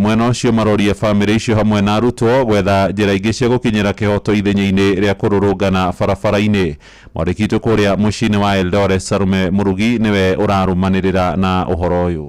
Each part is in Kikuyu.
Mwena ũcio maroria bamĩrĩ icio hamwe na arutwo gwetha njĩra ingĩ cia gũkinyĩra kĩhoto ithenya-inĩ rĩa kũrũrũngana barabara-inĩ. Mwandĩki witũ kũrĩa mũciĩ-inĩ wa Eldoret Sarume Mũrugi nĩwe ũrarũmanĩrĩra na ũhoro ũyũ.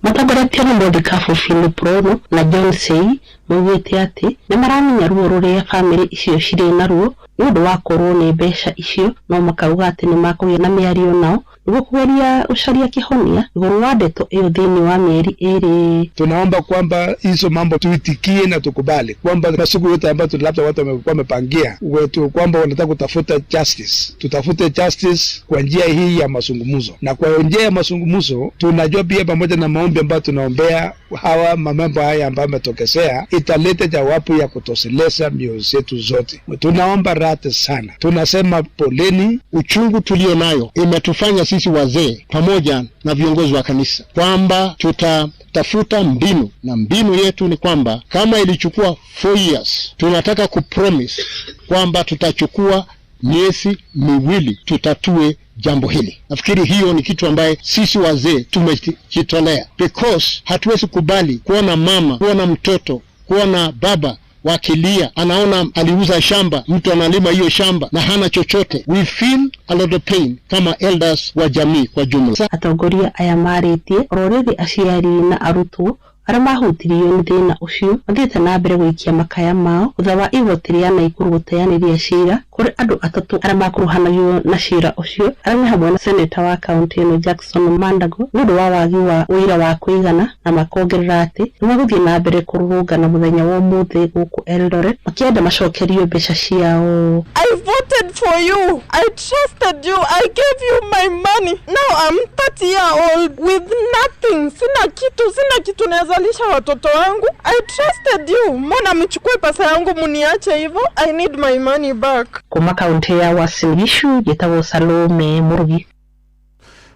Matongoretio nĩ Mũthikabu Philip Rono na John Sei maugĩte atĩ nĩ maramenya ruo rũrĩa bamĩrĩ icio cirĩ naruo nĩ ũndũ wa kũrwo nĩ mbeca icio, no makauga atĩ nĩ makũgĩa na mĩario nao nĩguo kũgeria gũcaria kĩhonia igũrũ wa ndeto ĩyo thĩinĩ wa mĩeri 2. Tunaomba kwamba hizo mambo tuitikie na tukubali kwamba masiku yote ambayo labda watu wamekuwa wamepangia wetu kwamba wanataka kutafuta justice, tutafute justice kwa njia hii ya mazungumzo, na kwa njia ya mazungumzo tunajua pia pamoja na maombi ambayo tunaombea hawa mambo haya ambayo ametokezea, italeta jawabu ya kutosheleza mioyo zetu zote. Tunaomba radhi sana, tunasema poleni. Uchungu tulio nayo imetufanya sisi wazee pamoja na viongozi wa kanisa kwamba tutatafuta mbinu, na mbinu yetu ni kwamba kama ilichukua 4 years, tunataka kupromise kwamba tutachukua miezi 2 tutatue jambo hili. Nafikiri hiyo ni kitu ambaye sisi wazee tumejitolea, because hatuwezi kubali kuona mama, kuona mtoto, kuona baba wakilia, anaona aliuza shamba, mtu analima hiyo shamba na hana chochote. We feel a lot of pain kama elders wa jamii kwa jumla. Atongoria aya marĩtie oro rĩrĩ aciari na arutwo arĩa mahutirio nĩ thĩna ũcio mathiĩte na mbere gũikia makaya mao thutha wa igoti rĩa Naikuru gũteanĩria cira kũrĩ andũ 3 arĩa makuruhanagio na cira ũcio, arĩa nĩ hamwe na seneta wa kaunti ĩno Jackson Mandago nĩ ũndũ wa wagi wa ũira wa kũigana, na makongerera atĩ nĩ magũthiĩ na mbere kũrũrũngana mũthenya wa ũmũthĩ gũkũ Eldoret makĩenda macokerio mbeca ciao. I voted for you. I trusted you. I gave you my money. Now I'm 30 year old with nothing. Sina kitu, sina kitu naweza lisha watoto wangu. I trusted you. Mbona mchukue pesa yangu muniache hivyo? I need my money back. Kuma kaunti ya Uasin Gishu njĩtagwo Salome Mũrugi.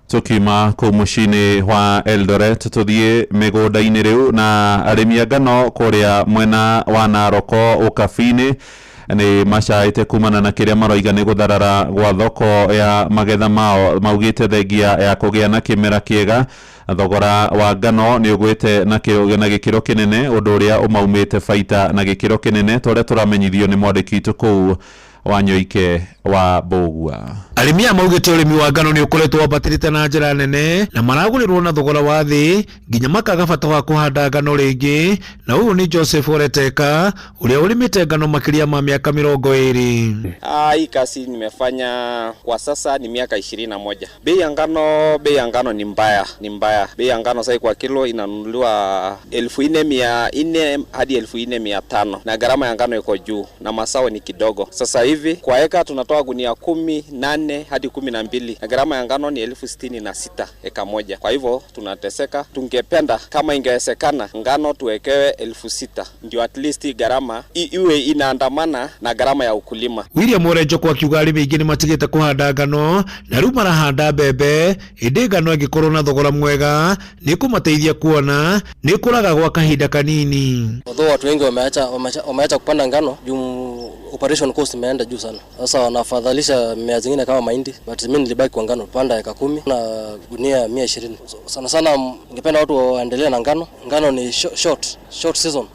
Tukima kũu mũciĩ-inĩ wa Eldoret tũthiĩ mĩgũnda-inĩ rĩu na arĩmi a ngano kũrĩa mwena wa Narok Ũkabi-inĩ nĩ macaĩte kumana na kĩrĩa maroiga nĩ gũtharara gwa thoko ya magetha mao, maugĩte thengia ya kũgĩa na kĩmera kĩega thogora wa ngano nĩ ũgwĩte na gĩkĩro kĩnene, ũndũ ũrĩa ũmaumĩte baita na gĩkĩro kĩnene ta ũrĩa tũramenyithio nĩ mwandĩki witũ kũu Wanyoike wa Mbũgua. Arĩmi aya maugĩte ũrĩmi wa ngano nĩ ũkoretwo wambatĩrĩte na njĩra nene na maragũrĩrwo na thogora wa thĩ nginya makaga bata wa kũhanda ngano rĩngĩ, na ũyũ nĩ Joseph Oreteka ũrĩa ũrĩmĩte ngano makĩria ma miaka 20. Hii kazi nimefanya kwa sasa ni miaka 21. Bei ya ngano ni mbaya, ni mbaya. Bei ya ngano sasa kwa kilo inanunuliwa 1400 hadi 4500, na gharama ya ngano iko juu na mazao ni kidogo. Sasa hivi kwa eka tunatoa gunia 18 hadi 12, na gharama ya ngano ni 66,000 eka moja. Kwa hivyo tunateseka. Tungependa kama ingewezekana ngano tuwekewe 6,000 ndio at least gharama iwe inaandamana na gharama ya ukulima. William Orenjo kwa kiuga arĩmi aingĩ nĩmatigĩte kũhanda ngano na rĩu marahanda mbembe, ĩndĩ ngano ĩngĩkorwo na thogora mwega nĩkũmateithia kuona nĩkũraga gwa kahinda kanini. Although watu wengi wameacha kupanda ngano juu operation cost imeenda juu sana. Sasa wanafadhalisha mimea zingine kama mahindi, but mimi nilibaki kwa ngano, panda eka 10 na gunia 120. So, sana sana ningependa watu waendelee na ngano. Ngano ni short season,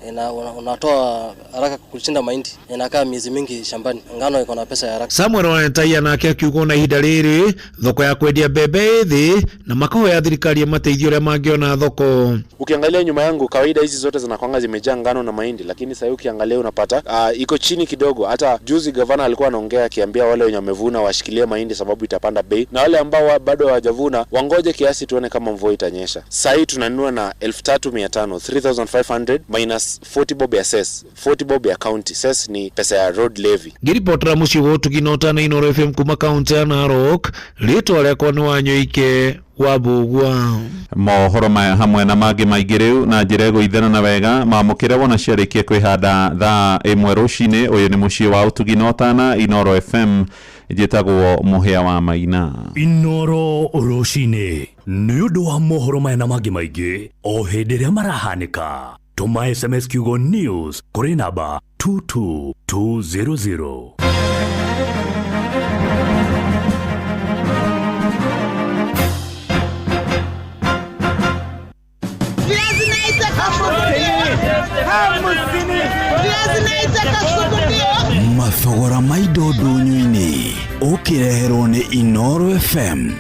unatoa haraka kushinda mahindi, inakaa miezi mingi shambani. Ngano iko na pesa ya haraka. Samuel Wanetaia nake akiuga na ihinda rĩrĩ thoko ya kwendia mbembe ĩ thĩ na makohoya thirikari ĩmateithie ũrĩa mangĩona thoko. Ukiangalia nyuma yangu kawaida hizi zote zinakwanga zimejaa ngano na mahindi, lakini sasa ukiangalia unapata iko chini kidogo. Hata juzi gavana alikuwa anaongea akiambia wale wenye wamevuna washikilie mahindi sababu itapanda bei, na wale ambao bado hawajavuna wangoje kiasi tuone kama mvua itanyesha. Sasa hii tunanunua na 3500, 3500 minus 40 bob ya cess, 40 bob ya county. Cess ni pesa ya road levy. Ngiripotera muciĩ wa Ũtugi na Ũtana Inooro FM kuma kaunti ya Narok, rĩtwa rĩakwa nĩ Wanyoike wa Mbũgua. Mohoro maya hamwe na mangĩ maingĩ rĩu na njĩra ĩgũithanana wega mamũkĩre wona ciarĩkia kwĩhanda thaa 1 rũcinĩ. Ũyũ nĩ mũciĩ wa Ũtugi na Ũtana, Inooro FM, njĩtagwo Mũhĩa wa Maina. Inooro rũcinĩ nĩ ũndũ wa mohoro maya na mangĩ maingĩ o hĩndĩ ĩrĩa marahanĩka. Tũma SMS kiugo news kũrĩ namba 22200. Mathogora ma indo ndũnyũ-inĩ ũkĩreherwo nĩ Inooro FM.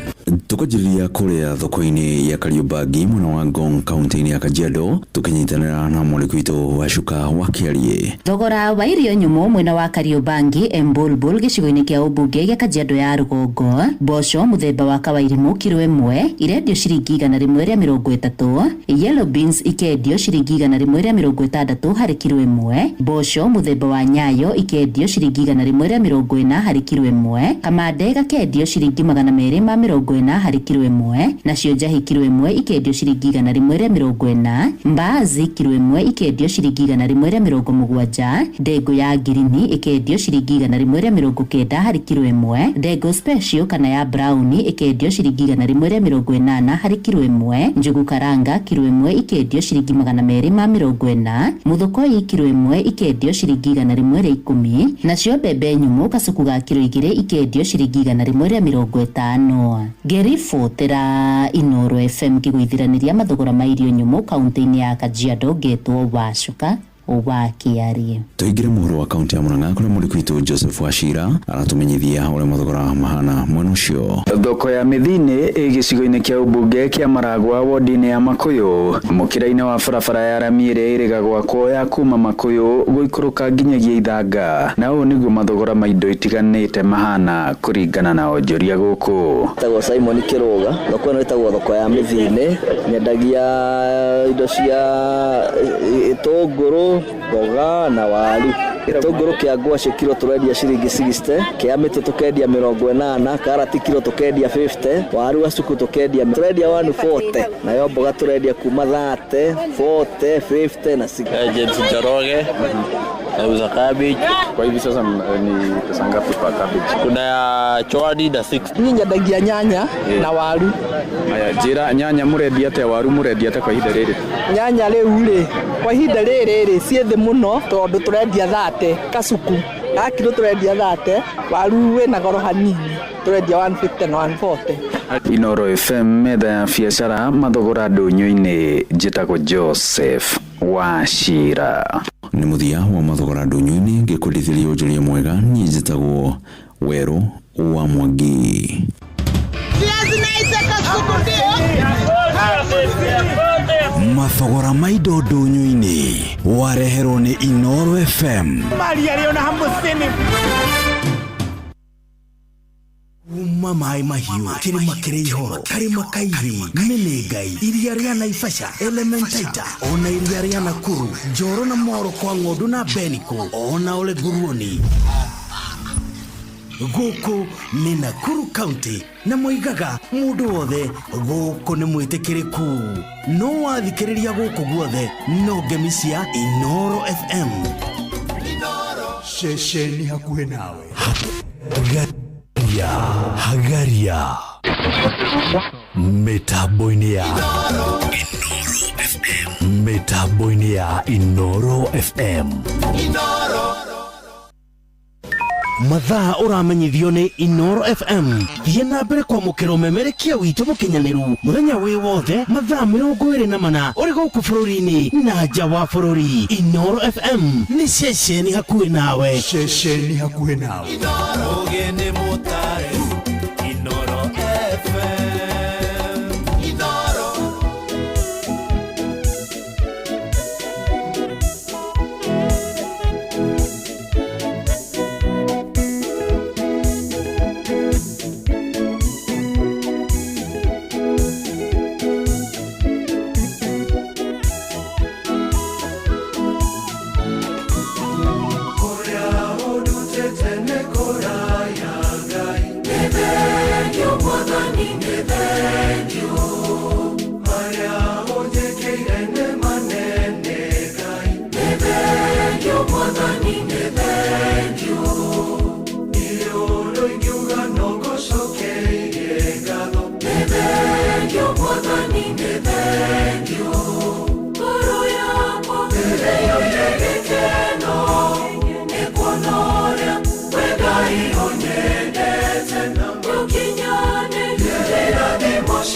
Tukajiriria kuria thoko-inĩ ya Kariobangi mwena wa Ngong kaunti-inĩ ya Kajiado, tukinyitanĩra na mwarĩku witũ Wacuka wa Kĩariĩ. Thogora wa irio nyũmũ mwena wa Kariobangi Embulbul gĩcigo-inĩ kĩa ũmbunge gĩa Kajiado ya rũgongo, mboco mũthemba wa kawairimũ kiro ĩmwe irendio ciringi 130, yellow beans ikendio ciringi 160 harĩ kiro ĩmwe, mboco mũthemba wa nyayo ikendio ciringi 140 harĩ kiro ĩmwe, kamande gakendio ciringi 240 harĩ kiro ĩmwe, nacio njahi kiro ĩmwe ikendio ciringi 140, mbaazi kiro ĩmwe ikendio ciringi 170, ndengũ ya ngirini ikendio ciringi 190 harĩ kiro ĩmwe, ndengũ special kana ya brown ikendio ciringi 180 harĩ kiro ĩmwe, njugu karanga kiro ĩmwe ikendio ciringi 240, muthokoi kiro ĩmwe ikendio ciringi 110, nacio mbembe nyũmũ kacuku ga kiro 2 ikendio ciringi 150. Ngĩribotera Inooro FM ngĩgũithĩranĩria mathogora ma irio nyũmũ kaunti-inĩ ya Kajiado, ngetwo Wacuka wa Kĩariĩ. Tuingire muhuro wa kaunti ya Murang'a kuria mũrĩku witũ Joseph Wachira aratumenyithia ũrĩa mathogora mahana mwena ũcio. Thoko ya Mĩthini ĩ gĩcigo-inĩ kĩa ũmbunge kĩa Maragwa wodi-inĩ ya Makuyu, mũkĩra-inĩ wa barabara ya rami ĩrĩa ĩrĩga gwakwo ya kuma Makuyu gũikũrũka nginyagia Ithanga, na ũũ nĩguo mathogora ma indo itiganĩte mahana kũringana na onjoria gũkũ. Tagwo Simon Kiruga, thoko ĩno ĩtagwo thoko ya Mĩthini, nyendagia indo cia itũngũrũ, mboga na waru. Gĩtũngũrũ kĩa ngwacĩ kiro tũrendia ciringi 60, kĩa mĩtĩ tũkendia 80, karati kiro tũkendia 50, waru gacuku tũkendia tũrendia 140, nayo mboga tũrendia kuma 30, 40, 50 na 60. James Njoroge nauza cabbage. Kwa hivi sasa ni pesa ngapi kwa cabbage? Kuna ya chwani na 60. Niĩ nyendagia nyanya na waru. Aya, njĩra nyanya mũrendia atĩa, waru mũrendia atĩa kwa ihinda rĩrĩ? Nyanya rĩu rĩ, kwa ihinda rĩrĩ rĩ ciĩ thĩ mũno tondũ tũrendia 30 kacuku ga kiro tũrendia 30, waru wĩna goro hanini tũrendia 150 na 140. Inooro FM metha ya biacara mathogora ndũnyũ-inĩ, njĩtagwo Joseph Wachira. Nĩ mũthia wa mathogora ndũnyũ-inĩ, ngĩkũndithĩria ũnjũria mwega, niĩ njĩtagwo Werũ wa Mwangi. Mathogora ma indo ndũnyũ-inĩ wareherwo nĩ Inooro FM. Kuma maĩ mahiũ, kĩrĩma kĩrĩ ihoro, karĩma kairi, Menengai, iria rĩa Naivasha, Elementaita, ona iria rĩa Nakuru, Njoro na Moro kwa ng'ondu na Beniko, ona Ole Nguruoni. Gũkũ nĩ Nakuru County na moigaga mũndũ wothe gũkũ nĩ mwĩtĩkĩrĩku. No wathikĩrĩria gũkũ guothe no ngemi cia Inooro FM. Ceceni hakuhĩ nawe. Hagaria mitambo-inĩ ya Inooro FM, mitambo-inĩ ya Inooro FM. Mathaa ũramenyithio nĩ Inooro FM. Thiĩ na mbere kwamũkĩra ũmemerekia witũ mũkinyanĩru mũthenya wĩ wothe mathaa 24 ũrĩ gũkũ bũrũri-inĩ na nja wa bũrũri. Inooro FM nĩ ceceni hakuhĩ nawe. Ceceni hakuhĩ nawe. Ũgeni mũtare Inooro FM. Inooro.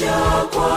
Yakwa,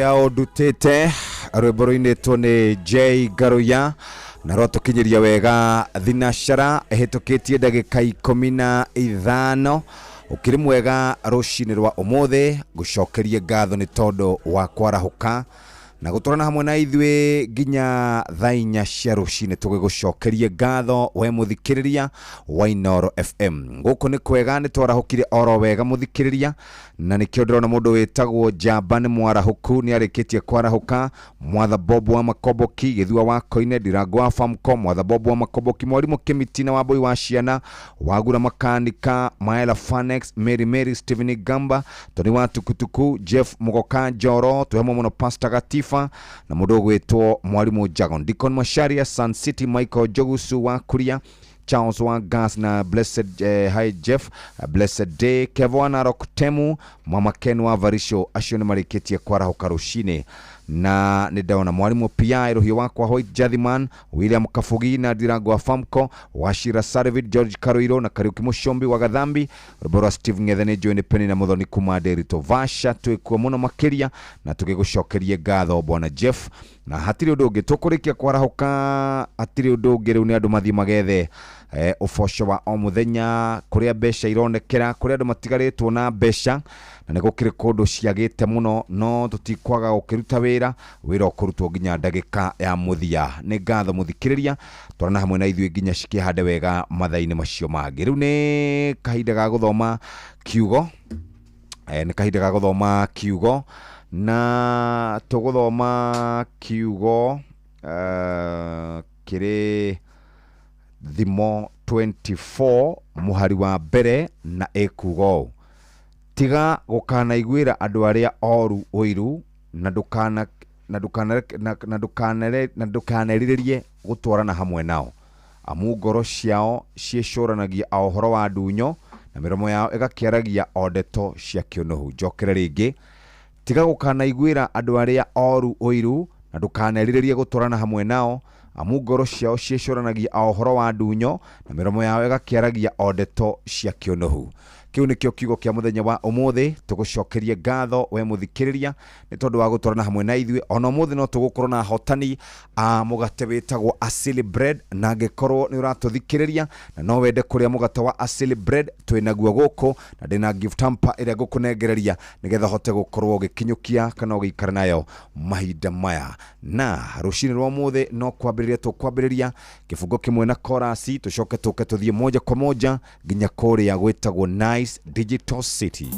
Ũrĩa ũndutĩte rwĩmbo rũinĩtwo nĩ J Ngaruya na rwatũkinyĩria wega thinacara ĩhĩtũkĩtie ndagĩka 15. Ũkĩrĩ mwega rũcinĩ rwa ũmũthĩ, ngũcokerie ngatho nĩ tondũ wa kwarahũka na gũtwarana hamwe na ithuĩ nginya thaa 4 cia rũcinĩ. Tũgĩgũcokerie ngatho we mũthikĩrĩria wa Inooro FM. Gũkũ nĩ kwega, nĩ twarahũkire oro wega mũthikĩrĩria, na nĩkĩo ndĩrona mũndũ wĩtagwo Njamba nĩ mwarahũku, nĩ arĩkĩtie kwarahũka. Mwatha Bob wa Makomboki, Gĩthua wa Koine, Ndirango wa Famco, Mwatha Bob wa Makomboki, Mwarimũ Kĩmiti na Wambui wa Ciana, Wagura Makanika, Maela Fanex, Mary Mary, Stephen Gamba, Tony wa Tukutuku, Jeff Mugoka Njoro, twĩhamwe mũno Pastor Gatifa na mũndũ ũgwĩtwo Mwarimũ Jagon, Deacon Macharia, Sun City, Michael Jogusu wa Kuria, Charles wa Gas na Blessed hi Jeff, Blessed Day, Kevo wa Narok Temu, Mama Ken wa Varisho, acio nĩ marĩkĩtie kwarahũka rũcinĩ. Na nĩ ndona mwarimũ PI rũhiũ wakwa White Jathiman, William Kabugi na Ndirango wa Famco, Wachira Sarvid, George Karuiro na Kariuki Mushombi wa Gathambi, rwĩmbo rwa Steve Ng'ethe nĩ njũĩ nĩ Penina na Muthoni kuma Nderitu Vasha. Twĩkuo mũno makĩria na tũgĩgũcokerie ngatho bwana Jeff, na hatirĩ ũndũ ũngĩ tũkũrĩkia kwarahũka, hatirĩ ũndũ ũngĩ rĩu nĩ andũ mathiĩ magethe ũboco wa o mũthenya, kũrĩa mbeca ironekera, kũrĩa andũ matigarĩtwo na mbeca, na nĩ gũkĩrĩ kũndũ ciagĩte mũno, no tũtikwaga gũkĩruta wĩra, wĩra ũkũrutwo nginya ndagĩka ya mũthia. Nĩ ngatho mũthikĩrĩria, twarana hamwe na ithuĩ nginya cikĩhande wega mathaa-inĩ macio mangĩ. Rĩu nĩ kahinda ga gũthoma kiugo, nĩ kahinda ga gũthoma kiugo, na tũgũthoma kiugo kĩrĩ Thimo 24 mũhari wa mbere, na ĩkuga ũũ: tiga gũkanaiguĩra andũ arĩa oru ũiru, na ndũkanerirĩrie gũtwarana hamwe nao, amu ngoro ciao ciĩcũranagia o ũhoro wa ndunyo, na mĩromo yao ĩgakĩaragia o ndeto cia kĩũnũhu. Njokere rĩngĩ: tiga gũkanaiguĩra andũ arĩa oru ũiru, na ndũkanerirĩrie gũtwarana hamwe nao, amu ngoro ciao ciĩcũranagia o ũhoro wa ndunyo, na mĩromo yao ĩgakĩaragia o ndeto cia kĩũnũhu. Kĩu nĩkĩo kiugo kĩa mũthenya wa ũmũthĩ. Tũgũcokerie ngatho we mũthikĩrĩria nĩ tondũ wa gũtwarana hamwe na ithuĩ. Ona ũmũthĩ no tũgũkorwo na ahotani a mũgate wĩtagwo Asili Bread, na angĩkorwo nĩ ũratũthikĩrĩria na no wende kũrĩa mũgate wa Asili Bread, twĩnaguo gũkũ, na ndĩna gift hamper ĩrĩa ngũkũnengereria nĩgetha ũhote gũkorwo ũgĩkinyũkia kana ũgĩikara nayo mahinda maya. Na rũcinĩ rwa ũmũthĩ no kwambĩrĩria tũkwambĩrĩria kĩbungo kĩmwe na korasi, tũcoke tũke tũthiĩ moja kwa moja nginya kũrĩa gwĩtagwo Nice Digital City.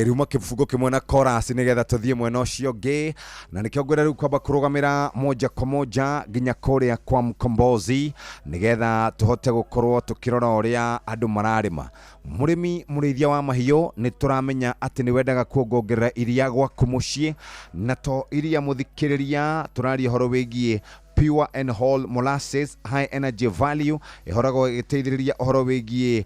Riuma kĩbungo kĩmwe na chorus nĩgetha tũthiĩ mwena ũcio ũngĩ, na nĩkĩo ngwenda rĩu kwamba kũrũgamĩra moja kwa moja nginya kũrĩa kwa Mkombozi nĩgetha tũhote gũkorwo tũkĩrora ũrĩa andũ mararĩma. Mũrĩmi mũrĩithia wa mahiũ, nĩ tũramenya atĩ nĩ wendaga kuongongerera iria gwaku mũciĩ, na to iria mũthikĩrĩria, tũraria ũhoro wĩgiĩ pure and whole molasses high energy value, ĩhoragwo ĩgĩteithĩrĩria ũhoro wĩgiĩ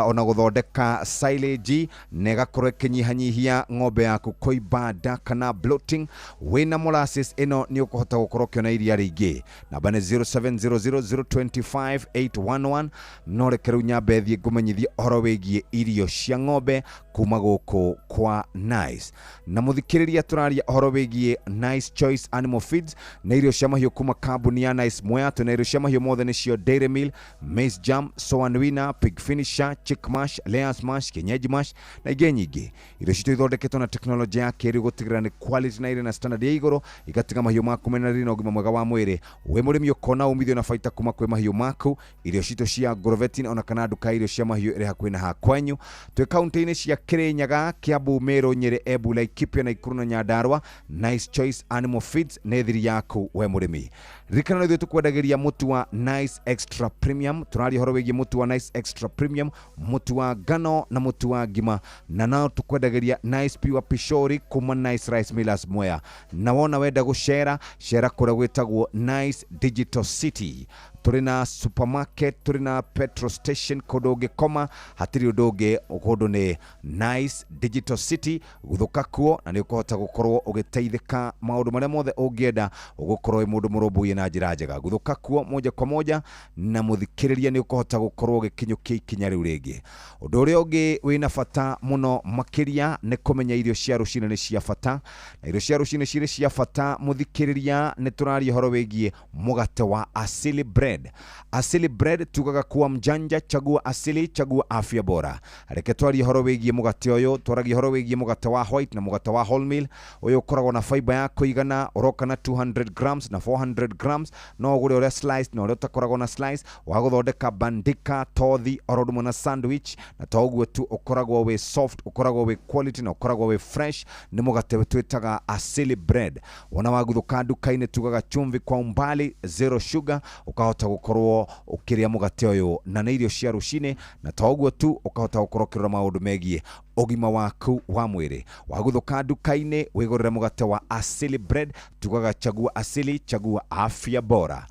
ona gũthondeka silage, na ĩgakorwo ĩkĩnyihanyihia ng'ombe yaku kũimba nda kana bloating. Wĩna molasses ĩno nĩ ũkũhota gũkorwo ũkĩona iria rĩingĩ. Namba nĩ 0700025811. No reke rĩu nyambe thiĩ ngũmenyithie ũhoro wĩgiĩ irio cia ng'ombe Kuma gũkũ kwa Nice. Na mũthikĩrĩria, tũraria ũhoro wĩgiĩ Nice Choice Animal Feeds na irio cia mahiũ kuma kambuni ya Nice Mwea. Twĩna irio cia mahiũ mothe, nĩcio Dairy Meal, Maize Jam, Soan Winner, Pig Finisher, Chick Mash, Layers Mash, Kienyeji Mash na ingĩ nyingĩ. Irio citũ ithondeketwo na tekinoronjĩ ya kĩrĩu gũtigĩrĩra nĩ quality na irĩ na standard ya igũrũ, igatiga mahiũ maku mena riri na ũgima mwega wa mwĩrĩ. Wĩ mũrĩmi ũkona umithio na baita kuma kwĩ mahiũ maku. Irio citũ cia Agrovetin ona kana nduka ya irio cia mahiũ ĩrĩ hakuhĩ na hakwanyu. Twĩ kaunti-inĩ cia Kirinyaga, Kiambu, Meru, Nyeri, Embu, Laikipia, Nakuru na Nyandarua. Nice Choice Animal Feeds nĩ thiri yaku we mũrĩmi. Ririkana ithuĩ tũkwendagĩria mũtu wa Nice Extra Premium. Tũraria ũhoro wĩgiĩ mũtu wa Nice Extra Premium, mũtu wa ngano na mũtu wa ngima, na nao tũkwendagĩria Nice Pure Pishori kuma Nice Rice Millers Mwea. Na wona wenda gũcera cera kũrĩa gwĩtagwo Nice Digital City, tũrĩ na supermarket, tũrĩ na petrol station, kũndũ ũngĩkoma hatirĩ ũndũ ũngĩ, kũndũ nĩ Nice Digital City. Gũthũka kuo na nĩ ũkũhota gũkorwo ũgĩteithĩka maũndũ marĩa mothe ũngĩenda, ũgũkorwo wĩ mũndũ mũrũmbũiye na njĩra njega. Gũthũka kuo moja kwa moja, na mũthikĩrĩria, nĩ ũkũhota gũkorwo ũgĩkinyũkia ikinya rĩu rĩngĩ. Ũndũ ũrĩa ũngĩ wĩna bata mũno makĩria nĩ kũmenya irio cia rũcinĩ nĩ cia bata, na irio cia rũcinĩ cirĩ cia bata. Mũthikĩrĩria, nĩ tũraria ũhoro wĩgiĩ mũgate wa Asili Bread. Asili Bread tugaga kuwa mjanja, chagua Asili, chagua afya bora. Reke twarie ũhoro wĩgiĩ mũgate ũyũ. Twaragia ũhoro wĩgiĩ mũgate wa white na mũgate wa wholemeal. Ũyũ ũkoragwo na fiber ya kũigana, ũroka na 200 grams na 400 grams. No ũgũre ũrĩa sliced na ũrĩa ũtakoragwo na slice, wa gũthondeka bandika, tothi, oro ũndũ ũmwe na sandwich. Na to ũguo tu, ũkoragwo wĩ soft, ũkoragwo wĩ quality na ũkoragwo wĩ fresh. Nĩ mũgate twĩtaga Asili Bread. Wona waguthũka nduka-inĩ, tugaga chumvi kwa umbali, zero sugar, ũkahota gũkorwo ũkĩrĩa mũgate ũyũ na nĩ irio cia rũcinĩ. Na to ũguo tu, ũkahota gũkorwo ũkĩrora maũndũ megiĩ ũgima waku wa mwĩrĩ. Waguthũka nduka-inĩ, wĩgũrĩre mũgate wa Asili Bread. Tugaga chagua Asili, chagua afya bora.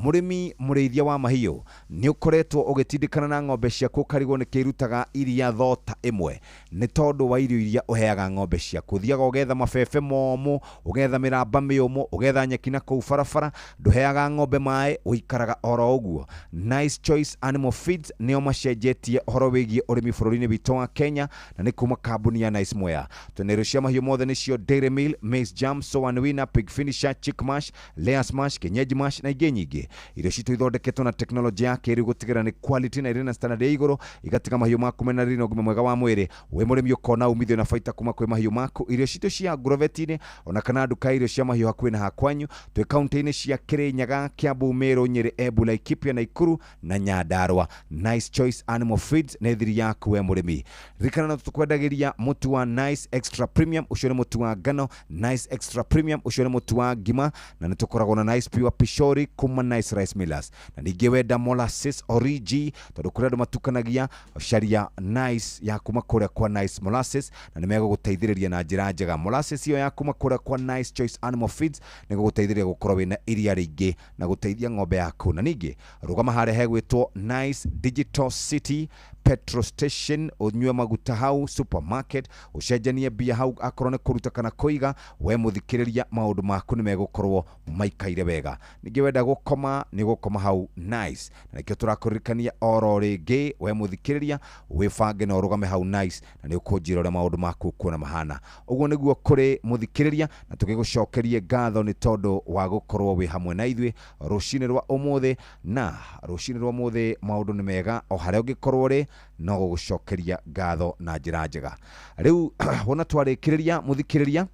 Mũrĩmi mũrĩithia wa mahiũ, nĩ ũkoretwo ũgĩtindĩkana na ng'ombe ciaku, ũkarigwo nĩkĩ irutaga iria thota ĩmwe. Nĩ tondũ wa irio iria ũheaga ng'ombe ciaku. Ũthiaga ũgetha mabebe momũ, ũgetha mĩramba mĩũmũ, ũgetha nyeki na kũu barabara, ndũheaga ng'ombe maĩ, ũikaraga oro ũguo. Nice Choice Animal Feeds nĩo macenjetie ũhoro wĩgiĩ ũrĩmi bũrũri-inĩ witũ wa Kenya, na nĩ kuma kambuni ya Nice Mwea. Twĩna irio cia mahiũ mothe, nĩcio Dairy Meal, Maize Jam, Soan Winner, Pig Finisher, Chick Mash, Layers Mash, Kienyeji Mash na ingĩ nyingĩ. Irio citũ ithondeketwo na tekinoronjĩ ya kĩrĩu gũtigĩrĩra nĩ quality na irĩ na standard ya igũrũ, igatiga mahiũ maku mena riri na ũgima mwega wa mwĩrĩ. Wĩ mũrĩmi ũkona umithio na baita kuma kwĩ mahiũ maku. Irio citũ cia Agrovet-inĩ ona kana nduka ya irio cia mahiũ hakuhĩ na hakwanyu. Twĩ kaunti-inĩ cia Kirinyaga, Kiambu, Meru, Nyeri, Embu, Laikipia, Nakuru na Nyandarua. Nice Choice Animal Feeds nĩ thiri yaku we mũrĩmi. Ririkana no tũkwendagĩria mũtu wa Nice Extra Premium, ũcio nĩ mũtu wa ngano. Nice Extra Premium, ũcio nĩ mũtu wa ngima, na nĩ tũkoragwo na Nice Pure Pishori kuma Nice Rice Millers. Na ningĩ wenda molasses origi, tondũ kũrĩ andũ matukanagia, caria Nice ya kuma kũrĩa kwa Nice Molasses na nĩ megũgũteithĩrĩria na njĩra njega. Molasses ĩyo ya kuma kũrĩa kwa Nice Choice Animal Feeds nĩ gũgũteithĩrĩria gũkorwo wĩna iria rĩingĩ na gũteithia ng'ombe yaku. Na ningĩ rũgama harĩa hegwĩtwo Nice Digital City petrol station, ũnyue maguta hau, supermarket, ũcenjanie mbia hau, akorwo nĩ kũruta kana kũiga. We mũthikĩrĩria, maũndũ maku nĩ megũkorwo maikaire wega. Ningĩ wenda gũkoma, nĩ gũkoma hau Nice, na nĩkĩo tũrakũririkania oro rĩngĩ, we mũthikĩrĩria, wĩbange na ũrũgame hau Nice, na nĩ ũkũnjĩra ũrĩa maũndũ maku ũkuona mahana. Ũguo nĩguo kũrĩ, mũthikĩrĩria, na tũgĩgũcokerie ngatho nĩ tondũ wa gũkorwo wĩ hamwe na ithuĩ rũcinĩ rwa ũmũthĩ. Na rũcinĩ rwa ũmũthĩ maũndũ nĩ mega o harĩa ũngĩkorwo ũrĩ, no gũgũcokeria ngatho na njĩra njega. Rĩu wona twarĩkĩrĩria, mũthikĩrĩria,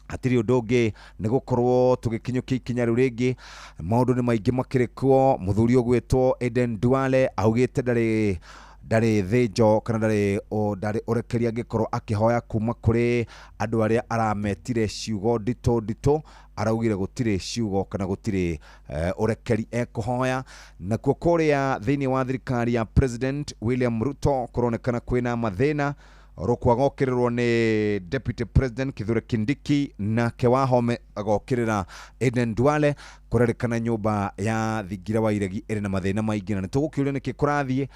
hatirĩ ũndũ ũngĩ nĩ gũkorwo tũgĩkinyũkia ikinya rĩu rĩngĩ. Maũndũ nĩ maingĩ makĩrĩ kuo. Mũthuri ũgwĩtwo Aden Duale augĩte ndarĩ thĩnjo kana ndarĩ ũrekeri angĩkorwo akĩhoya kuma kũrĩ andũ arĩa arametire ciugo nditũ nditũ. Araugire gũtirĩ ciugo kana gũtirĩ ũrekeri ekũhoya. Nakuo kũrĩa thĩinĩ wa thirikari ya President William Ruto kũronekana kwĩna mathĩna. Rukwa agokĩrĩrwo nĩ Deputy President Kithure Kindiki, nake Wahome agokĩrĩra Aden Duale. Kũrerĩkana nyũmba ya thingira wa iregi ĩrĩ na mathĩna maingĩ, na nĩ tũgũkĩũria nĩkĩ kũrathiĩ,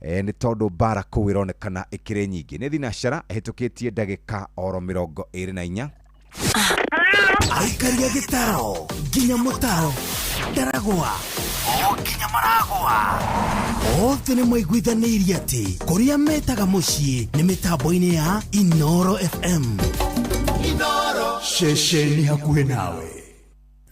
nĩ tondũ mbara kũu ĩronekana ĩkĩrĩ nyingĩ. Nĩ thinacara ĩhĩtũkĩtie ndagĩka oro 24. Aikaria gĩtaro nginya mũtaro ndaragwa. O nginya maragwa. Othe nĩ maiguithanĩirie atĩ kũrĩa metaga mũciĩ nĩ mĩtambo-inĩ ya Inoro FM. Inoro ceceni hakuhĩ nawe.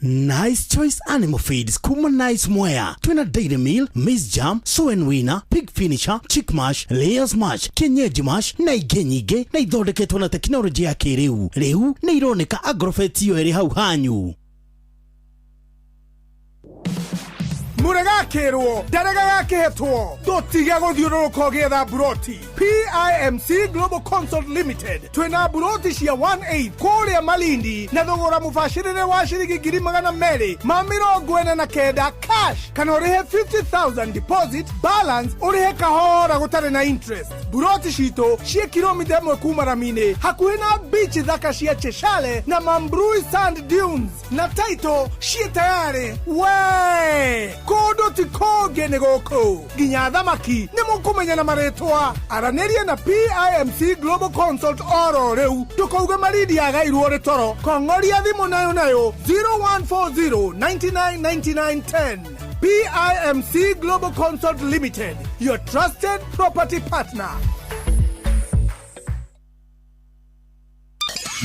Nice Choice Animal Feeds kuma Nice Mwea twina Dairy Meal, Maize Jam, Sow and Winner, Pig Finisher, Chick Mash, Layers Mash, Kienyeji Mash na ingĩ nyingĩ, na ithondeketwo na tekinoronjĩ ya kĩrĩu. Rĩu nĩ ironeka Agrofet iyo ĩrĩ hau hanyu. Mũregakĩrwo ndarega gakĩhetwo, tũtige gũthiũrũrũka ũgĩetha mburoti. PIMC Global Consult Limited twĩna mburoti cia 18 kũrĩa Malindi na thogora mũbacĩrĩre wa ciringi 249,000 cash, kana ũrĩhe 50,000 deposit, balance ũrĩhe kahora gũtarĩ na interest. Mburoti citũ ciĩ kilomita 1 kuma rami-inĩ, hakuhĩ na beach thaka cia Cheshale na Mambrui Sand Dunes, na title ciĩ tayarĩ. We kũndũ ti kũngĩ nĩ gũkũ, nginya thamaki nĩ mũkũmenya na marĩtwa. Aranĩria na PIMC Global Consult oro rĩu, ndũkauge Malindi yagairwo rĩ toro. Kong'oria thimũ nayo nayo 0140 99 99 10. PIMC Global Consult Limited, your trusted property partner.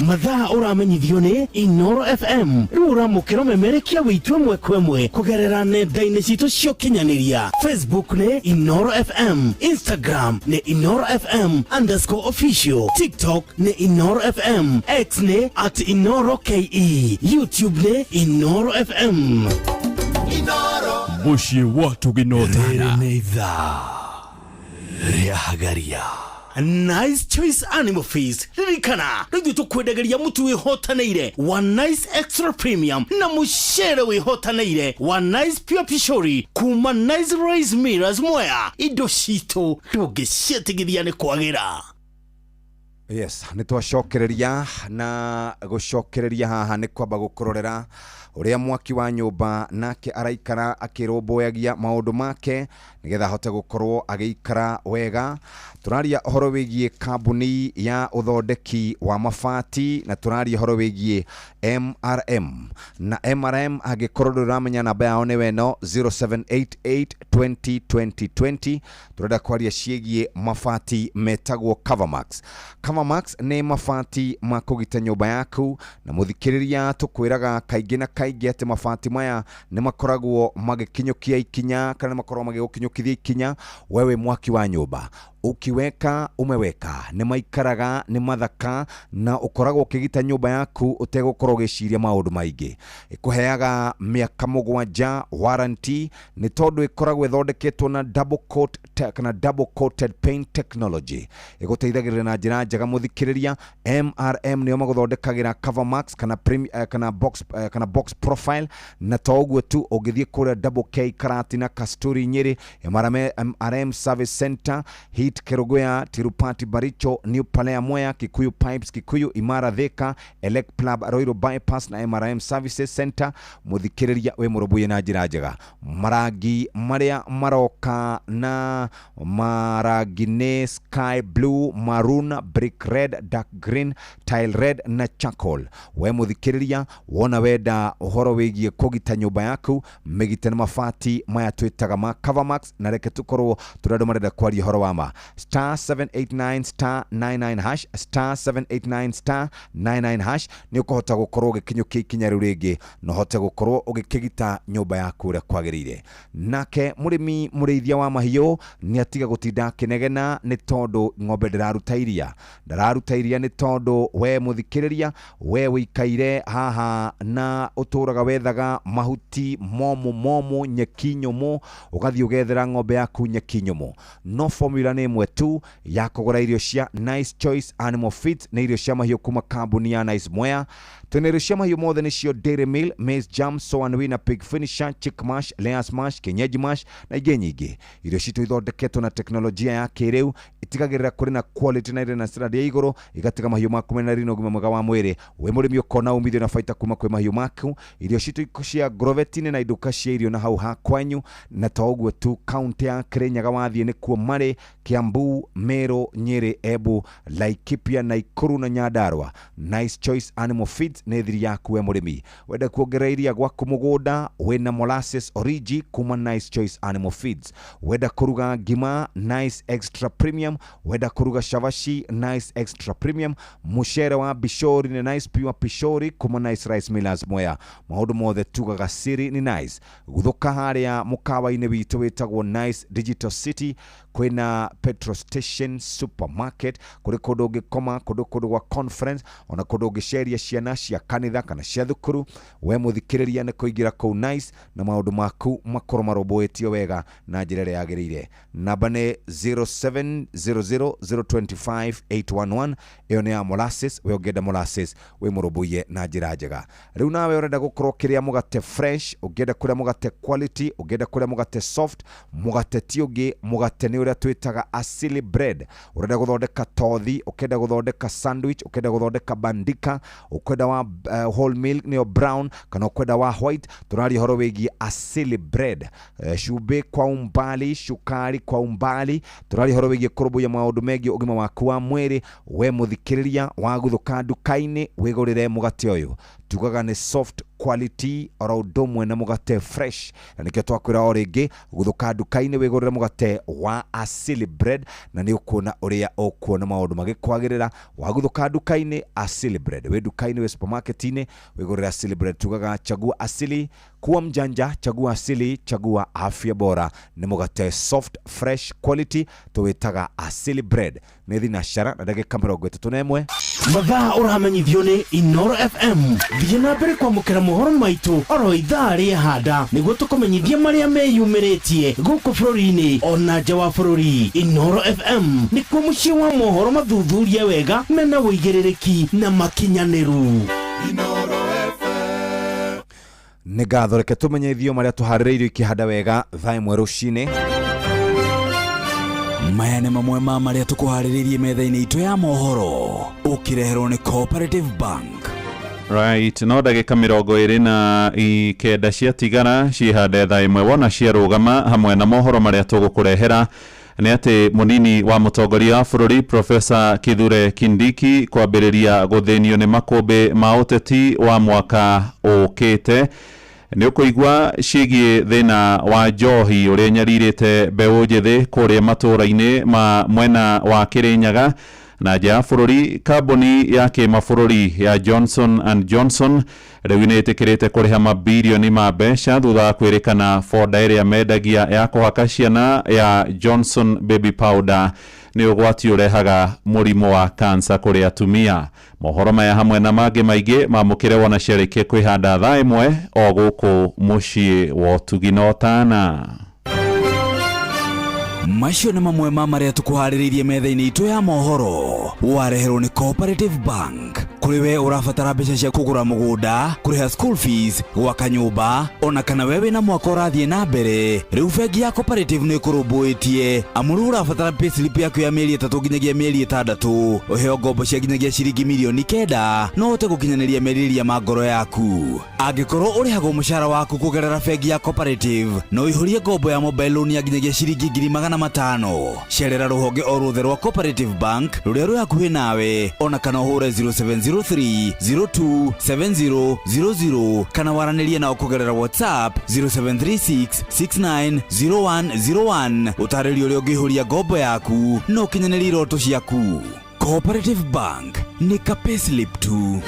Mathaa ũramenyithio nĩ Inoro FM. Rĩu ũramũkĩra ũmemerekia witũ ĩmwe kwa ĩmwe kũgerera nenda-inĩ citũ cia ũkinyanĩria. Facebook nĩ Inoro FM, Instagram nĩ Inoro FM underscore official, TikTok nĩ Inoro FM, X nĩ at Inoro KE, YouTube nĩ Inoro FM. Inoro Mũciĩ wa tũginotana. Rĩrĩ nĩ ithaa rĩa hagaria. Nice Choice Animal Feeds, ririkana rĩu tũkwendagĩria mũtu wĩhotanĩire wa Nice Extra Premium na mũcere wĩhotanĩire wa Nice Pure Pishori kuma Nice Rice Millers Mwea. Indo citũ ndũngĩciĩtigithia nĩ kwagĩra. Yes, nĩ twacokereria na gũcokereria haha nĩ kwamba gũkũrorera ũrĩa mwaki wa nyũmba nake araikara akĩrũmbũyagia maũndũ make nĩgetha ahote gũkorwo agĩikara wega. Tũraria ũhoro wĩgiĩ kambuni ya ũthondeki wa mabati na tũraria ũhoro wĩgiĩ MRM, na MRM angĩkorwo ndũramenya namba yao nĩ weno 0788 20 20 20. Tũrenda kwaria ciĩgiĩ mabati metagwo Covermax. Covermax nĩ mabati ma kũgita nyũmba yaku, na mũthikĩrĩria tũkwĩraga kaingĩ na kaingĩ atĩ mabati maya nĩ makoragwo magĩkinyũkia ikinya kana nĩ makoragwo magĩgũkinyũkithia ikinya wewe mwaki wa nyũmba. Ukiweka umeweka, nĩ maikaraga, nĩ mathaka, na ũkoragwo ũkĩgita nyũmba yaku ũtegũkorwo ũgĩciria maũndũ maingĩ. Ĩkũheaga mĩaka 7 warranty nĩ tondũ ĩkoragwo ĩthondeketwo na double coat kana double coated paint technology. Ĩgũteithagĩrĩria na njĩra njega mũthikĩrĩria. MRM nĩo magũthondekagĩra Covermax kana kana box, kana box profile, na to ũguo tu, ũngĩthiĩ kũrĩa Double K Karatina Kasturi Nyeri, MRM Service Center, Hit Kerugoya, Tirupati Baricho, New Palea Mwea, Kikuyu Pipes Kikuyu, Imara Thika, Elect Plab Royal Bypass na MRM Services Center. Mũthikĩrĩria wĩ mũrũmbũiye na njĩra njega. Marangi marĩa maroka na marangi nĩ sky blue, maroon, brick red, dark green, tile red na charcoal. We mũthikĩrĩria wona wenda ũhoro wĩgiĩ kũgita nyũmba yaku, mĩgite na mabati maya twĩtaga ma Covermax, na reke tũkorwo tũrĩ andũ marenda kwaria ũhoro wa ma. Star 789 star 99 hash, star 789 star 99 hash nĩ ũkũhota gũkorwo ũgĩkinyũkia ikinya rĩu rĩngĩ na ũhote gũkorwo ũgĩkĩgita nyũmba yaku ũrĩa kwagĩrĩire. Nake mũrĩmi mũrĩithia wa mahiũ nĩ atiga gũtinda akĩnegena nĩ tondũ ng'ombe ndĩraruta iria, ndararuta iria nĩ tondũ we mũthikĩrĩria, we wĩikaire haha na ũtũraga wethaga mahuti momũ momũ, nyeki nyũmũ, ũgathiĩ ũgethera ng'ombe yaku nyeki nyũmũ. No formula nĩ ĩmwe tu ya kũgũra irio cia Nice Choice Animal Feeds, nĩ irio cia mahiũ kuma kambuni ya Nice Mwea. Twĩna irio cia mahiũ mothe nĩcio Dairy Meal, Maize Jam, Sow and Winner, Pig Finisher, Chick Mash, Layers Mash, Kienyeji Mash na ingĩ nyingĩ. Irio citũ ithondeketwo na teknolojia ya kĩrĩu, itigagĩrĩra kũrĩ na quality na irĩ na standard ya igũrũ, igatiga mahiũ maku mena riri na ũgima mwega wa mwĩrĩ. Wĩ mũrĩmi ũkona umithio na baita kuma kwĩ mahiũ maku. kũu. Irio citũ cia Groveti-inĩ na iduka cia irio na hau ha kwanyu. Na to ũguo tu, kaunti ya Kirinyaga wathiĩ nĩkuo marĩ, Kiambu, Meru, Nyeri, Embu, Laikipia, Nakuru na Nyandarua. Nice Choice Animal Feeds nĩ thiri yaku we mũrĩmi. Wenda kuongerera iria gwaku mũgũnda, wĩna molasses origi kuma Nice Choice Animal Feeds. Wenda kũruga ngima, Nice Extra Premium. Wenda kũruga chavaci, Nice Extra Premium. Mũcere wa bishori nĩ Nice Pure Pishori kuma Nice Rice Millers Mwea. Maũndũ mothe tugaga siri ni Nice. Guthuka harĩa mũkawa-inĩ witũ wĩtagwo Nice Digital City, kwĩna petrol station, supermarket, kũrĩ kũndũ ũngĩkoma, kũndũ kũndũ gwa conference, ona kũndũ ũngĩceria ciana cia kanitha kana cia thukuru. We mũthikĩrĩria nĩ kũingĩra kũu Nice na maũndũ maku makorwo marũmbũĩtio wega na njĩra ĩrĩa yagĩrĩire. Namba nĩ 0700025811. Ĩyo nĩ ya molasses. We ũngĩenda molasses wĩ mũrũmbũiye na njĩra njega. Rĩu nawe ũrenda gũkorwo ũkĩrĩa mũgate fresh, ũngĩenda kũrĩa mũgate quality, ũngĩenda kũrĩa mũgate soft, mũgate ti ũngĩ, mũgate nĩ ũrĩa twĩtaga asili bread. Ũrenda gũthondeka tothi, ũkenda gũthondeka sandwich, ũkenda gũthondeka bandika, ũkwenda wa whole milk nĩyo brown, kana ũkwenda wa white, tũraria ũhoro wĩgiĩ asili bread. Cumbĩ kwa umbali, cukari kwa umbali, tũraria ũhoro wĩgiĩ kũrũmbũiya maũndũ megiĩ ũgima waku wa mwĩrĩ. We mũthikĩrĩria waguthũka nduka-inĩ wĩgũrĩre mũgate ũyũ, tugaga nĩ soft quality oro ũndũ ũmwe na mũgate fresh. Na nĩkĩo twakwĩra o rĩngĩ, gũthũka nduka-inĩ wĩgũrĩre mũgate wa asili bread na nĩ ũkuona ũrĩa ũkuona maũndũ magĩkwagĩrĩra. Waguthũka nduka-inĩ asili bread, wĩ nduka-inĩ, wĩ supermarket-inĩ, wĩgũrĩre asili bread. Tugaga chagua asili, kuwa mjanja, chagua asili, chagua afya bora. Nĩ mũgate soft fresh quality tũwĩtaga asili bread. Nĩ thinacara na ndagĩka 31. Mathaa ũramenyithio nĩ Inoro FM. Thiĩ na mbere kwamũkĩra mohoro maitũ oro ithaa rĩa handa nĩguo tũkũmenyithia marĩa meyumĩrĩtie gũkũ bũrũri-inĩ ona nja wa bũrũri. Inoro FM nĩkuo mũciĩ wa mohoro mathuthurie wega mena ũigĩrĩrĩki na makinyanĩru. Nĩ ngatho, reke tũmenyithio marĩa tũharĩrĩirio ikĩhanda wega thaa 1 rũcinĩ. Maya nĩ mamwe ma marĩa tũkũharĩrĩirie metha-inĩ itũ ya mohoro, ũkĩreherwo nĩ Cooperative Bank. Right, no ndagĩka 29 ciatigara cihande thaa 1 wona ciarũgama. Hamwe na mohoro marĩa tũgũkũrehera nĩ atĩ mũnini wa mũtongoria wa bũrũri Profesa Kithure Kindiki kwambĩrĩria gũthĩnio nĩ makũmbĩ ma ũteti wa mwaka ũkĩte. Nĩ ũkũigua ciĩgiĩ thĩna wa njohi ũrĩa nyarirĩte mbeũ njĩthĩ kũrĩa matũũra-inĩ ma mwena wa Kĩrĩnyaga. Na nja ya bũrũri, kambuni ya kĩmabũrũri ya Johnson and Johnson rĩu nĩ ĩtĩkĩrĩte kũrĩha mabirioni ma mbeca thutha wa kwĩrĩkana boda ĩrĩa mendagia ya kũhaka ciana ya Johnson Baby Powder nĩ ũgwati ũrehaga mũrimũ wa kansa kũrĩ atumia. Mohoro maya hamwe na mangĩ maingĩ mamũkĩre wona ciarĩkia kwĩhanda thaa 1 o gũkũ mũciĩ wa ũtugi na ũtana. Macio nĩ mamwe ma marĩa tũkũharĩrĩirie metha-inĩ itũ ya mohoro, wareherwo nĩ Cooperative Bank. Kũrĩ we ũrabatara mbeca cia kũgũra mũgũnda, kũrĩha school fees, gwaka nyũmba, ona kana we wĩna mwaka ũrathiĩ na mbere, rĩu bengi ya Cooperative nĩ ĩkũrũmbũĩtie. Amu rĩu ũrabatara payslip yaku ya mĩeri 3 nginyagia mĩeri 6, ũheo ngombo cia nginyagia ciringi mirioni 9 no ũhote gũkinyanĩria merirĩria ma ngoro yaku. Angĩkorwo ũrĩhagwo mũcara waku kũgerera bengi ya Cooperative, no ũihũrie ngombo ya mobile loan ya nginyagia ciringi 500,000. Cerera rũhonge o ruothe rwa Cooperative Bank rũrĩa rwĩ hakuhĩ nawe, ona kana ũhũre 0703 027000 kana waranĩrie nao kũgerera WhatsApp 0736 690101. Ũtarĩrio ũrĩa ũngĩihũria ngombo yaku na ũkinyanĩrie iroto ciaku. Cooperative Bank nĩ ka payslip tu.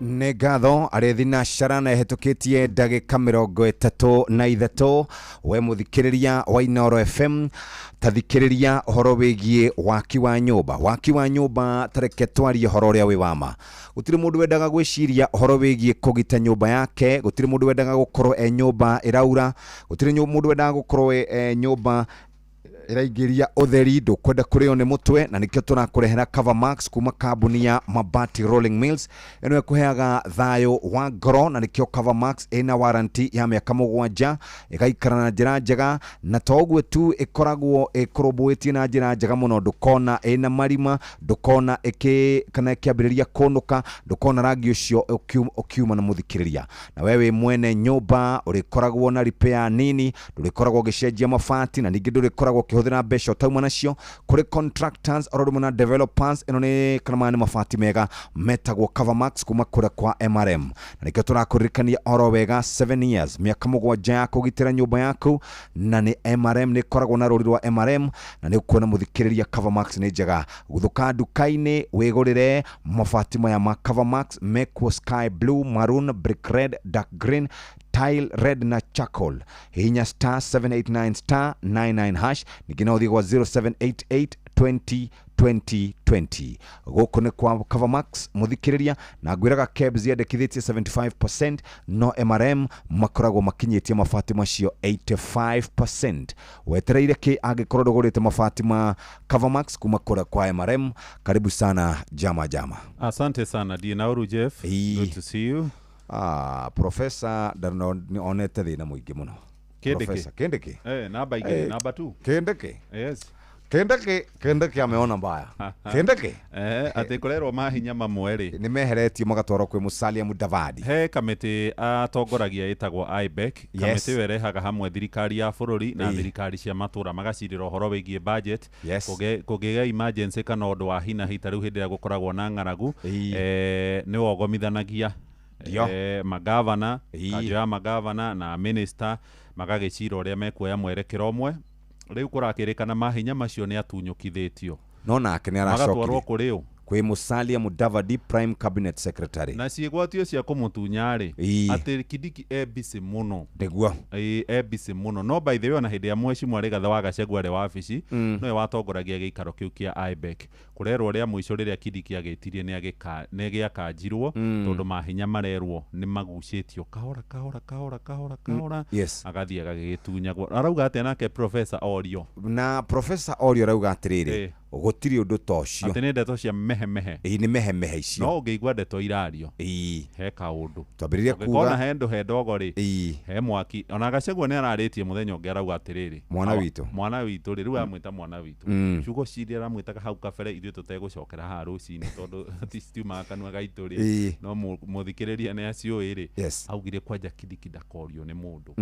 Nĩ ngatho arĩ thinacara na ĩhetũkĩtie ndagĩka 33. We mũthikĩrĩria wa Inoro FM, tathikĩrĩria ũhoro wĩgiĩ waki wa nyũmba. Waki wa nyũmba, tareke twarie ũhoro ũrĩa wĩ wa ma. Gũtirĩ mũndũ wendaga gwĩciria ũhoro wĩgiĩ kũgita nyũmba yake, gũtirĩ mũndũ wendaga gũkorwo e nyũmba ĩraura, gũtirĩ mũndũ wendaga gũkorwo e nyũmba Ĩraingĩria ũtheri, ndũkwenda kũrĩo nĩ mũtwe, na nĩkĩo tũrakũrehera Cover Max kuma kambuni ya Mabati Rolling Mills. Ĩno ĩkũheaga thayũ wa ngoro, na nĩkĩo Cover Max ĩna warranty ya mĩaka 7, ĩgaikara na njĩra njega, na to ũguo tu, ĩkoragwo ĩkũrũmbũĩtie na njĩra njega mũno. Ndũkona ĩna marima, ndũkona ĩkĩ kana ĩkĩambĩrĩria kũnũka, ndũkona rangi ũcio ũkiuma na mũthikĩrĩria. Na we wĩ mwene nyũmba ũrĩkoragwo na repair nini, ndũrĩkoragwo ũgĩcenjia mabati, na ningĩ ndũrĩkoragwo ũkĩhũthĩra mbeca ũtauma nacio. Kũrĩ contractors oro rĩmwe na developers, ĩno nĩ kana maya nĩ mabati mega metagwo Cover Max kuma kũrĩa kwa MRM, na nĩkĩo tũrakũririkania oro wega 7 years, mĩaka 7 ya kũgitĩra nyũmba yaku, na nĩ MRM, nĩ ĩkoragwo na rũri rwa MRM, na nĩ ũkuona mũthikĩrĩria Cover Max nĩ njega. Gũthũka nduka-inĩ wĩgũrĩre mabati maya ma Cover Max mekuo sky blue, maroon, brick red, dark green, tile red na charcoal. Hihinya star 789 star 99 hash, ningĩ no ũthiĩ gwa 0788 20 20 20. Gũkũ nĩ kwa Cover Max mũthikĩrĩria, na ngwĩraga KEBS yendekithĩtie 75%, no MRM makoragwo makinyĩtie mabati macio 85%. Wetereire kĩ angĩkorwo ndũgũrĩte mabati ma Cover Max kuma kũrĩa kwa MRM? Karibu sana jama jama. Asante sana Dinauru Jeff. Good to see you. Professor onete thĩna mũingĩ mũno. Kindiki. Kindiki. Namba 2, namba 2. Kindiki. Yes. Kindiki ameona mbaya. Kindiki. Atĩ kũrerwo mahinya mamwe rĩ. Nĩ meheretio magatwarwo kwĩ Musalia Mudavadi. He kamĩtĩ atongoragia ĩtagwo IBEC. Kamĩtĩ ĩyo ĩrehaga hamwe thirikari ya bũrũri na thirikari cia matũra, magacirĩra ũhoro wĩgiĩ budget. Kũngĩgĩa emergency kana ũndũ wa hi na hi, ta rĩu hĩndĩ ĩrĩa gũkoragwo na ng'aragu, nĩ wogomithanagia magavana, kanjũ ya magavana na minister, magagĩcira ũrĩa mekuoya mwerekero ũmwe. Rĩu kũrakĩrĩkana mahinya macio nĩ atunyũkithĩtio, no nake nĩ aracokire magatwarwo kũrĩ ũ? Kwĩ Musalia Mudavadi, prime cabinet secretary. Na ciĩgwatio cia kũmũtunya rĩ, atĩ Kindiki e busy mũno. Nĩguo. E busy mũno. No by the way, ona hĩndĩ ya mheshimiwa Rigathĩ wa Gachagua arĩ wabici, nowe watongoragia gĩikaro kĩu kĩa IBEC. Kũrerwo rĩa mũico rĩrĩa Kindiki agĩtirie nĩ gĩakanjirwo, tondũ mahinya marerwo nĩ magucĩtio kahora kahora kahora kahora kahora, agathiĩ agagĩtunyagwo. Arauga atĩa nake Professor Orio? Na Professor Orio arauga atĩrĩrĩ, gũtirĩ ũndũ ta ũcio. Atĩ nĩ ndeto cia mehemehe. Ĩĩ, nĩ mehemehe icio. No ũngĩigua ndeto irario, he kaũndũ. Twambĩrĩrie kuga ũngĩkona he ndũ he ndogo rĩ, he mwaki. Ona Gachagua nĩ ararĩtie mũthenya ũngĩ, arauga atĩrĩrĩ, mwana witũ, mwana witũ rĩ, rĩu amwĩta mwana witũ. Ciugo ciria aramwĩtaga hau kabere ithuĩ tũtegũcokera haha rũcinĩ, tondũ citiumaga kanua gaitũ rĩ, no mũthikĩrĩria nĩ aciũĩ rĩ. Augire kwanja Kindiki ndakorio nĩ mũndũ.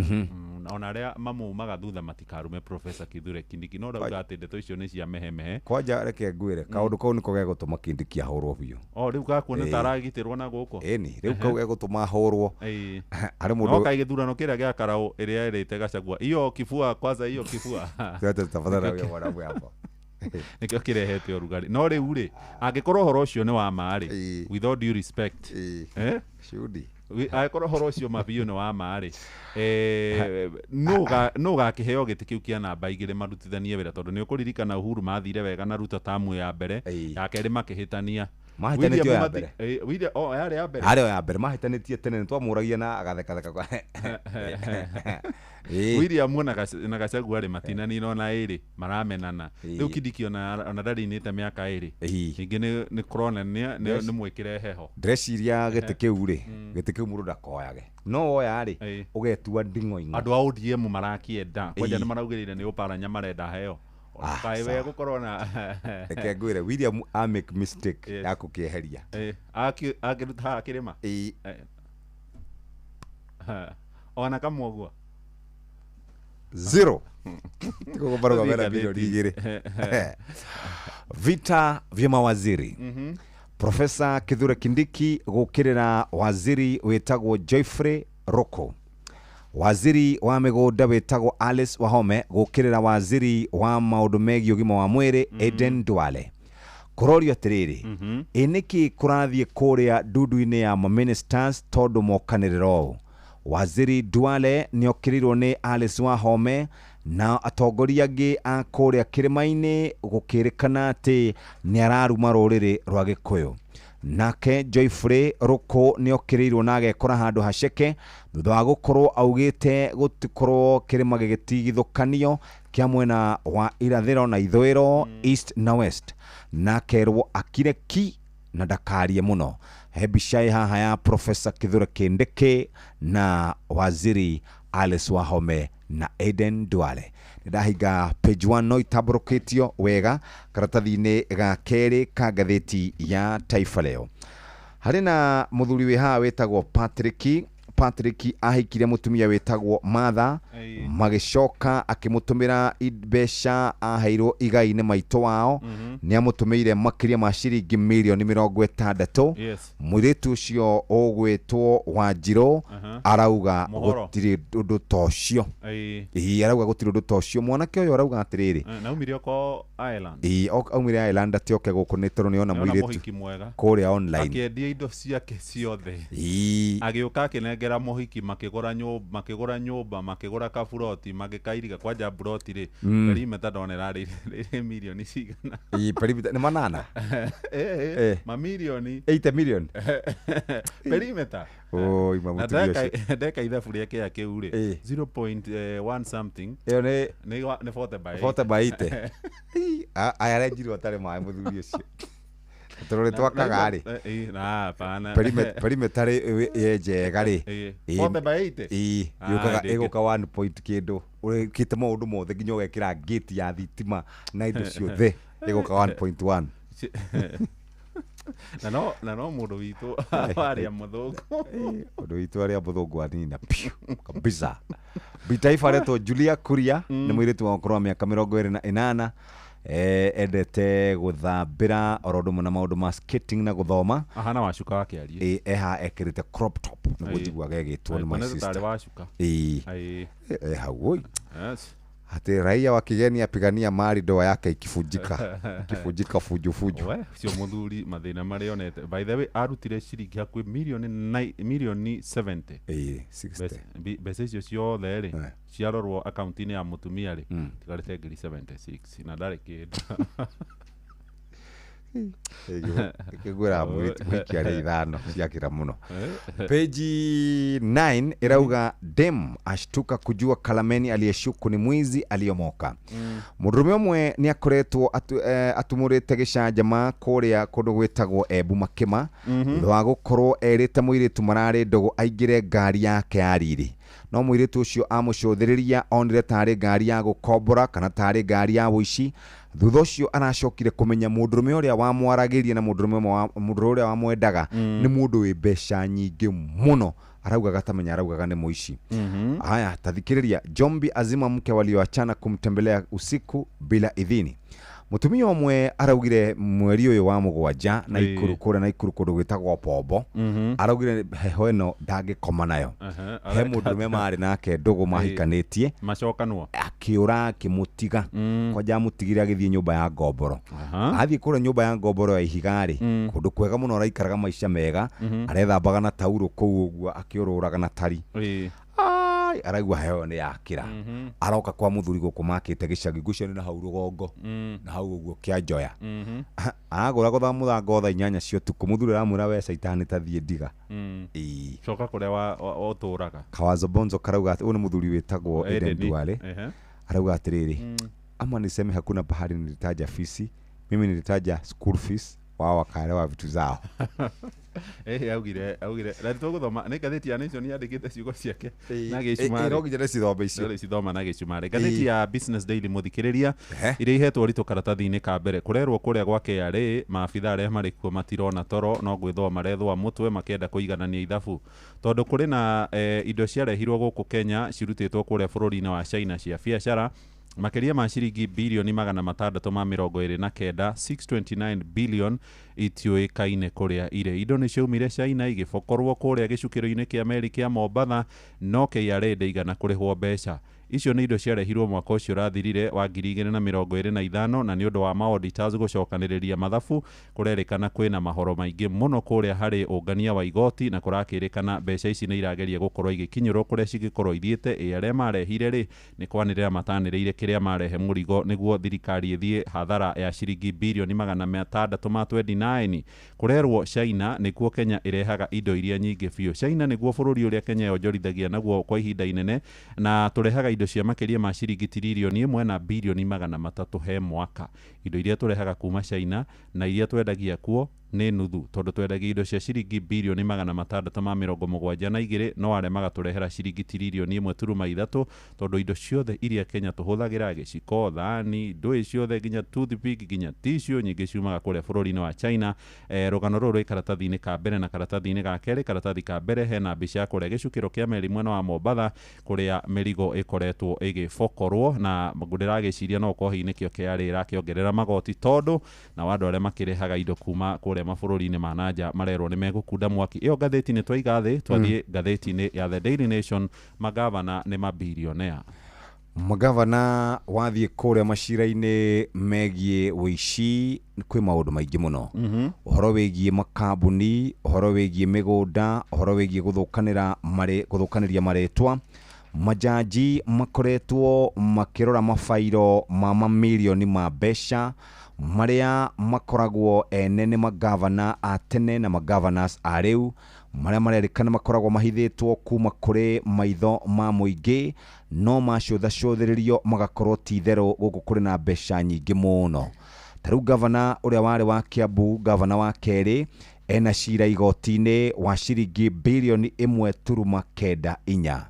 Ona arĩa mamumaga thutha matikarume Professor Kithure Kindiki. No rauga atĩ ndeto icio nĩ cia mehemehe. Kwanja reke ngwĩre, kaũndũ kau nĩko gegũtũma Kindiki ahũrwo biũ. O rĩu gakuona ta aragitĩrwo na gũkũ. Ĩni, rĩu kau gegũtũma ahũrwo. Harĩ mũndũ no kaĩ gĩthurano kĩrĩa gĩa Karau ĩrĩa ĩrĩte Gachagua, hiyo kifua kwanza, hiyo kifua. Tafadhali mwana hapa. Nĩkĩo kĩrehete ũrugarĩ. No rĩu rĩ, angĩkorwo ũhoro ũcio nĩ wa ma rĩ, with all due respect, Shudi, angĩkorwo ũhoro ũcio mabiũ nĩ wa ma rĩ, nũ gakĩheo gĩtĩ kĩu kĩa namba 2 marutithanie wĩra? Tondũ nĩ ũkũririkana Uhuru mathire wega na Ruto tamu ya mbere, ya kerĩ makĩhĩtania. Mahĩtanĩtie ya mbere. William, yarĩ ya mbere. Yarĩ ya mbere, mahĩtanĩtie tene, nĩ twamũragia na agathekatheka. William na Gachagua rĩ, matinanina ona ĩrĩ, maramenana. Rĩu Kindiki ona ndarinĩte mĩaka 2. Ningĩ nĩ kũronania nĩ mwĩkĩre heho. Ndĩreciria gĩtĩ kĩu rĩ, gĩtĩ kĩu mũndũ ndakoyage. No woya rĩ, ũgetua nding'oing'o. Andũ a ODM marakĩenda, kwanja nĩ maraugĩrĩire nĩ Oparanya marenda heo. Kaĩ we gũkorwo na reke ngwĩre, William a make mistake ya gũkĩeheria. Akĩruta haha kĩrĩma. Ona kamwe ũguo. 0. Tiko kubaruka mera bilioni 2. Vita vya mawaziri. Professor Kithure Kindiki gũkĩrĩra waziri wĩtagwo Geoffrey Roko. Waziri wa mĩgũnda wĩtagwo Alice Wahome gũkĩrĩra waziri wa maũndũ megiĩ ũgima wa mwĩrĩ Aden Duale. Kũrorio atĩrĩrĩ, ĩ nĩkĩ kũrathiĩ kũrĩa ndundu-inĩ ya maministers tondũ mokanĩrĩra ũũ? Waziri Duale nĩokĩrĩirwo nĩ Alice Wahome na atongoria angĩ a kũrĩa kĩrĩma-inĩ, gũkĩrĩkana atĩ nĩ araruma rũrĩrĩ rwa Gĩkũyũ. Nake Joyfrey Ruku nĩ okĩrĩirwo na agekora handũ haceke thutha wa gũkorwo augĩte gũtikorwo kĩrĩma gĩgĩtigithũkanio kĩa mwena wa irathĩro na ithũĩro, east na west, na akerwo akire ki na ndakarie mũno. He mbica ĩ haha ya Professor Kithure Kindiki na Waziri Alice Wahome na Aden Duale. Nĩndahinga page 1 no itambũrũkĩtio wega karatathi-inĩ ga kerĩ ka ngathĩti ya Taifa Leo. Harĩ na mũthuri wĩ haha wĩtagwo Patrick. Patrick ahikire mũtumia wĩtagwo Martha, magĩcoka akĩmũtũmĩra mbeca aheirwo igai nĩ maitũ wao. Nĩ amũtũmĩire makĩria ma ciringi mirioni 60. Mũirĩtu ũcio ũgwĩtwo Wanjirũ arauga gũtirĩ ũndũ ta ũcio. Ĩĩ, arauga gũtirĩ ũndũ ta ũcio. Mwanake ũyũ arauga atĩrĩrĩ, Naumire oko Ireland. Ĩĩ, aumire Ireland atĩ oke gũkũ nĩ tondũ nĩona Nĩona mũirĩtu mũhiki mwega. kũrĩa online. Akĩendia indo ciake ciothe. Agĩũka akĩnengera mũhiki, makĩgũra nyũmba, makĩgũra nyũmba, makĩgũra kaburoti, magĩkairiga kwanja buroti rĩ, perimeter ndona ĩrarĩ rĩ mirioni cigana. Ĩĩ, perimeter nĩ manana. Mamirioni 80 million. Perimeter. Oi, ma Na mũtumia ũcio. ndeka ithabu rĩa kĩa kĩu rĩ, 0.1 something. Ĩyo nĩ nĩ 40 by 40 by 80. Aya arenjirwo atarĩ maĩ mũthuri ũcio. Tondũ nĩ twakaga rĩ. Na hapana. Perimeter rĩ yenjega rĩ. 40 by 80. Ĩĩ, yũkaga ĩgũka 1 point kĩndũ. Ũrĩkĩte maũndũ mothe nginya ũgekĩra gate ya thitima na indo ciothe ĩgũka 1.1. Na no mũndũ witũ warĩa mũthũngũ. Ũndũ witũ arĩa mũthũngũ anina piu kabisa. Bitaifa aretwo Julia Kuria, nĩ mũirĩtu wa ũkũrũ wa mĩaka 28, endete gũthambĩra oro ũndũ ũmwe na maũndũ ma skating na gũthoma. Ahana wacuka wa kĩarie. Ĩĩ, eha ekĩrĩte crop top nĩguo njiguaga ĩgĩtwo nĩ my Kuonete sister. tarĩ wacuka. Ĩĩ. Hau oi. Ati raia wa kigeni apigania mali ndoa yake ikifujika, ikifujika fuju fuju. We cio muthuri mathina maria onete. By the way, arutire ciringi hakuhĩ mirioni 70. Ĩĩ, 60. Mbeca icio ciothe rĩ ciarorwo akaunti-inĩ ya mũtumia rĩ, tigarĩte ngiri 76 na ndarĩ kĩndũ. Ĩkĩgwĩra mũhiki arĩ ithano ciakĩra mũno. Page 9 irauga dem ashtuka kujua Kalameni aliyeshuku ni mwizi aliyomoka. Mũndũrũme ũmwe nĩ akoretwo atumũrĩte gĩcanjama kũrĩa kũndũ gwĩtagwo Embu Makĩma, thutha wa gũkorwo erĩte mũirĩtu mararĩ ndũgũ aingĩre ngari yake ya riri. No mũirĩtu ũcio amũcũthĩrĩria onire tarĩ ngari ya gũkombora kana tarĩ ngari ya ũici. Thutha ũcio aracokire kũmenya mũndũrũme ũrĩa wamwaragĩria na mũndũrũme ũrĩa wamwendaga nĩ mũndũ wĩ mbeca nyingĩ mũno. Araugaga atamenya, araugaga nĩ mũici. Haya, tathikĩrĩria. Jombi azima mke walioachana kumtembelea usiku bila idhini. Mũtumia ũmwe araugire mweri ũyũ wa mũgwanja Naikuru, kũrĩa Naikuru kũndũ gwĩtagwo Pombo, araugire heho ĩno ndangĩkoma nayo. He mũndũrũme marĩ nake ndũgũ mahikanĩtie, macokanwo, akĩũra akĩmũtiga, kwanja amũtigire agĩthiĩ nyũmba ya ngomboro. Athiĩ kũrĩa nyũmba ya ngomboro ya ihiga rĩ, kũndũ kwega mũno, araikaraga maica mega, arethambaga na taurũ kũu ũguo akĩũrũraga na tari. Araigua heho nĩ yakĩra. Aroka kwa mũthuri gũkũ makĩte gĩcagi, ngũcio nĩ na hau rũgongo, na hau ũguo kĩa njoya. Aragũra gũtha mũthango thaa 8 cia ũtukũ, mũthuri aramwĩra we caitani ta thiĩ ndiga. Coka kũrĩa ũtũraga. Kawazobonzo karauga atĩ ũyũ nĩ mũthuri wĩtagwo Eden Duale. Arauga atĩrĩrĩ, ama niseme hakuna pahali nilitaja fisi, mimi nilitaja school fees, wao wakaelewa vitu zao. Augire na tũgũthoma nĩ ngathĩti ya Nation yandĩkĩte ciugo ciake na gĩcumarĩ. No nginya ndĩcithome icio. Ndĩcithoma na gĩcumarĩ. Ngathĩti ya Business Daily mũthikĩrĩria iria ihetwo ũritũ karatathi-inĩ ka mbere, kũrerwo kũrĩa gwa KRA maabitha arĩa marĩ kuo matirona toro no gwĩthũa marethũa mũtwe makĩenda kũiganania ithabu, tondũ kũrĩ na indo ciarehirwo gũkũ Kenya cirutĩtwo kũrĩa bũrũri-inĩ wa China cia biacara makĩria ma ciringi birioni 629, 629 billion itiũĩkaine kũrĩa irĩ. Indo nĩ ciaumire China igĩbokorwo kũrĩa gĩcukĩro-inĩ kĩa meri kĩa Mombatha, no KRA ndĩigana kũrĩhwo mbeca. Icio nĩ indo ciarehirwo mwaka ũcio ũrathirire wa 2025, na nĩ ũndũ wa ma-auditors gũcokanĩrĩria mathabu, kũrerĩkana kwĩna mahoro maingĩ mũno kũrĩa harĩ ũngania wa igoti, na kũrakĩrĩkana mbeca ici nĩ irageria gũkorwo igĩkinyũrwo kũrĩa cingĩkorwo ithiĩte. Ĩ arĩa marehire rĩ, nĩ kwanĩrĩra matanĩrĩire kĩrĩa marehe mũrigo nĩguo thirikari ĩthiĩ hathara ya ciringi birioni 629. Kũrerwo China nĩkuo Kenya ĩrehaga indo iria nyingĩ biũ. China nĩguo bũrũri ũrĩa Kenya yonjorithagia naguo kwa ihinda inene, na tũrehaga indo cia makĩria ma ciringi tiririoni 1 na birioni 300 he mwaka. Indo iria tũrehaga kuma China na iria twendagia kuo nĩ nuthu, tondũ twendagia indo cia ciringi birioni 672, no arĩa magatũrehera ciringi tiririoni 1.3, tondũ indo ciothe iria Kenya tũhũthagĩra, gĩciko, thani, ndũĩ ciothe, nginya toothpick, nginya tissue, nyingĩ ciumaga kũrĩa bũrũri-inĩ wa China. Rũgano rũrũ rwĩ karatathi-inĩ ka mbere na karatathi-inĩ ga kerĩ. Karatathi ka mbere hena mbica ya kũrĩa gĩcukĩro kĩa meri mwena wa Mombatha, kũrĩa mĩrigo ĩkoretwo ĩgĩbokorwo, na ndĩragĩciria no ũkorwo hihi nĩkĩo KRA ĩrakĩongerera magoti, tondũ nao andũ arĩa makĩrehaga indo kuma kũrĩa mabũrũri-inĩ ma nanja marerwo nĩ megũkunda mwaki. Ĩyo ngathĩti nĩ twaiga thĩ, twathiĩ ngathĩti-inĩ ya The Daily Nation. Magavana nĩ mabirionea. Magavana wathiĩ kũrĩa macira-inĩ megiĩ ũici, kwĩ maũndũ maingĩ mũno. Ũhoro wĩgiĩ makambuni, ũhoro wĩgiĩ mĩgũnda, ũhoro wĩgiĩ gũthũkanĩra marĩ gũthũkanĩria marĩtwa. Majaji makoretwo makĩrora mabairo ma mamirioni ma mbeca marĩa makoragwo ene nĩ magavana a tene na magavanasi a rĩu, marĩa marerĩkana makoragwo mahithĩtwo kuma kũrĩ maitho ma mũingĩ, no macũthacũthĩrĩrio magakorwo ti itherũ gũkũ kũrĩ na mbeca nyingĩ mũno. Ta rĩu gavana ũrĩa warĩ wa Kiambu, gavana wa kerĩ, ena cira igoti-inĩ wa ciringi birioni 1.94.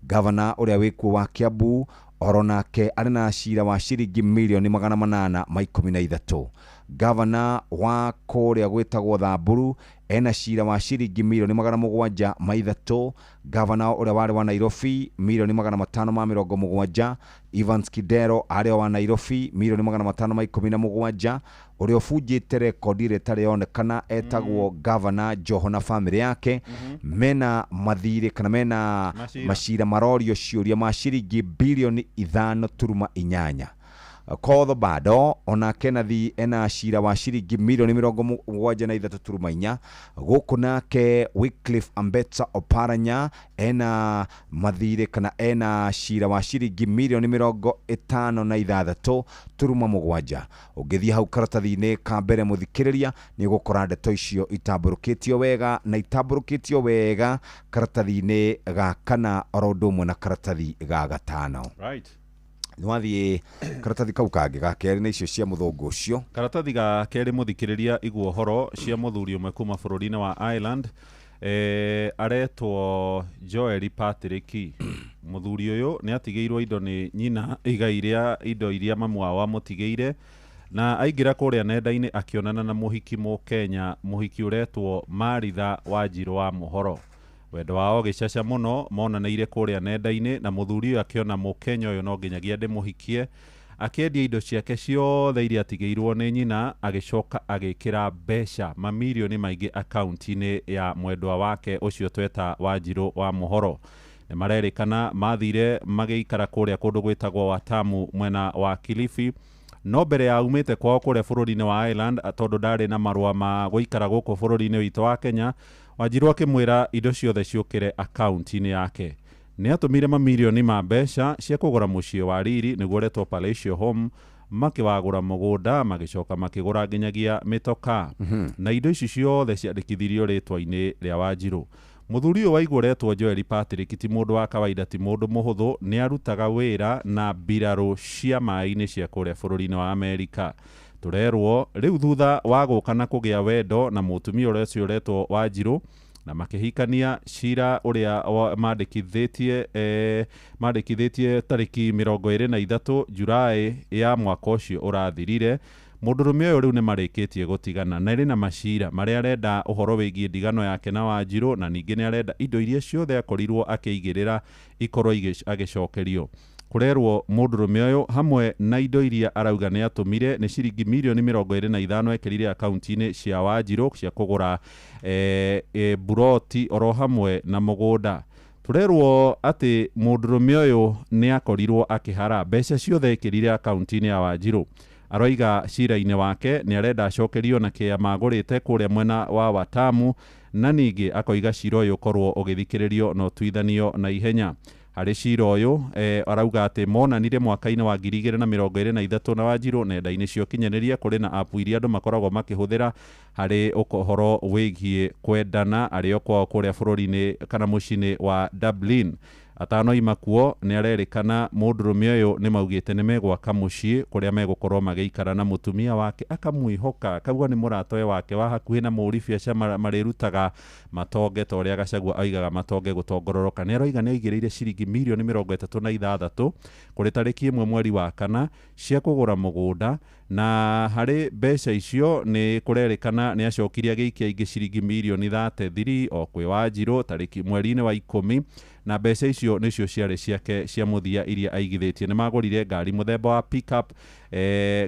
Gavana ũrĩa wĩkuo wa Kiambu oro nake arĩ na cira wa ciringi mirioni 813. Gavana wa kũrĩa gwĩtagwo Thamburu ena cira wa ciringi mirioni 703. Gavana ũrĩa warĩ wa Nairobi mirioni 570. Evans Kidero arĩ wa Nairobi mirioni 517. Ũrĩa ũbunjĩte rekondi ĩrĩa ĩtarĩ yonekana etagwo Gavana Joho na bamĩrĩ yake, mena mathirĩ kana mena macira marorio ciũria ma ciringi birioni 5.8. Kotho bado onake nathi ena cira wa ciringi mirioni 73.4. Gũkũ nake Wycliffe Ambetsa Oparanya ena mathirĩ kana ena cira wa ciringi mirioni 56.7. Ũngĩthiĩ hau karatathi-inĩ ka mbere mũthikĩrĩria, nĩ ũgũkora ndeto icio itambũrũkĩtio wega, na itambũrũkĩtio wega karatathi-inĩ ga kana oro ũndũ ũmwe na karatathi ga gatano. Right. Nĩwathiĩ karatathi kau kangĩ ga kerĩ na icio cia mũthũngũ ũcio. Karatathi ga kerĩ mũthikĩrĩria, igua ũhoro cia mũthuri ũmwe kuma bũrũri-inĩ wa Ireland, aretwo Joel Patrick. Mũthuri ũyũ nĩ atigĩirwo indo nĩ nyina, igai rĩa indo iria mamu wao amũtigĩire, na aingĩra kũrĩa nenda-inĩ akĩonana na mũhiki mũkenya, mũhiki ũretwo Maritha Wanjirũ wa Mũhoro. Wendo wao gĩcaca mũno monanĩire kũrĩa nenda-inĩ, na mũthuri ũyũ akĩona mũkenya ũyũ no nginyagia ndĩmũhikie, akĩendia indo ciake ciothe iria atigĩirwo nĩ nyina, agĩcoka agĩkĩra mbeca mamirioni maingĩ akaunti-inĩ ya mwendwa wake ũcio tweta Wanjirũ wa Mũhoro. Nĩ marerĩkana mathire magĩikara kũrĩa kũndũ gwĩtagwo Watamu mwena wa Kilifi, no mbere ya aumĩte kwao kũrĩa bũrũri-inĩ wa Ireland, tondũ ndarĩ na marũa ma gũikara gũkũ bũrũri-inĩ witũ wa Kenya, Wanjirũ akĩmwĩra indo ciothe ciũkĩre akaunti-inĩ yake. Nĩ atũmire mamirioni ma mbeca cia kũgũra mũciĩ wa riri nĩguo ũretwo Palatial Home, makĩwagũra mũgũnda, magĩcoka makĩgũra nginyagia mĩtoka. Na indo ici ciothe ciandĩkithirio rĩtwa-inĩ rĩa Wanjirũ. Mũthuri ũyũ waigua ũretwo Joel Patrick ti mũndũ wa kawaida, ti mũndũ mũhũthũ, nĩ arutaga wĩra na mbirarũ cia maĩ-inĩ cia kũrĩa bũrũri-inĩ wa Amerika. Tũrerwo rĩu thutha wa gũka na kũgĩa wendo na mũtumia ũrĩa ũcio ũretwo Wanjirũ, na makĩhikania, cira ũrĩa mandĩkithĩtie tarĩki 23 Julaĩ ya mwaka ũcio ũrathirire. Mũndũrũme ũyũ rĩu nĩ marĩkĩtie gũtigana, na ĩrĩ na macira marĩa arenda ũhoro wĩgiĩ ndigano yake na Wanjirũ, na ningĩ nĩ arenda indo iria ciothe akorirwo akĩigĩrĩra ikorwo agĩcokerio. Kũrerwo mũndũrũme ũyũ hamwe na indo iria arauga nĩ atũmire nĩ ciringi mirioni 25 ekĩrire akaunti-inĩ cia Wanjirũ cia kũgũra buroti oro hamwe na mũgũnda. Tũrerwo atĩ mũndũrũme ũyũ nĩ akorirwo akĩhara mbeca ciothe ekĩrire akaunti-inĩ ya Wanjirũ. Aroiga cira-inĩ wake nĩ arenda acokerio na kĩa magũrĩte kũrĩa mwena wa Watamu, na ningĩ akoiga cira ũyũ ũkorwo ũgĩthikĩrĩrio na ũtuithanio na ihenya. Harĩ cira ũyũ arauga atĩ monanire mwaka-inĩ wa 2023 na Wanjirũ nenda-inĩ cia ũkinyanĩria. Kũrĩ na app iria andũ makoragwo makĩhũthĩra harĩ ũhoro wĩgiĩ kwendana arĩ o kwao kũrĩa bũrũri-inĩ kana mũciĩ-inĩ wa Dublin. Atanoima kuo nĩ arerĩkana mũndũrũme ũyũ nĩ maugĩte nĩ megwaka mũciĩ kũrĩa megũkorwo magĩikara na mũtumia wake, akamwĩhoka akauga nĩ mũratawe wake wa hakuhĩ na mũũri biacara marĩrutaga matonge ta ũrĩa Gachagua oigaga matonge gũtongororoka. Nĩ aroiga nĩ aigĩrĩire ciringi mirioni 36 kũrĩ tarĩki 1 mweri wa 4 cia kũgũra mũgũnda, na harĩ mbeca icio nĩ kũrerĩkana nĩ acokirie agĩikia ingĩ ciringi mirioni 33 o kwĩ Wanjirũ tarĩki mweri-inĩ wa 10, na mbeca icio nĩcio ciarĩ ciake cia mũthia iria aigithĩtie. Nĩ magũrire ngari mũthemba wa pickup,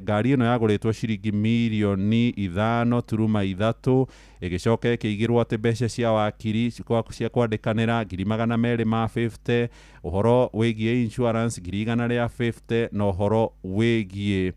ngari ĩno yagũrĩtwo ciringi mirioni 5.3, ĩgĩcoka ĩkĩigĩrwo atĩ mbeca cia wakiri cia kwandĩkanĩra 250,000, ũhoro wĩgiĩ insurance 150,000, na ũhoro wĩgiĩ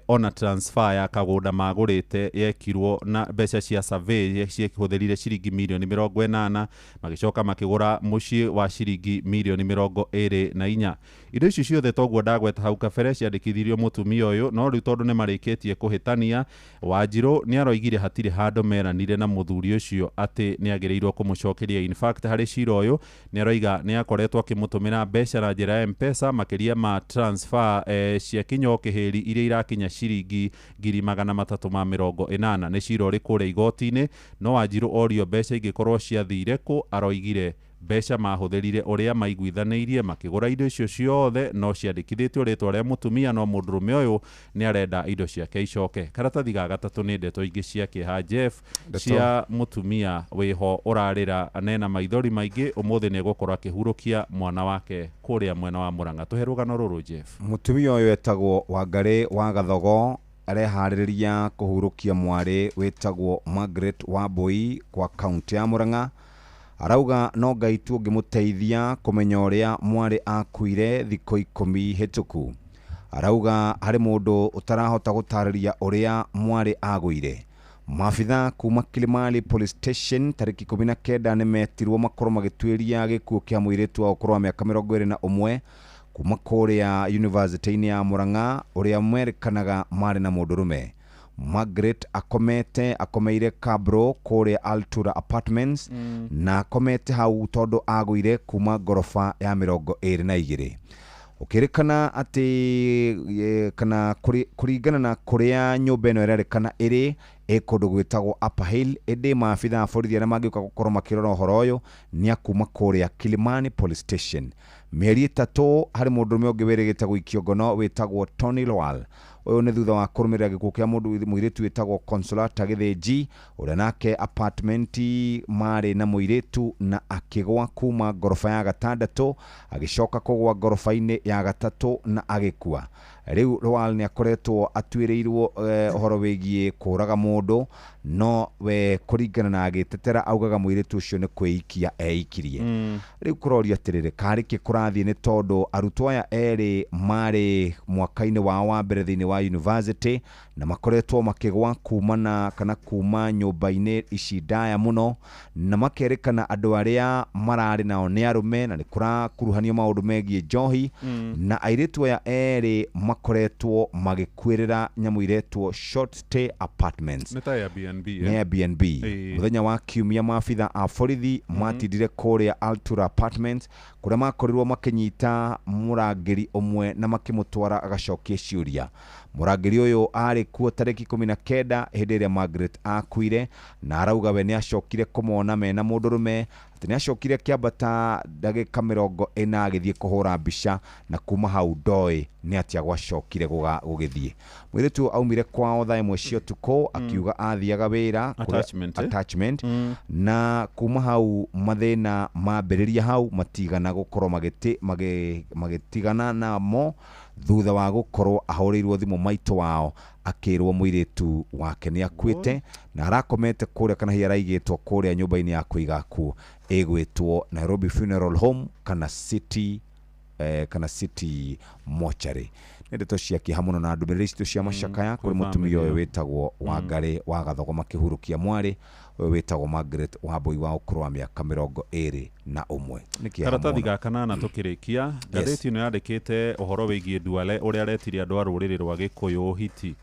ona transfer ya kagũnda magũrĩte yekirwo na mbeca cia survey ciahũthĩrire ciringi mirioni 80, magĩcoka makĩgũra mũciĩ wa ciringi mirioni 24. Indo icio ciothe toguo ndagweta hau kabere ciandĩkithirio mũtumia ũyũ, no rĩu tondũ nĩ marĩkĩtie kũhĩtania, Wanjirũ nĩ aroigire hatirĩ handũ meranire na mũthuri ũcio atĩ nĩ agĩrĩirwo kũmũcokeria. In fact harĩ cira ũyũ nĩ aroiga nĩ akoretwo akĩmũtũmĩra mbeca na njĩra ya M-Pesa makĩria ma transfer cia kinyo kĩhĩri iria irakinya ciringi 380,000. Nĩ cira ũrĩ kũrĩa igoti-inĩ, no Wanjirũ orio mbeca ingĩkorwo ciathire kũ, aroigire mbeca mahũthĩrire ũrĩa maiguithanĩirie makĩgũra indo icio ciothe no ciandĩkithĩtio rĩtwa rĩa mũtumia, no mũndũrũme ũyũ nĩ arenda indo ciake icoke. Karatathi ga gatatũ nĩ ndeto ingĩ cia kĩeha Jeff cia mũtumia wĩho ũrarĩra nena maithori maingĩ ũmũthĩ nĩ egũkorwo akĩhurũkia mwana wake kũrĩa mwena wa Murang'a. Tũhe rũgano rũrũ Jeff. Mũtumia ũyũ etagwo Wangarĩ wa Gathogo areharĩrĩria kũhurũkia mwarĩ wĩtagwo Margaret Wambui kwa kaunti ya Murang'a. Arauga no Ngai tu ũngĩmũteithia kũmenya ũrĩa mwarĩ akuire thikũ 10 hĩtũku. Arauga harĩ mũndũ ũtarahota gũtarĩria ũrĩa mwarĩ agũire. Maabitha kuma Kilimali Police Station tarĩki 19 nĩ metirwo makorwo magĩtuĩria gĩkuũ kĩa mũirĩtu wa ũkũrũ wa mĩaka 21 kuma kũrĩa University-inĩ ya Murang'a ũrĩa merĩkanaga marĩ na mũndũrũme. Margaret akomete akomeire Kabro kũrĩa Altura Apartments na akomete hau tondũ agũire kuma ngoroba ya 22. Ũkĩrĩkana atĩ kana kũringana na kũrĩa nyũmba ĩno ĩrerĩkana ĩrĩ kũndũ gwĩtagwo Upper Hill, ĩndĩ maabitha a borithi arĩa mangĩũka gũkorwo makĩrora ũhoro ũyũ nĩ akuma kũrĩa Kilimani Police Station. Mĩeri 3 harĩ mũndũrũme ũngĩ wĩrĩgĩte gũikio ngono wĩtagwo Tony Lowal. Ũyũ nĩ thutha wa kũrũmĩrĩra gĩkuũ kĩa mũndũ mũirĩtu wĩtagwo Consolata Gĩthĩnji ũrĩa nake apartmenti marĩ na mũirĩtu na akĩgwa kuma ngoroba ya 6 agĩcoka kũgwa ngoroba-inĩ ya 3 na agĩkua. Rĩu Lowal nĩ akoretwo atuĩrĩirwo ũhoro wĩgiĩ kũũraga mũndũ, no we kũringana na agĩtetera augaga mũirĩtu ũcio nĩ kwĩikia eikirie. Rĩu kũrorio atĩrĩrĩ, karĩ kĩ kũrathiĩ nĩ tondũ arutwo aya erĩ marĩ mwaka-inĩ wao wa mbere thĩinĩ wa university na makoretwo makĩgwa kuma na kana kuma nyũmba-inĩ ici ndaya mũno, na makerĩkana andũ arĩa mararĩ nao nĩ arũme na nĩ kũrakuruhanio maũndũ megiĩ njohi, na airĩtu aya erĩ makoretwo magĩkuĩrĩra nyamũ iretwo short stay apartments. Nĩ ta Airbnb. Nĩ Airbnb. Mũthenya wa kiumia maabitha a borithi matindire kũrĩa Altura Apartments kũrĩa makorirwo makĩnyita mũrangĩri ũmwe na makĩmũtwara agacokie ciũria. Mũrangĩri ũyũ arĩ kuo tarĩki 19 hĩndĩ ĩrĩa Margaret akuire, na arauga we nĩ acokire kũmona mena mũndũrũme, atĩ nĩ acokire kĩambata ndagĩka 40 agĩthiĩ kũhũra mbica, na kuma hau ndoĩ nĩ atĩa gwacokire gũgĩthiĩ. Mũirĩtu aumire kwao thaa 1 cia ũtukũ akiuga athiaga wĩra attachment, na kuma hau mathĩna mambĩrĩria hau matigana gũkorwo magĩtigana namo. Thutha wa gũkorwo ahũrĩirwo thimũ maitũ wao akĩrwo mũirĩtu wake nĩ akuĩte na arakomete kũrĩa kana hihi araigĩtwo kũrĩa nyũmba-inĩ ya kũiga akuũ ĩgwĩtwo Nairobi Funeral Home kana City kana City Mortuary. Nĩ ndeto cia kĩeha mũno na ndũmĩrĩri citũ cia macakaya kũrĩ kwĩ mũtumia ũyũ family. Wĩtagwo Wangarĩ wa Gathogo makĩhurũkia mwarĩ ũyũ wĩtagwo Margaret Wambui wa ũkũrũ wa mĩaka 21. Nĩ kĩeha Karatathi mũno. Ga kanana tũkĩrĩkia, ngathĩti ĩno yandĩkĩte ũhoro wĩgiĩ Duale ũrĩa aretire andũ a rũrĩrĩ rwa Gĩkũyũ hiti.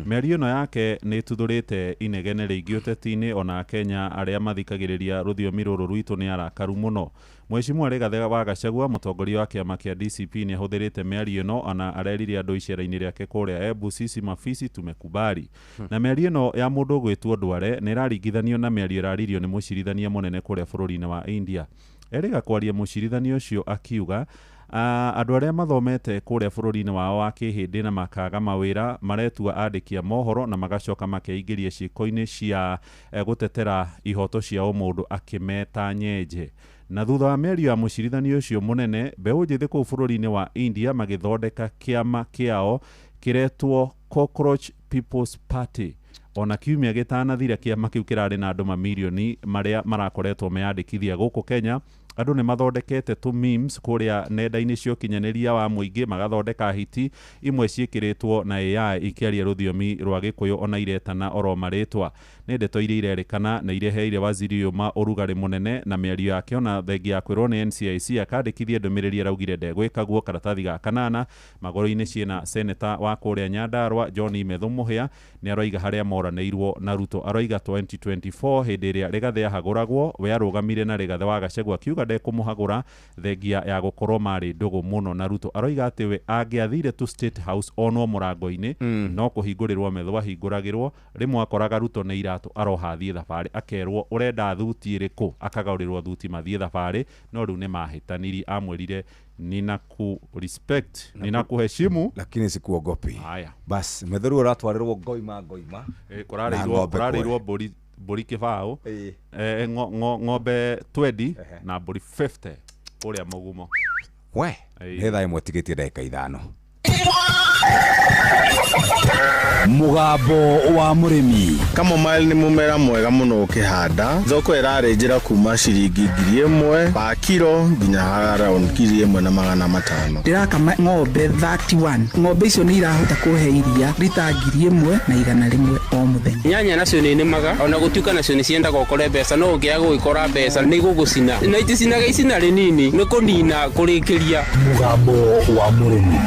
Mĩario ĩno yake nĩ ĩtuthũrĩte inegene rĩingĩ ũteti-inĩ, ona Kenya arĩa mathikagĩrĩria rũthiomi rũrũ rwitũ nĩ arakaru mũno. Mheshimiwa Rigathĩ wa Gachagua, mũtongoria wa kĩama kĩa DCP, nĩ ahũthĩrĩte mĩario ĩno ona arerire andũ icera-inĩ rĩake kũrĩa Embu, sisi mafisi tumekubali. Na mĩario ĩno ya mũndũ ũgwĩtwo Duale nĩ ĩraringithanio na mĩario ĩraririo nĩ mũcirithania mũnene kũrĩa bũrũri-inĩ wa India. Erĩga kwaria mũcirithania ũcio akiuga andũ arĩa mathomete kũrĩa bũrũri-inĩ wao wa kĩhĩndĩ na makaga mawĩra maretua andĩki a mohoro na magacoka makeingĩria ciĩko-inĩ cia gũtetera ihoto cia ũmũndũ, akĩmeta nyenje. Na thutha wa mĩario ya mũcirithania ũcio mũnene, mbeũ njĩthĩ kũu bũrũri-inĩ wa India magĩthondeka kĩama kĩao kĩretwo Cockroach People's Party. Ona kiumia gĩtanathira kĩama kĩu kĩrarĩ na andũ mamirioni marĩa marakoretwo meyandĩkithia. Gũkũ Kenya andũ nĩ mathondekete tũ memes kũrĩa nenda-inĩ cia ũkinyanĩria wa mũingĩ, magathondeka hiti imwe ciĩkĩrĩtwo na AI ikĩaria rũthiomi rwa Gĩkũyũ ona iretana oro marĩtwa. Nĩ ndeto iria irerĩkana nĩ ireheire waziri ũyũ ma ũrugarĩ mũnene na mĩario yake, ona thengia ya kwĩrwo nĩ NCIC akandĩkithie ndũmĩrĩri araugire ndegwĩka guo. Karatathi ga kanana magũrũ-inĩ ciĩna seneta wa kũrĩa Nyandarua John Imethu Mũhĩa nĩ aroiga harĩa moranĩirwo na Ruto. Aroiga 2024 hĩndĩ ĩrĩa Rigathĩ ahagũragwo we arũgamire na Rigathĩ wa Gachagua akiuga ndekũmũhagũra thengia ya gũkorwo marĩ ndũgũ mũno na Ruto. Aroiga atĩ we angĩathire tu State House onwo mũrango-inĩ no kũhingũrĩrwo metho ahingũragĩrwo. Rĩmwe akoraga Ruto nĩ iratũ aroha athiĩ thabarĩ, akerwo ũrenda thuti ĩrĩkũ, akagũrĩrwo thuti mathiĩ thabarĩ. No rĩu nĩ mahĩtanirie, amwĩrire ninaku respect, ninakuheshimu lakini sikuogopi. Haya. Bas metherũ ũratwarĩrwo ngoima ngoima. Na Kũrarĩirwo ng'ombe. Kũrarĩirwo mbũri kĩbaũ, ng'ombe 20 na mbũri 50 kũrĩa mũgumo. We. Ĩĩ. Nĩ thaa 1 tigĩtie ndagĩka 5. Mũgambo wa mũrĩmi. Chamomile nĩ mũmera mwega mũno ũkĩhanda. Thoko ĩrarĩ njĩra kuma ciringi 1000 pa kiro nginya around 1500. Ndĩrakama ng'ombe 31. Ng'ombe icio nĩ irahota kũhe iria rita 1100 o mũthenya. Nyanya nacio nĩ nĩmaga ona gũtuĩka nacio nĩ ciendaga ũkore mbeca, no ũngĩaga gũgĩkora mbeca nĩ igũgũcina na iticinaga icina rĩnini nĩ kũnina kũrĩkĩria. Mũgambo wa mũrĩmi.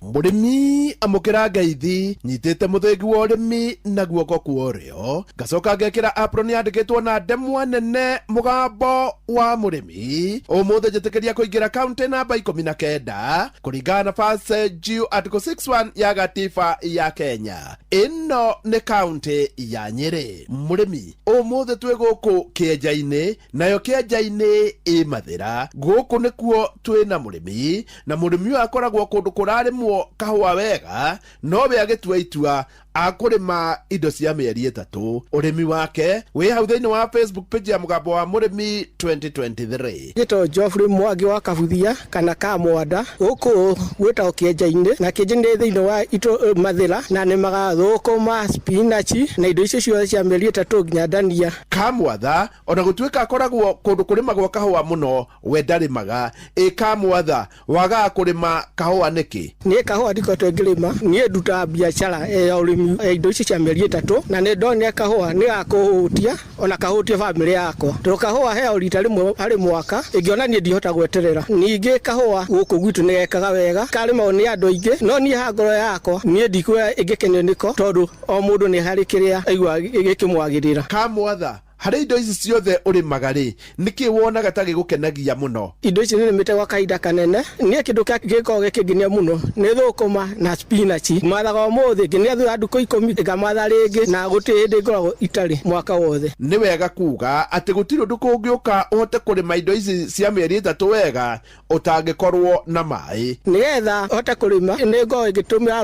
Mũrĩmi amũkĩra ngeithi nyitĩte mũthĩgi wa ũrĩmi na guoko kwa ũrĩo, ngacoka ngekĩra apron yandĩkĩtwo na ndemwa nene mũgambo wa mũrĩmi. Ũmũthĩ njĩtĩkĩria kũingĩra kaunti namba 19 kũringana na First G Article 61 ya gatiba ya Kenya. Ĩno nĩ kaunti ya Nyĩrĩ. Mũrĩmi, ũmũthĩ twĩ gũkũ kĩenja-inĩ, nayo kĩenja-inĩ ĩ Mathĩra. Gũkũ nĩkuo twĩna mũrĩmi, na mũrĩmi ũyũ akoragwo kũndũ kũrarĩmwo kahũa wega, no we agĩtua itua akũrĩma indo cia mĩeri 3. Ũrĩmi wake wĩ hau thĩinĩ wa Facebook page ya mũgambo wa mũrĩmi 2023. Njĩtwo Geoffrey Mwangi wa Kabuthia kana Kamwanda, gũkũ gwĩtagwo kĩenja-inĩ, na kĩenja-inĩ thĩinĩ wa itũ Mathĩra, na nĩmaga thũkũma, spinach na indo icio ciothe cia mĩeri 3 nginya ndania. Kamwatha ona gũtuĩka akoragwo kũndũ kũrĩmagwo kahũa mũno, we ndarĩmaga. Ĩ Kamwatha, wagaga kũrĩma kahũa nĩkĩ? Niĩ kahũa ndikoretwo ngĩrĩma, niĩ ndutaga biacara ya ũrĩmi ya indo icio cia mĩeri 3, na nĩ ndonire kahũa nĩ gakũhũtia ona kahũtie bamĩrĩ yakwa, tondũ kahũa heo rita rĩmwe harĩ mwaka, ĩngĩona niĩ ndihota gweterera. Ningĩ kahũa gũkũ gwitũ nĩ gekaga wega, karĩmagwo nĩ andũ aingĩ, no niĩ ha ngoro yakwa niĩ ndikuoya ĩngĩkenio nĩko, tondũ o mũndũ nĩ harĩ kĩrĩa aigua gĩkĩmwagĩrĩra. Kamwatha, harĩ indo ici ciothe ũrĩmaga rĩ, nĩkĩ wonaga ta gĩgũkenagia mũno? Indo ici nĩ nĩmĩte gwa kahinda kanene. Niĩ kĩndũ kĩa gĩkoragwo gĩkĩngenia mũno nĩ thũkũma na spinach. Mathaga ũmũthĩ nginya thutha wa ndukũ 10 ngamatha rĩngĩ, na gũtirĩ hĩndĩ ngoragwo itarĩ mwaka wothe. Nĩ wega kuga atĩ gũtirĩ ũndũ kũngĩũka ũhote kũrĩma indo ici cia mĩeri 3 wega ũtangĩkorwo na maĩ. Nĩgetha hote kũrĩma nĩ ngoragwo ngĩtũmĩra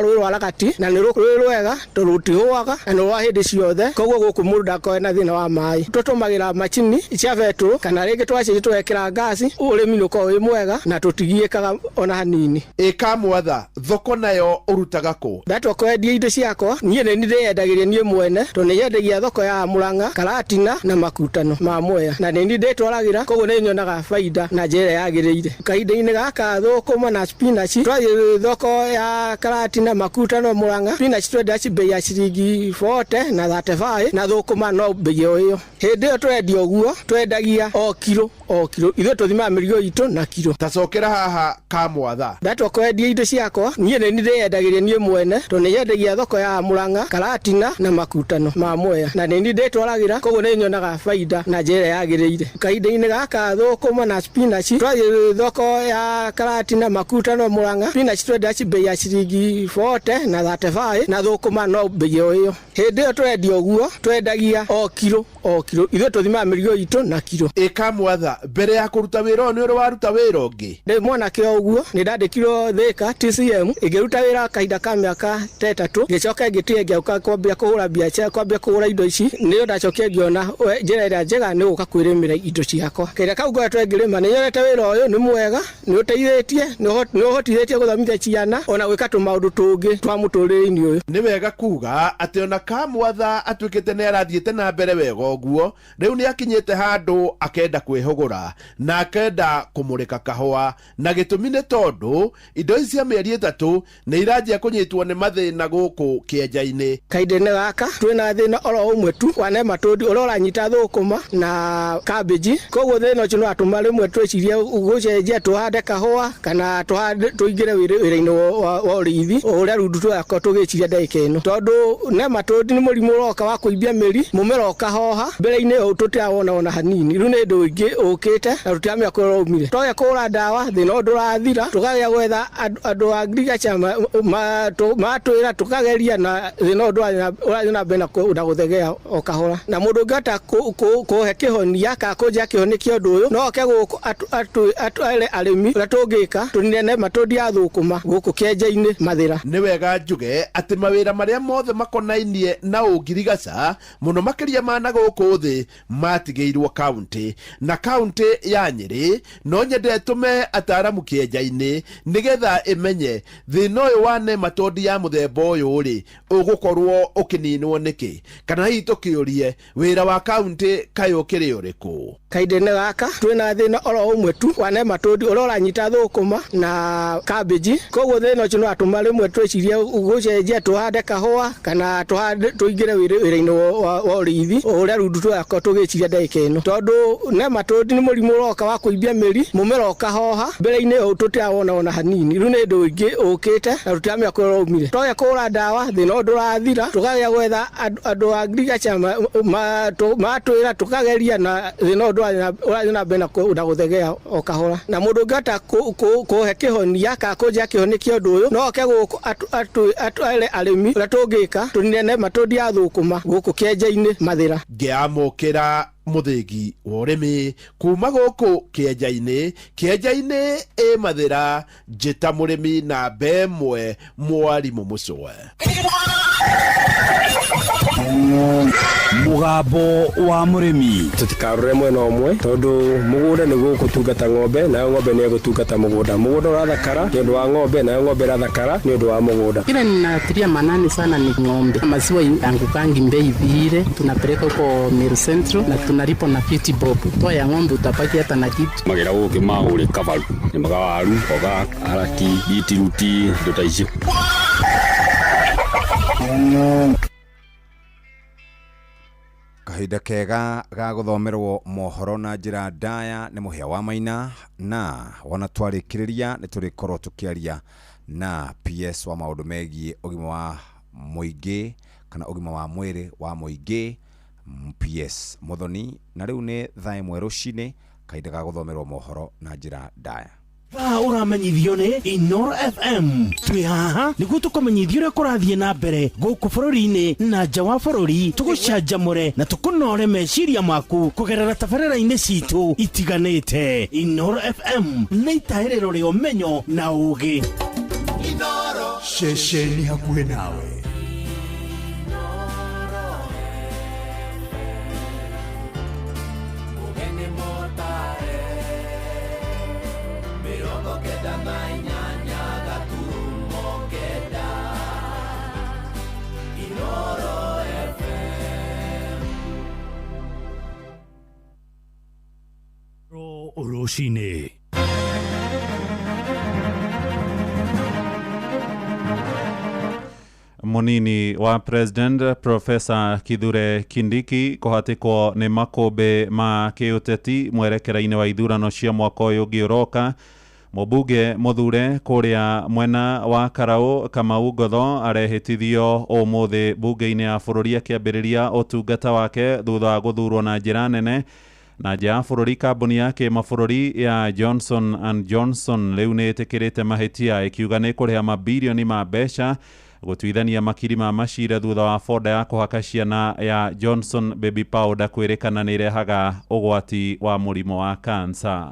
rũĩ rwa Ragati, na nĩ rũĩ rwega tondũ rũtihũaga na nĩ rwa hĩndĩ ciothe, koguo gũkũ mũndũ Mũndũ ndakorwe na thĩna wa maĩ. Tũtũmagĩra macini cia betũrũ kana rĩngĩ twacenjia tũgekĩra ngasi. Ũrĩmi nĩ ũkoragwo wĩ mwega na tũtigiĩkaga ona hanini. Ĩ Kamwatha, thoko nayo ũrutaga kũ? Ndatua kwendia indo ciakwa niĩ nĩ ndĩyendagĩria niĩ mwene, tondũ nĩnyendagia thoko ya Murang'a, Karatina na Makutano ma Mwea, na nĩ niĩ ndĩtwaragĩra, koguo nĩ nyonaga baida na njĩra ĩrĩa yagĩrĩire. Kahinda-inĩ gaka thũkũma na spinach twathiĩ thoko ya Karatina, Makutano, Murang'a, spinach twendia bei ya ciringi 40 na 35, na thũkũma no bei o ĩyo. Hĩndĩ ĩyo twendia ũguo twendagia o kiro o kiro, ithuĩ tũthimaga mĩrigo itũ na kiro. Tacokera haha Kamwatha. Ndatua kwendia indo ciakwa niĩ nĩ ndĩyendagĩria niĩ mwene, tondũ nĩnyendagia thoko ya Murang'a, Karatina na Makutano ma Mwea, na nĩ niĩ ndĩtwaragĩra, koguo nĩ nyonaga baida na njĩra ĩrĩa yagĩrĩire. Kahinda-inĩ gaka thũkũma na spinach twathiĩ thoko ya Karatina, Makutano, Murang'a, spinach twendia bei ya ciringi 40 na 35, na thũkũma no bei o ĩyo. Hĩndĩ ĩyo twendia ũguo twendagia o kiro o kiro, ithuĩ tũthimaga mĩrigo itũ na kiro. Ĩ Kamwatha, mbere ya kũruta wĩra ũyũ nĩ ũrĩ waruta wĩra ũngĩ? Ndĩ mwanake o ũguo nĩ ndandĩkirwo Thika TCM, ĩngĩruta wĩra kahinda ka mĩaka ta 3, ngĩcoka ngĩtiga ngĩũka kwambia kũhũra biacara, kwambia kũgũra indo ici. Nĩyo ndacokire ngĩona njĩra ĩrĩa njega nĩ gũka kwĩrĩmĩra indo ciakwa. Kahinda kau ngoretwo ngĩrĩma nĩ nyonete wĩra ũyũ nĩ mwega, nĩ ũteithĩtie, nĩ ũhotithĩtie gũthomithia ciana ona gwĩka tũmaũndũ tũngĩ twa mũtũrĩre-inĩ ũyũ. Nĩ wega kuga atĩ ona Kamwatha atuĩkĩte nĩ arathiĩte na mbere wega ũguo, rĩu nĩ akinyĩte handũ akenda kwĩhũgũra na akenda kũmũrĩka kahũa, na gĩtũmi nĩ tondũ indo ici cia mĩeri 3 nĩ iranjia kũnyitwo nĩ mathĩna gũkũ kĩenja-inĩ. Kahinda-inĩ gaka twĩna thĩna oro ũmwe tu wa nematode ũrĩa ũranyita thũkũma na cabbage, koguo thĩna ũcio nĩ watũma rĩmwe twĩcirie gũcenjia tũhande kahũa kana tũingĩre wĩra-inĩ wa ũrĩithi ũrĩa rundu tũrakorwo tũgĩciria ndagĩka ĩno, tondũ nematode nĩ mũrimũ ũroka wa kũimbia mĩri, mũmera ũkahoha. Mbere-inĩ ũyũ tũtirawona ona hanini, rĩu nĩ ũndũ ũngĩ ũkĩte na tũtiramenya kũrĩa ũraumire. Twagĩa kũgũra ndawa thĩna ũyũ ndũrathira, tũkagĩa gwetha andũ a agriculture matwĩra tũkageria, na thĩna ũyũ ũrathiĩ na mbere na gũthegea o kahora. Na mũndũ ũngĩhota kũhe kĩhonia kana kũnjĩra kĩhonia kĩa ũndũ ũyũ no oke gũkũ atwĩre arĩmi ũrĩa tũngĩka tũnine nematode ya thũkũma gũkũ kĩenja-inĩ Mathĩra. Nĩ wega njuge atĩ mawĩra marĩa mothe makonainie na ũngirigaca mũno makĩria ma na gũkũ thĩ matigĩirwo kaunti, na kaunti ya Nyĩrĩ no nyende ĩtũme ataaramu kĩenja-inĩ nĩgetha ĩmenye thĩna ũyũ wa nematode ya mũthemba ũyũ rĩ ũgũkorwo ũkĩninwo nĩkĩ, kana hihi tũkĩũrie wĩra wa kaunti kaĩ ũkĩrĩ ũrĩkũ. Kahinda-inĩ gaka twĩna thĩna oro ũmwe tu wa nematode ũrĩa ũranyita thũkũma na cabbage, koguo thĩna ũcio nĩ watũma rĩmwe twĩcirie gũcenjia tũhande kahũa kana tũingĩre wĩra-inĩ wa ũrĩithi ũrĩa rundu tũrakorwo tũgĩciria ndagĩka ĩno, tondũ nematode nĩ mũrimũ ũroka wa kũimbia mĩri, mũmera ũkahoha. Mbere-inĩ ũyũ tũtirawona ona hanini, rĩu nĩ ũndũ ũngĩ ũkĩte na tũtiramenya kũrĩa ũraumire. Twagĩa kũgũra ndawa thĩna ũyũ ndũrathira, tũkagĩa gwetha andũ a agriculture matwĩra tũkageria, na thĩna ũyũ ũrathiĩ na mbere na gũthegea o kahora. Na mũndũ ũngĩhota kũhe kĩhonia kana kũnjĩra kĩhonia kĩa ũndũ ũyũ no oke gũkũ atwĩre arĩmi ũrĩa tũngĩka tũnine nematode ya thũkũma gũkũ kĩenja-inĩ Mathĩra. Ngĩamũkĩra mũthĩgi wa ũrĩmi kuma gũkũ kĩenja-inĩ, kĩenja-inĩ ĩ Mathĩra, njĩta mũrĩmi namba 1 mwarimũ Mũcũe. Mũgambo wa mũrĩmi. Tũtikarore mwena ũmwe tondũ mũgũnda nĩguo ũgũtungata ng'ombe, nayo ng'ombe nĩ ĩgũtungata mũgũnda. Mũgũnda ũrathakara nĩ ũndũ wa ng'ombe, nayo ng'ombe ĩrathakara nĩ ũndũ wa mũgũnda. Kile ninatilia manani sana ni ng'ombe. Maziwa angukangi bei vile, tunapeleka huko Meru Central na tunalipa na 50 bob. Toa ya ng'ombe utabaki hata na kitu. Magera gũkĩ magũre kabaru, nĩ magawaru, mboga, karati, beetroot, indo ta icio. Kahinda kega ga gũthomerwo mohoro na njĩra ndaya nĩ Mũhĩa wa Maina, na wona twarĩkĩrĩria nĩ tũrĩkorwo tũkĩaria na PS wa maũndũ megiĩ ũgima wa mũingĩ kana ũgima wa mwĩrĩ wa mũingĩ, PS Muthoni. Na rĩu nĩ thaa 1 rũcinĩ, kahinda ga gũthomerwo mohoro na njĩra ndaya. Thaa ũramenyithio nĩ Inoro FM. Twĩ haha nĩguo tũkũmenyithie ũrĩa kũrathiĩ na mbere gũkũ bũrũri-inĩ na nja wa bũrũri, tũgũcanjamũre na tũkũnore meciria maku kũgerera tabarĩra-inĩ citũ itiganĩte. Inoro FM nĩ itahĩrĩro rĩa ũmenyo na ũũgĩ. Inoro ceceni hakuhĩ nawe. Rũcinĩ. Munini wa President Professor Kithure Kindiki kũhatĩkwo nĩ makũmbĩ ma kĩũteti mwerekera-inĩ wa ithurano cia mwaka ũyũ ũngĩ ũroka. Mũmbunge mũthure kũrĩa mwena wa Karau Kamau Ngotho arehĩtithio ũmũthĩ mbunge-inĩ ya bũrũri akĩambĩrĩria ũtungata wake thutha wa gũthurwo na njĩra nene. Na nja ya bũrũri, kambuni ya kĩmabũrũri ya Johnson and Johnson rĩu nĩ ĩtĩkĩrĩte mahĩtia ĩkiuga nĩ ĩkũrĩha mabirioni ma mbeca gũtuithania makiri ma macira thutha wa boda ya kũhaka ciana ya Johnson Baby Powder kwĩrĩkana nĩ ĩrehaga ũgwati wa mũrimũ wa kansa.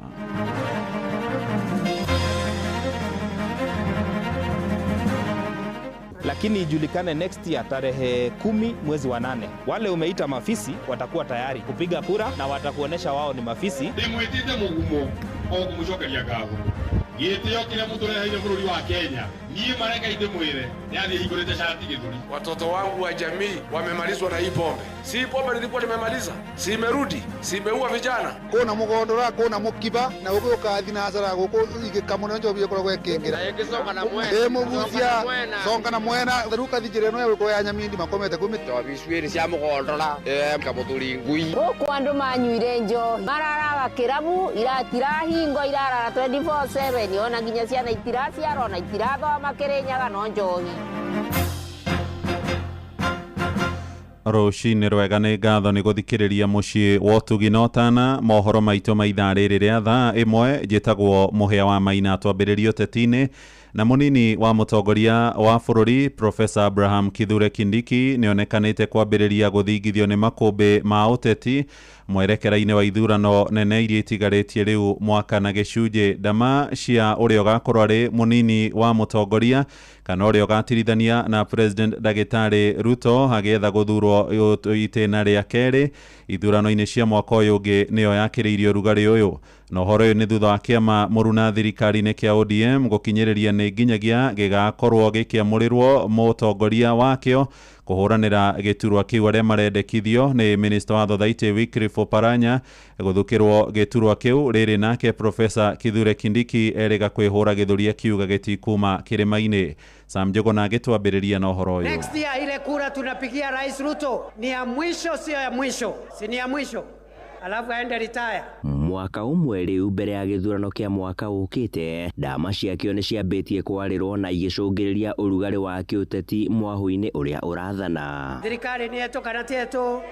Lakini ijulikane next year tarehe 10 mwezi wa 8, wale umeita mafisi watakuwa tayari kupiga kura na watakuonesha wao ni mafisi. Ndimwitite mugumo o kumucokeria ngatho gĩtĩo kĩrĩa mũtũreheire bũrũri wa Kenya. Niĩ mareka ndĩmwĩre nĩ athiĩ hingũrĩte shati gĩthũri. Watoto wangu wa jamii wamemalizwa na hii pombe. Si pombe nilikuwa nimemaliza, si imerudi, si imeua vijana. Kuna mugondora, kuna mukiba na uguka thinacara guku igika muno njobi ikoragwo ikingira. Ĩ mugucia songa na mwena riu kathi njira ĩno ya gũkorwo ya Nyamindi makomete kuu njobi cwĩrĩ cia mugondora kamuthuri ngui. Gũkũ andũ manyuire njohi mararaga kĩrabu iratirahingo irarara 24/7 ona nginya ciana itiraciarwo na itirathoma Kĩrĩnyaga no njohi. Rũcinĩ rwega, nĩ ngatho nĩ gũthikĩrĩria mũciĩ wa ũtugi na ũtana. Mohoro maitũ ma ithaa rĩrĩ rĩa thaa 1. Njĩtagwo Mũhĩa wa Maina. Twambĩrĩrie ũteti-inĩ na mũnini wa mũtongoria wa bũrũri Professor Abraham Kithure Kindiki nĩonekanĩte kwambĩrĩria gũthingithio nĩ makũmbĩ ma ũteti mwerekera-inĩ wa ithurano nene iria itigarĩtie rĩu mwaka na gĩcunjĩ. Ndama cia ũrĩa ũgakorwo arĩ mũnini wa mũtongoria kana ũrĩa ũgatirithania na President Ndagĩtarĩ Ruto agĩetha gũthurwo itĩna rĩa kerĩ ithurano-inĩ cia mwaka ũyũ ũngĩ nĩyo yakĩrĩirie ũrugarĩ ũyũ. Na ũhoro ũyũ nĩ thutha wa kĩama mũruna thirikari-inĩ kĩa ODM gũkinyĩrĩria nĩ nginyagia gĩgakorwo gĩkĩamũrĩrwo mũtongoria wakĩo kũhũranĩra gĩturwa kĩu. Arĩa marendekithio nĩ Minister wa Thothaitĩ Wycliffe Oparanya gũthukĩrwo gĩturwa kĩu rĩrĩ, nake Professor Kithure Kindiki erĩga kwĩhũra gĩthũri akiuga gĩtikuma kĩrĩma-inĩ. Sam Njuguna agĩtwambĩrĩria na ũhoro ũyũ. Next year ile kura tunapigia Rais Ruto ni ya mwisho, sio ya mwisho, si ni ya mwisho, alafu aende retire. Mwaka ũmwe rĩu mbere ya gĩthurano kĩa mwaka ũkĩte, ndama ciakĩo nĩ ciambĩtie kwarĩrwo na igĩcũngĩrĩria ũrugarĩ wa kĩũteti mwahũ-inĩ ũrĩa ũrathana. Thirikari nĩ yetu kana ti yetu?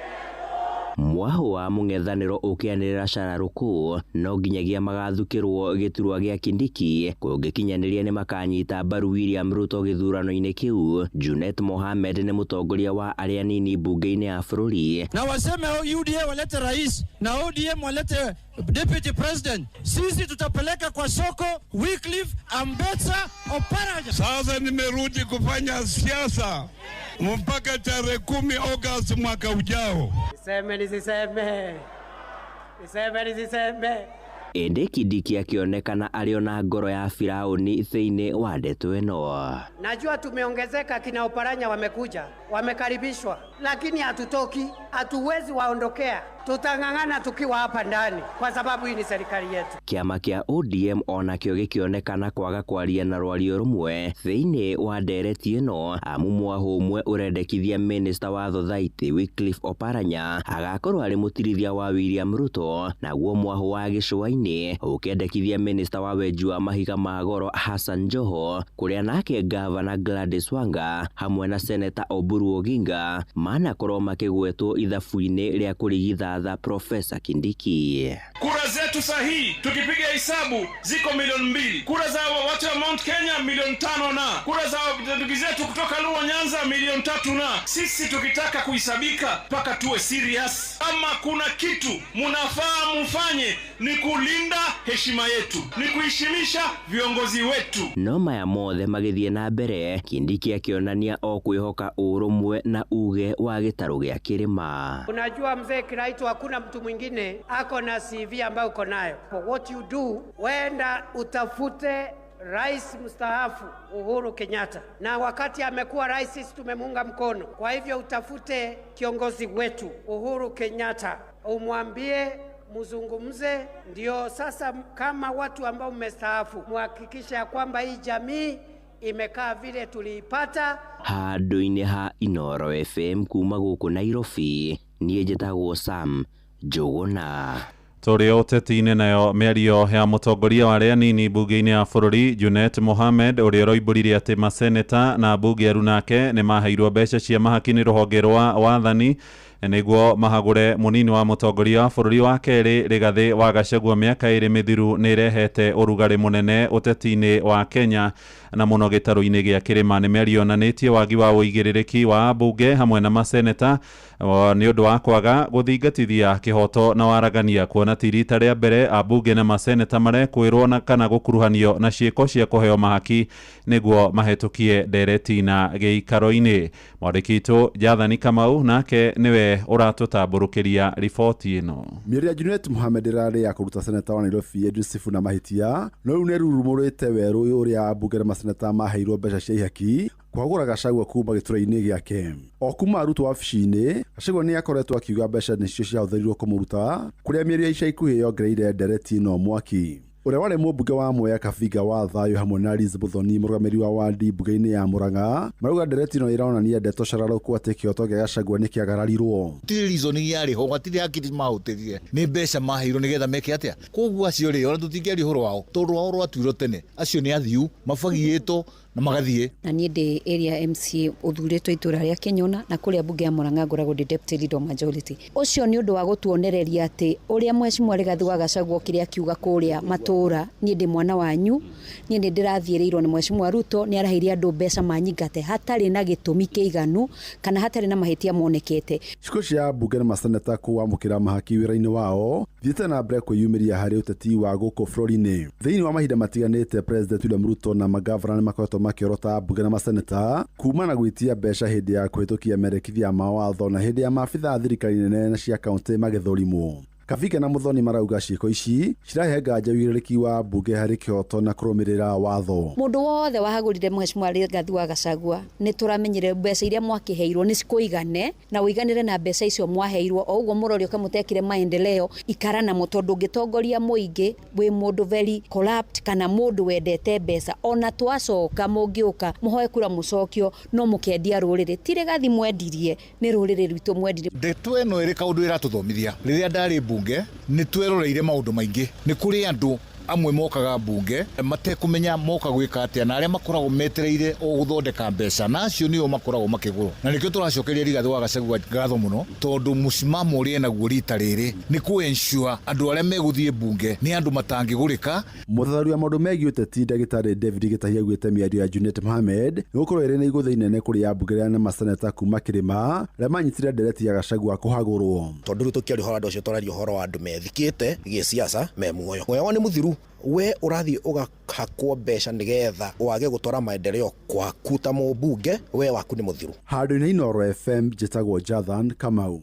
Mwahũ wa mũng'ethanĩro ũkĩanĩrĩra cararũkũ no nginyagia magathukĩrwo gĩturwa gĩa Kindiki kũngĩkinyanĩria nĩ makanyita mbaru William Ruto gĩthurano-inĩ kĩu. Junet Mohamed nĩ mũtongoria wa arĩa nini mbunge-inĩ ya bũrũri. Na waseme UDA walete rais na ODM walete deputy president, sisi tutapeleka kwa soko Wycliffe Ambetsa Oparanya. Sasa nimerudi kufanya siasa mpaka tarehe 10 Agosti mwaka ujao. Niseme nisiseme, niseme nisiseme. Ĩndĩ Kindiki akĩonekana arĩ ona ngoro ya Firaũni thĩinĩ wa ndeto ĩno. Najua tumeongezeka, kina Oparanya wamekuja, wamekaribishwa, lakini hatutoki, hatuwezi waondokea. Tutang'ang'ana tukiwa hapa ndani kwa sababu hii ni serikali yetu. Kĩama kĩa ODM onakĩo gĩkĩonekana kwaga kwaria na rwario rũmwe thĩinĩ wa ndereti ĩno, amu mwahũ ũmwe ũrendekithia Minister wa Thothaitĩ Wycliffe Oparanya agakorwo arĩ mũtirithia wa William Ruto, naguo mwahũ wa gĩcũa-inĩ ũkĩendekithia Minister wa wenji wa mahiga ma goro Hassan Joho, kũrĩa nake Gavana Gladys Wanga hamwe na Senator Oburu Oginga manakorwo makĩgwetwo ithabu-inĩ rĩa kũrigitha Profesa Kindiki. Kura zetu sahihi tukipiga hesabu ziko milioni 2. Kura za watu wa Mount Kenya milioni 5 na kura za ndugu zetu kutoka Luo Nyanza milioni 3 na sisi tukitaka kuhesabika mpaka tuwe serious. Kama kuna kitu mnafaa mfanye ni kulinda heshima yetu, ni kuheshimisha viongozi wetu. No maya mothe magĩthiĩ na mbere, Kindiki akĩonania o kwĩhoka ũrũmwe na uge wa gĩtarũ gĩa kĩrĩma. Unajua mzee Kiraitu, hakuna mtu mwingine ako na CV ambayo uko nayo. For what you do, wenda utafute Rais mstaafu Uhuru Kenyatta, na wakati amekuwa rais sisi tumemuunga mkono. Kwa hivyo utafute kiongozi wetu Uhuru Kenyatta, umwambie mzungumze, ndio sasa kama watu ambao mmestaafu muhakikisha ya kwamba hii jamii imekaa vile tuliipata. Handũ-inĩ ha Inooro FM kuma gũkũ Nairobi, niĩ njĩtagwo Sam Njũgũna. Tũrĩ ũteti-inĩ nayo mĩario ya mũtongoria wa arĩa anini mbunge-inĩ ya bũrũri Junet Mohamed ũrĩa ũroimbũrire atĩ maseneta na mbunge arunake nĩ maheirwo mbeca cia mahaki nĩ rũhonge rwa wathani nĩguo mahagũre mũnini wa mũtongoria wa bũrũri wa kerĩ Rigathĩ wa Gachagua mĩaka 2 mĩthiru nĩ ĩrehete ũrugarĩ mũnene ũteti-inĩ wa Kenya na mũno gĩtarũ-inĩ gĩa kĩrĩma. Nĩ mĩario yonanĩtie wagi wa ũigĩrĩrĩki wa ambunge hamwe na maseneta nĩ ũndũ wa kwaga gũthingatithia kĩhoto na waragania, kuona ti rita rĩa mbere ambunge na maseneta marekwĩrwo na kana gũkuruhanio na ciĩko cia kũheo mahaki nĩguo mahĩtũkie ndereti na gĩikaro-inĩ. Mwandĩki witũ Jathani Kamau nake nĩwe ũratũtambũrũkĩria riboti ĩno. Mĩario ya Junet Mohamed ĩrarĩ ya kũruta seneta wa Nairobi Edwin Sifuna mahĩtia, no rĩu nĩrurumũrĩte werũ ũrĩa ambunge na maseneta maheirwo mbeca cia ihaki kũhagũra Gachagua kuma gĩturwa-inĩ gĩake. O kuma arutwo wabici-inĩ, Gachagua nĩ akoretwo akiuga mbeca nĩcio ciahũthĩrirwo kũmũruta, kũrĩa mĩario ya ica ikuhĩ yongereire ndereti ĩno mwaki. Ũrĩa warĩ mũmbunge wa Mwea Kabiga wa Thayũ hamwe na Liz Muthoni mũrũgamĩrĩri wa wandi mbunge-inĩ ya Murang'a marauga ndereti ĩno ĩronania ndeto cararũku atĩ kĩhoto kĩa Gachagua nĩ kĩagararirwo. Gũtirĩ reason yarĩ ho, gũtirĩ hakiri mahũtĩrire, nĩ mbeca maheirwo nĩgetha meke atĩa. Koguo acio rĩ, ona tũtingĩaria ũhoro wao tondũ rwao rwatuirwo tene. Acio nĩ athiu mabagiĩtwo na magathiĩ. Na niĩ ndĩ area MCA ũthurĩtwo itũra rĩa Kĩnyona, na kũrĩa mbunge ya Murang'a ngoragwo ndĩ deputy leader of majority. Ũcio nĩ ũndũ wa gũtuonereria atĩ ũrĩa Mheshimiwa Rigathĩ wa Gachagua okire akiuga kũrĩa matũra, niĩ ndĩ mwana wanyu, niĩ nĩ ndĩrathiĩrĩirwo nĩ Mheshimiwa Ruto, nĩ araheire andũ mbeca manyingate hatarĩ na gĩtũmi kĩiganu kana hatarĩ na mahĩtia monekete. Ciiko cia mbunge na maseneta kũamũkĩra mahaki wĩra-inĩ wao thiĩte na mbere kwĩyumĩria harĩ ũteti wa gũkũ bũrũri-inĩ. Thĩinĩ wa mahinda matiganĩte, President William Ruto na magavana nĩ makoretwo makĩorota mbunge na maseneta kuma na gwĩtia mbeca hĩndĩ ya kũhĩtũkia merekithia ma watho na hĩndĩ ya maabitha a thirikari nene na cia kaũntĩ magĩthũrimwo. Kabiga na Muthoni marauga ciĩko ici cirahe nganja ũigĩrĩrĩki wa mbunge harĩ kĩhoto na kũrũmĩrĩra watho. Mũndũ wothe wahagũrire Mheshimiwa Rigathĩ wa Gachagua nĩ tũramenyire mbeca iria mwakĩheirwo nĩ cikũigane na ũiganĩre na mbeca icio mwaheirwo, o ũguo mũrorio kamũtekire maendeleo ikara namo, tondũ ũngĩtongoria mũingĩ wĩ mũndũ very corrupt kana mũndũ wendete mbeca, ona twacoka mũngĩũka mũhoe kura mũcokio no mũkendia rũrĩrĩ. Ti Rigathĩ mwendirie, nĩ rũrĩrĩ rwitũ mwendirie. Ndeto ĩno ĩrĩ kaũndũ ĩratũthomithia. Rĩrĩa ndarĩ mbunge nĩ tweroreire maũndũ maingĩ. Nĩ kũrĩ andũ amwe mokaga mbunge matekũmenya moka gwĩka atĩa, na arĩa makoragwo metereire o gũthondeka mbeca, na acio nĩo makoragwo makĩgũrwo. Na nĩkĩo tũracokeria Rigathĩ wa Gachagua ngatho mũno, tondũ mũcimamo ũrĩa enaguo rita rĩrĩ nĩ kũ ensure andũ arĩa megũthiĩ mbunge nĩ andũ matangĩgũrĩka. Mũthathaũri wa maũndũ megiĩ ũteti ndagĩtarĩ David Gĩtahi augĩte mĩario ya Junet Mohamed nĩ gũkorwo ĩrĩ na igũtha inene kũrĩ ambunge arĩa na maseneta kuma kĩrĩma arĩa manyitire ndereti ya Gachagua kũhagũrwo. Tondũ rĩu tũkĩaria ũhoro wa andũ acio tũraria ũhoro wa andũ methikĩte gĩsiasa me muoyo. Muoyo wao nĩ mũthiru. We ũrathiĩ ũgahakwo mbeca nĩgetha wage gũtwara maendeleo kwaku ta mũmbunge, we waku nĩ mũthiru. Handũ-inĩ Inooro FM njĩtagwo Jathan Kamau.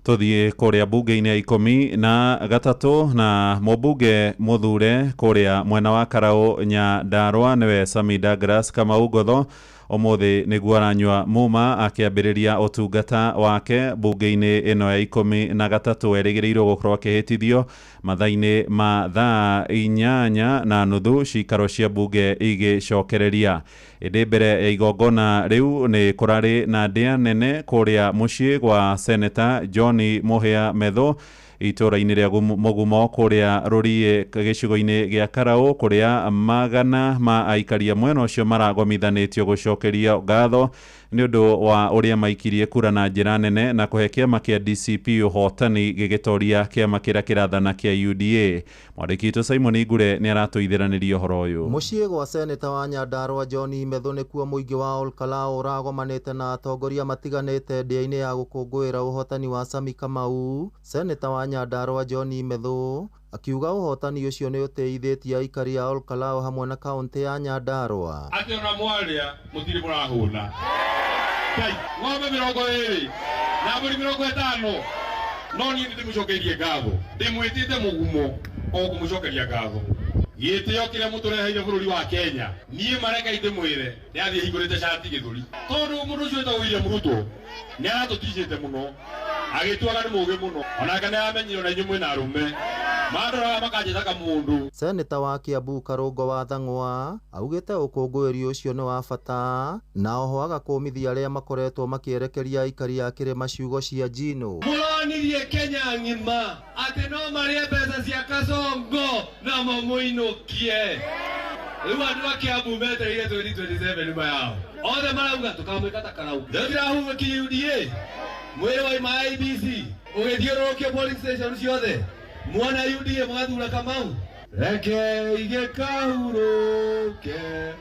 Tũthiĩ kũrĩa mbunge-inĩ ya 13 na mũmbunge mũthure kũrĩa mwena wa Karau Nyandarua nĩwe Sami Douglas Kamau Ngotho ũmũthĩ nĩguo aranyua muma akĩambĩrĩria ũtungata wake mbunge-inĩ ĩno ya 13. Erĩgĩrĩirwo gũkorwo akĩhĩtithio mathaa-inĩ ma thaa 8:30 cikaro cia mbunge igĩcokereria. Ĩndĩ mbere ya igongona rĩu nĩ kũrarĩ na ndĩa nene kũrĩa mũciĩ gwa Seneta John Mũhĩa Metho itũra-inĩ rĩa Mũgumo kũrĩa Rũriĩ gĩcigo-inĩ gĩa Karau, kũrĩa magana ma aikaria mwena ũcio maragomithanĩtio gũcokeria ngatho nĩ ũndũ wa ũrĩa maikirie kura na njĩra nene na kũhe kĩama kĩa DCP ũhotani gĩgĩtoria kĩama kĩrĩa kĩrathana kĩa UDA. Mwandĩki witũ Simon Ngure nĩ aratũithĩranĩria ũhoro ũyũ. Mũciĩ gwa seneta wa Nyandarua John Methu nĩkuo mũingĩ wa Olkalau ũragomanĩte na atongoria matiganĩte ndĩa-inĩ ya gũkũngũĩra ũhotani wa Sami Kamau. Seneta wa Nyandarua John Methu akiuga ũhotani ũcio nĩ ũteithĩtie aikari a Olkalau hamwe na kaũntĩ ya Nyandarua. Atĩ ona mwarĩa mũtirĩ mũrahũna. Ngai, ng'ombe 20 na mbũri 50, no niĩ nĩndĩmũcokeirie ngatho, ndĩmwĩtĩte mũgumo o kũmũcokeria ngatho. Gĩtĩo kĩrĩa mũtũreheire bũrũri wa Kenya, niĩ mareka ndĩmwĩre nĩ athiĩ hingũrĩte cati gĩthũri, tondũ mũndũ ũcio wĩtagwo William Ruto nĩ aratũticĩte mũno. Agĩtuaga nĩ mũũgĩ mũno onake nĩ amenyire ona inyuĩ mwĩna arũme mandoraga makanjĩta kamũndũ. Seneta wa Kiambu Karũngo wa Thang'wa augĩte ũkũngũĩri ũcio nĩ wa bata na oho agakũmithia arĩa makoretwo makĩerekeria aikari a kĩrĩma ciugo cia njino. Mũronirie Kenya ng'ima atĩ no marĩe mbeca cia Kasongo na mamũinũkie. Rĩu andũ a Kiambu metereire 2027 nyuma yao othe marauga tũkamwĩka ta Karau. Rĩu ndĩrahurũkia UDA mwĩrĩ waima IEBC ũgĩthiũrũrũkio polling station ciothe mwana UDA mũgathura Kamau. Reke igĩkahurũke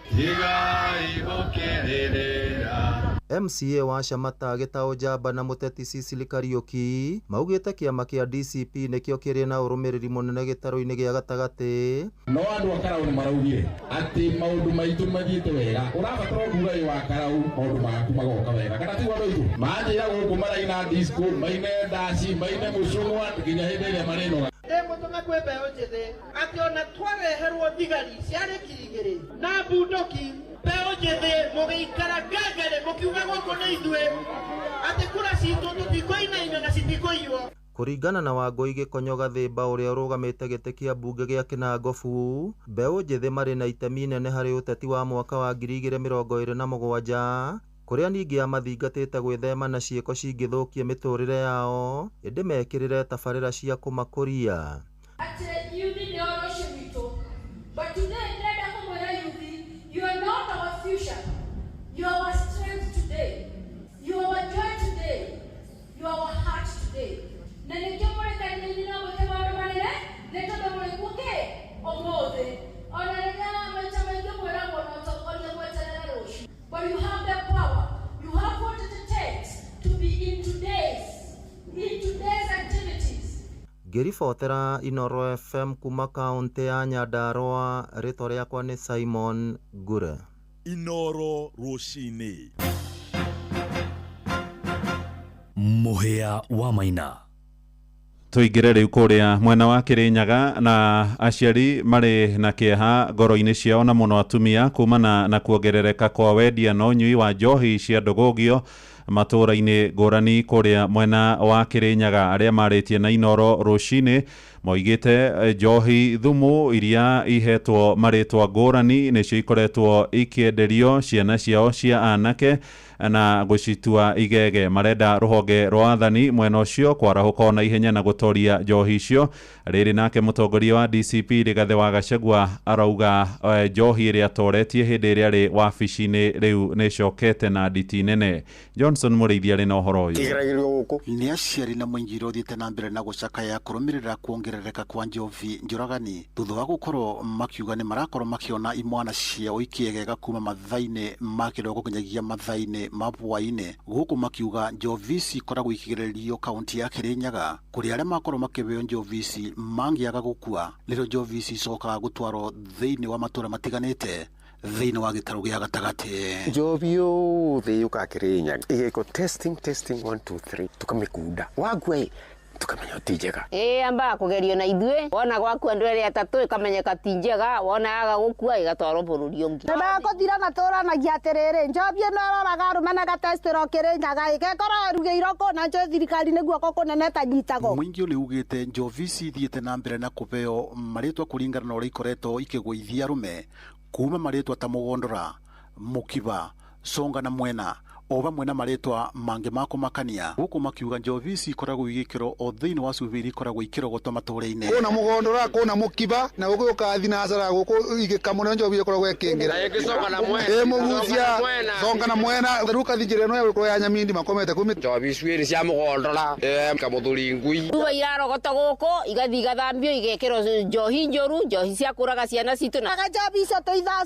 tigai gũkĩrĩrĩra. MCA wa Shamata Gĩtaũ Njamba na mũteti Cecily Kariũki maugĩte kĩama kĩa DCP nĩkĩo kĩrĩ na ũrũmĩrĩri mũnene gĩtarũ-inĩ gĩa gatagatĩ. No andũ a Karau nĩ maraugire atĩ maũndũ maitũ mathiĩte wega, ũrabatara kuga wĩ wa Karau maũndũ maku magoka wega, kana tiguo andũ aitũ manjĩra gũkũ maraina disco, maine ndaci, maine mũcũng'wa nginya hĩndĩ ĩrĩa marĩnoga. Ndĩmũtũme kwĩ mbeũ njĩthĩ atĩ ona twareherwo thigari ciarĩ 2,000 na bunduki, mbeũ njĩthĩ mũgĩikara ngangare mũkiuga gũkũ nĩ ithuĩ atĩ kura citũ tũtikũinainio na citikũiywo. Kũringana na Wangũi Gĩkonyo Gathĩmba ũrĩa ũrũgamĩte gĩtĩ kĩa mbunge gĩa Kĩnangobu, mbeũ njĩthĩ marĩ na itemi inene harĩ ũteti wa mwaka wa 2027 kũrĩa ningĩ amathingatĩte gwĩthema na ciĩko cingĩthũkia mĩtũrĩre yao ĩndĩ mekĩrĩre tabarĩra cia kũmakũria. Atĩ yuthi nĩo rũciũ rwitũ, but today ndĩrenda kũmwĩra yuthi, you are not our future, you are our strength today, you are our joy today, you are our heart today. Na nĩkĩo mũrĩ kanitha-inĩ no mwĩke maũndũ manene nĩ tondũ mũrĩ kuo kĩ ũmũthĩ. Ona rĩrĩa maita maingĩ mwĩragwo na ũtongoria mweterere rũciũ, but you have the power, you have what it takes to be in today's activities. Ngĩribotera Inoro FM kuma kaũntĩ ya Nyandarũa, rĩtwa rĩakwa nĩ Simon Ngure. Inoro rũcinĩ. Mũhĩa wa Maina. Tũingĩre rĩu kũrĩa mwena wa Kĩrĩnyaga na aciari marĩ na kĩeha ngoro-inĩ ciao na mũno atumia kumana na kuongerereka kwa wendia na ũnyui wa njohi cia ndũgũgio matũũra-inĩ ngũrani kũrĩa mwena wa Kĩrĩnyaga. Arĩa marĩtie na Inoro rũcinĩ moigĩte njohi thumu iria ihetwo marĩtwa ngũrani nĩcio ikoretwo ikĩenderio ciana ciao cia anake na gũcitua igege. Marenda rũhonge rwa athani mwena ũcio kwarahũka ona ihenya na gũtoria njohi icio. Rĩrĩ nake mũtongoria wa DCP Rigathĩ wa Gachagua arauga njohi ĩrĩa atoretie hĩndĩ ĩrĩa arĩ wabici-inĩ rĩu nĩĩcokete na nditi nene. Johnson Mũrĩithi arĩ na ũhoro ũyũ. Nĩ aciari na mũingĩ ũrĩa ũthiĩte na mbere na gũcakaya kũrũmĩrĩra kuongerereka kwa njovi njũragani thutha wa gũkorwo makiuga nĩ marakorwo makĩona imwana ciao ikĩegega kuma mathaa-inĩ ma kĩroko nginyagia mathaa-inĩ ma hwaĩ-inĩ, gũkũ makiuga njovi ici ikoragwo ikĩgererio kaunti ya Kĩrĩnyaga kũrĩa arĩa makorwo makĩheo njovi ici mangĩaga gũkua nĩrĩo njovi ici icokaga gũtwarwo thĩinĩ wa matũũra matiganĩte thĩinĩ wa gĩtarũ gĩa gatagatĩ. Njovi yothe yũkaga Kĩrĩnyaga ĩgekwo testing testing 1 2 3 tukamĩkunda wagua ĩ tukamenya ti njega. Ĩ ambaga kũgerio na ithuĩ, wona gwaku andũ erĩ atatũ ĩkamenyeka ti njega, wona yaga gũkua ĩgatwarwo bũrũri ũngĩ. Nĩmekũthira matũranagia atĩrĩrĩ, njovi ĩno ĩroraga arũme na gatestĩrwo Kĩrĩnyaga ĩgekora ĩrugĩirwo kũ na njũĩ thirikari nĩ guoko kũnene ĩtanyitagwo. Mũingĩ nĩ ugĩte njovi ici ithiĩte na mbere na kũheo marĩtwa kũringana na ũrĩa ikoretwo ikĩgũithia arũme kuma marĩtwa ta Mũgondora, Mũkiba, Songa na Mwena o vamwe na marĩtwa mangĩ ma kũmakania, gũkũ makiuga njovi ici ikoragwo igĩkĩrwo o thĩinĩ wa cumbĩ iria ikoragwo ikĩrogotwo matũũra-inĩ. Kũna Mũgondora, kũna Mũkiba na gũgĩũka thinacara gũkũ igĩkamwo nĩyo njovi ĩkoragwo ĩkĩingĩra. Ĩ mũgucia songa na mwena rĩu ũgathiĩ njĩra ĩno ya gũkorwo ya Nyamindi makomete kũu. Njovi icu cia Mũgondora kamũthuri ngui. Cuba irarogotwo gũkũ igathiĩ igathambio igekĩrwo njohi njũru, njohi cia kũraga ciana citũ. Njovi icio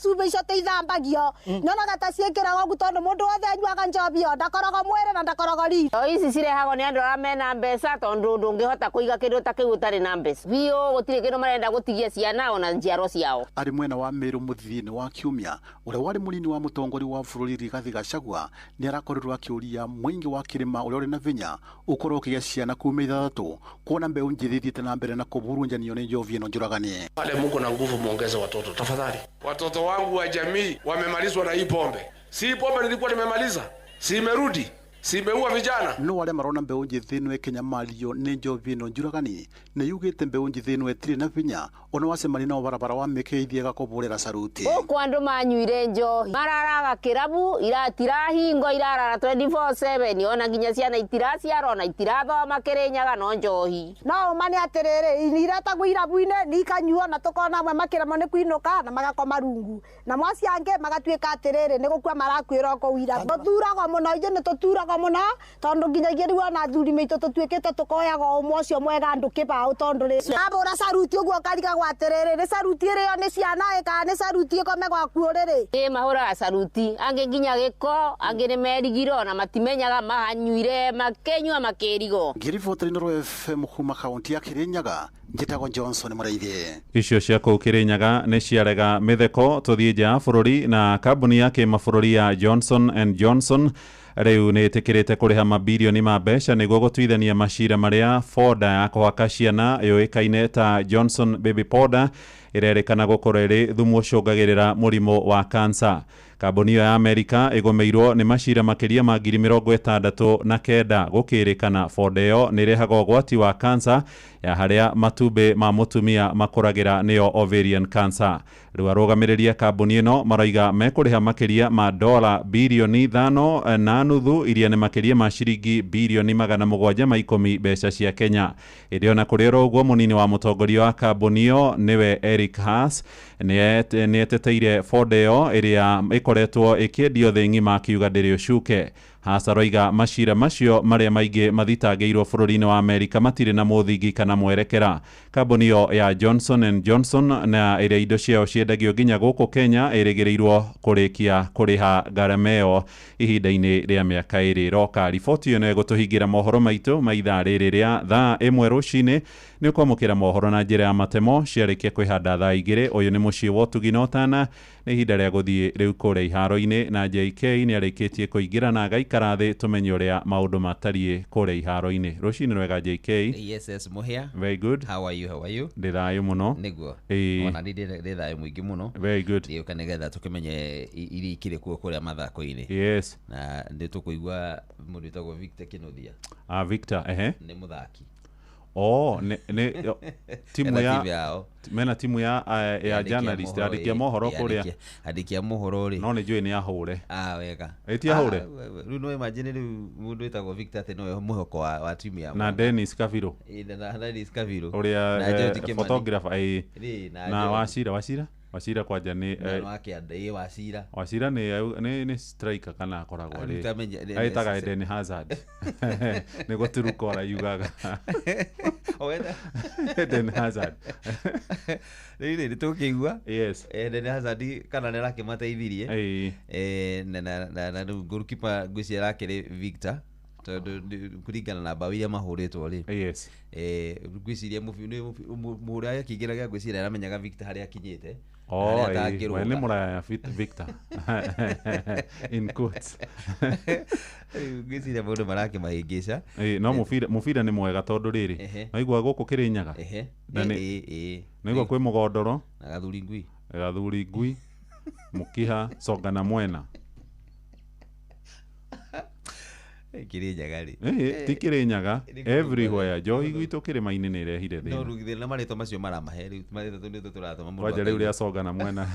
cuba icio tũithambagio nyonaga ta ciĩkĩragwo ũguo tondũ mũndũ wothe anyuaga njovi ĩyo ndakoragwo mwĩrĩ na ndakoragwo riri. Njohi ici cirehagwo nĩ andũ arĩa mena mbeca tondũ ndũngĩhota kũiga kĩndũ ta kĩu ũtarĩ na mbeca biũ. Gũtirĩ kĩndũ marenda gũtigia ciana ona njiarwa ciao. Arĩ mwena wa Meru mũthia-inĩ wa kiumia, ũrĩa warĩ mũnini wa mũtongoria wa bũrũri Rigathĩ Gachagua nĩ arakorirwo akĩũria mũingĩ wa kĩrĩma ũrĩa ũrĩ na vinya ũkorwo ũkĩgĩa ciana kuma 6 kuona mbeũ njĩthĩ ithiĩte na mbere na kũburunjanio nĩ njovi ĩno njũragani. Pale muko na nguvu, muongeze watoto tafadhali. Watoto wangu wa jamii wamemalizwa na hii pombe. Si pombe nilikuwa nimemaliza, si imerudi. Simeua vijana. No arĩa marona mbeũ njĩthĩ ĩno ĩkĩnyamario nĩ njohi ĩno njũragani nĩ yugĩte mbeũ njĩthĩ ĩno ĩtirĩ na hinya ona wacemania nao barabara wamĩkĩithia ĩgakũbũrĩra saruti. Gũkũ andũ manyuire njohi mararaga kĩrabu itirahingo irarara 24/7 ona nginya ciana itiraciara ona itirathoma Kĩrĩnyaga no njohi. No ũma nĩ atĩrĩrĩ, iretagwo irabu-inĩ nikanyuo na tũkona amwe makĩremwo nĩ kũinũka na magakoma rungu, na mwaci angĩ magatuĩka atĩrĩrĩ nĩ gũkua marakuĩra kũu irabu. Tũturagwo mũno, ithuĩ nĩ tũturagwo mũno tondũ nginyagia rĩu ona athuri maitũ tũtuĩkĩte tũkoyaga ũmwe ũcio mwega andũ kĩbaũ tondũ rĩ abũra saruti ũguo ũkarigagwo atĩrĩrĩ nĩ saruti ĩrĩo nĩ ciana ĩ kana nĩ saruti ĩkome gwaku ũrĩrĩ. Ĩ mahũraga saruti angĩ nginya gĩko, angĩ nĩ merigirwo na matimenyaga mahanyuire makĩnyua makĩrigwo. Ngĩribotera Inooro FM kuma kaunti ya Kirinyaga, njĩtagwo Johnson Mũraithi. Icio cia kũu Kĩrĩnyaga nĩ ciarega mĩtheko. Tũthiĩ nja ya bũrũri na kambuni ya kĩmabũrũri ya Johnson and Johnson rĩu nĩ ĩtĩkĩrĩte kũrĩha mabirioni ma mbeca nĩguo gũtuithania macira marĩa foda ya kũhaka ciana yũĩkaine ta Johnson Baby Powder ĩrerĩkana gũkorwo ĩrĩ thumu ũcũngagĩrĩra mũrimũ wa kansa. Kambuni ĩyo ya Amerika ĩgũmĩirwo nĩ macira makĩria ma 69,000 gũkĩrĩkana foda ĩyo nĩ ĩrehaga ũgwati wa kansa ya harĩa matumbĩ ma mũtumia makũragĩra nĩyo ovarian cancer. Rĩu arũgamĩrĩri a kambuni ĩno maroiga mekũrĩha makĩria ma dola birioni 5.5 iria nĩ makĩria ma ciringi birioni 710 mbeca cia Kenya. Ĩndĩ ona kũrĩ oro ũguo, mũnini wa mũtongoria wa kambuni ĩyo nĩwe Eric Haas nĩ eteteire foda ĩyo ĩrĩa ĩkoretwo ĩkĩendio thĩ ng'ima akiuga ndĩrĩ ũcuke. Haas aroiga macira macio marĩa maingĩ mathitangĩirwo bũrũri-inĩ wa Amerika matirĩ na mũthingi kana mwerekera. Kambuni ĩyo ya Johnson and Johnson na ĩrĩa indo ciao ciendagio nginya gũkũ Kenya ĩrĩgĩrĩirwo kũrĩkia kũrĩha ngarama ĩyo ihinda-inĩ rĩa mĩaka ĩrĩ ĩroka. Riboti ĩyo no ĩgũtũhingĩra mohoro maitũ ma ithaa rĩrĩ rĩa thaa 1 rũcinĩ. Nĩ ũkwamũkĩra mohoro na njĩra ya matemo ciarĩkia kwĩhanda thaa 2. Ũyũ nĩ mũciĩ wa ũtugi na ũtana. Nĩ ihinda rĩa gũthiĩ rĩu kũrĩa iharo-inĩ na JK nĩ arĩkĩtie kũingĩra na agaikara thĩ tũmenye ũrĩa maũndũ matariĩ kũrĩa iharo-inĩ. Rũcinĩ rwega JK. Yes, Mũhĩa. Very good. How are you? How are you? Ndĩ thayũ mũno. Nĩguo. Ona ndĩ thayũ mũingĩ mũno. Very good. Ndĩũka nĩgetha tũkĩmenye iria ikĩrĩ kuo kũrĩa mathako-inĩ. Yes. Na nĩ tũkũigua mũndũ wĩtagwo Victor Kĩnuthia. Ah, Victor, ehe. Nĩ mũthaki. Oh, ne timu ya mena timu ya journalist andĩki a mohoro kũrĩa andĩki a mohoro rĩ no nĩ njũĩ nĩ ahũre. Ah, wega. Ĩti ahũre. Rĩu no imagine rĩu mũndũ wĩtagwo Victor atĩ nowe mwĩhoko wa timu ya na Dennis Kaviro. Na Dennis Kaviro ũrĩa photographer na Wachira kwanja nĩ Wachira. Wachira nĩ striker kana akoragwo rĩ aĩtaga Eden Hazard nĩguo Turukora yugaga Eden Hazard. Rĩu nĩ tũkĩigua yes Eden Hazard kana nĩ arakĩmateithirie na rĩu goalkeeper ngwĩciria arakĩrĩ Victor tondũ kũringana na mbaũ iria mahũrĩtwo rĩ. Yes. Ngwĩciria mũhũri akĩingĩra gĩa ngwĩciria aramenyaga Victor harĩa akinyĩte. Oh, we nĩ mũraya Victor in quotes. Ngwĩciria maũndũ marakĩmahĩngĩca. No mũbira nĩ mwega tondũ rĩrĩ naigua gũkũ Kĩrĩnyaga naigua kwĩ mũgondoro na gathuri ngui, mũkiha songa na mwena. Kĩrĩnyaga rĩ ti Kĩrĩnyaga everywhere njohi gwitũ kĩrĩma-inĩ nĩ ĩrehire thĩna. No rĩu na marĩtwa macio maramahe rĩu marĩtwa tondũ nĩ tũratũma mũndũ kwanja rĩu rĩa songa na mwena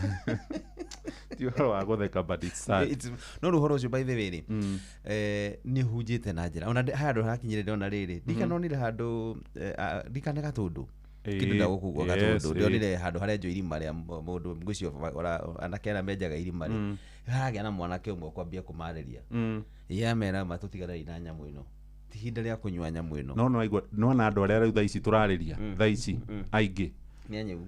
ti ũhoro wa gũtheka but it's sad. No rĩu ũhoro ũcio by the way rĩ nĩ ũhunjĩte na njĩra ona handũ hakinyire ndona rĩrĩ ndikanonire handũ ndikane Gatũndũ kĩndũ ta gũkũ guo Gatũndũ ndionire handũ harenjwo irima rĩa mũndũ ngwĩciria anake arĩa menjaga irima rĩ haragĩa na mwanake ũmwe kwambia kũmarĩria ya mera matũtiganai na nyamũ ĩno ti ihinda rĩa kũnyua nyamũ ĩno. No no nona andũ arĩa rĩu thaa ici tũrarĩria thaa ici aingĩ nĩ anyau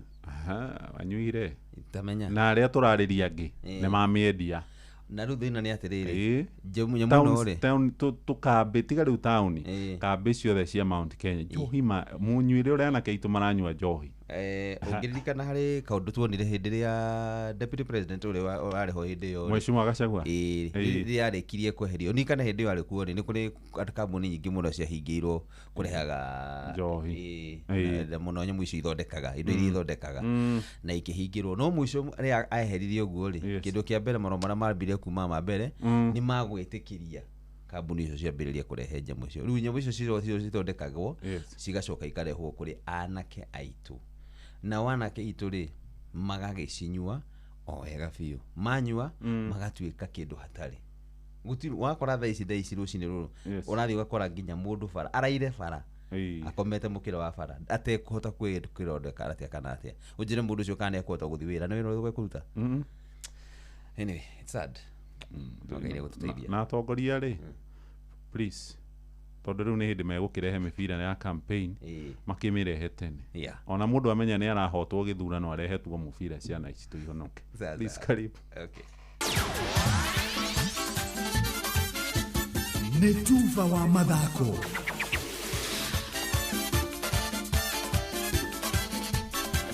anyuire tamenya na arĩa tũrarĩria angĩ nĩ mamĩendia. Na rĩu thĩna nĩ atĩrĩrĩ nyamũ ĩno rĩ tũkambĩ tiga rĩu taũni kambĩ ciothe cia Mount Kenya njohi mũnyuire ũrĩa anake aitũ maranyua njohi. Ũngĩririkana harĩ kaũndũ tuonire hĩndĩ ĩrĩa deputy president ũrĩa warĩ ho hĩndĩ ĩyo Mheshimiwa Gachagua rĩrĩa arĩkirie kweherio ndirikana hĩndĩ ĩyo arĩ kuo rĩ nĩ kũrĩ kambuni nyingĩ mũno ciahingĩirwo kũrehaga njohi mũno nyamũ icio ithondekaga indo iria ithondekaga na ikĩhingĩrwo no mũico rĩrĩa aeheririe ũguo rĩ kĩndũ kĩa mbere marũa marĩa mambire kuma ma mbere nĩ magwĩtĩkĩria Kambuni icio ciambĩrĩria kũrehe nyamũ icio. Rĩu nyamũ icio cithondekagwo, cigacoka ikarehwo kũrĩ anake aitũ, nao anake aitũ rĩ magagĩcinyua o wega biũ. Manyua, magatuĩka kĩndũ hatarĩ. Gũtirĩ wakora thaa ici rũcinĩ rũrũ, ũrathiĩ ũgakora nginya mũndũ bara araire bara, akomete mũkĩra wa bara, atekũhota kwĩrondeka atĩa kana atĩa. Ũnjĩre mũndũ ũcio kana nĩekũhota gũthiĩ wĩra, nĩ wĩra ũrĩkũ ekũruta? Anyway, it's sad. No Ngai nĩegũtũteithia. Na atongoria rĩ, please, tondũ rĩu nĩ hĩndĩ megũkĩrehe mĩbira ya campaign, makĩmĩrehe tene. Ona mũndũ amenya nĩ arahotwo gĩthurano, arehe tuo mũbira, ciana ici tũihonoke. Sawa, Please, sawa. karibu. Okay. Nĩ tuba wa mathako.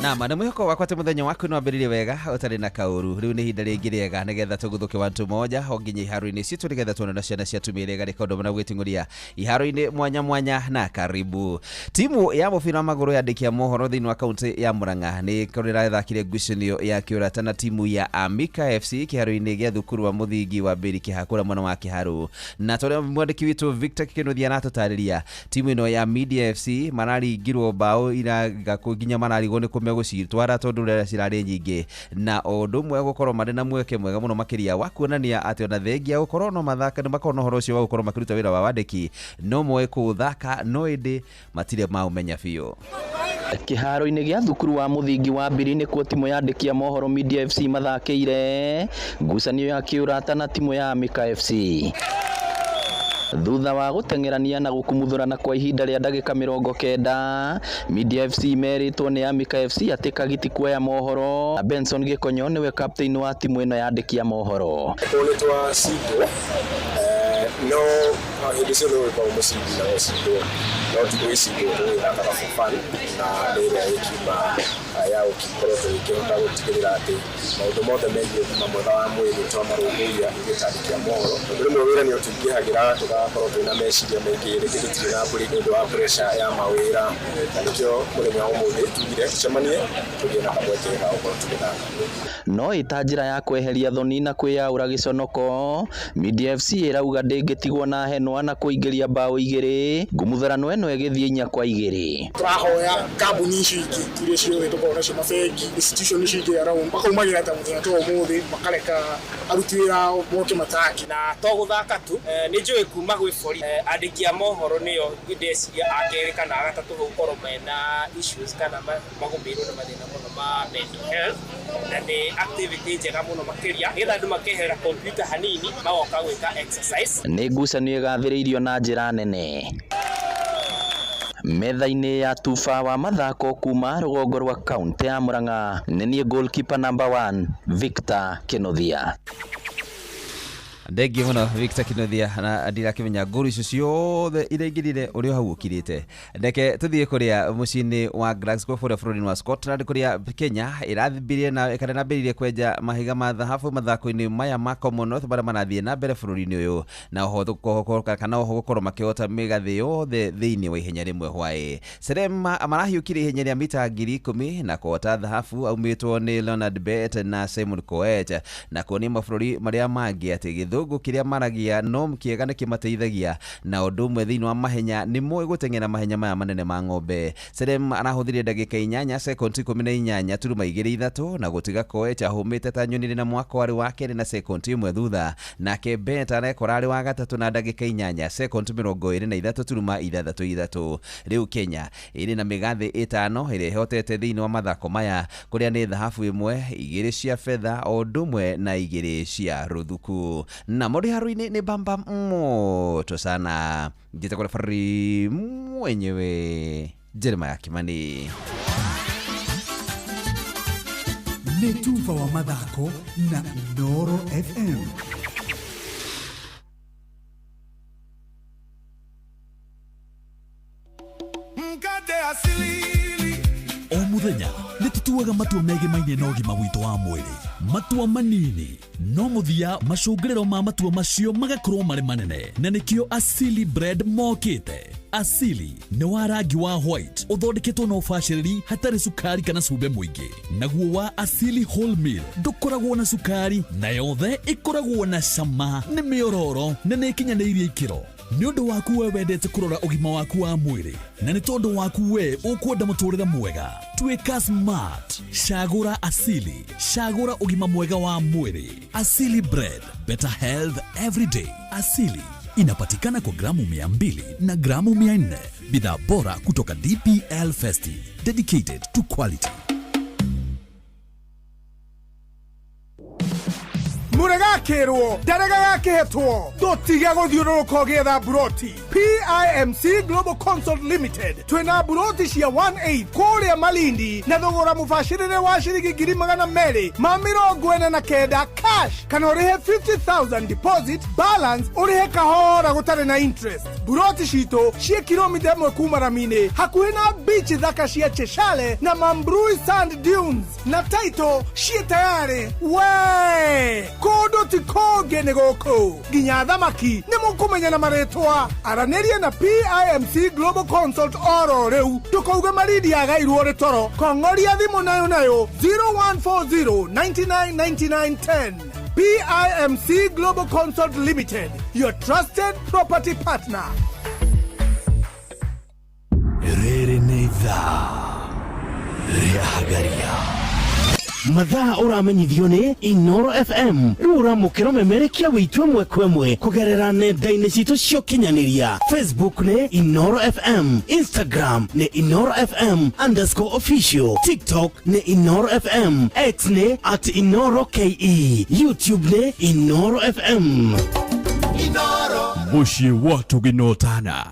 Nama nĩ mwĩhoko wakwa atĩ mũthenya waku nĩ wambĩrĩrie wega ũtarĩ na kaũru. Rĩu nĩ ihinda rĩngĩ rĩega nĩgetha tũguthũke wantu moja o nginya iharo-inĩ citũ, nĩgetha tuone na ciana cia atumia iria igarĩka ũndũ na gwĩting'ũria iharo-inĩ mwanya mwanya. Na karibu timu ya mũbira wa magũrũ yandĩkia mohoro thĩinĩ wa kaunti ya Murang'a nĩ korwo ĩrathakire ngucanio ya kĩũrata na timu ya Amika FC kĩharo-inĩ gĩa thukuru wa mũthingi wa Mbĩri Kĩhakũra mwena wa Kĩharũ. Na torĩa mwandĩki witũ Victor Kĩnuthia aratũtarĩria, timu ĩno ya Media FC mararingirwo mbaũ iraga nginya mararigwo nĩ kũ megũcitwara tondũ rĩrĩa cirarĩ nyingĩ, na o ũndũ ũmwe gũkorwo marĩ na mweke mwega mũno makĩria wa kuonania atĩ ona thengia gũkorwo no mathaka nĩ makorwo na ũhoro ũcio wa gũkorwo makĩruta wĩra wa wandĩki, no moe kũũthaka, no ĩndĩ matirĩ maũmenya biũ. Kĩharo-inĩ gĩa thukuru wa mũthingi wa Mbiri nĩkuo timũ yandĩkia mohoro Media FC mathakĩire ngucanio ya kĩũrata na timũ ya Amika FC. Thutha wa gũteng'erania na gũkumuthũrana kwa ihinda rĩa ndagĩka 90, Media FC merĩtwo nĩ Amika FC atĩ Kagiti kuoya mohoro na Benson Gĩkonyo nĩwe captain wa timũ ĩno yandĩkia mohoro. Korwo nĩ twacindwo, no hĩndĩ ciothe gũgĩkorwo mũcindi na gũcindwo, no ti gwĩcindwo, tũgĩthakaga for fun, na nĩ ĩrĩa ĩkiuma ya gũkorwo tũgĩkĩhota gũtigĩrĩra atĩ maũndũ mothe megiĩ ũgima mwega wa mwĩrĩ twamarũmbũiya ithuĩ ta andĩki a mohoro, tondũ rĩmwe wĩra nĩ ũtũingĩhagĩra, tũgakorwo twĩna meciria maingĩ, rĩngĩ tũtirĩ na break nĩ ũndũ wa pressure ya mawĩra, na nĩkĩo mũthenya wa ũmũthĩ tugire tũcemanie tũgĩe na kamweke ga gũkorwo tũgĩthaka. No ĩta njĩra ya kweheria thoni na kwĩyaũra gĩconoko, Media FC ĩrauga ndĩngĩtigwo na henwa na kũingĩria mbaũ 2, ngumutharano ĩno ĩgĩthiĩ 4-2. Tũrahoya kambuni icio ingĩ iria ciothe tũkoragwo nacio, mabengi, institution icio ingĩ around, makaumagĩra ta mũthenya ta ũmũthĩ, makareka aruti wĩra ao moke mataki. Na to gũthaka tu, nĩ njũĩ kuma gwĩ bori, andĩki a mohoro nĩo ndeciria a kerĩ kana a gatatũ gũkorwo mena issues kana magũmĩirwo nĩ mathĩna mũno ma mental health, na nĩ activity njega mũno makĩria nĩgetha andũ makeherera computer hanini, magoka gwĩka exercise. Nĩ ngucanio ĩgathĩrĩirio na njĩra nene metha-inĩ ya tuba wa mathako kuma rũgongo rwa kaunti ya Murang'a. Nĩ niĩ goalkeeper number 1 Victor Kĩnuthia. Thengiũ mũno Victor Kinuthia, na ndirakĩmenya ngũru icio ciothe iraingĩrire ũrĩ o hau ũkirĩte. Reke tũthiĩ kũrĩa mũciĩ-inĩ wa Glasgow bũrũri bũrũri-inĩ wa Scotland, kũrĩa Kenya ĩrathirie na kana ĩrambĩrĩirie kwenja mahiga ma thahabu mathako-inĩ maya ma Commonwealth marĩa marathiĩ na mbere bũrũri-inĩ ũyũ, na oho kana oho gũkorwo makĩhota mĩgathĩ yothe thĩinĩ wa ihenya rĩmwe hwaĩ. Serema marahiũkirie ihenya rĩa mita 10,000 na kũhota thahabu aumĩtwo nĩ Leonard Bett na Simon Koech, na kuonia mabũrũri marĩa mangĩ atĩ gĩthũngũ kĩrĩa maragia no kĩega nĩ kĩmateithagia, na ũndũ ũmwe thĩinĩ wa mahenya nĩ moĩ gũteng'era mahenya maya manene ma ng'ombe. Serem arahũthĩrire ndagĩka 8 sekondi 18 turuma 2 3, na gũtiga Koech ahũmĩte ta nyoni na mwako arĩ wa kerĩ na sekondi 1 thutha, nake Bett arekora arĩ wa gatatũ na ndagĩka 8 sekondi 23 turuma 6 3. Rĩu Kenya ĩrĩ na mĩgathĩ 5 ĩrĩa ĩhotete thĩinĩ wa mathako maya, kũrĩa nĩ thahabu 1, 2 cia betha o ũndũ ũmwe na 2 cia rũthuku. Na mũrĩ haru-inĩ nĩ bamba moto sana. Njĩtagwo referee mwenyewe Jeremiah Kimani. Nĩ tuba wa mathako na Inooro FM. Mkate asili. O mũthenya nĩ tũtuaga matua megemainie na ũgima witũ wa mwĩrĩ, matua manini no mũthia macũngĩrĩro ma matua macio magakorwo marĩ manene, na nĩkĩo Asili Bread mokĩte. Asili nĩ wa rangi wa white, ũthondeketwo na ũbacĩrĩri, hatarĩ cukari kana cumbĩ mũingĩ. Naguo wa Asili Wholemeal ndũkoragwo na cukari, na yothe ĩkoragwo na cama, nĩ mĩororo na nĩ ĩkinyanĩirie ikĩro. Nĩ ũndũ waku we wendete kũrora ũgima waku wa mwĩrĩ, na nĩ tondũ waku we ũkwenda mũtũrĩre mwega, tuĩka smart, cagũra Asili, cagũra ũgima mwega wa mwĩrĩ. Asili Bread, better health every day. Asili inapatikana kwa gramu 200 na gramu 400. Bidhaa bora kutoka DPL Festive, dedicated to quality. Mũregakĩrwo ndarega gakĩhetwo, tũtige gũthiũrũrũka ũgĩetha mburoti. PIMC Global Consult Limited twĩna mburoti cia 18 kũrĩa Malindi na thogora mũbacĩrĩre wa ciringi 249,000 cash, kana ũrĩhe 50,000 deposit, balance ũrĩhe kahora gũtarĩ na interest. Mburoti citũ ciĩ kilomita 1 kuma rami-inĩ, hakuhĩ na beach thaka cia Cheshale na Mambrui Sand Dunes, na title ciĩ tayarĩ. We kũndũ ti kũngĩ nĩ gũkũ, nginya thamaki nĩ mũkũmenya na marĩtwa. Aranĩrie na PIMC Global Consult oro rĩu, ndũkauge Malindi yagairwo rĩ toro. Kong'oria thimũ nayo nayo 0140 99 99 10. PIMC Global Consult Limited, your trusted property partner. Rĩrĩ nĩ ithaa rĩa Hagaria. Mathaa ũramenyithio nĩ Inoro FM. Rĩu ũramũkĩra memerekia witũ ĩmwe kwa ĩmwe kũgerera nenda-inĩ citũ cia ũkinyanĩria. Facebook nĩ Inoro FM, Instagram nĩ Inoro FM underscore official, TikTok nĩ Inoro FM, X nĩ at Inoro KE, YouTube nĩ Inoro FM. Mũciĩ wa tũginotana.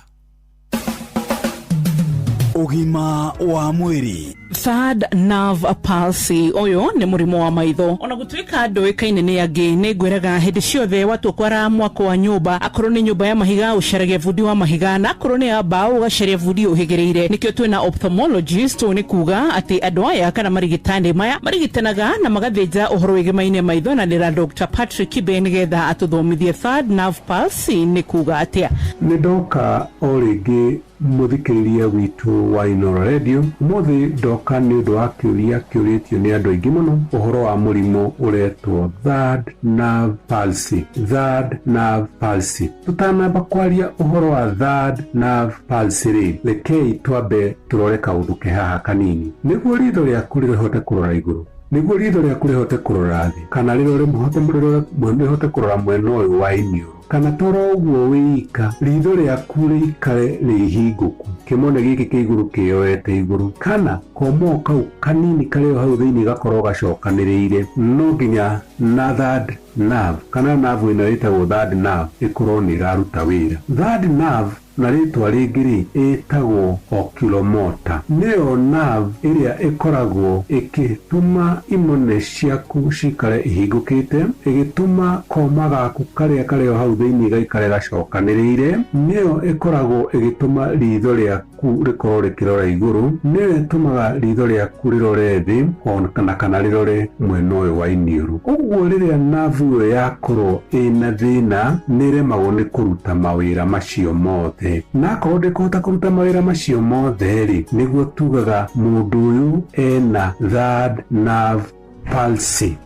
Ũgima wa mwĩrĩ. Third nerve palsy, ũyũ nĩ mũrimũ wa maitho. Ona gũtuĩka ndũĩkaine nĩ angĩ, nĩ ngwĩraga hĩndĩ ciothe watua kwara mwako wa nyũmba, akorwo nĩ nyũmba ya mahiga ũcaragia bundi wa mahiga, na akorwo nĩ ya mbaũ ũgacaria bundi ũhĩgĩrĩire. Nĩkĩo twĩna ophthalmologist. Ũũ nĩ kuga atĩ andũ aya kana marigitani maya marigitanaga na magathĩnja ũhoro wĩgemaine maitho, na ndĩra Dr. Patrick Kibe nĩgetha atũthomithie third nerve palsy nĩ kuga atĩa. Nĩ ndoka o rĩngĩ mũthikĩrĩria witũ wa Inoro Radio. Ũmũthĩ ndoka nĩ ũndũ wa kĩũria kĩũrĩtio nĩ andũ aingĩ mũno, ũhoro wa mũrimũ ũretwo third nerve palsy. Third nerve palsy. Tũtanamba kwaria ũhoro wa third nerve palsy rĩ, rekei twambe tũrore kaũndũ ke haha kanini. Nĩguo ritho rĩaku rĩhote kũrora igũrũ, nĩguo ritho rĩaku rĩhote kũrora thĩ, kana rĩhote kũrora mwena ũyũ wa iniũrũ, kana toro ũguo wĩika, ritho rĩaku rĩikare rĩhingũku, kĩmone gĩkĩ kĩa igũrũ kĩyoete igũrũ, kana komo kau kanini karĩ hau thĩinĩ gakorwo gacokanĩrĩire, no nginya na third nerve kana nerve ĩno ĩtagwo third nerve ĩkorwo nĩ ĩraruta wĩra. Third nerve na rĩtwa rĩngĩ rĩ ĩtagwo oculomotor. Nĩyo nerve ĩrĩa ĩkoragwo ĩkĩtũma imone ciaku cikare ihingũkĩte, ĩgĩtũma koma gaku karĩa karĩ hau thĩinĩ gaikare gacokanĩrĩire. Nĩyo ĩkoragwo ĩgĩtũma ritho rĩaku rĩkorwo rĩkĩrora igũrũ, nĩyo ĩtũmaga ritho rĩaku rĩrore thĩ ona kana rĩrore mwena ũyũ wa iniũrũ. Ũguo rĩrĩa nerve ĩyo yakorwo ĩna thĩna, nĩ ĩremagwo nĩ kũruta mawĩra macio mothe. Na akorwo ndĩkũhota kũruta mawĩra macio mothe rĩ, nĩguo tugaga mũndũ ũyũ ena third nerve palsy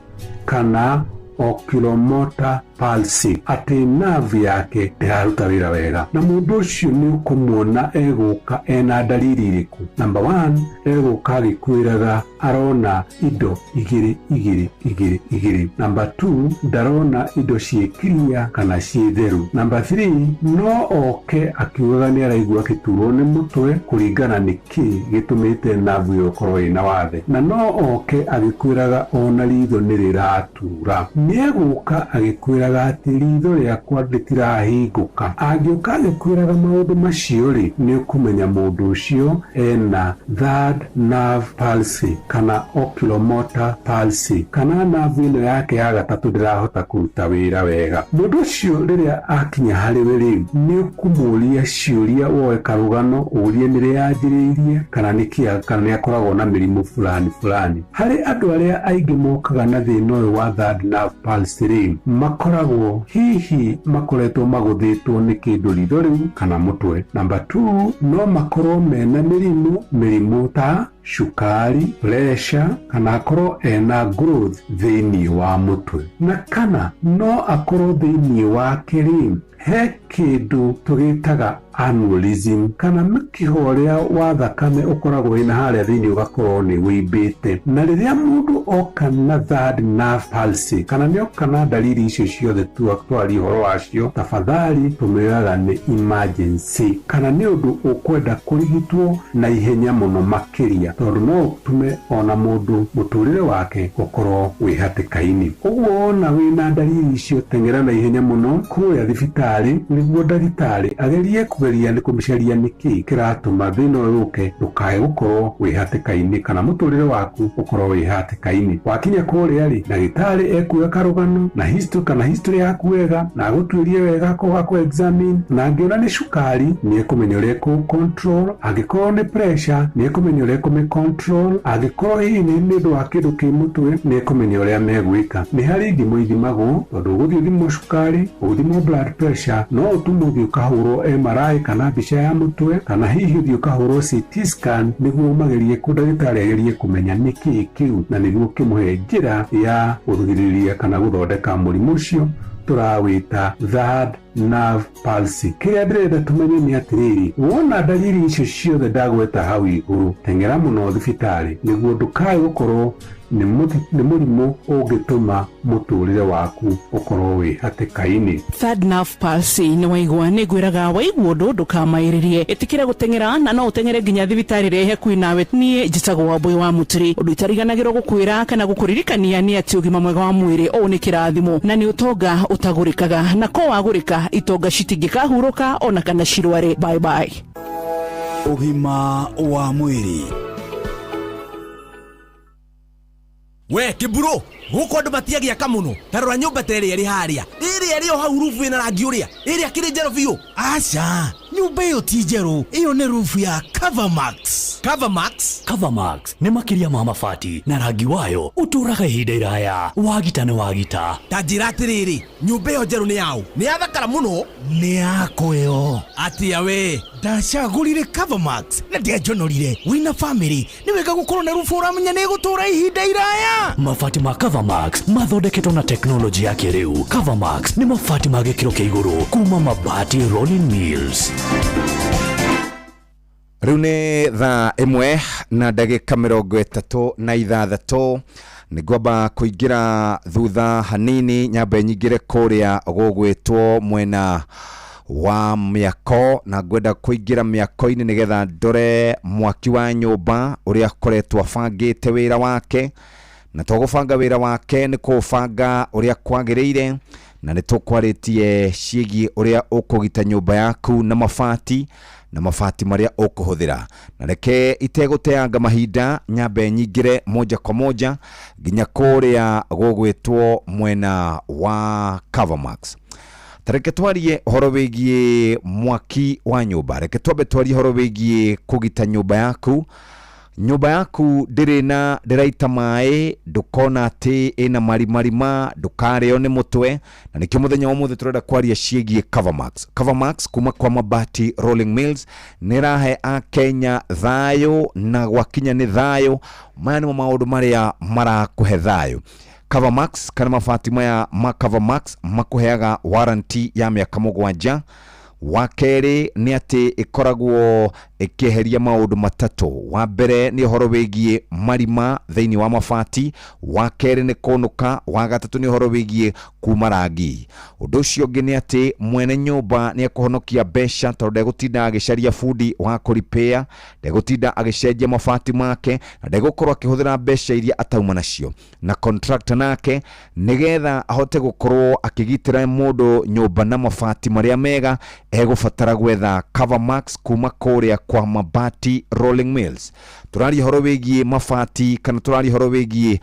kana oculomotor palsy, atĩ nerve yake ndĩraruta wĩra wega. Na mũndũ ũcio nĩ ũkũmuona egũka ena ndariri irĩkũ. Number 1, egũka agĩkwĩraga arona indo igĩrĩ igĩrĩ igĩrĩ igĩrĩ. Number 2, ndarona indo ciĩ clear kana ciĩ theru. Number 3, no oke akiugaga nĩ araigua akĩturwo nĩ mũtwe kũringana nĩ kĩ gĩtũmĩte nerve ĩyo ĩkorwo ĩna wathe, na no oke agĩkwĩraga ona ritho nĩ rĩratura. Nĩ egũka agĩkwĩraga atĩ ritho rĩakwa rĩtirahingũka. Angĩũka agĩkwĩraga maũndũ macio rĩ, nĩ ũkũmenya mũndũ ũcio ena third nerve palsy kana oculomotor palsy, kana nerve ĩno yake ya gatatũ ndĩrahota kũruta wĩra wega. Mũndũ ũcio rĩrĩa akinya harĩ we rĩ, nĩ ũkũmũria ciũria, woe karũgano ũrie nĩ rĩ yanjĩrĩirie, kana nĩ kana nĩ akoragwo na mĩrimũ fulani fulani. Harĩ andũ arĩa aingĩ mokaga na thĩna ũyũ wa third nerve palsy rĩ, makoragwo makoragwo hihi makoretwo magũthĩtwo nĩ kĩndũ ritho rĩu kana mũtwe. Namba 2, no makorwo mena mĩrimũ, mĩrimũ ta cukari, pressure, kana akorwo ena growth thĩinĩ wa mũtwe, na kana no akorwo thĩinĩ wake rĩ he kĩndũ tũgĩtaga aneurysm, kana mũkiha ũrĩa wa thakame ũkoragwo wĩna harĩa thĩinĩ ũgakorwo nĩ wĩimbĩte. Na rĩrĩa mũndũ oka na third nerve palsy, kana nĩ oka na ndariri icio ciothe twaria ũhoro wacio, tafadhali tũmĩoyaga nĩ emergency, kana nĩ ũndũ ũkwenda kũrigitwo na ihenya mũno makĩria, tondũ no ũtũme ona mũndũ mũtũrĩre wake ũkorwo wĩ hatĩka-inĩ. Ũguo wona wĩna ndariri icio, teng'era na ihenya mũno kũrĩa thibitarĩ nĩguo ndagĩtarĩ agerie kũgeria nĩ kũmĩcaria nĩkĩ kĩratũma thĩna ũyũ ũke, ndũkae gũkorwo wĩ hatĩka-inĩ kana mũtũrĩre waku ũkorwo wĩ hatĩka-inĩ. Wakinya kũrĩa rĩ, ndagĩtarĩ ekuoya karũgano na history kana history yaku wega, na agũtuĩrie wega akoga kũ examine, na angĩona nĩ cukari nĩ ekũmenya ũrĩa ekũ control, angĩkorwo nĩ pressure nĩ ekũmenya ũrĩa ekũmĩ control, angĩkorwo hihi nĩ ũndũ wa kĩndũ kĩ mũtwe nĩ ekũmenya ũrĩa megwĩka. Nĩ harĩ ithimo ithimagwo, tondũ ũgũthiĩ ũthimwo cukari, ũthimwo blood pressure, no ũtũmwo ũthiĩ ũkahũrwo MRI kana mbica ya mũtwe, kana hihi ũthiĩ ũkahũrwo CT scan nĩguo magerie kũ ndagĩtarĩ agerie kũmenya nĩkĩĩ kĩu, na nĩguo kĩmũhe njĩra ya kũgirĩrĩria kana gũthondeka mũrimũ ũcio tũrawĩta third nerve palsy. Kĩrĩa ndĩrenda tũmenye nĩ atĩrĩrĩ, wona ndariri icio ciothe ndagweta hau igũrũ, teng'era mũno thibitarĩ nĩguo ndũkae gũkorwo nĩ mũrimũ ũngĩtũma mũtũrĩre waku ũkorwo wĩ hatĩka-inĩ. Third nerve palsy nĩ waigua, nĩ ngwĩraga waigua ũndũ ndũkamaĩrĩrie, ĩtĩkĩra gũteng'era na no ũteng'ere nginya thibitarĩ ĩrĩa ĩ hakuhĩ nawe. Niĩ njĩtagwo Wambũi wa Mũturi. Ũndũ itariganagĩrwo gũkwĩra kana gũkũririkania nĩ atĩ ũgima mwega wa mwĩrĩ ũũ nĩ kĩrathimo na nĩ ũtonga ũtagũrĩkaga, na ko wagũrĩka itonga citingĩkahurũka ona kana cirware. Bye bye. Ũgima wa mwĩrĩ. We kĩmburu, gũkũ andũ matiagĩaka mũno. Ta rora nyũmba ta ĩrĩa ĩrĩ harĩa, ĩrĩa ĩrĩ o hau rubu ĩna rangi ũrĩa, ĩrĩa kĩrĩ njerũ biũ. Aca, nyũmba ĩyo ti njerũ, ĩyo nĩ rubu ya Covermax. Covermax? Covermax nĩ makĩria ma mabati, na rangi wayo ũtũũraga ihinda iraya. Wagita nĩ wagita. Ta njĩra atĩrĩrĩ, nyũmba ĩyo njerũ nĩ yaũ? Nĩ yathakara mũno. Nĩ yakwa ĩyo. Atĩa we? Ndacagũrire Covermax na ndianjonorire. Wĩna famĩlĩ nĩ wega gũkorwo na rubu ũramenya nĩ ĩgũtũũra ihinda iraya. Mabati ma Covermax mathondeketwo na teknolojĩ ya kĩrĩu. Covermax nĩ mabati ma gĩkĩro kĩa igũrũ kuma Mabati Rolling Mills. Rĩu nĩ thaa 1 na ndagĩka 36. Nĩngwamba kũingĩra thutha hanini, nyambe nyingĩre kũrĩa gũgwĩtwo mwena wa mĩako, na ngwenda kũingĩra mĩako-inĩ nĩgetha ndore mwaki wa nyũmba ũrĩa akoretwo abangĩte wĩra wake, na to gũbanga wĩra wake nĩ kũũbanga ũrĩa kwagĩrĩire, na nĩ tũkwarĩtie ciĩgiĩ ũrĩa ũkũgita nyũmba yaku na mabati, na mabati marĩa ũkũhũthĩra. Na reke itegũteanga mahinda nyambe nyingĩre moja kwa moja nginya kũrĩa gũgwĩtwo mwena wa Covermax. Ta reke twarie ũhoro wĩgiĩ mwaki wa nyũmba. Reke twambe twarie ũhoro wĩgiĩ kũgita nyũmba yaku. Nyũmba yaku ndĩrĩ na ndĩraita maĩ, ndũkona atĩ ĩna marimarima, ndũkarĩo nĩ mũtwe, na nĩkĩo mũthenya wa ũmũthĩ tũrenda kwaria ciĩgiĩ Covermax. Covermax kuma kwa Mabati Rolling Mills nĩ ĩrahe Akenya thayũ, na gwakinya nĩ thayũ, maya nĩmo maũndũ marĩa marakũhe thayũ. Covermax kana mabati maya ma Covermax makũheaga warranty ya mĩaka 7. Wa kerĩ nĩ atĩ ĩkoragwo ĩkĩeheria maũndũ matatũ. Wa mbere nĩ ũhoro wĩgiĩ marima thĩinĩ wa mabati, wa kerĩ nĩ kũnũka, wa gatatũ nĩ ũhoro wĩgiĩ kuma rangi. Ũndũ ũcio ũngĩ nĩ atĩ mwene nyũmba nĩ ekũhonokia mbeca, tondũ ndegũtinda agĩcaria bundi wa kũripĩa, ndegũtinda agĩcenjia mabati make, na ndegũkorwo akĩhũthĩra mbeca iria atauma nacio. Na contractor nake nĩgetha ahote gũkorwo akĩgitĩra mũndũ nyũmba na mabati marĩa mega, egũbatara gwetha Covermax kuma kũrĩa kwa Mabati Rolling Mills. Tũraria ũhoro wĩgiĩ mabati kana tũraria ũhoro wĩgiĩ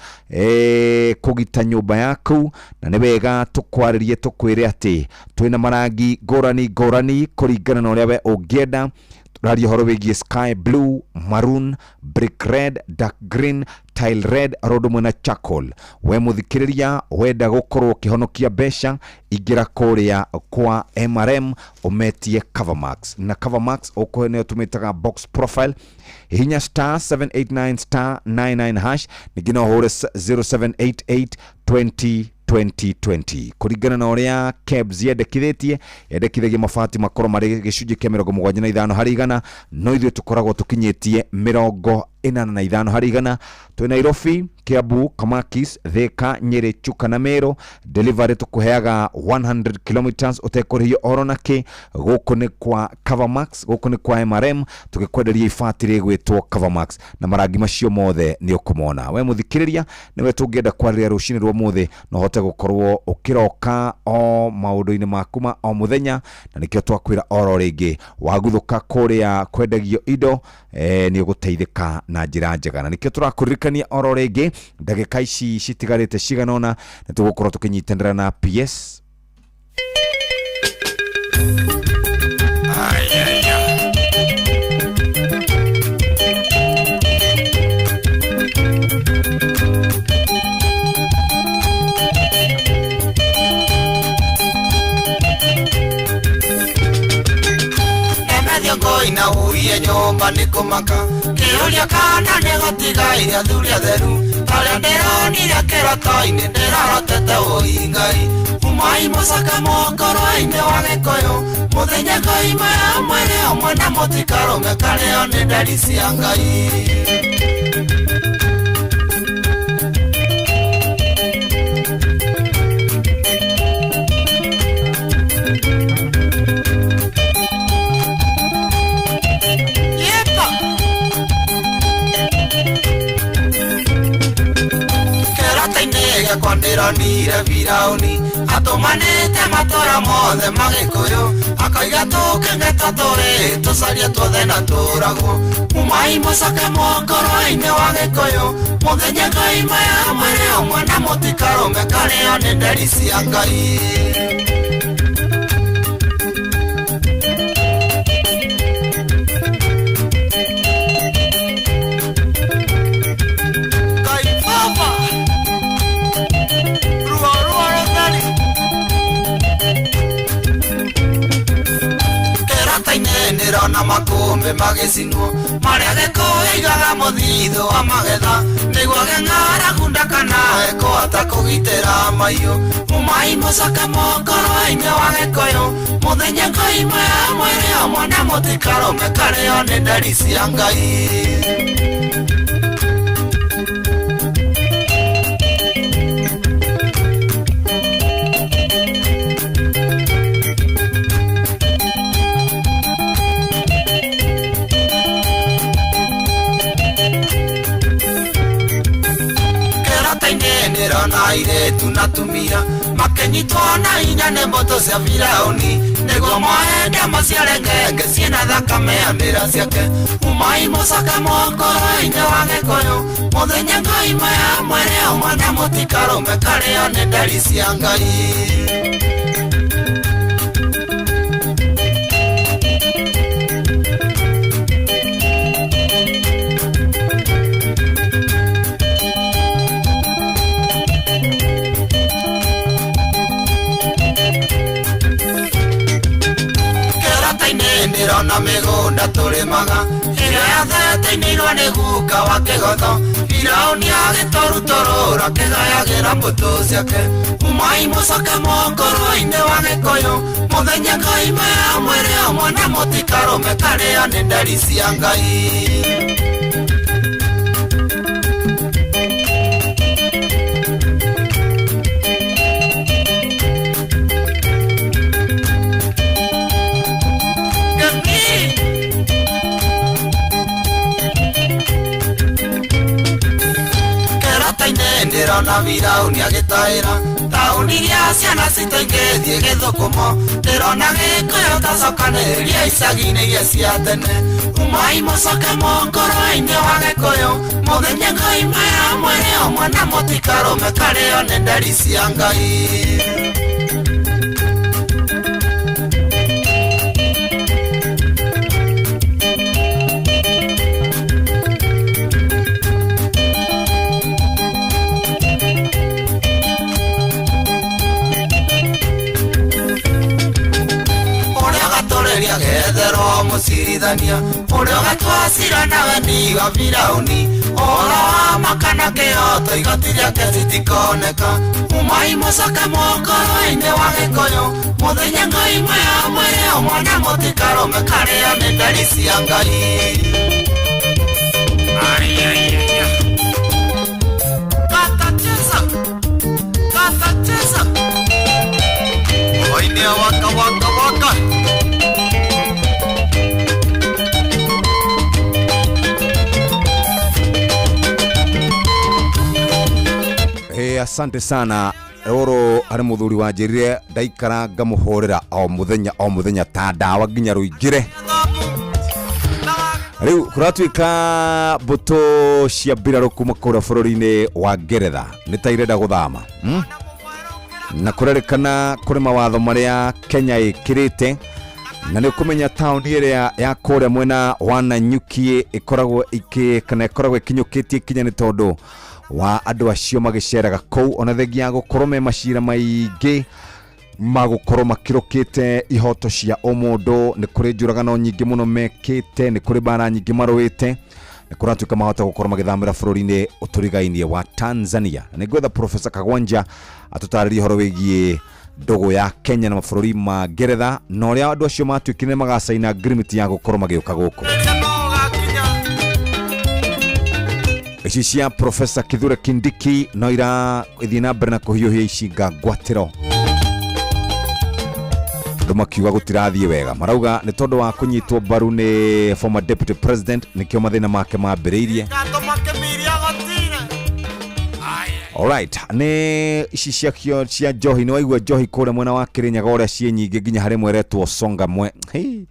kũgita nyũmba yaku, na nĩ wega tũkwarĩrie tũkwĩre atĩ twĩna marangi ngũrani ngũrani kũringana na ũrĩa we ũngĩenda. Tũraria ũhoro wĩgiĩ sky blue, maroon, brick red, dark green, tile red, oro ũndũ ũmwe na charcoal. We mũthikĩrĩria wenda gũkorwo ũkĩhonokia mbeca, ingĩra kũrĩa kwa MRM ũmetie Covermax. Na Covermax ũkũhe nĩyo tũmĩtaga box profile. Hihinya star 789 star 99 hash, ningĩ no ũhũre 0788 20 2020 kũringana na ũrĩa KEBS yendekithĩtie, yendekithagia mabati makorwo marĩ gĩcunjĩ kĩa 75 harĩ igana, no ithuĩ tũkoragwo tũkinyĩtie 85 harĩ igana. Twĩ Nairobi, Kiambu, Kamakis, Thika, Nyeri, Chuka na Meru. Delivery tũkũheaga 100 kilometers ũtekũrĩhio oro na kĩ. Gũkũ nĩ kwa Covermax, gũkũ nĩ kwa MRM, tũgĩkwenderia ibati rĩgwĩtwo Covermax na marangi macio mothe nĩ ũkũmona. We mũthikĩrĩria nĩwe tũngĩenda kwarĩria rũcinĩ rwa ũmũthĩ, no ũhote gũkorwo ũkĩroka o maũndũ-inĩ maku ma o mũthenya, na nĩkĩo twakwĩra oro rĩngĩ waguthũka kũrĩa kwendagio indo nĩ ũgũteithĩka na njĩra njega, na nĩkĩo tũrakũririkania oro rĩngĩ ndagĩka ici citigarĩte cigana ũna nĩ tũgũkorwo tũkĩnyitanĩra na PS. Ina uiye nyũmba nĩ kũmaka kĩũria kana nĩ gũtigaire athuri atheru arĩa ndĩronire kĩroto-inĩ ndĩrarotete ũi Ngai umai mũcaka mũkoro-inĩ wa Gĩkũyũ mũthenya ngoima ya mwĩrĩ ũmwe na mũtikarũme karĩo nĩ nderi cia Ngai. Ndĩronire Firaũni atũmanĩte matũra mothe ma Gĩkũyũ akauga tũkenge tũrĩ tũcarie tuothe na tũragwo umai mũcoke mũkoro-inĩ wa Gĩkũyũ mũthenya ngoima ya mwĩrĩ ũmwe na mũtikarũme karĩo nĩ nderi cia Ngai. Ndĩrona makũmbĩ magĩcinwo marĩa Gĩkũyũ aigaga mũthithũ wa magetha nĩguo ng'aragu ndakanae kũhota kũgitĩra mahiũ umai mũcoke mũkoro-inĩ wa Gĩkũyũ mũthenya ngoima ya mwĩrĩ ũmwe na mũtikarũme karĩo nĩ nderi cia Ngai. Ndĩrona airĩtu na atumia makĩnyitwo na hinya nĩ mbũtũ cia Firaũni nĩguo moende maciare ngenge ciĩna thakame ya ndĩra ciake umai mũcoke mũkoro-inĩ wa Gĩkũyũ mũthenya ngoima ya mwĩrĩ ũmwe na mũtikarũme karĩo nĩ nderi cia Ngai. Ndĩrona mĩgũnda tũrĩmaga ĩrĩa yathetainĩirwo nĩ guka wa kĩgotho Firaũni agĩtũrutũrũra kĩgayagĩra mbũtũ ciake umai mũcoke mũkoro-inĩ wa Gĩkũyũ mũthenya ngoima ya mwĩrĩ ũmwe na mũtikarũme karĩo nĩ nderi cia Ngai. Ndĩrona Firaũni agĩtaĩra taũni iria ciana citaingĩthiĩ gĩthũkũmo ndĩrona Gĩkũyũ tacokanĩrĩria icagi-inĩ iria cia tene umai mũcoke mũkoro-inĩ wa Gĩkũyũ mũthenya ngoima ya mwĩrĩ ũmwe na mũtikarũme karĩo nĩ nderi cia Ngai. kũiguithania ũrĩa ũgatua cira nawe ni wa Firauni ũhoro wa makana kĩhoto igoti rĩake citikoneka umai mũcoke mũkoro-inĩ wa Gĩkũyũ mũthenya Ngai mwea mwĩrĩ ũmwe na mũtikarũme karĩa nĩ ndari cia Ngai. Kata cheza, kata cheza, oinia waka waka waka. Hey, asante sana roro harĩ mũthuri wanjĩrire ndaikara ngamũhũrĩra o mũthenya o mũthenya ta ndawa nginya rũingĩre. Rĩu kũratuĩka mbũtũ cia mbirarũ kuma kũrĩa bũrũri-inĩ wa Ngeretha nĩ ta irenda gũthama, Na kũrerĩkana kũrĩ mawatho marĩa Kenya ĩkĩrĩte, na nĩ ũkũmenya taũni ĩrĩa ya kũrĩa mwena wa Nanyuki ĩkoragwo kana ĩkoragwo ĩkinyũkĩtie ikinya nĩ tondũ wa andũ acio magĩceraga kũu, ona thengia ya gũkorwo me macira maingĩ magũkorwo makĩrũkĩte ihoto cia ũmũndũ. Nĩ kũrĩ njũragano nyingĩ mũno mekĩte, nĩ kũrĩ mbara nyingĩ marũĩte, nĩ kũratuĩka mahota gũkorwo magĩthamĩra bũrũri-inĩ ũtũrigainie wa Tanzania. Nĩ ngwetha Professor Kagwanja atũtarĩrie ũhoro wĩgiĩ ndũgũ ya Kenya na mabũrũri ma Ngeretha na ũrĩa andũ acio matuĩkire magacaina agreement ya gũkorwo magĩũka gũkũ. Ici cia Professor Kithure Kindiki no ira ithiĩ na mbere na kũhiũhia icinga ngwatĩro. Andũ makiuga gũtirathiĩ wega, marauga nĩ tondũ wa kũnyitwo mbaru nĩ former deputy president nĩkĩo mathĩna make mambĩrĩirie. Alright, nĩ ici ciakio cia njohi, nĩ waigua njohi kũrĩa mwena wa Kĩrĩnyaga ũrĩa ciĩ nyingĩ nginya harĩ mweretwo Songa mwe. Hey.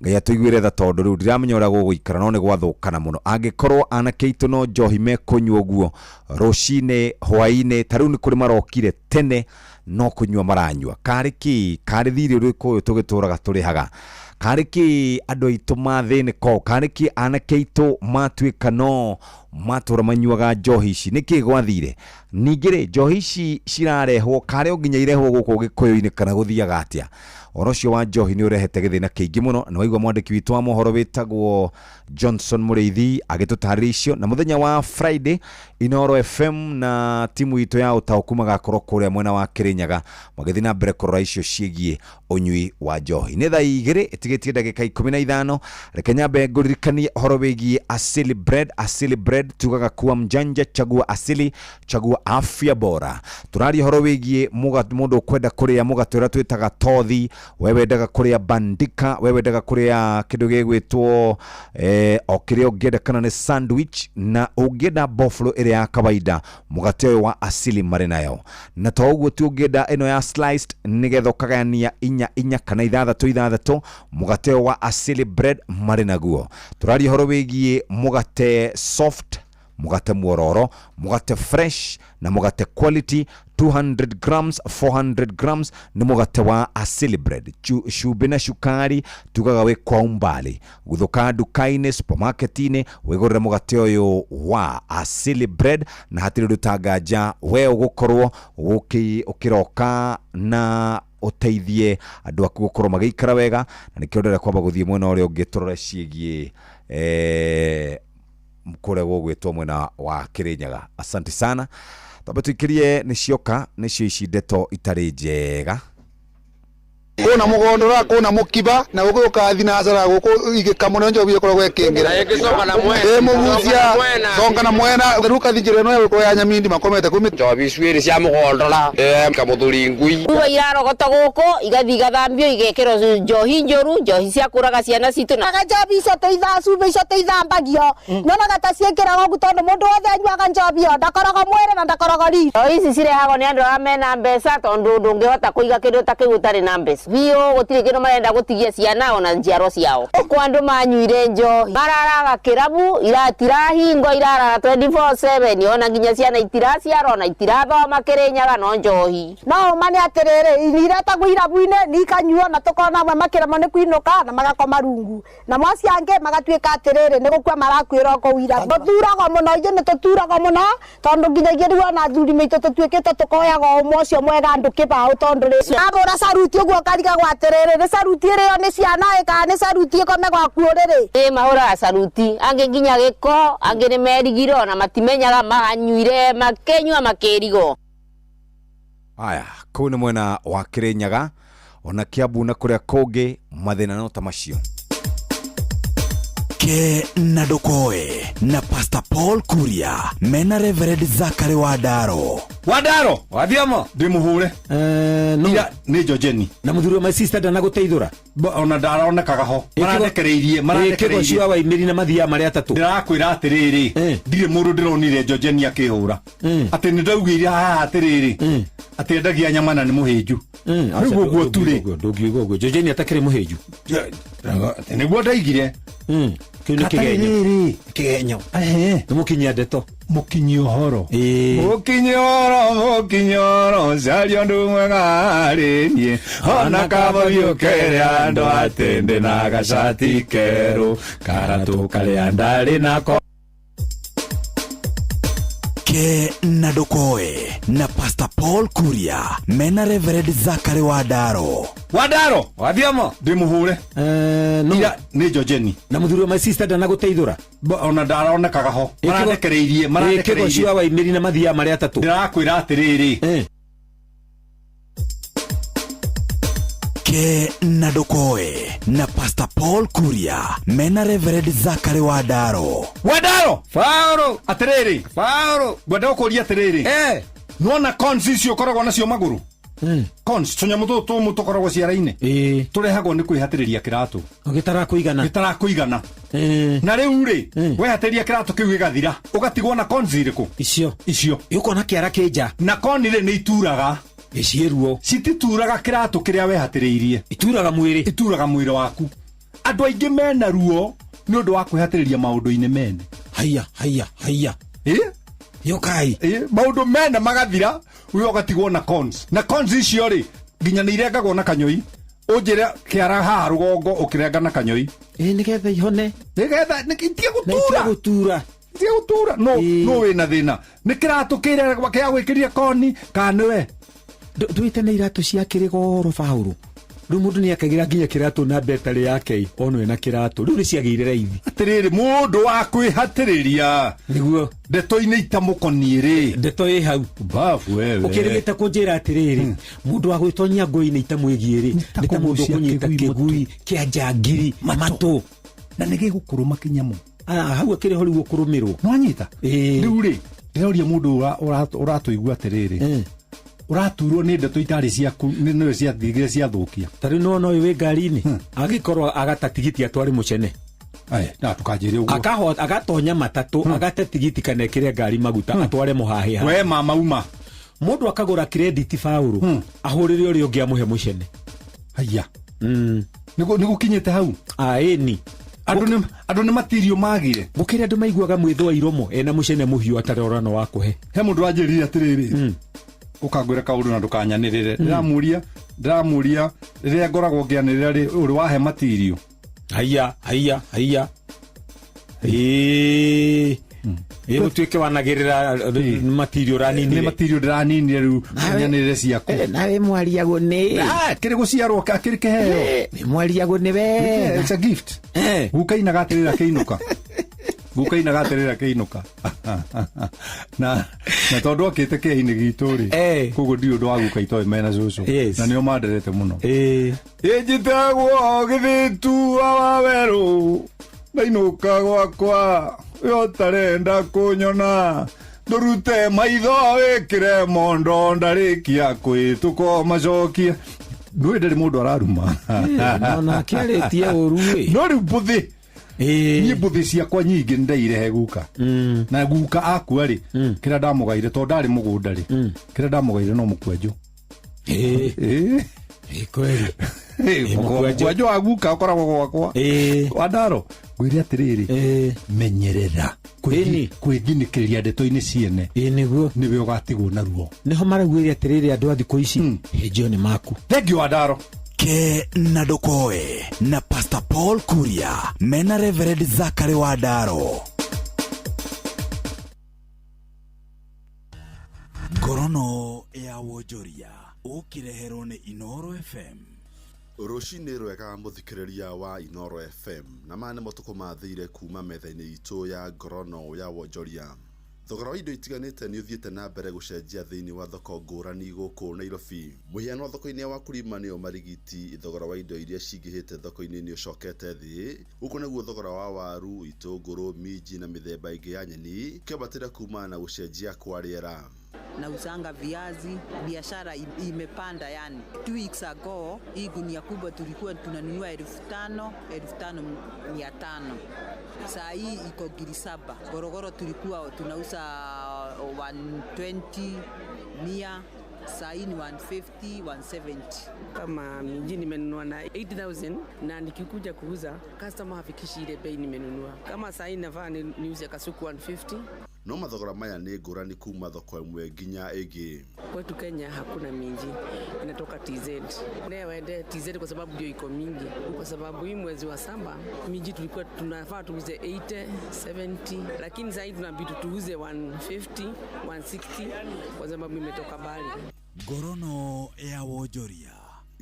Ngai atũiguĩre tha tondũ rĩu ndiramenya ũrĩa gũgũikara no nĩ gwathũkana mũno. Angĩkorwo anake aitũ no njohi mekũnyua ũguo rũcinĩ hwaĩ-inĩ, ta rĩu nĩ kũrĩ marokire tene no kũnyua maranyua. Karĩ kĩ? Karĩ thirĩ ũrĩkũ ũyũ tũgĩtũraga tũrĩhaga? Karĩ kĩ andũ aitũ mathĩnĩka ũũ? Karĩ kĩ anake aitũ matuĩka no matũra manyuaga njohi ici? Nĩkĩ gwathire? Ningĩ rĩ, njohi ici cirarehwo karĩ o nginya irehwo gũkũ Gĩkũyũ-inĩ kana gũthiaga atĩa? Ũhoro ũcio wa njohi nĩ ũrehete gĩthĩna kĩingĩ mũno. Nĩ waigua mwandĩki witũ wa mohoro wĩtagwo Johnson Mũrĩithi agĩtũtarĩria icio. Na mũthenya wa Friday Inoro FM na timu itũ ya ũtaũku magakorwo kũrĩa mwena wa Kĩrĩnyaga magĩthiĩ na mbere kũrora icio ciĩgiĩ ũnyui wa njohi. Nĩ thaa 2 ĩtigĩtie ndagĩka 15. Reke nyambe ngũririkanie ũhoro wĩgiĩ Asili Bread. Asili Bread tugaga kuwa mjanja, chagua asili, chagua afya bora. Tũraria ũhoro wĩgiĩ mũndũ ũkwenda kũrĩa mũgate ũrĩa twĩtaga tothi, we wendaga kũrĩa bandika, we wendaga kũrĩa kĩndũ gĩgwĩtwo o kĩrĩa ũngĩenda kana nĩ sandwich, na ũngĩenda boflo ĩrĩa ya kawaida mũgate ũyũ wa asili marĩ nayo. Na to ũguo tu, ũngĩenda ĩno ya sliced nĩgetha ũkagayania 4 4 kana 6 6, mũgate ũyũ wa Asili Bread marĩ naguo. Tũraria ũhoro wĩgiĩ mũgate soft, mũgate mwororo, mũgate fresh na mũgate quality. 200 grams, 400 grams nĩ mũgate wa Asili Bread. Cumbĩ na cukari tugaga wĩ kwa umbali. Gũthũka nduka-inĩ, supermarket-inĩ, wĩgũrĩre mũgate ũyũ wa Asili Bread na hatirĩ ũndũ tanganja we ũgũkorwo ũkĩroka na ũteithie andũ aku gũkorwo magĩikara wega. Na nĩkĩo ndĩrenda kwamba gũthiĩ mwena ũrĩa ũngĩ tũrore ciĩgiĩ kũrĩa gũgwĩtwo mwena wa Kĩrĩnyaga. Asante sana. Twambe tũikĩrie nĩ cioka nĩcio ici ndeto itarĩ njega. Kuna mugondora kuna mukiba na guku kathi na hasara guku igika muno njobi ikoragwo ikingira ĩ mugucia songa na mwena riu kathi njira ĩno ya ya nyamindi makomete kumi njobi icwiri cia mugondora kamuthuri ngui Uga irarogota guku igathi igathambio igekirwo njohi njuru, njohi cia kuraga ciana citũ. Naga njobi icio cumbĩ icio tũithambagio nyonaga ta ciĩkĩragwo ũguo tondũ mũndũ wothe anyuaga njobi ĩyo ndakoragwo mwĩrĩ na ndakoragwo riri. Njohi ici cirehagwo nĩ andũ arĩa mena mbeca tondũ ndũngĩhota kũiga kĩndũ ta kĩu ũtarĩ na mbeca. Biũ gũtirĩ kĩndũ marenda gũtigia ciana ona njiarwa ciao. Gũkũ andũ manyuire njohi mararaga kĩrabu, iratirahingwo, irarara 24/7, ona nginya ciana itiraciarwo ona itirathoma Kĩrĩnyaga no njohi. No ũma nĩ atĩrĩrĩ, iretagwo irabu-inĩ nikanyuo na tũkona amwe makĩremwo nĩ kũinũka na magakoma rungu, namo acio angĩ magatuĩka atĩrĩrĩ nĩ gũkua marakuĩra kũu irabu. Tũturagwo mũno, ithuĩ nĩ tũturagwo mũno tondũ nginyagia rĩu ona athuri maitũ tũtuĩkĩte tũkoyaga ũmwe ũcio mwega andũ kĩbaũ tondũ rĩ abũra saruti ũguo Ũkarigagwo atĩrĩrĩ, nĩ saruti ĩrĩo nĩ ciana ĩ kana nĩ saruti ĩkome gwaku ũrĩrĩ? Ĩ mahũraga saruti, angĩ nginya gĩko, angĩ nĩ merigire ona matimenyaga manyuire makĩnyua makĩrigwo. Aya, kũu nĩ mwena wa Kĩrĩnyaga ona Kiambu na kũrĩa kũngĩ mathĩna no ta macio. Ke na Ndokoe na Pastor Paul Kuria mena Reverend Zachary Wandaro. Wandaro wathiamo ndĩ mũhũre no. Ira nĩ Njojeni na mũthuri wa my sister ndanagũteithũra ona ndaronekaga ho marandekereirie Kĩgo cia waimĩri na mathiaga marĩ atatũ. Ndĩrakwĩra atĩrĩrĩ, ndirĩ mũndũ ndĩronire Njojeni akĩhũra atĩ nĩ ndaugĩire haha atĩrĩrĩ atĩ endagia nyama na nĩ mũhĩnju. Rĩu ũguo tu rĩ, ndũngiuga ũguo Njojeni atakĩrĩ mũhĩnju. Atĩ nĩguo ndaigire. Kĩu nĩ kĩgenyo. Atĩrĩrĩ. Kĩgenyo. Nĩ mũkinyia ndeto. Mũkinyi ũhoro. Mũkinyi ũhoro, mũkinyi ũhoro, caria ũndũ mwega harĩ niĩ. Ona kamũthiũ kere andũ atĩ ndĩ na gacati kerũ, karatũ karĩa ndarĩ nako. Ke na Ndokoe na Pastor Paul Kuria mena Reverend Zachary Wandaro. Wandaro wathiamo ndĩ mũhũre no. Ira nĩ Njojeni na mũthuri wa my sister ndanagũteithũra ona ndaronekaga ho marandekereirie Kĩgo marandekereirie cia waimĩri na mathiaga marĩ atatũ. Ndĩrakwĩra atĩrĩrĩ, Ke na Ndokoe na Pastor Paul Kuria mena Reverend Zachary Wandaro. Wandaro Faũrũ atĩrĩrĩ, Faũrũ ngwenda gũkũria atĩrĩrĩ, nĩwona cons icio ũkoragwo nacio magũrũ, cons tũnyamũ tũtũ tũmũ tũkoragwo ciara-inĩ tũrehagwo nĩ kwĩhatĩrĩria kĩratũ gĩtarakũigana gĩtarakũigana. Na rĩu rĩ, wehatĩrĩria kĩratũ kĩu gĩgathira, ũgatigwo na cons irĩkũ? Icio icio ũkona kĩara kĩnja na koni rĩ nĩ ituraga ĩciĩ ruo citituraga kĩratũ kĩrĩa wehatĩrĩirie, ituraga mwĩrĩ, ituraga mwĩrĩ waku. Andũ aingĩ mena ruo nĩ ũndũ wa kwĩhatĩrĩria maũndũ-inĩ mene. Haiya haiya haiya. Yokai maũndũ mene magathira, we ũgatigwo na cons, na cons icio rĩ nginya nĩ irengagwo na kanyoi. Ũnjĩre kĩara haha rũgongo ũkĩrenga na kanyoi nĩgetha ihone, nĩgetha itige gũtura, gũtura itige gũtura. No no wĩna thĩna nĩ kĩratũ kĩrĩa kĩa gwĩkĩria koni kana nĩwe ndwĩte na iratũ ciakĩrĩ goro Faũrũ. Rĩu mũndũ nĩ akagĩra nginya kĩratũ na betarĩ yake onwe na kĩratũ rĩu nĩ ciagĩire raithi. Atĩrĩrĩ, mũndũ wa kwĩhatĩrĩria nĩguo ndeto-inĩ itamũkoniĩ rĩ, ndeto ĩ hau babu wewe ũkĩrĩgĩte kũnjĩra atĩrĩrĩ, mũndũ wa gwĩtonyia ngũi-inĩ itamwĩgiĩ rĩ, nĩ ta mũndũ ũkũnyita kĩgui kĩa njangiri matũ na nĩ gĩgũkũrũma kĩnyamũ. Hau akĩrĩ ho rĩu ũkũrũmĩrwo. Nĩwanyita? Rĩu rĩ, ndĩroria mũndũ ũratũigua atĩrĩrĩ, ũraturwo nĩ ndeto itarĩ ciaku, nĩ nĩwe ciathigire ciathũkia. Ta rĩu nĩwona ũyũ wĩ ngari-inĩ agĩkorwo agata tigiti atware mũcene, na ndũkanjĩre ũguo. Agatonya matatũ agate tigiti kana ekĩre ngari maguta atware mũhahĩ. We mama uma mũndũ akagũra credit Faũrũ ahũrĩre ũrĩa ũngĩ amũhe mũcene. Haiya, nĩ gũkinyĩte hau. Ĩni andũ nĩ matirio magire gũkĩrĩ andũ maiguaga mwĩthũa iromo ena mũcene mũhiũ atarora no wakũhe. He mũndũ wanjĩrire atĩrĩrĩ, ũkangwĩra kaũndũ na ndũkanyanĩrĩre. Ndĩramũria rĩrĩa ngoragwo ngĩanĩrĩra rĩ, ũrĩ wahe matirio? Haiya haiya haiya. Ĩĩ gũtuĩke wanagĩrĩra matirio ũraninire. Nĩ matirio ndĩraninire rĩu nyanĩrĩre ciaku. Nawe mwariagwo nĩ kĩrĩ gũciarwo kĩrĩ kĩheo. Nĩ mwariagwo nĩ we. It's a gift. Guka inaga atĩrĩra kĩinũka. Guka inaga atĩrĩra kĩinũka. Na tondũ okĩte kĩeha-inĩ gitũ rĩ, koguo ndirĩ ũndũ wa guka itoĩ mena cũcũ. Na nĩo manderete mũno. Ĩnjĩtagwo gĩthĩtua wa werũ, ndainũka gwakwa we ũtarenda kũnyona, ndũrute maitho wĩkĩre mondo ndarĩkia kwĩtũko macokia. Ndũĩ ndarĩ mũndũ araruma. Nona akĩarĩtie ũru ĩ. No rĩu mbũthĩ, niĩ mbũthĩ ciakwa nyingĩ nĩndairehe guka. Na guka akua rĩ, kĩrĩa ndamũgaire tondũ ndarĩ mũgũnda rĩ, kĩrĩa ndamũgaire no mũkwanjũ. Kweli. Mũkwanjũ wa guka ũkoragwo gwakwa. Wandaro, ngwĩre atĩrĩrĩ, menyerera kwĩthinĩkĩrĩria ndeto-inĩ ciene. Nĩguo nĩwe ũgatigwo na ruo. Nĩho maraugĩre atĩrĩrĩ andũ a thikũ ici, hĩnjio nĩ maku. Thank you Wandaro. Ke na Ndokoe na Pastor Paul Kuria mena Reverend Zachary Wandaro. Ngorono ya wonjoria ũkĩreherwo nĩ Inooro FM. Rũcinĩ rwega mũthikĩrĩria wa Inoro FM, na maya nĩmo tũkũmathĩire kuma metha-inĩ itũ ya ngorono ya wonjoria. Thogora wa indo itiganĩte nĩ ũthiĩte na mbere gũcenjia thĩinĩ wa thoko ngũrani gũkũ Nairobi. Mũhiano thoko-inĩ ya Wakulima nĩyo Marigiti, thogora wa indo iria cingĩhĩte thoko-inĩ nĩ ũcokete thĩ. Gũkũ naguo thogora wa waru, itũngũrũ, minji na mĩthemba ĩngĩ ya nyeni ũkĩambatĩra kumana na gũcenjia kwa rĩera. Nauzanga viazi, biashara imepanda yani. 2 weeks ago hii gunia kubwa tulikuwa tunanunua 5,000, 5,500. Saa hii iko 7,000. Gorogoro tulikuwa tunauza 120, 100, saa hii ni 150, 170. Kama minji nimenunua na 8000 na nikikuja kuuza customer hafikishi ile bei nimenunua. Kama saa hii nafaa niuze kasuku 150. No mathogora maya nĩ ngũrani kuma thoko ĩmwe nginya ĩngĩ. Kwetu Kenya hakuna minji, inatoka TZ. Leo waende TZ kwa sababu ndio iko mingi. Kwa sababu hii mwezi wa saba minji tulikuwa tunafaa tuuze 80, 70, lakini sasa hivi tunabidi tuuze 150, 160 kwa sababu imetoka mbali. Ngorono ya wonjoria.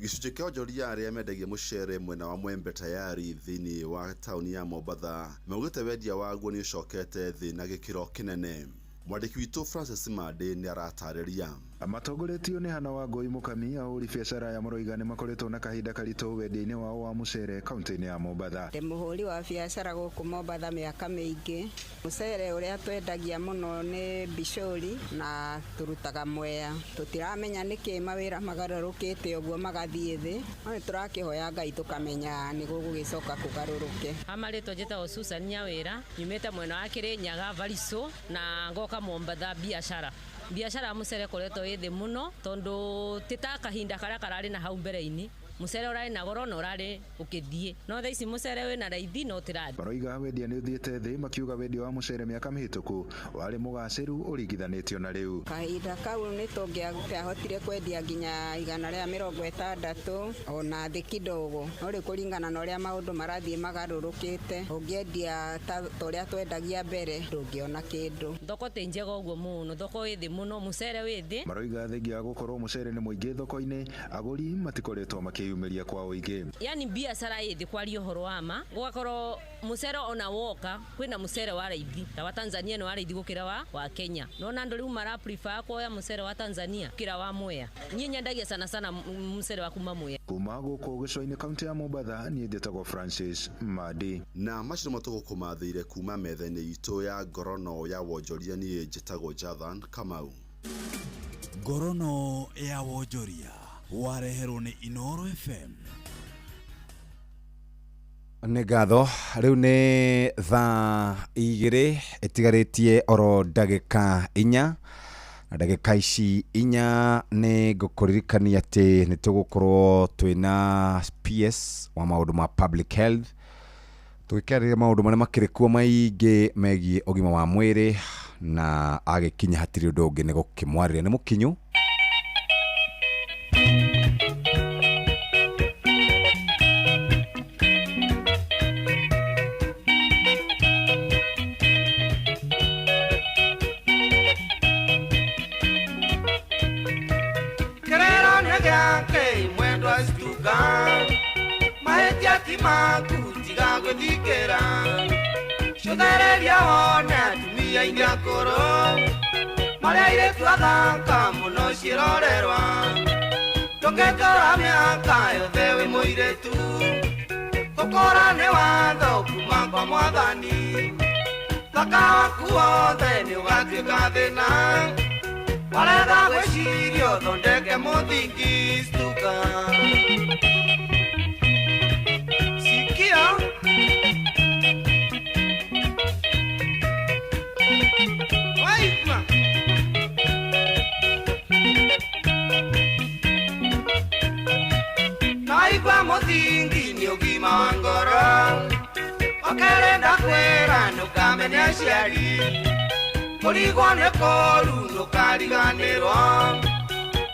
Gĩcunjĩ kĩa onjoria arĩa mendagia mũcere mwena wa Mwembe Tayari thĩinĩ wa taũni ya Mombatha maugĩte wendia waguo nĩ ũcokete thĩ na gĩkĩro kĩnene. Mwandĩki witũ Francis Mande nĩ aratarĩria. Matongoretio nĩ Hana Wangũi Mũkami, ahũri biacara aya maroiga nĩ makoretwo na kahinda karitũ wendia-inĩ wao wa mũcere kaunti-inĩ ya Mombatha. Ndĩ mũhũri wa biacara gũkũ Mombatha mĩaka mĩingĩ. Mũcere ũrĩa twendagia mũno nĩ Bishori na tũrutaga Mwea. Tũtiramenya nĩkĩ mawĩra magarũrũkĩte ũguo magathiĩ thĩ, no nĩ tũrakĩhoya Ngai tũkamenya nĩ gũgũgĩcoka kũgarũrũke. Amarĩtwa njĩtagwo Susan Nyawĩra, nyumĩte mwena wa Kĩrĩnyaga Variso na ngoka Mombatha biacara. Biacara ya mũcere ĩkoretwo ĩ thĩ mũno tondũ ti ta kahinda karĩa kararĩ na hau mbere-inĩ. Mũcere ũrarĩ na goro na ũrarĩ ũkĩthiĩ, no thaa ici mũcere wĩna raithi no ũtĩrathiĩ. Maroiga wendia nĩ ũthiĩte thĩ, makiuga wendia wa mũcere mĩaka mĩhĩtũku warĩ mũgacĩru ũringithanĩtio na rĩu. Kahinda kau nĩ tũngĩahotire kwendia nginya 160 ona thĩ kidogo, no rĩu kũringana na ũrĩa maũndũ marathiĩ magarũrũkĩte, ũngĩendia ta ũrĩa twendagia mbere ndũngĩona kĩndũ. Thoko ti njega ũguo mũno, thoko ĩ thĩ mũno, mũcere wĩ thĩ. Maroiga thengia ya gũkorwo mũcere nĩ mũingĩ thoko-inĩ, agũri matikoretwo makĩyumĩria kwa ũingĩ. Yani biacara ĩ thĩ kwaria ũhoro wa ma, gũgakorwo mũcere ona woka kwĩna mũcere wa raithi ta wa Tanzania nĩ wa raithi gũkĩra wa Kenya. Nona andũ rĩu mara prefer kuoya mũcere wa Tanzania gũkĩra wa Mwea. Niĩ nyendagia sana sana mũcere wa kuma Mwea. Kuma gũkũ gĩcũa-inĩ kaunti ya Mombatha, niĩ njĩtagwo Francis Madi. Na macio nĩmo tũgũkũmathĩire kuma metha-inĩ itũ ya ngorono ya wonjoria. Niĩ njĩtagwo Jathan Kamau. Ngorono ya wonjoria wareherwo nĩ Inoro FM. Nĩ ngatho. Rĩu nĩ thaa 2 ĩtigarĩtie oro ndagĩka 4, na ndagĩka ici 4 nĩ ngũkũririkania atĩ nĩ tũgũkorwo twĩna PS wa maũndũ ma public health tũgĩkĩarĩria maũndũ marĩa makĩrĩ kuo maingĩ megiĩ ũgima wa mwĩrĩ, na agĩkinya hatirĩ ũndũ ũngĩ nĩ gũkĩmwarĩria nĩ mũkinyu. Maku tiga gwĩthikĩra cũthereria wone atumia aingĩ akũrũ marĩa airĩtu athaka mũno ciĩrorerwa ndũngĩtũra mĩaka yothe wĩ mũirĩtu gũkũra nĩ watho kuma kwa mwathani thaka waku wothe nĩ ũgatuĩka thĩna warega gwĩciria ũthondeke mũthingi stuka. Sikia Waigua Naigua mũthingi nĩ ũgima wa ngoro Okerĩ ndakwĩra ndũkamene aciari Kũrigwo nĩ kũũru ndũkariganĩrwo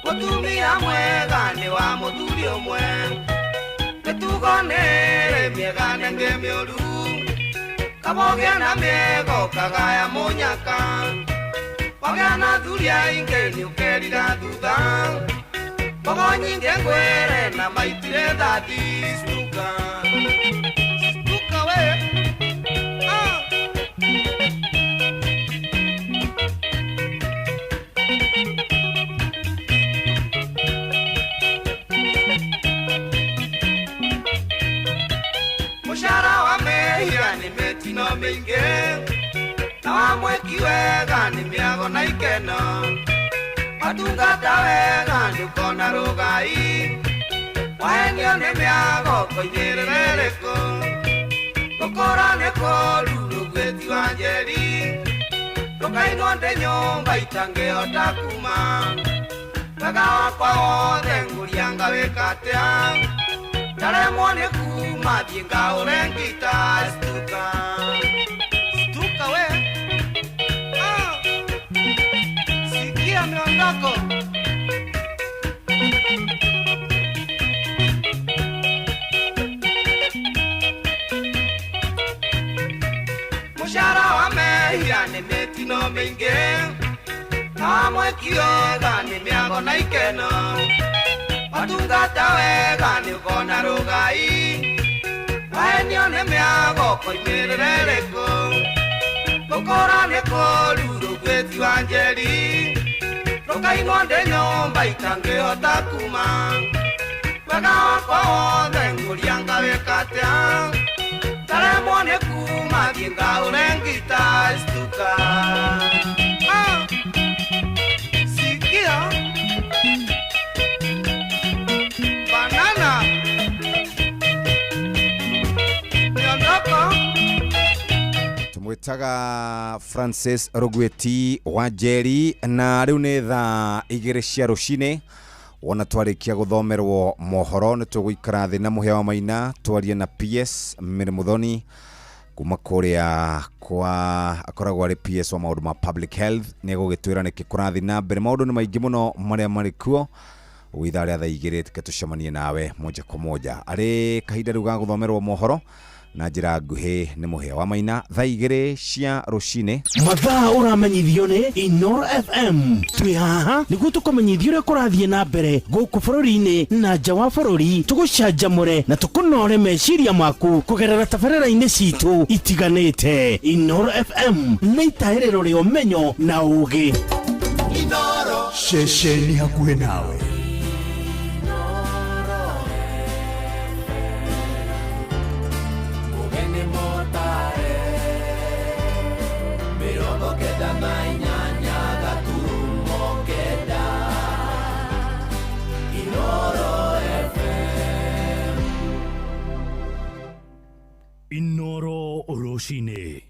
Mũtumia mwega nĩ wa mũthuri ũmwe Mĩtugo nĩrĩ mĩega na ĩngĩ mĩũru Kamũgĩa na mĩega ũkagaya mũnyaka Wagĩa na athuri aingĩ nĩũkerira thutha Mbogo nyingĩ ngwĩre na maitire thathi. Stuka stuka we ah. Mũcara wa mehia nĩ mĩtino mĩingĩ, na wa mwĩki wega nĩ mĩago na ikeno. Watungata wega ndũkona rũgai, wahenio nĩ mĩago koigĩrĩre rĩkũ. Gũkũra nĩ kũũru rũgwĩti wa njeri, ndũkainwo ndĩ nyũmba itangĩhota kuma. Wega wakwa wothe ngũria ngawĩka atĩa, ndaremwo nĩ kuma thiĩ ngaũre ngita. Stuka stuka we ah. Sikia miondoko. Mũcara wa mehia nĩ mĩtino mĩingĩ, na wa mwĩki wega nĩ mĩago na ikeno. Watungata wega nĩ ũkona rũgai, wahenio nĩ mĩago koimĩrĩre rĩkũ. Gũkũra nĩ kũũru rũgwĩti wa njeri, ndũkainwo ndĩ nyũmba itangĩhota kuma. Wega wakwa wothe ngũria ngawĩka atĩa, ndaremwo nĩ kuma thiĩ ngaũre ngita. Stuka ah. Sikia banana miondoko. Tumwĩtaga Francis Rũgwĩti wa Njeri, na rĩu nĩ thaa 2 cia rũcinĩ. Wona twarĩkia gũthomerwo mohoro nĩ tũgũikara thĩ na Mũhĩa wa Maina twarie na PS Mary Muthoni kuma kũrĩa kwa akoragwo arĩ PS wa maũndũ ma public health. Nĩ egũgĩtwĩra nĩkĩ kũrathiĩ na mbere. Maũndũ nĩ maingĩ mũno marĩa marĩ kuo. Ithaa rĩa thaa 2 reke tũcemanie nawe moja kwa moja arĩ kahinda rĩu ga gũthomerwo mohoro na njĩra nguhĩ nĩ Mũhĩa wa Maina thaa 2 cia rũcinĩ. Mathaa ũramenyithio nĩ Inoro FM. Twĩ haha nĩguo tũkũmenyithie ũrĩa kũrathiĩ na mbere gũkũ bũrũri-inĩ na nja wa bũrũri, tũgũcanjamũre na tũkũnore meciria maku kũgerera tabarĩra-inĩ citũ itiganĩte. Inoro FM nĩ itahĩrĩro rĩa ũmenyo na ũũgĩ. Ceceni hakuhĩ nawe. Inoro rũcinĩ.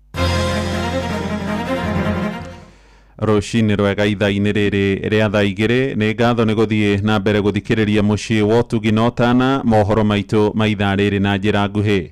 Rũcinĩ rwega ithaa-inĩ rĩrĩ rĩa thaa 2. Nĩ ngatho nĩ gũthiĩ na mbere gũthikĩrĩria mũciĩ wa ũtugi na ũtana mohoro maitũ ma ithaa rĩrĩ na njĩra nguhĩ.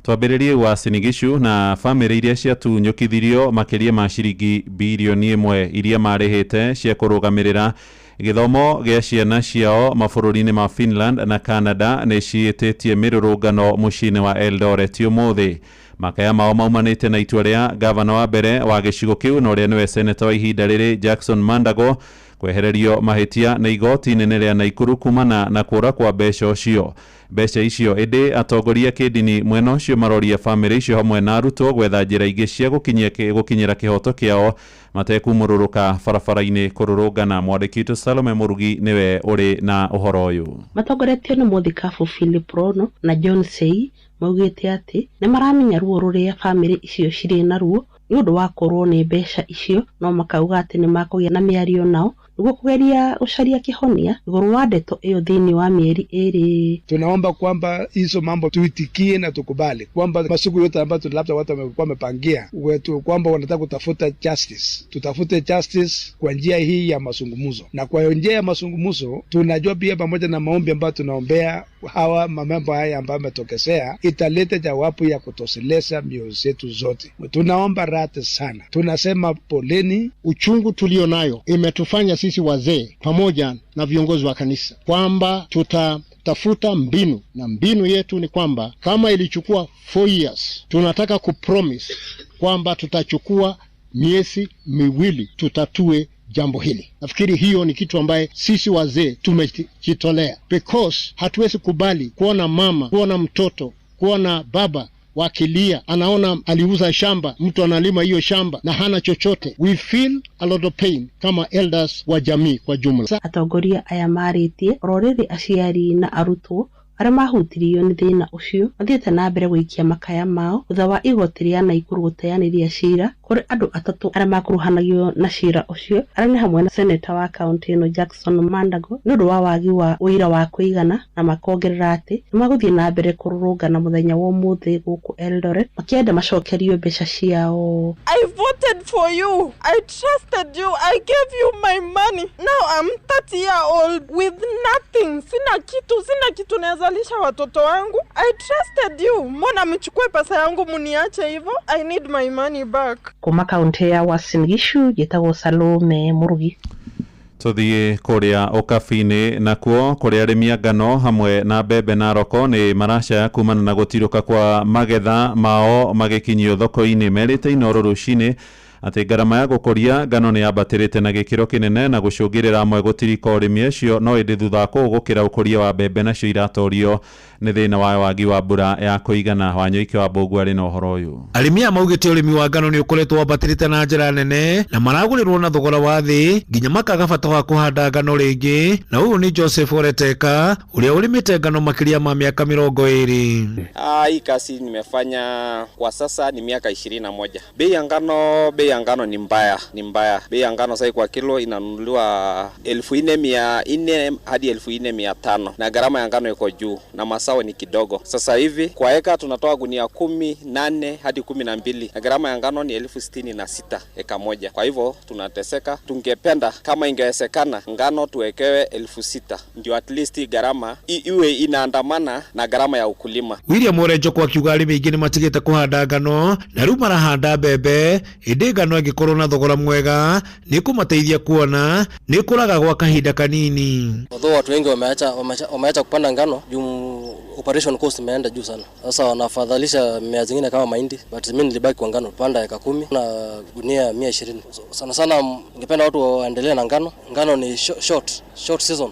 Twambĩrĩrie Uasin Gishu na bamĩrĩ iria ciatunyũkithirio makĩria ma ciringi birioni 1 iria marĩhĩte cia kũrũgamĩrĩra gĩthomo gĩa ciana ciao mabũrũri-inĩ ma Finland na Canada nĩ ciĩtĩtie mĩrũrũngano mũciĩ-inĩ wa Eldoret ũmũthĩ. Makaya mao maumanĩte na itua rĩa gavana wa mbere wa gĩcigo kĩu na ũrĩa nĩwe seneta wa ihinda rĩrĩ Jackson Mandago kwehererio mahĩtia nĩ igoti inene rĩa Naikuru kumana na kũra kwa mbeca ũcio. Mbeca icio ĩndĩ atongoria kĩndini mwena ũcio maroria bamĩrĩ icio hamwe na arutwo gwetha njĩra ingĩ cia gũkinyĩra kĩhoto kĩao matekumũrũrũka barabara-inĩ kũrũrũngana. Mwandĩki witũ Salome Mũrugi nĩwe ũrĩ na ũhoro ũyũ. Matongoretio nĩ mũthikabu Philip Rono na John Sei maugĩte atĩ nĩ maramenya ruo rũrĩa bamĩrĩ icio cirĩ naruo nĩ ũndũ wa kũrwo nĩ mbeca icio, no makauga atĩ nĩ makũgĩa na mĩario nao nĩguo kũgeria gũcaria kĩhonia igũrũ wa ndeto ĩyo thĩinĩ wa mĩeri 2. Tunaomba kwamba hizo mambo tuitikie na tukubali kwamba masiku yote ambayo labda watu wamekuwa wamepangia wetu kwamba wanataka kutafuta justice, tutafute justice kwa njia hii ya mazungumzo, na kwa njia ya mazungumzo tunajua pia pamoja na maombi ambayo tunaombea hawa mambo haya ambayo yametokezea italeta jawabu ya kutosheleza mioyo zetu zote. Tunaomba radhi sana, tunasema poleni. Uchungu tulio nayo imetufanya sisi wazee pamoja na viongozi wa kanisa kwamba tutatafuta mbinu, na mbinu yetu ni kwamba kama ilichukua 4 years, tunataka kupromise kwamba tutachukua miezi 2 tutatue jambo hili. Nafikiri hiyo ni kitu ambaye sisi wazee tumejitolea, because hatuwezi kubali kuona mama, kuona mtoto, kuona baba wakilia, anaona aliuza shamba, mtu analima hiyo shamba na hana chochote. We feel a lot of pain kama elders wa jamii kwa jumla. Atongoria aya marĩtie oro rĩrĩ aciari na arutwo arĩa mahutirio nĩ thĩna ũcio mathiĩte na mbere gũikia makaya mao thutha wa igoti rĩa Naikuru gũteanĩria cira kũrĩ andũ atatũ arĩa makuruhanagio na cira ũcio, arĩa nĩ hamwe na seneta wa kaũntĩ ĩno Jackson Mandago nĩ ũndũ wa wagi wa ũira wa kũigana, na makongerera atĩ nĩ magũthiĩ na mbere kũrũrũngana mũthenya wa ũmũthĩ gũkũ Eldoret makĩenda macokerio mbeca ciao. I voted for you. I trusted you. I gave you my money. Now I'm 30 year old with nothing. Sina kitu, sina kitu naweza lisha watoto wangu. I trusted you. Mbona mchukue pesa yangu muniache hivyo? I need my money back. Kuma kaunti ya Uasin Gishu njĩtagwo Salome Murugi. Tuthiĩ kũrĩa ũkabi-inĩ, nakuo kũrĩa arĩmi a ngano hamwe na mbembe na roko nĩ maracaya kumana na gũtirũka kwa magetha mao magĩkinyio thoko-inĩ. Merĩte Inooro rũcinĩ atĩ ngarama ya gũkũria ngano nĩ yambatĩrĩte na gĩkĩro kĩnene na gũcũngĩrĩra amwe gũtirika ũrĩmi ũcio, no ĩndĩ thutha wa kũu gũkĩra ũkũria wa mbembe nacio iratorio nĩ thĩna wa wagi wa mbura ya kũigana. Wanyoike wa Mbũgua arĩ na ũhoro ũyũ. Arĩmi aya maugĩte ũrĩmi wa ngano nĩ ũkoretwo wambatĩrĩte na njĩra nene na maragũrĩrwo na thogora wa thĩ nginya makaga bata wa kũhanda ngano rĩngĩ, na ũyũ nĩ Joseph Oreteka ũrĩa ũrĩmĩte ngano makĩria ma mĩaka 20. Hii kazi nimefanya kwa sasa ni miaka 21. Bei ya ngano, bei ya ngano ni mbaya, ni mbaya. Bei ya ngano sasa kwa kilo inanunuliwa 1400 hadi 4500, na gharama ya ngano iko juu na masao ni kidogo. Sasa hivi kwa eka tunatoa gunia 18 hadi 12, na gharama ya ngano ni 66,000 eka moja. Kwa hivyo tunateseka. Tungependa kama ingewezekana ngano tuwekewe 6,000 ndio at least gharama iwe inaandamana na gharama ya ukulima. William Orenjoko akiuga arĩmi aingĩ nĩmatigĩte kũhanda ngano na rĩu marahanda mbembe, ĩndĩ ngano ĩngĩkorwo na thogora mwega nĩ kũmateithia kuona nĩ kũraga gwa kahinda kanini. Although watu wengi wameacha kupanda ngano juu operation cost imeenda juu sana. Sasa wanafadhalisha mimea zingine kama mahindi, but mimi nilibaki kwa ngano, panda eka 10 na gunia 120. So, sana sana ningependa watu waendelee na ngano. Ngano ni short season,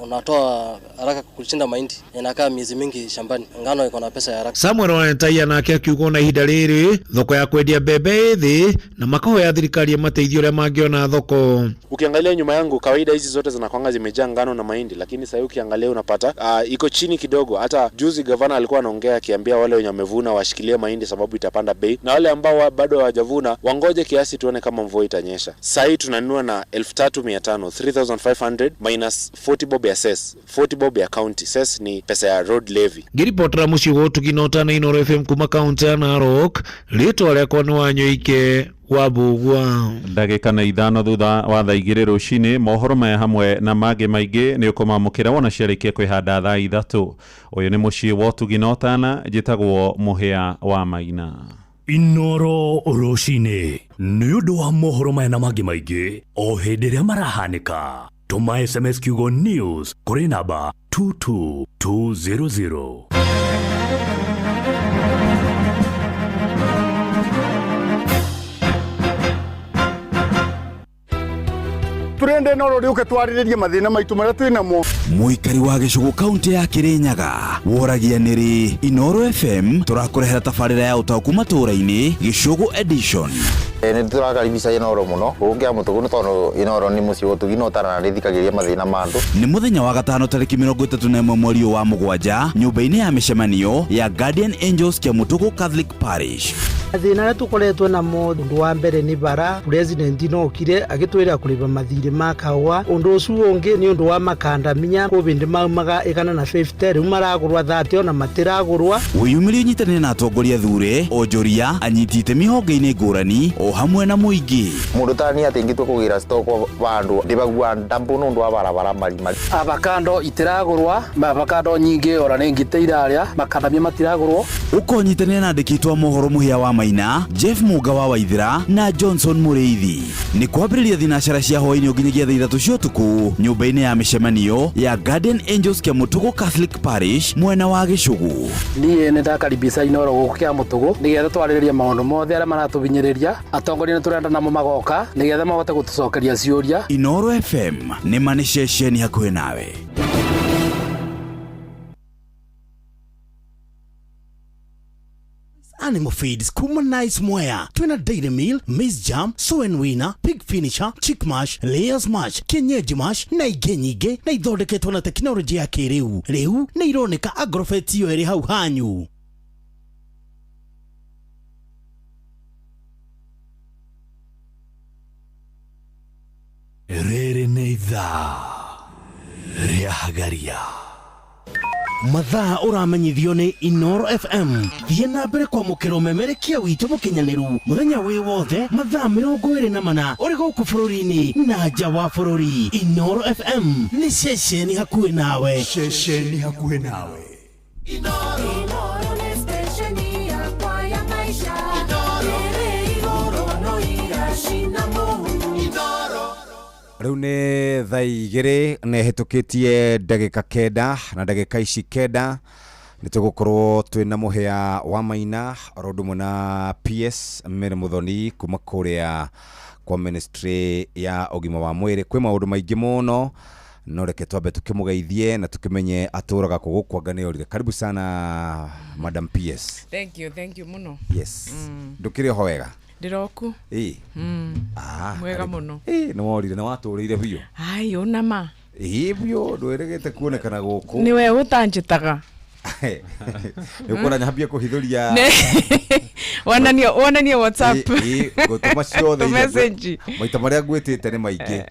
unatoa haraka kushinda mahindi, inakaa miezi mingi shambani. Ngano iko na pesa ya haraka. Samuel Wanetaia nake akiuga na ihinda rĩrĩ thoko ya kwendia mbembe ĩ thĩ na makohoya thirikari ĩmateithie ũrĩa mangĩona thoko. Ukiangalia nyuma yangu kawaida hizi zote zinakwanga zimejaa ngano na mahindi, lakini sasa ukiangalia unapata iko chini kidogo. Hata juzi gavana alikuwa anaongea akiambia wale wenye wamevuna washikilie mahindi sababu itapanda bei, na wale ambao bado hawajavuna wangoje kiasi tuone kama mvua itanyesha. Sasa hii tunanunua na 3500, 3500 minus 40 bob ya cess, 40 bob ya county. Cess ni pesa ya road levy. Ngiripotera muciĩ wa ũtugi na ũtana Inooro FM kuma kaunti ya Narok, rĩtwa rĩakwa nĩ Wanyoike wa Mbũgua. Ndagĩka na 5 thutha wa thaa 2 rũcinĩ, mohoro maya hamwe na mangĩ maingĩ nĩ ũkũmamũkĩra wona ciarĩkia kwĩhanda thaa 3. Ũyũ nĩ mũciĩ wa ũtugi na ũtana, njĩtagwo Mũhĩa wa Maina. Inooro rũcinĩ nĩ ũndũ wa mohoro maya na mangĩ maingĩ o hĩndĩ ĩrĩa marahanĩka. Tũma SMS kiugo news kũrĩ namba 22200. Turende no rori uke twarĩrĩrie mathĩna maitũ marĩa twĩ namo. Mũikari wa gĩcũgũ kaunti ya Kirinyaga woragia nĩrĩ Inooro FM tũrakũrehera tabarĩra ya ũtaũku matũũra-inĩ Gĩcũgũ edition. Nĩ tũrakaribisha Inooro mũno gũkũ Kĩamũtũgũ nĩ tondũ Inooro nĩ mũciĩ wa ũtugi na ũtana na nĩthikagĩrĩria mathĩna ma andũ. Nĩ mũthenya wa gatano tarĩki 31 mweri ũyũ wa mũgwanja nyũmba-inĩ ya mĩcemanio ya Guardian Angels Kĩamũtũgũ Catholic Parish. Mathĩna arĩa tũkoretwo namo ũndũ wa mbere nĩ bara president no okire agĩtwĩra kũrĩba mathirĩ ma kahũa. Ũndũ ũcio ũngĩ nĩ ũndũ wa makandamia kũbĩndĩ maumaga 150 rĩu maragũrwa 30 ona matiragũrwa. Wĩyumĩrie ũnyitanĩre na atongoria thure onjoria anyiti itemi honge-inĩ ngũrani o hamwe na mũingĩ. Mũndũ ta niĩ atĩ ingĩtua kũgĩra stock vandũ ndĩbagua ndambu nĩ ũndũ wa barabara marima. Avocado itiragũrwa, avocado nyingĩ ora nĩ ngite irarĩa, makandamia matiragũrwo. Ũkonyitanĩra na andĩki a mohoro Mũhĩa wa Maina, Jeff Muga wa Waithira na Johnson Mũrĩithi. Nĩ kwambĩrĩria thinacara cia hwaĩ-inĩ nginyagia thaa 3 cia ũtukũ nyũmba-inĩ ya mĩcemanio ya Guardian Angels Kĩamũtũgũ Catholic Parish mwena wa Gĩcũgũ. Niĩ nĩ ndakaribisha Inooro gũkũ Kĩamũtũgũ nĩgetha twarĩrĩrie maũndũ mothe arĩa maratũhinyĩrĩria. Atongoria nĩ tũrenda namo magoka nĩgetha mahote gũtũcokeria ciũria. Inoro FM nĩ ma nĩ ceceni hakuhĩ nawe. Animal feeds kuma Nice Mwea twina Dairy Meal, Maize Jam, Soy and Winner, Pig Finisher, Chick Mash, Layers Mash, Kienyeji Mash na ingĩ nyingĩ, na ithondeketwo na tekinoronjĩ ya kĩrĩu. Rĩu nĩ ironeka Agrovet iyo ĩrĩ hau hanyu. Rĩrĩ nĩ ithaa rĩa Hagaria. Mathaa ũramenyithio nĩ Inoro FM. Thiĩ na mbere kwamũkĩra ũmemerekia witũ mũkinyanĩru mũthenya wĩ wothe mathaa 24 ũrĩ gũkũ bũrũri-inĩ na nja wa bũrũri. Inoro FM nĩ ceceni hakuhĩ nawe. Ceceni hakuhĩ nawe. Inoro nĩ stesheni yakwa ya maisha. Ĩrĩ igũrũ no iracina mũhu. Rĩu nĩ thaa 2 na ĩhĩtũkĩtie ndagĩka 9, na ndagĩka ici 9 nĩ tũgũkorwo twĩna mũhĩa wa Maina oro ũndũ ũmwe na PS Mary Muthoni kuma kũrĩa kwa ministry ya ũgima wa mwĩrĩ. Kwĩ maũndũ maingĩ mũno, no reke twambe tũkĩmũgeithie na tũkĩmenye atũraga kũ gũkũ anga nĩ orire. Karibu sana, Madam PS. Thank you, thank you muno. Yes. Ndũkĩrĩ oho wega? Ndĩroku. Ĩĩ. Ah, Mwega karibu. mũno. Ĩĩ, nĩ worire, nĩ watũrĩire biũ. Ai, ũnama. Ĩĩ biũ, ndwĩrĩgĩte kuonekana gũkũ. Nĩwe ũtanjĩtaga. Nĩ ũkuona nyambie kũhithũria. Wonanie, wonanie WhatsApp. Ĩĩ, ngũtũma ciothe iria Message. Maita marĩa ngwĩtĩte nĩ maingĩ.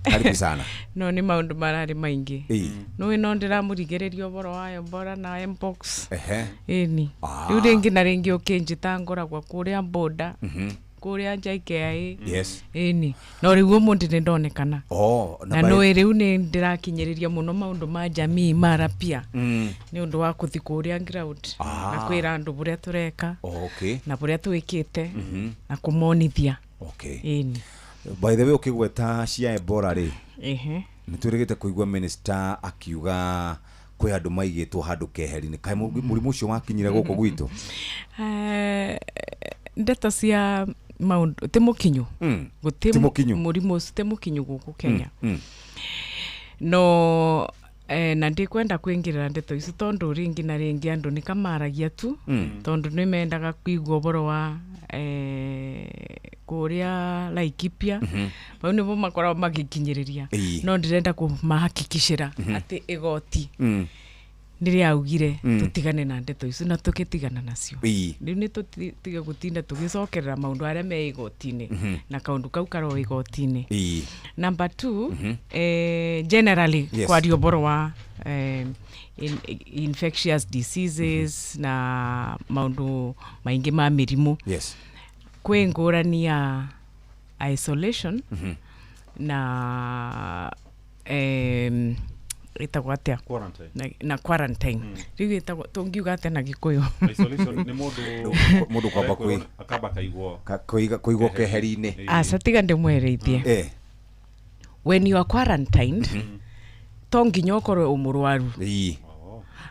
Karibu sana. No nĩ maũndũ mararĩ maingĩ. Ĩĩ. Nĩũĩ no ndĩramũrigĩrĩria ũhoro wa Ebola na Mpox. Ĩni. Rĩu rĩngĩ na rĩngĩ ũkĩnjĩta ngoragwo kũrĩa boda. Kũrĩa JKIA. Ĩni. No rĩu ũmũthĩ nĩ ndonekana. Oh, na nĩũĩ rĩu nĩ ndĩrakinyĩrĩria mũno maũndũ ma jamii marapia. Nĩ ũndũ wa kũthi kũrĩa ground. Na kwĩra andũ bũrĩa tũreka. Na bũrĩa twĩkĩte. Na kũmonithia. Ĩni. By the way, ũkĩgweta cia Ebola rĩ, nĩ twĩrĩgĩte kũigua minister akiuga kwĩ andũ maigĩtwo handũ keheri-inĩ. Kaĩ mũrimũ ũcio wakinyire gũkũ gwitũ? Ndeto cia maũndũ ti mũkinyu. Gũtĩ Ti mũkinyu. Mũrimũ ũcio ti mũkinyu gũkũ Kenya. No na ndikwenda kwingĩrĩra ndeto icio tondũ rĩngĩ na rĩngĩ andũ nĩ kamaragia tu. Tondũ nĩ mendaga kũigua ũhoro wa kũrĩa Laikipia. Bau nĩbo makoragwo magĩkinyĩrĩria. No ndĩrenda kũmahakikicĩra atĩ igoti nĩ rĩaugire tũtigane na ndeto icio na tũgĩtigana nacio. Rĩu nĩ tũtige gũtinda tũgĩcokerera maũndũ arĩa me igoti-inĩ. Na kaũndũ kau karo igoti-inĩ. Number 2, generally kwaria ũhoro wa infectious diseases na maũndũ maingĩ ma mĩrimũ. Kwĩ ngũrani ya isolation na ĩtagwo atĩa? Quarantine. Na quarantine. Rĩu ĩtagwo, tũngiuga atĩa na Gĩkũyũ? Isolation nĩ mũndũ Mũndũ kwamba akamba kaigwo. Kũigwo keheri-inĩ. Aca, tiga ndĩmwereithie. When you are quarantined, to nginya ũkorwo ũ mũrwaru.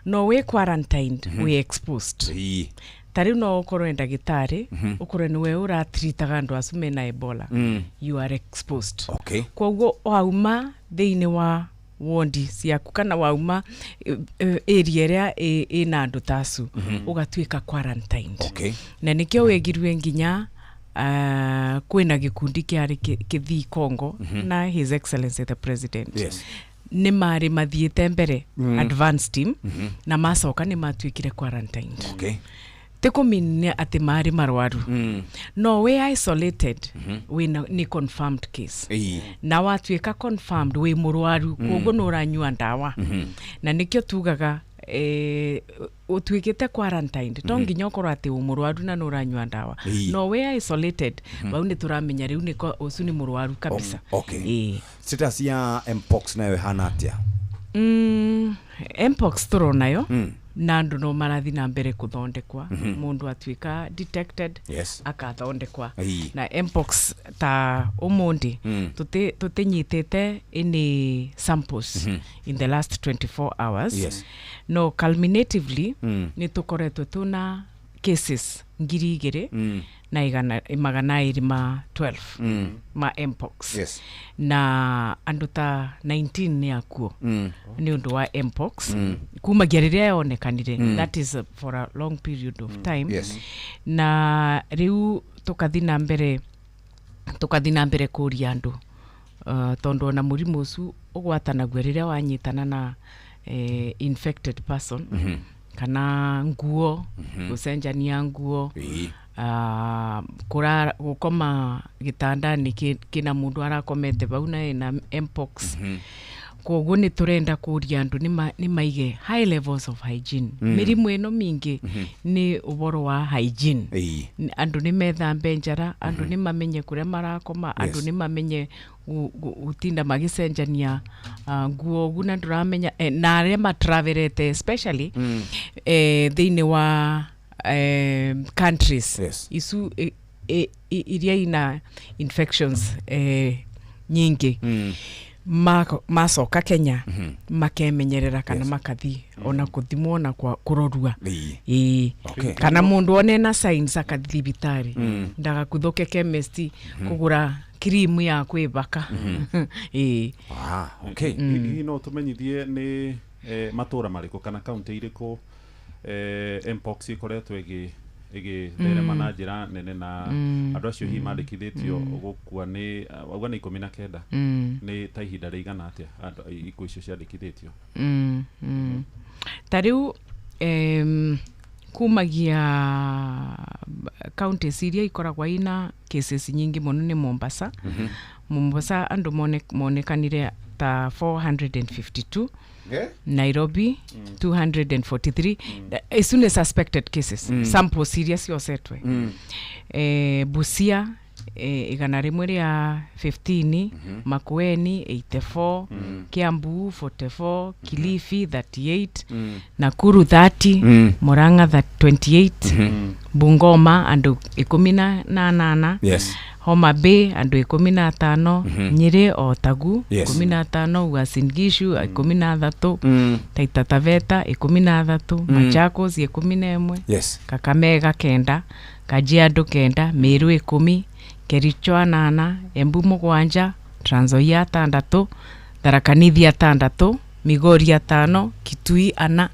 No wĩ quarantined, wĩ exposed. Ta rĩu no ũkorwo ndagĩtarĩ, ũkorwo nĩwe ũratritaga andũ acio mena Ebola. You are exposed. Koguo wauma thĩinĩ wa wondi ciaku kana wauma area ĩrĩa ĩna andũ ta acio, ũgatuĩka quarantined. Na nĩkĩo wĩgirue nginya kwĩna gĩkundi kĩarĩ kĩthii Congo na His Excellency the President. Nĩ marĩ mathiĩte mbere advance team na macoka nĩ matuĩkire quarantined. Ti kũmean atĩ marĩ marwaru. No wĩ isolated, wĩna nĩ confirmed case. Na watuĩka confirmed wĩ mũrwaru, koguo nĩ ũranyua ndawa. Na nĩkĩo tugaga ũtuĩkĩte quarantined to nginya ũkorwo atĩ wĩ mũrwaru na nĩ ũranyua ndawa. No wĩ isolated, bau nĩ tũramenya rĩu nĩ ũcio nĩ mũrwaru kabisa. Status ya Mpox nayo ĩhana atĩa? Mpox tũronayo na andũ no marathi na mbere kũthondekwa. Mũndũ atuĩka detected, akathondekwa. Na Mpox ta ũmũndĩ tũtinyitĩte any samples in the last 24 hours. No culminatively nĩ tũkoretwo tũna cases 2000 na igana 212 ma mpox. Na andu ta 19 ni akuo ni undu wa mpox kumagia riria yonekanire. That is for a long period of time. Na riu tukathi na mbere kuria andu tondu ona murimu ucu ugwatanagua riria wanyitana na infected person kana nguo, gucenjania nguo, kura gukoma gitandani kina mundu arakomete bau na ena mpox. Koguo ni turenda kuria andu ni maige high levels of hygiene. Mirimu ino mingi ni uboro wa hygiene. Andu ni methambe njara, andu ni mamenye kuria marakoma, andu ni mamenye gutinda magicenjania nguo gu na nduramenya na aria matravelete especially thiini wa countries isu iria ina infections nyingi macoka Kenya makemenyerera kana makathi ona kuthimwo na kurorua. Kana mundu one na signs akathi thibitari ndagakuthuke chemist kugura cream ya kwibaka. Okay. Hihi no tumenyithie ni matura mariku kana county iriku mpox ikoretwo igitherema na njira nene na andu acio hihi mandĩkithĩtio gũkua nĩ wauga nĩ 19 nĩ ta ihinda rĩigana atĩa ikuũ icio ciandĩkithĩtio? Ta rĩu kumagia counties iria ikoragwo ina cases nyingĩ mũno nĩ Mombasa. Mombasa andũ monekanire ta 452. Nairobi 243. As soon as suspected cases, sample serious yosetwe. Busia 115, Makueni 84, Kiambu 44, Kilifi 38, Nakuru 30, Murang'a 28, Bungoma andu 18. Homa Bay andu 15, Nyeri o tagu 15, Uasin Gishu 13, Taita Taveta 13, Machakos 11, Kakamega 9, Kajiado 9, Meru 10, Kericho 8, Embu 7, Trans Nzoia 6, Tharaka Nithi 6, Migori 5, Kitui 4,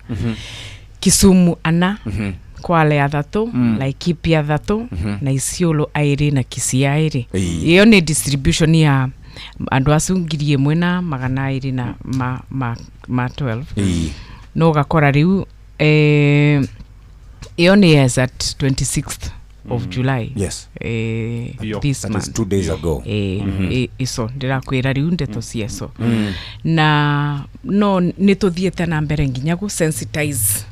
Kisumu 4, Kwale 3, Laikipia 3, na Isiolo 2 na Kisii 2. Iyo ni distribution ya andu acu 1200 na ma 12. No gakora riu iyo ni as at 26th of July. This that month. Is 2 days ago. Iso ndirakwira riu ndeto cieco. Na no nituthiete na mbere nginya gu sensitize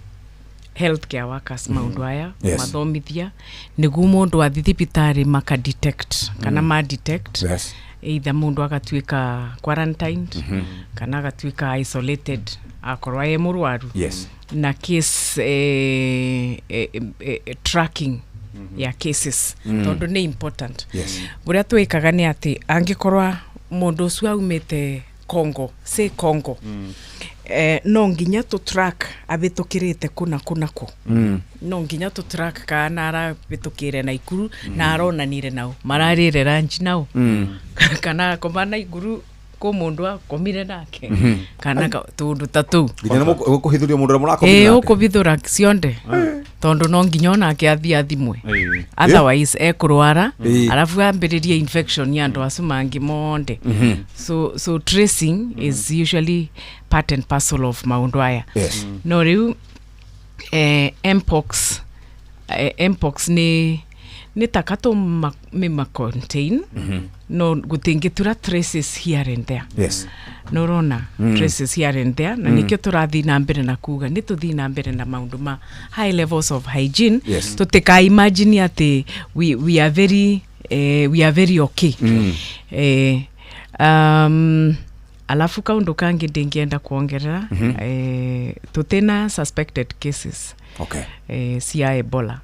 healthcare workers maundu aya mathomithia niguo mundu athi thibitari maka detect kana ma detect either mundu agatuika quarantined kana agatuika isolated akorwa e murwaru. Na case tracking ya cases tondu ni important. Buria twikaga ni ati angikorwa mundu ucio aumite Congo, say Congo, no nginya tu track abitukirite kuna kuna ku. No nginya tu track kana arabitukire Naikuru na aronanire nao mararire lunch nao kana koma Naikuru ko mundu akomire nake kana tundu tatu nginya gukuhithuria mundu murakomire nake ukubithura cionde tondu no nginya onake athi athimwe otherwise ekurwara alafu ambiririe infection ya andu acu mangi monde. So tracing is usually part and parcel of maundu aya. No riu mpox ni takato mima contain no gutingitura traces here and there. No rona traces here and there na nikio turathi na mbere na kuga ni tuthi na mbere na maundu ma high levels of hygiene. Tutika imagine ati we are very we are very okay. Alafu kaundu kangi ndingienda kuongerera tutena suspected cases cia Ebola.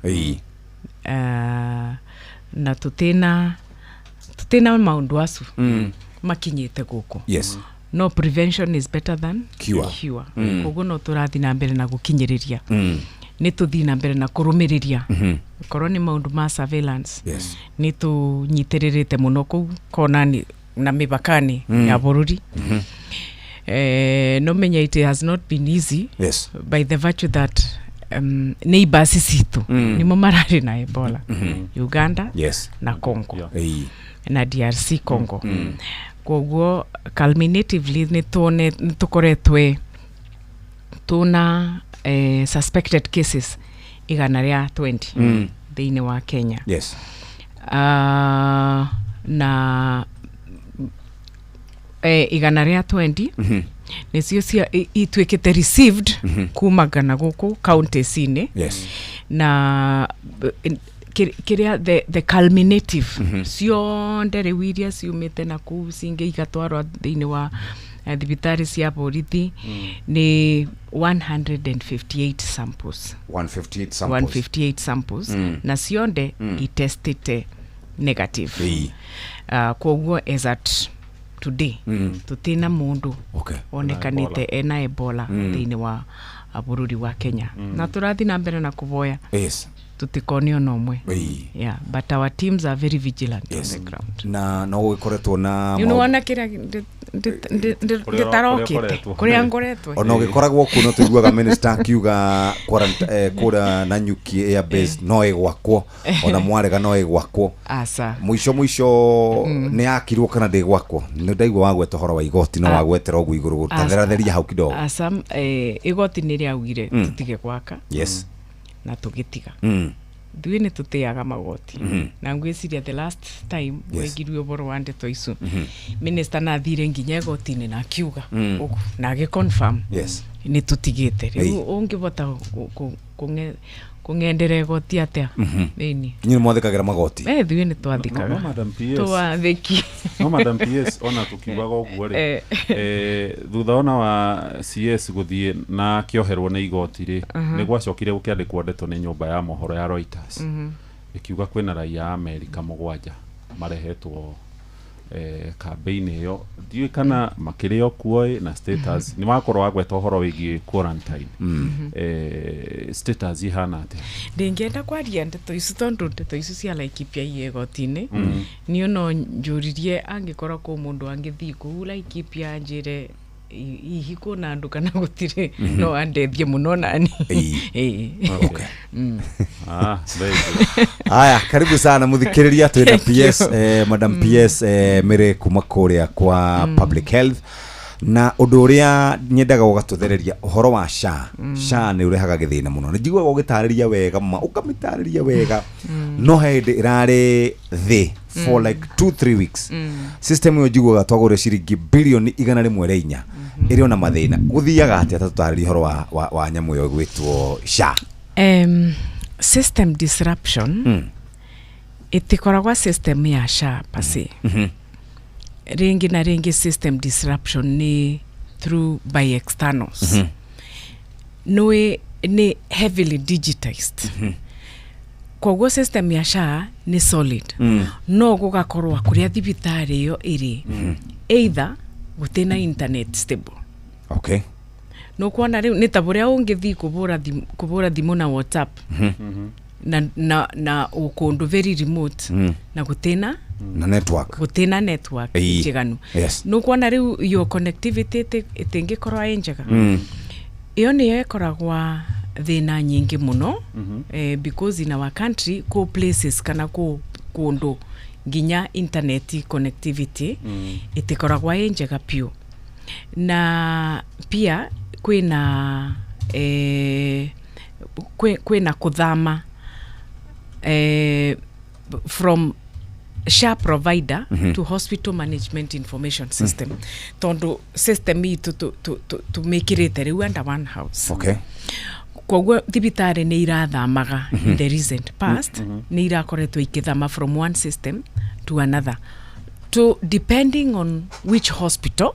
Na tutena maundu acu makinyite guku. No prevention is better than cure. Koguo no turathi na mbere na gukinyiriria Nĩ tũthiĩ na mbere na kũrũmĩrĩria korwo nĩ maũndũ ma surveillance. Nĩ tũnyitĩrĩrĩte mũno kũu konani na mĩbakani ya bũrũri. No menya it has not been easy by the virtue that neighbors citũ nĩmo mararĩ na Ebola, Uganda na Congo na DRC Congo. Koguo culminatively nĩ tuone nĩ tũkoretwe tuna suspected cases 120 thĩinĩ wa Kenya. Na 120 nĩcio cia ituĩkĩte received kuma na gũkũ counties-inĩ. Na kĩrĩa the culminative cionde rĩu iria ciumĩte na kũu cingĩ igatwarwo thĩinĩ wa thibitarĩ cia borithi nĩ 158 samples. 158 samples. 158 samples. Na cionde itestĩte negative. Koguo as at today tũtina mũndũ onekanĩte ena Ebola thĩinĩ wa bũrũri wa Kenya, na tũrathiĩ na mbere na kũvoya tũtikone ona ũmwe. Yeah, but our teams are very vigilant on the ground. Na no gũgĩkoretwo na Nĩ wona kĩrĩa ndĩtarokĩte ũkoretwo. Kũrĩa ngoretwo. Ona ũgĩkoragwo kuo no tũiguaga minister akiuga kũrĩa Nanyuki air base no ĩgwakwo, ona mwarega no ĩgwakwo. Aca. Mũico mũico nĩ yakirwo kana ndĩgwakwo? Nĩ ndaigua wagweta ũhoro wa igoti, no wagwetera ũguo igũrũ, tatheratheria hau kidogo. Aca, igoti nĩ rĩaugire tũtige gwaka na tũgĩtiga. Ithuĩ nĩ tũtĩaga magoti na ngwĩciria the last time wegirue ũhoro wa ndeto icu, minister na athire nginya igoti-inĩ na akiuga ũguo na agĩ confirm nĩ tũtigĩte. Rĩu ũngĩbota kũng'endera igoti atĩa? Ĩni. Inyuĩ nĩ mwathĩkagĩra magoti? Eh, ithuĩ nĩ twathĩkaga. No, Madam PS. Twathĩki. No Madam PS, ona tukiugaga ũguo rĩ, thutha ona wa CS gũthiĩ na akĩoherwo nĩ igoti rĩ, nĩ gwacokire gũkĩandĩkwo ndeto nĩ nyũmba ya mohoro ya Reuters ĩkiuga kwĩna raia a Amerika mũgwanja marehetwo kambĩ-inĩ ĩyo, ndiũĩ kana makĩrĩ o kuo ĩ, na status nĩ wakorwo wagweta ũhoro wĩgiĩ quarantine, status ihana atĩa? Ndĩngĩenda kwaria ndeto icu tondũ ndeto icu cia Laikipia iĩ igoti-inĩ. Niĩ no njũririe angĩkorwo kũ mũndũ angĩthiĩ kũu Laikipia anjĩre hihi kwĩna andũ kana gũtirĩ, no andethie mũno nani. Ĩĩ. Ah, very good. Haya, karibu sana muthikiriria, twina Thank you. PS, Madam PS Mary kuma kuria kwa Public Health, na ũndũ ũrĩa nyendaga ũgatũthereria ũhoro wa SHA. SHA nĩ ũrehaga gĩthĩna mũno, nĩ njiguaga ũgĩtarĩria wega ma ũkamĩtarĩria wega, no he hĩndĩ ĩrarĩ thĩ for like 2 3 weeks system ĩyo njiguaga twagũrire ciringi birioni 104 ĩrĩ ona mathĩna. Gũthiaga atĩa? Ta tũtarĩrie ũhoro wa nyamũ ĩyo ĩgwĩtwo SHA. System disruption ĩtikoragwa system ya SHA per se. Rĩngĩ na rĩngĩ system disruption nĩ through by externals. Nĩ nĩ heavily digitized, koguo system ya SHA nĩ solid, no gũgakorwo kũrĩa thibitarĩ ĩyo ĩrĩ either gũtĩ na internet stable. Nũkuona rĩu nĩ ta bũrĩa ũngĩthiĩ kũbũra thimũ na WhatsApp na ũkũndũ very remote na gũtĩna na network. Gũtĩna network njeganu. Nũkuona rĩu your connectivity ĩtĩngĩkorwo ĩ njega. Ĩyo nĩyo ĩkoragwa thĩna nyingĩ mũno, because in our country kũ places kana kũ kũndũ nginya internet connectivity ĩtĩkoragwa ĩ njega piũ, na pia kwĩna kwĩna kũthama from SHA provider to hospital management information system, tondũ system itũ tũmĩkĩrĩte rĩu under one house. Koguo thibitarĩ nĩ irathamaga in the recent past, nĩ irakoretwo ikĩthama from one system to another, to depending on which hospital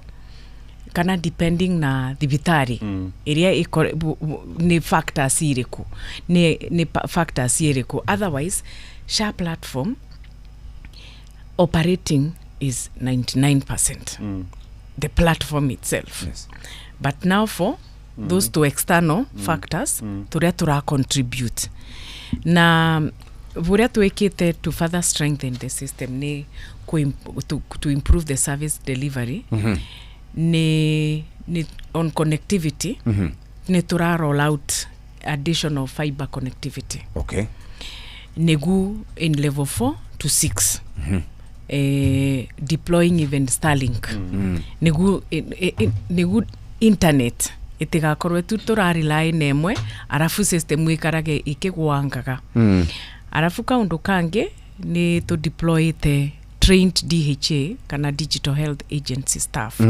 kana depending na thibitarĩ ĩrĩa nĩ factors irĩkũ, nĩ factors irĩkũ. Otherwise SHA platform operating is 99%, the platform itself. But now for Those two external factors turia tura contribute na buria twikite to further strengthen the system ni to improve the service delivery ni on connectivity ni tura roll out additional fiber connectivity. Negu in level 4 to 6. Deploying even Starlink. Negu negu internet itigakorwe tu turarely na imwe arafu system ikarage ikigwangaga. Arafu kaundu kangi ni tu deploy the trained DHA kana Digital Health Agency staff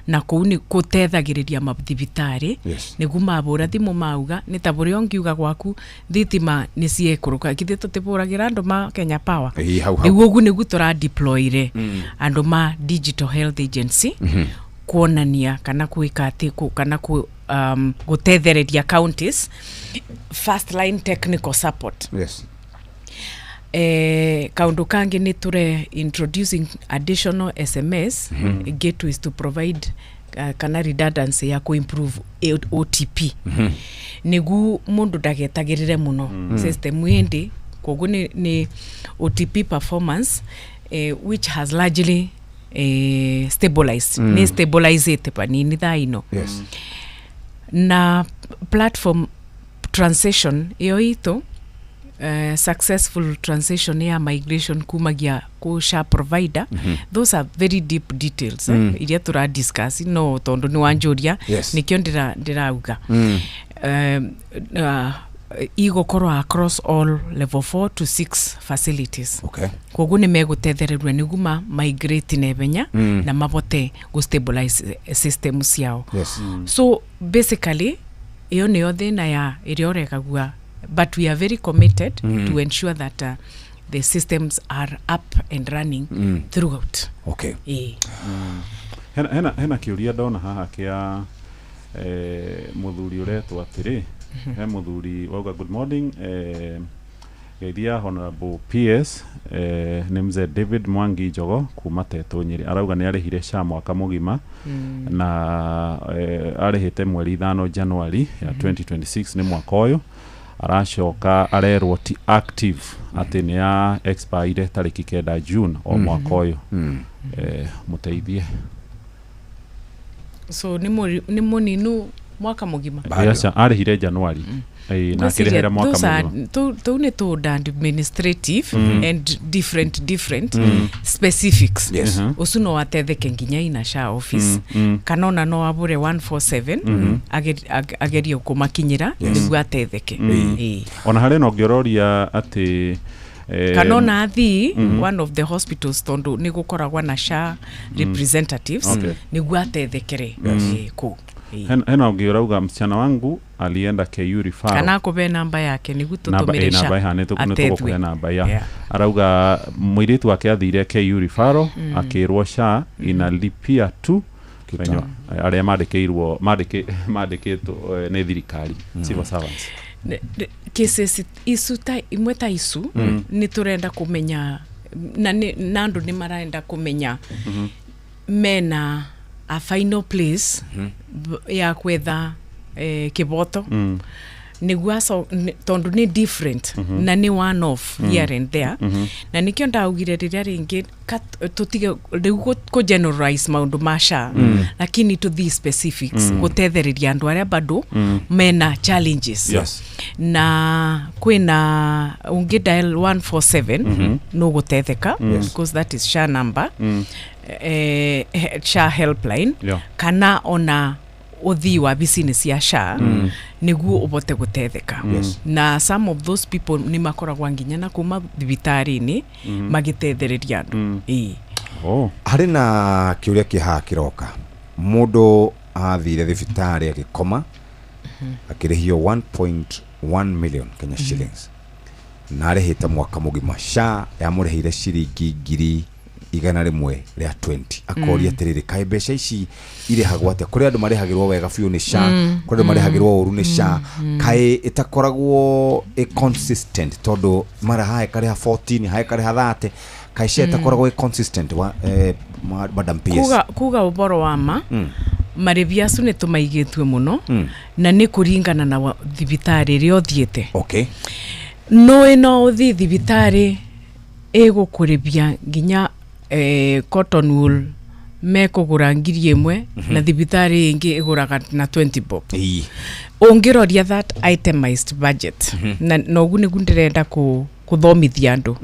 na kuu ni gutethagiriria mathibitari niguo mabura thimu mauga ni ta buria ungiuga gwaku thitima ni ciekuruka githi tutiburagira andu ma Kenya Power. Ĩĩ, hau hau. Niguo ugu niguo tura deployire andu ma Digital Health Agency kuonania kana gwika ati kana ku gutethereria counties first line technical support. Kaundu kangi ni ture introducing additional SMS gateways to provide kana redundancy ya ku improve OTP nigu mundu ndagetagirire muno system indi koguo ni OTP performance which has largely stabilized ni stabilized panini thaa ino. Na platform transition iyo itu successful transition ya migration kumagia ku SHA provider. Those are very deep details iria tura discuss no tondu ni wanjuria nikio ndirauga igukorwo across all level 4 to 6 facilities. Koguo ni megutethererua niguo ma migrate naihenya na mabote gu stabilize system ciao. So basically iyo niyo thina ya iria urekagua, but we are very committed to ensure that the systems are up and running throughout. Hena kiuria ndona haha kia muthuri uretwo atiri. He muthuri wauga good morning, geithia Honorable PS, ni mzee David Mwangi Njogo kuma Tetũ Nyĩrĩ. Arauga nĩ arĩhire SHA mwaka mũgima na arĩhĩte mweri 5 January ya 2026 nĩ mwaka ũyũ. Aracoka arerwo ti active atĩ nĩ ya expire tarĩki 9 June o mwaka ũyũ. Mũteithie. So ni mũninu mwaka mũgima. Aca arĩhire January. Na akĩrĩhĩra mwaka mũgima. Tũu nĩ tũũndũ administrative and different specifics. Ũcio no atetheke nginya ina SHA office kana ona no abũre 147 agerie kũmakinyĩra nĩguo atetheke. Ona harĩ na ũngĩ ũroria atĩ kana ona athii one of the hospitals tondu nĩ gũkoragwo na SHA representatives nĩguo atethekere kũu. Hena ũngĩ ũrauga msichana wangu alienda KU referral kana akũbe namba yake nĩguo tũtũmĩre SHA namba nĩ tũgũkũhe namba ya arauga mũirĩtu wake athire KU referral akĩrwo SHA inalipia tu arĩa mandĩkĩirwo mandĩkĩtwo nĩ thirikari civil servants. Cases icu ta imwe ta icu nĩ tũrenda kũmenya na andũ nĩ marenda kũmenya mena a final place ya kwetha kiboto nĩguo tondu nĩ different na nĩ one off here and there na nikio ndaugire rĩrĩa rĩngĩ tũtige rĩu kũ generalize maũndũ ma SHA lakini to the specifics gũtethereria andũ arĩa bado mena challenges. Na kwĩna ũngĩ dial 147 no gũtetheka because that is SHA number, SHA helpline kana ona uthii wa wabici-inĩ cia SHA nĩguo ũbote gũtetheka. Na some of those people nĩ makoragwo nginya na kuma thibitarĩ-inĩ magĩtethereria andũ. Harĩ na kĩũria kĩhaha kĩroka. Mũndũ athire thibitarĩ agĩkoma akĩrĩhio 1.1 million Kenya shillings na arĩhĩte mwaka mũgima. SHA yamũrĩhĩire ciringi 120,000. Akoria atĩrĩrĩ, kaĩ mbeca ici irĩhagwo atĩa? Kũrĩ andũ marĩhagĩrwo wega biũ nĩ SHA, kũrĩ andũ marĩhagĩrwo ũru nĩ SHA. Kaĩ ĩtakoragwo ĩ consistent tondũ mara hae karĩha 14 hae karĩha 30, kaĩ SHA ĩtakoragwo ĩ consistent wa Madam PS? Kuga ũboro wa ma marĩbi acu nĩ tũmaigĩtue mũno Na nĩ kũringana na thibitarĩ ĩrĩa ũthiĩte. Nũĩ no ũthiĩ thibitarĩ ĩgũkũrĩbia nginya cotton wool mekũgũra 1000, na thibitarĩ ĩngĩ ĩgũraga na 20 bob. Ũngĩroria that itemized budget, na nogu nĩgu ndĩrenda kũthomithia andũ,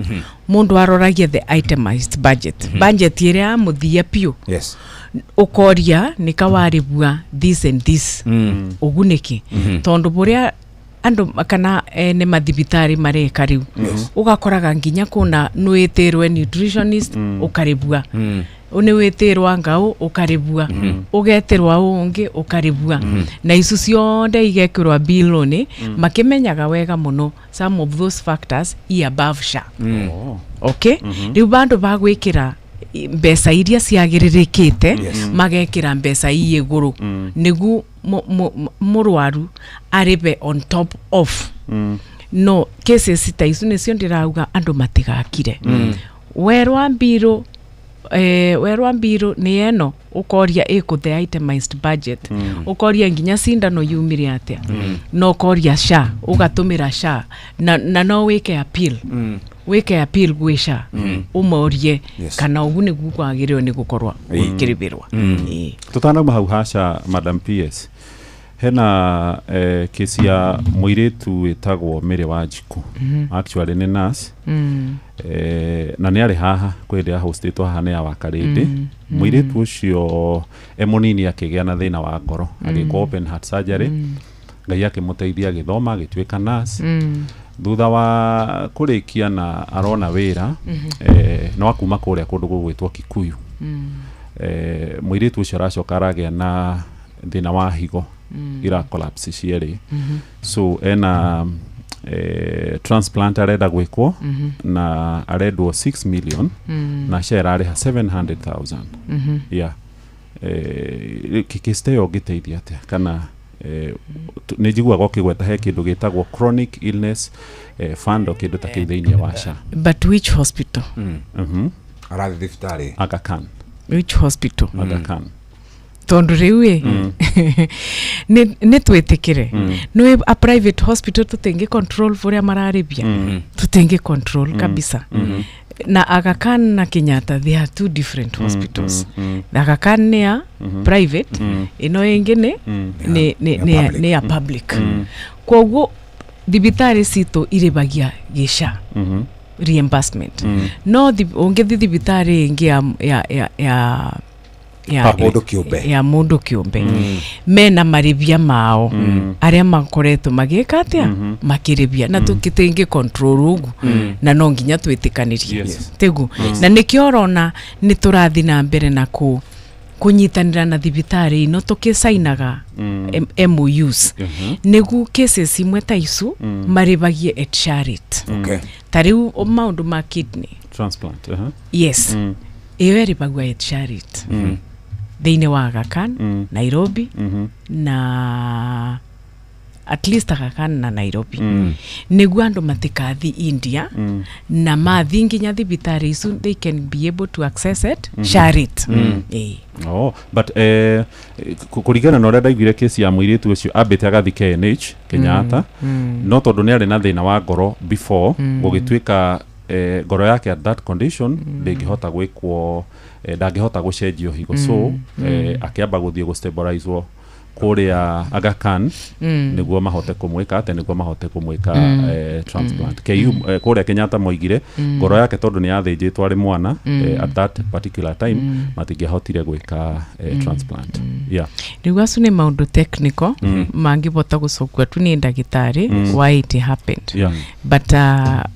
mũndũ aroragia the itemized budget, budget ĩrĩa ya mũthia piũ, ũkoria nĩka warĩbua this and this, ũgu nĩkĩ? Tondũ bũrĩa andũ kana ene mathibitarĩ mareka rĩu, ũgakoraga nginya kũna nĩwĩtĩrwe nutritionist, ũkarĩbua, nĩ wĩtĩrwa ngau, ũkarĩbua, ũgetĩrwa ũngĩ, ũkarĩbua, na icu ciothe igekĩrwa bill-inĩ, makĩmenyaga wega mũno some of those factors i above SHA. Okay, rĩu bandũ bagwĩkĩra mbeca iria ciagĩrĩrĩkĩte, magekĩra mbeca i igũrũ nĩgu mũrwaru arĩbe on top of. No cases ta icu nĩcio ndĩrauga andũ matigakire. Werwa mbirũ, werwa mbirũ nĩ ĩno, ũkoria ĩkũ the itemized budget, ũkoria nginya cindano yumire atĩa, na ũkoria SHA, ũgatũmĩra SHA, na no wĩke appeal, wĩke appeal gwĩ SHA, ũmorie kana ũgu nĩguo kwagĩrĩirwo nĩ gũkorwo ũkĩrĩbĩrwa. Ĩĩ. Tutanauma hau haca, Madam PS, hena kesi ya mũirĩtu wĩtagwo Mary Wanjikũ. Actually nĩ nurse, na nĩ arĩ haha kwĩ hĩndĩ ahostĩtwo haha nĩ ya Wakarĩndĩ. Mũirĩtu ũcio e mũnini akĩgĩa na thĩna wa ngoro, agĩkwo open heart surgery. Ngai akĩmũteithia, agĩthoma, agĩtuĩka nurse. Thutha wa kũrĩkia na arona wĩra, no akuma kũrĩa kũndũ gũgwĩtwo Kikuyu. Mũirĩtu ũcio aracoka aragĩa na thĩna wa higo, ira collapse cierĩ. So ena transplant arenda gwĩkwo, na arendwo 6 million, na SHA ĩrarĩha 700,000. Yeah, kĩste ĩyo ũngĩteithia atĩa? Kana nĩ njiguaga ũkĩgweta he kĩndũ gĩtagwo chronic illness fund o kĩndũ ta kĩu thĩinĩ wa SHA. But which hospital? Arathiĩ thibitarĩ. Aga Khan. Which hospital? Aga Khan. Tondũ rĩu ĩ, nĩ twĩtĩkĩre nĩ a private hospital, tũtingĩ control bũrĩa mararĩbia, tũtingĩ control kabisa. Na Aga Khan na Kenyatta, they are two different hospitals. Aga Khan nĩ ya private, ĩno ĩngĩ nĩ nĩ Ya public. Nĩ ya public. Koguo thibitarĩ citũ irĩbagia gĩ SHA reimbursement, no ũngĩthiĩ thibitarĩ ĩngĩ ya Mũndũ kĩũmbe. Ya mũndũ kĩũmbe, mena marĩbia mao arĩa makoretwo magĩka atĩa, makĩrĩbia, na tũkĩtĩngĩ control ũguo, na no nginya twĩtĩkanĩrie. Tiguo? Na nĩkĩo ũrona nĩ tũrathiĩ na mbere na kũnyitanĩra na thibitarĩ ino, tũkĩcainaga MOUs, nĩguo cases imwe ta icu marĩbagie at SHA rate. Ta rĩu maũndũ ma kidney transplant. Yes, ĩyo ĩrĩbagua at SHA rate thĩinĩ wa Aga Khan, Nairobi, na at least Aga Khan na Nairobi, nĩguo andũ matikathi India, na mathi nginya thibitarĩ icu, they can be able to access it SHA rate. Ĩĩ. Oh, but kũringana na ũrĩa ndaiguire, kesi ya mũirĩtu ũcio ambĩte agathi KNH, Kenyatta, no tondũ nĩ arĩ na thĩna wa ngoro before, gũgĩtuĩka ngoro yake at that condition ndĩngĩhota gwĩkwo, ndangĩhota gũcenjio higo, so akĩamba gũthiĩ gũstabilizwo kũrĩa Aga Khan, nĩguo mahote kũmwĩka atĩ, nĩguo mahote kũmwĩka transplant. KU, kũrĩa Kenyatta moigire ngoro yake tondũ nĩ yathĩnjĩtwo arĩ mwana, at that particular time matingĩahotire gwĩka transplant. Yeah. Rĩu acu nĩ maũndũ technical mangĩbota gũcokua tu nĩ ndagĩtarĩ why it happened. But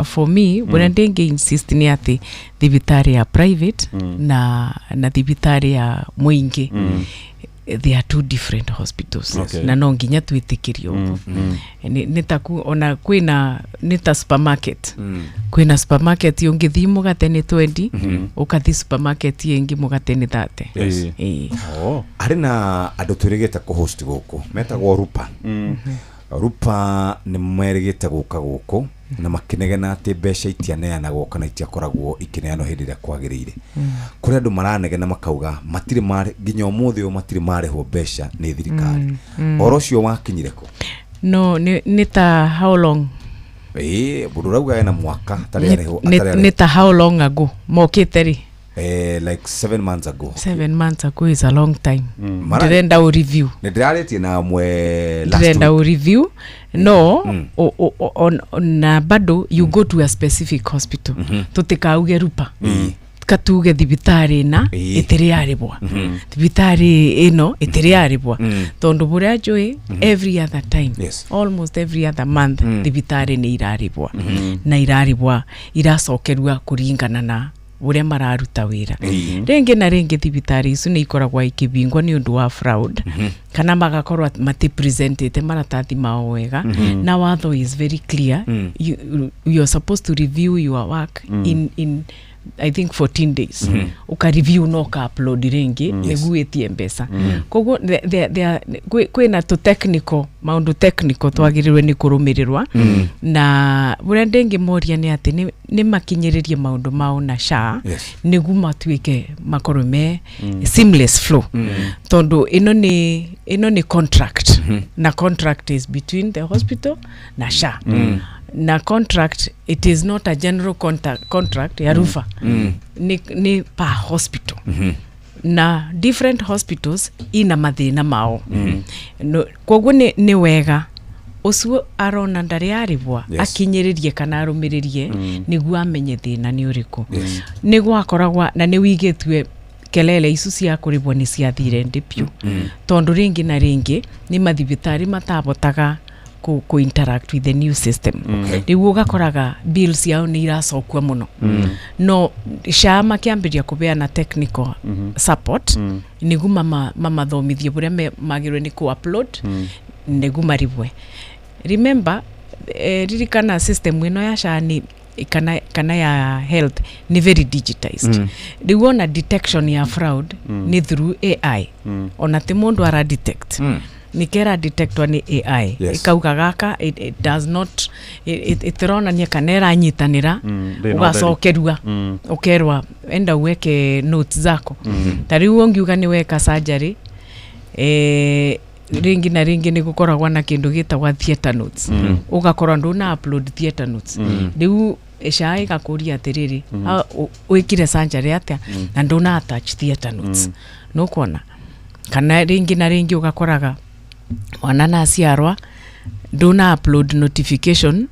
for me, ũrĩa ndĩngĩ insist nĩ atĩ thibitarĩ ya private na thibitarĩ ya mũingĩ, they are two different hospitals. Na no nginya twĩtĩkĩrie ũguo. Nĩ ta ona kwĩna, nĩ ta supermarket, kwĩna supermarket ũngĩthiĩ mũgate nĩ 20, ũkathi supermarket ĩngĩ mũgate nĩ 30. Ĩĩ. Ĩĩ. Oh. Harĩ na andũ twĩrĩgĩte kũhost gũkũ metagwo Rupa. Rupa nĩ merĩgĩte gũka gũkũ na makĩnegena atĩ mbeca itianeanagwo kana itiakoragwo ikĩneanwo hĩndĩ ĩrĩa kwagĩrĩire. Kũrĩ andũ maranegena makauga matirĩ marĩ nginya ũmũthĩ ũyũ matirĩ marĩhwo mbeca nĩ thirikari. Ũhoro ũcio wakinyire kũ? No nĩ ta how long? Ĩĩ, mũndũ ũrauga ena mwaka atarĩ arĩhwo. Nĩ ta how long ago mokĩte rĩ? Like 7 months ago. 7 months ago is a long time. Ndĩrenda ũ review. Nĩ ndĩrarĩtie na amwe last Ndĩrenda week. ũ review no na bado you go to a specific hospital. Tũtikauge Rupa, katuge thibitarĩ na ĩtĩrĩ yarĩbwa, thibitarĩ ĩno ĩtĩrĩ yarĩbwa, tondũ bũrĩa njũĩ every other time, almost every other month, thibitarĩ nĩ irarĩbwa na irarĩbwa iracokerua kũringana na ũrĩa mararuta wĩra. Rĩngĩ na rĩngĩ thibitarĩ icu nĩ ikoragwo ikĩbingwo nĩ ũndũ wa fraud kana magakorwo matipresentĩte maratathi mao wega. Na watho is very clear. You are supposed to review your work in I think 14 days. Ũka review na ũka upload rĩngĩ nĩguo ĩtie mbeca. Koguo kwĩna tũ technical maũndũ, technical twagĩrĩirwo nĩ kũrũmĩrĩrwa. Na ũrĩa ndĩngĩmoria nĩ atĩ nĩ makinyĩrĩrie maũndũ mao na SHA nĩguo matuĩke makorwo me seamless flow, tondũ ĩno nĩ contract, na contract is between the hospital na SHA. Na contract, it is not a general contract ya rufa. Nĩ per hospital, na different hospitals ina mathĩna mao. No, koguo nĩ wega ũcio arona ndarĩ arĩbwa akinyĩrĩrie kana arũmĩrĩrie nĩguo amenye thĩna nĩ ũrĩkũ. Nĩ gwakoragwa na nĩ wigĩtue kelele icu cia kũrĩbwo nĩ ciathire ndĩ piũ, tondũ rĩngĩ na rĩngĩ nĩ mathibitarĩ matabotaga ku interact with the new system. Rĩu ũgakoraga bills ciao nĩ iracokua mũno. No SHA makĩambĩrĩria kũbeana technical support nĩguo mamathomithie bũrĩa magĩrĩirwo nĩ ku-upload nĩguo maribwe. Remember, ririkana system ĩno ya SHA nĩ kana ya health nĩ very digitized. Rĩu ona detection ya fraud nĩ through AI. Ona ti mũndũ ara detect, nĩ kera detectwa nĩ AI. Ĩkauga gaka it does not ĩtĩronania kana ĩranyitanĩra. Ndĩna ũtheri. Ũgacokerua ũkerwa enda uweke notes zako. Ta rĩu ũngiuga nĩ weka surgery, rĩngĩ na rĩngĩ nĩ gũkoragwo na kĩndũ gĩtagwa theatre notes. Ũgakorwo ndũna upload theatre notes. Rĩu SHA ĩgakũria atĩrĩrĩ, wĩkire surgery atĩa na ndũna attach theatre notes?" Nũkuona kana rĩngĩ na rĩngĩ ũgakoraga mwana na aciarwa ndũna upload notification,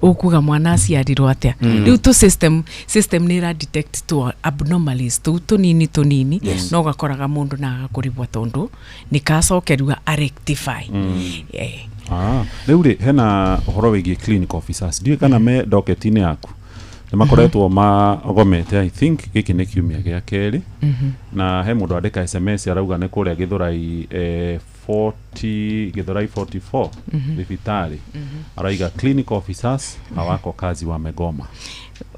ũkuga mwana aciarirwo atĩa. Rĩu tu system nĩ ĩra detect tu abnormalities tũu tũnini tũnini. No ũgakoraga mũndũ na agakũribwo tondũ nĩ kacokerua a rectify. Ah, rĩu rĩ hena ũhoro wĩgiĩ clinic officers, ndiũĩ kana me docket-inĩ yaku. Nĩ makoretwo magomete, I think gĩkĩ nĩ kiumia gĩa kerĩ. Na he mũndũ andĩka SMS arauga nĩ kũrĩa Gĩthũrai, 40 Gĩthũrai 44 thibitarĩ. Araiga clinic officers hawako kazi, wamegoma.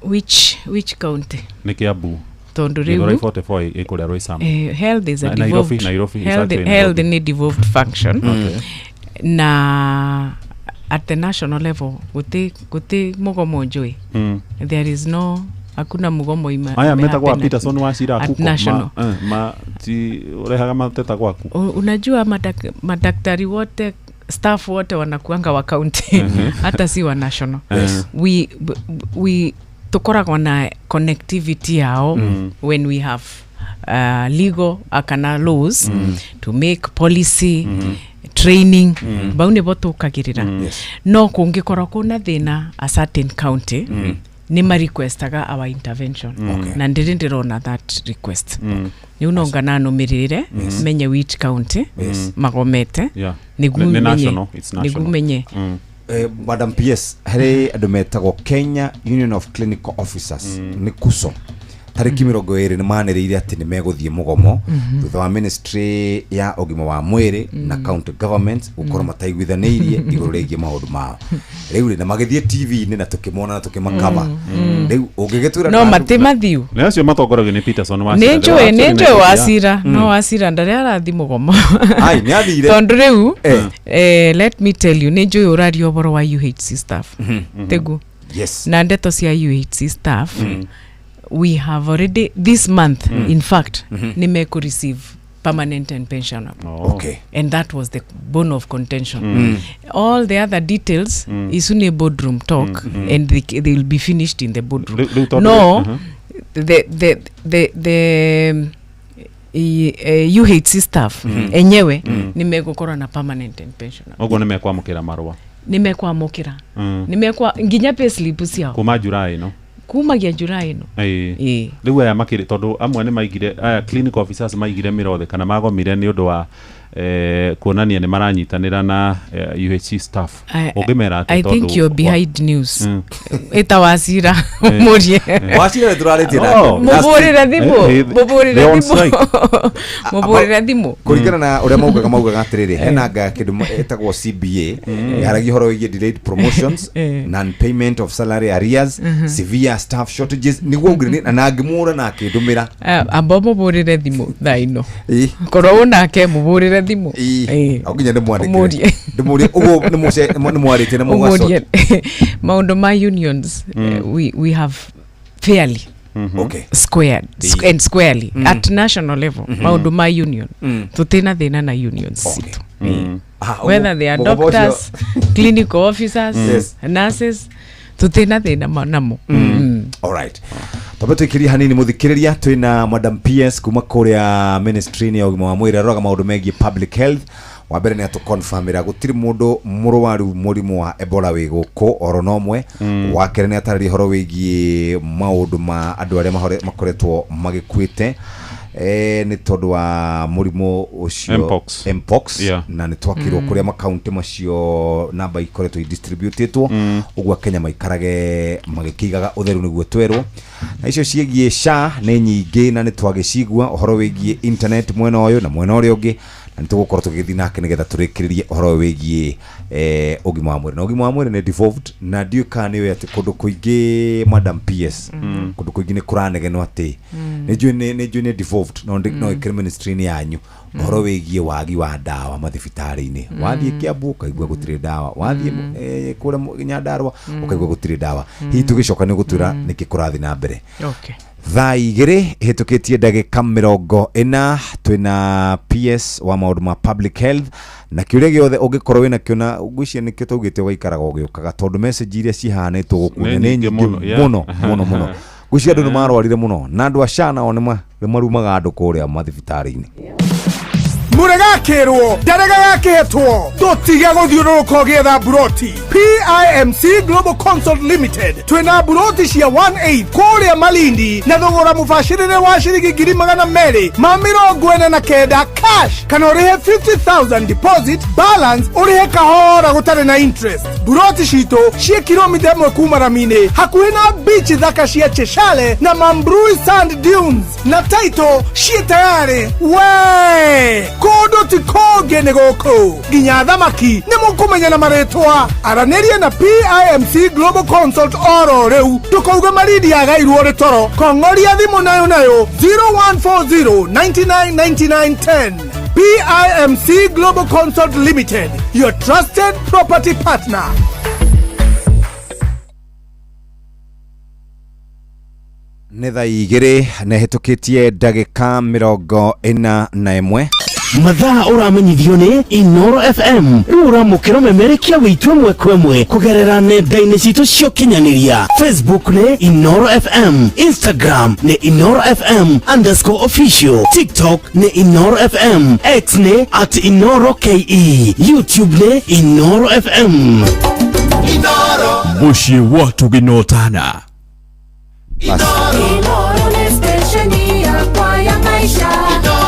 Which county? Nĩ Kiambu. Tondũ Gĩthũrai rĩu 44 ĩ kũrĩa Roysambu. Health is a Nairobi, devolved Nairobi, it's health, actually health Nairobi. nĩ devolved function. Na at the national level guti mugomo njui. There is no, hakuna mugomo ima Aya metagwa imehappen Peterson wa Cira at kuko national. Ma ti urehaga mateta gwaku? Unajua madaktari wote, staff wote wanakuanga wa county, hata si wa national. We tukoragwo na connectivity yao when we have legal kana laws to make, policy, training, bau nibo tukagirira. No kũngĩkorwo kwĩna thĩna a certain county, nĩ marequestaga our intervention. Na ndĩrĩ ndĩrona that request. Rĩu no ngananũmĩrĩre menye which county magomete nĩguo Nĩ menye national, it's national. nĩguo menye. Madam PS, harĩ andũ metagwo Kenya Union of Clinical Officers, nĩ KUSO, Tarĩki 20 nĩ manĩrĩire atĩ nĩ megũthiĩ mũgomo thutha wa ministry ya ũgima wa mwĩrĩ na county government gũkorwo mataiguithanĩirie igũrũ rĩgiĩ maũndũ mao. Rĩu rĩ, na magĩthiĩ TV-inĩ na tũkĩmona na tũkĩmakaba. Rĩu ũngĩgĩtwĩra No matä mathiu. Nĩ acio matongoragio nĩ Peterson Wachira. Nä njå nä njå Wacira, no Wacira ndarä arathi må gomo. Ai, nĩ athire. Tondå rä u Eh. Let me tell you, nä njå å raria å boro wa UHC staff teguo? Yes. Na ndeto cia UHC staff, we have already this month, in fact, nä mekå receive permanent and pensionable. And that was the bone of contention. All the other details icu nä boardroom talk and they will be finished in the boardroom. Rĩu tondũ- No, the UHC staff enyewe nä megåkorwo na permanent and pensionable. Ũguo nĩ mekwamũkĩra marũa? Nä mekwamå kä ra, nä mekwa nginya payslip ciao. Kuma July no? Kumagia July no. Ĩĩ. Rĩu aya makĩrĩ, tondũ amwe nĩ maigire, aya clinic officers maigire mĩrothe kana magomire nĩ ũndũ wa kuonania nĩ maranyitanĩra na UHC staff. Ũngĩmera atĩ I think tondũ you're behind news. Ĩta Wacira mũrie. Wacira nĩ tũrarĩtie nake. Oh. Mũbũrĩre thimũ. Mũbũrĩre They're on thimũ. strike. Mũbũrĩre thimũ. Kũringana na ũrĩa maugaga atĩrĩrĩ, hena nga kĩndũ ĩtagwo CBA yaragia ũhoro wĩgiĩ delayed promotions, non payment of salary arrears, severe staff shortages, nĩguo augire na ngĩmũra na akĩndũmĩra. Amba mũbũrĩre thimũ thaa ino, korwo ũnake mũbũrĩre thimũ. O nginya ndĩmwandĩkĩre. Ũmũrie. Ndĩmũrie ũguo nĩmwarĩtie na Ũmũrie. mũgacot. Maũndũ ma unions, we have fairly squared and squarely at national level. Maũndũ ma union, tũtina thĩna na unions citũ. Ah, whether they are mũgomo ũcio- doctors, clinical officers, nurses, tũtina thĩna namo. Alright. Twambe tũikĩrie hanini mũthikĩrĩria, twĩna Madam PS kuma kũrĩa ministry-inĩ ya ũgima wa mwĩrĩ, aroraga maũndũ megiĩ public health. Wa mbere nĩ atũconfirmĩra gũtirĩ mũndũ mũrwaru mũrimũ wa Ebola wĩ gũkũ oro no ũmwe. Wa kerĩ nĩ atarĩria ũhoro wĩgiĩ maũndũ ma andũ arĩa makoretwo magĩkuĩte nĩ tondũ wa mũrimũ ũcio. Mpox. Mpox. Na nĩ twakĩrwo kũrĩa makaunti macio namba ikoretwo idistributĩtwo ũguo Kenya maikarage magĩkĩigaga ũtheru nĩguo twerwo. Na icio ciĩgiĩ SHA nĩ nyingĩ na nĩ twagĩcigua ũhoro wĩgiĩ internet mwena ũyũ na mwena ũrĩa ũngĩ, na nĩ tũgũkorwo tũgĩthiĩ nake nĩgetha tũrĩkĩrĩrie ũhoro ũyũ wĩgiĩ ũgima wa mwĩrĩ, na ũgima wa mwĩrĩ nĩ devolved, na ndiũĩ kana nĩ ũĩ atĩ kũndũ kũingĩ, Madam PS, kũndũ kũingĩ nĩ kũranegenwo atĩ nĩ njũĩ nĩ devolved, no no ĩkĩrĩ ministry-inĩ yanyu, ũhoro wĩgiĩ wagi wa ndawa mathibitarĩ-inĩ. Wathiĩ Kiambu ũkaigua gũtirĩ ndawa, wathiĩ kũrĩa Nyandarũa ũkaigua gũtirĩ ndawa. Hihi tũgĩcoka nĩ ũgũtwĩra nĩkĩ kũrathiĩ na mbere? Okay. Thaa 2 hĩtũkĩtie ndagĩka 40, twĩna PS wa maũndũ ma public health, na kĩũria gĩothe ũngĩkorwo wĩna kĩo, na ngwĩciria nĩkĩo twaugĩte ũgaikaraga ũgĩũkaga tondũ message iria cihanĩtwo gũkuonia Nĩ nĩ nyingĩ nyingĩ mũno, yeah. mũno mũno mũno. Ngwĩciria andũ nĩ marwarire mũno, na andũ a SHA nao nĩ marumaga andũ kũrĩa mathibitarĩ-inĩ. Mũregakĩrwo ndarega gakĩhetwo, tũtige gũthiũrũrũka ũgĩetha mburoti. PIMC Global Consult Limited twĩna mburoti cia 18 kũrĩa Malindi na thogora mũbacĩrĩre wa ciringi 249,000 cash, kana ũrĩhe 50,000 deposit, balance ũrĩhe kahora gũtarĩ na interest. Mburoti citũ ciĩ kilomita 1 kuma rami-inĩ, hakuhĩ na beach thaka cia Cheshale na Mambrui Sand Dunes, na title ciĩ tayarĩ. We kũndũ ti kũngĩ nĩ gũkũ, nginya thamaki nĩ mũkũmenya na marĩtwa. Aranĩrie na PIMC Global Consult oro rĩu, ndũkauge Malindi yagairwo rĩ toro. Kong'oria thimũ nayo nayo 0140 99 99 10. PIMC Global Consult Limited, your trusted property partner. Nĩ thaa 2 na ĩhĩtũkĩtie ndagĩka 41. Mathaa ũramenyithio nĩ Inoro FM. Rĩu ũramũkĩra ũmemerekia wĩitũ ĩmwe kwa ĩmwe kũgerera nenda-inĩ citũ cia ũkinyanĩria. Facebook nĩ Inoro FM, Instagram nĩ Inoro FM_official, TikTok nĩ Inoro FM, X nĩ @InoroKE, YouTube nĩ Inoro FM. Mũciĩ wa tũgĩnotana. Inoro nĩ stesheni yakwa ya maisha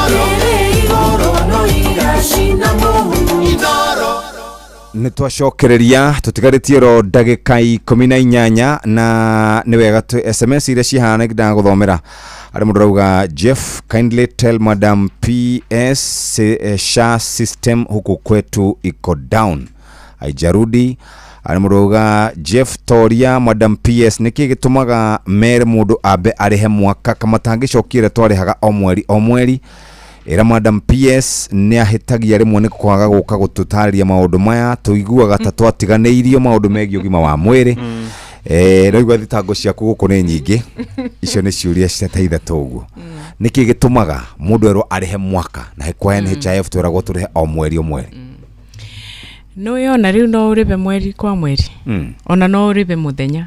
ĩrĩ igũrũ no iracina mũhu. Inoro. Nä twacokereria tũtigarĩtie ro ndagĩka 18 na nĩ wega SMS iria cihana ndagũthomera arĩ mũndũ rauga, "Jeff, kindly tell Madam PS SHA system huku kwetu iko down, haijarudi." Arĩ mũndũ rauga, "Jeff, toria Madam PS nĩkĩ gĩtũmaga mere mũndũ ambe arĩhe mwaka kamatangĩcokia ĩrĩa twarĩhaga o mweri o mweri. Ĩra Madam PS nĩ ahĩtagia rĩmwe nĩ kwaga gũka gũtũtarĩria maũndũ maya, tũiguaga ta twatiganĩirio maũndũ megiĩ ũgima wa mwĩrĩ." Raigua thitango ciaku gũkũ nĩ nyingĩ. Icio nĩ ciũria cia ta ithatũ ũguo. Nĩkĩ gĩtũmaga mũndũ erwo arĩhe mwaka na kwa NHIF twĩragwo tũrĩhe o mweri o mweri? No yona rĩu no ũrĩbe mweri kwa mweri, ona no ũrĩbe mũthenya,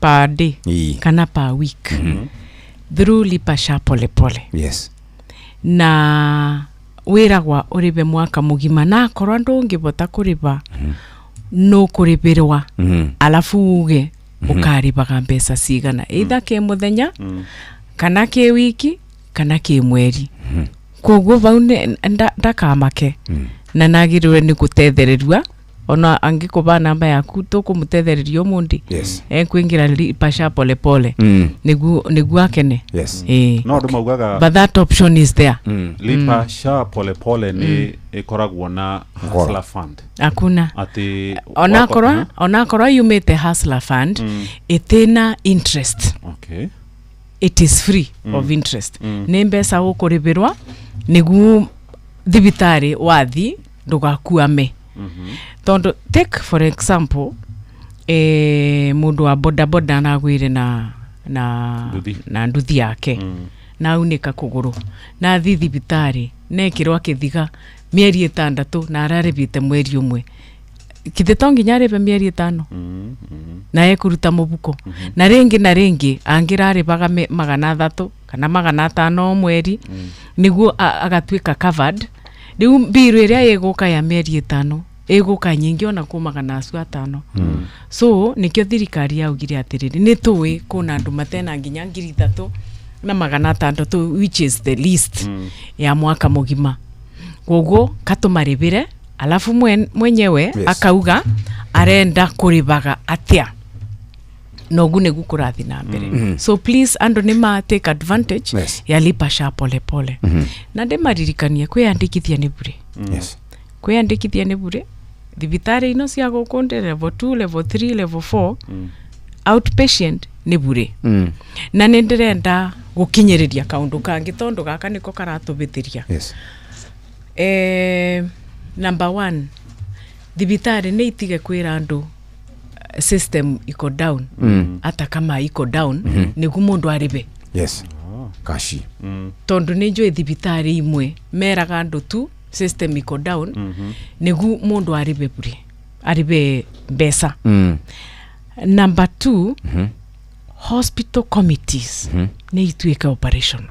per day kana per week through Lipa SHA Pole Pole. Na wĩragwa ũrĩbe mwaka mũgima, na akorwo ndũngĩbota kũrĩba no kũrĩbĩrwa, alafu uge ũkarĩbaga mbeca cigana, either kĩ mũthenya kana kĩ wiki kana kĩ mweri. Koguo vau ndakamake na nagĩrĩrwe nĩ gũtethererua, ona angĩkũba namba yaku tũkũmũtethereria ũmũndĩ ekwingira Lipa SHA Pole Pole nĩguo akene. No andũ maugaga But that option is there. Lipa SHA Pole Pole nĩ ĩkoragwo na Hustler Fund. Hakuna. Atĩ Onakorwo yumĩte Hustler Fund, ĩtĩna interest. It is free of interest. Nĩ mbeca ũkũrĩbĩrwa nĩguo thibitarĩ wathi ndũgakuame, tondũ take for example, mũndũ wa bodaboda aragwĩre na Nduthi. Na nduthi yake na aunĩka kũgũrũ na athi thibitarĩ nekĩrwo akĩthiga mĩeri 6 na ararĩbĩte mweri ũmwe, kithe to nginya arĩbe mĩeri 5 na ekũruta mũbuko? Na rĩngĩ na rĩngĩ angĩrarĩbaga 300 kana 500 o mweri nĩguo agatuĩka covered. Rĩu mbiru ĩrĩa ĩgũka ya mĩeri 5 ĩgũka nyingĩ ona kũ 500. So nĩkĩo thirikari yaugire atĩrĩrĩ, nĩ tũĩ kũna andũ matena nginya 3600, which is the least ya mwaka mũgima, koguo katũmarĩbĩre, alafu mwenyewe akauga arenda kũrĩbaga atĩa, nogu nĩgu kũrathi na mbere. So please, andũ nĩ ma take advantage ya Lipa SHA Pole Pole. Na ndĩmaririkanie kwĩyandĩkithia nĩ bure. Kwĩyandĩkithia nĩ bure thibitarĩ ino cia gũkũ ndĩ level 2, level 3, level 4, outpatient nĩ bure. Na nĩ ndĩrenda gũkinyĩrĩria kaũndũ kangĩ, tondũ gaka nĩko karatũbĩtĩria. Number one, thibitarĩ nĩ itige kwĩra andũ system iko down, hata kama iko down, nĩguo mũndũ arĩbe Yes, kashi. Tondũ nĩ njũĩ thibitarĩ imwe meraga andũ tu system iko down nĩguo mũndũ arĩbe bure, arĩbe mbeca. Number two, hospital committees nĩ ituĩke operational,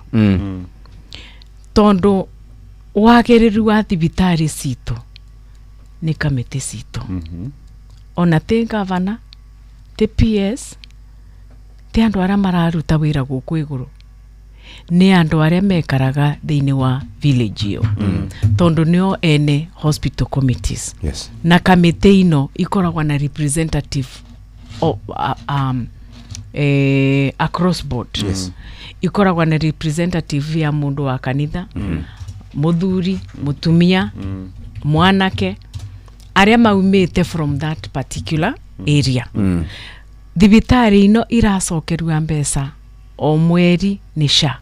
tondũ wagĩrĩru wa thibitarĩ citũ nĩ kamĩtĩ citũ, ona ti gavana, ti PS, ti andũ arĩa mararuta wĩra gũkũ igũrũ, nĩ andũ arĩa mekaraga thĩinĩ wa village ĩyo, tondũ nĩo ene hospital committees. Na kamĩtĩ ino ikoragwo na representative across board. Ikoragwo na representative ya mũndũ wa kanitha, mũthuri, mũtumia, mwanake, arĩa maumĩte from that particular area. Thibitarĩ ino iracokerua mbeca o mweri nĩ SHA,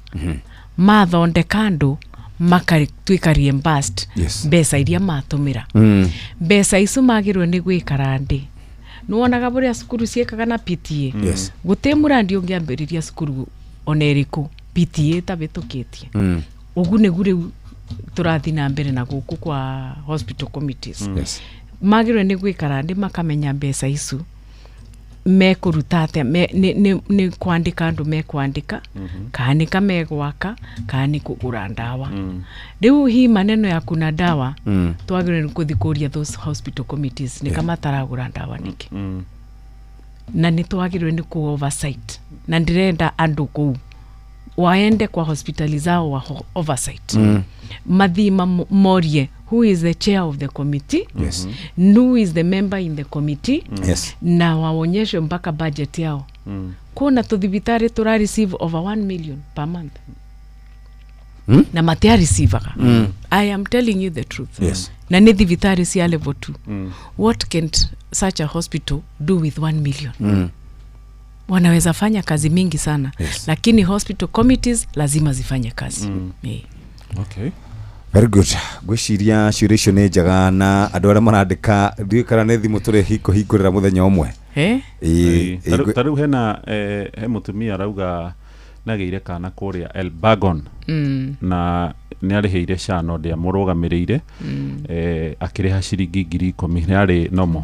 mathondeka andũ makatuĩka reimbursed mbeca iria matũmĩra. Mbeca icio magĩrĩirwo nĩ gwĩkara ndĩ nĩwonaga bũrĩa cukuru ciĩkaga na PTA. Gũtĩ mũrandi ũngĩambĩrĩria cukuru ona ĩrĩkũ PTA ĩtabĩtũkĩtie. Ũguo nĩguo rĩu tũrathiĩ na mbere na gũkũ kwa hospital committees. Magĩrĩirwo nĩ gwĩkara ndĩ makamenya mbeca icu mekũruta atĩa, nĩ kwandĩka andũ mekwandĩka, kana nĩ kamegwaka, kana nĩ kũgũra ndawa. Rĩu hii maneno ya kuna dawa, twagĩrĩirwo nĩ kũthi kũria those hospital committees nĩ kamataragũra ndawa nĩkĩ, na nĩ twagĩrĩirwo nĩ kũ oversight, na ndĩrenda andũ kũu waende kwa hospitali zao wa oversight, mathii morie Who is the chair of the committee? Yes. Who is the member in the committee? Yes. Na waonyeshwe mpaka budget yao. Kuna tuthibitari tura receive over 1 million per month. Na matiareceivaga. I am telling you the truth. Na nä thibitarä cia level 2. What can such a hospital do with 1 million? Wanaweza fanya kazi mingi sana. Lakini hospital committees lazima zifanye kazi. Okay. Very good. Ngwĩciria ciũria icio nĩ njega na andũ arĩa marandĩka, ndiũĩ kana nĩ thimũ tũrĩ hingũrĩra mũthenya ũmwe. Eh? Ĩĩ, Ta rĩu hena he mũtumia arauga nagĩire kana kũrĩa Elbagon na nĩ arĩhĩire SHA no ndĩamũrũgamĩrĩire. Akĩrĩha ciringi 10,000, nĩ arĩ nomo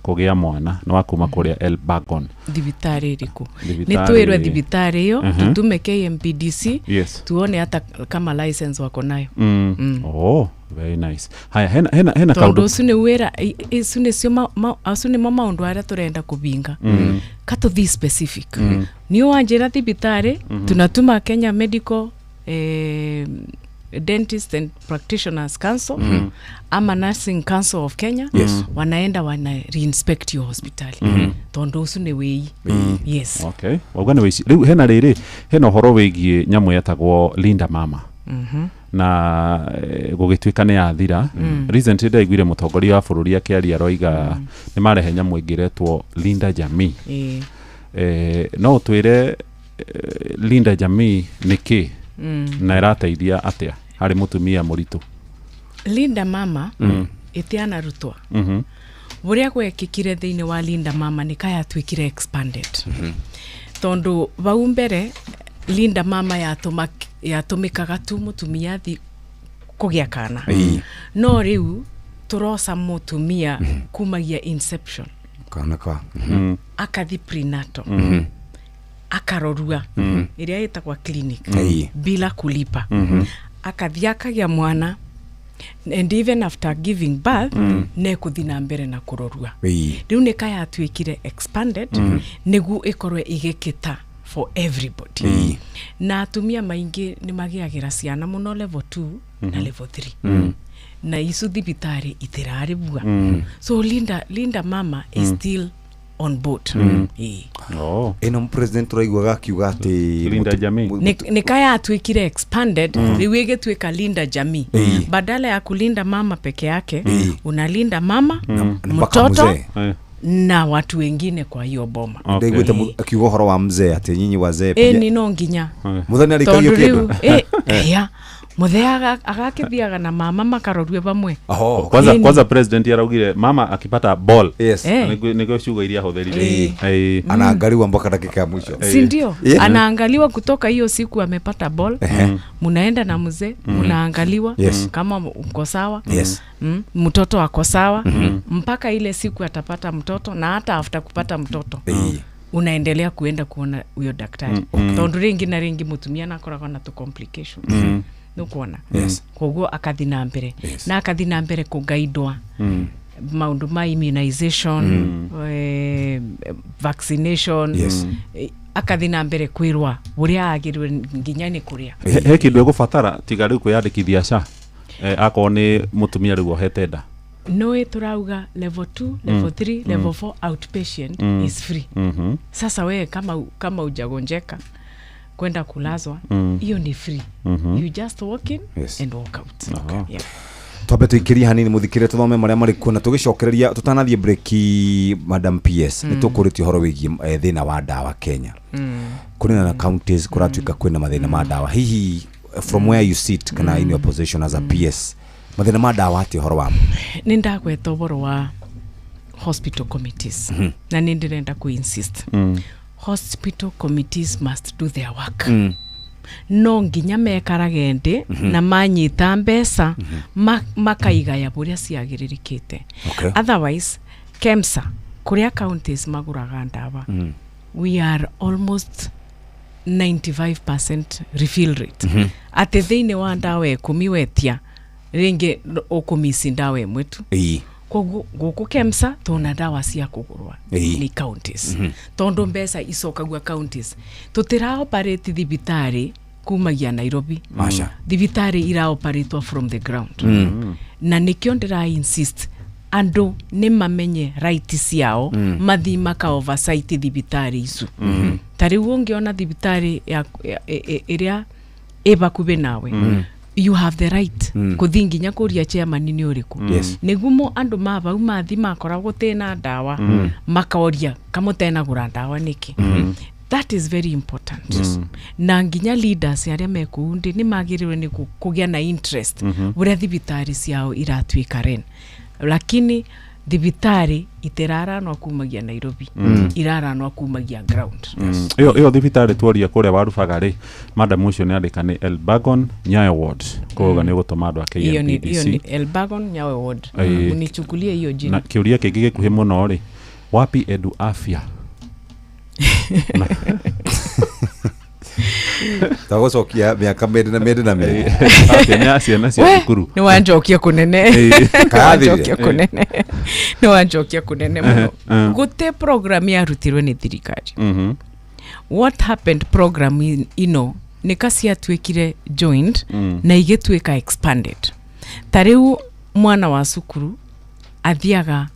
kũgĩa mwana nĩ wa kuma kũrĩa Elbagon. Thibitarĩ ĩrĩkũ? Thibitarĩ- Nĩ twĩrwe thibitarĩ ĩyo, tutume KMPDC, tuone hata kama license wako nayo. Oh, very nice. Haya, hena Tondũ kaũndũ. ũcio nĩ wĩra, icio nĩcio acio nĩmo maũndũ arĩa tũrenda kũbinga. Katũthi specific. Nĩ wanjĩra thibitarĩ, tunatuma Kenya Medical Dentist and Practitioners Council ama Nursing Council of Kenya. Wanaenda wana reinspect your hospitali, tondũ ũcio nĩ wĩi. Yes. Okay, wauga nĩ wĩici. Rĩu hena rĩrĩ, hena ũhoro wĩgiĩ nyamũ yetagwo Linda Mama na gũgĩtuĩka nĩ yathira. Recently ndaiguire mũtongoria wa bũrũri akĩaria, aroiga nĩ marehe nyamũ ĩngĩ ĩretwo Linda Jamii. No ũtwĩre Linda Jamii nĩ kĩ na ĩrateithia atĩa harĩ mũtumia mũritũ? Linda Mama ĩtianarutwa. Ũrĩa gwekĩkire thĩinĩ wa Linda Mama nĩ kayatuĩkire expanded, tondũ vau mbere Linda Mama yatũmĩkaga tu mũtumia thi kũgĩa kana. No rĩu tũroca mũtumia kumagia inception, Kana ka. Akathi prenatal, akarorua ĩrĩa ĩtagwa clinic bila kulipa, akathi akagĩa mwana, and even after giving birth nekuthi na mbere na kũrorua. Rĩu nĩ kayatuĩkire expanded nĩguo ĩkorwe ĩgĩkĩta for everybody. Na atumia maingĩ nĩ magĩagĩra ciana mũno level 2 na level 3, na icu thibitarĩ itirarĩbua. So Linda Mama is still on board. Oh. Ĩno president ũraiguaga akiuga atĩ Linda Jamii. Nĩ kayatuĩkire expanded, rĩu ĩgĩtuĩka Linda Jamii. Badala ya kulinda mama peke yake, unalinda mama, mpaka mtoto mzee. Na watu wengine kwa hiyo boma. Ndaiguĩte akiuga ũhoro wa mzee atĩ nyinyi wazee pia. Ni no nginya. Mũthoni arĩkagia Tondũ kĩndũ. rĩu ya mũthee agakĩthiaga na mama makarorue vamwe. Oho. Kwanza Ĩni. Kwanza president araugire mama akipata ball. Nĩguo ciugo iria ahũthĩrire. Anaangaliwa mpaka dakika ya mwisho. Si ndio? Yeah. Anaangaliwa kutoka hiyo siku amepata ball. Munaenda na mzee, munaangaliwa kama uko sawa, mtoto ako sawa, mpaka ile siku atapata mtoto, na hata after kupata mtoto unaendelea kuenda kuona huyo daktari, tondu ringi na ringi mutumia nakoragwo na tu complications, nukuona. Koguo akathi na mbere na akathi na mbere kugaidwa maundu ma immunization, vaccination. Akathi na mbere kwirwa uria agirwe nginya ni kuria. He kĩndũ egũbatara tiga rĩu kwĩyandĩkithia SHA, akorwo nĩ mũtumia rĩu ohete nda? Noe turauga level 2, level 3, level 4 outpatient is free. Sasa wewe kama ujagonjeka kwenda kulazwa, hiyo ni free. You just walk in and walk out. Yeah. Twambe tuikirie hanini muthikire, tuthome maria marĩ kuo na tũgĩcokereria tũtanathiĩ break. Madam PS, nĩ tũkũrĩtie ũhoro wĩgiĩ thĩna wa ndawa Kenya. Kũrĩ na counties kũratuĩka kwĩna mathĩna ma ndawa. Hihi from where you sit kana in your position as a PS, mathĩna ma ndawa atĩ ũhoro wamo? Nĩ ndagweta ũhoro wa hospital committees na nĩ ndĩrenda ku insist hospital committees must do their work. No nginya mekarage ndĩ na manyita mbeca makaigaya bũrĩa ciagĩrĩrĩkĩte. Otherwise KEMSA, kũrĩa counties magũraga ndawa, we are almost 95% refill rate, atĩ thĩinĩ wa ndawa 10 wetia, rĩngĩ ũkũmici ndawa ĩmwe tu. Koguo gũkũ KEMSA tũna ndawa cia kũgũrwa nĩ counties, tondũ mbeca icokagua counties. Tũtĩra operate thibitarĩ kumagia Nairobi. Aca. Thibitarĩ iraoperatwo from the ground. Na nĩkĩo ndĩra insist andũ nĩ mamenye right ciao, mathi maka oversight thibitarĩ icu. Ta rĩu ũngĩona thibitarĩ ĩrĩa ĩ bakubĩ nawe, you have the right kũthi nginya kũria chairman nĩ ũrĩkũ. Nĩguo andũ ma bau mathi makora gũtĩna ndawa, makoria kamũtenagũra ndawa nĩkĩ. That is very important. Na nginya leaders arĩa me kũu ndĩ nĩ magĩrĩirwo nĩ kũgĩa na interest ũrĩa thibitarĩ ciao iratuĩka ren, lakini thibitarĩ itiraranwa kumagia Nairobi, iraranwa kumagia ground. Ĩyo thibitarĩ tuoria kũrĩa warubaga rĩ, madam ũcio nĩ andĩka nĩ Elbagon Nyayo Ward, koguo nĩ gũtũma andũ a Hiyo ni, hiyo ni KMPDC. Elbagon Nyayo Ward. Unichukulie hiyo Na jina. kĩũria kĩngĩ gĩkuhĩ mũno rĩ, wapi Edu Afya? Tagũcokia mĩaka mĩrĩ na mĩrĩ na mĩrĩ. Afya nĩ ya ciana cia We, thukuru. nĩ wanjokia kũnene. Nĩ Kayathire. wanjokia kũnene, nĩ wanjokia kũnene mũno. Gũtĩ program yarutirwe nĩ thirikari. What happened, program ino nĩ ka ciatuĩkire joined na igĩtuĩka expanded. Ta rĩu mwana wa cukuru athiaga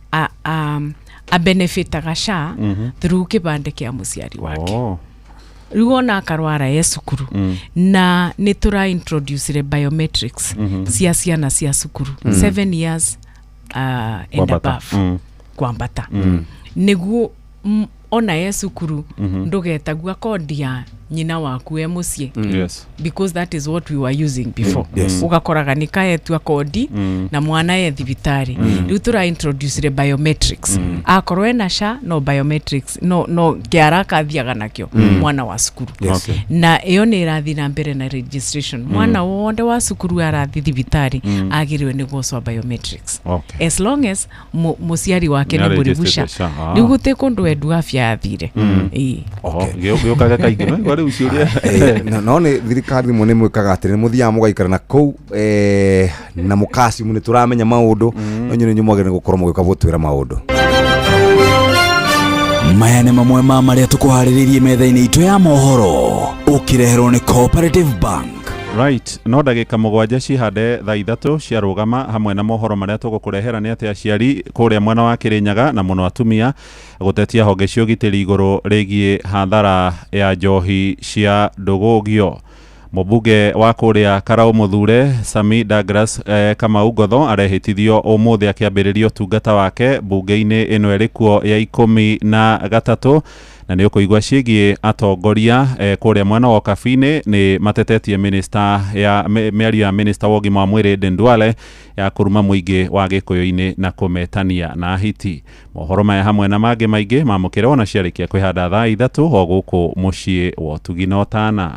abenefitaga SHA through kĩbandĩ kĩa mũciari wake. Rĩu ona akarwara e cukuru, na nĩ tũra introducire biometrics cia ciana cia cukuru 7 years and Kwambata. above, kwambata, nĩguo ona e cukuru ndũgetagua kondi ya nyina waku e mũciĩ, because that is what we were using before. Ugakoraga nĩ kaetua kondi na mwana e thibitarĩ. Rĩu tũra introducire biometrics, akorwo ena SHA no biometrics no kĩara akathiaga nakĩo mwana wa cukuru. Na ĩyo nĩ ĩrathiĩ na mbere na registration. Mwana wothe wa cukuru arathi thibitarĩ agĩrĩirwo nĩ gwocwo biometrics, as long as mũciari wake nĩ mũrĩbu Nĩaregistered SHA. SHA, ah. Rĩu gũtĩ kũndũ Edu Afya yathire. Ĩĩ. Gĩũkaga kaingĩ no igua rĩu ciũria. No nĩ thirikari rĩmwe nĩ mwĩkaga atĩ nĩ mũthiaga mũgaikara na kũu na mũkacimu nĩ tũramenya maũndũ, no inyuĩ nĩ mwagĩrĩirwo nĩ gũkorwo mũgĩũka gũtwĩra maũndũ. Maya nĩ mamwe ma marĩa tũkũharĩrĩirie metha-inĩ itũ ya mohoro, ũkĩreherwo nĩ Cooperative Bank. Right, no ndagĩka 7 cihande thaa 3 ciarũgama. Hamwe na mohoro marĩa tũgũkũrehera nĩ atĩ aciari kũrĩa mwena wa Kĩrĩnyaga na mũno atumia gũtetia honge cia ũgitĩri igũrũ rĩgiĩ hathara ya njohi cia ndũgũgio. Mũmbunge wa kũrĩa Karau Mũthure Sami Douglas Kamau Ngotho arehĩtithio ũmũthĩ akĩambĩrĩria ũtungata wake mbunge-inĩ ĩno ĩrĩ kuo ya 13. Na nĩ ũkũigua ciĩgiĩ atongoria kũrĩa mwena wa Ũkabi-inĩ nĩ matetetie minister ya mĩario ya minister wa ũgima wa mwĩrĩ Aden Duale ya kũruma mũingĩ wa Gĩkũyũ-inĩ na kũmetania na hiti. Mohoro maya hamwe na mangĩ maingĩ mamũkĩre ona ciarĩkia kwĩhanda thaa 3 o gũkũ mũciĩ wa ũtugi na ũtana.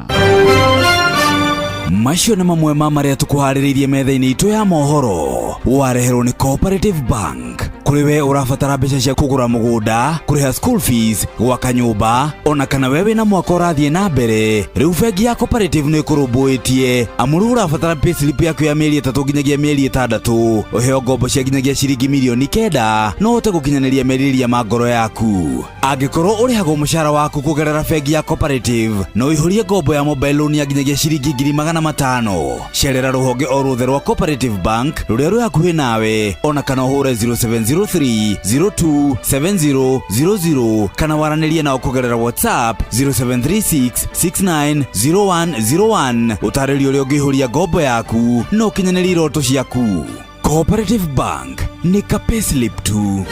Macio nĩ mamwe ma marĩa tũkũharĩrĩirie metha-inĩ itũ ya mohoro, wareherwo nĩ Cooperative Bank. Kũrĩ we ũrabatara mbeca cia kũgũra mũgũnda, kũrĩha school fees, gwaka nyũmba, ona kana we wĩna mwaka ũrathiĩ na mbere, rĩu bengi ya Cooperative nĩ ĩkũrũmbũĩtie, amu rĩu ũrabatara payslip yaku ya mĩeri 3 nginyagia mĩeri 6, ũheo ngombo cia nginyagia ciringi mirioni 9 no ũhote gũkinyanĩria merirĩria ma ngoro yaku. Angĩkorwo ũrĩhagwo mũcara waku kũgerera bengi ya Cooperative, no ũihũrie ngombo ya mobile loan ya nginyagia ciringi 500,000. Cerera rũhonge o ruothe rwa Cooperative Bank rũrĩa rwĩ hakuhĩ nawe, ona kana ũhũre 0703 027000 kana waranĩrie nao kũgerera WhatsApp 0736 690101, ũtarĩrio ũrĩa ũngĩihũria ngombo yaku na ũkinyanĩrie iroto ciaku. Cooperative Bank nĩ ka payslip tu.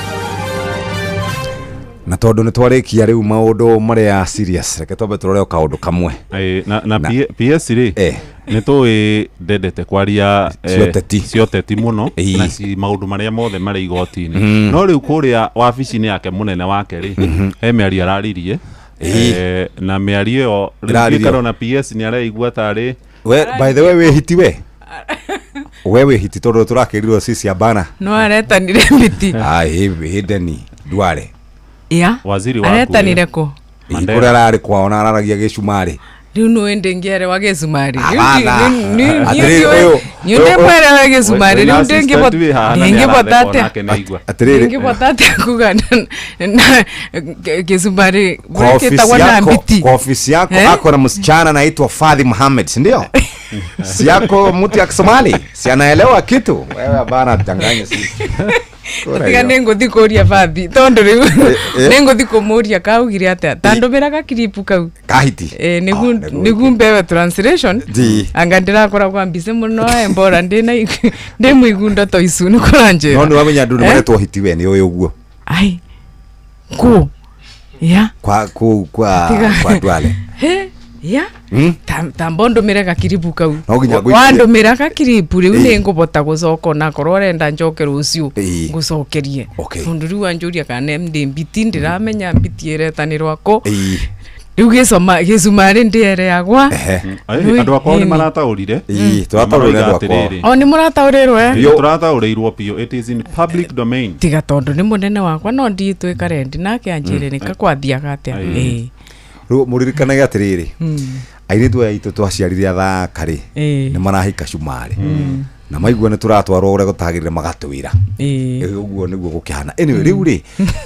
Na tondũ nĩ twarĩkia rĩu maũndũ marĩa serious, reke twambe tũrore o kaũndũ kamwe. Na PS rĩ, nĩ tũĩ ndendete kwaria cia ũteti. Cia ũteti mũno na ci maũndũ marĩa mothe marĩ igoti-inĩ. No rĩu kũrĩa wabici-inĩ yake mũnene wake rĩ, he mĩario araririe. Na mĩario ĩyo rĩu Ĩraririo. ndiũĩ na PS nĩ areigua tarĩ We, by the way, wĩ hiti, we wĩ hiti tondũ tũrakĩrirwo sisi abana. No aretanire miti. Hĩndeni Duale. Ya. Waziri waku Aretanire kũ? Kũrĩa ararĩ kwao na araragia gĩcumarĩ. Rĩu nĩ ndĩngĩerewa gĩcumarĩ. Abana. Atĩrĩrĩ, ũyũ- Nĩ ndĩmwerewe. na gĩcumarĩ rĩu ndĩngĩbota atĩa Atĩrĩrĩ. Ndĩngĩbota atĩa kuga na gĩcumarĩ Kwa ofisi gĩtagwo na yako, mbiti. kwa ofisi yako Eh? ako na msichana anaitwa Fadhi Mohamed, si ndio? Si yako mtu ya Kisomali, si anaelewa kitu. Wewe bana danganya sisi. Kura Tiga hiyo. nĩ ngũthi kũria bathi tondũ rĩu eh. nĩ ngũthi kũmũria kaugire atĩa tandũmĩra gakiripu kau. Kahiti. Eh, nĩgu mbewe translation. Ndi. Anga ndĩrakoragwa mbise mũno embora ndĩ mũigundo to icu nĩ kũranjĩra. No nĩ wamenya andũ nĩ Eh? maretwo hiti we nĩ ũĩ ũguo. Ai. Kũ? Ya. Kwa ku kwa kwa Duale. He? Ya. Tamba ndũmĩre gakiribu kau. No nginya ngũikie. Wandũmĩra gakiribu rĩu nĩ ngũbota gũcoka onakorwo ũrenda njoke rũciũ ngũcokerie. Tondũ rĩu wanjũria kana ndĩ mbiti ndĩramenya mbiti ĩretanĩrwa kũ. Rĩu gĩcoma gĩcumarĩ ndĩereagwa. Andũ akwa nĩ marataũrire. Ĩĩ, tũrataũrire andũ akwa. O nĩ mũrataũrĩrwo eh? Tũrataũrĩirwo biũ, it is in public domain. Tiga tondũ nĩ mũnene wakwa no nditwĩka rendi nake anjĩre nĩka kwathiaga atĩa. Ĩĩ. Rĩu mũririkanage atĩrĩrĩ, airĩtu aya aitũ twaciarire athaka rĩ, Ĩĩ. nĩ marahika cumarĩ na maigua nĩ tũratwarwo ũrĩa gũtagĩrĩire magatwĩra. Ũguo nĩguo gũkĩhana. Anyway, rĩu rĩ,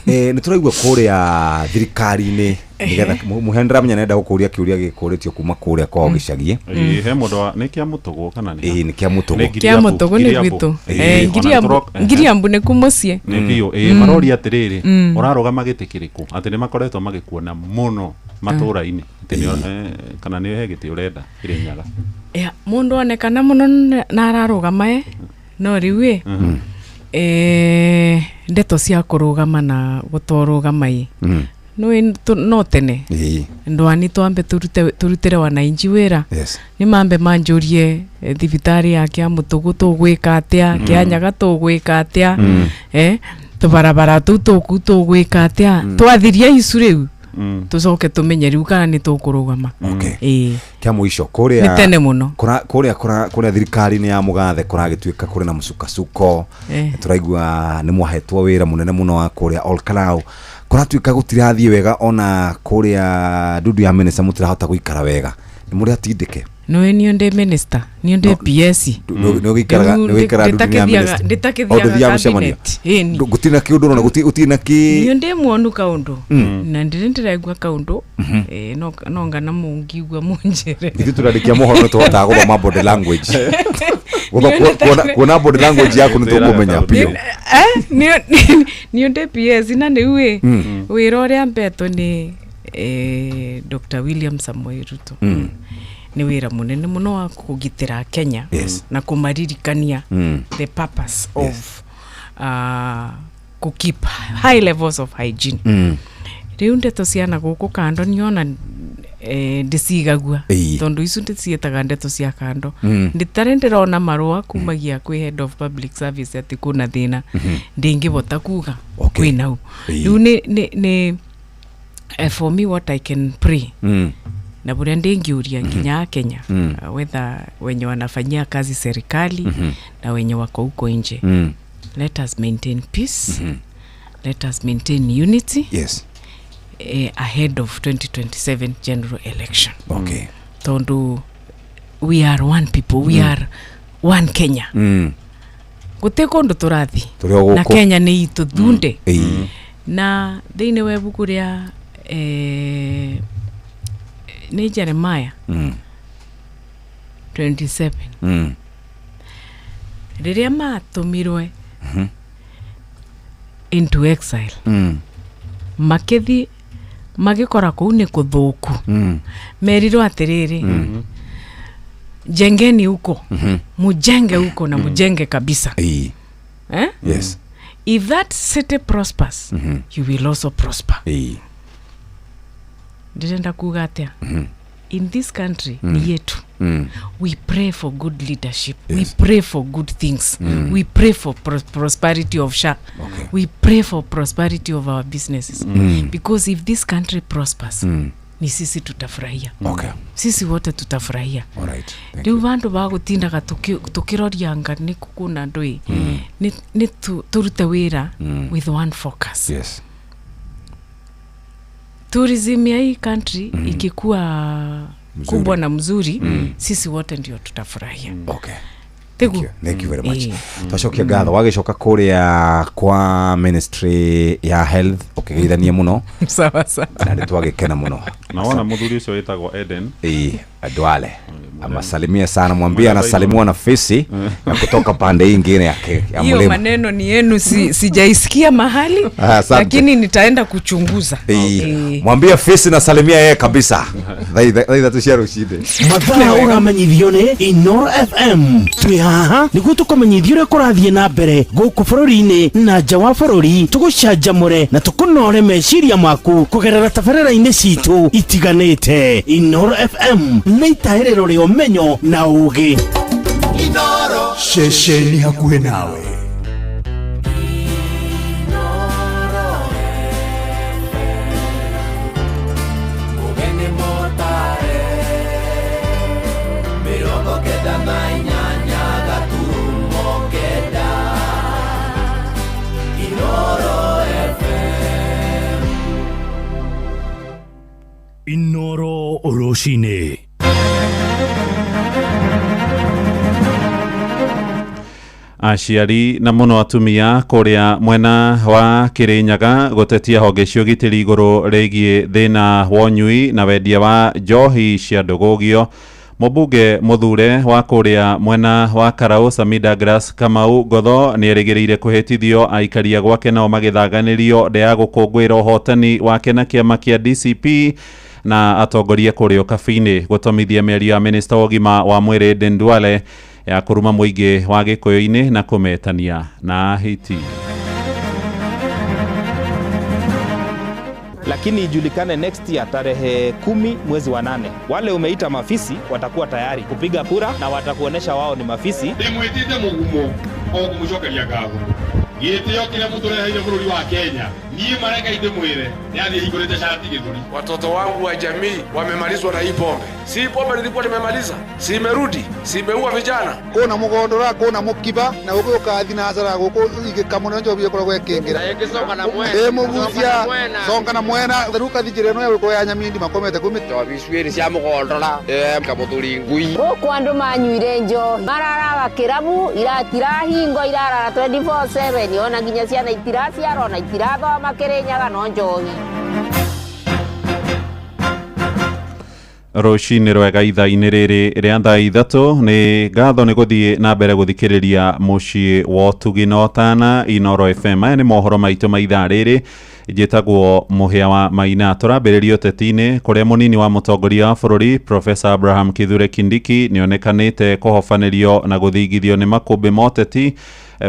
nĩ tũraigua kũrĩa thirikari-inĩ nĩgetha mũhe ndĩramenya nenda gũkũria kĩũria gĩkũrĩtio kuma kũrĩa kwao gĩcagi. Ĩĩ, he mũndũ wa nĩ kĩa mũtũgũ kana nĩ? Ĩĩ, nĩ kĩa mũtũgũ. Nĩ Kĩa mũtũgũ nĩ gwitũ. Eh, ngiriambu nĩ ku mũciĩ. Nĩ biũ. Ĩĩ, maroria atĩrĩrĩ, ũrarũgama gĩtĩ kĩrĩkũ? Atĩ nĩ makoretwo magĩkuona mũno matũra-inĩ. Atĩ nĩ kana nĩ he gĩtĩ ũrenda Kĩrĩnyaga. Ya, mũndũ onekana mũno na ararũgama ĩ no rĩu ĩ ndeto cia kũrũgama na gũtorũgama ĩ nĩ no tene ndwani twambe tũrutĩre wananchi wĩra. Nĩ mambe manjũrie thibitarĩ ya kĩa mũtũgũ tũgwĩka atĩa, kĩa nyaga tũgwĩka atĩa, tũbarabara tũu tũku tũgwĩka atĩa, twathiria icu rĩu tũcoke tũmenye rĩu kana nĩ tũkũrũgama. Ĩĩ. Kĩa mũico kũrĩa Nĩ tene mũno. Kũrĩa kũrĩa thirikari-inĩ ya mũgathe kũragĩtuĩka kũrĩ na mũcukasuko. Tũraigua nĩ mwahetwo wĩra mũnene mũno wa kũrĩa Olkalau. Kũratuĩka gũtirathiĩ wega ona kũrĩa ndundu ya minister mũtirahota gũikara wega. Nĩ mũrĩ atindĩke. Nĩwe niĩ ndĩ minister, niĩ ndĩ PS. Nĩ ũgĩikaraga nĩ ũgĩikaraga ndundu ya minister. Ndĩtakĩthiaga cabinet. Ĩni. Gũtirĩ na kĩũndũ ũrona gũtirĩ na kĩ. Niĩ ndĩ muonu kaũndũ. Na ndĩrĩ ndĩraigua kaũndũ. No ngana mũngiigua mũnjĩre. Ithuĩ tũrandĩkia mohoro nĩ tũhotaga gũthoma body language. Kuona body language yaku nĩ tũkũmenya biũ. Niĩ ndĩ PS na rĩu ĩ wĩra ũrĩa mbetwo nĩ Dr. William Samoei Ruto. Nĩ wĩra mũnene mũno wa kũgitĩra Kenya na kũmaririkania the purpose of ku keep high levels of hygiene. Rĩu ndeto ciana gũkũ kando niona ndĩcigagua tondũ icu ndĩciĩtaga ndeto cia kando. Ndĩtarĩ ndĩrona marũa kumagia kwĩ head of public service atĩ kwĩna thĩna ndĩngĩbota kuga kwĩ nau. Rĩu nĩ for me what I can pray na buria ndingiuria nginya Kenya, whether wenye wanafanyia kazi serikali na wenye wako huko nje, let us maintain peace, let us maintain unity ahead of 2027 general election. Tondu we are one people, we are one Kenya. Gute kundu turathi na Kenya ni itu thunde. Na thiini wa ibuku ria ni Jeremiah 27 riria matumirwe into exile makithi magikora kuu ni kuthuku merirwo atiriri jengeni huko, mujenge huko na mujenge kabisa. Yes. If that city prospers, you will also prosper. Ndirenda kuga atia? In this country ni yetu. We pray for good leadership. We pray for good things. We pray for prosperity of SHA. We pray for prosperity of our businesses. Because if this country prospers, ni sisi tutafurahia. Sisi wote tutafurahia. Riu bandu bagutindaga tukirorianga ni kukuna ndui ni turute wira with one focus. Tourism ya hii country ikikuwa kubwa na mzuri, sisi wote ndio tutafurahia. Tiguo. Thank you very much. Twacokia ngatho wagicoka kuria kwa ministry ya health ukigeithania muno. Sawa sawa. Na nĩ twagĩkena mũno. Naona muthuri ucio wĩtagwo Eden. Duale. Amasalimia sana, mwambie anasalimiwa na fisi na kutoka pande ingine ya hiyo mlima. Maneno ni yenu, sijaisikia mahali, lakini nitaenda kuchunguza. Mwambie fisi nasalimia yeye kabisa. Thaa cia rũcinĩ. Mathaa ũramenyithio nĩ Inoro FM. Twĩ haha nĩguo tũkũmenyithia ũrĩa kũrathiĩ na mbere gũkũ bũrũri-inĩ na nja wa bũrũri, tũgũcanjamũre na tũkũnore meciria maku kũgerera tabarĩra-inĩ citũ itiganĩte. Inoro FM nĩ itahĩrĩro rĩa ũmenyo na ũgĩ. Inoro ceceni hakuhĩ nawe. Inoro rũcinĩ. Aciari na muno atumia kuria mwena wa Kirinyaga gutetia honge cia ũgitĩri igũrũ rĩgiĩ thĩna wa ũnyui na wendia wa njohi cia ndũgũgio. Mũmbunge mũthure wa kũrĩa mwena wa Karau Sami Douglas Kamau Ngotho nĩerĩgĩrĩire kũhĩtithio aikaria gwake nao magĩthaganĩrio ndĩa gũkũngũĩra ũhotani wake na kĩama kĩa DCP na atongoria kũrĩa Ũkabi-inĩ gũtomithia mĩario ya minista wa ũgima wa mwĩrĩ Aden Duale ya kũruma mũingĩ wa Gĩkũyũ-inĩ na kũmetania na hiti. Lakini ijulikane next year tarehe 10 mwezi wa 8, wale umeita mafisi watakuwa tayari kupiga kura na watakuonesha wao ni mafisi. Ndimwitite mugumo o kumucokeria ngatho gitio kiria mutureheire bururi wa Kenya nie mareka ndimwire ni athie hingurite shati githuri. Watoto wangu wa jamii wamemalizwa na hii pombe. Si pombe nilikuwa nimemaliza, si imerudi, si imeua vijana. Kuna mugondora, kuna mukiba na uguka thinacara guku igikamuno njobi ikoragwo ikingira. Ĩ mugucia songa na mwena theruka thinjira ĩno ya gukorwo ya nyamindi makomete kumi. Njobi cwiri cia mugondora kamuthuri ngui. Guku andu manyuire njohi mararaga kirabu iratirahingo irarara 24/7 ona nginya ciana itiraciarwo na itirathoma Kirinyaga no njohi. Rũcinĩ rwega ithaa-inĩ rĩrĩ rĩa thaa 3 nĩ ngatho nĩ gũthiĩ na mbere gũthikĩrĩria mũciĩ wa ũtugi na ũtana Inoro FM. Maya nĩ mohoro maitũ ma ithaa rĩrĩ. Njĩtagwo Mũhĩa wa Maina. Tũrambĩrĩria ũteti-inĩ kũrĩa mũnini wa mũtongoria wa bũrũri Professor Abraham Kithure Kindiki nĩonekanĩte kũhobanĩrio na gũthingithio nĩ makũmbĩ ma ũteti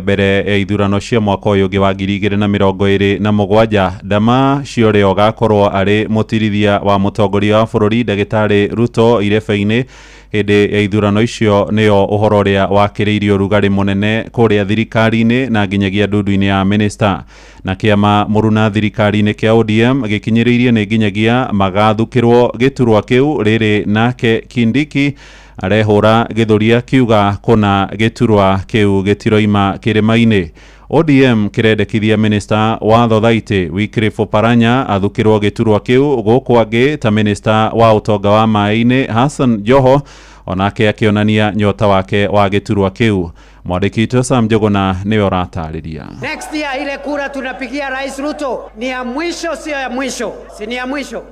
mbere ya ithurano cia mwaka ũyũ ũngĩ wa 2027. Ndama cia ũrĩa ũgakorwo arĩ mũtirithia wa mũtongoria wa bũrũri Ndagĩtarĩ Ruto irebe-inĩ hĩndĩ ya ithurano icio nĩyo ũhoro ũrĩa wakĩrĩirie ũrugarĩ mũnene kũrĩa thirikari-inĩ na nginyagia ndundu-inĩ ya minista. Na kĩama mũruna thirikari-inĩ kĩa ODM gĩkinyĩrĩirie nĩ nginyagia magathukĩrwo gĩturwa kĩu rĩrĩ nake Kindiki arehũra gĩthũri akiuga kũna gĩturwa kĩu gĩtiroima kĩrĩma-inĩ. ODM kĩrendekithia minista wa Thothaitĩ Wycliffe Oparanya athukĩrwo gĩturwa kĩu gũkũ angĩ ta minista wa ũtonga wa maĩ-inĩ Hassan Joho onake akĩonania nyota wake wa gĩturwa kĩu. Mwandĩki witũ Sam Njuguna nĩwe ũratarĩria. Next year ile kura tunapigia Rais Ruto ni ya mwisho, sio ya mwisho, si ni ya mwisho,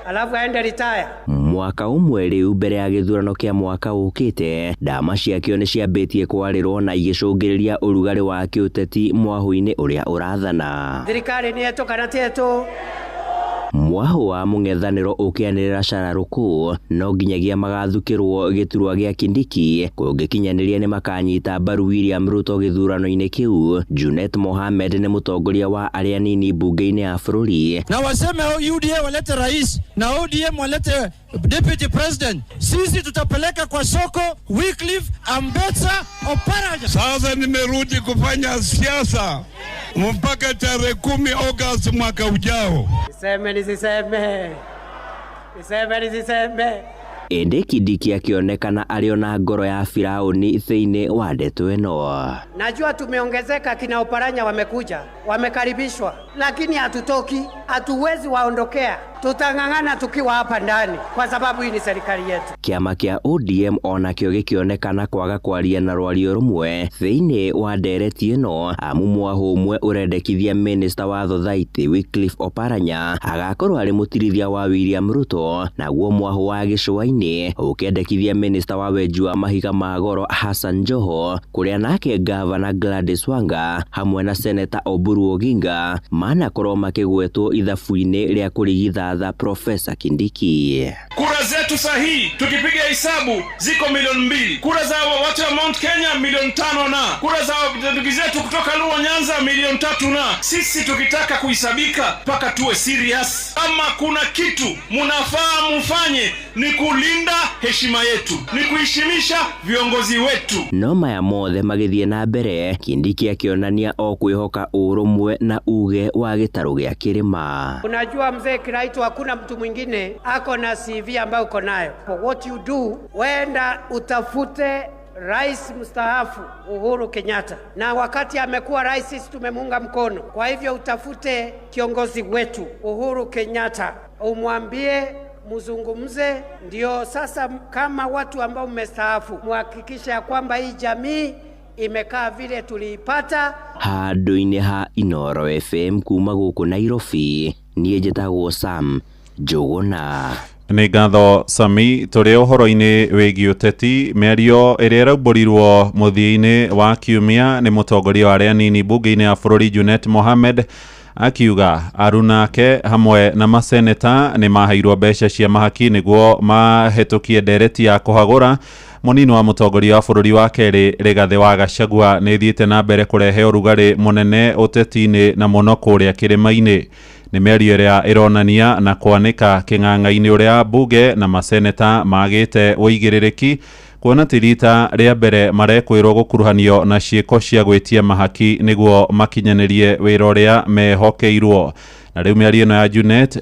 alafu aende retire. Mwaka ũmwe rĩu mbere ya gĩthurano kĩa mwaka ũkĩte, ndama ciakĩo nĩ ciambĩtie kwarĩrwo na igĩcũngĩrĩria ũrugarĩ wa kĩũteti mwahũ-inĩ ũrĩa ũrathana. Thirikari nĩ yetu kana ti yetu? Mwahũ wa mũng'ethanĩro ũkĩanĩrĩra cararũkũ no nginyagia magathukĩrwo gĩturwa gĩa Kindiki kũngĩkinyanĩria nĩ makanyita mbaru William Ruto gĩthurano-inĩ kĩu. Junet Mohamed nĩ mũtongoria wa arĩa nini mbunge-inĩ ya bũrũri. Na waseme UDA walete rais na ODM walete deputy president, sisi tutapeleka kwa soko Wycliffe Ambetsa Oparanya. Sasa nimerudi kufanya siasa mpaka tarehe 10 Agosti mwaka ujao. Niseme nisiseme? Niseme nisiseme? Ĩndĩ Kindiki akĩonekana arĩ ona ngoro ya Firaũni thĩinĩ wa ndeto ĩno. Najua tumeongezeka, kina Oparanya wamekuja, wamekaribishwa, lakini hatutoki, hatuwezi waondokea. Tutang'ang'ana tukiwa hapa ndani kwa sababu hii ni serikali yetu. Kĩama kĩa ODM onakĩo gĩkĩonekana kwaga kwaria na rwario rũmwe thĩinĩ wa ndereti ĩno, amu mwahũ ũmwe ũrendekithia minista wa thothaitĩ Wycliffe Oparanya agakorwo arĩ mũtirithia wa William Ruto, naguo mwahũ wa gĩcũa-inĩ ũkĩendekithia minista wa wenji wa mahiga ma goro Hassan Joho, kũrĩa nake gavana Gladys Wanga hamwe na seneta Oburu Oginga manakorwo makĩgwetwo ithabu-inĩ rĩa kũrigithatha Profesa Kindiki. Kura zetu sahihi tukipiga hesabu ziko 2 milioni, kura za watu wa Mount Kenya 5 milioni, na kura za ndugu zetu kutoka Luo Nyanza 3 milioni. Na sisi tukitaka kuhesabika mpaka tuwe serious. Kama kuna kitu munafaa mufanye ni kulinda heshima yetu, ni kuheshimisha viongozi wetu. No maya mothe magĩthiĩ na mbere, Kindiki akĩonania o kwĩhoka ũrũmwe na uge wa gĩtarũ gĩa kĩrĩma. Unajua mzee Kiraitu, hakuna mtu mwingine ako na CV ambayo uko nayo. For what you do, wenda utafute Rais mstaafu Uhuru Kenyatta, na wakati amekuwa rais sisi tumemuunga mkono. Kwa hivyo utafute kiongozi wetu Uhuru Kenyatta, umwambie muzungumze, ndio sasa kama watu ambao mmestaafu muhakikishe ya kwamba hii jamii imekaa vile tuliipata. Handũ-inĩ ha Inooro FM kuma gũkũ Nairobi, niĩ njĩtagwo Sam Njũgũna. Nĩ ngatho Sami. Tũrĩ ũhoro-inĩ wĩgiĩ ũteti, mĩario ĩrĩa ĩraumbũrirwo mũthia-inĩ wa kiumia nĩ mũtongoria wa arĩa anini mbunge-inĩ ya bũrũri Junet Mohamed, akiuga arunake hamwe na maseneta nĩ maheirwo mbeca cia mahaki nĩguo mahĩtũkie ndereti ya kũhagũra mũnini wa mũtongoria wa bũrũri wa kerĩ Rigathĩ wa Gachagua, nĩ ĩthiĩte na mbere kũrehe ũrugarĩ mũnene ũteti-inĩ na mũno kũrĩa kĩrĩma-inĩ. Nĩ mĩario ĩrĩa ĩronania na kwanĩka kĩng'ang'a-inĩ ũrĩa mbunge na maseneta magĩte ũigĩrĩrĩki, kuona ti rita rĩa mbere marekwĩrwo gũkuruhanio na ciĩko cia gwĩtia mahaki nĩguo makinyanĩrie wĩra ũrĩa mehokeirwo. Na rĩu mĩario ĩno ya Junet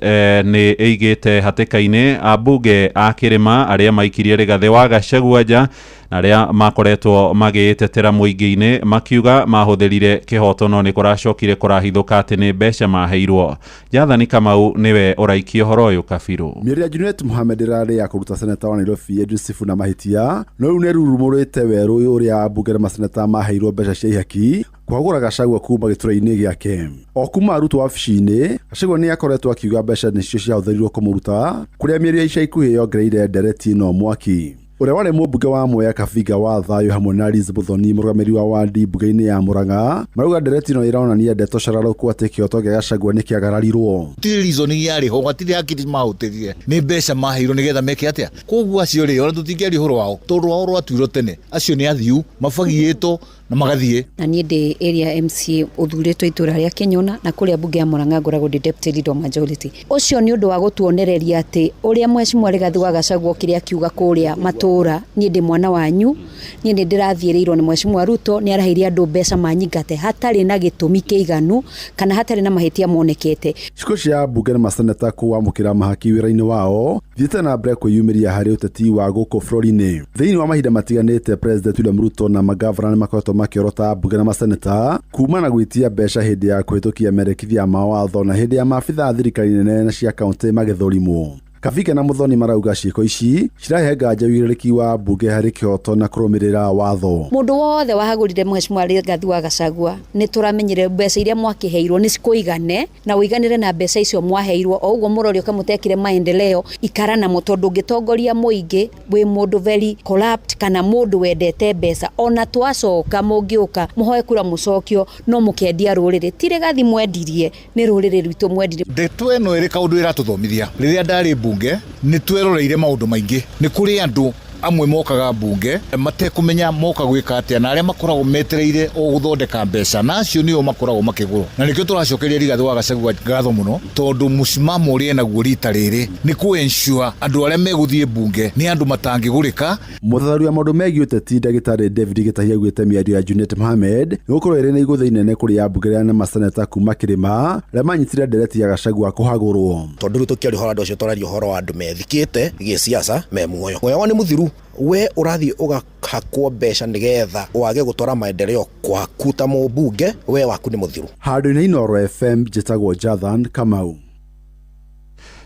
nĩ ĩigĩte hatĩka-inĩ ambunge a kĩrĩma arĩa maikirie Rigathĩ wa Gachagua nja na arĩa makoretwo magĩĩtetera mũingĩ-inĩ makiuga mahũthĩrire kĩhoto, no nĩ kũracokire kũrahithũka atĩ nĩ mbeca maheirwo. Jathani Kamau nĩwe ũraikia ũhoro ũyũ kabirũ. Mĩario ya Junet Mohamed ĩrarĩ ya kũruta seneta wa Nairobi Edwin Sifuna mahĩtia, no rĩu nĩ rurumũrĩte werũ ũrĩa ambunge na maseneta maheirwo mbeca cia ihaki kũhagũra Gachagua kuma gĩturwa-inĩ gĩake. O kuma arutwo wabici-inĩ, Gachagua nĩ akoretwo akiuga mbeca nĩcio ciahũthĩrirwo kũmũruta, kũrĩa mĩario ya ica ikuhĩ yongereire ndereti ĩno mwaki. Ũrĩa warĩ mũmbunge wa Mwea Kabiga wa Thayũ hamwe na Liz Muthoni, mũrũgamĩrĩri wa wandi mbunge-inĩ ya Murang'a, marauga ndereti ĩno ĩronania ndeto cararũku atĩ kĩhoto kĩa Gachagua nĩ kĩagararirwo. Gũtirĩ reason yarĩ ho, gũtirĩ hakiri mahũtĩrire, nĩ mbeca maheirwo nĩgetha meke atĩa. Koguo acio rĩ, ona tũtingĩaria ũhoro wao tondũ rwao rwatuirwo tene. Acio nĩ athiu mabagiyĩtwo na magathiĩ. Na niĩ ndĩ area MCA ũthurĩtwo itũra rĩa Kĩnyona, na kũrĩa mbunge ya Murang'a ngoragwo ndĩ deputy leader of majority. Ũcio nĩ ũndũ wa gũtuonereria atĩ ũrĩa mheshimiwa Rigathĩ wa Gachagua okire akiuga kũrĩa matũra, niĩ ndĩ mwana wanyu, niĩ nĩ ndĩrathiĩrĩirwo nĩ mheshimiwa Ruto, nĩ araheire andũ mbeca manyingate hatarĩ na gĩtũmi kĩiganu kana hatarĩ na mahĩtia monekete. Ciiko cia mbunge na maseneta kũamũkĩra mahaki wĩra-inĩ wao thiĩte na mbere kwĩyumĩria harĩ ũteti wa gũkũ bũrũri-inĩ. Thĩinĩ wa mahinda matiganĩte, President William Ruto na magavana nĩ makoretwo makĩorota mbunge na maseneta kuma na gwĩtia mbeca hĩndĩ ya kũhĩtũkia merekithia ma watho na hĩndĩ ya maabitha a thirikari nene na cia kaunti magĩthũrimwo. Kabika na Muthoni marauga ciĩko ici cirahe nganja ũigĩrĩrĩki wa mbunge harĩ kĩhoto na kũrũmĩrĩra watho. Mũndũ wothe wahagũrire mheshimiwa Rigathĩ wa Gachagua, nĩ tũramenyire mbeca iria mwakĩheirwo nĩ cikũigane na ũiganĩre na mbeca icio mwaheirwo. O ũguo mũrorio kamũtekire maendeleo, ikara namo, tondũ ũngĩtongoria mũingĩ wĩ mũndũ very corrupt kana mũndũ wendete mbeca, ona twacoka mũngĩũka mũhoe kura mũcokio, no mũkendia rũrĩrĩ. Ti Rigathĩ mwendirie, nĩ rũrĩrĩ rwitũ mwendirie. Ndeto ĩno ĩrĩ kaũndũ ĩratũthomithia. Rĩrĩa ndarĩ mbunge nĩ tweroreire maũndũ maingĩ. Nĩ kũrĩ andũ amwe mokaga mbunge matekũmenya moka gwĩka atĩa, na arĩa makoragwo metereire o gũthondeka mbeca, na acio nĩo makoragwo makĩgũrwo. Na nĩkĩo tũracokeria Rigathĩ wa Gachagua ngatho mũno, tondũ mũcimamo ũrĩa enaguo rita rĩrĩ nĩ kũ ensure andũ arĩa megũthiĩ mbunge nĩ andũ matangĩgũrĩka. Mũthathaũri wa maũndũ megiĩ ũteti ndagĩtarĩ David Gĩtahi augĩte mĩario ya Junet Mohamed nĩ gũkorwo ĩrĩ na igũtha inene kũrĩ ambunge arĩa na maseneta kuma kĩrĩma arĩa manyitire ndereti ya Gachagua kũhagũrwo. Tondũ rĩu tũkĩaria ũhoro wa andũ acio, tũraria ũhoro wa andũ methikĩte gĩsiasa me muoyo. Muoyo wao nĩ mũthiru. We ũrathiĩ ũgahakwo mbeca nĩgetha wage gũtwara maendeleo kwaku ta mũmbunge, we waku nĩ mũthiru. Handũ-inĩ Inooro FM, njĩtagwo Jathan Kamau.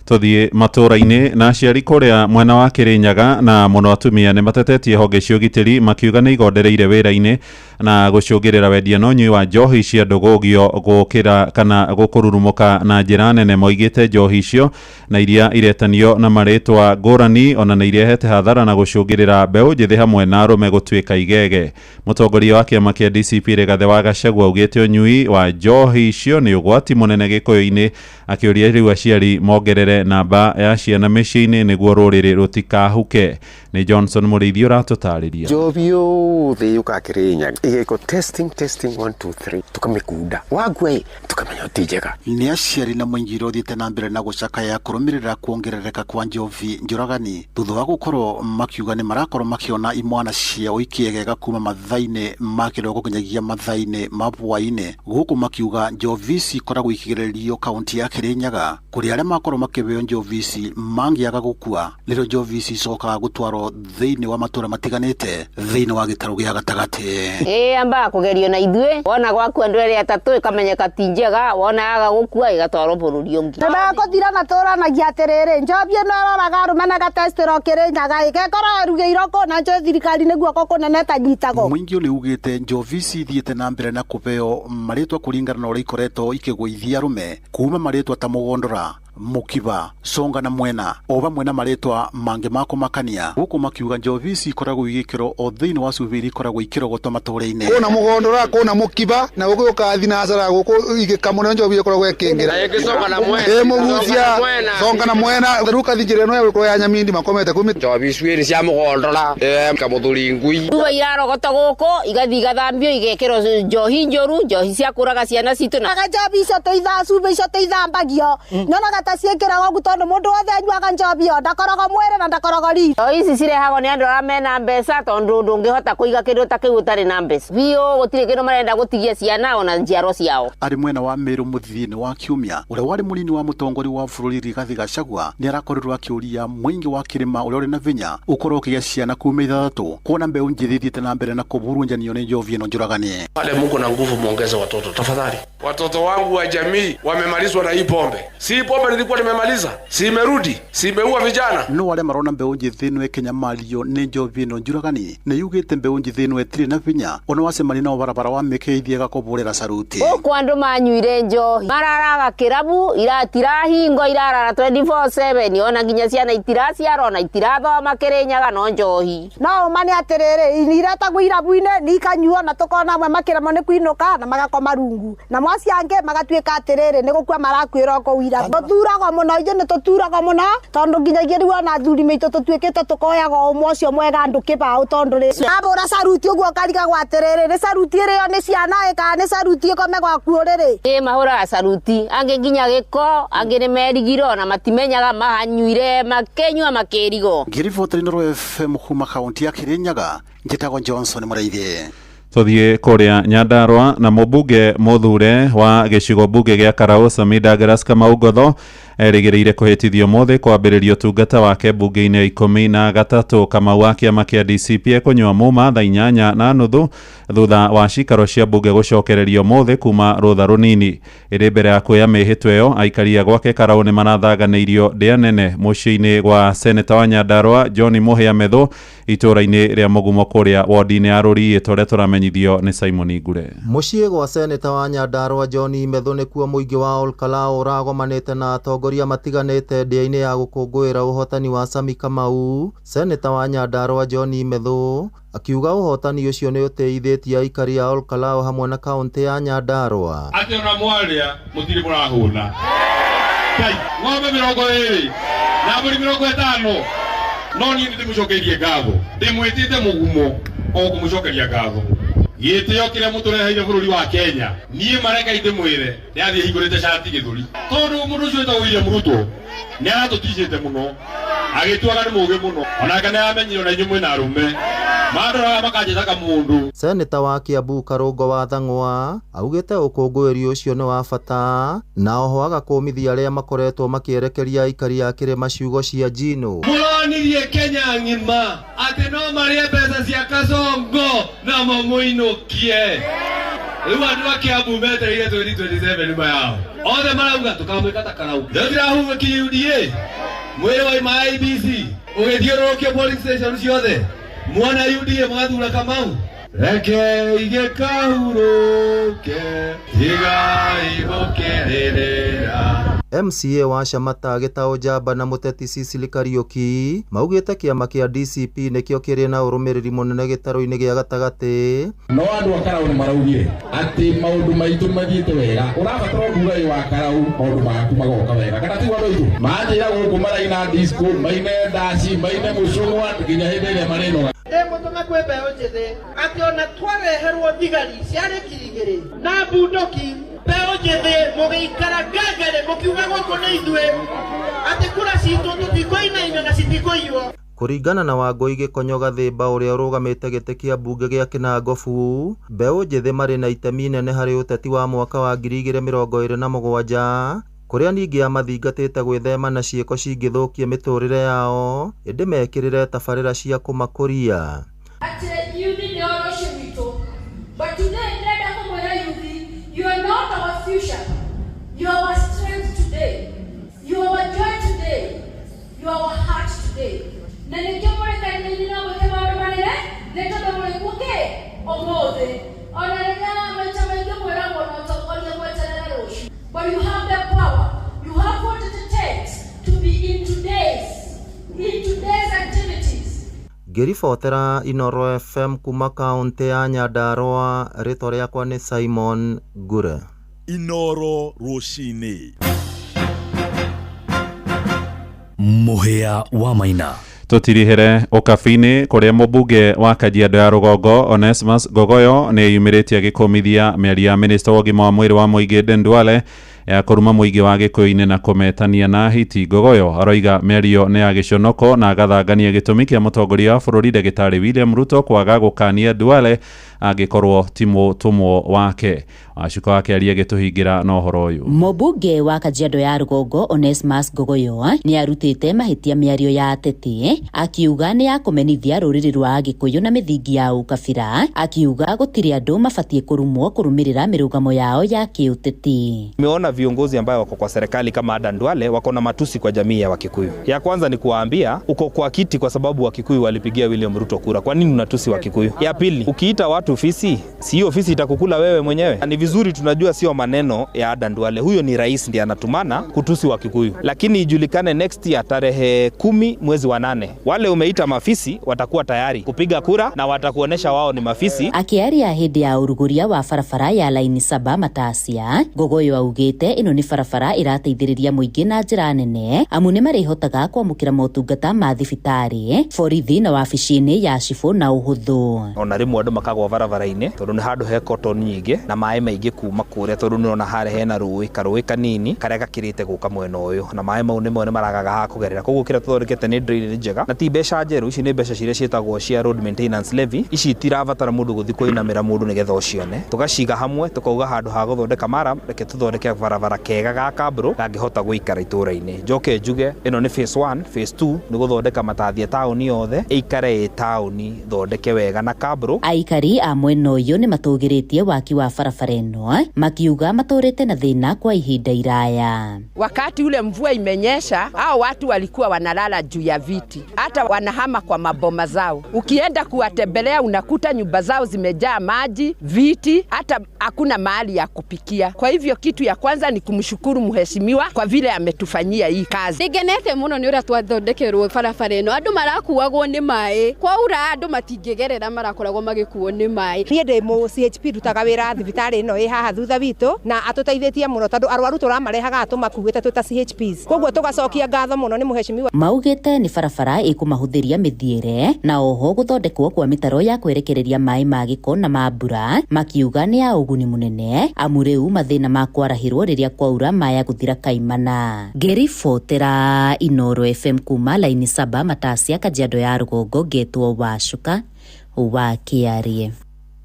Tuthiĩ matũũra-inĩ na aciari kũrĩa mwena wa Kĩrĩnyaga na mũno atumia nĩ matetetie honge cia ũgitĩri makiuga nĩ igondereire wĩra-inĩ na gũcũngĩrĩra wendia na ũnyui wa njohi cia ndũgũgio gũkĩra kana gũkũrurumũka na njĩra nene. Moigĩte njohi icio na iria iretanio na marĩtwa ngũrani ona nĩ irehete hathara na gũcũngĩrĩra mbeũ njĩthĩ hamwe na arũme gũtuĩka igege. Mũtongoria wa kĩama kĩa DCP Rigathĩ wa Gachagua augĩte ũnyui wa njohi icio nĩ ũgwati mũnene gĩkũyũ-inĩ, akĩũria rĩu aciari mongerere namba ya ciana mĩciĩ-inĩ nĩguo rũrĩrĩ rũtikahuke. Nĩ Johnson Mũrĩithi ũratũtarĩria. Njohi yothe yũkaga Kĩrĩnyaga ĩgekwo testing testing 1 2 3 tukamĩkunda wagua ĩ tukamenya ti njega. Nĩ aciari na mũingĩ ũrĩa ũthiĩte na mbere na gũcakaya kũrũmĩrĩra kuongerereka kwa njovi njũragani thutha wa gũkorwo makiuga nĩ marakorwo makĩona imwana ciao ikĩegega kuma mathaa-inĩ ma kĩroko nginyagia mathaa-inĩ ma hwaĩ-inĩ, gũkũ makiuga njovi ici ikoragwo ikĩgererio kaunti ya Kĩrĩnyaga kũrĩa arĩa makorwo makĩheo njovi ici mangĩaga gũkua nĩrĩo njovi ici icokaga gũtwarwo thĩinĩ wa matũra matiganĩte thĩinĩ wa gĩtarũ gĩa gatagatĩ. Ĩĩ ambaga kũgerio na ithuĩ, wona gwakua andũ erĩ atatũ ĩkamenyeka ti njega, wona yaga gũkua ĩgatwarwo bũrũri ũngĩ. Tũnakũthira na tũranagia atĩrĩrĩ, njovi ĩno ĩroraga arũme na gatestĩrwo Kĩrĩnyaga ĩgekorwo ĩrugĩirwo kũ na njũĩ thirikari nĩ guoko kũnene ĩtanyitagwo. Mũingĩ nĩ ugĩte njovi ici ithiĩte na mbere na kũheo marĩtwa kũringana na ũrĩa ikoretwo ikĩgũithia arũme kuma marĩtwa ta Mũgondora, Mũkiba, Songa na Mwena o vamwe na marĩtwa mangĩ ma kũmakania, gũkũ makiuga njovi ici ikoragwo igĩkĩrwo o thĩinĩ wa cumbĩ iria ikoragwo ikĩrogotwo matũũra-inĩ. Kũna Mũgondora, kũna Mũkiba na gũgĩũka thinacara gũkũ igĩkamwo nĩyo njovi ĩkoragwo ĩkĩingĩra. Ĩ mũgucia Songa na Mwena rĩu ũgathiĩ njĩra ĩno ya gũkorwo ya Nyamindi makomete kũu. Njovi icu cia Mũgondora kamũthuri ngui. Cuba irarogotwo gũkũ igathiĩ igathambio igekĩrwo njohi njũru, njohi cia kũraga ciana citũ. Naga njovi icio cuba icio tũithambagio nyonaga ta ciĩkĩragwo ũguo tondũ mũndũ wothe anyuaga njovi ĩyo ndakoragwo mwĩrĩ na ndakoragwo riri. Njohi ici cirehagwo nĩ andũ arĩa mena mbeca tondũ ndũngĩhota kũiga kĩndũ ta kĩu ũtarĩ na mbeca biũ, gũtirĩ kĩndũ marenda gũtigia ciana ona njiarwa ciao. Arĩ mwena wa Meru mũthia-inĩ wa kiumia, ũrĩa warĩ mũnini wa mũtongoria wa bũrũri Rigathĩ Gachagua nĩ arakorirwo akĩũria mũingĩ wa kĩrĩma ũrĩa ũrĩ na vinya ũkorwo ũkĩgĩa ciana kuma ithathatũ kuona mbeũ njĩthĩ ithiĩte na mbere na kũburunjanio nĩ njovi ĩno njũragani. Wale muko na nguvu muongeze watoto tafadhali. Watoto wangu wa jamii wamemalizwa na hii pombe. Si pombe nilikuwa nimemaliza, si imerudi, si imeua vijana. No arĩa marona mbeũ njĩthĩ ĩno ĩkĩnyamario nĩ njovi ĩno njũragani nĩ yugĩte mbeũ njĩthĩ ĩno ĩtirĩ na vinya ona wacemania nao barabara wa mĩke ithiaga kũbũrĩra saruti. Gũkũ andũ manyuire njohi mararaga kĩrabu iratirahingo irarara 24/7 ona nginya ciana itiraciarwo na itirathoma Kĩrĩnyaga no njohi. No ũma nĩ atĩrĩrĩ, iretagwo irabu-inĩ nĩikanyuo na tũkona amwe makĩremwo nĩ kũinũka na magakoma rungu, na mwacio angĩ magatuĩka atĩrĩrĩ nĩ gũkua marakuĩra kũu irabu. Tũturagwo mũno, ithuĩ nĩ tũturagwo mũno tondũ nginyagia rĩu ona athuri maitũ tũtuĩkĩte tũkoyaga ũmwe ũcio mwega andũ kĩbaũ tondũ rĩ abũra saruti ũguo ũkarigagwo atĩrĩrĩ nĩ saruti ĩrĩo nĩ ciana ĩ kana nĩ saruti ĩkome gwaku ũrĩrĩ. Ĩ mahũraga saruti angĩ nginya gĩko, angĩ nĩ merigirwo na matimenyaga mahanyuire makĩnyua makĩrigwo. Ngĩribotera Inooro FM kuma kaunti ya Kĩrĩnyaga, njĩtagwo Johnson Mũrĩithi. Tuthiĩ kũrĩa Nyandarua na mũmbunge mũthure wa gĩcigo mbunge gĩa Karau Sami Douglas Kamau Ngotho erĩgĩrĩire kũhĩtithio ũmũthĩ kwambĩrĩria ũtungata wake mbunge-inĩ ya 13. Kamau wa kĩama kĩa DCP ekũnyua muma thaa 8:30 thutha wa cikaro cia mbunge gũcokererio ũmũthĩ kuma rũtha rũnini. Ĩrĩ mbere ya kuoya mĩhĩtwa ĩyo, aikari a gwake Karau nĩ marathaganĩirio ndĩa nene mũciĩ-inĩ gwa seneta wa Nyandarua John Mũhĩa Methu itũũra-inĩ rĩa Mũgumo kũrĩa wodi-inĩ ya Rũriĩ tũrĩa tũramenyithio nĩ Simon Ngure. Mũciĩ gwa seneta wa Nyandarua John Methu nĩkuo mũingĩ wa Olkalau ũragomanĩte na atongoria matiganĩte ndĩa-inĩ ya gũkũngũĩra ũhotani wa Sami Kamau. Seneta wa Nyandarua John Methu akiuga ũhotani ũcio nĩ ũteithĩtie aikari a Olkalau hamwe na kaũntĩ ya Nyandarua. Atĩ ona mwarĩa mũtirĩ mũrahũna. Ngai, ng'ombe 20 na mbũri 50 no niĩ nĩndĩmũcokeirie ngatho, ndĩmwĩtĩte mũgumo o kũmũcokeria ngatho. Gĩtĩo kĩrĩa mũtũreheire bũrũri wa Kenya, niĩ mareka ndĩmwĩre nĩ athiĩ hingũrĩte cati gĩthũri, tondũ mũndũ ũcio wĩtagwo William Ruto nĩ aratũticĩte mũno agĩtuaga nĩ mũũgĩ mũno, onake nĩ amenyire ona inyuĩ mwĩna arũme mandoraga makanjĩta kamũndũ. Seneta wa Kiambu Karũngo wa Thang'wa augĩte ũkũngũĩri ũcio nĩ wa bata na oho agakũmithia arĩa makoretwo makĩerekeria aikari a kĩrĩma ciugo cia njino. Mũronirie Kenya ng'ima atĩ no marĩe mbeca cia Kasongo na mamũinũkie. Rĩu andũ a Kiambu metereire 2027 nyuma yao othe marauga tũkamwĩka ta Karau. Rĩu ndĩrahurũkirie UDA mwĩrĩ waima IEBC ũgĩthiũrũrũkio polling station ciothe mwana UDA mũgathura Kamau. Reke igĩkahurũke tigai gũkĩrĩrĩra. MCA wa Shamata Gĩtaũ Njamba na mũteti Cecily Kariuki maugĩte kĩama kĩa DCP nĩkĩo kĩrĩ na ũrũmĩrĩri mũnene gĩtarũ-inĩ gĩa gatagatĩ. No andũ a Karau nĩ maraugire atĩ maũndũ maitũ mathiĩte wega, ũrabatara kuga wĩ wa Karau maũndũ maku magoka wega, kana tiguo andũ aitũ manjĩra gũkũ maraina disco, maine ndaci, maine mũcũng'wa nginya hĩndĩ ĩrĩa marĩnoga. Ndĩmũtũme kwĩ mbeũ njĩthĩ atĩ ona twareherwo thigari ciarĩ 2000 na bunduki, mbeũ njĩthĩ mũgĩikara ngangere mũkiuga gũkũ nĩ ithuĩ, atĩ kura citũ tũtikũinainio na citikũiywo. Kũringana na Wangũi Gĩkonyo Gathĩmba ũrĩa ũrũgamĩte gĩtĩ kĩa mbunge gĩa Kĩnangobu, mbeũ njĩthĩ marĩ na itemi inene harĩ ũteti wa mwaka wa 2027 kũrĩa ningĩ amathingatĩte gwĩthema na ciĩko cingĩthũkia mĩtũrĩre yao ĩndĩ mekĩrĩre tabarĩra cia kũmakũria. Atĩ yuthi nĩo rũciũ rwitũ, but today ndĩrenda kũmwĩra yuthi, you are not our future, you are our strength today, you are our joy today, you are our heart today. Na nĩkĩo mũrĩ kanitha-inĩ no mwĩke maũndũ manene nĩ tondũ mũrĩ kuo kĩ ũmũthĩ. Ona rĩrĩa maita maingĩ mwĩragwo na ũtongoria mweterere rũciũ, but you have the power, you have what it takes to be in today's activities. Ngĩribotera Inooro FM kuma kaũntĩ ya Nyandarua, rĩtwa rĩakwa nĩ Simon Ngure. Inooro rũcinĩ. Mũhĩa wa Maina. Tũtirihere ũkabi-inĩ kũrĩa mũmbunge wa Kajiado ya rũgongo Onesmus Ngogoyo nĩ eyumĩrĩtie agĩkũmithia mĩario ya minista wa ũgima wa mwĩrĩ wa mũingĩ Aden Duale ya kũruma mũingĩ wa Gĩkũyũ-inĩ na kũmetania na hiti. Ngogoyo aroiga mĩario nĩ ya gĩconoko na agathangania gĩtũmi kĩa mũtongoria wa bũrũri ndagĩtarĩ William Ruto kwaga gũkania Duale angĩkorwo ti mũtũmwo wake. Wacuka wake aria gĩtũhingĩra na ũhoro ũyũ. Mũmbunge wa Kajiado ya rũgongo Onesmus Ngogoyo nĩ arutĩte mahĩtia mĩario ya ateti akiuga nĩ ya kũmenithia rũrĩrĩ rwa Agĩkũyũ na mĩthingi ya ũkabira, akiuga gũtirĩ andũ mabatiĩ kũrumwo kũrũmĩrĩra mĩrũgamo yao ya kĩũteti. Nimeona viongozi ambao wako kwa serikali kama Aden Duale wako na matusi kwa jamii ya Wakikuyu. Ya kwanza ni kuwaambia uko kwa kiti kwa sababu Wakikuyu walipigia William Ruto kura. Kwa nini unatusi Wakikuyu? Ya pili, ukiita watu ofisi, si hiyo ofisi itakukula wewe mwenyewe. Ni vizuri tunajua sio maneno ya Aden Duale. Huyo ni rais ndiye anatumana kutusi Wakikuyu. Lakini ijulikane next year tarehe 10 mwezi wa 8, wale umeita mafisi watakuwa tayari kupiga kura na watakuonesha wao ni mafisi. Akiaria hĩndĩ ya ũrugũria wa barabara ya laini 7 Matasia, Ngogoyo augĩte ĩno nĩ barabara ĩrateithĩrĩria mũingĩ na njĩra nene amu nĩ marĩhotaga kwamũkĩra motungata ma thibitarĩ, borithi na wabici-inĩ ya cibũ na ũhũthũ. Ona rĩmwe andũ makagwa barabara-inĩ tondũ nĩ handũ he cotton nyingĩ na maĩ maingĩ kuma kũrĩa, tondũ nĩũrona harĩa hena rũĩ, karũĩ kanini karĩa gakĩrĩte gũka mwena ũyũ, na maĩ mau nĩmo nĩmaragaga ha kũgerera. Koguo kĩrĩa tũthondekete nĩ drainage njega na ti mbeca njerũ. Ici nĩ mbeca ciria ciĩtagwo cia road maintenance levy. Ici itirabatara mũndũ gũthiĩ kũinamĩra mũndũ nĩgetha ũcione. Tũgaciga hamwe tũkauga handũ ha gũthondeka mara, reke tũthondeke barabara kega ga kabro kangĩhota gũikara itũra-inĩ. Njoke njuge ĩno nĩ phase 1, phase 2 nĩ gũthondeka matathia taũni yothe ĩikare ĩ taũni thondeke wega na kabro. Aikari a mwena ũyũ nĩ matũgĩrĩtie waki wa barabara ĩno makiuga matũrĩte na thĩna kwa ihinda iraya. Wakati ule mvua imenyesha, hao watu walikuwa wanalala juu ya viti, hata wanahama kwa maboma zao. Ukienda kuwatembelea unakuta nyumba zao zimejaa maji, viti, hata hakuna mahali ya kupikia. Kwa hivyo kitu ya kwanza ni kumshukuru mheshimiwa kwa vile ametufanyia hii kazi. Ngenete muno ni uria twathondekerwo barabara ĩno, andũ marakuagwo nĩ maĩ, kwaura andũ matingĩgerera marakoragwo magĩkuo nĩ maĩ. Niĩ ndĩ mũ CHP ndutaga wĩra thibitarĩ ĩno ĩ haha thutha witũ na atũteithĩtie mũno tondũ arwaru tũramarehaga tũmakuĩte twĩ ta CHPs, koguo tũgacokia ngatho mũno nĩ mheshimiwa. Maugĩte nĩ barabara ĩkũmahũthĩria mĩthiĩre na oho gũthondekwo kwa mĩtaro ya kwerekereria maĩ ma gĩko na ma mbura, makiuga nĩ ya ũguni mũnene amu rĩu mathĩna ma kwarahĩrwo rĩrĩa kwaura maya gũthira kaimana. Ngĩribotera Inooro FM kuma laini 7 Matasia, Kajiado ya rũgongo, ngetwo Wacuka wa Kĩarie.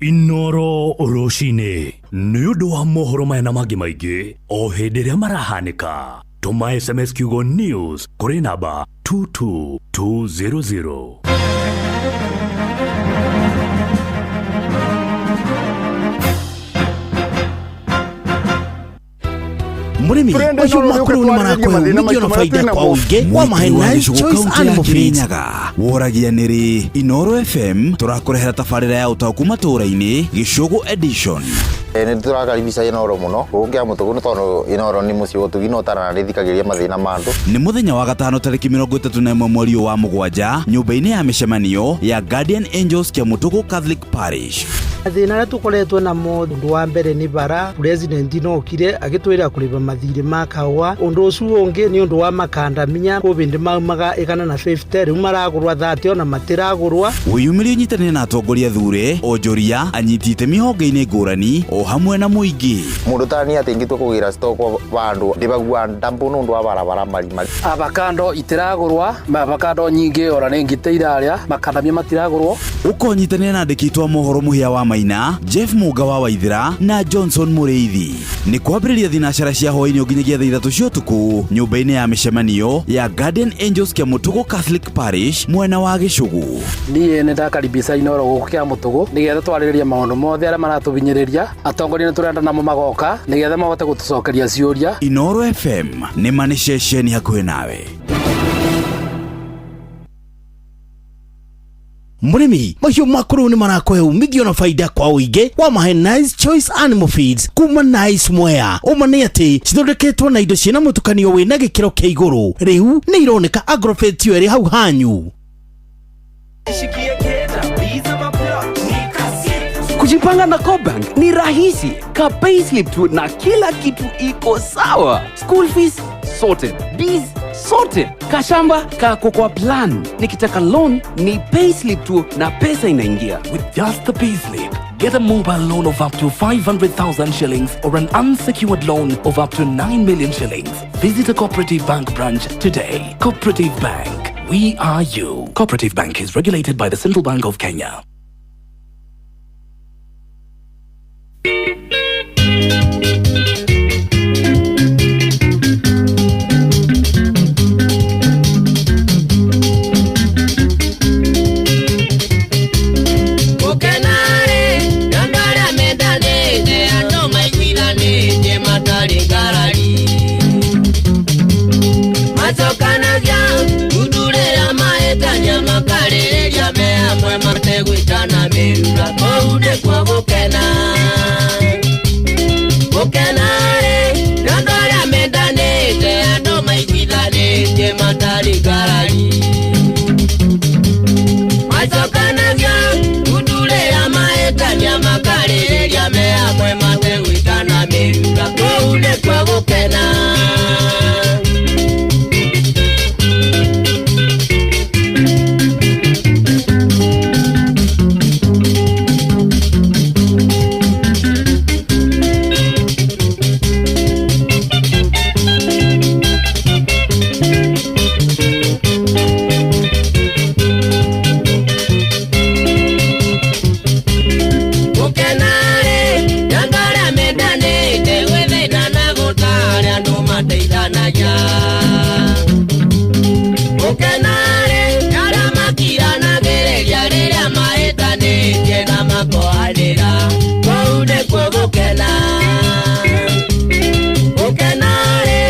Inooro rũcinĩ nĩ ũndũ wa mohoro maya na mangĩ maingĩ o hĩndĩ ĩrĩa marahanĩka. Tũma SMS kiugo news kũrĩ namba 22200. Mũrĩmi mahiũ maku rĩu nĩ marakũhe umithio na baida kwa ũingĩ wa mahe Nice Choice Animal Feeds. Kirinyaga woragia nĩrĩ Inoro FM tũrakũrehera tabarĩra ya ũtaũku matũũra-inĩ Gĩcũgũ edition. Nĩ tũrakaribisha Inoro mũno gũkũ kĩa mũtũgũ nĩ tondũ Inoro nĩ mũciĩ ũtugi na ũtarana nĩ thikagĩrĩria mathĩna ma andũ. Nĩ mũthenya wa gatano tarĩki 31 mweri ũyũ wa mũgwanja nyũmba-inĩ ya mĩcemanio ya Guardian Angels Kĩamũtũgũ Catholic Parish. Mathĩna arĩa tũkoretwo namo, ũndũ wa mbere nĩ bara. President no okire agĩtwĩra kũrĩba mathirĩ ma kahũa. Ũndũ ũcio ũngĩ nĩ ũndũ wa makandamia, kũbĩndĩ maumaga 150, rĩu maragũrwa 30, ona matiragũrwa. Wĩyumĩrie ũnyitanĩre na atongoria thure, onjoria, anyiti itemi honge-inĩ ngũrani o hamwe na mũingĩ. Mũndũ ta niĩ atĩ ingĩtua kũgĩra stock vandũ ndĩbagua ndambu nĩ ũndũ wa barabara marimari. Avocado itiragũrwa, avocado nyingĩ ora nĩ ngite irarĩa, makandamia matiragũrwo. Ũkonyitanĩra na andĩki aitũ a mohoro Mũhĩa wa Maina, Jeff Mũnga wa Waithĩra na Johnson Mũrĩithi. Nĩ kwambĩrĩria thinacara cia hwaĩ-inĩ nginyagia thaa 3 cia ũtukũ nyũmba-inĩ ya mĩcemanio ya Guardian Angels Kĩamũtũgũ Catholic Parish mwena wa Gĩcũgũ. Niĩ nĩ ndakaribisha Inoro gũkũ Kĩamũtũgũ nĩgetha twarĩrĩrie maũndũ mothe arĩa maratũhinyĩrĩria. Atongoria nĩ tũrenda namo magoka nĩgetha mahote gũtũcokeria ciũria. Inoro FM nĩ ma nĩ ceceni hakuhĩ nawe. Mũrĩmi mahiũ maku rĩu nĩ marakũhe umithio na baida kwa ũingĩ wa mahe Nice Choice Animal Feeds kuma Nice Mwea. Ũma nĩ atĩ cithondeketwo na indo ciĩna mũtukanio wĩna gĩkĩro kĩa igũrũ. Rĩu nĩ ironeka Agrovet yo ĩrĩ hau hanyu. Kujipanga na CoBank ni rahisi. Ka payslip tu na kila kitu iko sawa. School fees sorted, biz sorted, kashamba kako kwa plan. Nikitaka loan ni payslip tu na pesa inaingia. With just the payslip, get a mobile loan of up to 500,000 shillings or an unsecured loan of up to 9 million shillings. Visit a Cooperative Bank branch today. Cooperative Bank, we are you. Cooperative Bank is regulated by the Central Bank of Kenya. Gũkena-rĩ, nĩ andũ arĩa mendanĩte, andũ maiguithanĩtie matarĩ ngarari. Macokanagia mundu rĩrĩa mahĩtania, makarĩrĩria me hamwe mategwĩtana mĩrura, kũu nĩkuo gũkena. Gũkena-rĩ, nĩ andũ arĩa mendanĩte, andũ maiguithanĩtie matarĩ ngarari. Macokanagia mundu rĩrĩa mahĩtania, makarĩrĩria me hamwe mategwĩtana mĩrura, kũu nĩkuo gũkena. Gũkena-rĩ, nĩ andũ arĩa mendanĩte, gwĩthĩna na gũtarĩ andũ mateithanagia. Gũkena-rĩ, nĩ arĩa makiranagĩrĩria rĩrĩa mahĩtanĩtie na makohanĩra, kũu nĩkuo gũkena. Gũkena-rĩ,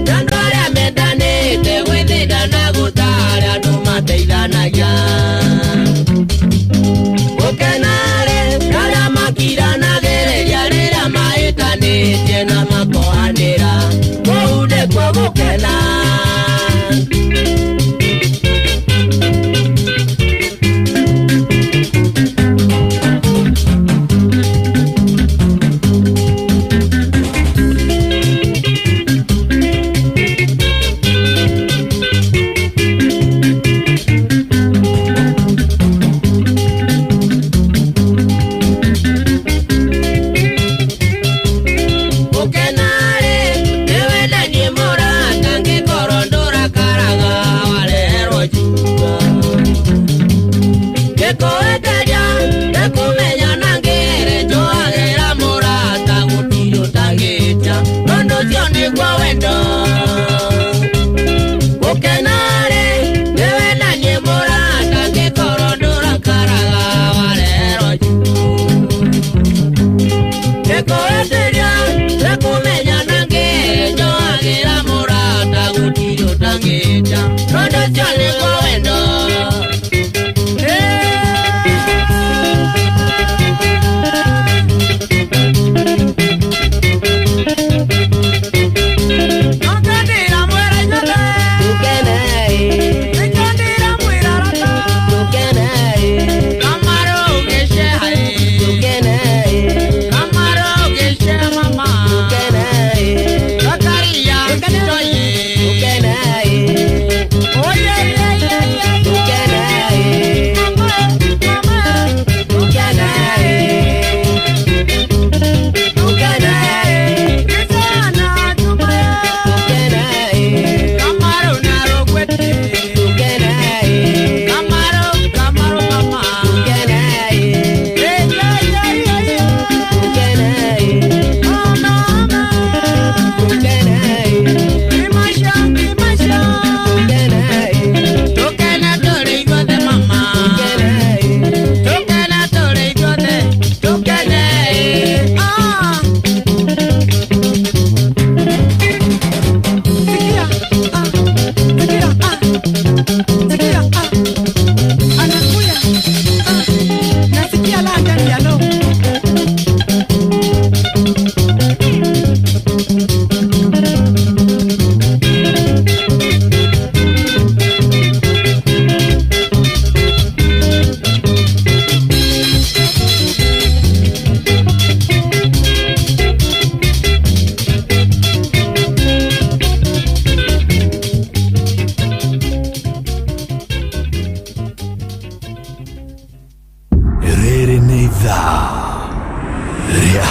nĩ andũ arĩa mendanĩte, gwĩthĩna na gũtarĩ andũ mateithanagia. Gũkena-rĩ, nĩ arĩa makiranagĩrĩria rĩrĩa mahĩtanĩtie na makohanĩra, kũu nĩkuo gũkena. Gũkena-rĩ, nĩ wendanie mũrata, ngĩkorwo ndũrakaraga wareherwo njua. Ngĩkwenderia nĩkũmenya na ngĩrĩ njohagĩra mũrata, gũtirĩ ũtangĩtia, tondũ ũcio nĩguo wendo. Gũkena-rĩ, nĩ wendanie mũrata, ngĩkorwo ndũrakaraga wareherwo njua. Ngĩkwenderia nĩkũmenya na ngĩrĩ njohagĩra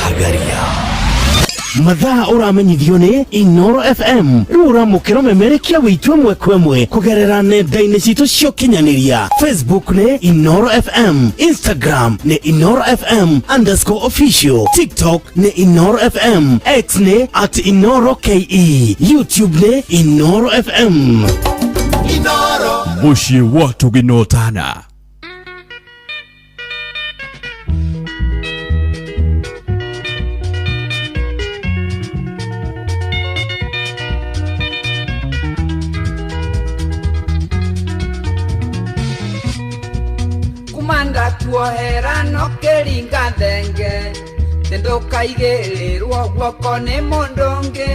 Hagaria. Mathaa ũramenyithio nĩ Inoro FM. Rĩu ũramũkĩra ũmemerekia witũ ĩmwe kwa ĩmwe kũgerera nenda-inĩ citũ cia ũkinyanĩria. Facebook nĩ Inoro FM, Instagram nĩ Inoro FM underscore official, TikTok nĩ Inoro FM, X nĩ at Inoro KE, YouTube nĩ Inoro FM. Inoro. Mũciĩ wa Tũginotana. Kumanda kuohera no kĩringa thenge ndũkaigĩrĩrwo guoko nĩ mũndũ ũngĩ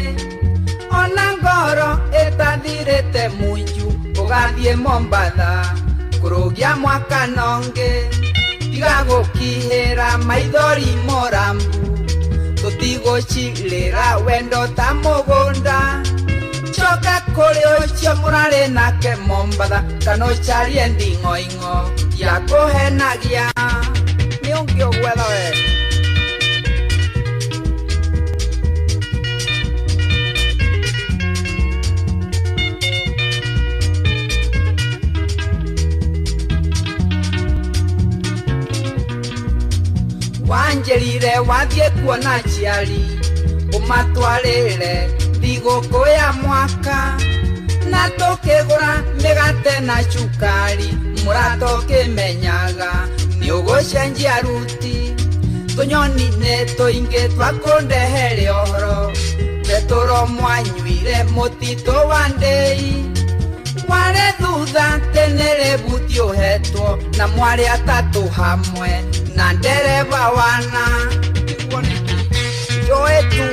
ona ngoro ĩtathirĩte munju ũgathiĩ Mombatha kũrũgia mwaka nongĩ tiga gũkihĩra maithori morambu tũtigũcirĩra wendo ta mũgũnda coka kũrĩ ũcio mũrarĩ nake Mombatha kana ũcarie nding'oing'o ya kũhenagia nĩ ũngĩ ũgwetha we. Wanjĩrire wathiĩ kuona aciari ũmatwarĩre thigũkũ ya mwaka na tũkĩgũra mĩgate na cukari mũrata ũkĩmenyaga nĩ ũgũcenjia ruti tũnyoni nĩ tũingĩ twakũndehere ũhoro betũro mwanyuire mũtitũ wa ndĩi warĩ thutha tene rĩbuti ũhetwo na mwarĩ atatũ hamwe na ndereba wana njoe tu.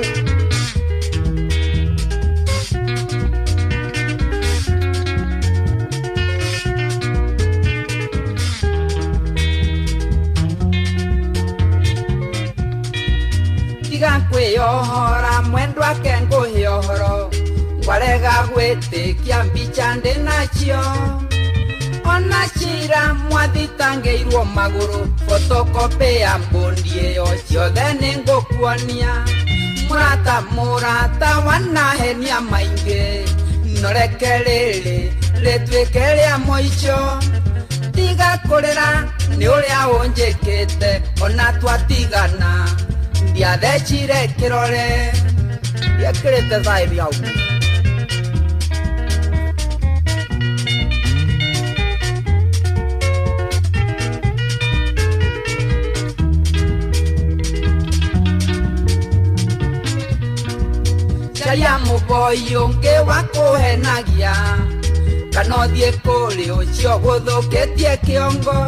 Tiga kwĩyohora mwendwa ake ngũhe ũhoro ngwarega gwĩtĩkia mbica ndĩ nacio ona cira mwathitangĩirwo magũrũ photocopy ya mbũndi ĩyo ciothe nĩ ngũkuonia mũrata mũrata wanahenia maingĩ noreke rĩrĩ rĩtuĩke rĩa mũico tiga kũrĩra nĩ ũrĩa ũnjĩkĩte ona twatigana ndiathecire kĩrore ndiekĩrĩte thaithi hau. Caria mũboi ũngĩ wa kũhenagia kana ũthiĩ kũrĩ ũcio gũthũkĩtie kĩongo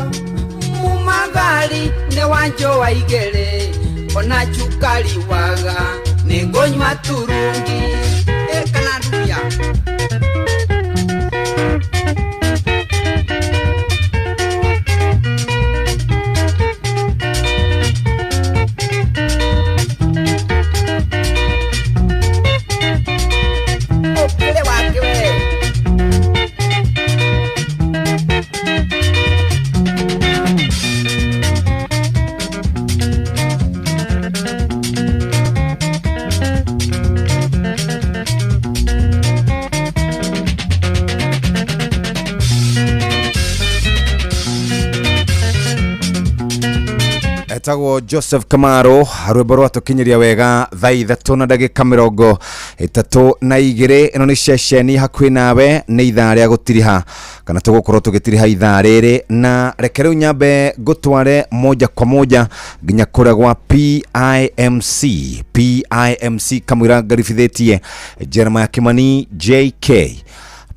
mumagari nĩ wanjũa igĩrĩ ona cukari waga nĩ ngũnyua turungi ĩkana ndubia. Etagwo Joseph Kamaro rwĩmbo rwatũkinyiria wega thaa 3 na ndagĩka 32 ĩno nĩ ceceni hakuhĩ nawe nĩ ithaa rĩa gũtiriha kana tũgũkorwo tũgĩtiriha ithaa rĩrĩ na reke rĩu nyambe ngũtware moja kwa moja nginya kũrĩa gwa PIMC PIMC kamũira ngaribithĩtie Jeremiah Kimani JK.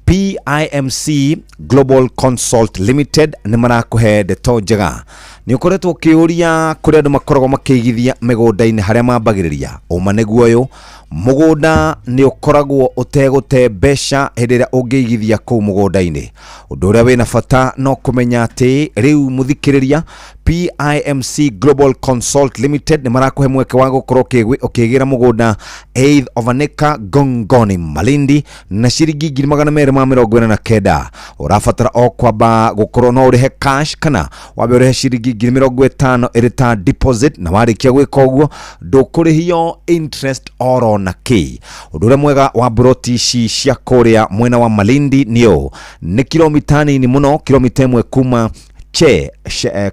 PIMC Global Consult Limited nĩ marakũhe ndeto njega nĩ ũkoretwo ũkĩũria kũrĩa andũ makoragwo makĩigithia mĩgũnda-inĩ harĩa mambagĩrĩria ũma nĩguo ũyũ mũgũnda nĩ ũkoragwo ũtegũte mbeca hĩndĩ ĩrĩa ũngĩigithia kũu mũgũnda-inĩ ũndũ ũrĩa wĩna bata no kũmenya atĩ rĩu mũthikĩrĩria PIMC Global Consult Limited nĩ marakũhe mweke wa gũkorwo ũkĩgĩra mũgũnda eighth of an acre Gongoni Malindi na ciringi 249,000. Ũrabatara o kwamba gũkorwo no ũrĩhe cash kana wambe ũrĩhe ciringi 50,000 ĩrĩ ta deposit, na warĩkia gwĩka ũguo ndũkũrĩhio interest oro na kĩ. Ũndũ ũrĩa mwega wa mburoti ici cia kũrĩa mwena wa Malindi nĩ ũũ, nĩ kilomita nini mũno, kilomita 1 kuma che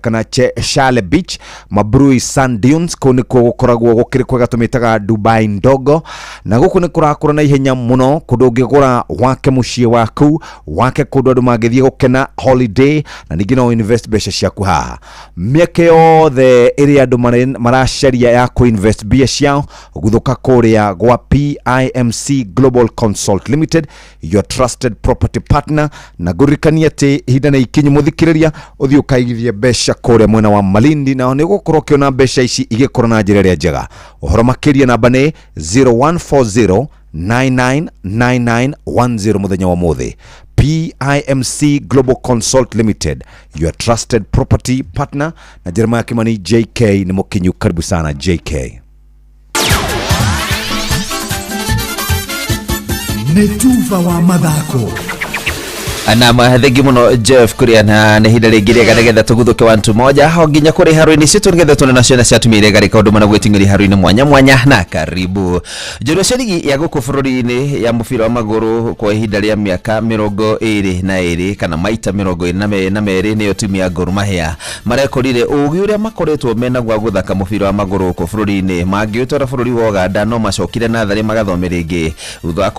kana che Shale Beach, Mabrui Sand Dunes, kũu nĩkuo gũkoragwo gũkĩrĩ kwega tũmĩtaga Dubai ndogo, na gũkũ nĩ kũrakũra na ihenya mũno, kũndũ ũngĩgũra wake mũciĩ waku, wake kũndũ andũ mangĩthiĩ gũkena holiday, na ningĩ no invest mbeca ciaku haha. Mĩeke yothe ĩrĩa andũ maracaria ya kũ-invest mbia ciao, guthũka kũrĩa gwa PIMC Global Consult Limited, your trusted property partner. Na ngũririkanie atĩ ihinda nĩ ikinyu mũthikĩrĩria ũthiĩ ũkaigithie mbeca kũrĩa mwena wa Malindi, na nĩ ũgũkorwo ũkĩona mbeca ici igĩkũra na njĩra ĩrĩa njega. Ũhoro makĩria namba nĩ 0140 999910 mũthenya wa ũmũthĩ. PIMC Global Consult Limited, your trusted property partner. Na Jeremiah Kimani JK nĩ mũkinyu, karibu sana JK. Nĩ tuba wa mathako. Na thengi muno Jeff kuria, na nĩ ihinda rĩngĩ rĩega nĩgetha tũguthũke wantu moja ho nginya kũrĩ haro-inĩ citũ nĩgetha tuone na ciana cia atumia iria ngarĩka ũndũ mana gwĩting'ĩria haro-inĩ mwanya mwanya. Na karibu njorua cia ligi ya gũkũ bũrũri-inĩ ya mũbira wa magũrũ kwa ihinda rĩa mĩaka 22 kana maita 22 nĩyo timu ya Gor Mahia marekorire ũgĩ ũrĩa makoretwo menaguo wa gũthaka mũbira wa magũrũ gũkũ bũrũri-inĩ mangĩũtwara bũrũri wa Ũganda, no macokire natharĩ magathome rĩngĩ thutha wa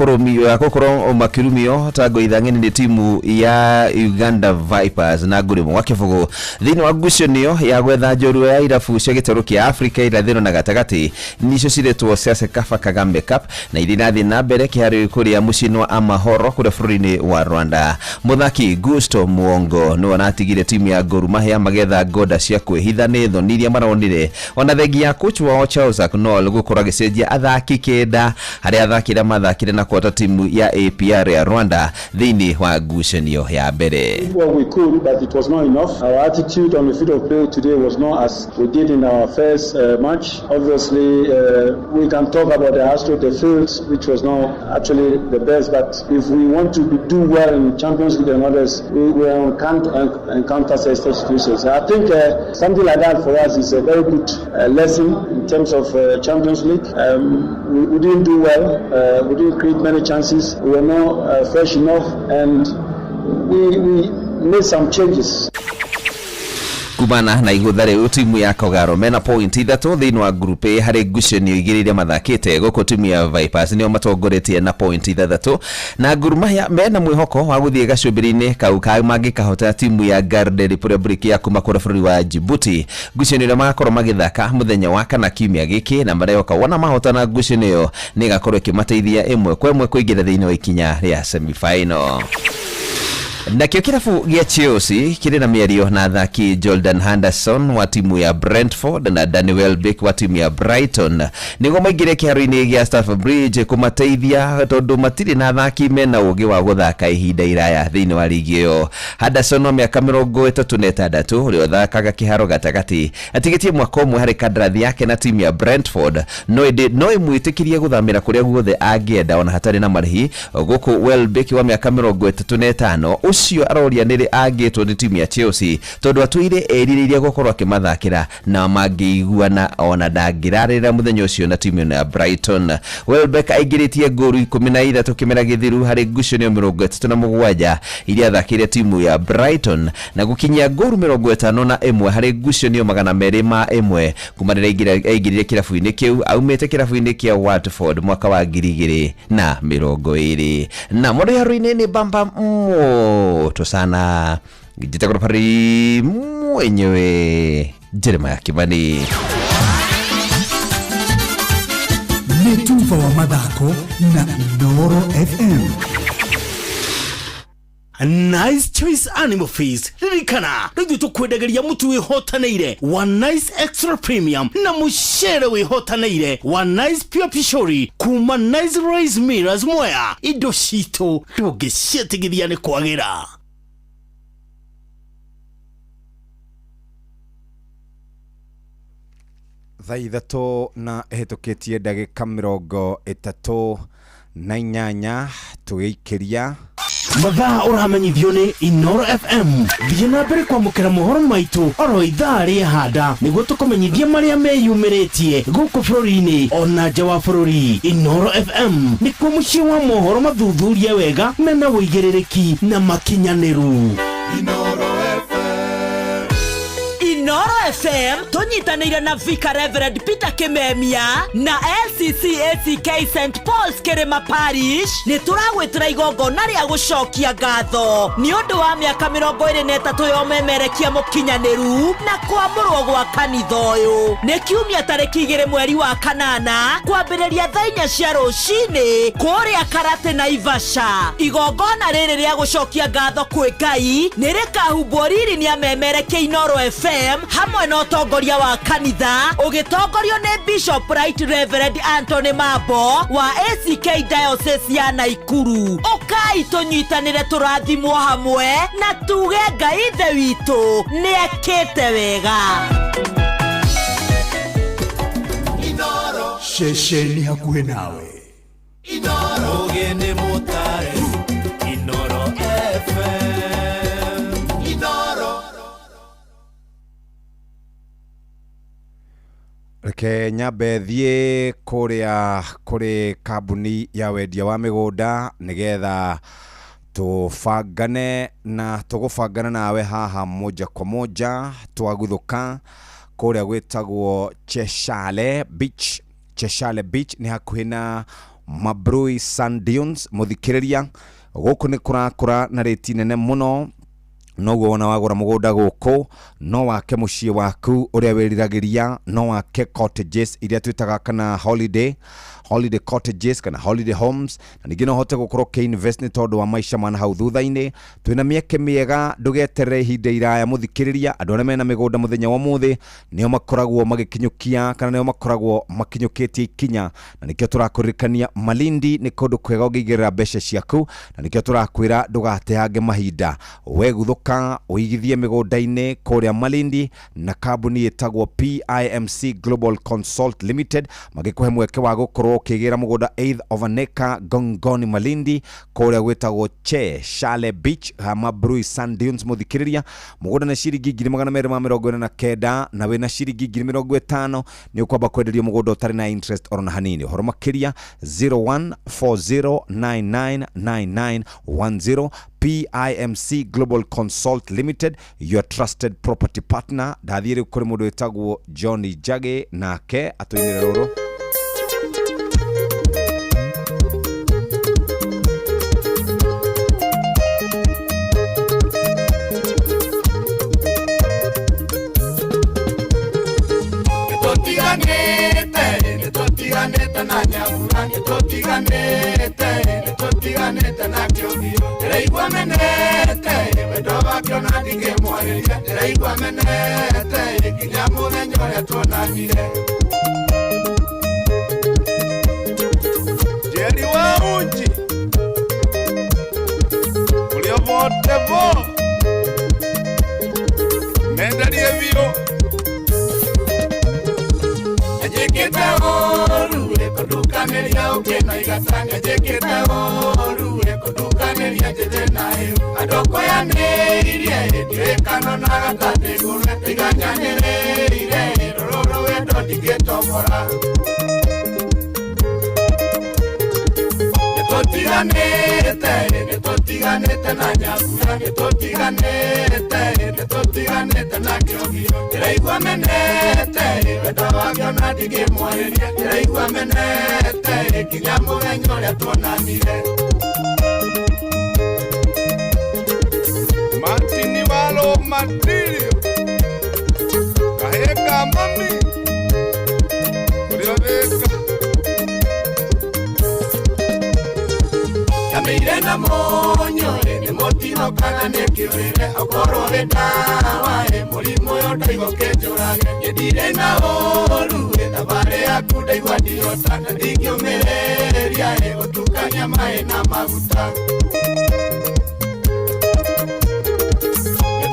gũkorwo makĩrumio ta ngũithang'eni nĩ timu ya Uganda Vipers na ngũrĩ wa kĩbũgũ thĩinĩ wa ngucanio ya gwetha njorua ya irabu cia gĩtarũ kĩa Afrika irathĩro na gatagatĩ nicio ciretwo cia CECAFA Kagame Cup, na iria irathiĩ na mbere kĩharo kũrĩa mũciĩ-inĩ wa Amahoro kũrĩa bũrũri-inĩ wa Rwanda. Mũthaki Gusto Muongo nĩwe aratigire timu ya Gor Mahia magetha ngoda cia kwĩhitha nĩ thoni iria maronire, ona thengi ya coach wao Charles Aknol gũkorwo agĩcenjia athaki 9 harĩa athaki arĩa mathakire na kũhota timu ya APR ya Rwanda thĩinĩ wa ngucanio ya mbere. Well, we could, but it was not enough. Our attitude on the field of play today was not as we did in our first match. Obviously, we can talk about the astro, the field, which was not actually the best, but if we want to do well in Champions League and others, we will encounter such situations. I think something like that for us is a very good lesson in terms of Champions League. We didn't do well. We didn't create many chances. We were not fresh enough, and we made some changes. Kumana na igũtha rĩu timu ya Kogaro mena point 3 thĩinĩ wa group A harĩ ngucanio 2 iria mathakĩte gũkũ timu ya Vipers nĩo matongoretie na point 6 na Gor Mahia mena mwĩhoko wa gũthiĩ gacũmbĩrĩ-inĩ kau ka mangĩkahota timu ya Garde Republic ya kuma kũrĩa bũrũri wa Djibouti. Ngucanio ĩrĩa magakorwo magĩthaka mũthenya wa kana kiumia gĩkĩ, na marehoka wona mahotana ngucanio ĩyo nĩ ĩgakorwo ĩkĩmateithia ĩmwe kwa ĩmwe kũingĩra thĩinĩ wa ikinya rĩa semi-final. Nakĩo kĩrabu gĩa Chelsea kĩrĩ na mĩario na athaki Jordan Henderson wa timu ya Brentford na Danny Welbeck wa timu ya Brighton nĩguo maingĩre kĩharo-inĩ gĩa Stamford Bridge kũmateithia tondũ matirĩ na athaki mena ũgĩ wa gũthaka ihinda iraya thĩinĩ wa ligi ĩyo. Henderson wa mĩaka 36 ũrĩa ũthakaga kĩharo gatagatĩ atigĩtie mwaka ũmwe harĩ kandarathi yake na timu ya Brentford, no ĩndĩ no ĩmwĩtĩkĩrie gũthamĩra kũrĩa guothe angĩenda ona hatarĩ na marĩhi. Gũkũ Welbeck wa mĩaka 35 ũcio aroria nĩrĩ angĩtwo nĩ timu ya Chelsea tondũ atũire erirĩirie gũkorwo akĩmathakĩra na mangĩiguana ona ndangĩrarĩra mũthenya ũcio na timu ya Brighton. Welbeck aingĩrĩtie ngũru 13 kĩmera gĩthiru harĩ ngucanio 37 iria athakĩire timu ya Brighton na gũkinyia ngũru 51 harĩ ngucanio 201 kuma rĩrĩa aingĩrire kĩrabu-inĩ kĩu aumĩte kĩrabu-inĩ kĩa Watford mwaka wa 2020. Na mũndũ haro-inĩ nĩ bamba moto sana njĩtagwo pari mwenyewe Jeremiah Kimani. Nĩ tuba wa mathako na Inooro FM. Nice Choice Animal Feeds, ririkana rĩu tũkwendagĩria mũtu wĩhotanĩire wa Nice Extra Premium na mũcere wĩhotanĩire wa Nice Pure Pishori kuma Nice Rice Millers Mwea. Indo citũ ndũngĩciĩtigithia nĩ kwagĩra. Thaa ithatũ na ĩhĩtũkĩtie ndagĩka 38 tũgĩikĩria Mathaa ũramenyithio nĩ Inoro FM. Thiĩ na mbere kwamũkĩra mohoro maitũ oro ithaa rĩa handa nĩguo tũkũmenyithie marĩa meyumĩrĩtie gũkũ bũrũri-inĩ ona nja wa bũrũri. Inoro FM nĩkuo mũciĩ wa mohoro mathuthurie wega mena ũigĩrĩrĩki na makinyanĩru. Inoro FM tũnyitanĩire na Vicar Reverend Peter Kimemia na LCC ACK St Paul's Kĩrĩma Parish nĩ tũragwĩtĩra igongona rĩa gũcokia ngatho nĩ ũndũ wa mĩaka 23 ya ũmemerekia mũkinyanĩru na kwamũrwo gwa kanitha ũyũ. Nĩ kiumia tarĩki 2 mweri wa 8 kwambĩrĩria thaa 4 cia rũcinĩ kũrĩa Karate Naivasha. Igongona rĩrĩ rĩa gũcokia ngatho kwĩ Ngai nĩ rĩkahumbwo riri nĩ amemerekia Inoro FM hamwe na ũtongoria wa kanitha ũgĩtongorio nĩ Bishop Right Reverend Anthony Mambo wa ACK Diocese ya Naikuru. Ũkai tũnyitanĩre tũrathimwo hamwe na tuge Ngai Ithe witũ nĩekĩte wega. Ceceni hakuhĩ nawe. Ũgĩ nĩ mũtare Inoro FM. Inoro. Reke nyambe thiĩ kũrĩa kũrĩ kambuni ya wendia wa mĩgũnda nĩgetha tũbangane na tũgũbangana nawe haha moja kwa moja twaguthũka kũrĩa gwĩtagwo Cheshale Beach. Cheshale Beach nĩ hakuhĩ na Mabrui Sand Dunes. Mũthikĩrĩria, gũkũ nĩ kũrakũra na rĩti nene mũno, noguo wona wagũra mũgũnda gũkũ no wake mũciĩ waku ũrĩa wĩriragĩria, no wake cottages iria twĩtaga kana holiday cottages kana holiday homes, na ningĩ no ũhote gũkorwo ũkĩ-invest nĩ tondũ wa maica ma nahau thutha-inĩ. Twĩna mĩeke mĩega, ndũgeterere ihinda iraya mũthikĩrĩria. Andũ arĩa mena mĩgũnda mũthenya wa ũmũthĩ nĩo makoragwo magĩkinyũkia kana nĩo makoragwo makinyũkĩtie ikinya, na nĩkĩo tũrakũririkania Malindi nĩ kũndũ kwega ũngĩigĩrĩra mbeca ciaku, na nĩkĩo tũrakwĩra ndũgateange mahinda, weguthũka ũigithie mĩgũnda-inĩ kũrĩa Malindi na kambuni ĩtagwo PIMC Global Consult Limited magĩkũhe mweke wa gũkorwo ũkĩgĩra mũgũnda eighth of an acre Gongoni Malindi kũrĩa gwĩtagwo Cheshale Beach Mabrui Sand Dunes. Mũthikĩrĩria, mũgũnda nĩ ciringi 249 na wĩna ciringi 50,000 nĩ ũkwamba kwenderio mũgũnda ũtarĩ na interest oro na hanini. Ũhoro makĩria 0140999910. PIMC Global Consult Limited, your trusted property partner. Ndathiĩ rĩu kũrĩ mũndũ wĩtagwo Johnny Njagĩ nake atũinĩre rũrũ. Nĩtũtiganĩte na Nyambura, nĩtũtiganĩte, nĩtũtiganĩte na Kĩũngio. Ndĩraigua menete wendo wake ona ndingĩmwarĩria, ndĩraigua menete nginya mũthenya ũrĩa tuonanire. Njeri wa uji ũrĩa bote bo mendarie biũ Njĩkĩte ũru kũndukanĩria ũkĩna igata, njĩkĩte ũru kũndukanĩria njĩthĩ na ĩu. Andũ kũyanĩirie ndiũĩkano na gatandĩgũrwe, ndiganyanĩrĩire rũrũ wendo ndingĩtombora. Nĩtũtiganĩte, nĩtũtiganĩte na Nyambura, nĩtũtiganĩte, nĩtũtiganĩte na Kĩũngio. Ndĩraigua menete wendo wake ona ndingĩmwarĩria, ndĩraigua menete nginya mũthenya ũrĩa tuonanire. Martini walo matirio kaheka mami ũrĩa wĩka Kamĩire na mũnyũ nĩ mũtino kana nĩ kĩũrĩre, okorwo wĩ ndawa mũrimũ ũyũ ndaigua ũkĩnjũrage. Niĩ ndirĩ na ũru thabarĩ yaku ndaigua ndihota, na ndingĩũmĩrĩria gũtukania maĩ na maguta.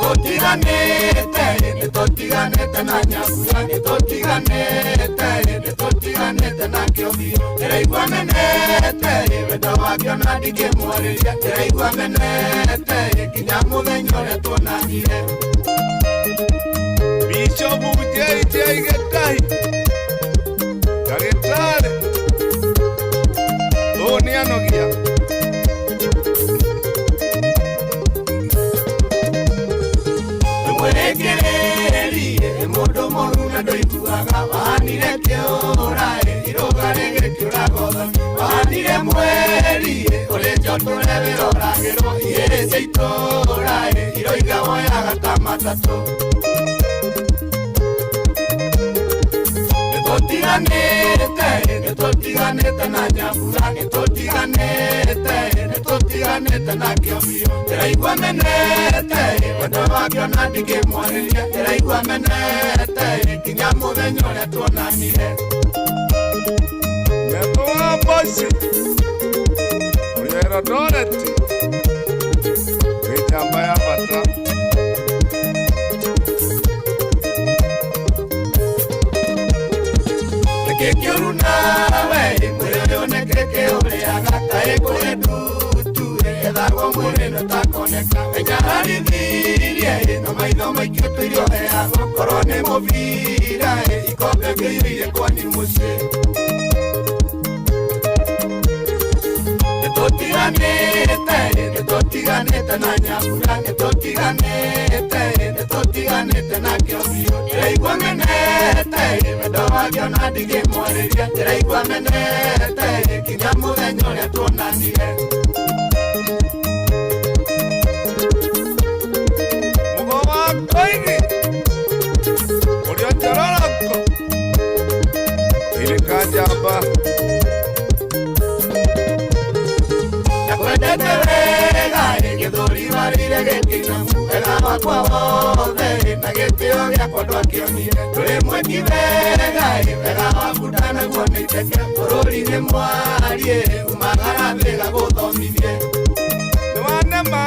Nĩtũtiganĩte, nĩtũtiganĩte na Nyambura, nĩtũtiganĩte, nĩtũtiganĩte na Kĩobio. Ndĩraigua menete, wendo wake ona ndingĩmwarĩria, ndĩraigua menete, nginya mũthenya ũrĩa tuonanire. Bishopu JJ Gĩtahi ndagĩtarĩ ũũ nĩ anogia. Mwĩrĩkĩrĩrie mũndũ mũru na ndũiguaga, wahanire kĩũra irũga rĩgĩkĩũraga ũthoni, wahanire mweri ũrĩ njotũre wĩroragĩrwo, igĩrĩ cia itũũra iroiga woyaga ta matatũ. Nĩtũtiganĩte, nĩtũtiganĩte na Nyambura, nĩtũtiganĩte, nĩtũtiganĩte na Kĩobio. Ndĩraigua menete, wendo wake ona ndingĩmwarĩria, ndĩraigua menete, nginya mũthenya ũrĩa tuonanire. Metho wa Mboci ũrĩa Eldoret wĩ njamba ya bata. Nĩkĩ kĩũru nawe mwĩrĩ ũyũ nĩkĩ kĩũrĩaga, kaĩ kũrĩ ndutu ĩgethagwo mwĩrĩ nĩũtakoneka, ĩnyararithirie no maitho maikio tũirio heagwo, korwo nĩ mũbira ikombe kĩiyũire kwanyu mũciĩ. Nĩtũtiganĩte, nĩtũtiganĩte na Nyambura, nĩtũtiganĩte, nĩtũtiganĩte na Kĩobio. Ndĩraigua menete, wendo wake ona ndingĩmwarĩria, ndĩraigua menete, nginya mũthenya ũrĩa tuonanire. Mũgo wa Koigi ũrĩa Njororoko irĩka njamba. Ndakwendete wega gĩthũri warĩire gĩkĩinamu, wega wakwa wothe na gĩtĩo gĩakwa ndwakĩonire, ndũrĩ mwĩki wega wega waku ndanaguo nĩ iteke, bũrũri nĩ mwarie umagara thĩga gũthomithie. Nĩ wanema.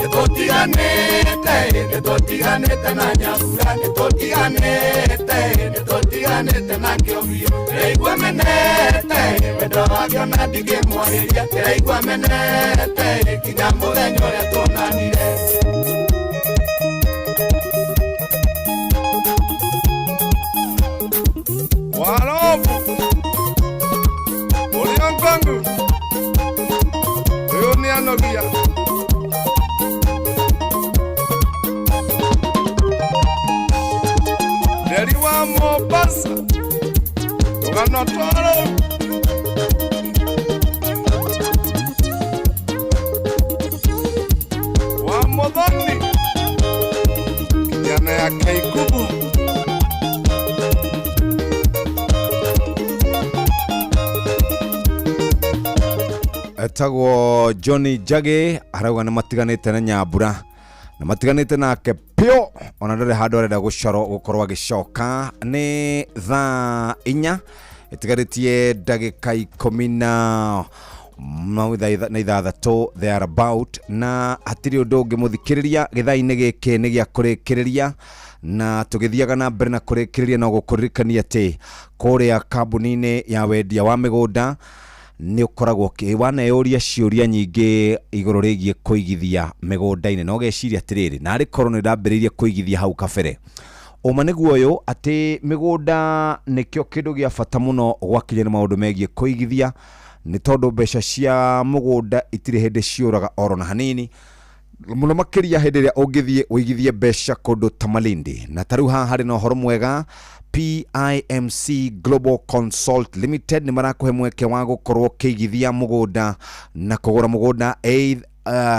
Nĩtũtiganĩte, nĩtũtiganĩte na Nyambura, nĩtũtiganĩte, nĩtũtiganĩte na Kĩobio. Ndĩraigua menete, wendo wake ona ndingĩmwarĩria, ndĩraigua menete, nginya mũthenya ũrĩa tuonanire. Warobu ũrĩa Ngongu ũyũ nĩ anogia. Nderi wa Mombasa rũgano twa rũu. Wa Mũthoni kijana ya Keikubu. Etagwo Johnny Njagi arauga nĩ matiganĩte na Nyambura na matiganĩte nake pio, ona ndarĩ handũ arenda gũcoro gũkorwo agĩcoka. Nĩ thaa 4 ĩtigarĩtie ndagĩka 16 thereabout, na hatirĩ ũndũ ũngĩ mũthikĩrĩria gĩthaa-inĩ gĩkĩ nĩ gĩa kũrĩkĩrĩria, na tũgĩthiaga na mbere na kũrĩkĩrĩria no gũkũririkania atĩ kũrĩa kambuni-inĩ ya wendia wa mĩgũnda nĩ ũkoragwo waneyũria ciũria nyingĩ igũrũ rĩgiĩ kũigithia mĩgũnda-inĩ, na ũgeciria atĩrĩrĩ, narĩ korwo nĩ ndambĩrĩirie kũigithia hau kabere. Ũma nĩguo ũyũ atĩ mĩgũnda nĩkĩo kĩndũ gĩa bata mũno gwakinya nĩ maũndũ megiĩ kũigithia, nĩ tondũ mbeca cia mũgũnda itirĩ hĩndĩ ciũraga oro na hanini, mũno makĩria hĩndĩ ĩrĩa ũngĩthiĩ ũigithie mbeca kũndũ ta Malindi. Na ta rĩu haha harĩ na ũhoro mwega, PIMC Global Consult Limited nĩ marakũhe mweke wa gũkorwo ũkĩigithia mũgũnda na kũgũra mũgũnda eighth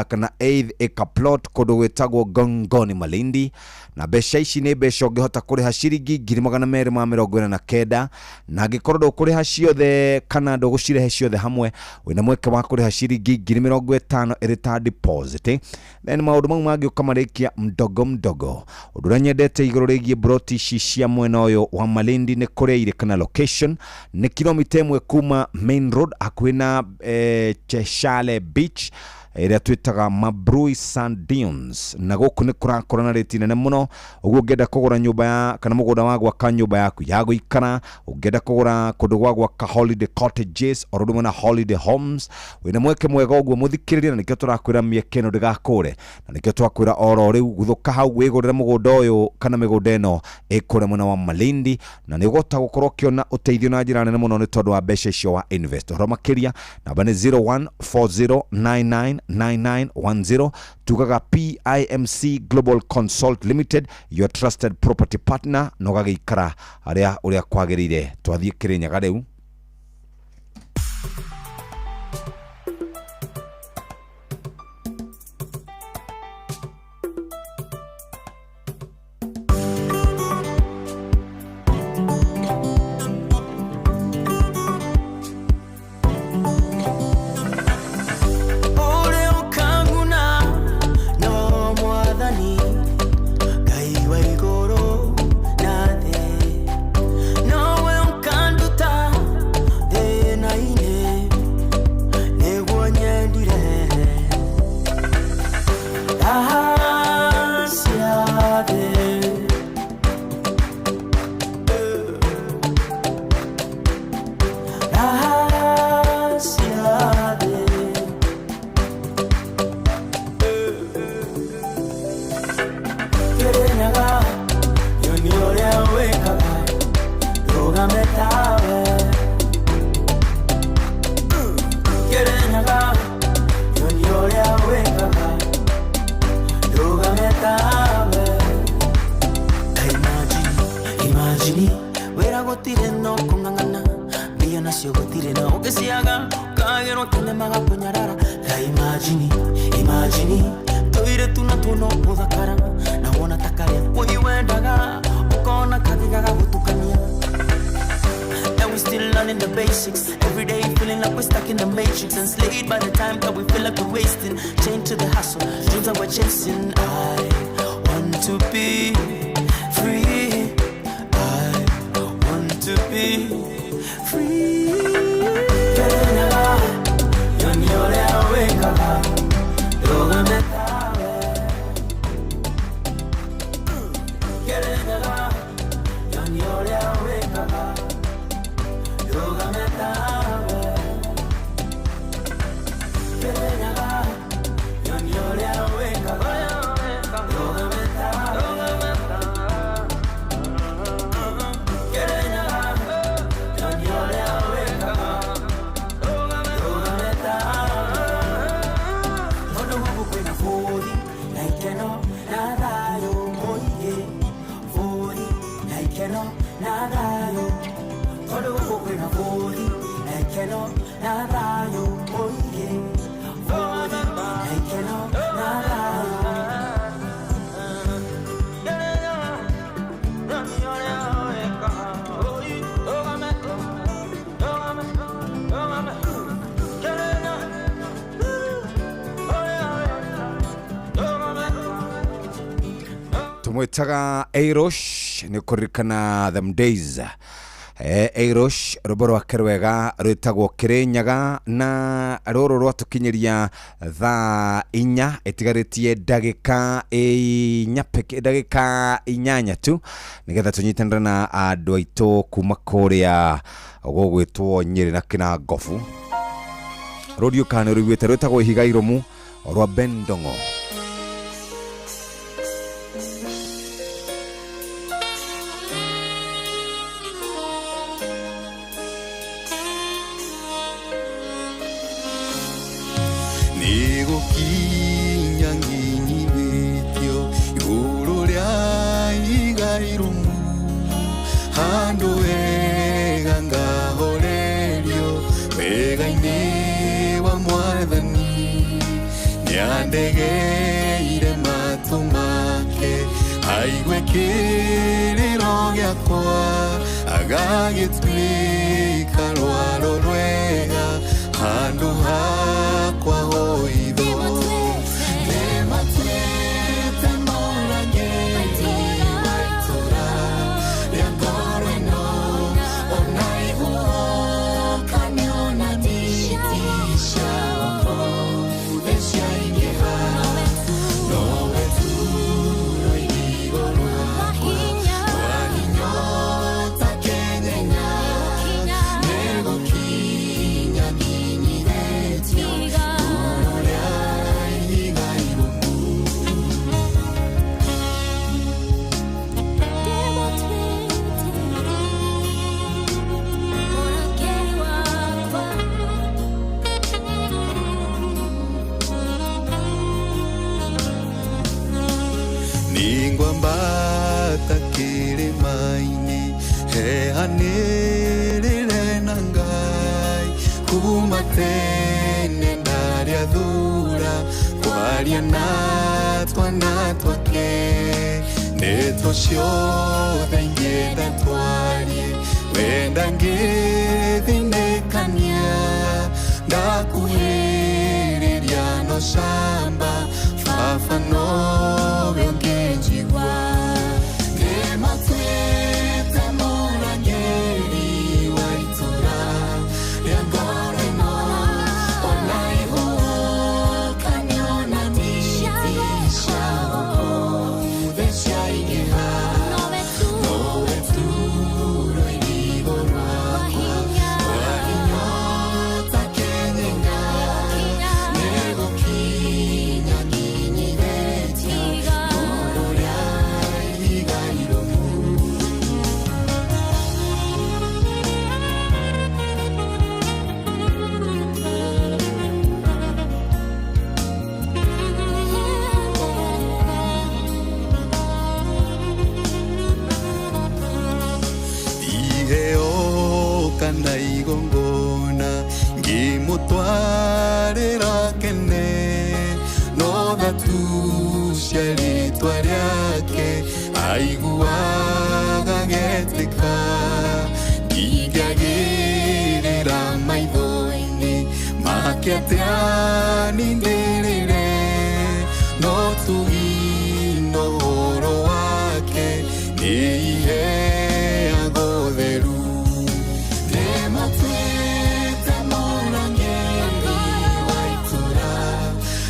kana eighth acre plot kũndũ gwĩtagwo Gongoni Malindi, na mbeca ici nĩ mbeca ũngĩhota kũrĩha ciringi 249,000, na angĩkorwo ndũkũrĩha ciothe kana ndũgũcirehe ciothe hamwe, wĩna mweke wa kũrĩha ciringi 50,000 ĩrĩ ta deposit. Then maũndũ mau mangĩ ũkamarĩkia mdogo mdogo. Ũndũ ũrĩa nyendete igũrũ rĩgiĩ broti ici cia mwena ũyũ wa Malindi nĩ kũrĩa irĩ kana location nĩ kilomita 1 kuma main road hakuhĩ na Cheshale Beach. Ĩrĩa twĩtaga Mabrui Sand Dunes, na gũkũ nĩ kũrakũra na rĩti nene mũno. Ũguo ũngĩenda kũgũra nyũmba ya kana mũgũnda wa gwaka nyũmba yaku ya gũikara, ũngĩenda kũgũra kũndũ gwa gwaka holiday cottages oro ũndũ ũmwe na holiday homes, wĩna mweke mwega ũguo mũthikĩrĩria, na nĩkĩo tũrakwĩra mĩeke ĩno ndĩgakũre, na nĩkĩo twakwĩra oro rĩu guthũka hau wĩgũrĩre mũgũnda ũyũ kana mĩgũnda ĩno ĩkũrĩa mwena wa Malindi, na nĩ ũgũhota gũkorwo ũkĩona ũteithio na njĩra nene mũno nĩ tondũ wa mbeca icio wa invest. Ũhoro makĩria namba nĩ 0140999910. Tugaga PIMC Global Consult Limited, your trusted property partner, na ũgagĩikara harĩa ũrĩa kwagĩrĩire. Twathiĩ Kĩrĩnyaga rĩu. Ũrĩa ũkanguna no mwathani Ngai wa igũrũ na thĩ, nowe ũkanduta thĩna-inĩ nĩguo nyendire raha cia thĩ. Raha cia thĩ. Kĩrĩnyaga nyoni ũrĩa wĩkaga ndũgame tawe. Kĩrĩnyaga nyoni ũrĩa wĩkaga ndũgame tawe. Imagine, imagine wĩra gũtirĩ no kũng'ang'ana, mbia nacio gũtirĩ na ũngĩciaga ũkagĩrwo tene magakũnyarara. Ta imagine, imagine tũirĩtu natuo no gũthakara, na wona ta karĩa wũi wendaga ũkona kangĩ gagagũtukania. And we still learning the basics. Every day feeling like we're stuck in the matrix, enslaved by the time that we feel like we're wasting. Chained to the hustle, dreams that we're chasing. I want to be free. I want to be free. Kĩrĩnyaga nyoni ũrĩa wĩkaga ndũgame tawe. Kĩrĩnyaga nyoni ũrĩa wĩkaga ndũgame tawe. Kĩrĩnyaga nyoni ũrĩa wĩkaga ndũgame tawe. Kĩrĩnyaga nyoni ũrĩa wĩkaga ndũgame tawe. Tondũ gũkũ kwĩna bũthi na ikeno na thayũ mũingĩ, bũthi na ikeno na thayũ. Tondũ gũkũ kwĩna bũthi na ikeno na thayũ mũingĩ, bũthi na ikeno na thayũ. Tumwĩtaga Airosh nĩ kũririkana them days. Airosh rwĩmbo rwake rwega rwĩtagwo Kĩrĩnyaga, na rũrũ rwatũkinyĩria thaa 4 ĩtigarĩtie ndagĩka 4 peke, ndagĩka 8 tu nĩgetha tũnyitanĩre na andũ aitũ kuma kũrĩa gũgwĩtwo Nyĩrĩ na Kĩnangobu. Rũriũ kana nĩ rũiguĩte rwĩtagwo Ihiga Irũmu rwa Bendongo. Nĩgũkinya nginyithĩtio igũrũ rĩa ihiga irũmu, handũ wega ngahorerio wega-inĩ wa Mwathani. Nĩandegeire matũ make aigue kĩrĩro gĩakwa, agagĩtuĩka rwaro rwega handũ hakwa hoitho. Nĩmatuĩte mũrangĩri wa itũũra rĩa ngoro ĩno, ona ihuhũkanio na nditi cia ũkũ thĩ cia Njiganĩrĩre na Ngai kuma tene ndarĩa thura kwaria na twana twake ndeto ciothe ingĩenda twarie wenda ngĩthinĩkania ndakuhĩrĩria no camba baba nowe ũngĩnjigua nĩmatuĩte mũrangĩri wa itũra rĩa ngoro ĩno ona ihũkanio na miti cia gũkũ thĩ ciaingĩha nowe tu rũirigo rwakwa rwahinyota kenyenga nĩgũkinya nginyithĩtie igũrũ rĩa ihiga irũmu. Iheo kana igongona ngĩmũtwarĩra kene no thatucia rĩtwa rĩake aiguaga getĩka ndingĩagĩrĩra maitho-inĩ make atĩa nindĩrĩre no tugino ũhoro wake nĩ iheago theru nĩmatuĩte mũrangĩri wa itũra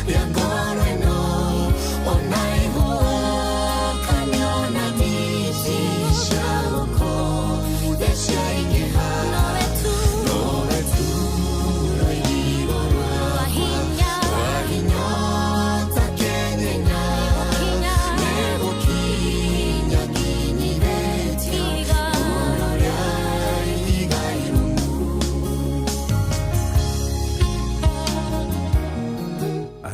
rĩa ngoro ĩno ona ihũkanio na miti cia gũkũ thĩ ciaingĩha nowe tu rũirigo rwakwa rwahinyota kenyenya nĩgũkinya nginyithĩtie igũrũ rĩa ihiga irũmu.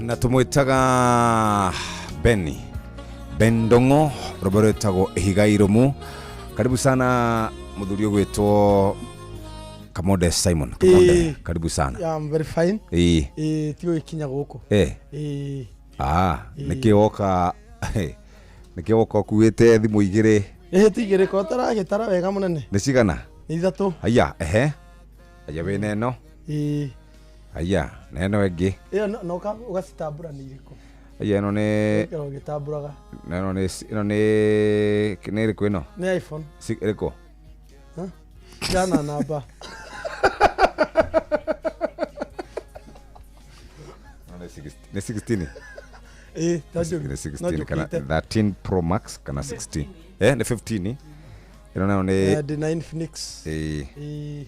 Na tumwitaga Beni Bendongo rwĩmbo rwĩtagwo ihiga irumu. Karibu sana muthuri ũgwĩtwo Kamonde Simon. Kamonde, karibu sana. Yeah, I'm very fine. Ĩĩ. Ĩĩ, ti gũgĩkinya gũkũ. Ĩĩ. Ah, nĩkĩ woka nĩkĩ woka ũkuĩte thimũ igĩrĩ? Ĩĩ, ti igĩrĩ, ko ũtaragĩtara wega mũnene. Nĩ cigana? Nĩ ithatũ. Aya, ehe. Aya wĩna ĩno. Ĩĩ. Aya, na ĩno ĩngĩ. Ĩyo no ũgacitambũra nĩ irĩkũ? Aya ĩno nĩ Ũgaikara ũgĩtambũraga. na ĩno nĩ ĩno nĩ nĩ ĩrĩkũ ĩno? Nĩ iPhone. Ĩrĩkũ? Huh? Jana namba. Ĩno nĩ nĩ 16. Ĩĩ, ta njũru. Nĩ No 16 kana njũkĩte. 13 Pro Max kana 16. Nĩ 15. Ĩno nayo nĩ Ndĩ na Infinix. Ĩĩ. Ĩĩ.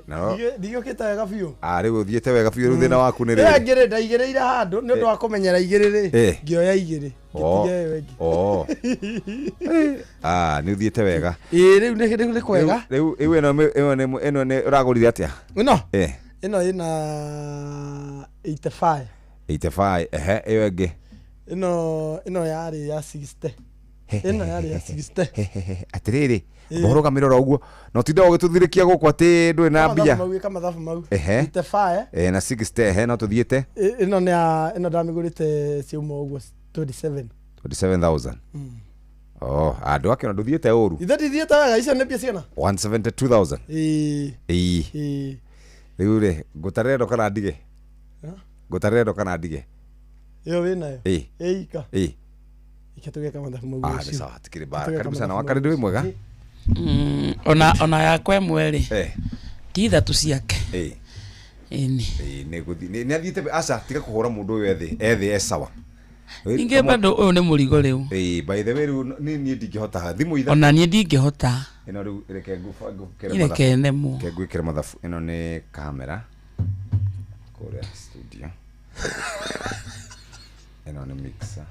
Nayo Ndigĩũkĩte wega biũ. Ah, rĩu ũthiĩte wega biũ rĩu thĩna waku nĩ Ĩyo rĩrĩ. ngĩrĩ ndaigĩrĩire handũ nĩ ũndũ wa kũmenyera igĩrĩ rĩ. Ngĩoya igĩrĩ. Ngĩtiga ĩyo ĩngĩ. Oh. Ah, nĩ ũthiĩte wega. Ĩĩ, rĩu rĩu nĩ kwega. Rĩu rĩu ĩno ĩno nĩ ĩno nĩ ũragũrire atĩa? Ĩno? Ĩno ĩna 85. 85, ehe, ĩyo ĩngĩ. Ĩno yarĩ ya 60. Ĩno yarĩ ya 60. Atĩrĩrĩ, ũrũgamĩre oro ũguo na ũtinde ũgĩtũthirĩkia gũkũ atĩ ndũrĩ na mbia. Mau ĩka mathabu mau. Ehe. 85. Na 60, ehe, no tũthiĩte. Ĩno nĩ ya ĩno ndamĩgũrĩte ciauma ũguo 27. 27,000. Oh, andũ akĩona ndũthiĩte ũru. Ithe ndithiĩte wega, icio nĩ mbia cigana? 172,000. Ĩĩ. Ĩĩ. Ĩĩ. Rĩu rĩ, ngũtarĩre ĩno kana ndige? Ha? Ngũtarĩre ĩno kana ndige? Ĩyo wĩnayo? Ĩĩ. Ĩĩ ika. Ĩĩ. Ike tũgeka mathabu mau Ah, nĩ rũciũ. sawa, tikĩrĩ mbara. Tũgeka Karibu sana. mathabu Wakarĩ mau ndũrĩ mwega? rũciũ. Ona yakwa ĩmwe rĩ ti ithatũ ciake. Ĩni. Ĩĩ, nĩ gũthi nĩ athiĩte aca tiga kũhũra mũndũ ũyũ ethĩ ethĩ e sawa. Ningĩ bado ũyũ nĩ mũrigo rĩu. Ĩĩ, by the way rĩu niĩ ndingĩhota thimũ ithatũ. Ona niĩ ndingĩhota. Ĩno rĩu reke ngwĩkĩre Ireke mathabu. nemwo. Reke ngwĩkĩre mathabu. Ĩno nĩ kamera kũrĩa studio. Ĩno nĩ mixer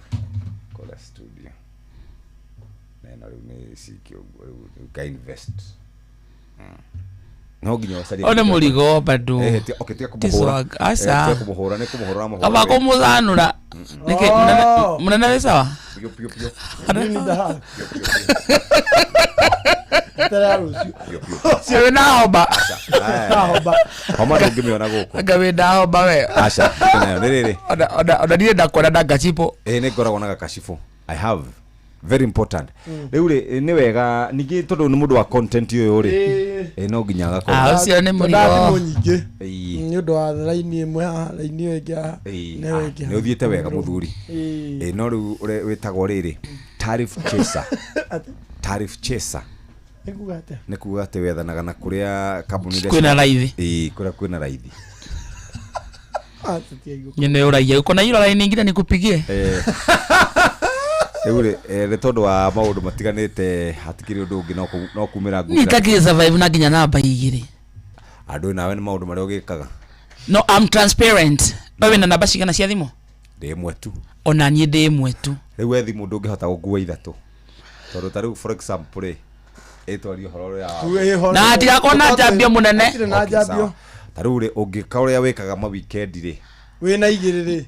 kũrĩa studio. Na ĩno rĩu nĩ cikĩ ũguo rĩu ka invest. No nginya ũcarie. Ũyũ nĩ mũrigo bado. Okay, tiga Ti kũmũhũra. swag. Aca. Tiga kũmũhũra, nĩ kũmũhũra ũramũhũra. Kaba kũmũthanũra. Nĩkĩ mũnene wĩ sawa? Piũ, piũ, piũ. You need a hug. Weterera rũciũ. Wĩ na homa. Homa. Homa ndũngĩmĩona gũkũ. Anga wĩ na homa we. Aca, nayo nĩ rĩrĩ. Ona niĩ ndakuona na ngacibũ. Ĩĩ nĩ ngoragwo na gakacibũ. I have very important. Rĩu rĩ nĩ wega ningĩ tondũ nĩ mũndũ wa content ũyũ rĩ. Ĩĩ no nginya agakorwo. Ah, ũcio nĩ mũrigo. Thimũ nyingĩ. Ĩĩ. Nĩ ũndũ wa raini ĩmwe haha, raini ĩyo ĩngĩ haha. Ĩĩ, Na ĩyo ĩngĩ nĩ ũthiĩte wega mũthuri. Ĩĩ. Ĩĩ no rĩu ũrĩa wĩtagwo rĩrĩ tariff chaser. Tariff chaser. Nĩ kuga atĩa? Nĩ kuga atĩ wethanaga na kũrĩa kambuni iria Kwĩna raithi. Ĩĩ kũrĩa kwĩna raithi. Ah, tũtiaigua. Nyene ũraiya. Uko na hilo laini ingine nikupigie. Eh. Rĩu rĩ nĩ tondũ wa maũndũ matiganĩte hatikĩrĩ ũndũ ũngĩ no kumĩra Niĩ ngumĩra. itakĩrĩ survive na nginya namba igĩrĩ. Andũ nawe nĩ maũndũ marĩa ũgĩkaga. No, I'm transparent. We wĩna namba cigana cia thimũ? Ndĩ ĩmwe tu. Ona niĩ ndĩ ĩmwe tu. Rĩu we thimũ ndũngĩhota gũkua ithatũ. Tondũ ta rĩu for example rĩ ĩtwarie ũhoro ũrĩa Na hatigakorwo na njambio mũnene. Hatirĩ na Okay, njambio. sawa. Ta rĩu rĩ ũngĩka ũrĩa wĩkaga ma weekend rĩ Wĩna igĩrĩ rĩ.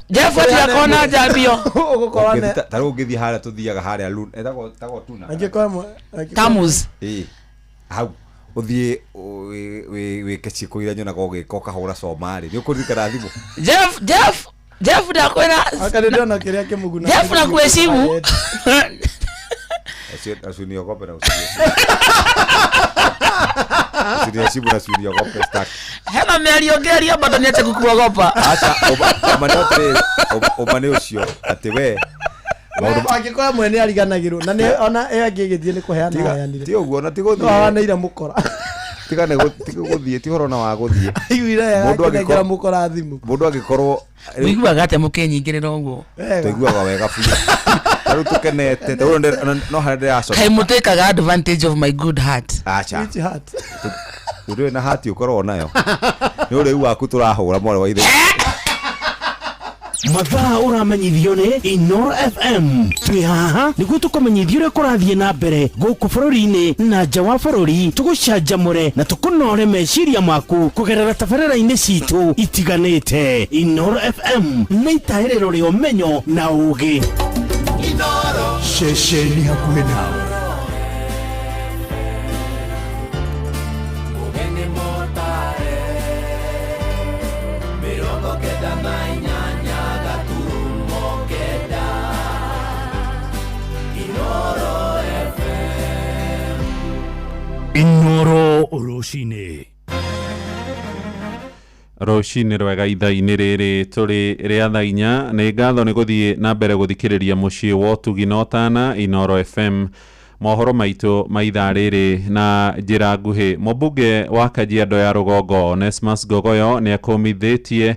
Jeff hatigakorwo na njambio. Ũgũkorwo Ũngĩthiĩ ne. ta rĩu ũngĩthiĩ harĩa tũthiaga harĩa ĩtagwo ĩtagwo tuna. Angĩkorwo ĩmwe. Angĩkorwo- Tamus. Ĩĩ. Hau ũthiĩ wĩke ciĩko iria nyonaga ũgĩka ũkahũra coma rĩ nĩ ũkũririkana thimũ. Jeff ndakwĩra. Aka nĩ ndona kĩrĩa kĩmũguna. Jeff na kuheshimu. Usiniogope na usiniheshimu na usiniogope sitaki. Hena mĩario ngĩaria bado niache kukuogopa. Aca ũma nĩ atĩrĩrĩ ũma nĩ ũcio atĩ we maũndũ Angĩkorwo ĩmwe nĩ ariganagĩrwo na nĩ ona ĩyo ĩngĩ ĩgĩthiĩ nĩ kũheana aheanire. ti ũguo na ti gũthiĩ. No ahanĩire mũkora. Tiga nĩ ti gũthiĩ ti ũhoro na wa gũthiĩ. Aiguire wega Mũndũ akĩnengera angĩkorwo- mũkora thimũ. Mũndũ angĩkorwo Mũiguaga atĩa mũkĩnyingĩrĩra ũguo? Tũiguaga wega biũ. Ta rĩu tũkenete ta rĩu no harĩa ndĩracoma. Kaĩ mũtĩkaga advantage of my good heart. Aca. Which heart? Ndũrĩ na hati ũkoragwo nayo. Nĩ ũrĩu waku tũrahũra mwarĩ wa ithe. Mathaa ũramenyithio nĩ Inoro FM. Twĩ haha nĩguo tũkũmenyithie ũrĩa kũrathiĩ na mbere gũkũ bũrũri-inĩ na nja wa bũrũri, tũgũcanjamũre na tũkũnore meciria maku kũgerera tabarĩra-inĩ citũ itiganĩte. Inoro FM nĩ itahĩrĩro rĩa ũmenyo na ũũgĩ. Ceceni hakuhĩ nawe. Mũgeni mũtare mĩrongo kenda na inyanya gaturumo kenda Inoro FM. Inoro rũcinĩ. Rũcinĩ rwega ithaa-inĩ rĩrĩ tũrĩ rĩa thaa inya. Nĩ ngatho nĩ gũthiĩ na mbere gũthikĩrĩria mũciĩ wa ũtugi na ũtana Inoro FM. Mohoro maitũ ma ithaa rĩrĩ na njĩra nguhĩ. Mũmbunge wa Kajiado ya Rũgongo Onesmus Gogoyo nĩ akũmithĩtie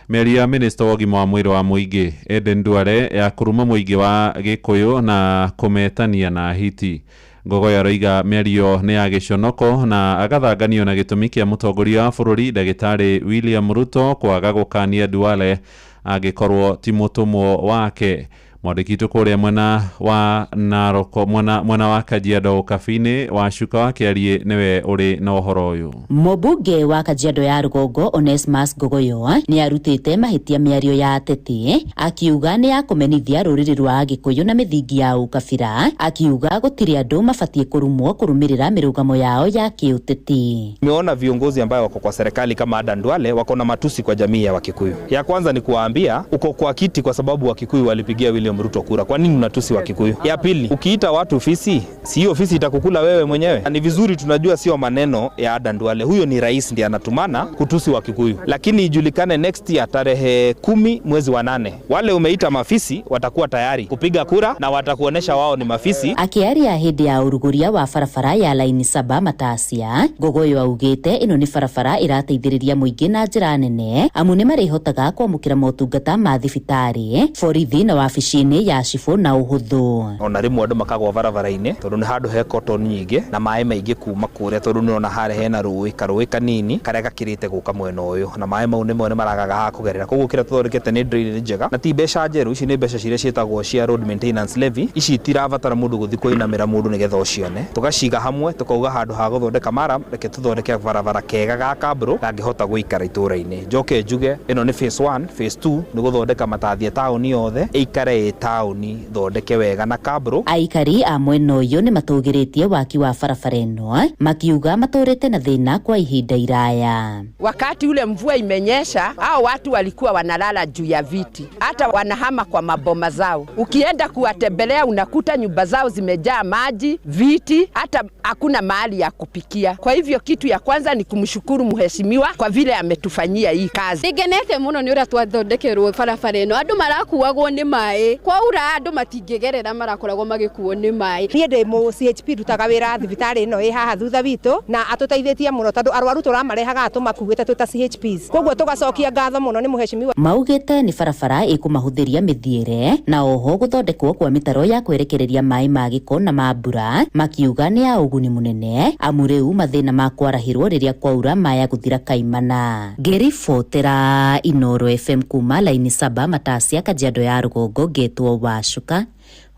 mĩario ya minista wa ũgima wa mwĩrĩ wa mũingĩ Eden Duale ya kũruma mũingĩ wa Gĩkũyũ na kũmetania na hiti. Ngogoyo aroiga mĩario nĩ ya gĩconoko na agathanganio na gĩtũmi kĩa mũtongoria wa bũrũri ndagĩtarĩ William Ruto kwaga gũkania Duale angĩkorwo ti mũtũmwo wake. Mwandĩki witũ kũrĩa mwena wa Narok mwena wa Kajiado Ũkabi-inĩ wa Cuka wa Kĩariĩ nĩwe ũrĩ na ũhoro ũyũ. Mũmbunge wa Kajiado ya Rũgongo Onesmus Ngogoyo nĩ arutĩte mahĩtia mĩario ya ateti akiuga nĩ ya kũmenithia rũrĩrĩ rwa Agĩkũyũ na mĩthingi ya ũkabira, akiuga gũtirĩ andũ mabatiĩ kũrumwo kũrũmĩrĩra mĩrũgamo yao ya kĩũteti. Nimeona viongozi ambayo wako kwa serikali kama Adan Duale wako na matusi kwa jamii ya Wakikuyu. Ya kwanza ni kuwaambia uko kwa kiti kwa sababu Wakikuyu walipigia William Ruto kura. Kwa nini unatusi Wakikuyu? Ya pili, ukiita watu fisi, si hiyo fisi itakukula wewe mwenyewe. Ni vizuri tunajua sio maneno ya Adan Duale. Huyo ni rais ndiye anatumana kutusi Wakikuyu. Lakini ijulikane next year tarehe 10 mwezi wa 8, wale umeita mafisi watakuwa tayari kupiga kura na watakuonesha wao ni mafisi. Akiaria hindi ya uruguria wa barabara ya laini 7 Matasia, Ngogoyo augite ino ni barabara irateithĩrĩria mũingĩ na njĩra nene amu nĩ marĩhotaga kwamũkĩra motungata ma thibitarĩ, borithi na wabici-inĩ ya cibũ na ũhũthũ. Ona rĩmwe andũ makagwa barabara-inĩ tondũ nĩ handũ he cotton nyingĩ na maĩ maingĩ kuma kũrĩa, tondũ nĩũrona harĩa hena rũĩ, karũĩ kanini karĩa gakĩrĩte gũka mwena ũyũ, na maĩ mau nĩmo nĩ maragaga ha kũgerera. Koguo kĩrĩa tũthondekete nĩ drainage njega na ti mbeca njerũ. Ici nĩ mbeca ciria ciĩtagwo cia road maintenance levy. Ici itirabatara mũndũ gũthiĩ kũinamĩra mũndũ nĩgetha ũcione. Tũgaciga hamwe tũkauga handũ ha gũthondeka mara, reke tũthondeke barabara kega ga kabro kangĩhota gũikara itũra-inĩ. Njoke njuge ĩno nĩ phase 1, phase 2 nĩ gũthondeka matathia taũni yothe ĩikare ĩ taũni thondeke wega na kabro. Aikari a mwena ũyũ nĩ matũgĩrĩtie waki wa barabara ĩno, makiuga matũrĩte na thĩna kwa ihinda iraya. Wakati ule mvua imenyesha, hao watu walikuwa wanalala juu ya viti, hata wanahama kwa maboma zao. Ukienda kuwatembelea unakuta nyumba zao zimejaa maji, viti, hata hakuna mahali ya kupikia. Kwa hivyo kitu ya kwanza ni kumshukuru mheshimiwa kwa vile ametufanyia hii kazi. Ngenete muno ni uria twathondekerwo barabara ĩno, andũ marakuagwo nĩ maĩ, kwaura andũ matingĩgerera, marakoragwo magĩkuo nĩ maĩ. Niĩ ndĩ mũ CHP, ndutaga wĩra thibitarĩ ĩno ĩ haha thutha witũ, na atũteithĩtie mũno tondũ arwaru tũramarehaga tũmakuĩte twĩ ta CHPs, koguo tũgacokia ngatho mũno nĩ mheshimiwa. Maugĩte nĩ barabara ĩkũmahũthĩria mĩthiĩre na oho gũthondekwo kwa mĩtaro ya kwerekereria maĩ ma gĩko na ma mbura, makiuga nĩ ya ũguni mũnene amu rĩu mathĩna ma kwarahĩrwo rĩrĩa kwaura maya gũthira kaimana. Ngĩribotera Inoro FM kuma laini 7 Matasia, Kajiado ya Rũgongo, ngetwo Wacuka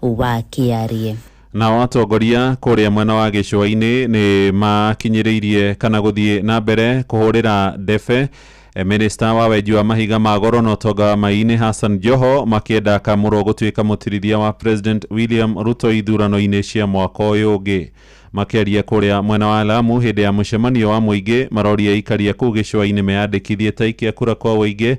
wa Kĩarie. Nao atongoria kũrĩa mwena wa gĩcũa-inĩ nĩ makinyĩrĩirie kana gũthiĩ na mbere kũhũrĩra ndebe Minista wa wenji wa mahiga ma goro na ũtonga wa mai-inĩ Hassan Joho, makĩenda akamũrwo gũtuĩka mũtirithia wa President William Ruto ithurano-inĩ cia mwaka ũyũ ũngĩ. Makĩaria kũrĩa mwena wa Lamu hĩndĩ ya mũcemanio wa mũingĩ, maroria aikaria kũu gĩcũa-inĩ meyandĩkithie ta aikia kura kwa ũingĩ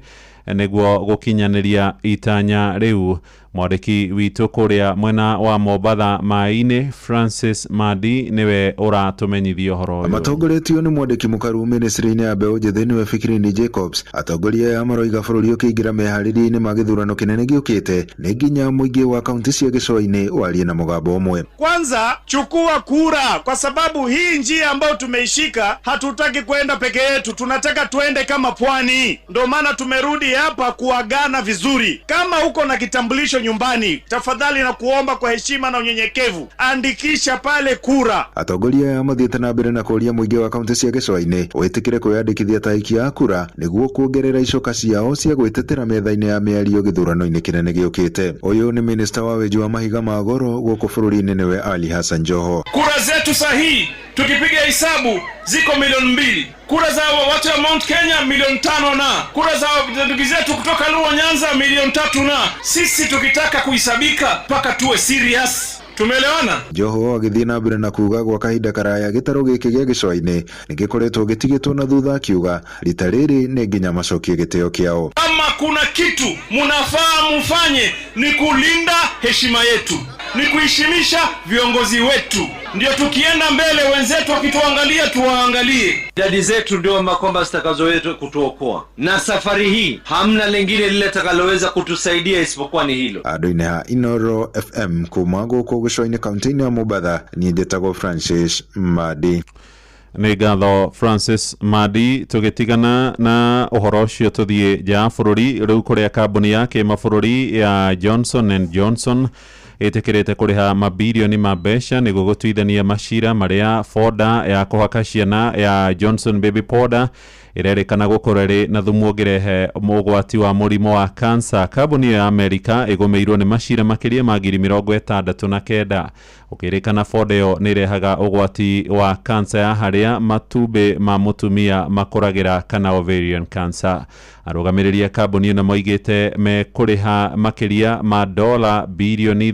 nĩguo gũkinyanĩria itanya rĩu. Mwandĩki witũ kũrĩa mwena wa Mombatha mai-inĩ Francis Madi nĩwe ũratũmenyithia ũhoro ũyũ. Matongoretio nĩ mwandĩki mũkaru ministry-inĩ ya mbeũ njĩthĩ nĩwe Fikirini Jacobs, atongoria aya maroiga bũrũri ũkĩingĩra meharĩria-inĩ ma gĩthurano kĩnene gĩũkĩte nĩ nginya mũingĩ wa kaunti cia gĩcũa-inĩ warie na mũgambo ũmwe. Kwanza chukua kura, kwa sababu hii njia ambayo tumeishika hatutaki kwenda peke yetu, tunataka tuende kama pwani. Ndio maana tumerudi hapa kuagana vizuri. Kama uko na kitambulisho nyumbani, tafadhali na kuomba kwa heshima na unyenyekevu, andikisha pale kura. Atongoria aya mathiĩte na mbere na kũria mũingĩ wa kaunti cia gĩcũa-inĩ wĩtĩkĩre kwĩyandĩkithia ta aikia a kura nĩguo kuongerera icoka ciao cia gwĩtetera metha-inĩ ya mĩario gĩthurano-inĩ kĩnene gĩũkĩte. Ũyũ nĩ minista wa wenji wa mahiga ma goro gũkũ bũrũri-inĩ nĩwe Ali Hassan Joho. Kura zetu sahihi tukipiga hesabu ziko 2 milioni, kura za watu wa Mount Kenya 5 milioni, na kura za ndugu zetu kutoka Luo Nyanza 3 milioni, na sisi tukitaka kuhisabika mpaka tuwe serious. Tumeelewana? Joho agĩthiĩ na mbere na kuuga gwa kahinda karaya gĩtarũ gĩkĩ gĩa gĩcũa-inĩ nĩgĩkoretwo gĩtigĩtwo na thutha, akiuga rita rĩrĩ nĩ nginya macokie gĩtĩo kĩao. Kama kuna kitu munafaa mufanye ni kulinda heshima yetu, ni kuheshimisha viongozi wetu, ndio tukienda mbele wenzetu wakituangalia tuwaangalie. Idadi zetu ndio kwamba zitakazoweza kutuokoa, na safari hii hamna lingine lile takaloweza kutusaidia isipokuwa ni hilo. Andũ-inĩ ha Inoro FM kuma gũkũ gĩcũa-inĩ kaunti-inĩ ya Mombatha, niĩ njĩtagwo Francis Madi. Nĩ ngatho Francis Madi. Tũgĩtigana na ũhoro ũcio tũthiĩ nja ya bũrũri rĩu, kũrĩa kambuni ya kĩmabũrũri ya Johnson and Johnson ĩtĩkĩrĩte kũrĩha mabirioni ma mbeca nĩguo gũtuithania macira marĩa boda ya kũhaka ciana ya Johnson Baby Powder ĩrerĩkana gũkorwo ĩrĩ na thumu ũngĩrehe ũgwati wa mũrimũ wa kansa. Kambuni ĩyo ya Amerika ĩgũmĩirwo nĩ macira makĩria ma 69,000, ũkĩrĩkana boda ĩyo nĩ ĩrehaga ũgwati wa kansa ya harĩa matumbĩ ma mũtumia makũragĩra kana ovarian cancer. Arũgamĩrĩri a kambuni ĩno moigĩte mekũrĩha makĩria ma dola 5.5 bilioni,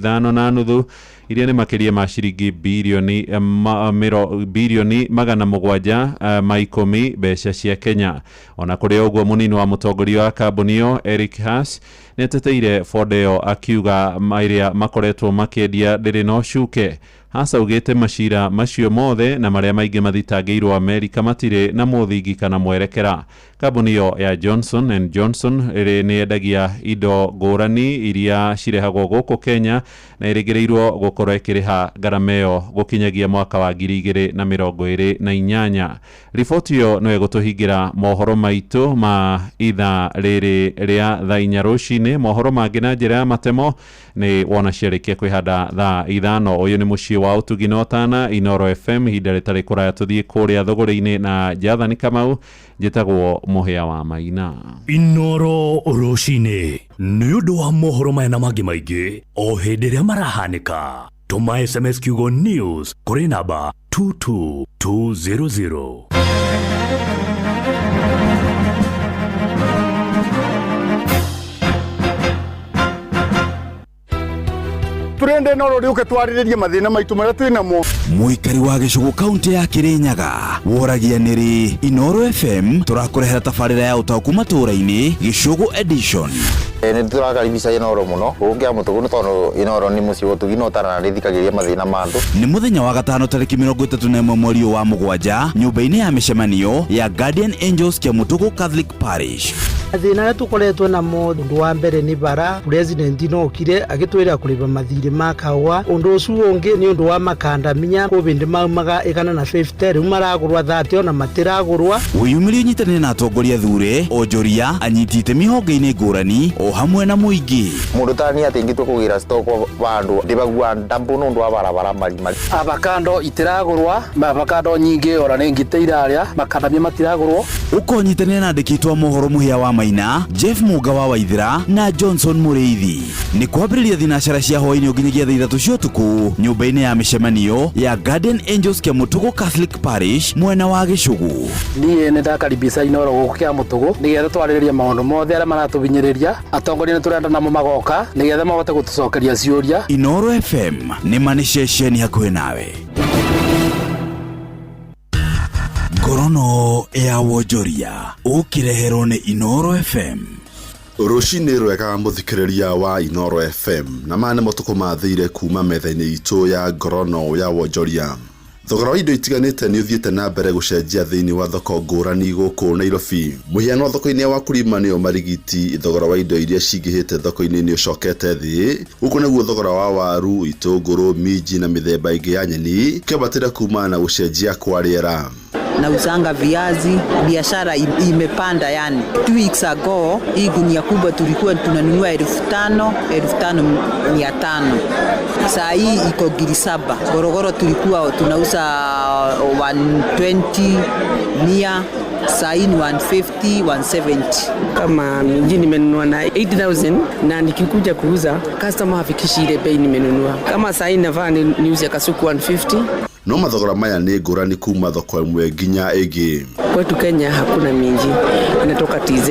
iria nĩ makĩria ma ciringi 710 bilioni mbeca cia Kenya. Ona kũrĩ ũguo, mũnini wa mũtongoria wa kambuni ĩyo Eric Haas nĩ ateteire boda ĩyo, akiuga ĩrĩa makoretwo makĩendia ndĩrĩ na ũcuke. Haas augĩte macira macio mothe na marĩa maingĩ mathitangĩirwo Amerika matirĩ na mũthingi kana mwerekera. Kambuni ĩyo ya Johnson and Johnson ĩrĩ nĩ yendagia indo ngũrani iria cirehagwo gũkũ Kenya na ĩrĩgĩrĩirwo gũkorwo ĩkĩrĩha ngarama ĩyo gũkinyagia mwaka wa 2028. Riboti ĩyo no ĩgũtũhingĩra mohoro maitũ ma ithaa rĩrĩ rĩa thaa 4 rũcinĩ. Mohoro mangĩ na njĩra ya matemo nĩ wona ciarĩkia kwĩhanda thaa 5. Ũyũ nĩ mũciĩ wa ũtugi na ũtana, Inoro FM. Ihinda rĩtarĩ kũraya tũthiĩ kũrĩa thũgũrĩ-inĩ na Jathani Kamau. Njĩtagwo Mũhĩa wa Maina. Inoro rũcinĩ nĩ ũndũ wa mohoro maya na mangĩ maingĩ o hĩndĩ ĩrĩa marahanĩka, tũma SMS kiugo news kũrĩ namba 22200. Turenda Inooro rĩũke twarĩrĩrie mathĩna maitũ marĩa twĩ namo. Mũikari wa gĩcũgũ kaunti ya Kĩrĩnyaga woragia nĩrĩ Inooro FM tũrakũrehera tabarĩra ya ũtaũku matũũra-inĩ Gĩcũgũ edition. Nĩ tũrakaribisha Inooro mũno gũkũ Kĩamũtũgũ nĩ tondũ Inooro nĩ mũciĩ wa ũtugi na ũtarana nĩthikagĩrĩria mathĩna ma andũ. Nĩ mũthenya wa gatano tarĩki 31 mweri ũyũ wa mũgwanja nyũmba-inĩ ya mĩcemanio ya Guardian Angels Kĩamũtũgũ Catholic Parish. Mathĩna arĩa tũkoretwo namo ũndũ wa mbere nĩ bara president no okire agĩtwĩra kũrĩba mathirĩ ma kahũa. Ũndũ ũcio ũngĩ nĩ ũndũ wa makandamia kũbĩndĩ maumaga 150 rĩu maragũrwa 30 ona matiragũrwa. Wĩyumĩrie ũnyitanĩre na atongoria thure onjoria anyiti itemi honge-inĩ ngũrani o hamwe na mũingĩ. Mũndũ ta niĩ atĩ ingĩtua kũgĩra stock vandũ ndĩbagua ndambu nĩ ũndũ wa barabara marimari. Avocado itiragũrwa, avocado nyingĩ ora nĩ ngite irarĩa, makandamia matiragũrwo. Ũkonyitanĩra na andĩki a mohoro Mũhĩa wa Maina, Jeff Mũnga wa Waithĩra na Johnson Mũrĩithi. Nĩ kwambĩrĩria thinacara cia hwaĩ-inĩ nginyagia thaa ithatũ cia ũtukũ nyũmba-inĩ ya mĩcemanio ya Guardian Angels Kĩamũtũgũ Catholic Parish mwena wa Gĩcũgũ. Niĩ nĩ ndakaribisha Inooro gũkũ Kĩamũtũgũ nĩgetha twarĩrĩrie maũndũ mothe arĩa maratũhinyĩrĩria. Atongoria nĩ tũrenda namo magoka nĩgetha mahote gũtũcokeria ciũria. Inooro FM nĩ ma nĩ ceceni hakuhĩ nawe. Ngorono ya wonjoria ũkĩreherwo nĩ Inooro FM. Rũcinĩ rwega mũthikĩrĩria wa Inooro FM na maya nĩmo tũkũmathĩire kuma metha-inĩ itũ ya ngorono ya wonjoria. Thogora wa indo itiganĩte nĩ ũthiĩte na mbere gũcenjia thĩinĩ wa thoko ngũrani gũkũ Nairobi. Mũhiano thoko-inĩ ya Wakulima nĩyo Marigiti, thogora wa indo iria cingĩhĩte thoko-inĩ nĩ ũcokete thĩ. Gũkũ naguo thogora wa waru, itũngũrũ, minji na mĩthemba ĩngĩ ya nyeni ũkĩambatĩra kumana na gũcenjia kwa rĩera. Nauzanga viazi, biashara imepanda yani. 2 weeks ago, hii gunia kubwa tulikuwa tunanunua 5,000, 5,500. Saa hii iko 7,000. Gorogoro tulikuwa tunauza 120, 100, saa hii ni 150, 170. Kama minji nimenunua na 8,000 na nikikuja kuuza customer hafikishi ile bei nimenunua. Kama saa hii nafaa niuze kasuku 150. No mathogora maya nĩ ngũrani kuma thoko ĩmwe nginya ĩngĩ. Kwetu Kenya hakuna minji, inatoka TZ.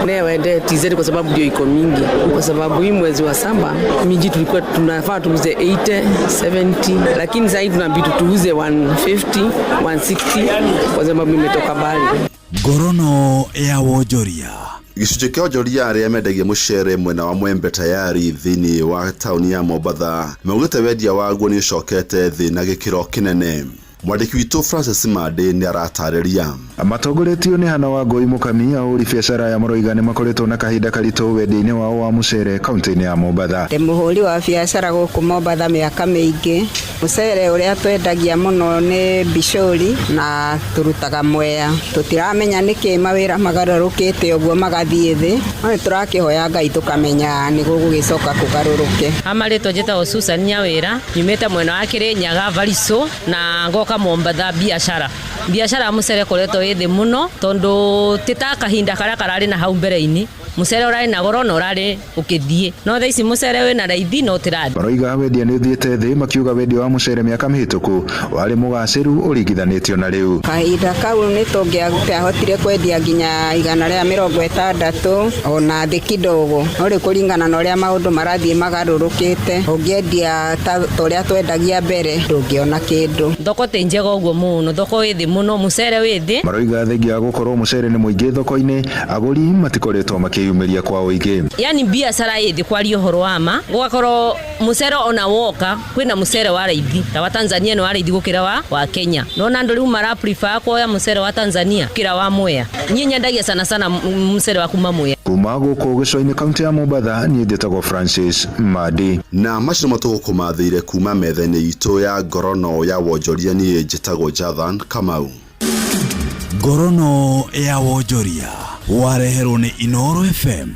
Leo waende TZ kwa sababu ndio iko mingi. Kwa sababu hii mwezi wa 7 minji tulikuwa tunafaa tuuze 80, 70, lakini sasa hivi tunabidi tuuze 150, 160 kwa sababu imetoka mbali. Ngorono ya wonjoria. Gĩcunjĩ kĩa onjoria arĩa mendagia mũcere mwena wa Mwembe Tayari thĩinĩ wa taũni ya Mombatha maugĩte wendia waguo nĩ ũcokete thĩ na gĩkĩro kĩnene. Mwandĩki witũ Francis Mande nĩ aratarĩria. Matongoretio nĩ Hana Wangũi Mũkami, ahũri biacara aya maroiga nĩ makoretwo na kahinda karitũ wendia-inĩ wao wa mũcere kaunti-inĩ ya Mombatha. Ndĩ mũhũri wa biacara gũkũ Mombatha mĩaka mĩingĩ. Mũcere ũrĩa twendagia mũno nĩ bicũri na tũrutaga Mwea. Tũtiramenya nĩkĩ mawĩra magarũrũkĩte ũguo magathiĩ thĩ, no nĩ tũrakĩhoya Ngai tũkamenya nĩ gũgũgĩcoka kũgarũrũke. Amarĩtwa njĩtagwo Susan Nyawĩra, nyumĩte mwena wa Kĩrĩnyaga Variso na ngoka Mombatha biashara. Biashara ya mũcere ĩkoretwo ĩ thĩ mũno tondũ ti ta kahinda karĩa kararĩ na hau mbere-inĩ. Mũcere ũrarĩ na goro na ũrarĩ ũkĩthiĩ, no thaa ici mũcere wĩna raithi no ũtĩrathiĩ. Maroiga wendia nĩ ũthiĩte thĩ, makiuga wendia wa mũcere mĩaka mĩhĩtũku warĩ mũgacĩru ũringithanĩtio na rĩu. Kahinda kau nĩ tũngĩahotire kwendia nginya 160 ona thĩ kidogo, no rĩu kũringana na ũrĩa maũndũ marathiĩ magarũrũkĩte, ũngĩendia ta ũrĩa twendagia mbere ndũngĩona kĩndũ. Thoko ti njega ũguo mũno, thoko ĩ thĩ mũno, mũcere wĩ thĩ. Maroiga thengia ya gũkorwo mũcere nĩ mũingĩ thoko-inĩ, agũri matikoretwo makĩyumĩria kwa ũingĩ. Yani biacara ĩ thĩ kwaria ũhoro wa ma, gũgakorwo mũcere ona woka kwĩna mũcere wa raithi ta wa Tanzania nĩ wa raithi gũkĩra wa Kenya. Nona andũ rĩu mara prefer kuoya mũcere wa Tanzania gũkĩra wa Mwea. Niĩ nyendagia sana sana mũcere wa kuma Mwea. Kuma gũkũ gĩcũa-inĩ kaunti ya Mombatha, niĩ njĩtagwo Francis Madi. Na macio nĩmo tũgũkũmathĩire kuma metha-inĩ itũ ya ngorono ya wonjoria. Niĩ njĩtagwo Jathan Kamau. Ngorono ya wonjoria wareherwo nĩ Inooro FM.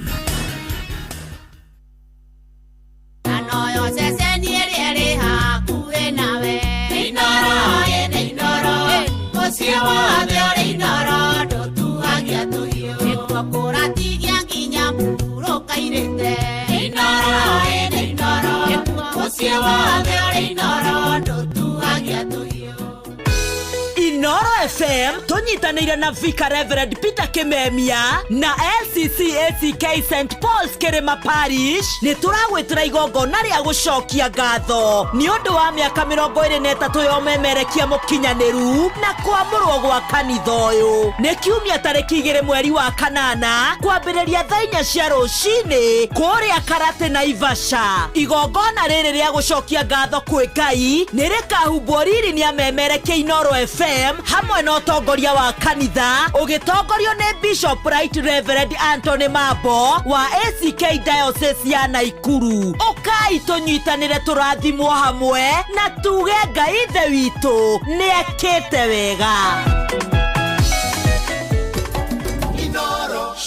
Inooro FM tũnyitanĩire na Vicar Reverend Peter Kimemia na LCC ACK St Paul's Kĩrĩma Parish nĩ tũragwĩtĩra igongona rĩa gũcokia ngatho nĩ ũndũ wa mĩaka 23 ya ũmemerekia mũkinyanĩru na kwamũrwo gwa kanitha ũyũ. Nĩ kiumia tarĩki 2 mweri wa 8 kwambĩrĩria thaa 4 cia rũcinĩ kũrĩa Karate Naivasha. Igongona rĩrĩ rĩa gũcokia ngatho kwĩ Ngai nĩ rĩkahumbwo riri nĩ amemerekia Inooro FM hamwe na ũtongoria wa kanitha ũgĩtongorio nĩ Bishop Right Reverend Anthony Mambo wa ACK Diocese ya Naikuru. Ũkai tũnyitanĩre tũrathimwo hamwe na tuge Ngai ithe witũ nĩekĩte wega.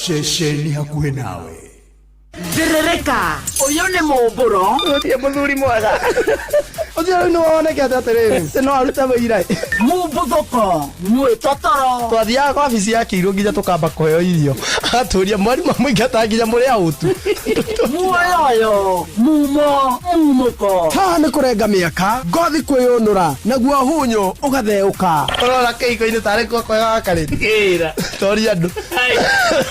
Ceceni hakuhĩ nawe. Thĩrĩrĩka, ũyũ nĩ mũmbũro. Ũyũ mũthuri mwega. Ũcio rĩu nĩwonekete atĩrĩrĩ, no arute wĩira. Mumbuthũko, mwĩtotoro. Twathiaga kwa wabici ya Kĩirũ nginya tũkamba kũheo irio. Agatũria mwarimũ amũingata nginya mũrĩ aũtu. Muoyoyo, mumo, mumũko. Haha nĩ kũrenga mĩaka, ngothi kwĩyũnũra, naguo hunyũ ũgatheũka. Ũrona kĩhiko-inĩ tarĩ kuo kwega wakarĩte. Ĩra. Toria andũ.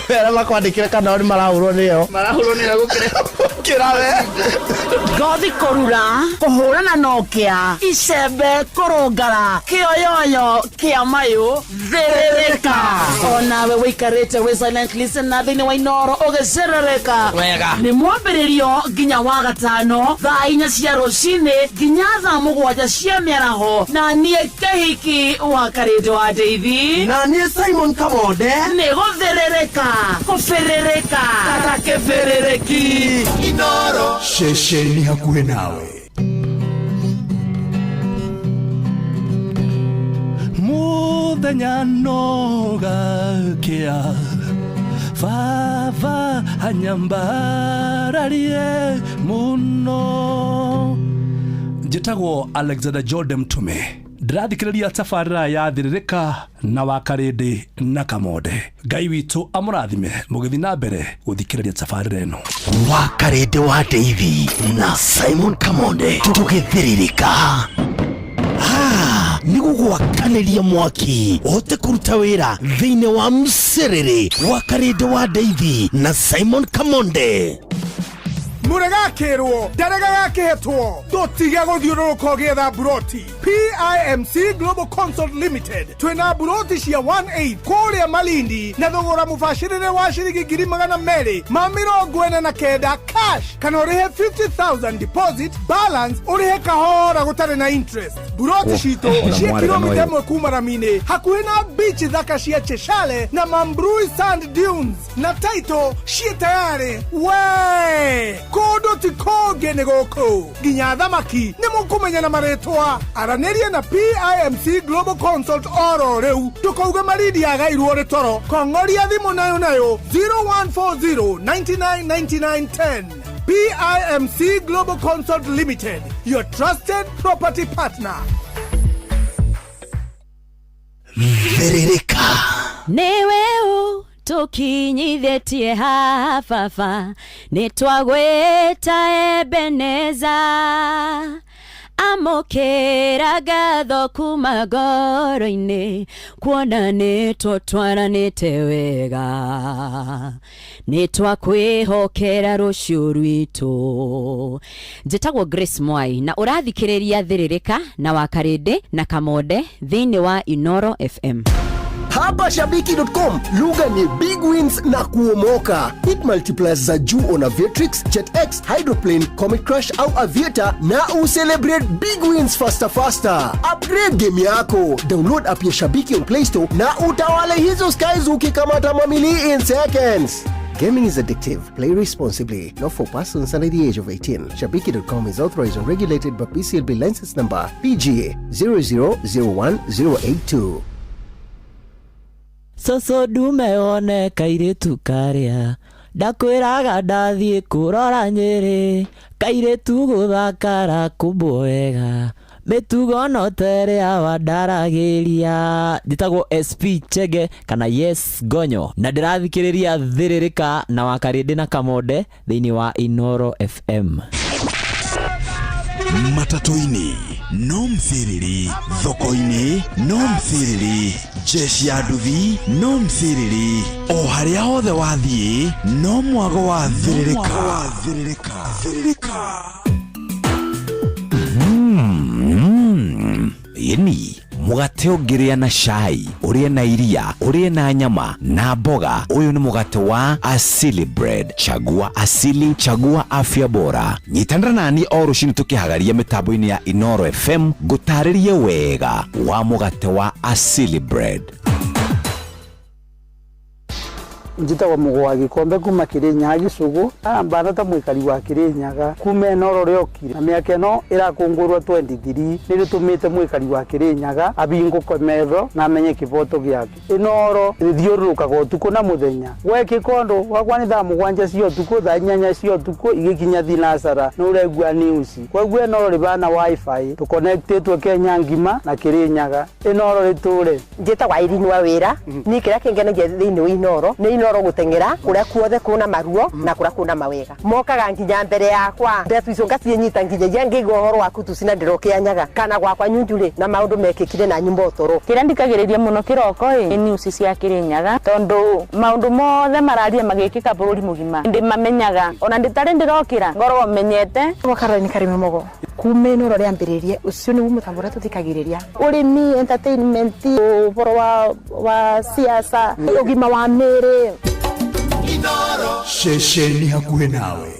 Arĩa makwandĩkĩre kana o nĩ marahũrwo nĩo. Marahũrwo nĩo gũkĩra we. Ngothi kũrura, kũhũrana na ũkĩa, icembe kũrũngara, kĩoyoyo kĩa mayũ, thĩrĩrĩka. Onawe wĩikarĩte wĩ silent listener thĩinĩ wa Inooro ũgĩcerereka. Wega. Nĩ mwambĩrĩrio nginya wa gatano thaa 4 cia rũcinĩ nginya thaa 7 cia mĩaraho, na niĩ Kĩhiki wa Karĩndũ wa Ndeithi, na niĩ Simon Kamonde. Nĩ gũthĩrĩrĩka, kũbĩrĩrĩka, kata kĩbĩrĩrĩki. Inooro. Ceceni hakuhĩ nawe. Muthenya no gakĩa, baba anyambararie mũno. Njĩtagwo Alexander Jordan Mtume. Ndĩrathikĩrĩria tabarĩra ya Thĩrĩrĩka na Wakarĩndĩ na Kamonde. Ngai witũ amũrathime mũgĩthiĩ na mbere gũthikĩrĩria tabarĩra ĩno. Wakarĩndĩ wa Ndeithi na Simon Kamonde, tũgĩthĩrĩrĩka. Nĩ gũgwakanĩria mwaki ũhote kũruta wĩra thĩinĩ wa mcerere. Wakarĩndĩ wa Ndeithi na Simon Kamonde. Mũrega akĩrwo ndarega gakĩhetwo, tũtige gũthiũrũrũka ũgĩetha mburoti. PIMC Global Consult Limited twĩna mburoti cia 18 kũrĩa Malindi na thogora mũbacĩrĩre wa ciringi 249,000 cash, kana ũrĩhe 50,000 deposit, balance ũrĩhe kahora gũtarĩ na interest. Mburoti citũ cia kilomita 1 kuma rami-inĩ, hakuhĩ na beach thaka cia Cheshale na Mambrui Sand Dunes, na title ciĩ tayarĩ. We kũndũ ti kũngĩ nĩ gũkũ, nginya thamaki nĩ mũkũmenya na marĩtwa. Aranĩria na PIMC Global Consult oro rĩu, ndũkauge Malindi yagairwo nĩ toro. Kong'oria thimũ nayo nayo 0140 99 99 10. PIMC Global Consult Limited, your trusted property partner. Thĩrĩrĩka. Nĩwe tũkinyithĩtie haha baba, nĩ twagwĩta Ebeneza. Amũkĩra ngatho kuma ngoro-inĩ, kuona nĩ tũtwaranĩte wega, nĩ twakwĩhokera rũciũ rwitũ. Njĩtagwo Grace Mwai na ũrathikĩrĩria Thĩrĩrĩka na Wakarĩndĩ na Kamonde thĩinĩ wa Inooro FM. Hapa Shabiki.com lugha ni big wins na kuomoka. Hit multipliers za juu on Aviatrix, JetX, Hydroplane, Comet Crush au Aviator na ucelebrate big wins faster faster. Upgrade game yako. Download app ya Shabiki on Play Store na utawale hizo skies ukikamata mamili in seconds. Gaming is addictive. Play responsibly. Not for persons under the age of 18. Shabiki.com is authorized and regulated by PCLB license number PGA 0001082. Soso ndume wone kairĩtu karĩa ndakwĩraga ndathiĩ kũrora Nyĩrĩ, kairĩtu gũthakara kũmbwo wega, mĩtugo no ta ĩrĩa wandaragĩria. Njĩtagwo SP Chege kana Yes Gonyo na ndĩrathikĩrĩria Thĩrĩrĩka na Wakarĩndĩ na Kamonde thĩinĩ wa Inooro FM. Matatũ-inĩ, No mthiriri thoko-inĩ, no mthiriri jeshi ya nduthi, no mthiriri o harĩa hothe wathiĩ, no mwago wa thĩrĩrĩka. Thĩrĩrĩka. Ĩni mũgate ũngĩrĩa na cai, ũrĩe na iria, ũrĩe na nyama na mboga. Ũyũ nĩ mũgate wa Asili Bread. Chagua Asili, chagua afya bora. Nyitanĩra nani o rũcinĩ tũkĩhagaria mĩtambo-inĩ ya Inoro FM ngũtarĩrie wega wa mũgate wa Asili Bread. Njitagwo Mũgwa Gĩkombe kuma Kĩrĩnyaga Gĩcũgũ, ambana ta mwĩkari wa Kĩrĩnyaga kuma Inooro rĩokire na mĩaka ĩno ĩrakũngũĩrwo 23 nĩrĩtũmĩte mwĩkari wa Kĩrĩnyaga abingũke metho na amenye kĩboto gĩake. Inooro ĩthiũrũrũkaga ũtukũ na mũthenya, gwekĩka ũndũ wakwa nĩ thaa 7 cia ũtukũ, thaa 8 cia ũtukũ igĩkinya thinacara nĩ ũraigua news. Koguo Inooro rĩbana wifi tũconnectĩtwo Kenya ngima na Kĩrĩnyaga. Inooro rĩtũre. Njĩtagwo Irene wa wĩra, niĩ kĩrĩa kĩngenagia thĩinĩ wa Inooro nĩ Inooro guteng'era kuria kuothe kuna maruo na kuria kuna mawega mokaga nginya mbere yakwa ndetu icio ngacinyita nginyagia ngĩigua ũhoro waku tu cina ndĩrokianyaga kana gwakwa nyunjurĩ na maũndũ mekĩkire na nyumba ũtoro. Kĩrĩa ndikagĩrĩria mũno kĩroko ĩ nĩ news cia Kĩrĩnyaga tondũ maũndũ mothe mararia magĩkĩka bũrũri mũgima ndĩmamenyaga ona ndĩtarĩ ndĩrokĩra ngorwo menyete. Caroline Karime Mogo kuma Inooro rĩambĩrĩrie ũcio nĩguo mũtambo ũrĩa tũthikagĩrĩria, ũrĩmi, entertainment, ũhoro wa siasa, ũgima wa mĩĩrĩ. Ceceni hakuhĩ nawe.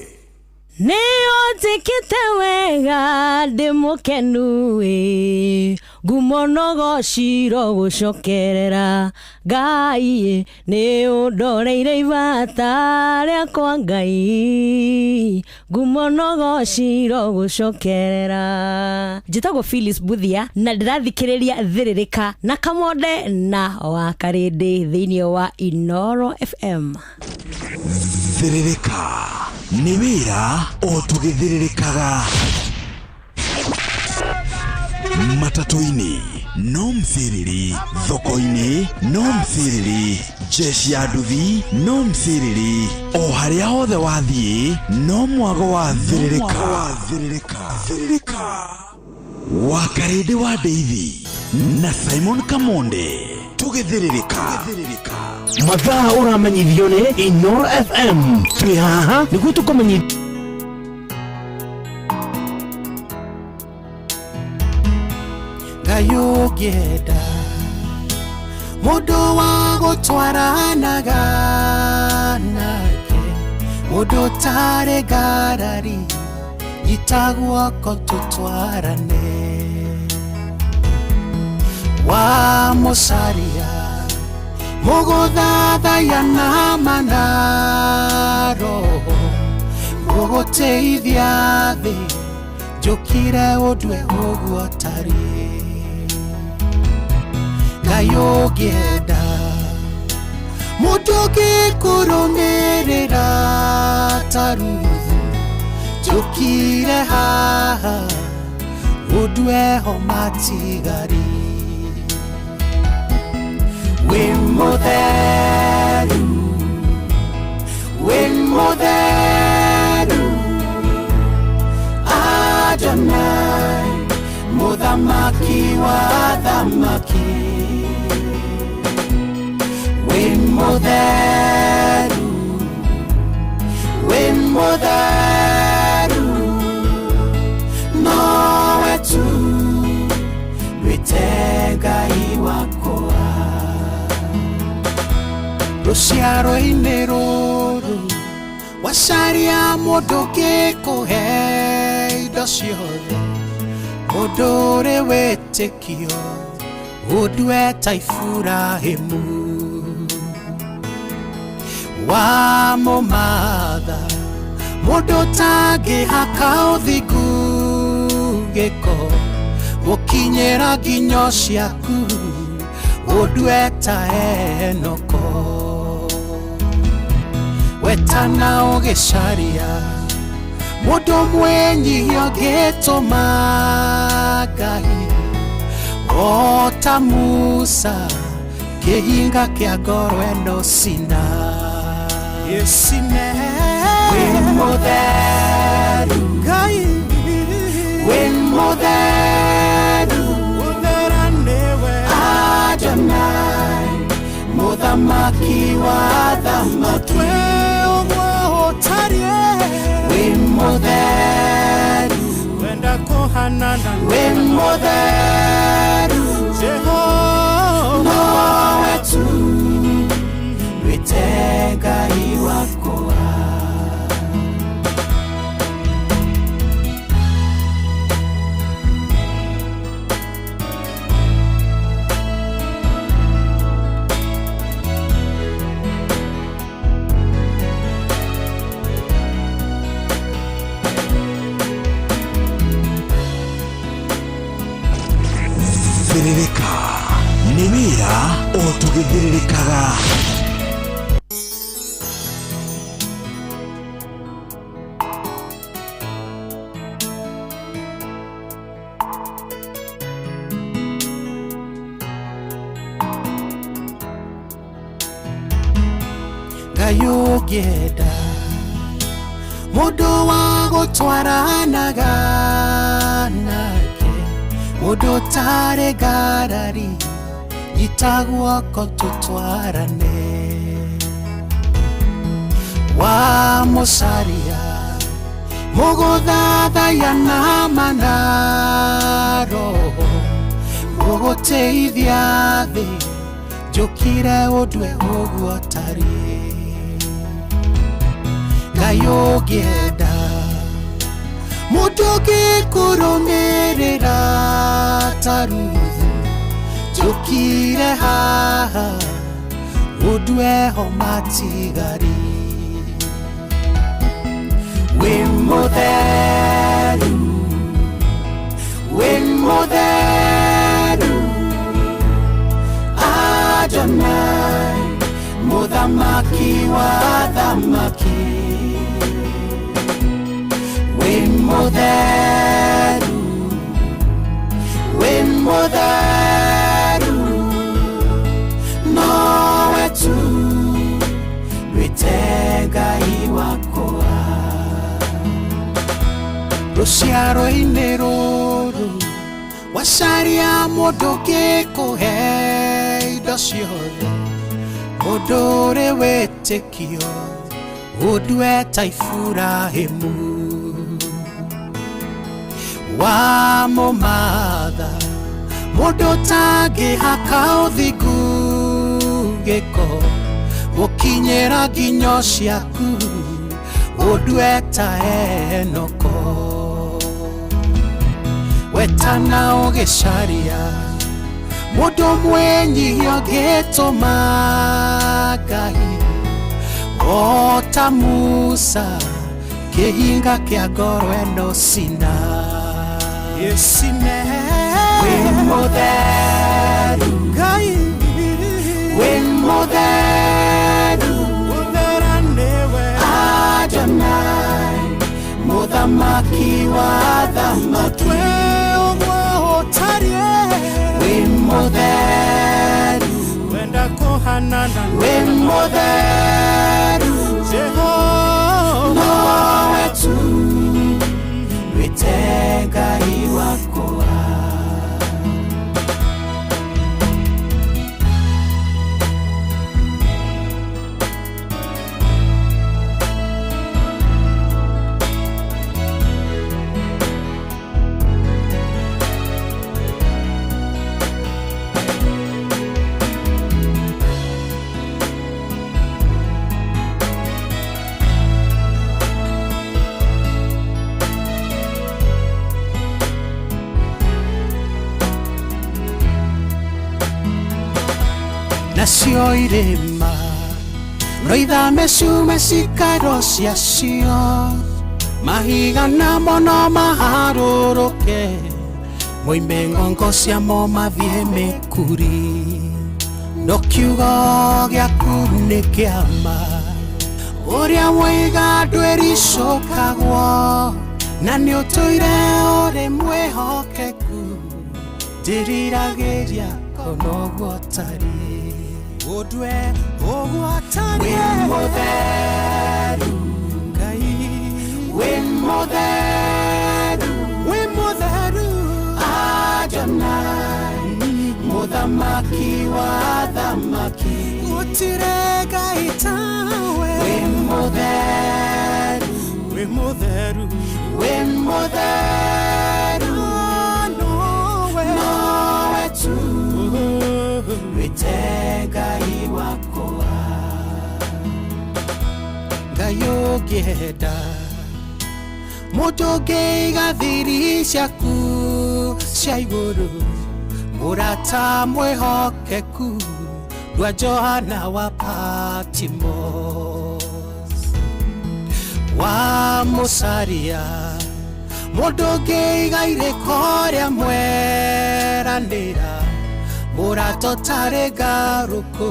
Nĩ ũnjĩkĩte wega ndĩ mũkenu ĩ, ngumo no gociro gũcokerera Ngai, nĩ ũndoreire ibata rĩakwa Ngai, ngumo no gociro gũcokerera. Njĩtagwo Phyllis Buthia na ndĩrathikĩrĩria Thĩrĩrĩka na Kamonde na wa Karĩndĩ thĩinĩ wa Inooro FM. Thĩrĩrĩka nĩ wĩra o tũgĩthĩrĩrĩkaga. Matatũ-inĩ no mthiriri, thoko-inĩ no mthiriri, jeshi ya nduthi no mthiriri, o harĩa hothe wathiĩ no mwago wa thĩrĩrĩka. Thĩrĩrĩka. Wa Karĩndĩ wa Ndeithi na Simon Kamonde tũgĩthĩrĩrĩka. Mathaa ũramenyithio nĩ Inooro FM. Twĩ haha nĩguo tũkũmenyithia. Ngai ũngĩenda mũndũ wa gũtwaranaga nake, mũndũ ũtarĩ ngarari, nyita guoko tũtwarane. Wa mũcaria mũgũthathaiya na mana roho, mũgũteithia thĩ njũkire ũndue ũguo tarĩ. Ngai ũngĩenda mũndũ ũngĩkũrũmĩrĩra ta Ruthu, njũkire haha ũndue ho matigari. Wĩ mũtheru, wĩ mũtheru, Adonai, mũthamaki wa athamaki. Wĩ mũtheru, wĩ mũtheru, nowe tu ndwĩte Ngai wakwa. Rũciaro-inĩ rũrũ wacaria mũndũ ũngĩkũhe indo ciothe, mũndũ ũrĩ wĩtĩkio ũndue ta Iburahĩmu. Wa mũmatha mũndũ ũtangĩhaka ũthingu gĩko, gũkinyĩra nginyo ciaku ũndue ta Enoko. Wetana ũgĩcaria mũndũ mwĩnyihia ũngĩtũma Ngai, o ta Musa kĩhinga kĩa ngoro ĩno cina. Wĩ mũtheru, Ngai, wĩ mũtheru, Mũthamaki wa athamaki Twe ũguo ũtariĩ Wĩ mũtheru Wenda kũhanana Wĩ mũtheru Jehova Nowe tu Ndwĩte Ngai wakwa. Thĩrĩrĩka nĩ wĩra o tũgĩthĩrĩrĩkaga. Ngai ũngĩenda mũndũ wa gũtwaranaga nake, mũndũ ũtarĩ ngarari, nyita guoko tũtwarane. Wa mũcaria mũgũthathaiya na ma na roho, mũgũteithia thĩ njũkire ũndue ũguo ũtariĩ. Ngai ũngĩenda mũndũ ũngĩkũrũmĩrĩra ta Ruthu, njũkire haha ũndue ho matigari. Wĩ mũtheru, wĩ mũtheru, Adonai, mũthamaki wa athamaki. Wĩ mũtheru, wĩ mũtheru, nowe tu ndwĩte Ngai wakwa. Rũciaro-inĩ rũrũ wacaria mũndũ ũngĩkũhe indo ciothe, mũndũ ũrĩ wĩtĩkio ũndue ta Iburahĩmu. Wa mũmatha mũndũ ũtangĩhaka ũthingu gĩko, gũkinyĩra nginyo ciaku ũndue ta Enoko. Wetana ũgĩcaria mũndũ mwĩnyihia ũngĩtũma Ngai, o ta Musa kĩhinga kĩa ngoro ĩno Sinai. Ĩcine Wĩ mũtheru Ngai wĩ mũtheru, Ũthera nĩwe Adonai, mũthamaki wa athamaki. Twe ũguo ũtariĩ Wĩ mũtheru, Wenda kũhanana wĩ mũtheru, Jehova nowe tu ndwĩte Ngai wakwa. Nacio irĩma no ithame ciume cikaro ciacio, mahiga namo no maharũrũke, moime ng'ongo ciamo mathiĩ mĩkuri. No kiugo gĩaku nĩ kĩa ma, ũrĩa woiga ndwĩricũkagwo, na nĩ ũtũire ũrĩ mwĩhokeku, ndĩriragĩria ona ũguo ũtariĩ. Ũndue ũguo ũtariĩ Wĩ mũtheru Ngai wĩ mũtheru, wĩ mũtheru Adonai, mũthamaki wa athamaki. Gũtirĩ Ngai tawe. Wĩ mũtheru, wĩ mũtheru, wĩ mũtheru. Nowe, nowe tu wĩte Ngai wakwa. Ngai ũngĩenda mũndũ ũngĩiga thiri ciaku cia igũrũ, mũrata mwĩhokeku rwa Johana wa Patmos wa Mũsaria, mũndũ ũngĩiga irĩko rĩa mweranĩra, mũrata ũtarĩ ngarũkũ,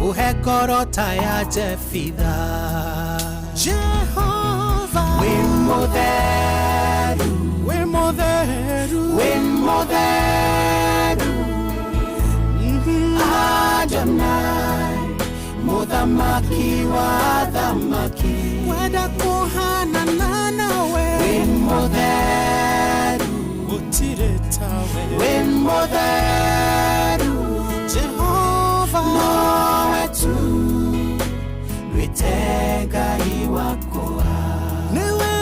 ũhe ngoro ta ya Jefitha. Jehova, wĩ mũtheru, wĩ mũtheru, wĩ mũtheru. Adonai, mũthamaki wa athamaki, wenda kũhanana nawe. Wĩ mũtheru, gũtirĩ tawe. Wĩ mũtheru, Jehova, nowe tu wĩte Ngai wakwa. Nĩwe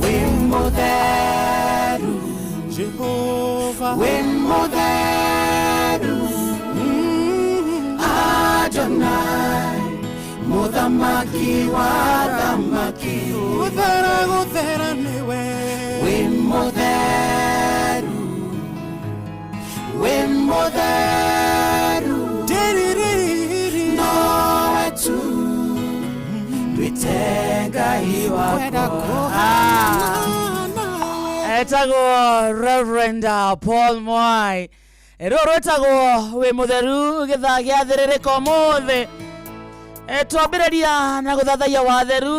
wĩ mũtheru, Jehova, wĩ mũtheru. Adonai, mũthamaki wa athamaki, gũthera gũthera nĩwe. Wĩ mũtheru, wĩ mũtheru, nowe tu wĩte Ngai wakwa. Etagwo Reverend Paul Mwai. Rũrũ rwĩtagwo wĩ mũtheru gĩthaa gĩa thĩrĩrĩka ũmũthĩ. Twambĩrĩria na gũthathaiya watheru,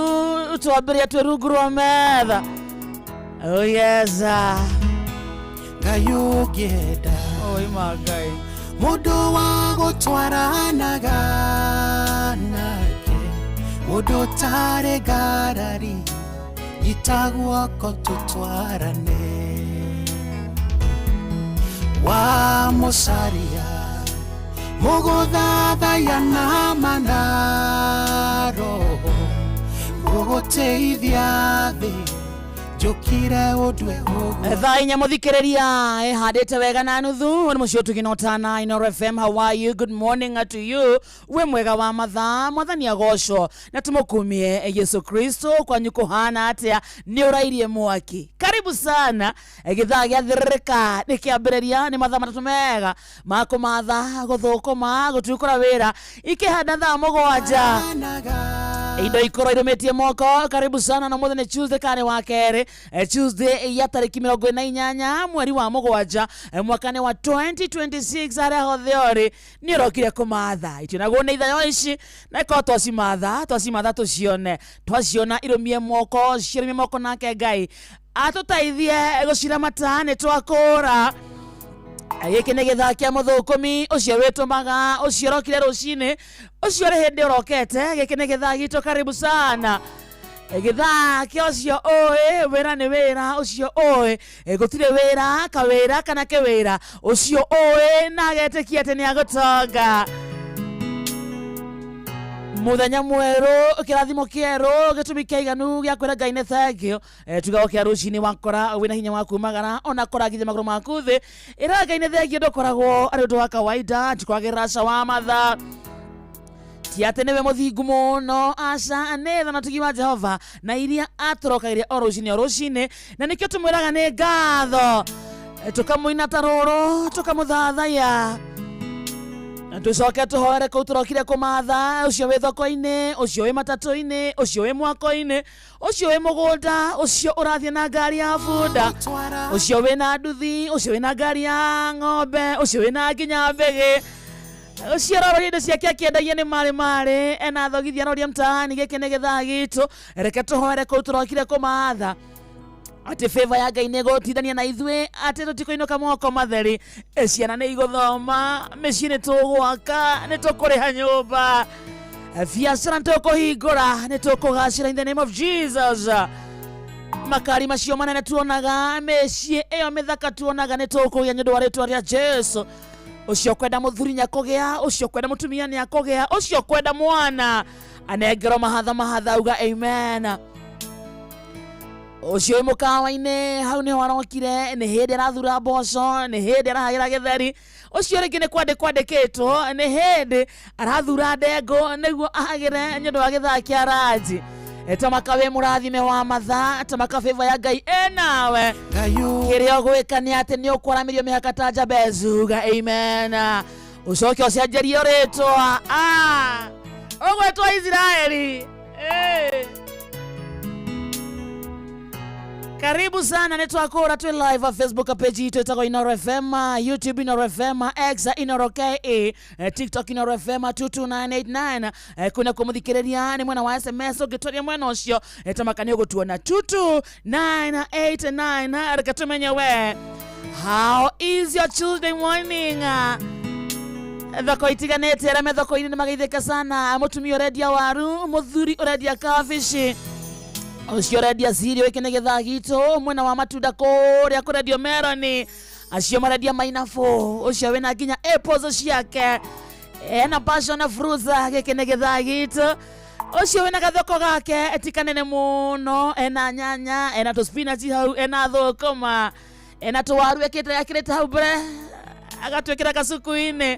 twambĩrĩria twĩ rungu rwa metha. Oh yes. Ngai ũngĩenda Oi ma Ngai, mũndũ wa gũtwaranaga nake, mũndũ ũtarĩ ngarari, nyita guoko tũtwarane. Wa Mũsaria, mũgũthathaiya na mana roho, mũgũteithia thĩ, njũkire ũndwe ũguo. Thaa 4 mũthikĩrĩria ĩhandĩte wega na nuthu nĩ mũciĩ ũtugina ũtana Inooro FM. How are you? Good morning to you. Wĩ mwega wa mathaa, mwathani agocwo na tũmũkumie Yesu Kristo. Kwanyu kũhana atĩa? Nĩ ũrairie mwaki. Karibu sana. Gĩthaa gĩa thĩrĩrĩka nĩ kĩambĩrĩria, nĩ mathaa 3 mega ma kũmatha, gũthũkũma, gũtukũra wĩra ikĩhanda thaa 7 indo ikorwo irũmĩtie moko. Karibu sana na mũthenya nĩ Tuesday kana wa kerĩ, Tuesday ya tarĩki 48 mweri wa 7 mwaka-inĩ wa 2026. Harĩa hothe ũrĩ nĩ ũrokire kũmatha itionagwo nĩ ithayo ici, na ikorwo twacimatha tũcione, twaciona irũmie moko, cirũmie moko, nake Ngai atũteithie gũciramata nĩ twakũra. Gĩkĩ nĩ gĩthaa kĩa mũthũkũmi ũcio wĩtũmaga, ũcio ũrokire rũcinĩ, ũcio ũrĩ hĩndĩ ũrokete. Gĩkĩ nĩ gĩthaa gitũ, karibu sana. Gĩthaa kĩa ũcio ũĩ wĩra nĩ wĩra, ũcio ũĩ gũtirĩ wĩra kawĩra kana kĩwĩra, ũcio ũĩ na agetĩkia atĩ nĩ agũtonga. Mũthenya mwerũ, kĩrathimo kĩerũ, gĩtũmi kĩiganu gĩa kwĩra Ngai nĩ thank you. Tuga okĩra rũcinĩ wakora wĩna hinya wa kumagara, ona kũrangithia magũrũ maku thĩ, ĩra Ngai nĩ thank you. Ndũkoragwo arĩ ũndũ wa kawaida, tikwagĩrĩra ca wa mathaa, ti atĩ nĩwe mũthingu mũno, aca, nĩ tha na ũtugi wa Jehova na iria atũrokagĩria o rũcinĩ o rũcinĩ, na nĩkĩo tũmwĩraga nĩ ngatho. Tũkamũina ta rũrũ, tũkamũthathaiya, tũcoke tũhoere kũu tũrokire kũmatha, ũcio wĩ thoko-inĩ, ũcio wĩ matatũ-inĩ, ũcio wĩ mwako-inĩ, ũcio wĩ mũgũnda, ũcio ũrathiĩ na ngari ya bunda, ũcio wĩna nduthi, ũcio wĩna ngari ya ng'ombe, ũcio wĩna nginya mbĩgĩ, ũcio ũroria indo ciake akĩendagia nĩ marĩ marĩ ena thogithia aroria mtaani. Gĩkĩ nĩ gĩthaa gitũ, reke tũhoere kũu tũrokire kũmatha, atĩ favor ya Ngai nĩ ĩgũtindania na ithuĩ, atĩ tũtikũinũka moko matheri. Ciana nĩ igũthoma, mĩciĩ nĩ tũgwaka, nĩ tũkũrĩha nyũmba, biacara nĩ tũkũhingũra, nĩ tũkũgacĩra in the name of Jesus. Makari macio manene tuonaga, mĩciĩ ĩyo mĩthaka tuonaga, nĩ tũkũgĩa nĩ ũndũ wa rĩtwa rĩa Jesu. Ũcio kwenda mũthuri nĩakũgĩa, ũcio kwenda mũtumia nĩakũgĩa, ũcio kwenda mwana anengerwo mahatha mahatha, uga amen. Ũcio wĩ mũkawa-inĩ hau nĩho arokire, nĩ hĩndĩ arathura mboco, nĩ hĩndĩ arahagĩra gĩtheri. Ũcio rĩngĩ nĩ kwandĩkĩtwo, nĩ hĩndĩ arathura ndengũ nĩguo ahagĩre nĩ ũndũ wa gĩthaa kĩa ranji. Tamaka wĩ mũrathime wa mathaa, tamaka favor ya Ngai ĩnawe. Kĩrĩa ũgwĩka nĩ atĩ nĩ ũkwaramĩrio mĩhaka ta Jabezu, uga amen. Ũcoke ũcenjerio rĩtwa, ũgwĩtwo Israeli. Karibu sana, nĩ twakũra twĩ live a Facebook page itũ ĩtagwo Inoro FM, YouTube Inoro FM, X Inoro KE, TikTok Inoro FM 22989. Kuna kũmũthikĩrĩria nĩ mwena wa SMS, ũngĩtwaria mwena ũcio tamaka nĩ ũgũtuona 22989. Reke tũmenye we, how is your Tuesday morning? Thoko itiganĩte, arĩa me thoko-inĩ nĩ mageithĩka sana. Mũtumia ũrendia waru, mũthuri ũrendia kabici, ũcio ũrendia cirio, gĩkĩ nĩ gĩthaa gitũ. Mwena wa matunda kũrĩa kũrendio meroni, acio marendia mainabũ, ũcio wĩna nginya apples ciake, ena passion fruits, gĩkĩ nĩ gĩthaa gitũ. Ũcio wĩna gathoko gake ti kanene mũno, ena nyanya, ena tũ spinach hau, ena thũkũma, ena tũwaru ekĩte ekĩrĩte hau mbere agatwĩkĩra gacuku-inĩ.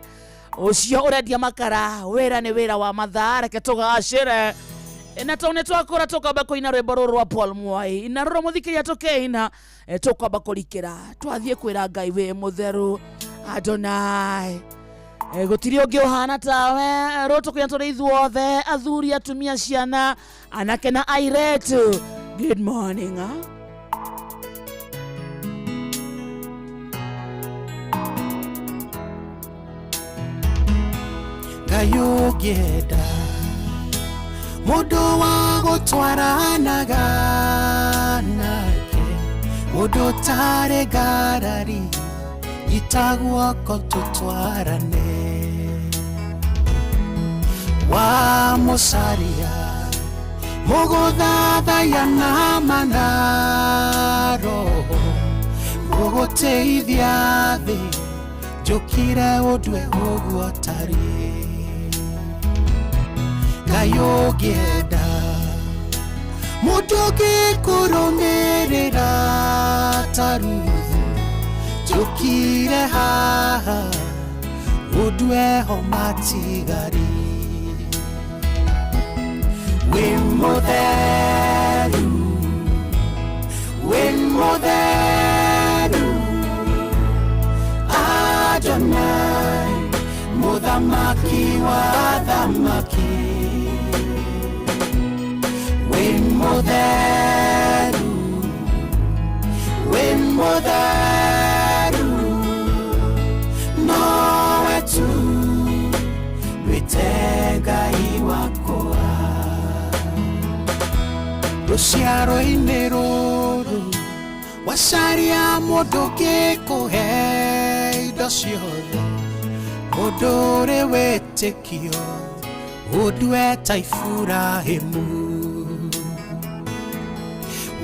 Ũcio ũrendia makara, wĩra nĩ wĩra wa mathaa, reke tũgacĩre. Na tondũ nĩ twakũra tũkamba kũina rwĩmbo rũrũ rwa Paul Mwai, na rũrũ mũthikĩria tũkĩina, tũkwamba kũrikĩra twathiĩ kwĩra Ngai wĩ mũtheru Adonai. Gũtirĩ ũngĩ ũhana tawe. Rũ tũkũina tũrĩ ithuothe, athuri, atumia, ciana, anake na airĩtu. Good morning, ah? Ngai ũngĩenda mũndũ wa gũtwaranaga nake, mũndũ ũtarĩ ngarari, nyita guoko tũtwarane. Wa mũcaria mũgũthathaiya na mana roho, mũgũteithia thĩ, njũkire ũndue ũguo ũtariĩ. Ngai ũngĩenda mũndũ ũngĩkũrũmĩrĩra ta Ruthu, njũkire haha ũndue ho matigari. Wĩ mũtheru, wĩ mũtheru Adonai, mũthamaki wa athamaki. Wĩ mũtheru, wĩ mũtheru, nowe tu wĩte Ngai wakwa. Rũciaro-inĩ rũrũ wacaria mũndũ ũngĩkũhe indo ciothe, mũndũ ũrĩ wĩtĩkio ũndue ta Iburahĩmu.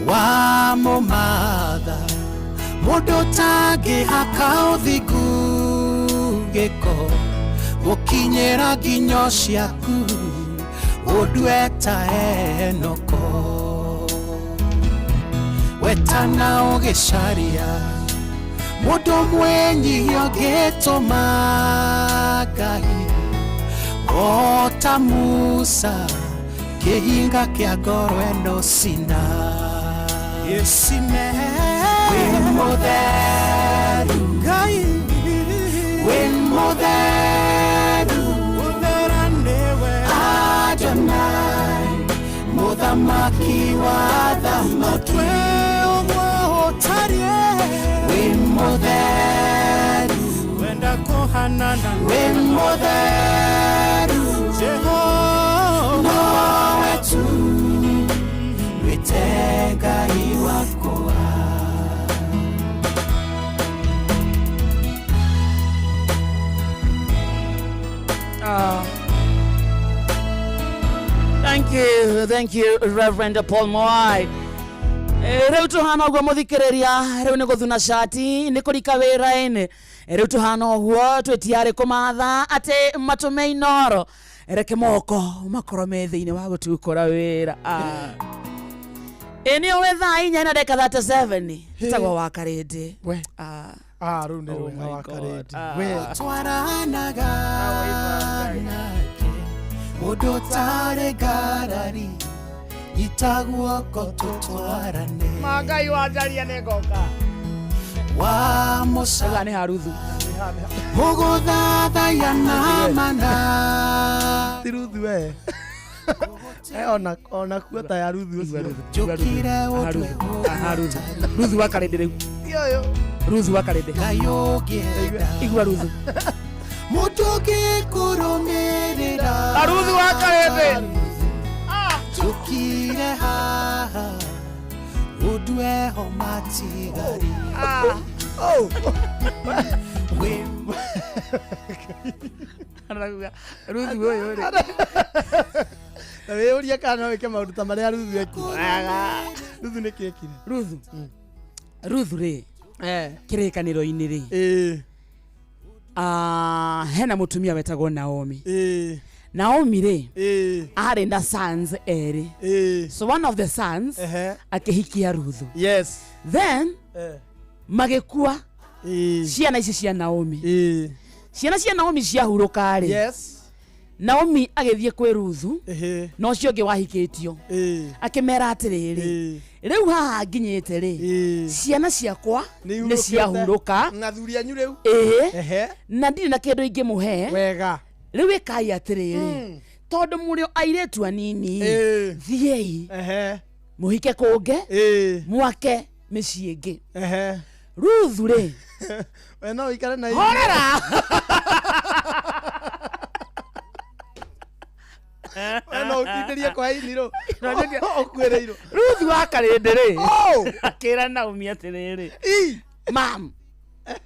Wamũmatha mũndũ ũtangĩhaka ũthingu gĩko, gũkinyĩra nginyo ciaku ũndue ta Enoko. Wetana ũgĩcaria mũndũ mwĩnyihia ũngĩtũma Ngai, o ta Musa kĩhinga kĩa ngoro ĩno Sina. Wĩ mũtheru, Ngai, wĩ mũtheru Adonai, mũthamaki wa athamaki. Wĩ mũtheru, wĩ mũtheru, nowe tu wĩte Ngai wakwa. Thank you, thank you, Reverend Paul Mwai. Rĩu tũhana ũguo mũthikĩrĩria, rĩu nĩ gũthuna cati, nĩ kũrika wĩra-inĩ. Rĩu tũhana ũguo twĩtiarĩ kũmatha atĩ matũme Inoro reke moko makorwo me thĩinĩ wa gũtukũra wĩra. Ĩ nĩ ũĩ thaa 4 na ndagĩka 37 tagwo wa Karĩndĩ. We. Ah. Ah, rĩu nĩ Oh rwega my wa God. Karĩndĩ. Ah. We. Twaranaga nake mũndũ ũtarĩ ngarari nyita guoko tũtwarane Ma Ngai wa njaria nĩ ngoka. Wa mũca nĩ haruthu ũgũthathaiya na mana Ti Ruthu we. Eh, ona kuo ta ya Ruthu ũcio. Njũkire ũtue Ruthu. Ruthu wa Karĩndĩ rĩu. Ti ũyũ. Ruthu wa Karĩndĩ. Ngai ũngĩenda Igua Ruthu. mũndũ ũngĩkũrũmĩrĩra Ruthu wa Karĩndĩ. Njũkire haha ũndue ho matigari. Oh. Ruthu ũyũ rĩ. Na wĩyũrie kana no wĩke maũndũ ta marĩa Ruthu ekire. Ruthu nĩkĩ ekire? Ruthu. Ruthu rĩ. Kĩrĩkanĩro-inĩ rĩ. Ah, hena mũtumia wetagwo Naomi. Naomi rĩ arĩ na sons erĩ. So one of the sons akĩhikia Ruthu. Yes. Then magĩkua ciana ici cia Naomi. Ciana cia Naomi ciahurũka rĩ. Yes. Naomi agĩthiĩ kwĩ Ruthu na ũcio ũngĩ wahikĩtio akĩmera atĩrĩrĩ, rĩu haha nginyĩte rĩ, ciana ciakwa nĩ ciahurũka Na athuri anyu rĩu. ĩĩ na ndirĩ na kĩndũ ingĩmũhe. Wega. Rĩu ĩkai atĩrĩrĩ, tondũ mũrĩ o airĩtu anini, thiĩi mũhike kũngĩ mwake mĩciĩ ĩngĩ. Ruthu rĩ, We no ũikare na horera. We no ũtindĩrie kwa inirũ. Ũkuĩrĩirwo. Ruthu wa Karĩndĩ rĩ akĩra Naomi atĩrĩrĩ, mam,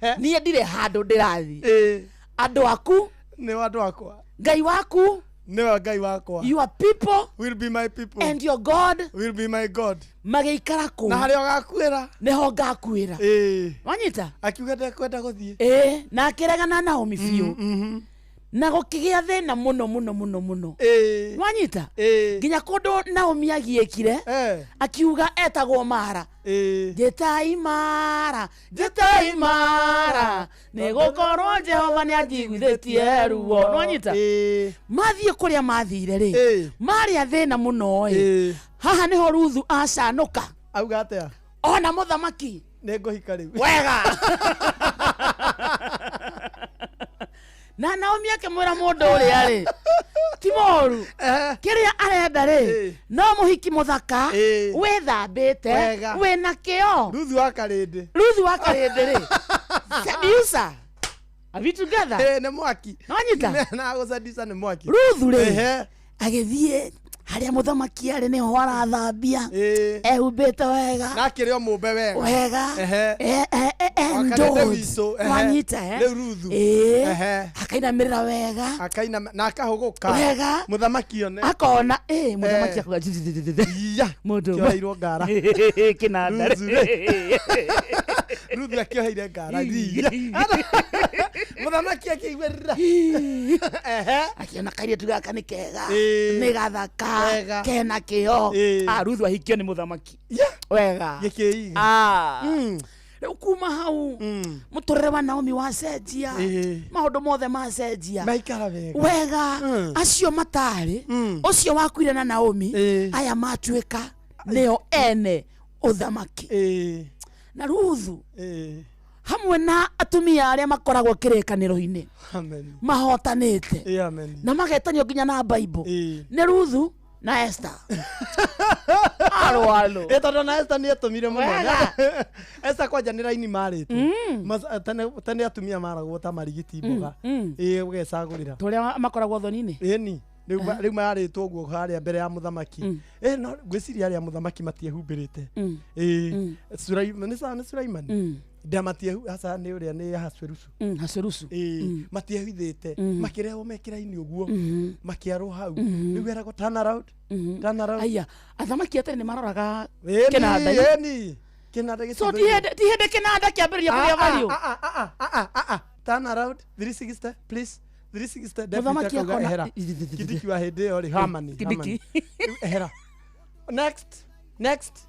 niĩ ndirĩ handũ ndĩrathiĩ, andũ aku nĩ andũ akwa, Ngai waku nĩwe Ngai wakwa, your people will be my people and your God will be my God. Magĩikara kũu Na harĩa ũgakuĩra nĩho ngakuĩra. Wanyita? Akiuga ndekwenda gũthiĩ. Ĩĩ, na akĩregana na Naomi biũ na gũkĩgĩa thĩna mũno mũno mũno mũno. Wanyita? Nginya kũndũ Naomi agiĩkire akiuga etagwo Mara. Njĩtai Mara, njĩtai Mara, nĩ gũkorwo Jehova nĩ anjiguithĩtie ruo. Nĩwanyita? Mathiĩ kũrĩa mathire rĩ, marĩa thĩna mũno ĩ. Haha nĩho Ruthu acanũka. Auga atĩa? Ona mũthamaki. Nĩ ngũhika rĩu. Wega. Na Naomi akĩmwĩra mũndũ ũrĩa rĩ ti mũru, kĩrĩa arenda rĩ no mũhiki mũthaka wĩthambĩte Wega. wĩna kĩo. Ruthu wa Karĩndĩ. Ruthu wa Karĩndĩ rĩ, seducer. Are we together? Nĩ mwaki. Nĩwanyita? Na gũseducer nĩ mwaki. Ruthu rĩ agĩthiĩ harĩa mũthamaki arĩ nĩho arathambia ehumbĩte wega Na akĩrĩ o mũmbe wega. Wega. Wa Karĩndĩ Endowed. witũ, ehe. Wanyita, eh? Rĩu Ruthu. Ĩĩ. Ehe. Akainamĩrĩra wega. Akaina na akahũgũka. Wega. Mũthamaki one. Akona ĩ mũthamaki akauga Ya. Mũndũ Kĩoheirwo ngara. Kĩnanda Ruthu rĩ. Ruthu akĩoheire ngara. Iya. Mũthamaki akĩiguĩrĩra. Akiona kairĩtu gaka nĩ kega, Ĩĩ. nĩ gathaka, Wega. kena kĩo. Ĩĩ. Ah, Ruthu ahikio nĩ mũthamaki. Wega. Gĩkĩiga. Ah. Rĩu kuma hau mũtũrĩre wa Naomi wacenjia, maũndũ mothe macenjia. Maikara wega. Wega. Acio matarĩ ũcio wakuire na Naomi, aya matuĩka nĩo ene ũthamaki. Na Ruthu hamwe na atumia arĩa makoragwo kĩrĩkanĩro-inĩ Amen. mahotanĩte Ĩĩ, amen. na magetanio nginya na Bible nĩ Ruthu na Esther. Alo alo. Ĩ tondũ na Esther nĩ etũmire mũno. Wega. Esther kwanja nĩ raini marĩtwo. Tene atumia maragwo ta marigiti mboga. Ĩ ũgecagũrĩra. Tũrĩa makoragwo thoni-inĩ. Ĩni. Rĩu marĩtwo ũguo harĩa mbere ya mũthamaki. Ĩ no ngwĩciria arĩa mũthamaki matiehumbĩrĩte. Ĩ nĩ Sulaimani. Ndamatiehu aca nĩ ũrĩa nĩ Ahasuerusu. Ahasuerusu. Ĩ matiehithĩte makĩrehwo mekĩra-inĩ ũguo makĩarwo hau. Rĩu eragwo turn around. Turn around. Aya, athamaki a tene nĩ maroraga Ĩni, kĩnanda. ĩni. Kĩnanda So ti hĩndĩ kĩnanda kĩambĩrĩria kũgĩa value. Turn around 360 please 360 deputy Mũthamaki akauga akona- ehera Kindiki wa hĩndĩ ĩyo rĩ Hamani Kindiki. Hamani. Ehera next next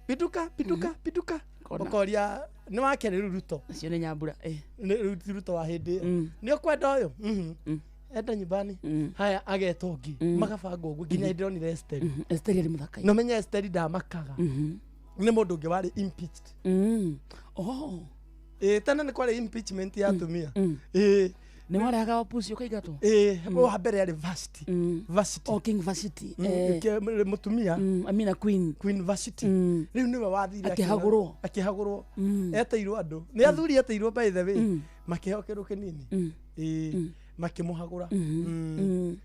pinduka pinduka pinduka Kona. ũkoria nĩ wake rĩu Ruto Acio nĩ nyambura eh. Nĩ rĩu ti Ruto wa hĩndĩ ĩyo nĩ ũkwenda ũyũ Mhm. enda nyumbani haya ageta ũngĩ magabanga ũguo nginya hĩndĩ ndĩronire Esteri Esteri arĩ mũthaka na ũmenye Esteri ndamakaga nĩ mũndũ ũngĩ warĩ impeached Oh. ĩĩ tene nĩ kwarĩ impeachment ya atumia ĩĩ nĩ warehaga wapuci ũkaingatwo ĩĩ wa mbere arĩ Vashti Vashti Oh, King Vashti Mm, eh. mũtumia I mean a queen Queen Vashti rĩu nĩwe wathire Akĩhagũrwo. akĩhagũrwo eteirwo andũ nĩ athuri eteirwo by the way makĩheo kĩndũ kĩnini ĩĩ makĩmũhagũra Mm.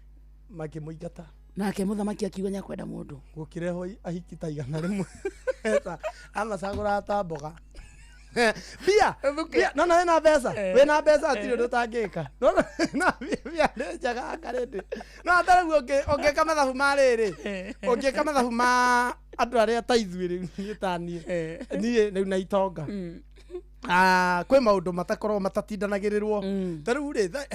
Makĩmũingata nake mũthamaki akiuga nĩakwenda mũndũ gũkĩrehwo ahiki ta 100 amacagũraga ta mboga mbia mbia no no wĩna mbeca wĩna mbeca hatirĩ ũndũ ũtangĩka no no na mbia nĩ njega akarĩndĩ no ata rĩu ũngĩka mathabu ma rĩrĩ ũngĩka mathabu ma andũ arĩa ta ithuĩ rĩu niĩ ta niĩ niĩ rĩu na itonga Ah, kwĩ maũndũ matakoragwo matatindanagĩrĩrwo ta rĩu rĩ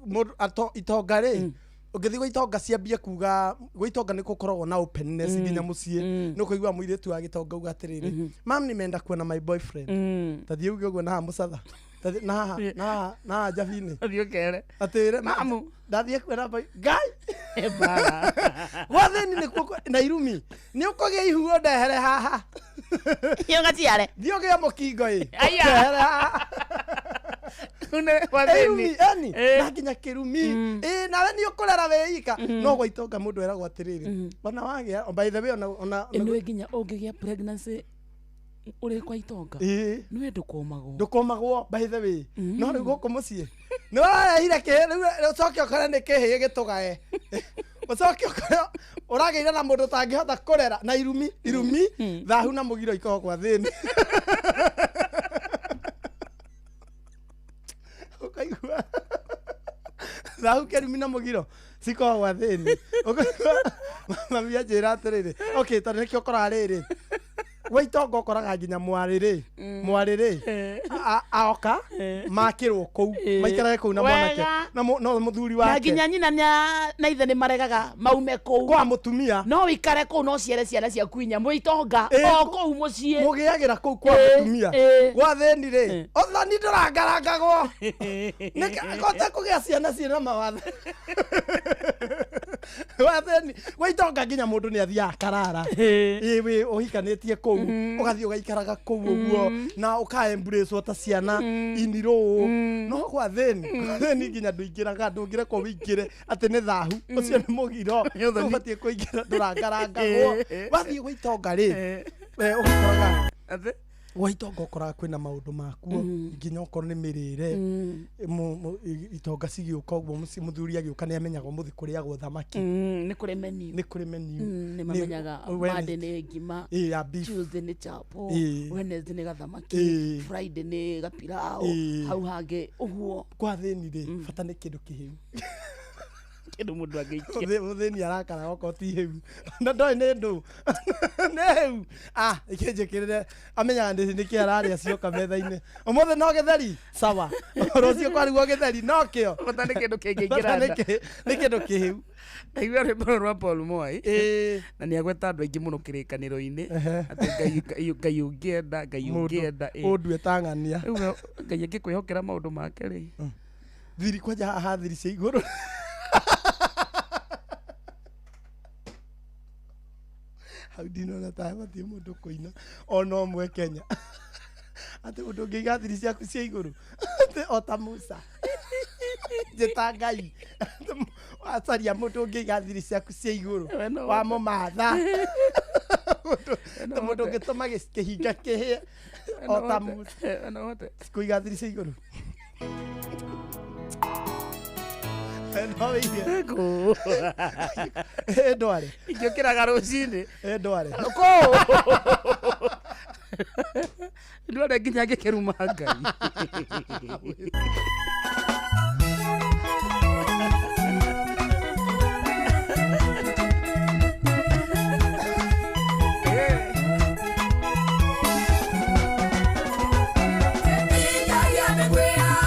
mũndũ itonga rĩ ũngĩthiĩ gwa itonga ciambie kuga gwa itonga nĩ gũkoragwo na openness nginya mũciĩ nĩ ũkũigua mũirĩtu wa gĩtonga uga atĩrĩrĩ mam nimenda kuona my boyfriend ta thiĩ uge ũguo na haha mũcatha Ta thiĩ- na haha na haha na haha njabinĩ Thiĩ ũkere atĩre Mamu. ndathiĩ kuona boy ngai gwathĩni nĩkuo na irumi nĩ ũkũgĩa ihuo ndehere haha Thiĩ ũgaciare thiĩ ũgĩe mũkingo ĩ Aya. ndehere haha Wathĩni. Irumi, yani na nginya kĩrumi ĩ nawe nĩ ũkũrera wĩ ika no gwa itonga mũndũ eragwo atĩrĩrĩ ona wagĩa by the way ona ona nĩwe nginya ũngĩgĩa pregnancy ũrĩ kwa itonga Ĩĩ. nĩwe ndũkomagwo ndũkomagwo by the way no rĩu gũkũ mũciĩ nĩ warehire kĩhĩ rĩu ũcoke ũkore nĩ kĩhĩ gĩtũgae ũcoke ũkore ũragĩire na mũndũ ũtangĩhota kũrera na irumi irumi thahu na mũgiro ikoragwo kwa thĩni ũkaigua thahu kĩrumi na mũgiro cikoragwo gwa thĩni ũkaigua mami anjĩra atĩrĩrĩ okay tondũ nĩkĩo ũkoraga rĩrĩ gwa itonga ũkoraga nginya mwarĩ rĩ mwarĩ rĩ aoka makĩrwo kũu maikarage kũu na mwanake Wega. na no mũthuri na wake nginya nyina na ithe nĩ maregaga maume kũu kwa mũtumia no wĩikare kũu no ciere ciana ciaku inya mwĩ itonga o kũu mũciĩ mũgĩagĩra kũu kwa mũtumia gwa thĩni rĩ ũthoni ndũrangarangagwo nĩkote kũgĩa ciana ciĩna mawathe gwa thĩni gwa itonga nginya mũndũ nĩ athiaga akarara ĩ wĩ ũhikanĩtie kũu ũgathiĩ ũgaikaraga kũu ũguo na ũkaembracewo ta ciana inirũ no gwa thĩni gwa thĩni nginya ndũingĩraga ndũngĩrekwo wĩingĩre atĩ nĩ thahu ũcio nĩ mũgiro ũbatiĩ kũingĩra ndũrangarangagwo wathiĩ gwa itonga rĩ ũgakoraga gwa itonga ũkoraga kwĩna maũndũ makuo nginya okorwo nĩ mĩrĩre itonga cigĩũka ũguo mũthuri agĩũka nĩ amenyaga ũmũthĩ kũrĩagwo thamaki nĩ kũrĩ menu nĩ kũrĩ menu nĩ mamenyaga Monday nĩ ngima Ĩ, ya beef. Tuesday nĩ chapo Ĩ. Wednesday nĩ gathamaki Ĩ. Friday nĩ gapirao Ĩ. hau hangĩ ũguo kwa thĩni rĩ bata nĩ kĩndũ kĩhĩu kĩndũ mũndũ angĩikia Mũthĩni arakara okorwo ti hĩu na ndoĩ nĩ ndũ nĩ hĩu ah ikĩnjĩkĩrĩre amenyaga nĩ nĩkĩ ararĩa cioka metha-inĩ ũmũthĩ no gĩtheri sawa rũciũ kwarigwo gĩtheri no kĩo bata nĩ kĩndũ kĩngĩingĩra Bata nĩ nda. nĩ kĩndũ kĩhĩu ndaigua rwĩmbo rũrũ rwa Paul Mwai na nĩ agweta andũ aingĩ mũno kĩrĩkanĩro-inĩ atĩ Ngai ũngĩenda Ngai Mũndũ ũngĩenda ĩ. ũndue ta ng'ania Rĩu we- Ngai angĩkwĩhokera maũndũ make rĩ thiri kwanja haha thiri cia igũrũ hau ndinona ta batiĩ mũndũ kũina ona ũmwe Kenya atĩ mũndũ ũngĩiga thiri ciaku cia igũrũ atĩ o ta Musa njĩta Ngai Atĩ wacaria mũndũ ũngĩiga thiri ciaku cia igũrũ We no wa mũmatha Mũndũ- mũndũ ũngĩtũma kĩhinga kĩhĩe o ta Musa kũiga thiri cia igũrũ no wĩige ndware ingĩũkĩraga rũcinĩ ndware kũ ndware nginya ngĩkĩruma Ngai Ngai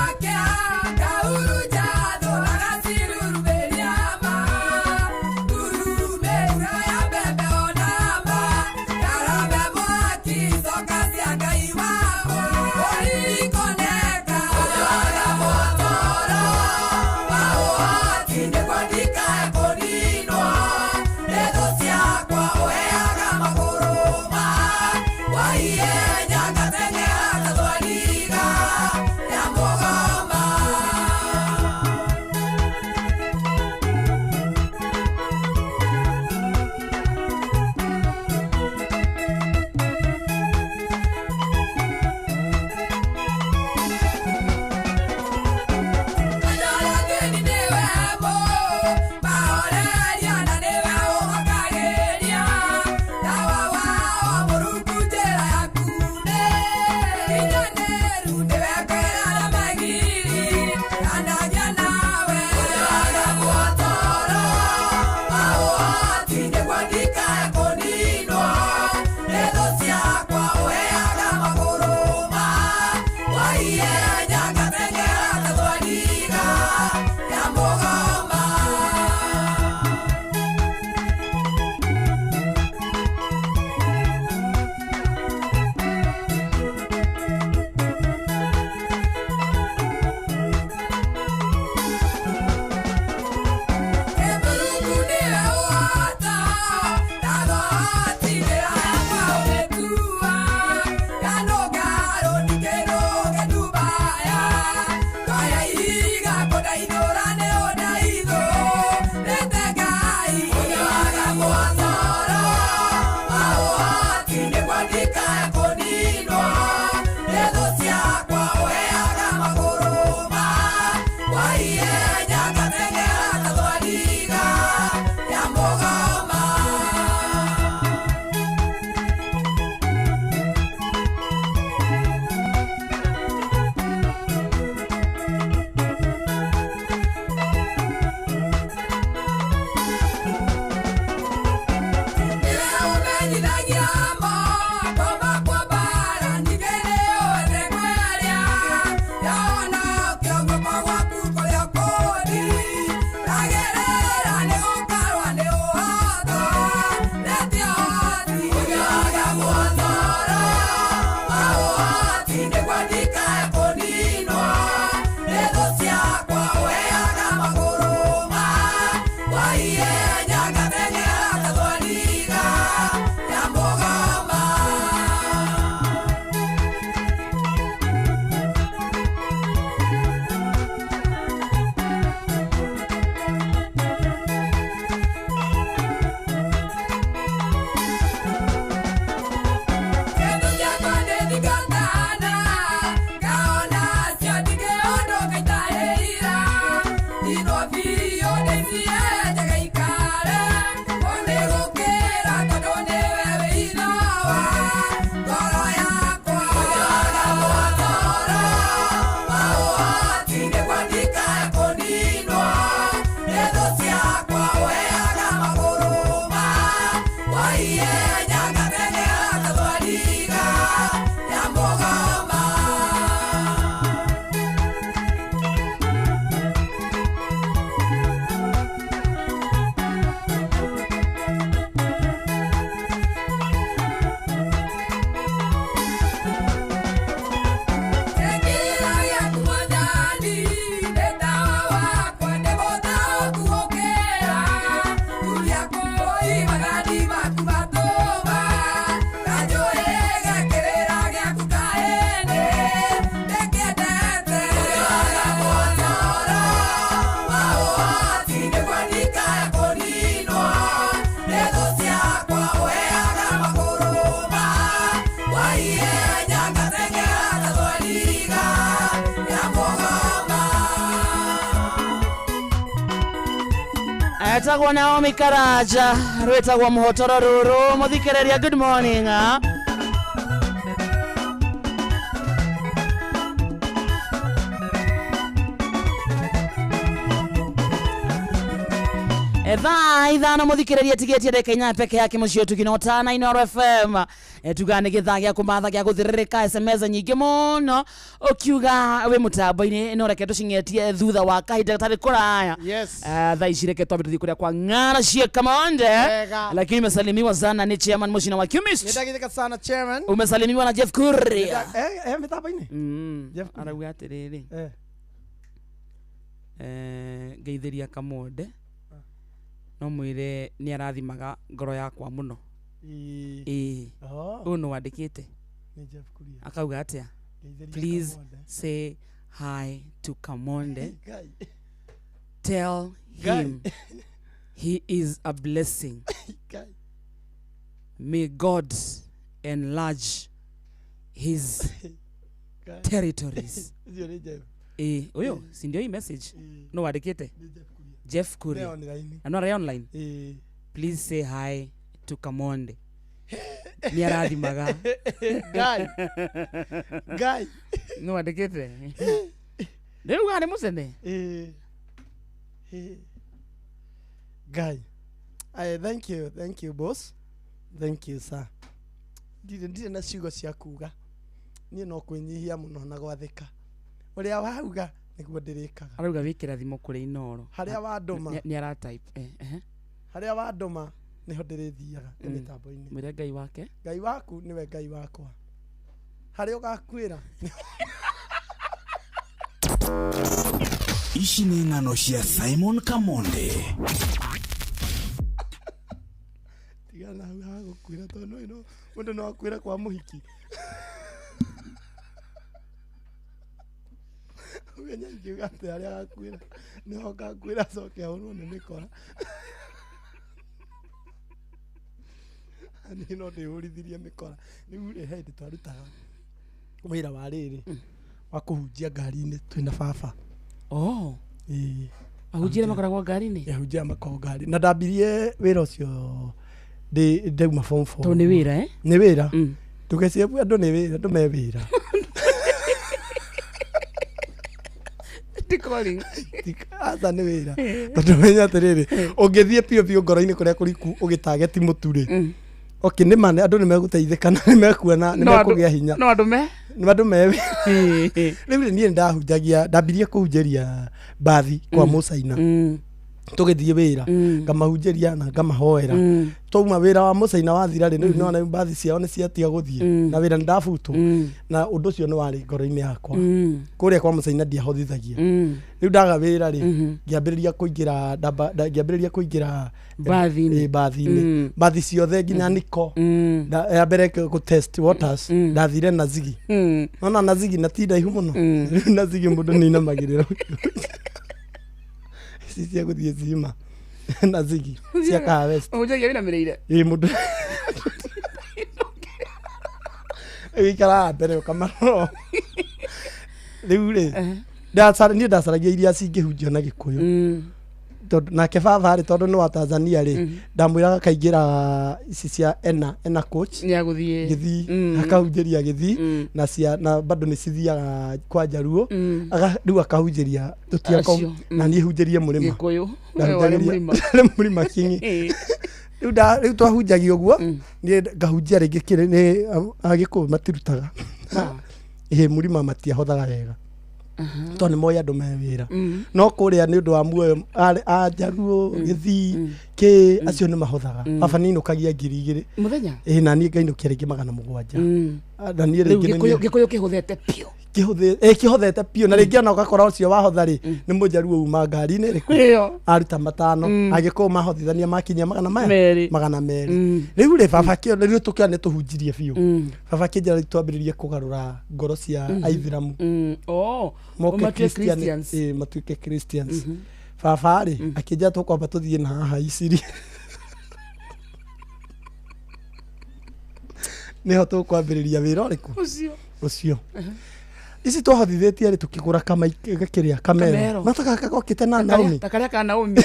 Etagwo Naomi Karaja, rwĩtagwo mũhotoro rũrũ. Mũthikĩrĩria, good morning. Ah. Thaa 5 muthikiriria tigetie ndagika 8 peke yake muciĩ ũtugi na ũtana Inooro FM. Tuga nĩ gĩthaa gĩa kũmatha gĩa gũthĩrĩrĩka SMS nyingĩ mũno ũkiuga wĩ mũtambo-inĩ no reke tũcing'etie thutha wa kahinda gatarĩ kũraya. Yes. Thaa ici reke twambe tũthiĩ kũrĩa kwa ng'ara cia Kamonde. Wega. Lakini umesalimiwa sana ni chairman Mucina wa Chemist. Nĩndagithĩka sana chairman. Umesalimiwa na Jeff Kuria. Eh, mĩtambo-inĩ. Jeff Kuria. Arauga atĩrĩrĩ. Ngeithĩria Kamonde no mwĩre nĩ arathimaga ngoro yakwa mũno. Ĩĩ. Oh. Ũyũ nĩ wandĩkĩte. Nĩ Jeff Kuria. Akauga atĩa? Ngeithĩria Please Kamonde. say hi to Kamonde. Guy. Tell Guy. him he is a blessing. Guy. May God enlarge his Guy. territories. Ũcio nĩ Jeff. Ĩĩ, ũyũ si ndio hii message? No wandĩkĩte? Jeff Kuria. Nĩ online. Na no arĩ online? Ĩĩ. Please say hi to Kamonde. Nĩ arathimaga. Guy. Guy. No wandĩkĩte? Rĩu arĩ mũcene? Ĩĩ. Ĩĩ. Guy. Aye, thank you, thank you boss. Thank you sir. Ndirĩ na ciugo cia kuga. Niĩ no kwĩnyihia mũno na gwathĩka. Ũrĩa wauga nĩguo ndĩrĩkaga. Arauga wĩ kĩrathimo kũrĩ Inooro. Harĩa wandũma. Nĩ ara type. Harĩa wandũma nĩho ndĩrĩthiaga nĩ mĩtambo-inĩ. Mwĩre Ngai wake. Ngai waku nĩwe Ngai wakwa. Harĩa ũgakuĩra. Ici nĩ ng'ano cia Simon Kamonde. Tigana hau ha gũkuĩra tondũ no mũndũ no akuĩre kwa mũhiki. Ũgenya ingiuga atĩ harĩa agakuĩra nĩho ngakuĩra acoke ahũrwo nĩ mĩkora. Niĩ no ndĩhũrithirie mĩkora. Rĩu rĩ he hĩndĩ twarutaga wĩra wa rĩrĩ wa kũhunjia ngari-inĩ twĩna baba. Oh. Ĩĩ. Ahunjia makoragwo ngari-inĩ? Ahunjia makoragwo ngari. Na ndambirie wĩra ũcio ndauma form 4. Tondũ nĩ wĩra, eh? Nĩ wĩra. Ndũgecirie andũ nĩ wĩra, andũ me wĩra. Ti calling. Aca nĩ wĩra. Tondũ menya atĩrĩrĩ, ũngĩthiĩ biũ biũ ngoro-inĩ kũrĩa kũriku ũgĩtageti mũtu rĩ, okay, nĩ ma andũ nĩ megũteithĩka na nĩ mekuona nĩ mekũgĩa hinya. No andũ me? Nĩ andũ me wĩra. Rĩu rĩ, niĩ nĩndahunjagia, ndambirie kũhunjĩria mbathi kwa Mũcaina. Tũgĩthiĩ wĩra ngamahunjĩria na ngamahoera. Twauma wĩra wa Mũcaina wathira rĩ, rĩu nĩwona mbathi ciao nĩ ciatiga gũthiĩ na wĩra nĩndabutwo na ũndũ ũcio nĩ warĩ ngoro-inĩ yakwa. Kũrĩa kwa Mũcaina ndiahotithagia. Rĩu ndaga wĩra rĩ, ngĩambĩrĩria kũingĩra ngĩambĩrĩria kũingĩra Mbathi-inĩ. Mbathi-inĩ. Mbathi ciothe nginya niko. Ya mbere kũ test waters ndathire na zigi. Nona na zigi na ti ndaihu mũno. Rĩu na zigi mũndũ nĩ inamagĩrĩra. Ici cia gũthiĩ cima na zigi cia Kahawa West. Ũhunjagia wĩinamĩrĩire? Ĩĩ mũndũ wĩikaraga mbere ũkamarora. Rĩu rĩ, niĩ ndacaragia iria cingĩhunjio na Gĩkũyũ. Tondũ nake baba rĩ, tondũ nĩ wa Tanzania rĩ, ndamwĩraga akaingĩra ici cia ena coach. Ya gũthiĩ. Gĩthii, akahunjĩria Gĩthii na cia na bado nĩ cithiaga kwa Njaruo. Rĩu akahunjĩria tũtiako Acio, na niĩ hunjĩrie mũrĩma. Gĩkũyũ. Ndahunjagĩria Warĩ mũrĩma. Warĩ mũrĩma kingi. Rĩu twahunjagia ũguo, niĩ ngahunjia rĩngĩ kĩrĩ nĩ Agĩkũyũ matirutaga. Ĩĩ mũrĩma matiahothaga wega. Tondũ nĩ moĩ andũ me wĩra. No kũrĩa nĩ ũndũ wa muoyo a Njaruo, Gĩthii, kĩ acio nĩ mahothaga. Baba nĩ ainũkagia 2,000. Mũthenya? Ĩĩ na niĩ ngainũkia rĩngĩ 700. Na niĩ Rĩu rĩngĩ nĩ niĩ- Gĩkũyũ kĩhũthete biũ. Kĩhothete biũ na rĩngĩ ona ũgakora ũcio wahotha rĩ nĩ mũnjaruo uma ngari-inĩ ĩrĩkũ Ĩyo. aruta 5 Agĩkũyũ mahothithania makinyia magana maya Merĩ. 200. Rĩu rĩ baba kĩo rĩu tũkĩona nĩ tũhunjirie biũ. Baba kĩnjĩra rĩu twambĩrĩrie kũgarũra ngoro cia Aithĩramu. Oh, Moke matuĩke Christian, Christians. ĩĩ, matuĩke Christians. Baba rĩ akĩnjĩra tũkwamba tũthiĩ na haha Iciri. Nĩho tũkwambĩrĩria wĩra ũrĩkũ? Ũcio. Ũcio. Ici twahothithĩtie rĩ tũkĩgũra kĩrĩa kamero. Kamero. Na gaka gokĩte na Naomi. Ta karĩa ka Naomi.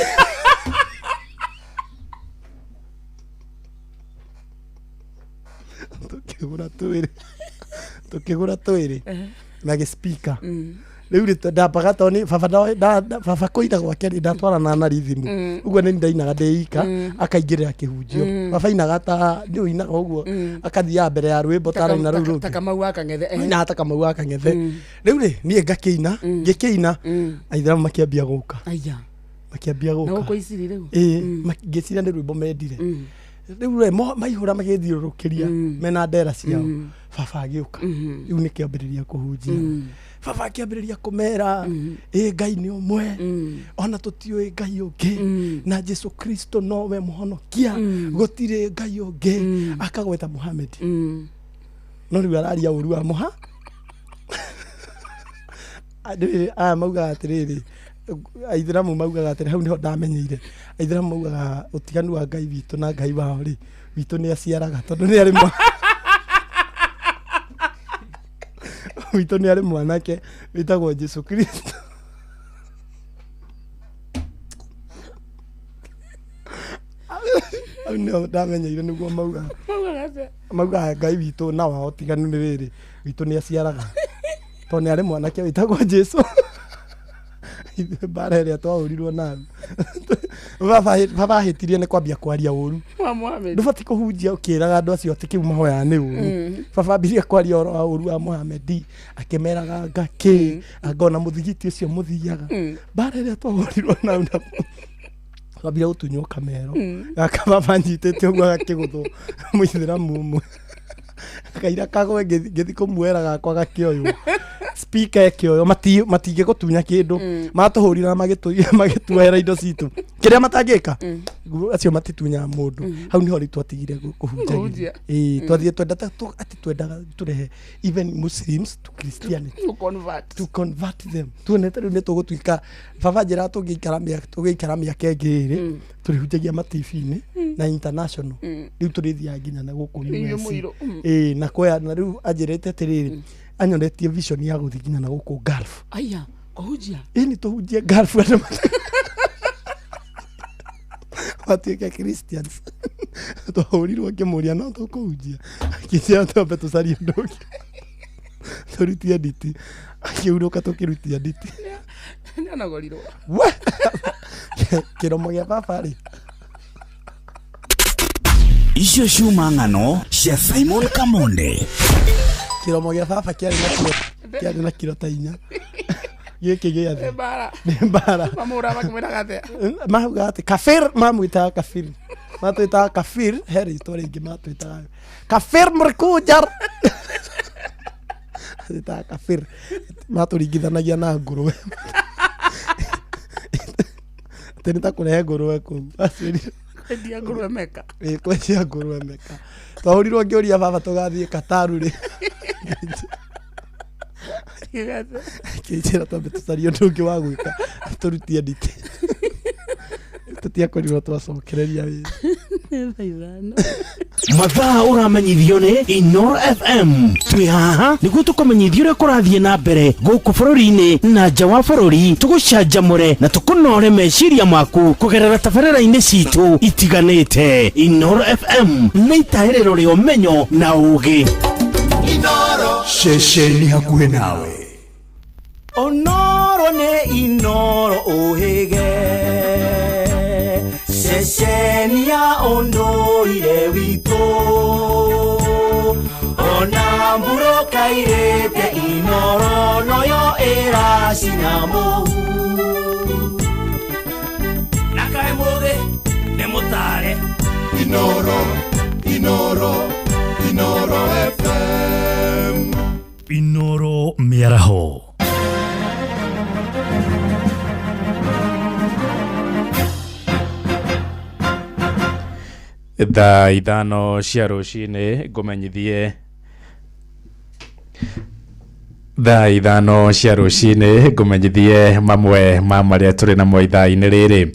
Tũkĩgũra twĩrĩ, tũkĩgũra twĩrĩ na gĩspika. Rĩu rĩ, ndambaga tondũ nĩ baba baba kũina gwake rĩ, ndatwarana na rhythm. Ũguo nĩ ndainaga ndĩ ika, akaingĩrĩra kĩhunjio. Baba ainaga ta nĩ ũinaga ũguo, akathiaga mbere ya rwĩmbo ta araina rũu rũngĩ. Ta Kamau wa Kang'ethe, eh. Ainaga ta Kamau wa Kang'ethe. Rĩu rĩ, niĩ ngakĩina, ngĩkĩina, aithĩramu makĩambia gũka. Aya. Makĩambia Na gũka. gũkũ iciri rĩu. Ĩĩ, ngĩciria nĩ rwĩmbo mendire. Rĩu rĩ, maihũra magĩthiũrũrũkĩria mena ndera ciao. Baba agĩũka. Rĩu nĩ kĩambĩrĩria kũhunjia. Baba akĩambĩrĩria kũmera, ĩ Ngai nĩ ũmwe, ona tũtiũĩ Ngai ũngĩ, na Jesu Kristo nowe mũhonokia, gũtirĩ Ngai ũngĩ. Akagweta Muhammad, no rĩu araria ũru wa mũha. Rĩrĩ, aya maugaga atĩrĩrĩ, aithĩramu maugaga atĩrĩ, hau nĩho ndamenyeire aithĩramu maugaga ũtiganu wa Ngai witũ na Ngai wao rĩ, witũ nĩ aciaraga tondũ nĩ arĩ witũ nĩ arĩ mwanake wĩtagwo Jesu Kristo. Hau nĩho ndamenyeire nĩguo maugaga. Maugaga atĩa? Maugaga Ngai witũ na wao ũtiganu nĩ rĩrĩ, witũ nĩ aciaraga tondũ nĩ arĩ mwanake wĩtagwo Jesu. Ithuĩ mbara ĩrĩa twahũrirwo nayo, baba ahĩtirie nĩ kwambia kwaria ũru. Wa Muhammad. Ndũbatiĩ kũhunjia ũkĩraga andũ acio atĩ kĩu mahoyaga nĩ ũru. Baba ambirie kwaria ũhoro wa ũru wa Muhammad, akĩmeraga ngakĩ anga ona mũthigiti ũcio mũthiaga. Mbara ĩrĩa twahũrirwo nayo, na twambire gũtunywo kamero gaka baba nyitĩte ũguo, agakĩgũthwo mũithĩramu ũmwe kaira kagwe. Ngĩthi kũmuoera gakwa, gakĩoywo, speaker ĩkĩoywo. Matingĩgũtunya kĩndũ. Matũhũrire na magĩtuoera indo citũ, kĩrĩa matangĩka acio matitunyaga mũndũ. Hau nĩho rĩu twatigire kũhunjagia. Kũhunjia. Ĩĩ, twathiĩ twendete atĩ twendaga tũrehe even Muslims to Christianity. To convert. To convert them. Tuonete rĩu nĩ tũgũtuĩka, baba njĩra tũngĩikara mĩaka ĩngĩ ĩrĩ, tũrĩhunjagia matibi-inĩ na international. Rĩu tũrĩthiaga nginya na gũkũ Rĩu US. mũirũ. Ĩĩ, na kwea na rĩu anjĩrĩte atĩrĩrĩ, anyonetie vision ya gũthiĩ nginya na gũkũ Gulf. Aya, kũhunjia. Ĩni, tũhunjie Gulf, andũ matuĩke Christians. Twahũrirwo ngĩmũria no tũkũhunjia, akĩnjĩra twambe tũcarie ũndũ ũngĩ tũrutie nditi. Akĩhurũka tũkĩrutia nditi. Nĩ anagorirwo. We! Kĩromo gĩa baba rĩ. Icio ciuma ng'ano cia Simon Kamonde. Kĩromo gĩa baba kĩarĩ na kiro, kĩarĩ na kiro ta 4, gĩkĩ gĩa thĩ. Nĩ mbara. Nĩ mbara. Mamũra makĩmwĩraga atĩa? Maugaga atĩ kafir, mamwĩtaga kafir, matwĩtaga kafir, he rĩtwa rĩngĩ matwĩtaga kafir mrikujar, matwĩtaga kafir, matũringithanagia na ngũrwe, atĩ nĩ ta kũrehe ngũrwe kũu. Aciĩrire Kwendia ngũrwe Meka. Ĩ, kwendia ngũrwe Meka. Twahũrirwo ngĩũria baba tũgathiĩ Kataru rĩ, akĩnjĩra twambe tũcarie ũndũ ũngĩ wa gwĩka, tũrutie nditi. Tũtiakorirwo twacokereria wĩra. 5:00. Mathaa ũramenyithio nĩ Inoro FM. Twĩ haha nĩguo tũkũmenyithia ũrĩa kũrathiĩ na mbere gũkũ bũrũri-inĩ na nja wa bũrũri, tũgũcanjamũre na tũkũnore meciria maku kũgerera tabarĩra-inĩ citũ itiganĩte. Inoro FM nĩ itahĩrĩro rĩa ũmenyo na ũũgĩ. Ceceni hakuhĩ nawe. Onoro nĩ Inoro ũhĩge, ceceni ya ũndũire witũ, ona mburoka irĩte, Inoro noyo ĩracina mũhu. Na kaĩ mũgĩ nĩ mũtare. Inoro, Inoro, Inoro FM. Inoro mĩaraho. Thaa 5 cia rũcinĩ ngũmenyithie, thaa 5 cia rũcinĩ ngũmenyithie mamwe ma marĩa tũrĩ namo ithaa-inĩ rĩrĩ.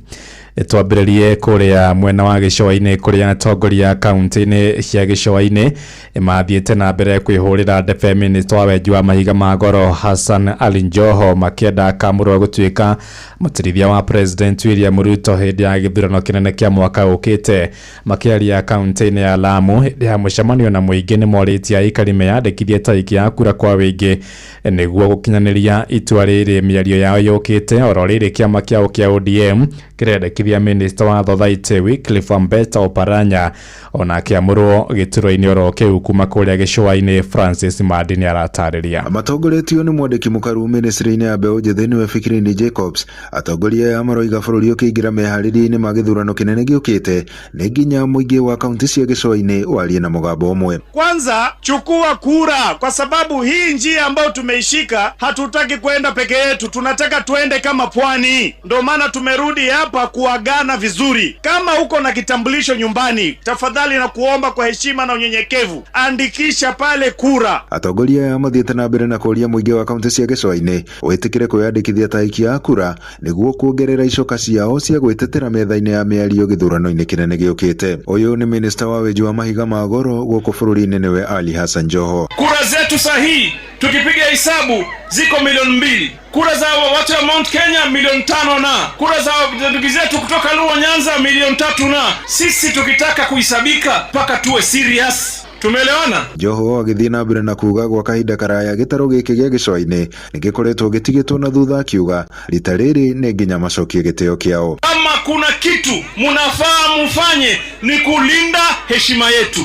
Twambĩrĩrie kũrĩa mwena wa gĩcũa-inĩ kũrĩa atongoria kaunti-inĩ cia gĩcũa-inĩ mathiĩte na mbere kwĩhũrĩra ndebe minista wa wenji wa mahiga ma goro Hassan Ali Joho makĩenda akamũrwo gũtuĩka mũtirithia wa President William Ruto hĩndĩ ya gĩthurano kĩnene kĩa mwaka ũkĩte. Makĩaria kaunti-inĩ ya Lamu hĩndĩ ya mũcemanio na mũingĩ nĩ morĩtie aikari meyandĩkithie ta aikia a kura kwa wĩingĩ nĩguo gũkinyanĩria itua rĩrĩ. Mĩario yao yũkĩte oro rĩrĩ kĩama kĩao kĩa ODM kĩrendekithia minista wa Thothaitĩ Wycliffe Ambeta Oparanya onake amũrwo gĩturwa-inĩ oro kĩu kuma kũrĩa gĩcũa-inĩ. Francis Mandi nĩ aratarĩria. Matongoretio nĩ mwandĩki mũkaru ministry-inĩ ya mbeũ njĩthĩ nĩwe Fikirini Jacobs, atongoria aya maroiga bũrũri ũkĩingĩra meharĩria-inĩ ma gĩthurano kĩnene gĩũkĩte nĩ nginya mũingĩ wa kaunti cia gĩcũa-inĩ warie na mũgambo ũmwe. Kwanza chukua kura, kwa sababu hii njia ambayo tumeishika hatutaki kwenda peke yetu, tunataka tuende kama pwani. Ndio maana tumerudi hapa kuagana vizuri. Kama uko na kitambulisho nyumbani, tafadhali na kuomba kwa heshima na unyenyekevu, andikisha pale kura. Atongoria aya mathiĩte na mbere na kũria mũingĩ wa kaunti cia gĩcũa-inĩ wĩtĩkĩre kwĩyandĩkithia ta aikia a kura nĩguo kuongerera icoka ciao cia gwĩtetera metha-inĩ ya mĩario gĩthurano-inĩ kĩnene gĩũkĩte. Ũyũ nĩ minista wa wenji wa mahiga ma goro gũkũ bũrũri-inĩ nĩwe Ali Hassan Joho. Kura zetu sahihi tukipiga hesabu ziko 2 milioni. Kura za watu wa Mount Kenya 5 milioni na kura za ndugu zetu kutoka Luo Nyanza 3 milioni, na sisi tukitaka kuhisabika mpaka tuwe serious. Tumeelewana? Joho agĩthiĩ na mbere na kuuga gwa kahinda karaya gĩtarũ gĩkĩ gĩa gĩcũa-inĩ nĩgĩkoretwo gĩtigĩtwo na thutha, akiuga rita rĩrĩ nĩ nginya macokie gĩtĩo kĩao. Kama kuna kitu munafaa mufanye ni kulinda heshima yetu,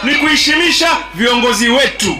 ni kuheshimisha viongozi wetu,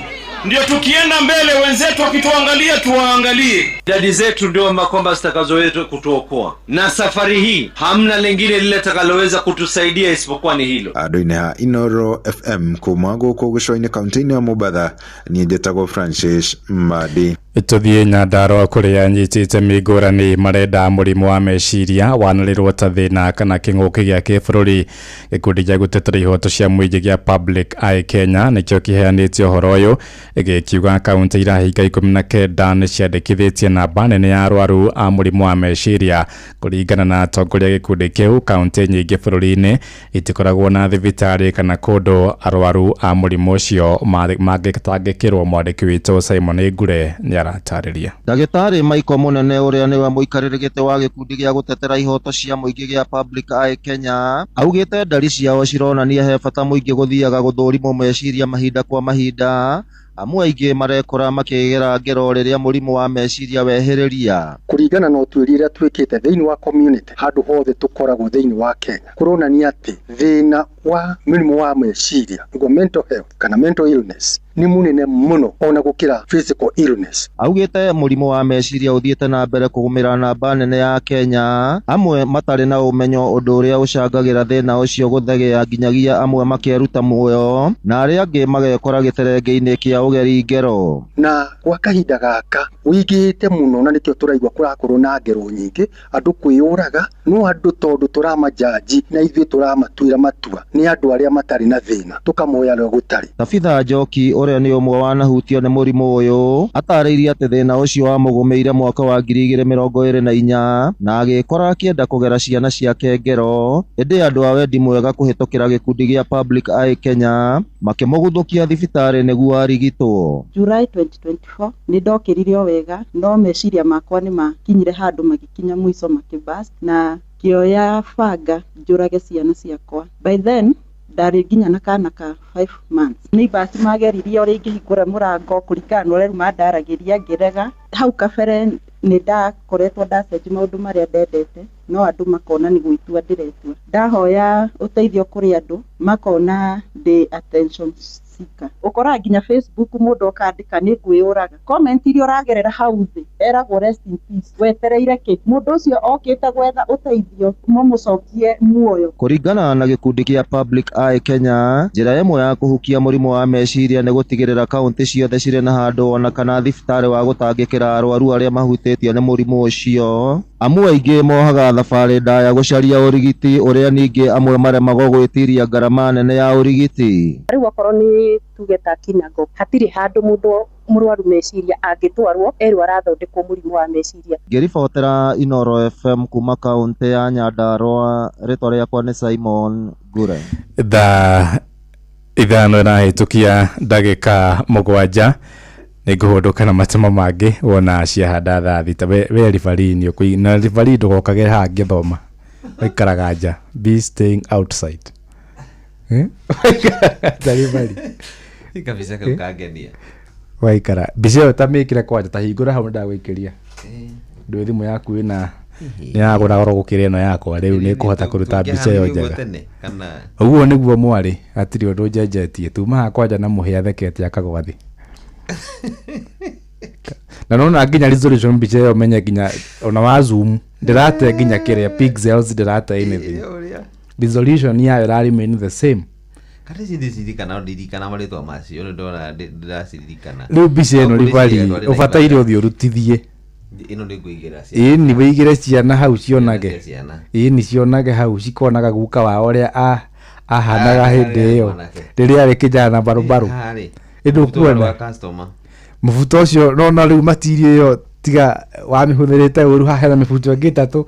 ndio tukienda mbele wenzetu wakituangalia tuwaangalie. Idadi zetu ndio kwamba zitakazoweza kutuokoa, na safari hii hamna lingine lile takaloweza kutusaidia isipokuwa ni hilo. Andũ-inĩ ha Inoro FM kuma gũkũ gĩcũa-inĩ kaunti-inĩ ya Mombatha, niĩ njĩtagwo Francis Madi. Tũthiĩ Nyandarũa kũrĩa anyitĩte mĩngũrani marenda mũrimũ wa meciria wanĩrĩrwo ta thĩna kana kĩng'ũki gĩa kĩbũrũri. Gĩkundi gĩa gũtetera ihoto cia mũingĩ gĩa Public Eye Kenya nĩkĩo kĩheanĩte ũhoro ũyũ gĩkiuga kaunti irahinga 19 nĩ ciandĩkithĩtie namba nene ya arwaru a mũrimũ wa meciria. Kũringana na atongoria a gĩkundi kĩu, kaunti nyingĩ bũrũri-inĩ itikoragwo na thibitarĩ kana kũndũ arwaru a mũrimũ ũcio mangĩtangĩkĩrwo. Mwandĩki witũ Simon Ngure nĩ aratarĩria. Ndagĩtarĩ Michael Mũnene ũrĩa nĩwe mũikarĩri gĩtĩ wa gĩkundi gĩa gũtetera ihoto cia mũingĩ gĩa Public Eye Kenya augĩte ndari ciao cironania he bata mũingĩ gũthiaga gũthũrimwo meciria mahinda kwa mahinda, amu aingĩ marekora makĩgera ngero rĩrĩa mũrimũ wa meciria wehĩrĩria. Kũringana na ũtuĩria ũrĩa twĩkĩte thĩinĩ wa community handũ hothe tũkoragwo thĩinĩ wa Kenya, kũronania atĩ thĩna wa mũrimũ wa meciria nĩguo mental health kana mental illness nĩ mũnene mũno ona gũkĩra physical illness. Augĩte mũrimũ wa meciria ũthiĩte na mbere kũgũmĩra namba nene ya Kenya, amwe matarĩ na ũmenyo, ũndũ ũrĩa ũcangagĩra thĩna ũcio gũthegea nginyagia amwe makeruta muoyo na arĩa angĩ magekora gĩterenge-inĩ kĩa ũgeri ngero. Na gwa kahinda gaka wĩingĩhĩte mũno, na nĩkĩo tũraigua kũrakorwo na ngero nyingĩ andũ kwĩyũraga, no andũ tondũ tũramajanji na ithuĩ tũramatuĩra matua nĩ andũ arĩa matarĩ na thĩna tũkamoya ũrĩa gũtarĩ. Tabitha Njoki ũrĩa nĩ ũmwe wanahutio nĩ mũrimũ ũyũ atarĩirie atĩ thĩna ũcio wamũgũmĩire mwaka wa 2024 na agĩkora akĩenda kũgera ciana ciake ngero, ĩndĩ andũ a wendi mwega kũhĩtũkĩra gĩkundi gĩa Public Eye Kenya makĩmũguthũkia thibitarĩ nĩguo arigitwo. July 2024 nĩ ndokĩrire o wega, no meciria makwa nĩ makinyire handũ magĩkinya mũico makĩburst na ngĩoya banga njũrage ciana ciakwa. By then ndarĩ nginya na kana ka 5 months. Neighbors mageririe ũrĩa ingĩhingũra mũrango kũringana na ũrĩa rĩu mandaragĩria, ngĩrega. Hau kabere nĩ ndakoretwo ndacenjia maũndũ marĩa ndendete, no andũ makona nĩ gwĩtua ndĩretua. Ndahoya ũteithio kũrĩ andũ makona ndĩ attention seeker. Ũkoraga nginya Facebook mũndũ okandĩka nĩ ngwĩyũraga, comment iria ũragerera hau thĩ eragwo rest in peace, wetereire kĩ? Mũndũ ũcio okĩte gwetha ũteithio mũmũcokie muoyo. Kũringana na gĩkundi kĩa Public Eye Kenya, njĩra ĩmwe ya kũhukia mũrimũ wa meciria nĩ gũtigĩrĩra kaunti ciothe cirĩ na handũ ona kana thibitarĩ wa gũtangĩkĩra arwaru arĩa mahutĩtio nĩ mũrimũ ũcio. Amu aingĩ mohaga thabarĩ ndaya gũcaria ũrigiti ũrĩa ningĩ amwe maremagwo gwĩtiria ngarama nene ya ũrigiti. Rĩu okorwo nĩ tuge ta Kinango, hatirĩ handũ mũndũ mũrwaru meciria angĩtwarwo erwo arathondekwo mũrimũ wa meciria. Ngĩribotera Inooro FM kuma kaũntĩ ya Nyandarua, rĩtwa rĩakwa nĩ Simon Ngure. Thaa 5 ĩrahĩtũkia ndagĩka 7 nĩ ngũhũndũka na matemo mangĩ wona ciahanda thaa 6. We ribari nĩ ũkũi na ribari ndũgokage haha ngĩthoma, waikaraga nja, be staying outside. Ta ribari kabisa kau kangenia. Waikara mbica ĩyo ta mĩkĩre kwanja, ta hingũra hau ndagũikĩria ndũĩ thimũ yaku ĩna nĩ yagũra goro gũkĩra ĩno yakwa rĩu nĩ kũhota kũruta mbica ĩyo njega. Ũguo nĩguo mwarĩ, hatirĩ ũndũ njenjetie, tuma haha kwanja na mũhĩa thekete akagwa thĩ. Na nona nginya resolution mbica ĩyo menye nginya ona wa zoom ndĩrate nginya kĩrĩa pixels ndĩrate anything, resolution yayo ĩra remain the same. Kati ndicirikana ndirikana marĩtwa macio nĩ ndona ndĩraciririkana. Rĩu mbica ĩno ribari ũbataire ũthiĩ ũrutithie ĩno nĩ ngũigĩra ciana. Ĩĩ wĩigĩre ciana hau cionage. Ĩĩ cionage hau cikonaga guka wao ũrĩa ahanaga hĩndĩ ĩyo rĩrĩa arĩ kijana barũbarũ. Ĩndũkuona mũbuto ũcio nona rĩu matirio ĩyo tiga wamĩhũthĩrĩte ũru, haha hena mĩbuto ĩngĩ 3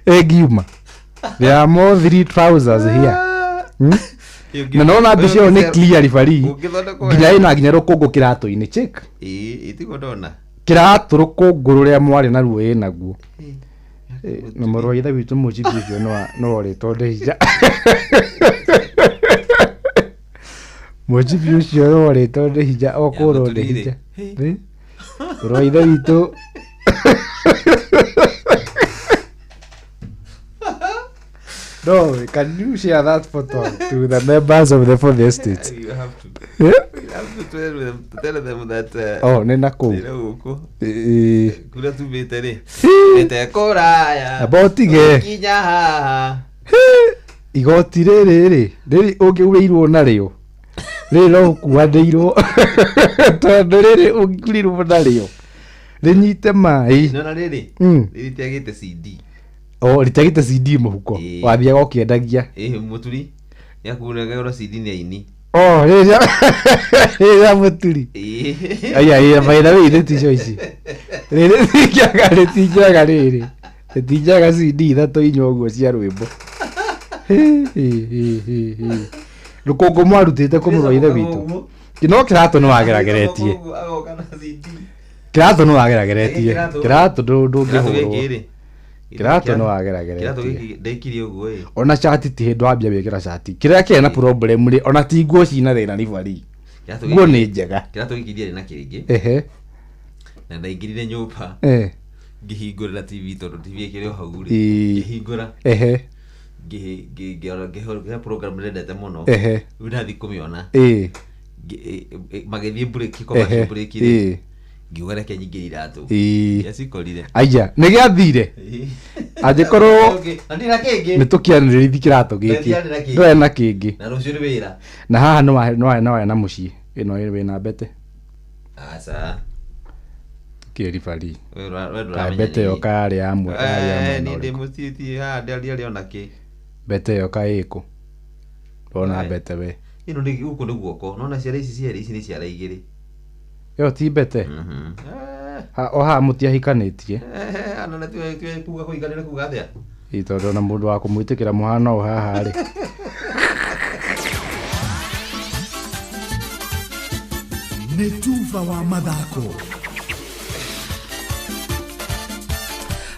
ĩngiuma. There are more 3 trousers here. Na nona mbica ĩyo nĩ clear ribari nginya ĩna nginya rũkũngũ kĩratũ-inĩ check. Ĩĩ tiguo ndona kĩratũ rũkũngũ rũrĩa mwarĩ naruo ĩnaguo. Na mũrũ wa ithe witũ mũcibi ũcio no orĩtwo ndĩija. Mũcibi ũcio no orĩtwo ndĩija o kũrwo ndĩija. Mũrũ wa ithe witũ No, can you share that photo to the members of the fourth estate? You have to. You have to tell them that. Oh, nĩ na kũu. Nĩ gũkũ. Kũrĩa tumĩte rĩ. Mĩte kũraya. Amba ũtige. Kinya haha. Igoti rĩrĩ rĩ, rĩrĩ ũngĩurĩirwo narĩo. Rĩrĩ no ũkuanĩirwo. Tondũ rĩrĩ ũngĩurĩirwo narĩo. Rĩnyite maĩ. Nĩwona rĩrĩ? Rĩrĩ rĩtiagĩte CD. O rĩtiagĩte CD mũhuko. Wathiaga ũkĩendagia. Ĩĩ mũturi. Nĩakũnengagĩrwo CD nĩ aini. Oh, rĩrĩa rĩrĩa mũturi. Aya ĩĩ by the way rĩticio ici. Rĩrĩ rĩtingiaga rĩrĩ. Rĩtingiaga CD 3 4 ũguo cia rwĩmbo. Rũkũngũ mwarutĩte kũ mũrũ wa ithe witũ. No kĩratũ nĩ wagerageretie. Kĩratũ nĩ wagerageretie. Kĩratũ ndũngĩhũrwo. Kĩratũ nĩ wagerageretie. Kĩratũ gĩkĩ ndekire ũguo ĩ. Ona cati ti hĩndĩ wambia gwĩkĩra cati. Kĩrĩa kĩarĩ na problem rĩ, ona ti nguo cina thĩna ribari. Nguo nĩ njega. Kĩratũ gĩkĩ ndiarĩ na kĩngĩ. Ehe. Na ndaingĩrire nyũmba. Ngĩhingũrĩra TV tondũ TV ĩkĩrĩ o hau rĩ. Ngĩhingũra. Ehe. Ngĩhingũra program ndendete mũno. Ehe. Rĩu ndathiĩ kũmĩona. Ĩĩ. Magĩthiĩ break, commercial break rĩ. Ngiuga reke nyingĩre iratũ. Ndiacikorire. Aya, nĩ gĩathire. Angĩkorwo Na ndirĩ na kĩngĩ. nĩ tũkĩanĩrĩria kĩratũ gĩkĩ. Ndũrĩ na kĩngĩ. Na rũciũ nĩ wĩra. Na haha nĩ na mũciĩ. Ĩno wĩna mbete. Aca. Tũkĩrĩ ribari. We ndũramenya. Mbete ĩyo yarĩ ya mwena. Niĩ ndĩ mũciĩ ti haha ndĩarĩ ona kĩ. Mbete ĩyo ĩkũ. Ndona mbete we. Ĩno nĩ gũkũ nĩ guoko. Nona ciara ici cierĩ, ici nĩ ciara 2. Ĩyo ti mbete. O haha mũtiahikanĩtie. Ana tiwe kuga kũhikanĩra kuga atĩa? Ĩ tondũ ona mũndũ wa kũmwĩtĩkĩra mũhano ũyũ haha rĩ. Nĩ tuba wa mathako.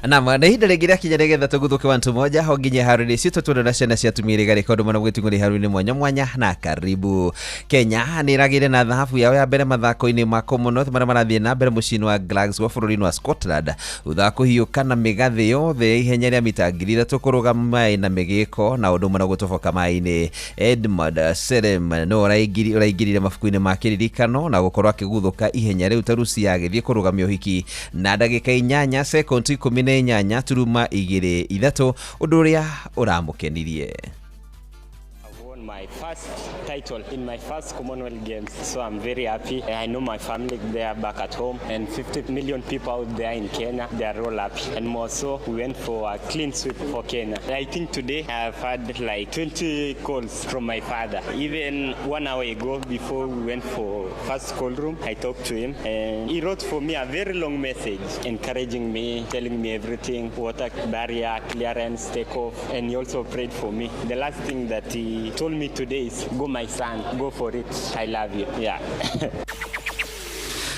Naam, na ihinda rĩngĩ rĩakinya nĩgetha tũguthũke wantu moja ho nginya haru-inĩ citũ tuone na ciana cia atumia irĩ garĩka ũndũ mũno gwĩtungũrĩ haru-inĩ mwanya mwanya na karibu. Kenya nĩ ĩragĩire na thahabu yao ya mbere mathako-inĩ ma Commonwealth marĩa marathiĩ na mbere mũciĩ-inĩ wa Glasgow bũrũri-inĩ wa Scotland. Thutha wa kũhiũka na mĩgathĩ yothe ya ihenya rĩa mita 3,000 kũrũga maĩ na mĩgĩko na ũndũ ũmwe na gũtoboka maĩ-inĩ. Edmund Serem nĩwe ũraingĩrire mabuku-inĩ ma kĩririkano na gũkorwo akĩguthũka ihenya rĩu ta Rusia agĩthiĩ kũrũgamia ũhiki na ndagĩka 8 sekondi 18 turuma 2 3 ũndũ ũrĩa ũramũkenirie. I won won my first title in my first Commonwealth Games, so I'm very happy. I know my family there back at home and 50 million people out there in Kenya, they are all happy. And more so, we went for a clean sweep for Kenya. I think today I've had like 20 calls from my father. Even 1 hour ago, before we went for first call room, I talked to him and he wrote for me a very long message encouraging me, telling me everything, water barrier, clearance, takeoff, and he also prayed for me. The last thing that he told me today is, "Go, my son, go for it. I love you." Yeah.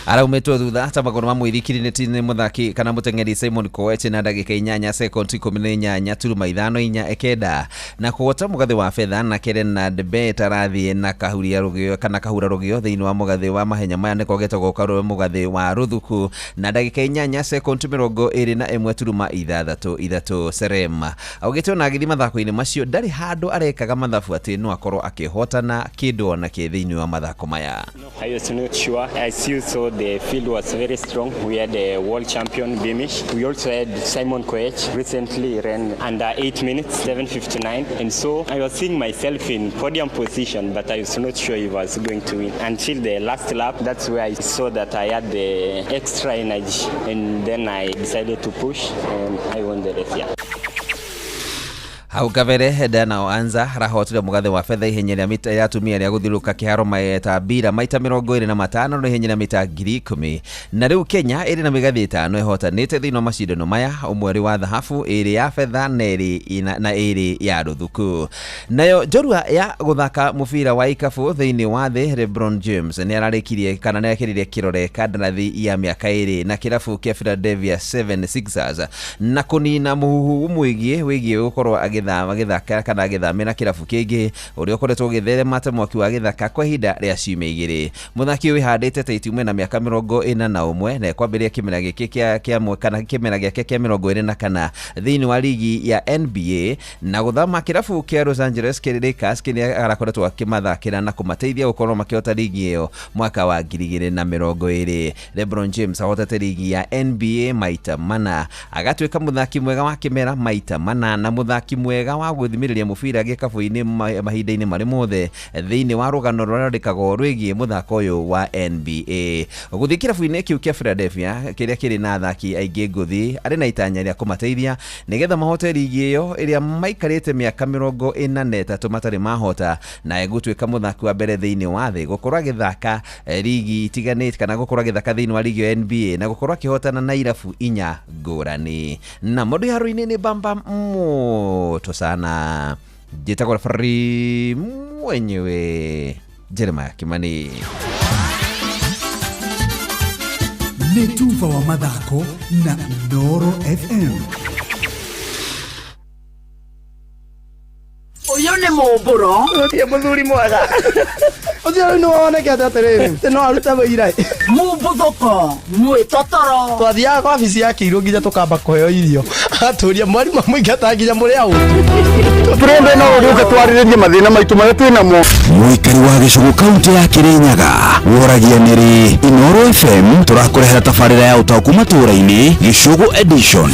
Araumetwo thutha ta magũrũ ma mũithikiri nĩ mũthaki kana mũteng'eri Simon Koech na ndagĩka 8 sekondi 18.54 9 na kũhota mũgathĩ wa betha na Leonard Bett arathiĩ na kahuria rũgĩo kana kahura rũgĩo thĩinĩ wa mũgathĩ wa mahenya maya nĩko getagwo karũwe mũgathĩ wa rũthuku na ndagĩka 8 sekondi 21.63. Serem augĩte ona agĩthiĩ mathako-inĩ macio ndarĩ handũ arekaga mathabu atĩ no akorwo akĩhotana kĩndũ ona kĩ thĩinĩ wa mathako maya. I was not sure. As you saw, the field was very strong. We had a world champion, Beamish. We also had Simon Koech. Recently ran under 8 minutes, 7:59. And so I was seeing myself in podium position, but I was not sure if I was going to win. Until the last lap, that's where I saw that I had the extra energy. And then I decided to push, and I won the race, yeah. Hau kabere Dana Anza arahotire mũgathĩ wa betha ihenya rĩa mita ya atumia rĩa gũthiũrũrũka kĩharo ta mbira maita 25 na ihenya rĩa mita 10,000. Na rĩu Kenya ĩrĩ na mĩgathĩ 5 ĩhotanĩte thĩinĩ wa macindano maya, ũmwe ũrĩ wa thahabu, 2 ya betha na 2 ya rũthuku. Nayo njorua ya gũthaka mũbira wa ikabu thĩinĩ wa thĩ LeBron James nĩ ararĩkirie kana nĩ ekĩrire kĩrore kandarathi ya mĩaka 2 na kĩrabu kĩa Philadelphia 76ers na kũnina mũhuhu mwĩgiĩ wĩgiĩ gũkorwo agĩthaka kana agĩthamĩra kĩrabu kĩngĩ ũrĩa ũkoretwo ũgĩtherema ta mwaki wa gĩthaka kwa ihinda rĩa ciumia 2. Mũthaki ũyũ wĩhandĩte ta itumwe na mĩaka 41 na ekwambĩrĩria kĩmera gĩkĩ kĩa kana kĩmera gĩake kĩa 24 thĩinĩ wa ligi ya NBA na gũthama kĩrabu kĩa Los Angeles Lakers kĩrĩa arakoretwo akĩmathakĩra na kũmateithia gũkorwo makĩhota ligi ĩyo mwaka wa 2020. LeBron James ahotete ligi ya NBA maita 4, agatuĩka mũthaki mwega wa kĩmera maita 4 na mũthaki mwega wa gũthimĩrĩria mũbira gĩkabũ-inĩ mahinda-inĩ marĩ mothe thĩinĩ wa rũgano rũrĩa rwandĩkagwo rwĩgiĩ mũthako ũyũ wa NBA. Gũthiĩ kĩrabu-inĩ kĩu kĩa Philadelphia kĩrĩa kĩrĩ na athaki aingĩ ngũthi, arĩ na itanya rĩa kũmateithia nĩgetha mahote ligi ĩyo ĩrĩa maikarĩte mĩaka 43 matarĩ mahota, na egũtuĩka mũthaki wa mbere thĩinĩ wa thĩ gũkorwo agĩthaka ligi itiganĩte kana gũkorwo agĩthaka thĩinĩ wa ligi ya NBA na gũkorwo akĩhotana na irabu 4 ngũrani. Na mũndũ haro-inĩ nĩ bamba moto sana. Njĩtagwo referee mwenyewe Jeremiah Kimani. Nĩ tuba wa mathako na Inooro FM. Ũyũ nĩ mũmbũro. Ũtie mũthuri mwega ũcio rĩu nĩwonekete atĩrĩrĩ atĩ no arute wĩira. Mũmbuthũko mwĩtotoro. Twathiaga kwa wabici ya kĩirũ nginya tũkamba kũheo irio, agatũria mwarimũ amũingata nginya mũrĩ aũ. Tũrenda no ũrĩũke twarĩrĩrie mathĩna maitũ marĩa twĩnamo. Mũikari wa gĩcũgũ kaunti ya Kĩrĩnyaga woragia nĩrĩ Inooro FM tũrakũrehera tabarĩra ya ũtaũku matũũra-inĩ Gĩcũgũ edition.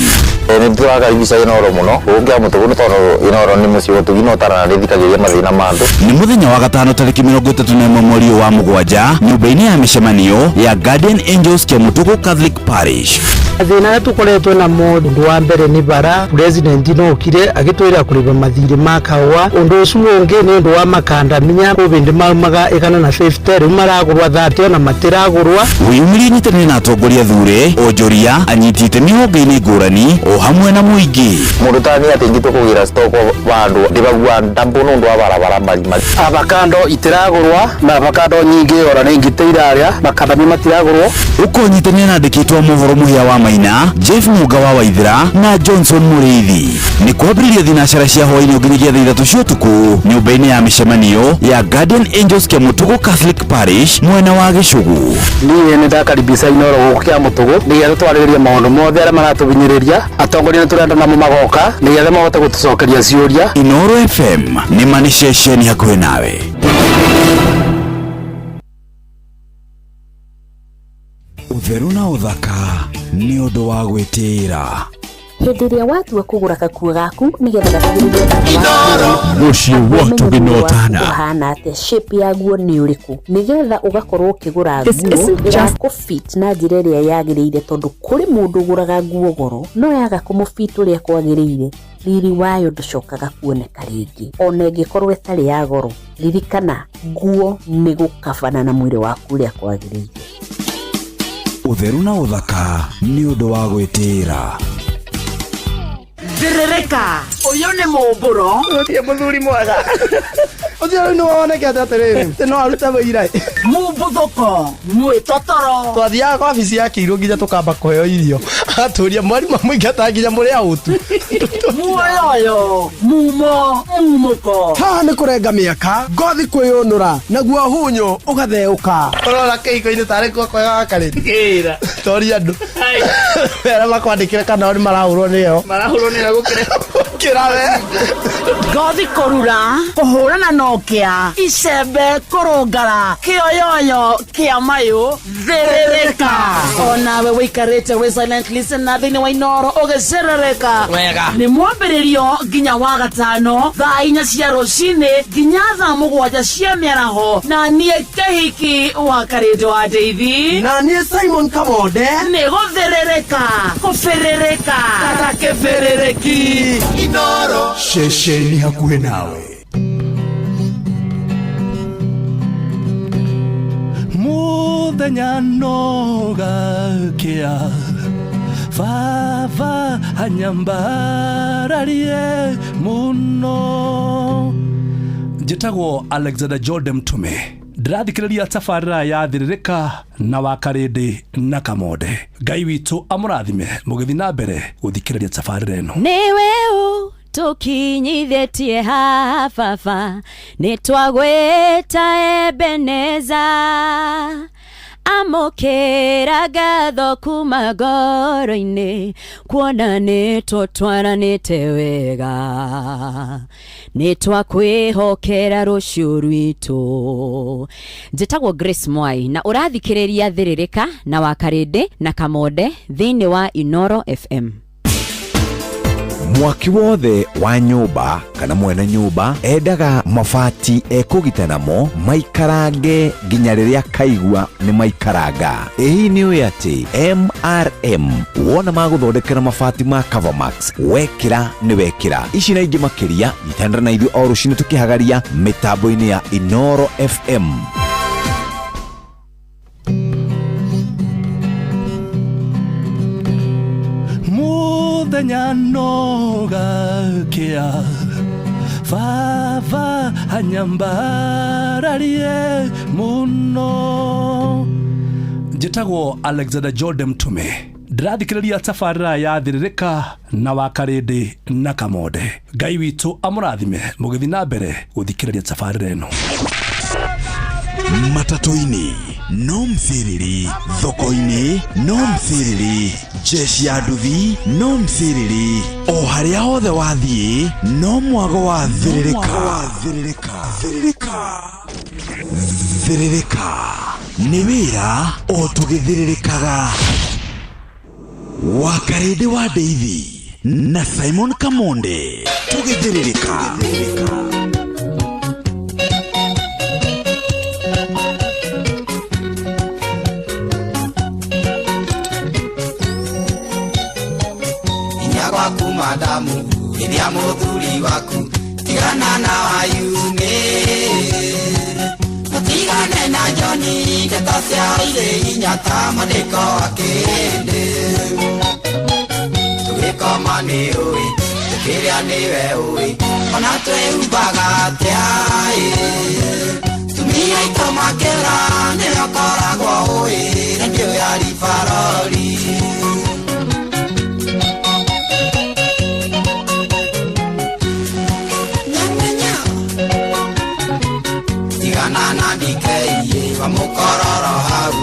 Nĩ tũrakaribisha Inooro mũno gũkĩra mũtũgũ nĩ tondũ Inooro nĩ mũciĩ ũtugi na ũtaranĩthikagĩria mathĩna ma andũ. Nĩ mũthenya wa gatano tarĩki 31 mweri ũyũ wa mũgwanja nyũmba-inĩ ya mĩcemanio ya Guardian Angels Kĩamũtũgũ Catholic Parish. Mathĩna arĩa tũkoretwo namo, ũndũ wa mbere nĩ bara. President no okire agĩtwĩra kũrĩba mathirĩ ma kahũa. Ũndũ ũcio ũngĩ nĩ ũndũ wa makandamia kũbĩndĩ maumaga 150, rĩu maragũrwa 30 ona matiragũrwa. Wĩyumĩrie nyitanĩre na atongoria thure, onjoria, anyiti itemi honge-inĩ ngũrani o hamwe na mũingĩ. Mũndũ ta niĩ atĩ ingĩtua kũgĩra stock vandũ ndĩbagua ndambu nĩ ũndũ wa barabara marima. Avocado itiragũrwa na avocado nyingĩ ora nĩ ingĩ iraria makandamia matiragũrwo. Ũkũnyitanĩra na andĩkĩtwo mohoro mũhĩa wa Maina, Jeff Muga wa Waithera na Johnson Mũrĩithi. Nĩ kwambĩrĩria thinacara cia hwaĩ-inĩ nginyagia thaa 3 cia ũtukũ nyũmba-inĩ ya mĩcemanio ya Guardian Angels Kĩamũtũgũ Catholic Parish mwena wa Gĩcũgũ. Niĩ nĩ ndakaribisha Inooro gũkũ Kĩamũtũgũ nĩgetha twarĩrĩrie maũndũ mothe arĩa maratũhinyĩrĩria. Atongoria nĩ tũrenda namo magoka nĩgetha mahote gũtũcokeria ciũria. Inooro FM nĩ ma nĩ ceceni hakuhĩ nawe. Ũtheru na ũthaka nĩ ũndũ wa gwĩtĩĩra. Hĩndĩ ĩrĩa watua kũgũra gakuo gaku nĩgetha gatigĩrĩre Mũciĩ wa tũgĩnotana. ũhana atĩa, shape yaguo nĩ ũrĩkũ, nĩgetha ũgakorwo ũkĩgũra This nguo isn't just- ĩgakũfit na njĩra ĩrĩa yagĩrĩire, tondũ kũrĩ mũndũ ũgũraga nguo goro no yaga kũmũfit ũrĩa kwagĩrĩire, riri wayo ndũcokaga kuoneka rĩngĩ ona ĩngĩkorwo ĩtarĩ ya goro. Ririkana, nguo nĩ gũkabana na mwĩrĩ waku ũrĩa kwagĩrĩire. Ũtheru na ũthaka nĩ ũndũ wa gwĩtĩĩra. Thĩrĩrĩka, ũyũ nĩ mũmbũro. Ũtie mũthuri mwega. Ũcio rĩu nĩwonekete atĩrĩrĩ, atĩ no arute wĩira. Mumbuthũko, mwĩtotoro. Twathiaga kwa wabici ya kĩirũ nginya tũkamba kũheo irio. Agatũria mwarimũ amũingata nginya mũrĩ autu. Muoyoyo, mumo, mumũko. Haha nĩ kũrenga mĩaka, ngothi kwĩyũnũra, naguo hunyũ ũgatheũka. Ũrora kĩhiko-inĩ tarĩ kuo kwega gakarĩ. Kĩra. Toria andũ. Mera makwandĩkĩre kana o nĩ marahũrwo nĩyo. Marahũrwo nĩyo gũkĩra. Gũkĩra we. Ngothi kũrura, kũhũrana na ũkĩa, icembe kũrũngara, kĩoyoyo kĩa mayũ, thĩrĩrĩka. Onawe wĩikarĩte wĩ silent listener thĩinĩ wa Inoro ũgĩcerereka. Wega. Nĩ mwambĩrĩrio nginya wa gatano thaa 4 cia rũcinĩ nginya thaa 7 cia mĩaraho, na niĩ Kĩhiki wa Karĩndũ wa Ndeithi, na niĩ Simon Kamonde, nĩ gũthĩrĩrĩka, kũbĩrĩrĩka ta kĩbĩrĩrĩki. Inoro ceceni hakuhĩ nawe. Muthenya no gakĩa, baba anyambararie mũno. Njĩtagwo Alexander Jordan Mtume, ndĩrathikĩrĩria tabarĩra ya Thĩrĩrĩka na Wakarĩndĩ na Kamonde. Ngai witũ amũrathime mũgĩthiĩ na mbere gũthikĩrĩria tabarĩra ĩno. Nĩwe ũtũkinyithĩtie haha baba, nĩtwagwĩta Ebeneza. Amũkĩra ngatho kuma ngoro-inĩ, kuona nĩtũtwaranĩte wega, nĩtwakwĩhokera rũciũ rwitũ. Njĩtagwo Grace Mwai na ũrathikĩrĩria Thĩrĩrĩka na Wakarĩndĩ na Kamonde thĩinĩ wa Inoro FM. Mwaki wothe wa nyũmba kana mwene nyũmba endaga mabati ekũgita namo maikarange nginya rĩrĩa kaigua nĩ maikaranga. Ĩ hihi nĩ ũĩ atĩ MRM wona magũthondekera mabati ma Covermax wekĩra nĩ wekĩra. Ici na ingĩ makĩria nyitanĩra na ithuĩ o rũcinĩ tũkĩhagaria mĩtambo-inĩ ya Inoro FM. Muthenya no gakĩa, baba anyambararie mũno. Njĩtagwo Alexander Jordan Mtume, ndĩrathikĩrĩria tabarĩra ya Thĩrĩrĩka na Wakarĩndĩ na Kamonde. Ngai witũ amũrathime mũgĩthiĩ na mbere gũthikĩrĩria tabarĩra ĩno. Matatũ-inĩ no mthĩrĩri, thoko-inĩ no mthĩrĩri, jeshi ya nduthi no mthĩrĩri, o harĩa hothe wathiĩ no mwago wa thĩrĩrĩka. Thĩrĩrĩka nĩ wĩra o tũgĩthĩrĩrĩkaga. Wakarĩndĩ wa Ndeithi na Simon Kamonde tũgĩthĩrĩrĩka. Madamu ithia muthuri waku, tigana na wayune, tigane na Joni, ndeto cia irĩ inya ta mandĩko akĩndĩ. Tũgĩkoma nĩ ũĩ, tũkĩrĩa nĩwe ũĩ, ona twĩhumbaga atĩa ĩ. Tumia aitũ makĩra nĩwe ũkoragwo ũĩ, rendio ya ribarori. Mukororo hau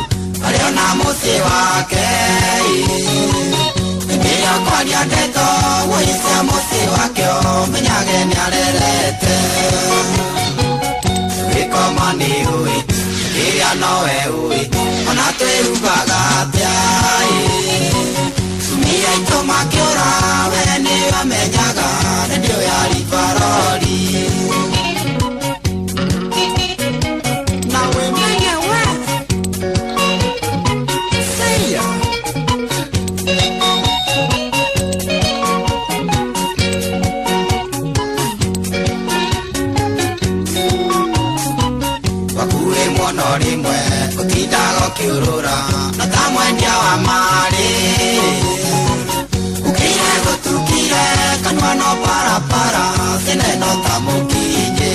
arĩ ona mũciĩ wake, hĩndĩ ĩrĩa kwaria ndeto wũice mũciĩ wake ũmenyage nĩarerete. Gĩkoma nĩ ũĩ, kĩrĩa nowe ũĩ, ona twĩhumbaga atĩa ĩ. Tumia aitũ makĩũra we nĩamenyaga redio ya Livaroli. Na we mwenyewe Say wakuĩ muono rĩmwe ũtindaga ũkĩũrũra no ta mwendia wa marĩ ukire gũtukire kanua no parapara tene no ta mũkinyĩ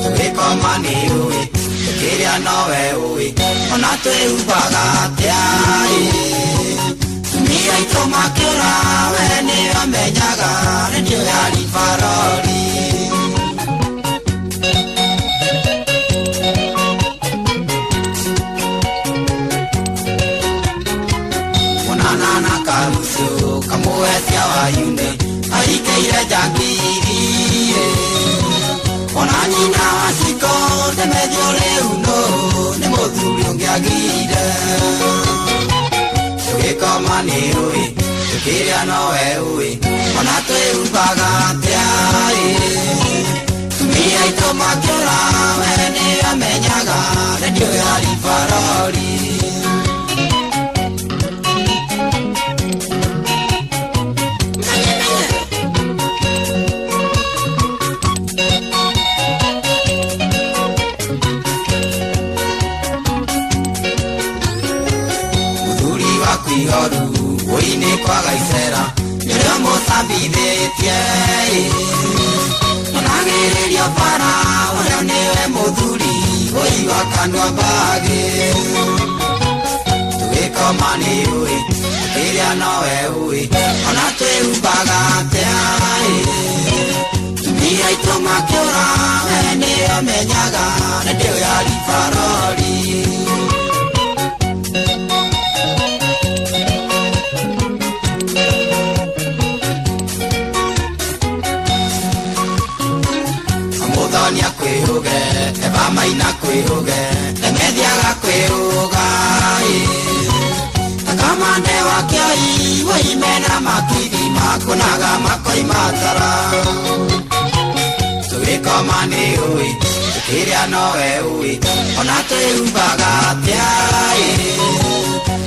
tũgĩkoma nĩ ũĩ tũkĩrĩa nowe ũĩ ona twĩhumbaga atĩa ĩ tumia aitũ makĩũra we nĩamenyaga redio ya Livaroli. Monana na karucio kamũetia wa yune aikeire njangiri ona nyina wa ciko ndemethio rĩu no nĩ mũthuri ũngĩagire tũgĩkoma nĩ ũĩ tũkĩrĩa nowe ũĩ ona twĩhumbaga atĩa ĩ tumia aitũ makĩũra we nĩamenyaga redio ya Livaroli. Mũthuri waku ihoru wũi-inĩ kwaga icera nĩrĩo mũcambithĩtie onagĩrĩrio bara ũrĩa nĩwe mũthuri wũi wa kanua mbagĩ tũgĩkoma nĩ ũĩ tũkĩrĩa nowe ũĩ ona twĩhumbaga atĩa ĩ tumia aitũ makĩũra we nĩamenyaga redio ya Livaroli. Amuthonia kwĩhũge Eva Maina kwĩhũge Emethiaga kwĩhũga ĩ Takamande wa kĩoi woimena makithi makunaga makoima tara tũgĩkoma nĩ ũĩ tũkĩrĩa nowe ũĩ ona twĩhumbaga atĩa ĩ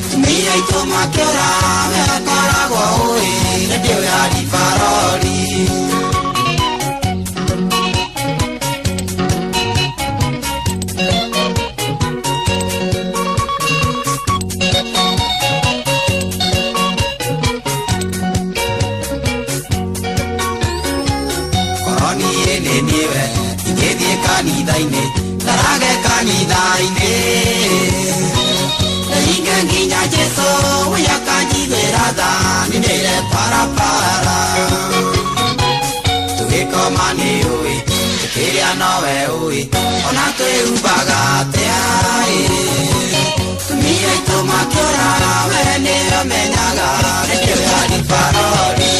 tumia aitũ makĩũra we akoragwo ũĩ redio ya Livaroli. Koroni nĩ niwe ingĩthiĩ kanitha-inĩ ndarage kanitha-inĩ inge nginya Jesu we akanjiguĩra tha ninĩre parapara tũgĩkoma nĩ ũĩ tũkĩrĩa nowe ũĩ ona twĩhumbaga atĩa ĩ tumia aitũ makĩũra we nĩamenyaga redio ya Livaroli.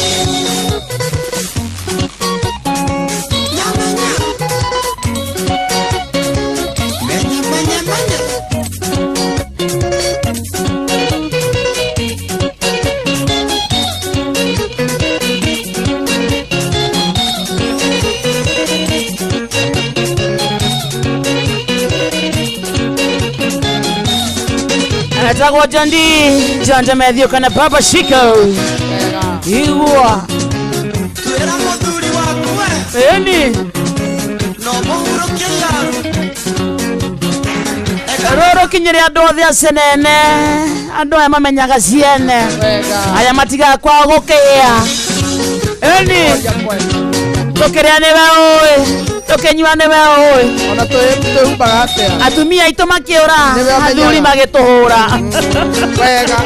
Menya, menya, menya. Anatagwo Jondi Jonde Matthew kana Baba Shiko igua Twĩra mũthuri waku we eni no mũhurũkie yaru rũrũ kinyĩre andũ othe acenene andũ aya mamenyaga ciene aya matigaga kwaga gũkĩa eni tũkĩrĩa nĩwe ũĩ tũkĩnyua nĩwe ũĩ ona twĩhumbaga atĩa atumia aitũ makĩũra Nĩwe amenyaga. athuri magĩtũhũra wega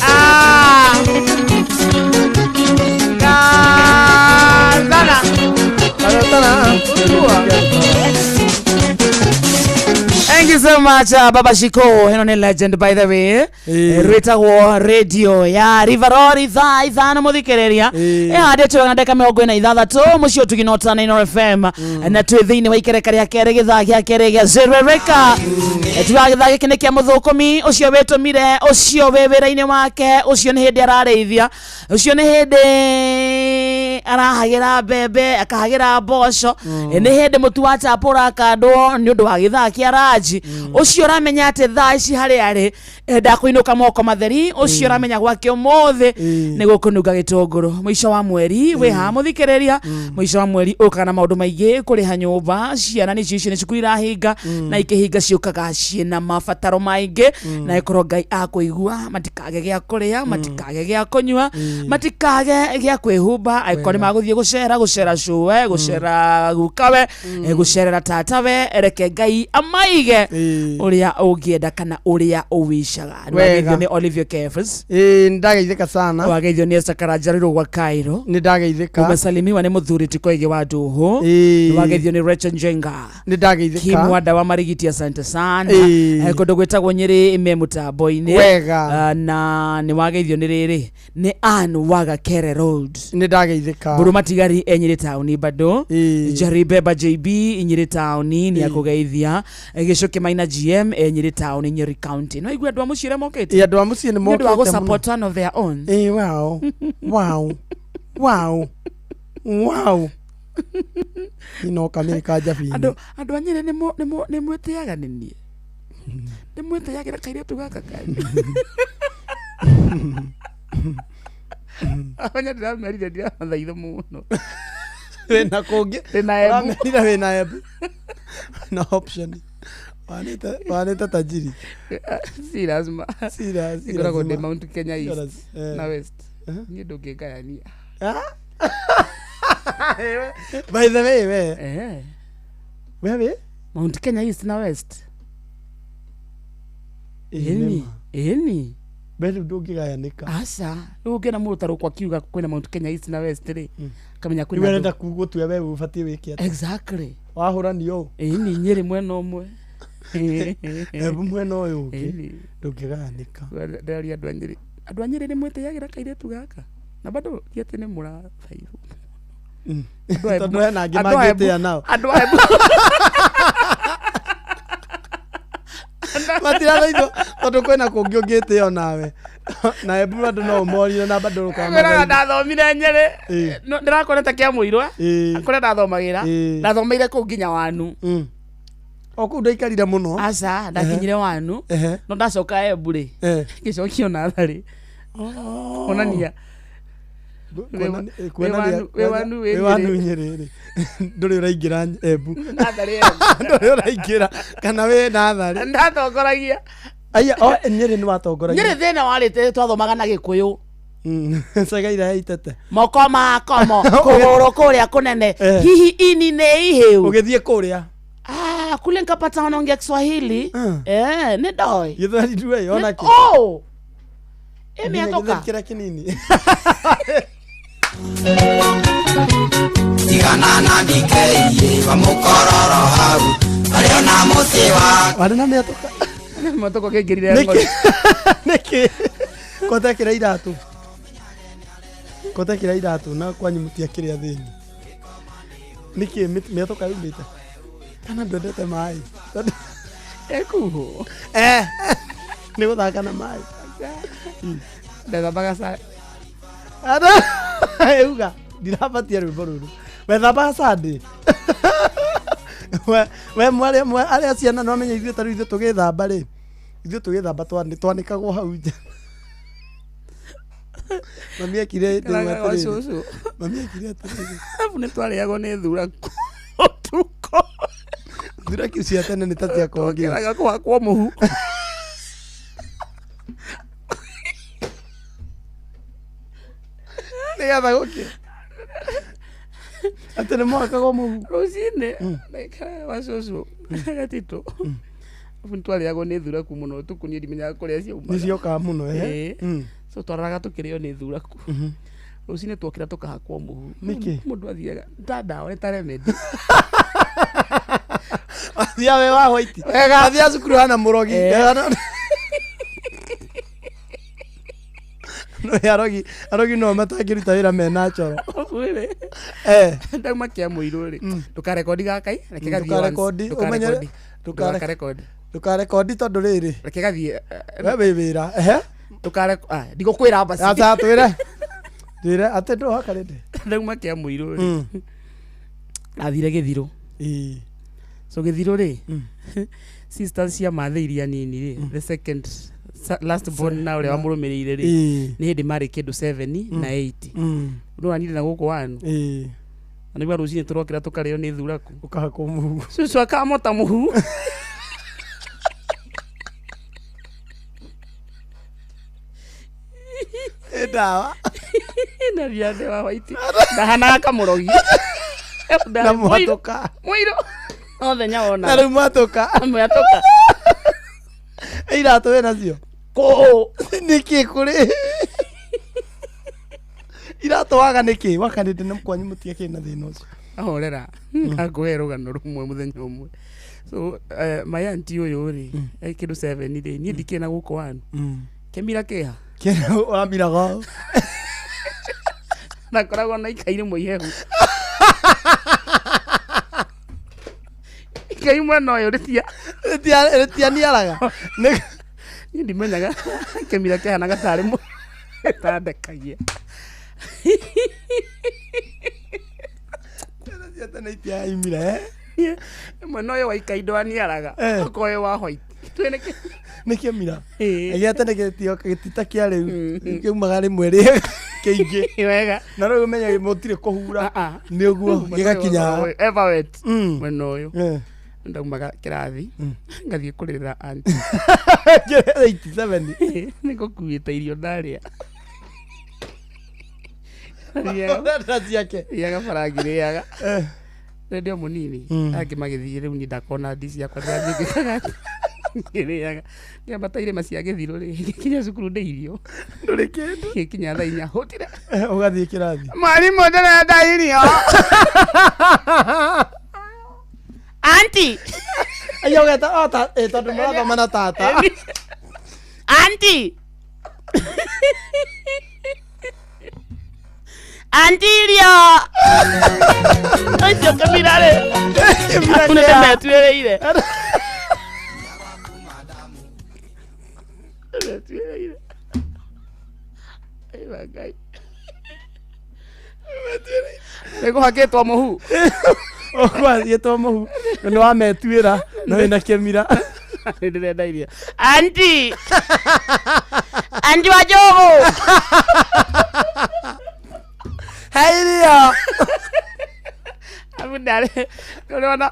Ah. Kazana. Kazana. Thank you. so much, Baba Shiko. Ĩno nĩ legend by the way. Rwĩtagwo radio ya Riverori thaa 5 mũthikĩrĩria. Ĩhandĩtwo wega na ndagĩka 46 mũciĩ ũtugi na ũtana Inooro FM. Na twĩ thĩinĩ wa ikereka rĩa kerĩ gĩthaa gĩa kerĩ gĩa Zerereka. Tugaga gĩthaa gĩkĩ nĩ kĩa mũthũkũmi ũcio wĩtũmire, ũcio wĩ wĩra-inĩ wake, ũcio nĩ hĩndĩ ararĩithia, ũcio nĩ hĩndĩ arahagĩra mbembe, akahagĩra mboco, nĩ hĩndĩ mũtu wa chapo ũrakandwo nĩ ũndũ wa gĩthaa kĩa ranji, ũcio ũramenya atĩ thaa ici harĩa arĩ ndakũinũka moko matheri, ũcio ũramenya gwake ũmũthĩ nĩ gũkũnunga gĩtũngũrũ. Mũico wa mweri wĩ haha mũthikĩrĩria, mũico wa mweri ũkaga na maũndũ maingĩ, kũrĩha nyũmba, ciana nĩcio icio nĩ cukuru irahinga, na ikĩhinga ciũkaga ciĩna mabataro maingĩ, na ĩkorwo Ngai akũigua matikage gĩa kũrĩa, matikage gĩa kũnyua, matikage gĩa kwĩhumba, angĩkorwo nĩ magũthiĩ gũcera, gũcera cũwe, gũcera gukawe, gũcerera tatawe, reke Ngai amaige ũrĩa ũngĩenda kana ũrĩa ũwicaga. Wega. Nĩwageithio nĩ Olivia Kefes. Ĩĩ nĩndageithĩka sana. Wageithio nĩ Esther Karanja Rũirũ gwa Cairo. Nĩndageithĩka. Umesalimiwa nĩ mũthuri Tikoige wa Ndũhũ. Nĩwageithio nĩ Rachel Njenga. Nĩndageithĩka. Kimwanda wa Marigiti, asante sana. Ĩĩ. Kũndũ gwĩtagwo Nyĩrĩ me mũtambo-inĩ. Wega. Na nĩwageithio nĩ rĩrĩ nĩ Ann wa Gakere Road. Nĩndageithĩka. Mbũrũ Matigari e Nyĩrĩ taũni bado. Jerry Beba JB Nyĩrĩ taũni nĩ akũgeithia. Gĩcũkĩ Maina GM e Nyĩrĩ taũni, Nyeri County. No igue andũ a mũciĩ ũrĩa mokĩte. Ĩĩ andũ a mũciĩ nĩ Nĩ ũndũ wa mokĩte mũno. gũ-support one of their own. Ĩĩ wow. Wow. Wow. Wow. Ino kamĩrĩ ka njabini. Andũ a Nyĩrĩ nĩ mwĩtĩaga nĩ niĩ. Nĩ mwĩtĩagĩra kairĩtu gaka kanyu. Anya ndĩramerire ndiramathaitha mũno. Wĩna kũngĩ. Ndĩna Embu. Ũramerire wĩna Embu. Na option. Wanĩte tajiri. Si lazima. Si lazima. Ngoragwo ndĩ Mount Kenya East Eh. na West. Niĩ ndũngĩngayania. By the way, we. We wĩ? Mount Kenya East na West. Ĩĩ, nĩ Ĩni. ma. Ĩni. We rĩu ndũngĩgayanĩka. Aca. Rĩu ũngĩona mũndũ ta Rũkwa akiuga kwĩna Mount Kenya East na West rĩ, kamenya kwĩna Rĩu andũ- arenda gũtua we ũbatiĩ wĩke atĩa. Exactly. Wahũranio ũũ. Ĩni Nyĩrĩ mwena ũmwe. Embu mwena ũyũ ũngĩ. Ĩni. Ndũngĩgayanĩka. Ndĩraria andũ a Nyĩrĩ. Andũ a Nyĩrĩ nĩ mwĩtĩagĩra kairĩtu gaka. Na bado ti atĩ nĩ mũrathaithwo. Andũ a Embu- Tondũ hena angĩ andũ a Embu- mangĩtĩa nao. Andũ a Embu- Matirathaithwo tondũ kwĩna kũngĩ ũngĩtĩo nawe. Na Embu andũ no ũmorire na bado Ngwĩraga ũkamathaitha. ndathomire Nyĩrĩ. No, ndĩrakona ta kĩa mũirwa kũrĩa ndathomagĩra, ndaathomeire kũu nginya wanu. O kũu ndaikarire mũno. Aca, ndakinyire wanu. No ndacoka Embu rĩ, ngĩcokio natharĩ. Onania wĩ wanu wĩ wĩ wanu Nyĩrĩ. Nyĩrĩ rĩ, ndũrĩ ũraingĩra Embu. Natharĩ Embu. Ndũrĩ ũraingĩra kana wĩ natharĩ. Ndatongoragia. Aya, o Nyĩrĩ nĩ watongoragia. Nyĩrĩ thĩna warĩte twathomaga na Gĩkũyũ. Cegaira ya itete. Moko makomo kũgũrũ kũrĩa kũnene, hihi ini nĩ ihĩu. Ũgĩthiĩ kũrĩa. Ah, kule nkapata wanaongea Kiswahili. Eh, nĩ ndoĩ. Gĩthweri ndũĩ ona kĩ. Oh. Ĩmĩatũka. Gĩthweri kĩrĩa kĩnini. Tigana na DK wa mũkororo hau arĩ ona mũciĩ wa Warĩ na mĩatũka. Mĩatũka kĩingĩrire Nĩkĩ? ngori. Nĩkĩ? Kotekĩra iratũ. Kotekĩra iratũ na kwanyu mũtiakĩrĩ athĩni. Nĩkĩ mĩatũka yumĩte? Kana ndwendete maĩ? Ekuo. Eh. Nĩ gũthaka na maĩ. Ndathambaga sa. Uga ndirabatia rwĩmbo rũrũ. Wethambaga Sunday. We mwarĩ arĩa ciana no amenye ithuĩ ta rĩu ithuĩ tũgĩthamba rĩ. Ithuĩ tũgĩthamba twanĩkagwo hau nja. Mami ekire Ikaraga gwa cũcũ. Mami ekire atĩrĩrĩ. Arabu nĩ twarĩagwo nĩ thuraku ũtukũ. Thuraku cia tene nĩ ta cia kongio. Twokĩraga kũhakwo mũhu. Nĩgetha gũkĩ. Atĩ nĩ mwakagwo mũhu. Rũcinĩ ndaikaraga gwa cũcũ gatitũ. Arabu nĩ twarĩagwo nĩ thuraku mũno ũtukũ, niĩ ndimenyaga kũrĩa ciaumaga. Nĩ ciokaga mũno ehe. Ĩĩ. So twararaga tũkĩrĩo nĩ thuraku. Rũcinĩ twokĩra tũkahakwo mũhu. Nĩkĩ? Mũndũ athiaga ta ndawa, nĩ ta remedy. Wathia we wa white. Wega. Wathia cukuru hana mũrogi. No arogi, arogi no matangĩruta wĩra me natural. Ũguo-rĩ. Eh. Ndauma kĩa mũirũ rĩ ndũkarekondi gakai reke gathiĩ once. Ndũkarekondi, ũmenyere- Ndũkarekondi. ndũkare- Ndũgakarekondi. Ndũkarekondi tondũ rĩrĩ. Reke gathiĩ We wĩ wĩra. Ehe. Ndigũkwĩra basi. Aca twĩre. Twĩre atĩ ndũhoka rĩndĩ. Ndauma kĩa mũirũ rĩ ndathire gĩthirũ. So gĩthirũ rĩ sisters cia mathe iria nini rĩ the second last born na ũrĩa wamũrũmĩrĩire rĩ nĩ hĩndĩ marĩ kĩndũ 7 na 8 no wanire na gũkũ wanu na nĩguo rũcinĩ tũrokĩra tũkarĩo nĩ thuraku ũkahakwo mũhu cucu akamota mũhu Ĩ ndawa na riathe wa waiti ndahanaga kamũrogi Na mwatũka. mũirũ othe nyawona Na rĩu mwatũka. Mwatũka. Iratũ wĩ nacio? Kũũ. Nĩkĩ kũrĩ? Iratũ waga nĩkĩ? Wakanĩte na kwanyu mũtiakĩrĩ na thĩna ũcio. Ahorera ngakũhe rũgano rũmwe mũthenya ũmwe so my auntie ũyũ rĩ kĩndũ 7 rĩ niĩ ndikĩrĩ na gũkũ wanu kĩmira kĩha Kĩra wamiraga ũũ. Ndakoragwo na ikai rĩmwe ihehu ikai mwena ũyũ rĩtia rĩtianiaraga niĩ ndimenyaga kĩmira kĩhanaga tarĩ tandekagia Cia tene itiaimire eh? Mwena ũyũ wa ikai ndwaniaraga okorwo wĩ wa white Nĩ kĩmira gĩa tene gĩtita kĩa rĩu kĩumaga rĩmwe rĩ kĩingĩ wega na rĩu ũmenye mũtirĩ kũhura nĩ ũguo gĩgakinya ever wet mwena ũyũ ndaumaga kĩrathi ngathiĩ kũrĩrĩra auntie 87 nĩ ngũkuĩte irio ndarĩa Ũrenda ciake thiaga bara ngĩrĩaga rĩndĩ o mũnini angĩ magĩthiĩ rĩu niĩ ndakona ndi ciakwa ndĩrathiĩ ngĩrĩaga ngĩambata irĩma cia gĩthirũ rĩ ngĩkinya cukuru ndĩ irio ndũrĩ kĩndũ ngĩkinya thaa inya hũtire ũgathiĩ kĩrathi mwarimũ ndĩrenda irio Auntie Aya ũgeta o ta tondũ mũrathoma na tata Auntie Auntie irio ũcio kĩmira rĩ nĩ ndĩmetuĩrĩire Ndĩmetuĩrĩire Ĩwa Ngai nĩngũhakĩtwo mũhu ũkwathiĩtwo mũhu nĩ wametuĩra na wĩna kĩmira nĩ ndĩrenda irio Auntie Auntie wa Njogu he irio Abu ndarĩ ũrona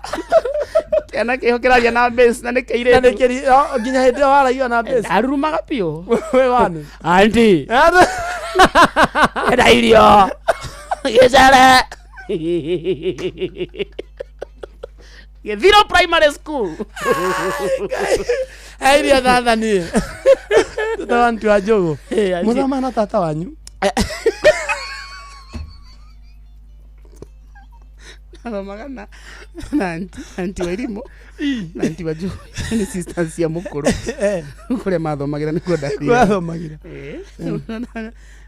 kĩana kĩho kĩraria na bass na nĩ kĩirĩtu Na nĩ nginya hĩndĩ ĩyo waragia na bass ndarurumaga biũ wĩ wanu Auntie enda irio gĩcere Gĩthiro primary school he irio thatha niĩ tata wa Auntie wa Njogu mũthoma na tata wanyu Nathomaga na auntie wa Irimũ na auntie wa Njogu nĩ sisters cia mũkũrũ kũrĩa mathomagĩra nĩkuo ndathiaga. Kwathomagĩra.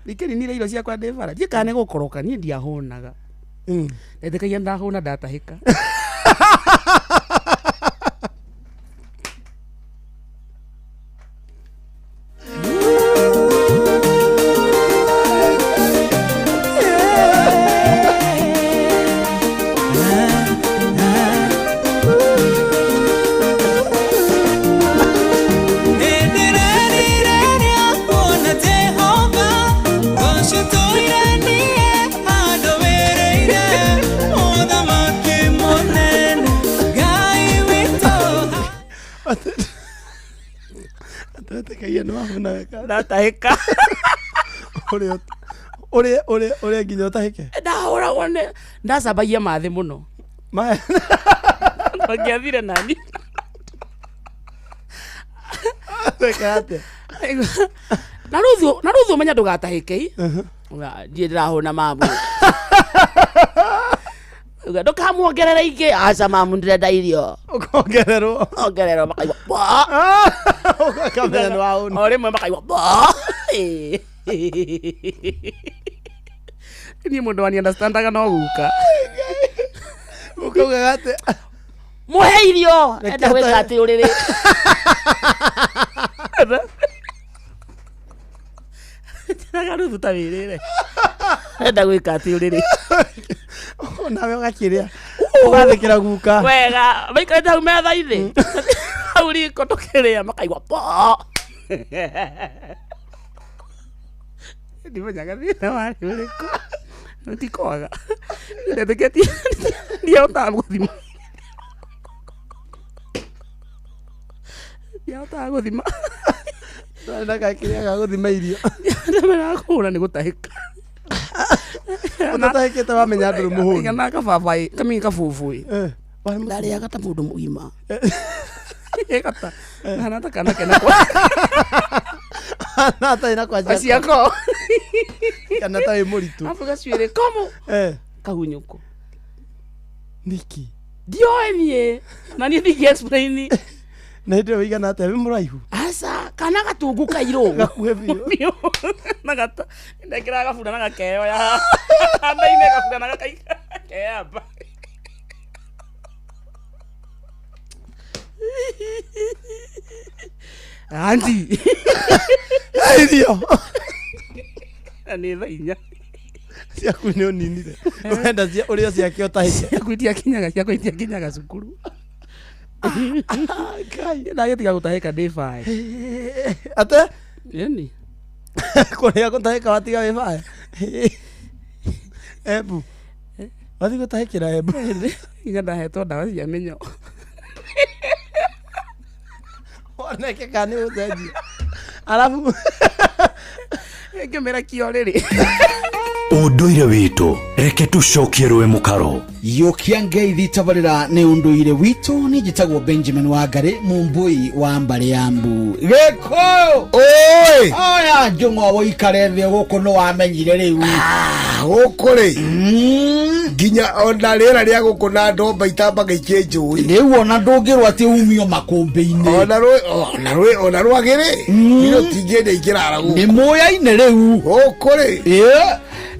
Ndikĩninire irio ciakwa ndĩ bara ndiĩ kana nĩ gũkoroka niĩ ndiahũnaga ndetĩkagia ndahũna ndatahĩka Atwetĩkagia nĩ wahũna wega ndatahĩka ũrĩa ũrĩa ũrĩa ũrĩa nginya ũtahĩke ndahũragwo nĩ ndacambagia mathĩ mũno mangĩathire nani Weka atĩa na ruthu na ruthu ũmenya ndũgatahĩke ndiĩ ndĩrahũna mamu Uga, ndũkamuongerere ingĩ aca mamu ndĩrenda irio ũkongererwo ongererwo makaigua "Bwa." Ũkamenya nĩ wa ũni. O rĩmwe makaigua "Bwa." Niĩ mũndũ wani understandaga no guka ũkaugaga atĩ mũhe irio Reke enda gwĩka ata- atĩ ũrĩrĩ Njĩraga Ruthu ta wĩrĩre enda gwĩka atĩ ũrĩrĩ nawe ũgakĩrĩa ũgathĩkĩra guka wega maikarĩte hau metha-inĩ hau riko tũkĩrĩa makaigua po ndimenyaga thĩna warĩ ũrĩkũ tikwaga ndetĩkĩtie ndiahotaga gũthima ndiahotaga gũthima na gakĩrĩa ga gũthima irio ndamenyaga kũhũra nĩ gũtahĩka ũtatahĩkĩte wamenya ndũrĩ mũhũnu kana kababaĩ kamini kabũbũĩ ndarĩaga ta mũndũ mũgima gata hana ta kana kena kwa na atarĩ na kwa ciako kana ta wĩ mũritũ afu gacuĩrĩ komo Eh. kahunyũkũ nĩkĩ ndioĩ niĩ na niĩ ndingĩ explain na hĩndĩ ĩyo wĩigana atĩa wĩ mũraihu aca kana gatungu kairũ gakuhĩ biũ na gata ndekĩraga gabura na gakeoya handaine gabura na gakeyamba anti irio na nĩ thaa inya ciaku nĩ ũninire wenda ũrĩa ciake ũtahĩke ciaku itiakinyaga ciakwa itiakinyaga cukuru ndagĩtiga gũtahĩka ndĩ baĩ ate ĩni kũrĩa gũtahĩka watiga wĩ baya embu wathiĩ gũtahĩkĩra embu nginya ndahetwo ndawa cia mĩnyoo woneke kana nĩ ũcenjia arabu ngĩmĩra kio rĩrĩ ũndũire witũ reke tũcokie rũĩ mũkaro yũkia ngeithi tabarĩra nĩ ũndũire witũ nĩ njĩtagwo benjamin wangari mũmbũi wa mbarĩ ya mbu gĩkũyũ oi oya njũng'wa wũikare thĩ gũkũ nĩ wamenyire rĩu gũkũ rĩ nginya ona rĩera rĩa gũkũ na ndomba itambaga ikĩnjũĩ rĩu ona ndũngĩrwo atĩ umio makũmbĩ-inĩ ona rwĩ ona rwĩ ona rwagĩrĩ nĩ rũtingĩenda ingĩrara gũkũ nĩ mũyaine rĩu gũkũ rĩ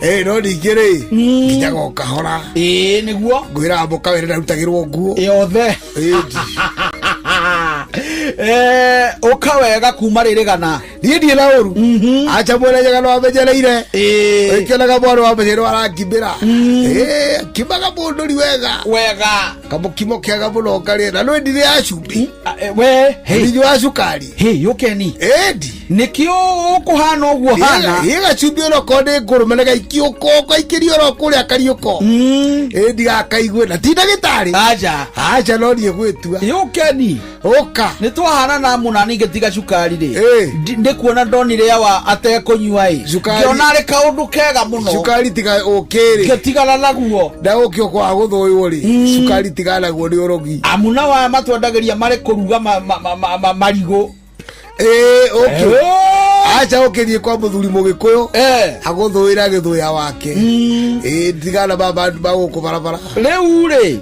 ĩ no ningĩ rĩ nginyaga o kahora ĩĩ nĩguo ngwĩraga mũka wĩra ndarutagĩrwo nguo yothe ũka wega kuma rĩrĩ gana niĩ ndiĩ na ũru acha mwene nyaga no amenyereire ĩkĩonaga mwana wa menyereire arakimbĩra kimaga mũndũ ri wega wega kamũkimo kega mũno karĩa na nĩ ndirĩ ya cumbĩ we ndinyu wa cukari hĩ yũkeni ĩndi nĩkĩo ũkũhana ũguo hana ĩ gacumbĩ onokorwo nĩ ngũrũme nĩ gaikio gaikĩrio oro kũrĩa kariũko ĩndi gakaigue na ti ndagĩtarĩ aja acha no niĩ gwĩtua yũkeni ũka nĩ twahana na mũnani ngĩtiga cukari rĩ ndĩ kuona ndonire awa atekũnyua ĩ Cukari- ngĩona arĩ kaũndũ kega mũno cukari tiga ũkĩrĩ ngĩtigana naguo na ũkĩ ũkwaga gũthũywo rĩ cukari tiganaguo nĩ ũrogi amuna wa matwendagĩria marĩ kũruga marigũ ĩĩ ũkĩ acha ũkĩthiĩ kwa mũthuri mũgĩkũyũ agũthũĩra gĩthũya wake ĩĩ tigana ma gũkũ barabara rĩu rĩ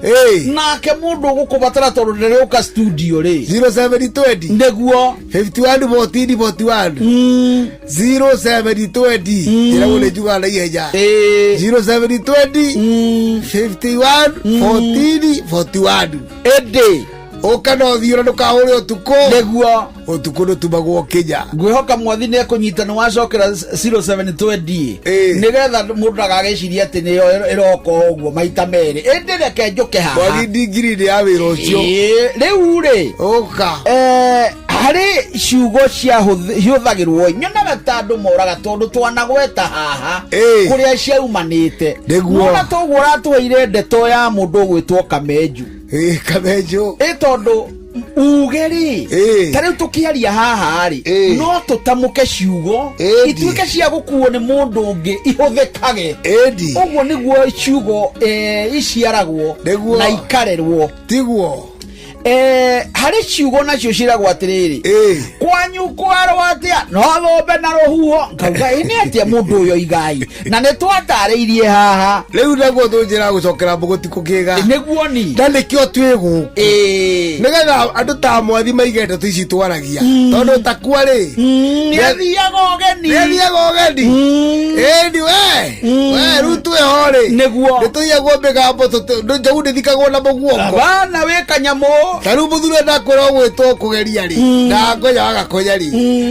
nake mũndũ ũgũkũbatara tondũ ndĩrĩũka studio rĩ 0720 nĩguo 51 14 41 0720 njĩragwo nĩ njugaga na ihenya 0720 51 14 41 ĩndĩ ũka no thiĩ na ndũkahũre ũtukũ nĩguo ũtukũ ndũtumagwo kinya ngwĩhoka mwathi nĩ ekũnyita nĩ wacokera 0720 nĩgetha mũndũ ndagagĩcirie atĩ nĩyo ĩroka o ũguo maita merĩ ĩndĩ reke njũke haha mwathi ndingiri ya wĩra ũcio Ĩĩ, rĩu rĩ ũka harĩ ciugo ciahũthagĩrwo nyonaga ta andũ moraga tondũ twanagweta haha kũrĩa ciaumanĩte Nĩguo. nona toguo ũratũheire ndeto ya mũndũ ũgwĩtwo kamenju kamenju ĩ tondũ uge rĩ ta rĩu tũkĩaria haha rĩ no tũtamũke ciugo ituĩke cia gũkuo nĩ mũndũ ũngĩ ihũthĩkage ũguo nĩguo ciugo iciaragwo Nĩguo. na ikarerwo tiguo Harĩ ciugo nacio ciragwo atĩrĩrĩ, kwanyu kwarwo atĩa no thũmbe na rũhuho, ngauga ĩ nĩ atĩa mũndũ ũyũ igai, na nĩ twatarĩirie haha. Rĩu naguo tũnjĩra gũcokera mbũgũ ti kũkĩga. Nĩguo ni na nĩkĩo twĩ gũkũ, nĩgetha andũ ta mwathi maige ndeto ici twaragia, tondũ takua rĩ, nĩathiaga ũgeni. Nĩathiaga ũgeni, ĩni we we rĩu twĩho rĩ, nĩguo nĩtũiyagwo mĩgambo, njogu ndĩthikagwo na mũguongo. Bana wĩ kanyamũ. Ta rĩu mũthuri ũrĩa ndakwĩra ũgwĩtwo kũgeria rĩ, ndakonya wagakonya rĩ,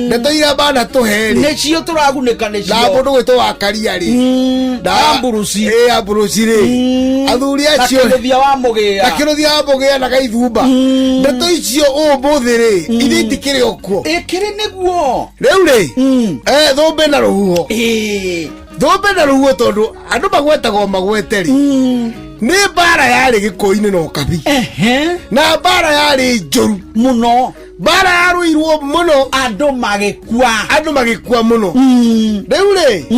ndeto iria bana tũhe rĩ, nĩcio tũragunĩka nĩcio. Na mũndũ gwĩtwo wakaria rĩ, na Amburuci. Ĩ amburuci rĩ, athuri na acio kĩrũthia wa mũgĩa na kĩrũthia wa mũgĩa na gaithumba, ndeto icio ũmũthĩ rĩ, ithuĩ itikĩrĩ o kuo. Ĩkĩrĩ nĩguo. Rĩu rĩ, thũmbĩ na rũhuho, thũmbĩ na rũhuho, tondũ andũ magwetagwo magwete rĩ, nĩ mbara yarĩ gĩkũyũ-inĩ na ũkabi, na mbara yarĩ njũru mũno, mbara yarũirwo mũno, andũ magĩkua, andũ magĩkua mũno. Rĩu rĩ,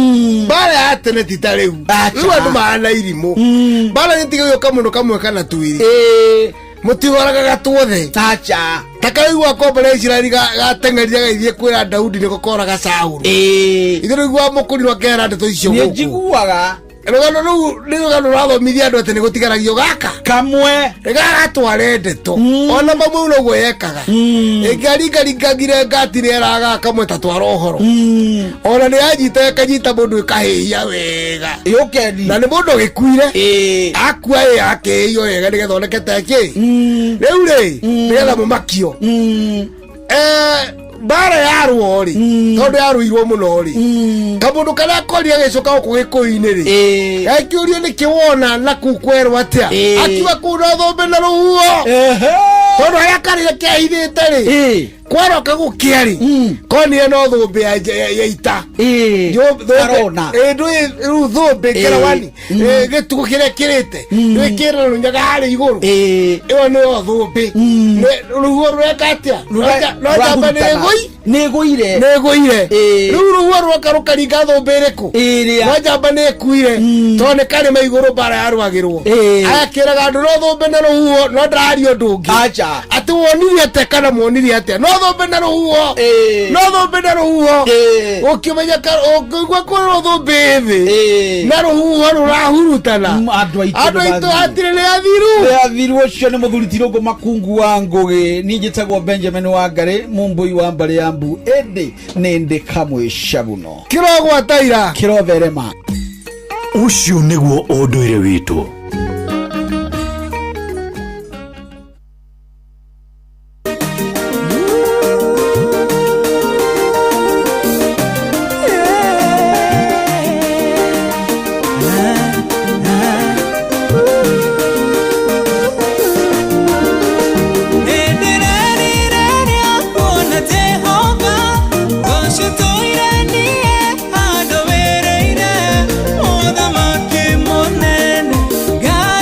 mbara ya tene ti ta rĩu. Rĩu andũ mahana irimũ, mbara nĩ tiga gũka mũndũ kamwe kana twĩrĩ, mũtiwaragaga tuothe. Aca. Ta karĩu gakombora Isiraeli gateng'erire gagĩthiĩ kwĩra Daudi nĩko koraga Saũlũ. Ithuĩ rĩu mũkũrinwo akĩhera ndeto icio nĩ gũkũ. Njiguaga. Rũgano rũu nĩ rũgano rũrathomithia andũ atĩ nĩ gũtigaragio gaka kamwe gagatware ndeto, ona mamu noguo yekaga, ĩngĩaringaringangire ngati nĩ eraga kamwe ta twara ũhoro, ona nĩ yanyita ĩkanyita mũndũ ĩkahĩhia wega. Yũkeni. Na nĩ mũndũ ũgĩkuire akua ĩ akĩhĩhio wega nĩgetha oneke tekĩ rĩu rĩ, nĩgetha mũmakio. Mbara yarwo rĩ, tondũ yarũirwo mũno rĩ, kamũndũ karĩa korire gagĩcoka gũkũ gĩkũyũ-inĩ rĩ, gakĩũrio nĩkĩ wona na kũu kwerwo atĩa, akiuga kũu no thũmbĩ na rũhuho, tondũ harĩa karĩre kehithĩte rĩ, kwaroka gũkĩa rĩ, konire no thũmbĩ ya ita. Karona. Ndũĩ rĩu thũmbĩ ngerawani gĩtugo kĩrĩa kĩrĩte ndwĩkĩrĩra rũnyaga harĩa igũrũ, ĩyo nĩyo thũmbĩ. Rũhuho rũreka atĩa? No njamba nĩ ĩgũi nĩ ĩgũire. Nĩ ĩgũire. Rĩu rũhuho rwoka rũkaringa thũmbĩ ĩrĩkũ? Ĩrĩa. No njamba nĩ ĩkuire, tondũ nĩ karĩma igũrũ mbara yarũagĩrwo. Aya kĩraga andũ no thũmbĩ na rũhuho, no ndararia ũndũ ũngĩ. Aca. Atĩ wonire atĩa kana muonire atĩa? No thũmbĩ na rũhuho, no thũmbĩ na rũhuho. Ũkĩmenya ũkĩigua kwĩrwo thũmbĩ thĩ na rũhuho rũrahurutana, andũ aitũ. Andũ aitũ hatirĩ nĩ athiru. Nĩ athiru. Ũcio nĩ mũthuri Tirũngũ Makungu wa Ngũgĩ. Niĩ njĩtagwo Benjamin wa Ngarĩ, mũmbũi wa mbarĩ ya mbu, ĩndĩ nĩ ndĩ kamwe cabuno. Kĩrogwataira. Kĩrotherema. Ũcio nĩguo ũndũire witũ. Kuona Jehova gũcitũire niĩ handũ wĩrĩire, mũthamaki mũnene Ngai.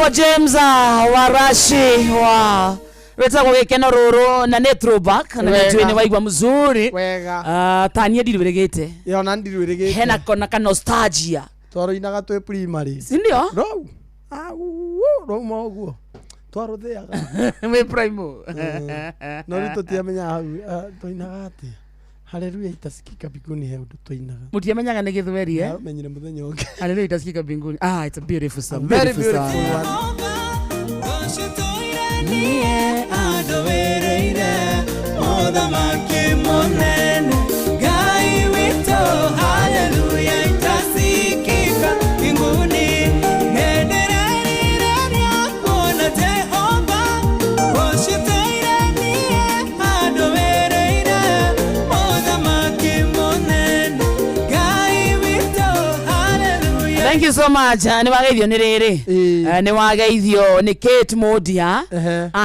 Wetagwo James Warashi wa wetagwo gĩkeno rũrũ na nĩ throwback na Wega. nĩ njũĩ nĩ waigua mzuri. Wega. Ta niĩ ndirwĩrĩgĩte. Ĩ, ona ndirwĩrĩgĩte. Hena kona ka nostalgia. Twarũinaga twĩ primary. Si ndio? Rou. Au, rou ũguo. Twarũthĩaga. Wĩ primo. No rĩu tũtiamenyaga hau twainaga atĩa. Haleluya itasikika mbinguni he ũndũ twainaga. Mũtiamenyaga nĩ gĩthweri eh? Namenyire mũthenya ũngĩ. Haleluya itasikika mbinguni. Ah, it's a beautiful song. Very Beautiful beautiful song. one. Niĩ andũwĩrĩire mũthamaki mũnene Ngai witũ haleluya itasikika mbinguni nĩndĩrerirĩria kuona Jehova ũcitũire niĩ andũwĩrĩire mũthamaki mũnene Ngai witũ haleluya. Thank you so much. Nĩ wageithio nĩ rĩrĩ. Nĩ wageithio nĩ Kate Modia,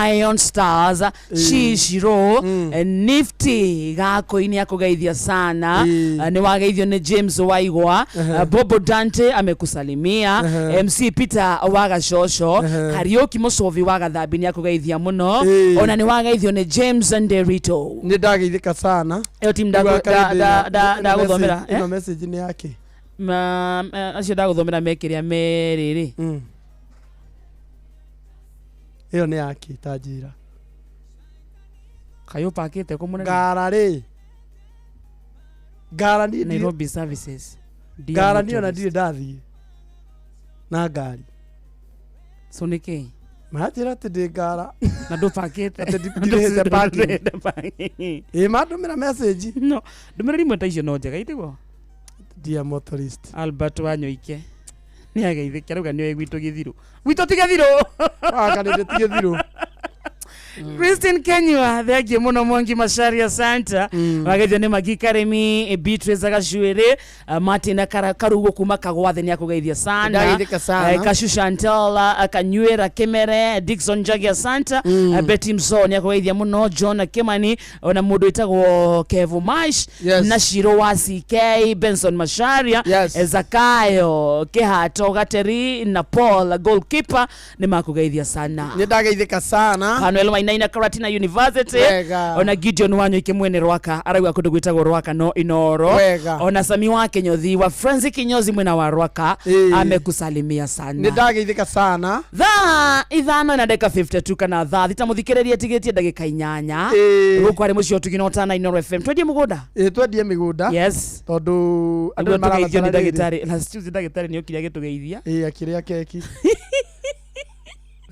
Iron Stars, Shishiro, Nifty Gakũinĩ akũgeithia sana. Nĩ wageithio nĩ James Waigwa, Bobo Dante amekusalimia, MC Peter wa Gacocco, Kariuki Mũcovi wa Gathambi nĩ akũgeithia mũno. Ona nĩ wageithio nĩ James Nderito. Nĩ ndageithĩka sana. Ĩyo timu ndagũthomera. Ĩno message nĩ yake. Acio ndagũthomera mekĩrĩa merĩrĩ. Ĩyo nĩ yake ta njĩra. Kaĩ ũpakĩte kũ mũnene? Ngara rĩ. Ngara niĩ Nairobi Services. Dear Ngara niĩ ona motorist. ndirĩ ndathiĩ na ngari. So nĩ kĩĩ? Manjĩra atĩ ndĩ ngara. Na ndũpakĩte. Atĩ ndirĩhĩte parking. Ndũrĩhĩte parking. Ĩ mandũmĩra message. No, ndũmĩrĩri imwe ta icio no njega itiguo? Dear motorist. Albert Wanyoike. Nĩ ageithĩke arauga nĩoĩ gwitũ gĩthirũ. Gwitũ ti gĩthirũ. Wakanĩte ti gĩthirũ. Christine Kenyua, thengiũ mũno Mwangi Macharia Santa. Wageithio nĩ Magi Karemi, Beatrice Gacuĩrĩ, Martin Karugo kuma Kagwathe nĩ akũgeithia sana. Ndageithĩka sana. Kashu Chantal, Kanyuĩra Kĩmere, Dickson Njagia Santa, Betty Mso nĩ akũgeithia mũno, John Kimani, ona mũndũ wĩtagwo Kevo Mash, Yes. na Shiro wa CK, Benson Macharia, Yes. Zakayo Kihato Gateri na Paul goalkeeper nĩ makũgeithia sana. Nĩ ndageithĩka sana. Manuel Wainaina Karatina University. Wega. Ona Gideon Wanyoike mwene Rwaka arauga kũndũ gwĩtagwo Rwaka no Inoro. Wega. Ona Sami wa Kinyothi wa Francis Kinyozi mwena wa Rwaka amekusalimia sana. Nĩ ndageithĩka sana. Thaa 5 na ndagĩka 52 kana thaa 6 mũthikĩrĩrie tigĩtie ndagĩka 8. Gũkũ arĩ mũciĩ ũtugi na ũtana Inoro FM. Twendie mũgũnda? Ĩ twendie mĩgũnda. Yes. Tondũ andũ Nĩguo nĩ tũgeithio nĩ marabatara rĩrĩ. ndagĩtarĩ. Last Tuesday ndagĩtarĩ nĩ okire agĩtũgeithia. Ĩ akĩrĩa keki.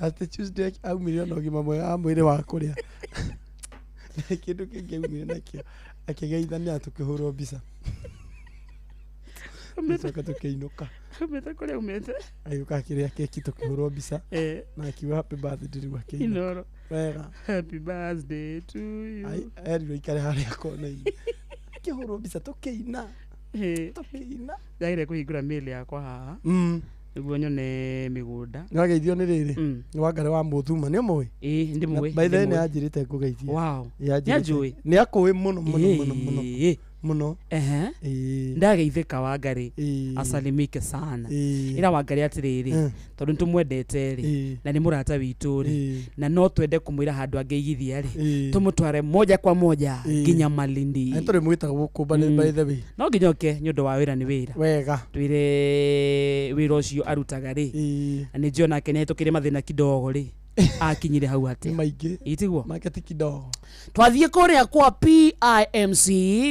Last Tuesday aumire na ũgima mwega wa mwĩrĩ wa kũrĩa. Kĩndũ kĩngĩ aumire nakĩo akĩgeithania tũkĩhũrwo mbica. Tũgĩcoka tũkĩinũka. Aumĩte kũrĩa aumĩte. Agĩũka akĩrĩa keki tũkĩhũrwo mbica. Na akiuga happy birthday rĩu akĩinũka. Inoro. Wega. Happy birthday to you. Ai, erirwo aikare harĩa kona-inĩ. Akĩhũrwo mbica tũkĩina. Tũkĩina. Ndagĩrĩire kũhingũra mail yakwa haha. Nĩguo nyone mĩgũnda. Nĩ wageithio nĩ rĩrĩ. Nĩ Wangari wa Mũthuma nĩ ũmũĩ? Ĩ ndĩmũĩ. By the way nĩ ndĩmũĩ. anjĩrĩte ngũgeithie. Wow. Nĩ Nĩ anjũĩ? Nĩ akũĩ mũno mũno mũno mũno. Mũno. Ehe. Ndageithĩka Wangari asalimike sana. Ĩra Wangari atĩrĩrĩ tondũ nĩtũmwendete rĩ na nĩ mũrata witũ rĩ na no twende kũmwĩra handũ angĩigithia rĩ tũmũtware moja kwa moja nginya Malindi. Nĩ tũrĩmwĩtaga gũkũ by the way. No nginya oke nĩ ũndũ wa wĩra nĩ wĩra. Wega. Twĩre wĩra ũcio arutaga rĩ na nĩ njũĩ onake nĩ ahĩtũkĩire mathĩna kidogo rĩ akinyire hau atĩa. Maingĩ. Itiguo? Make ti kidogo. Twathiĩ kũrĩa kwa PIMC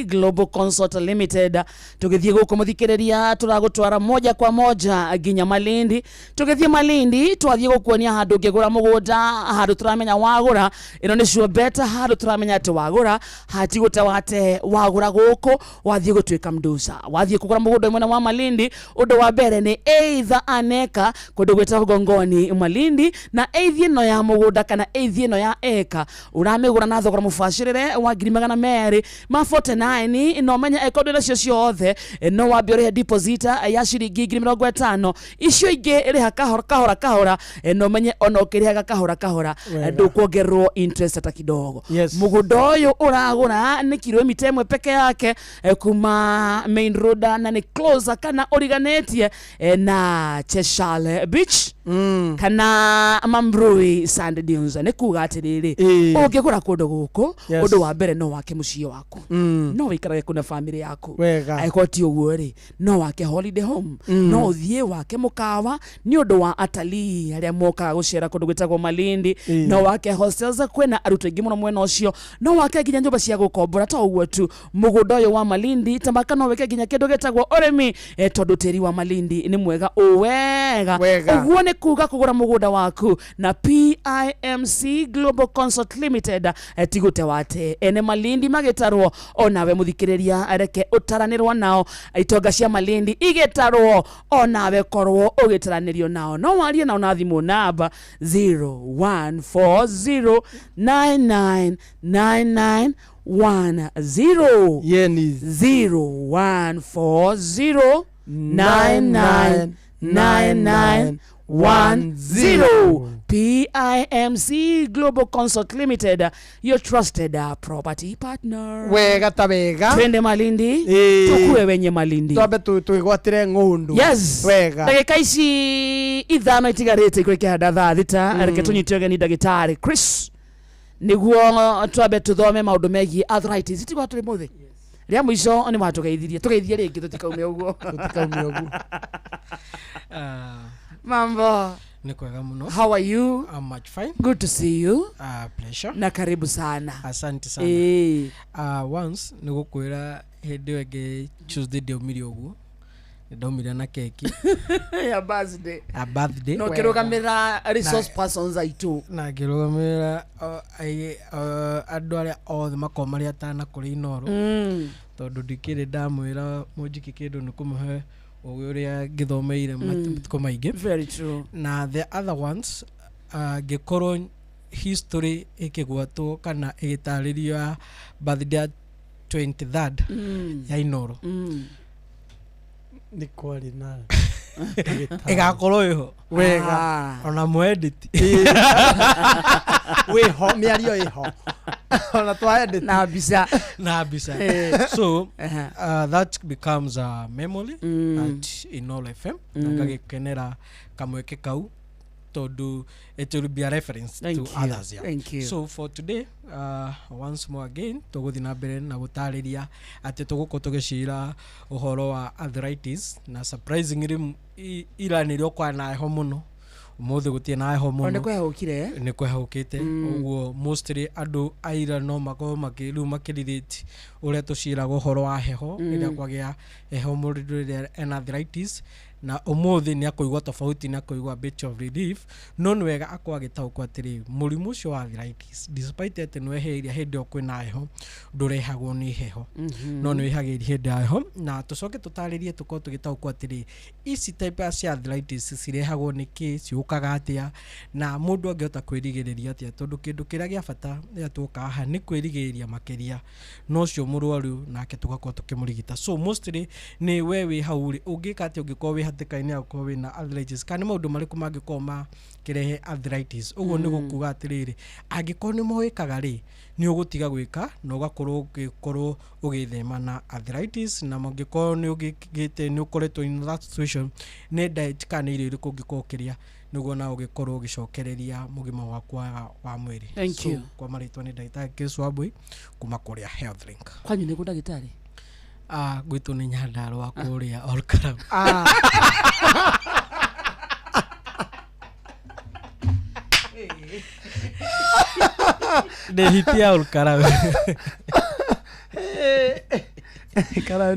Global Consult Limited tũgĩthiĩ gũkũ mũthikĩrĩria tũragũtwara moja kwa moja nginya Malindi. Tũgĩthiĩ Malindi twathiĩ gũkuonia handũ ũngĩgũra mũgũnda handũ tũramenya wagũra ĩno nĩ sure better handũ tũramenya atĩ wagũra hatigũte wate wagũra gũkũ wathiĩ gũtuĩka mdusa. Wathiĩ kũgũra mũgũnda mwena wa Malindi ũndũ wa mbere nĩ either aneka kũndũ gwĩtagwo Gongoni Malindi na eithiĩ ĩno ya mũgũnda kana eithi ĩno ya eka ũramĩgũra na thogora mũbacĩrĩre wa 249 na ũmenye angĩkorwo ndwĩ nacio ciothe, no wambe ũrĩhe deposit ya ciringi 50,000, icio ingĩ rĩha kahora kahora kahora, na ũmenye ona ũkĩrĩhaga kahora kahora Wega. ndũkuongererwo interest hata kidogo. Yes. Mũgũnda ũyũ ũragũra nĩ kilomita 1 peke yake kuma main road na nĩ closer kana ũriganĩtie na Cheshire Beach kana Mambrui Sand Dunes. Nĩ kuga atĩrĩrĩ, ũngĩgũra kũndũ gũkũ, Yes. ũndũ wa mbere no wake mũciĩ waku, no wĩikarage kũna family yaku. Wega. Angĩkorwo ti ũguo rĩ, no wake holiday home, no ũthiĩ wake mũkawa nĩ ũndũ wa atalii arĩa mokaga gũcera kũndũ gwĩtagwo Malindi, no wake hostels, kwĩna arutwo aingĩ mũno mwena ũcio, no wake nginya nyũmba cia gũkombora. To ũguo tu, mũgũnda ũyũ wa Malindi tamaka no wĩke nginya kĩndũ gĩtagwo ũrĩmi, tondũ tĩri wa Malindi nĩ mwega ũwega. Wega. Ũguo nĩ kuga kũgũra mũgũnda waku na PIMC Global Consult Limited, ti gũte wate ene Malindi magĩtarwo, onawe mũthikĩrĩria reke ũtaranĩrwo nao, itonga cia Malindi igĩtarwo, onawe korwo ũgĩtaranĩrio nao, no warie nao na thimũ namba 0140999910. Yeni. 0140999910. PIMC Global Consult Limited, your trusted property partner. Wega ta wega. Twende Malindi, tukue wenye Malindi. Twambe twĩgwatĩre ng'ũndũ. Yes. Wega. Ndagĩka ici 5 itigarĩte ikũrĩkĩhanda thaa 6, reke tũnyite ũgeni ndagĩtarĩ Chris nĩguo twambe tũthome maũndũ megiĩ arthritis. Tigwa tũrĩ mũthĩ rĩa mũico nĩ watũgeithirie, tũgeithie rĩngĩ tũtikaume ũguo. Tũtikaume ũguo. Mambo. Ni kwega muno. How are you? I'm much fine. Good to see you. Pleasure. Na karibu sana. Asante sana. Once nĩgũkwĩra hĩndĩ ĩyo ĩngĩ Tuesday ndaumire ũguo, nĩndaumire na keki ya birthday. Ya birthday. No kĩrũgamĩrĩra resource persons aitũ. Na ngĩrũgamĩrĩra andũ arĩa othe makoragwo marĩ atana kũrĩ Inooro, tondũ ndikĩrĩ ndamwĩra mũnjiki kĩndũ nĩ kũmũhe ũgĩ ũrĩa ngĩthomeire matukũ maingĩ. Very true. Na the other ones, ngĩkorwo history ĩkĩgwatwo kana ĩgĩtarĩrio ya birthday ya 23rd ya Inooro, nĩ kwarĩ na ĩgakorwo ĩho. Wega. Ona mwedit wĩho, mĩario ĩho, ona twa edit na mbica. Na mbica. So that becomes a memory at Inooro FM, na ngagĩkenera kamweke kau tondũ it will be a reference Thank to you. others. Yeah. Thank you. So for today, once more again tũgũthiĩ na mbere na gũtarĩria atĩ tũgũkorwo tũgĩcira ũhoro wa arthritis, na surprisingly ira nĩrĩo kwarĩ na heho mũno, ũmũthĩ gũtirĩ na heho mũno. Nĩ kwehũkire. Nĩ kwehũkĩte. Ũguo mostly andũ aira no makorwo rĩu makĩrelate ũrĩa tũciraga ũhoro wa heho, rĩrĩa kwagĩa heho mũndũ rĩrĩa ena arthritis, na ũmũthĩ nĩ akũigua tofauti, nĩ akũigua a bit of relief, no nĩ wega akorwo agĩtaũkwo atĩrĩ mũrimũ ũcio wa arthritis, despite atĩ nĩ wehĩrĩria hĩndĩ ĩyo kwĩna heho, ndũrehagwo nĩ heho, no nĩ wĩhagĩrĩria hĩndĩ ya heho. Na tũcoke tũtarĩrie tũkorwo tũgĩtaũkwo atĩrĩ ici type cia arthritis cirehagwo nĩ kĩ, ciũkaga atĩa, na mũndũ angĩhota kwĩrigĩrĩria atĩa, tondũ kĩndũ kĩrĩa gĩa bata rĩrĩa tuoka haha nĩ kwĩrigĩrĩria makĩria na ũcio mũrwaru nake tũgakorwo tũkĩmũrigita. So mostly nĩ we wĩ hau rĩ, ũngĩka atĩa ũngĩkorwo wĩ hatĩka-inĩ ya gũkorwo wĩna arthritis, kana nĩ maũndũ marĩkũ mangĩkorwo makĩrehe arthritis. Ũguo nĩ gũkuga atĩrĩrĩ, angĩkorwo nĩ mawĩkaga rĩ, nĩ ũgũtiga gwĩka na ũgakorwo ũgĩkorwo ũgĩthema na arthritis. Na mangĩkorwo nĩ ũgĩte nĩ ũkoretwo in that situation, nĩ diet kana nĩ irio irĩkũ ũngĩkorwo ũkĩrĩa nĩguo na ũgĩkorwo ũgĩcokereria mũgima waku wa mwĩrĩ. Thank So, you. kwa marĩtwa nĩ ndagĩtarĩ Chris Wambui kuma kũrĩa Health Link. Kwanyu nĩ kũ ndagĩtarĩ? Gwitũ nĩ Nyandarũa kũrĩa Olkalau. Ndĩ hiti ya Olkalau. Karau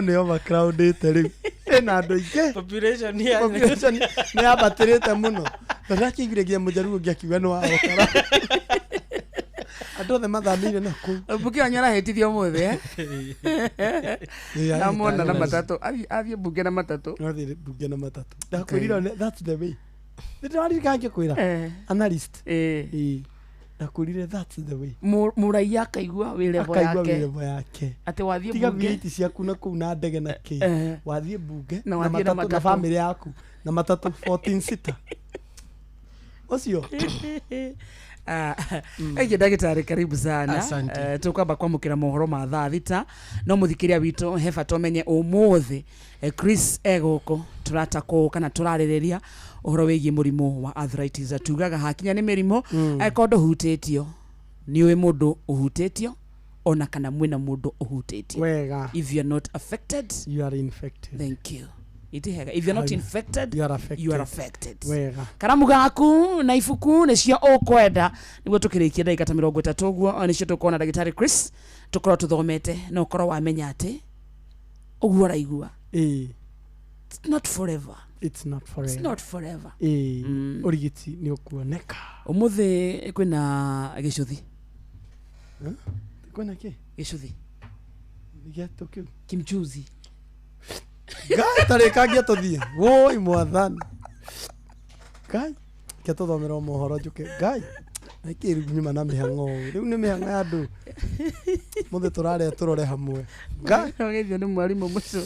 nĩ overcrowded rĩu, ĩna andũ aingĩ. Population nĩ yambatĩrĩte mũno, tondũ akĩiguire nginya mũjaruo ũngĩ akiuga nĩ wa Olkalau. Andũ othe mathamĩire na kũu. Mbunge wanyu arahĩtithio ũmũthĩ, namwona na matatũ, athiĩ mbunge na matatũ. Athiĩ mbunge na matatũ, ndakwĩrire that's the way. Ndĩraririkana ngĩkwĩra Eh. analyst. Eh. Ĩĩ. Ndakwĩrire that's the way. Mũraiya akaigua wĩ level Akaigua yake. wĩ level yake. Atĩ wathiĩ Tiga bunge. V8 ciaku na kũu na ndege na kĩ. Eh. Wathiĩ bunge Na wathiĩ na matatũ na matatũ. bamĩrĩ yaku na matatũ 14 sita. Ũcio. Ĩngĩ ndagĩtarĩ karibu sana. Asante. Eh, tũkwamba kwamũkĩra mohoro ma thaa thita no mũthikĩria witũ he bata ũmenye ũmũthĩ Chris egũkũ tũratakũ kana tũrarĩrĩria ũhoro wĩgiĩ mũrimũ wa arthritis tugaga hakinya nĩ mĩrimũ angĩkorwo ndũhutĩtio nĩ ũĩ mũndũ ũhutĩtio ona kana mwĩna mũndũ ũhutĩtio. Wega. If you are not affected, you are infected. Thank you. Itihega. If you are not infected, You are affected. You are affected. Wega. Karamu gaku na ibuku nĩcio ũkwenda nĩguo tũkĩrĩkia ndagĩka ta 30 ũguo nĩcio tũkuona ndagĩtarĩ Chris tũkorwo tũthomete na ũkorwo wamenya atĩ ũguo ũraigua Ĩĩ. It's not forever. It's not forever. It's not forever. Ĩĩ. Ũrigiti nĩ ũkuoneka. Ũmũthĩ kwĩna gĩcuthi. Kwĩna kĩ? Gĩcuthi. Gĩatũ kĩu. Kimchuzi. Ngai tarĩkangia tũthiĩ. Woi mwathani. Ngai ke tũthomere mohoro njũke. Ngai nĩkĩ rĩu nyuma na mĩhang'o ũũ? Rĩu nĩ mĩhang'o ya andũ. Mũthĩ tũrarĩa tũrore hamwe. Ngai. Ũgeithio nĩ mwarimũ mũcio.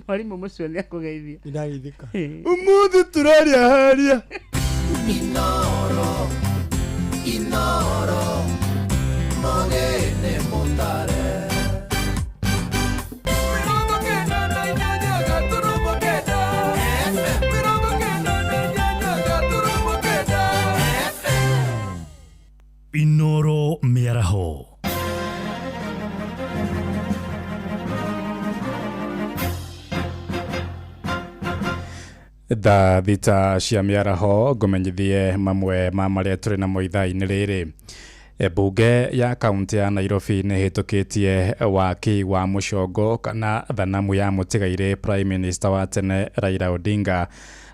Mwarimũ mũcio nĩ akũgeithia. Nĩndageithĩka. Ũmũthĩ tũrarĩa harĩa. Inoro, Inoro, mogene mutare. Inoro mĩaraho. Thaa thita cia mĩaraho ngũmenyithie mamwe ma marĩa tũrĩ namo ithaa-inĩ rĩrĩ. Mbunge ya kaunti ya Nairobi nĩ ĩhĩtũkĩtie waki wa mũcongo kana thanamu ya mũtigairĩ Prime Minister wa tene Raila Odinga.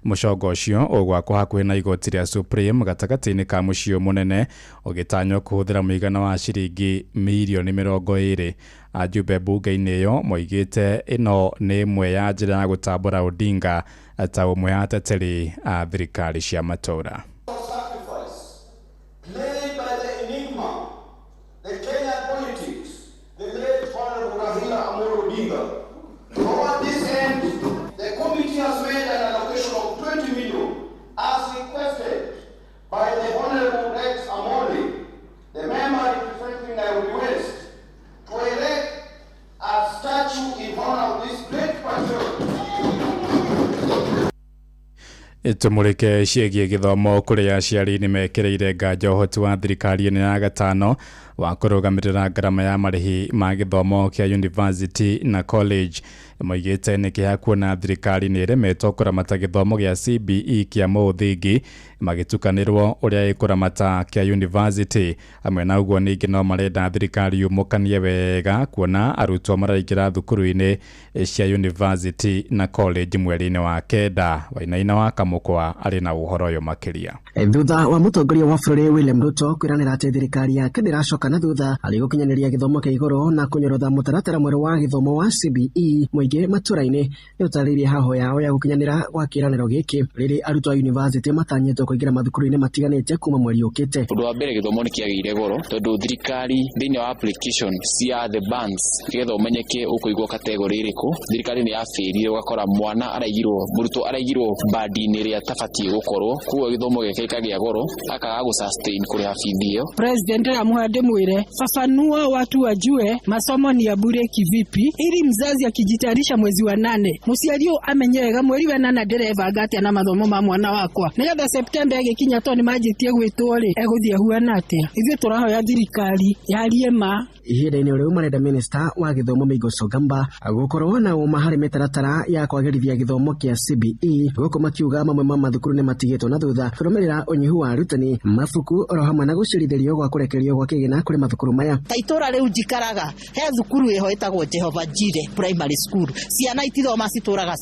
Mũcongo ũcio ũgwakwo hakuhĩ na igoti rĩa Supreme gatagatĩ-inĩ ka mũciĩ mũnene ũgĩtanywo kũhũthĩra mũigana wa ciringi mirioni 20. Ajumbe mbunge-inĩ ĩyo moigĩte ĩno nĩ ĩmwe ya njĩra ya gũtambũra Odinga ta ũmwe wa ateteri a thirikari cia matũũra. Played by the enigma, the Kenyan politics, the late Honorable Raila Amolo Odinga. Toward this end, the committee has made an allocation of 20 million as requested by the Honorable Rex Amoli, the member representing Nairobi West, to erect a statue in honor of this great patriot. Tũmũrĩke ciĩgiĩ gĩthomo kũrĩa aciari nĩ mekĩrĩire nganja ũhoti wa thirikari ĩno ya gatano wa kũrũgamĩrĩra ngarama ya marĩhi ma gĩthomo kĩa university na college. Moigĩte nĩ kĩeha kuona thirikari nĩ ĩremetwo kũramata gĩthomo gĩa CBE kĩa mũthingi magĩtukanĩrwo ũrĩa ĩkũramata kĩa university. Hamwe na ũguo ningĩ no marenda thirikari yũmũkanie wega kuona arutwo maraingĩra thukuru-inĩ cia university na college mweri-inĩ wa 9. Wainaina wa Kamũkwa arĩ na ũhoro ũyũ makĩria. Thutha wa mũtongoria wa bũrũri William Ruto kwĩranĩra atĩ thirikari yake ndĩracoka na thutha harĩ gũkinyanĩria gĩthomo kĩa igũrũ na kũnyorotha mũtaratara mwerũ wa gĩthomo wa CBE mũingĩ matũra-inĩ nĩ ũtarĩirie haho yao ya gũkinyanĩra gwa kĩĩranĩro gĩkĩ rĩrĩ arutwo a yunivasĩtĩ matanyĩtwo kũingĩra mathukuru-inĩ matiganĩte kuma mweri ũkĩte. Ũndũ wa mbere gĩthomo nĩ kĩagĩire goro tondũ thirikari thĩinĩ wa application cia the bands nĩgetha ũmenyeke ũkũigwo category ĩrĩkũ thirikari nĩ yabĩrire ũgakora mwana araigirwo mũrutwo araigirwo bandi-inĩ ĩrĩa atabatiĩ gũkorwo koguo gĩthomo gĩake gĩkagĩa goro akaga gũ sustain kũrĩha bithi ĩyo. President amwe ndĩmwĩre fafanua watu wajue masomo ni ya bure kivipi ili mzazi akijitayarisha mwezi wa 8 mũciari ũyũ amenye wega mweri wa 8 ndĩrebanga atĩa na mathomo ma mwana wakwa nĩgetha September ĩgĩkinya to nĩmanjĩtie gwĩtwo rĩ egũthiĩ ahuana atĩa. Ithuĩ tũrahoya thirikari yarie ma. Ihinda-inĩ rĩu marenda minista wa gĩthomo Migos Ogamba gũkorwo na ũma harĩ mĩtaratara ya kwagĩrithia gĩthomo kĩa CBE gũkũ makiuga mamwe ma mathukuru nĩ matigĩtwo na thutha kũrũmĩrĩra ũnyihu wa arutani mabuku oro hamwe na gũcirithĩrio gwa kũrekererio gwa kĩgĩna kũrĩ mathukuru maya. Ta itũra rĩu njikaraga he thukuru ĩho ĩtagwo Jehova Jire Primary School ciana itithoma citũraga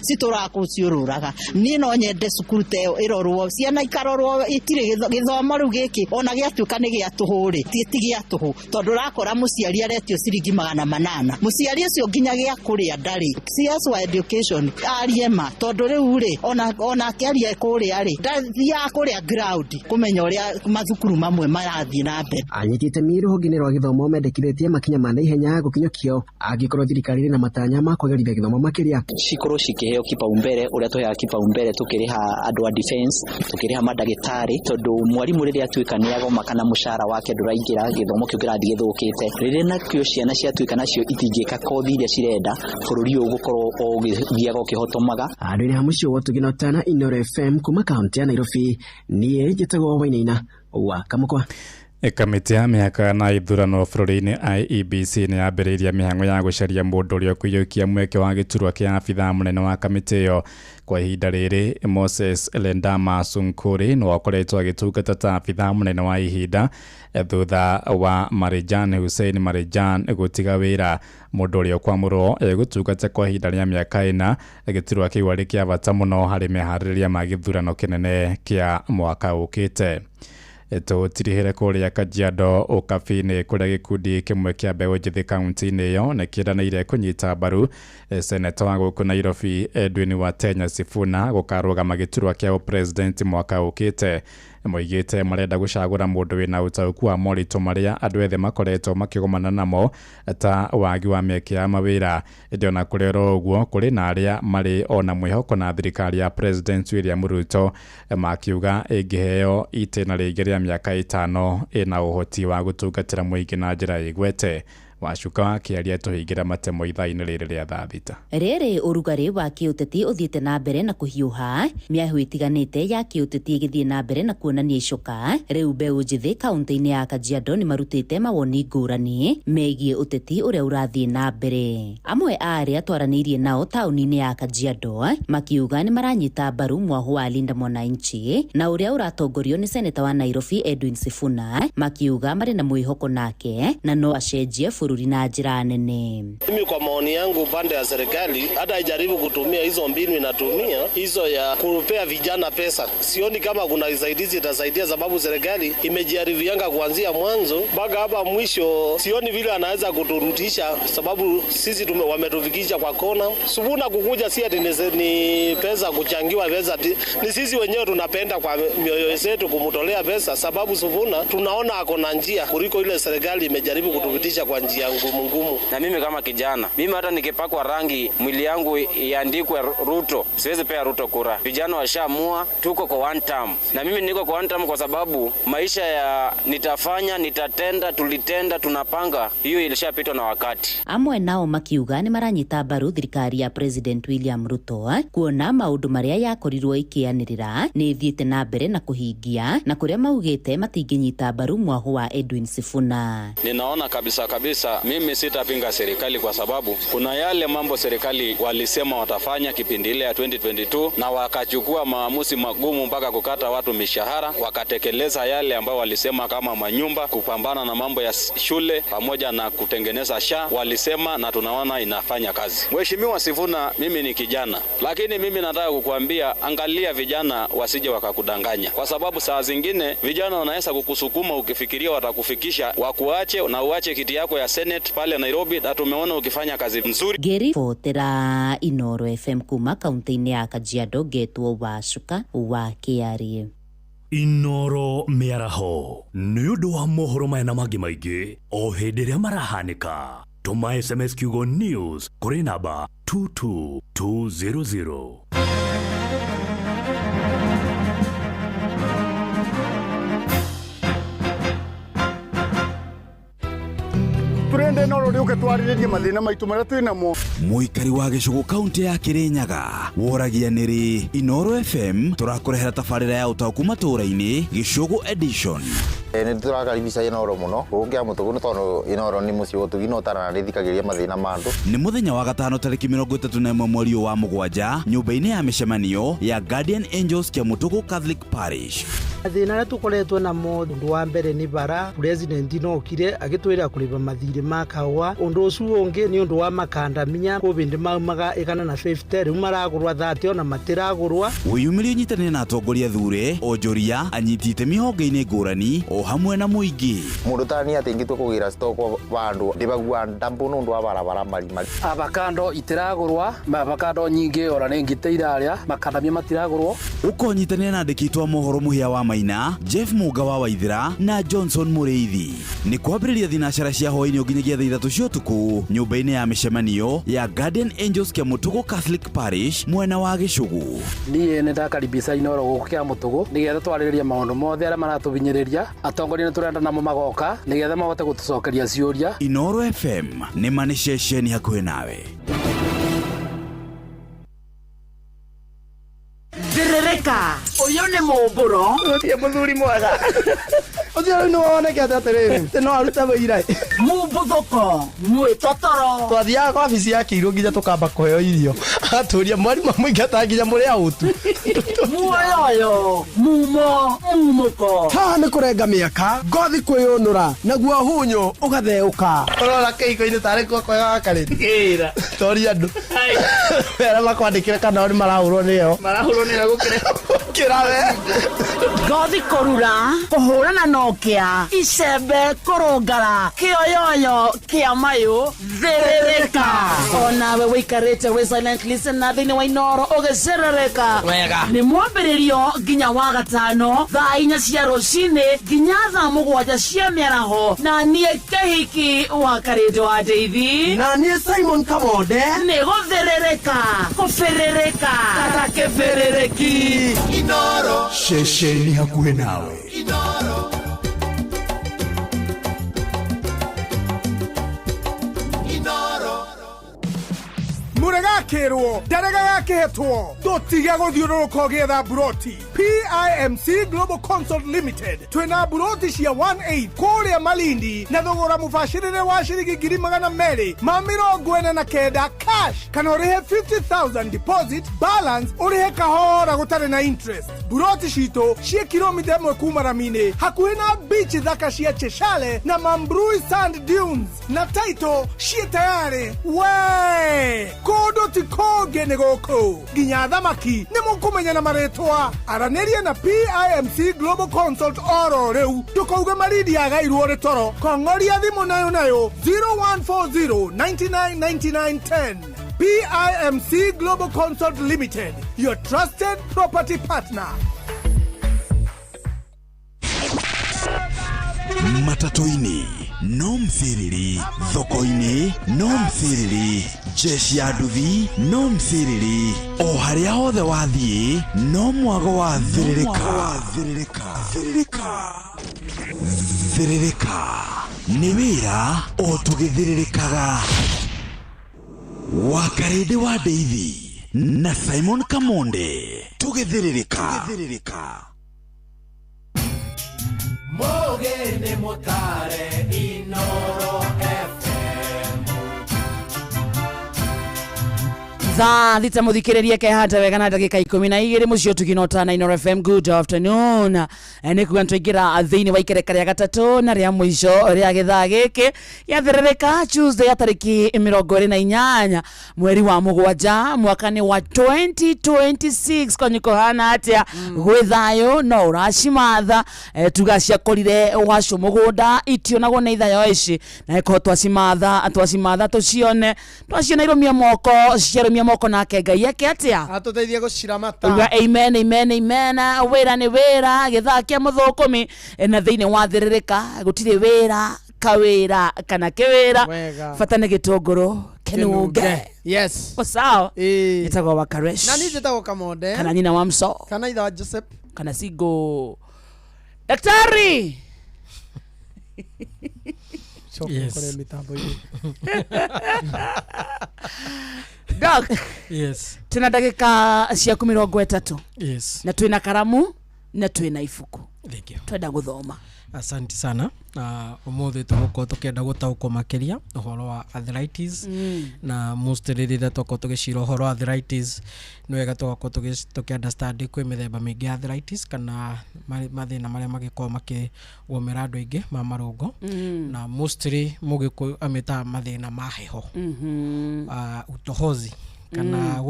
citũraga kũu ciũrũraga. Niĩ no nyende cukuru ta ĩyo ĩrorwo ciana ikarorwo itirĩ gĩthomo rĩu gĩkĩ ona gĩatuĩka nĩ gĩa tũhũ rĩ ti gĩa tũhũ tondũ Ũrakora mũciari aretio ciringi 800, mũciari ũcio nginya gĩa kũrĩa ndarĩ. CS wa education arie ma, tondũ rĩu rĩ ona akĩaria kũrĩa rĩ ndathiaga kũrĩa ground kũmenya ũrĩa mathukuru mamwe marathiĩ na mbere. Anyiti itemi rũhonge-inĩ rwa gĩthomo mendekithĩtie makinya ma naihenya gũkinyũkio angĩkorwo thirikari ĩrĩ na matanya ma kwagĩrithia gĩthomo makĩria. Cikorwo cikĩheo kipaumbele ũrĩa tũheaga kipaumbele tukĩrĩha andũ a defense, tukĩrĩha mandagĩtarĩ, tondũ mwarimũ rĩrĩa atuĩka nĩ agoma kana mũcara wake ndũraingĩra, gĩthomo kĩu kĩrathiĩ gĩthũkĩte. Rĩrĩa nakĩo ciana ciatuĩka nacio itingĩka kothi iria cirenda, bũrũri ũyũ ũgũkorwo o ũgĩthiaga ũkĩhotomaga. Handũ-inĩ ha mũciĩ wa Ũtugi na Ũtana, Inooro FM kuma kaunti ya Nairobi, niĩ njĩtagwo Wainaina wa Kamũkwa. Kamĩtĩ ya mĩhaka na ithurano bũrũri-inĩ IEBC nĩ yambĩrĩirie mĩhang'o ya gũcaria mũndũ ũrĩa ũkũiyũkia mweke wa gĩturwa kĩa abithaa mũnene wa kamĩtĩ ĩyo. Kwa ihinda rĩrĩ, Moses Lendama Sunkuri nĩwe ũkoretwo agĩtungata ta abithaa mũnene wa ihinda thutha wa Marijan Hussein Marijan gũtiga wĩra. Mũndũ ũrĩa ũkwamũrwo egũtungata kwa ihinda rĩa mĩaka 4, gĩturwa kĩu arĩ kĩa bata mũno harĩ meharĩrĩria ma gĩthurano kĩnene kĩa mwaka ũkĩte. Tũtirihĩre kũrĩa Kajiado Ũkabi-inĩ kũrĩa gĩkundi kĩmwe kĩa mbeũ njĩthĩ kaunti-inĩ ĩyo nĩ kĩranĩire kũnyita mbaru seneta wa gũkũ Nairobi Edwin Watenya Sifuna gũkarũgama gĩturwa kĩa ũpresident mwaka ũkĩte. Moigĩte marenda gũcagũra mũndũ wĩna ũtaũku wa moritũ marĩa andũ ethĩ makoretwo makĩgomana namo ta wagi wa mĩeke ya mawĩra. Ĩndĩ ona kũrĩ oro ũguo, kũrĩ na arĩa marĩ ona mwĩhoko na thirikari ya President William Ruto makiuga ĩngĩheo itĩna rĩngĩ rĩa mĩaka 5 ĩna ũhoti wa gũtungatĩra mũingĩ na njĩra ĩgwete. Wacuka wa kĩaria tũhingĩra matemo ithaa-inĩ rĩrĩ rĩa thaa 6. Rĩrĩ ũrugarĩ wa kĩũteti ũthiĩte na mbere na kũhiũha, mĩahũ ĩtiganĩte ya kĩũteti ĩgĩthiĩ na mbere na kuonania icoka. Rĩu mbeũ njĩthĩ kaunti-inĩ ya Kajiado nĩ marutĩte mawoni ngũrani megiĩ ũteti ũrĩa ũrathiĩ na mbere. Amwe a arĩa twaranĩirie nao taũni-inĩ ya Kajiado makiuga nĩ maranyita mbaru mwahũ wa Linda Mwananchi na ũrĩa ũratongorio nĩ seneta wa Nairobi Edwin Sifuna, makiuga marĩ na mwĩhoko nake na no acenjie bũrũri na njĩra nene. Mimi kwa maoni yangu, upande ya serikali hata ijaribu kutumia hizo mbinu inatumia hizo ya kupea vijana pesa, sioni kama kuna usaidizi itasaidia, sababu serikali imejaribianga kuanzia mwanzo mpaka hapa mwisho. Sioni vile anaweza kuturudisha, sababu sisi wametufikisha kwa kona. Sifuna kukuja si ati ni pesa kuchangiwa pesa, ni sisi wenyewe tunapenda kwa mioyo yetu kumtolea pesa, sababu Sifuna tunaona ako na njia kuliko ile serikali imejaribu kutupitisha kwa njia ngumu ngumu. Na mimi kama kijana, mimi hata nikipakwa rangi mwili yangu iandikwe Ruto, siwezi pea Ruto kura. Vijana washaamua tuko kwa one term. Na mimi niko kwa one term kwa sababu maisha ya nitafanya, nitatenda, tulitenda, tunapanga, hiyo ilishapitwa na wakati. Amwe nao makiuga ni maranyita mbaru thirikari ya President William Ruto kuona maundu maria yakorirwo ikianirira ni ithiite na mbere na kuhingia, na kuria maugite matinginyita mbaru mwahu wa Edwin Sifuna. Ninaona kabisa kabisa mimi sitapinga serikali kwa sababu kuna yale mambo serikali walisema watafanya kipindi ile ya 2022 na wakachukua maamuzi magumu mpaka kukata watu mishahara, wakatekeleza yale ambayo walisema kama manyumba, kupambana na mambo ya shule pamoja na kutengeneza SHA walisema, na tunaona inafanya kazi. Mheshimiwa Sifuna, mimi ni kijana, lakini mimi nataka kukuambia, angalia vijana wasije wakakudanganya, kwa sababu saa zingine vijana wanaweza kukusukuma ukifikiria watakufikisha, wakuache na uache kiti yako ya Senate pale Nairobi, na tumeona ukifanya kazi nzuri. Geri Fotera, Inooro FM kuma kaunti-inĩ ya Kajiado, getwo Wacuka wa Kĩarie. Inooro mĩaraho nĩ ũndũ wa mohoro maya na mangĩ maingĩ o hĩndĩ ĩrĩa marahanĩka. Tũma SMS kiugo news kũrĩ namba 22200. Turende no ruri uke twariririe mathina maitu maria twinamo. Muikari wa gĩcũgũ kaunti ya Kirinyaga woragia nĩrĩ Inooro FM tũrakũrehera tabarĩra ya ũtaũku matũũra-inĩ Gĩcũgũ edition. Nĩ tũrakaribisha Inooro mũno gũkũ kĩa mũtũgũ, nĩ tondũ Inooro nĩ mũciĩ ũtugi na ũtarana nĩthikagĩrĩria mathĩna ma andũ. Nĩ mũthenya wa gatano tarĩki 31 mweri wa mũgwanja nyũmba-inĩ ya mĩcemanio ya Guardian Angels Kĩamũtũgũ Catholic Parish. Mathĩna arĩa tũkoretwo namo ũndũ wa mbere nĩ bara president nokire agĩtwĩra kũrĩba mathirĩ ma kahũa ũndũ ũcio ũngĩ nĩ ũndũ wa makandamia kũbĩndĩ maumaga 150 rĩu maragũrwa 30 ona matiragũrwa. Wĩyumĩrie ũnyitanĩre na atongoria thure onjoria anyiti itemi honge-inĩ ngũrani o hamwe na mũingĩ. Mundu tani ati ingĩtua kũgĩra stoko vandu ndibagua ndambu nundu wa barabara marimari. Avakando itiragũrwa, avakando nyingĩ ora nĩ ngite iraria, makandamia matiragũrwo. Ũkonyitanĩra na andĩki a mohoro Mũhĩa wa Maina, Jeff Mũnga wa Waithĩra na Johnson Mũrĩithi. Nĩ kwambĩrĩria thinacara cia hwaĩ-inĩ nginyagia thaa 3 cia ũtukũ nyũmba-inĩ ya mĩcemanio ya Guardian Angels Kĩamũtũgũ Catholic Parish mwena wa Gĩcũgũ. Niĩ nĩ ndakaribisha Inooro gũkũ Kĩamũtũgũ nĩgetha twarĩrĩrie maũndũ mothe arĩa maratũhinyĩrĩria. Atongoria nĩ tũrenda namo magoka nĩgetha mahote gũtũcokeria ciũria. Inooro FM nĩ ma nĩ ceceni hakuhĩ nawe. Thĩrĩrĩka ũyũ nĩ mũmbũro. Ũtie mũthuri mwega. Ũcio rĩu nĩwonekete atĩrĩrĩ atĩ no arute wĩira. Mũmbuthũko mwĩtotoro. Twathiaga kwa wabici ya Kĩirũ nginya tũkamba kũheo irio. Agatũria mwarimũ amũingata nginya mũrĩ autu. Muoyoyo mumo mumũko. Haha nĩ kũrenga mĩaka ngothi kwĩyũnũra naguo hunyũ ũgatheũka. Ũrora kĩhiko-inĩ tarĩ guoko gakarĩte. Ĩra. Toria andũ. Arĩa makwandĩkĩre kana o nĩ marahũrwo nĩyo. Marahũrwo nĩyo gũkĩra. Gũkĩra we. Ngothi kũrura kũhũrana na ũkĩa icembe kũrũngara kĩoyoyo kĩa mayũ thĩrĩrĩka. Onawe wĩikarĩte wĩ silent listener thĩinĩ wa Inooro ũgĩcerereka. Wega. Nĩ mwambĩrĩrio nginya wa gatano thaa 4 cia rũcinĩ nginya thaa 7 cia mĩaraho na niĩ Kĩhiki wa Karĩndũ wa Ndeithi na niĩ Simon Kamonde nĩ gũthĩrĩrĩka kũbĩrĩrĩka kata kĩbĩrĩrĩki. Inooro ceceni hakuhĩ nawe. Inooro. Inooro. Mũregakĩrwo ndarega gakĩhetwo tũtige gũthiũrũrũka ũgĩetha mburoti. PIMC Global Consult Limited twĩna mburoti cia 18 kũrĩa Malindi na thogora mũbacĩrĩre wa ciringi 249,000 cash kana ũrĩhe 50,000 deposit balance ũrĩhe kahora gũtarĩ na interest. Mburoti citũ ciĩ kilomita 1 kuma rami-inĩ hakuhĩ na beach thaka cia Cheshale na Mambrui Sand Dunes na title ciĩ tayarĩ. We kũndũ ti kũngĩ nĩ gũkũ nginya thamaki nĩ mũkũmenya na marĩtwa. Aranĩria na PIMC Global Consult oro rĩu ndũkauge Malindi yagairwo rĩ toro. Kong'oria thimũ nayo nayo 0140 99 99 10. PIMC Global Consult Limited, your trusted property partner. Matatũ-inĩ no mthiriri, thoko-inĩ no mthiriri, jeshi ya nduthi no mthiriri, o harĩa hothe wathiĩ no mwago wa thĩrĩrĩka. Thĩrĩrĩka nĩ wĩra o tũgĩthĩrĩrĩkaga. Wa Karĩndĩ wa Ndeithi na Simon Kamonde tũgĩthĩrĩrĩka. Mũgeni mũtare Inooro FM. Thaa 6 mũthikĩrĩrie kehata wega na ndagĩka 12 mũciĩ ũtugi na Inooro FM. Good afternoon. Nĩ kuga nĩtwaingĩra thĩinĩ wa ikereka rĩa gatatũ na rĩa mũico rĩa gĩthaa gĩkĩ gĩathĩrĩrĩka Tuesday ya tarĩki 28 mweri wa 7 mwaka nĩ wa 2026. Kwanyu kũhana atĩa? Gwĩ thayũ no ũracimatha. Tuga ciakorire wacu mũgũnda itionagwo nĩ ithayo ici na ĩkorwo twacimatha tũcione twaciona irũmia moko ciarũmia moko nake Ngai eke atĩa atũteithie gũciramata. Uga amen amen amen. Wĩra nĩ wĩra gĩthaa kĩa mũthũkũmi na thĩinĩ wa thĩrĩrĩka gũtirĩ wĩra kawĩra kana kĩwĩra bata nĩ gĩtũngũrũ kĩnunge. Yes. O sawa. Njĩtagwo wa Karesh na niĩ njĩtagwo Kamonde kana nyina wa Mso kana ithe wa Joseph kana Singo. Daktari. Yes. Doc. Yes. Tuna ndagĩka ciaku 30. Yes. Na twina karamu na twina ibuku. Thank you. Twenda gũthoma. Asante sana. Na umuthi tũgũkorwo tũkĩenda gũtaũkwo makĩria ũhoro wa arthritis. Na mostly rĩrĩa twakorwo tũgĩcira ũhoro wa arthritis, nĩ wega tũgakorwo tũkĩ understand kwĩ mĩthemba mĩingĩ ya arthritis kana mathĩna marĩa magĩkorwo makĩgũmĩra andũ aingĩ ma marũngo. Na mostly mũgĩkũyũ amĩtaga mathĩna ma heho, utohozi kana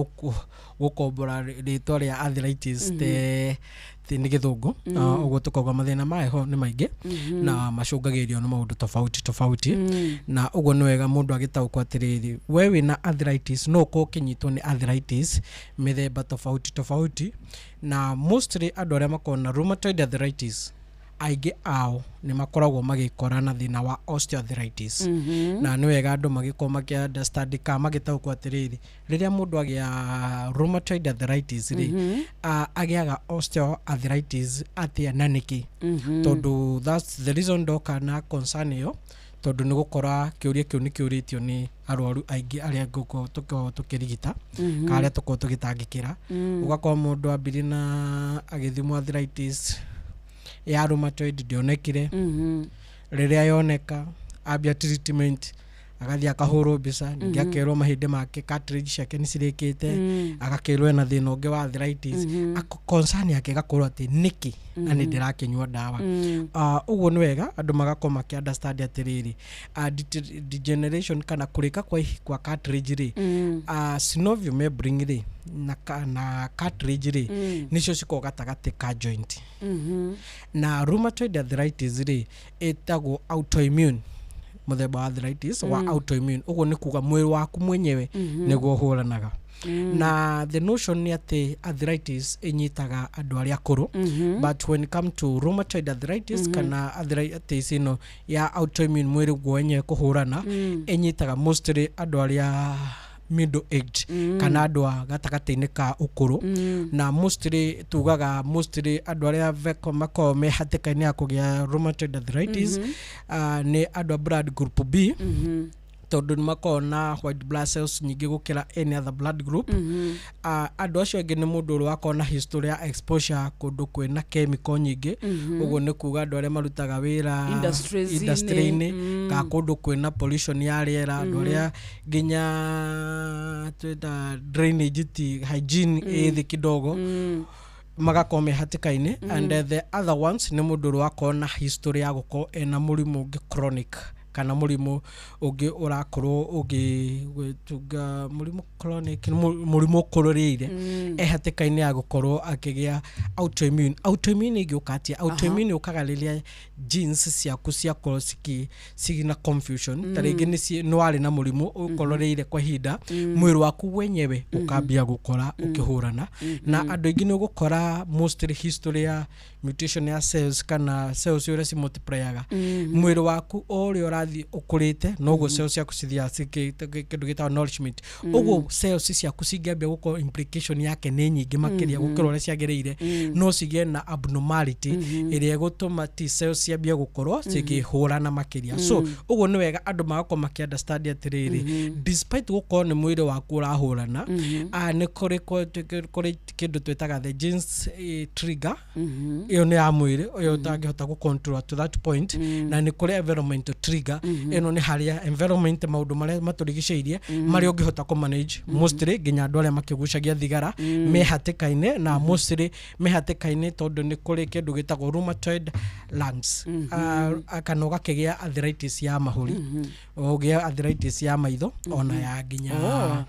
gũkombora rĩtwa rĩa arthritis te nĩ gĩthũngũ. Ũguo tũkauga mathĩna ma heho nĩ maingĩ na macũngagĩrĩrio nĩ maũndũ tofauti tofauti. Na ũguo nĩ wega mũndũ agĩtaũkwo atĩrĩrĩ, we wĩna arthritis no ũkorwo ũkĩnyitwo nĩ arthritis mĩthemba tofauti tofauti. Na mostly andũ arĩa makoragwo na rheumatoid arthritis, aingĩ ao nĩ makoragwo magĩkora na thĩna wa osteoarthritis. Na nĩ wega andũ magĩkorwo makĩ understand kana magĩtaũkwo atĩrĩrĩ, rĩrĩa mũndũ agĩa rheumatoid arthritis rĩ, agĩaga osteoarthritis atĩa na nĩkĩ? Tondũ that's the reason ndoka na concern ĩyo, tondũ nĩ gũkora kĩũria kĩu nĩ kĩũrĩtio nĩ arwaru aingĩ arĩa ngũkorwo tũkoragwo tũkĩrigita kana arĩa tũkoragwo tũgĩtangĩkĩra. Ũgakora mũndũ ambirie na agĩthimwo arthritis ya rheumatoid ndĩonekire. Rĩrĩa yoneka, ambia treatment, agathiĩ akahũrwo mbica ningĩ, akerwo mahĩndĩ make, cartilage ciake nĩ cirĩkĩte, agakĩrwo ena thĩna ũngĩ wa arthritis. Concern yake ĩgakorwo atĩ nĩkĩ na nĩ ndĩrakĩnyua ndawa? Ũguo nĩ wega andũ magakorwo makĩ understand atĩrĩrĩ, degeneration kana kũrĩka kwa cartilage rĩ, synovial membrane rĩ na cartilage rĩ, nĩcio cikoragwo gatagatĩ ka joint. Na rheumatoid arthritis rĩ, ĩtagwo autoimmune, mũthemba wa arthritis wa autoimmune. Ũguo nĩ kuga mwĩrĩ waku mwenyewe nĩguo ũhũranaga. Na the notion nĩ atĩ arthritis ĩnyitaga andũ arĩa akũrũ, but when it come to rheumatoid arthritis kana arthritis ĩno ya autoimmune, mwĩrĩ guo wenyewe kũhũrana, ĩnyitaga mostly andũ arĩa middle age kana andũ a gatagatĩ-inĩ ka ũkũrũ. Na mostly tugaga mostly andũ arĩa makoragwo me hatĩka-inĩ ya kũgĩa rheumatoid arthritis nĩ andũ a blood group B, tondũ nĩ makoragwo na white blood cells nyingĩ gũkĩra any other blood group. Andũ acio angĩ nĩ mũndũ ũrĩa wakorwo na history ya exposure kũndũ kwĩna chemical nyingĩ. Ũguo nĩ kuga andũ arĩa marutaga wĩra Industries-inĩ. Industry-inĩ kana kũndũ kwĩna pollution ya rĩera, andũ arĩa nginya twĩta drainage ti hygiene ĩ thĩ kidogo, magakorwo me hatĩka-inĩ. And the other ones nĩ mũndũ ũrĩa wakorwo na history ya gũkorwo ena mũrimũ ũngĩ chronic kana mũrimũ ũngĩ ũrakorwo ũgĩtunga mũrimũ chronic, nĩ mũrimũ ũkũrĩrĩire, e hatĩka-inĩ ya gũkorwo akĩgĩa autoimmune. Autoimmune ĩngĩũka atĩa? Autoimmune yũkaga rĩrĩa genes ciaku ciakorwo cina confusion. Ta rĩngĩ nĩ warĩ na mũrimũ ũkororeire kwa ihinda, mwĩrĩ waku wenyewe ũkambia gũkora ũkĩhũrana. Na andũ aingĩ nĩ ũgũkora mostly history ya mutation ya cells kana cells ũrĩa cimultiplyaga. Mwĩrĩ waku o ũrĩa ũrathiĩ ũkũrĩte, noguo cells ciaku cithiaga kĩndũ gĩtagwo nourishment. Ũguo cells ciaku cingĩambia gũkorwo implication yake nĩ nyingĩ makĩria gũkĩra ũrĩa ciagĩrĩire, no cigĩe na abnormality ĩrĩa ĩgũtũma T cells ciambie gũkorwo cikĩhũrana makĩria. So ũguo nĩ wega andũ magakorwo makĩ understand atĩrĩrĩ, despite gũkorwo nĩ mwĩrĩ waku ũrahũrana, nĩ kũrĩ kĩndũ twĩtaga the genes trigger. Ĩyo nĩ ya mwĩrĩ, ĩyo ũtangĩhota gũ control to that point. Na nĩ kũrĩ environmental trigger. Ĩno nĩ harĩa environment, maũndũ marĩa matũrigicĩirie, marĩa ũngĩhota kũ manage. Mostly nginya andũ arĩa makĩgucagia thigara me hatĩka-inĩ, na mostly me hatĩka-inĩ tondũ nĩ kũrĩ kĩndũ gĩtagwo rheumatoid lungs, kana ũgakĩgĩa arthritis ya mahũri, ũgĩa arthritis ya maitho, ona ya nginya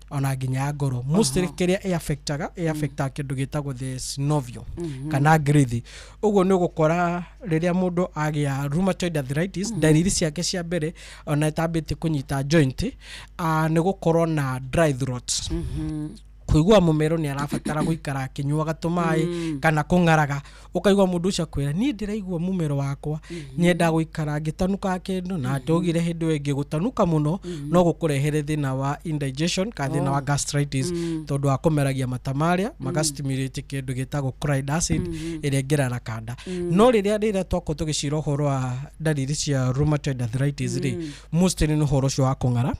ona nginya ya ngoro. Mostly kĩrĩa ĩ affectaga kĩndũ gĩtagwo the synovial kana ngirithi. Ũguo nĩ ũgũkora rĩrĩa mũndũ agĩa rheumatoid arthritis, ndariri ciake cia mbere ona ĩtambĩtie kũnyita joint, nĩ gũkorwo na dry throat, kũigua mũmero nĩ arabatara gũikara akĩnyuaga tũmaĩ kana kũng'araga. Ũkaigua mũndũ ũcio akwĩra, "Niĩ ndĩraigua mũmero wakwa, nyendaga gũikara ngĩtanukaga kĩndũ." Na ndogire hĩndĩ ĩyo ĩngĩ gũtanuka mũno no gũkũrehere thĩna wa indigestion kana thĩna wa gastritis, tondũ wa kũmeragia mata marĩa magastimulate kĩndũ gĩtagwo chloride acid ĩrĩa ĩngĩraraka nda. No rĩrĩa twakorwo tũgĩcira ũhoro wa ndariri cia rheumatoid arthritis rĩ, mostly nĩ ũhoro ũcio wa kũng'ara.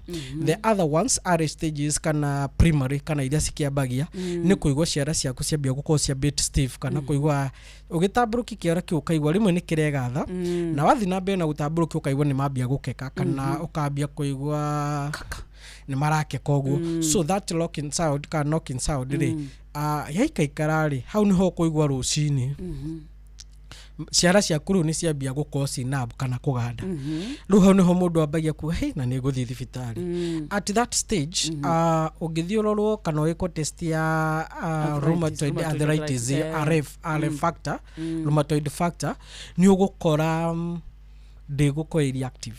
The other ones are stages kana primary kana iria kĩambagia nĩ kũigua ciara ciaku ciambia gũkorwo cia bit stiff, kana kũigua ũgĩtambũrũkia kĩara kĩu ũkaigua rĩmwe nĩ kĩregatha, na wathiĩ na mbere na gũtambũrũkia ũkaigua nĩ mambia gũkeka, kana ũkambia kũigua nĩ marakeka ũguo. So that locking sound kana knocking sound rĩ, yaikaikara rĩ, hau nĩho ũkũigua rũcinĩ ciara ciaku rĩu nĩ ciambia gũkorwo ci numb kana kũganda. Rĩu hau nĩho mũndũ ambagia kuga, "Hey, na nĩ ngũthiĩ thibitarĩ." At that stage, ũngĩthiĩ ũrorwo kana wĩkwo test ya Arthritis, rheumatoid rheumatoid arthritis, arthritis, eh. RF factor, rheumatoid factor, nĩ ũgũkora ndĩgũkorwo ĩ reactive.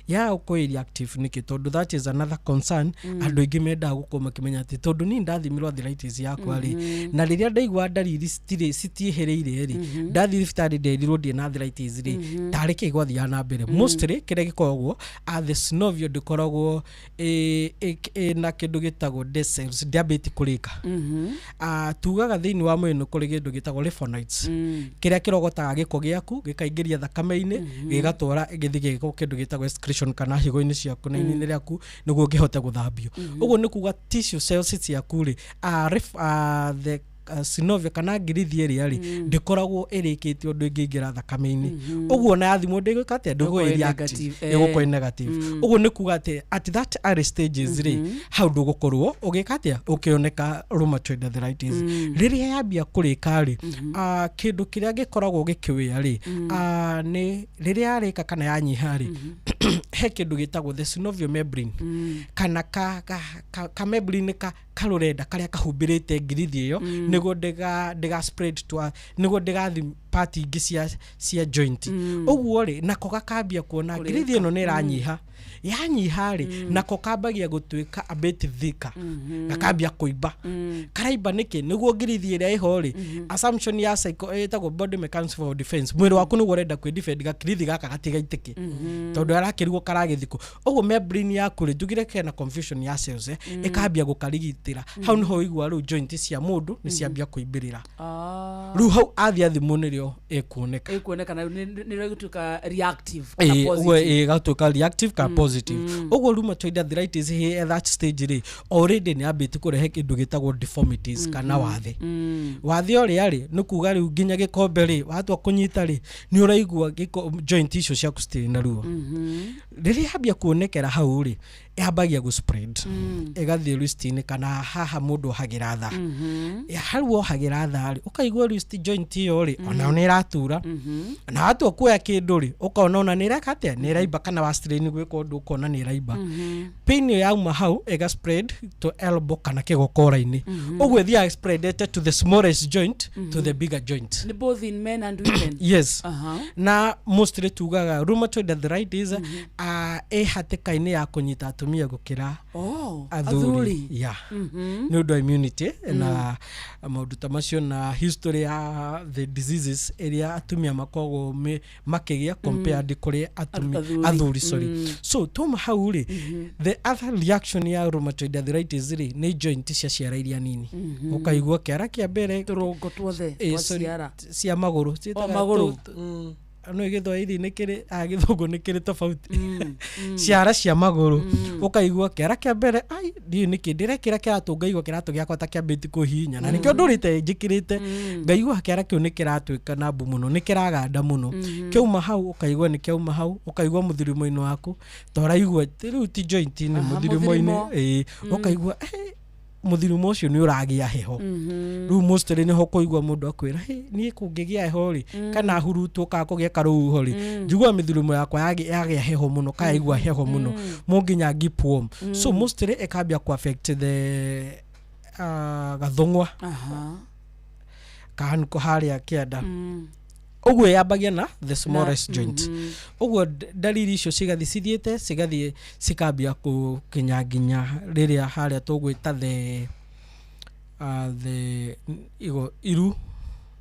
Ya gũkorwo ĩ reactive nĩkĩ? Tondũ that is another concern. Andũ aingĩ mendaga gũkorwo makĩmenya atĩ tondũ niĩ ndathimirwo arthritis yakwa rĩ, na rĩrĩa ndaigua ndariri citirĩ citiĩhĩrĩire rĩ, ndathiĩ thibitarĩ nderirwo ndirĩ na arthritis rĩ, tarĩ kĩ gwathiaga na mbere? Mostly kĩrĩa gĩkoragwo, the synovial ndĩkoragwo ĩna kĩndũ gĩtagwo dead cells, ndĩambĩtie kũrĩka. Tugaga thĩinĩ wa mwĩrĩ nĩ kũrĩ kĩndũ gĩtagwo lymphocytes, kĩrĩa kĩrogotaga gĩko gĩaku gĩkaingĩria thakame-inĩ, gĩgatwara gĩthiĩ gĩgĩkwo kĩndũ gĩtagwo excretion kana higo-inĩ ciaku na ini-inĩ rĩaku nĩguo kĩhote gũthambio. Ũguo nĩ kuga tissue cells ciaku rĩ, the synovia kana ngirithi ĩrĩa rĩ, ndĩkoragwo ĩrĩkĩtie ũndũ ĩngĩingĩra thakame-inĩ. Ũguo ona yathimwo ndĩgwĩka atĩa? Ndĩgũkorwo ĩ Ĩgũkorwo ĩ reactive. Negative, eh. Ĩgũkorwo ĩ negative. Ũguo nĩ kuga atĩ at that early stages rĩ, hau ndũgũkorwo ũgĩka atĩa? Ũkĩoneka rheumatoid arthritis. Rĩrĩa yambia kũrĩka rĩ, kĩndũ kĩrĩa gĩkoragwo gĩkĩwĩa rĩ, nĩ rĩrĩa yarĩka kana yanyiha rĩ, he kĩndũ gĩtagwo the synovial membrane, kana ka membrane ka karũrenda karĩa kahumbĩrĩte ngirithi ĩyo, nĩguo ndĩga spread to nĩguo ndĩgathi part ingĩ cia joint. Ũguo rĩ, nako gakambia kuona ngirithi ĩno nĩ ĩranyiha. Yanyiha rĩ, nako kambagia gũtuĩka a bit thicker, gakambia kũimba. Karaimba nĩkĩ? Nĩguo ngirithi ĩrĩa ĩho rĩ, assumption ya psycho ĩtagwo body mechanism for defense, mwĩrĩ waku nĩguo ũrenda kwĩ defend gakirithi gaka gatigaitĩke, tondũ arakĩrigwo karagĩthikũ. Ũguo membrane yaku rĩ, njugire kena confusion ya cells, ĩkambia gũkarigitĩra. Hau nĩho ũigua rĩu joint cia mũndũ nĩ ciambia kũimbĩrĩra. Rĩu hau athiĩ athimwo nĩrĩo ĩkuoneka. Ĩkuonekana nĩrĩo ĩgũtuĩka reactive kana Ĩĩ, ũguo positive. ĩgatuĩka reactive kana positive. Ũguo rheumatoid arthritis hĩ at that stage rĩ, already nĩ yambĩtie kũrehe kĩndũ gĩtagwo deformities kana wathe. Wathe ũrĩa rĩ, nĩ kuga rĩu nginya gĩkombe rĩ, watua kũnyita rĩ, nĩ ũraigua joint icio ciaku citirĩ na ruo. Rĩrĩa yambia kuonekera hau rĩ, yambagia gũ spread, ĩgathiĩ wrist-inĩ kana haha mũndũ ohagĩra tha. Hau wohagĩra tha rĩ, ũkaigua wrist joint ĩyo rĩ, onayo nĩ ĩratura, na watua kuoya kĩndũ rĩ, ũkona ona nĩ ĩreka atĩa? Nĩ ĩraimba, kana wa strain gwĩka ũndũ ũkona nĩ ĩraimba. Pain ĩyo yauma hau ĩga spread to elbow kana kĩgokora-inĩ. Ũguo ĩthiaga spreadete to the smallest joint to the bigger joint. Nĩ both in men and women? Yes. Na mostly tugaga rheumatoid arthritis ĩ hatĩka-inĩ ya kũnyita atumia gũkĩra Oh, athuri. Athuri. Yeah. Nĩ ũndũ wa immunity na maũndũ ta macio na history ya the diseases ĩrĩa atumia makoragwo makĩgĩa compared kũrĩ Athuri. athuri, sorry. So tuma hau rĩ, the other reaction ya rheumatoid arthritis rĩ, nĩ joint cia ciara iria nini. Ũkaigua kĩara kĩa mbere Tũrũngo tuothe Eh, twa sorry, ciara. Cia magũrũ. O Ciĩtaga magũrũ. No gĩthwaĩri nĩ kĩrĩ, gĩthũngũ nĩ kĩrĩ tofauti. Ciara cia magũrũ, ũkaigua kĩara kĩa mbere, ai, ndiũĩ nĩkĩ ndĩrekĩra kĩratũ, ngaigua kĩratũ gĩakwa ta kĩambĩtie kũhihinya, na nĩkĩo ndũrĩte njĩkĩrĩte, ngaigua kĩara kĩu nĩ kĩratuĩka nambu mũno, nĩ kĩraganda mũno. Kĩauma hau ũkaigua nĩ kĩauma hau, ũkaigua mũthirimo-inĩ waku ta ũraigua rĩu ti joint-inĩ, mũthirimo-inĩ. Mũthirimo. Ĩĩ, ũkaigua mũthirimo ũcio nĩ ũragĩa heho. Rĩu mostly nĩho kũigua mũndũ akwĩra, "Hey, niĩ kũngĩgĩa heho rĩ, kana hurutwo kana kũgĩa karũhuho rĩ, njiguaga mĩthirimo yakwa yagĩa heho mũno, kana yaigua heho mũno mũnginya keep warm." So mostly ĩkambia ku affect the gathũng'wa kahaniko harĩa kĩanda. Ũguo yambagia na the smallest joint. Ũguo ndariri icio cigathiĩ cithiĩte, cigathiĩ cikambia gũkinya nginya rĩrĩa harĩa tũgwĩta the igo iru.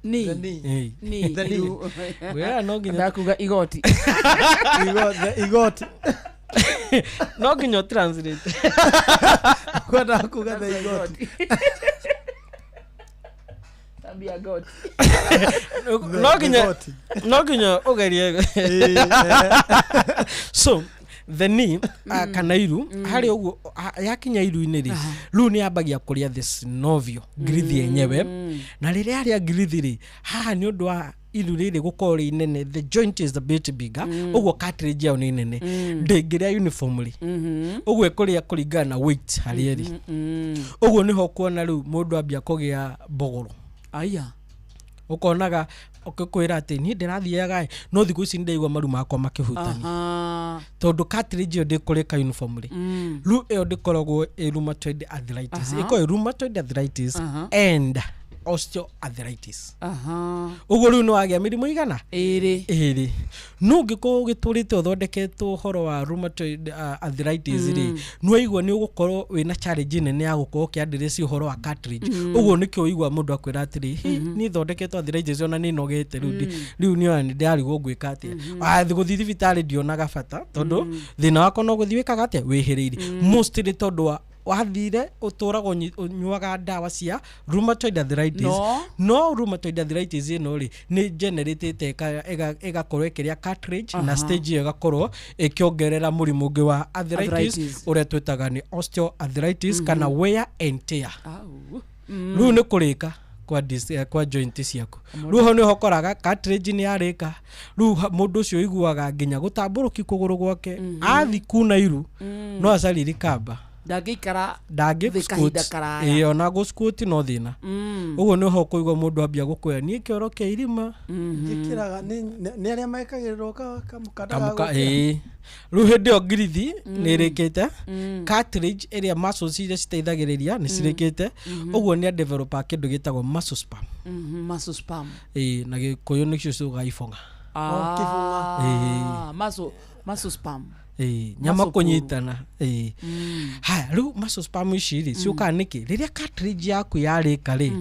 Ni. Ĩĩ. Ni. The knee. Iru. Ngwĩra no nginya Ndakuga igoti. Igoti. No nginya translate. Kwenda kuga the igoti. Tambia goti. No nginya ũgerie. So The knee, kana iru harĩ ũguo, yakinya iru-inĩ rĩ, rĩu nĩ yambagia kũrĩa the synovial ngirithi yenyewe, na rĩrĩa yarĩa ngirithi rĩ, haha nĩ ũndũ wa iru rĩrĩ gũkorwo rĩ inene, the joint is a bit bigger, ũguo cartilage yayo nĩ nene, ndĩngĩrĩa uniformly, ũguo ĩkũrĩa kũringana na weight harĩa ĩrĩ. Ũguo nĩho kuona rĩu mũndũ ambia kũgĩa mbogoro. Aya. Ũkonaga ũkĩkwĩra atĩ niĩ ndĩrathiaga ĩ, no thikũ ici nĩndaigua maru makwa makĩhutania, tondũ cartilage ĩyo ndĩkũrĩka uniformly. Rĩu ĩyo ndĩkoragwo ĩ rheumatoid arthritis, ĩkoragwo ĩ rheumatoid arthritis and osteoarthritis. Ũguo rĩu nĩ wagĩa mĩrimũ igana ĩrĩ. Ĩrĩ. No ũngĩkorwo ũgĩtũrĩte ũthondeketwo ũhoro wa rheumatoid arthritis rĩ, nĩwaigua nĩ ũgũkorwo wĩna challenge nene ya gũkorwo ũkĩaddress ũhoro wa cartilage. Ũguo nĩkĩo ũigua mũndũ akwĩra atĩrĩ, "Hi, niĩ thondeketwo arthritis ona nĩ nogete rĩu, rĩu nĩ ona nĩ ndĩrarigwo ngwĩka atĩa. Gũthiĩ thibitarĩ ndionaga bata, tondũ thĩna wakwa no gũthiĩ wĩkaga atĩa, wĩhĩrĩirie." Mostly tondũ wa wathire ũtũraga ũnyuaga ndawa cia rheumatoid arthritis. No. No rheumatoid arthritis ĩno rĩ, nĩ generatĩte ĩgakorwo ĩkĩrĩa cartilage, na stage ĩyo ĩgakorwo ĩkĩongerera mũrimũ ũngĩ wa arthritis, Arthritis. ũrĩa twĩtaga nĩ osteoarthritis kana wear and tear. Au. Rĩu nĩ kũrĩka kwa kwa joint ciaku. Rĩu ho nĩho ũkoraga cartilage nĩ yarĩka. Rĩu mũndũ ũcio ũiguaga nginya gũtambũrũki kũgũrũ gwake, athi kuna iru no acariri kamba. Ndangĩikara ndangĩ thĩ kahinda karaya. Ĩĩ, ona gũ squat no thĩna. Ũguo nĩho ũkũigua mũndũ ambia gũkwĩra, "Niĩ kĩoro kĩa irima." Njĩkĩraga nĩ arĩa mekagĩrĩrwo kamũkanda ga Kamuka. gwĩkĩra. Ĩĩ, rĩu hĩndĩ ĩyo ngirithi nĩ ĩrĩkĩte, cartilage ĩrĩa muscles iria citeithagĩrĩria nĩ cirĩkĩte, ũguo nĩ adevelopa kĩndũ gĩtagwo muscle spasm. Muscle spasm. Ĩĩ, na gĩkũyũ nĩcio ciugaga ibong'a. Ah, Ĩĩ. Muscle spasm. Ĩĩ, nyama Muscle pull. kũnyitana. Ĩĩ. Haya, rĩu muscle spasm ici rĩ, ciũkaga nĩkĩ? Rĩrĩa cartilage yaku yarĩka rĩ,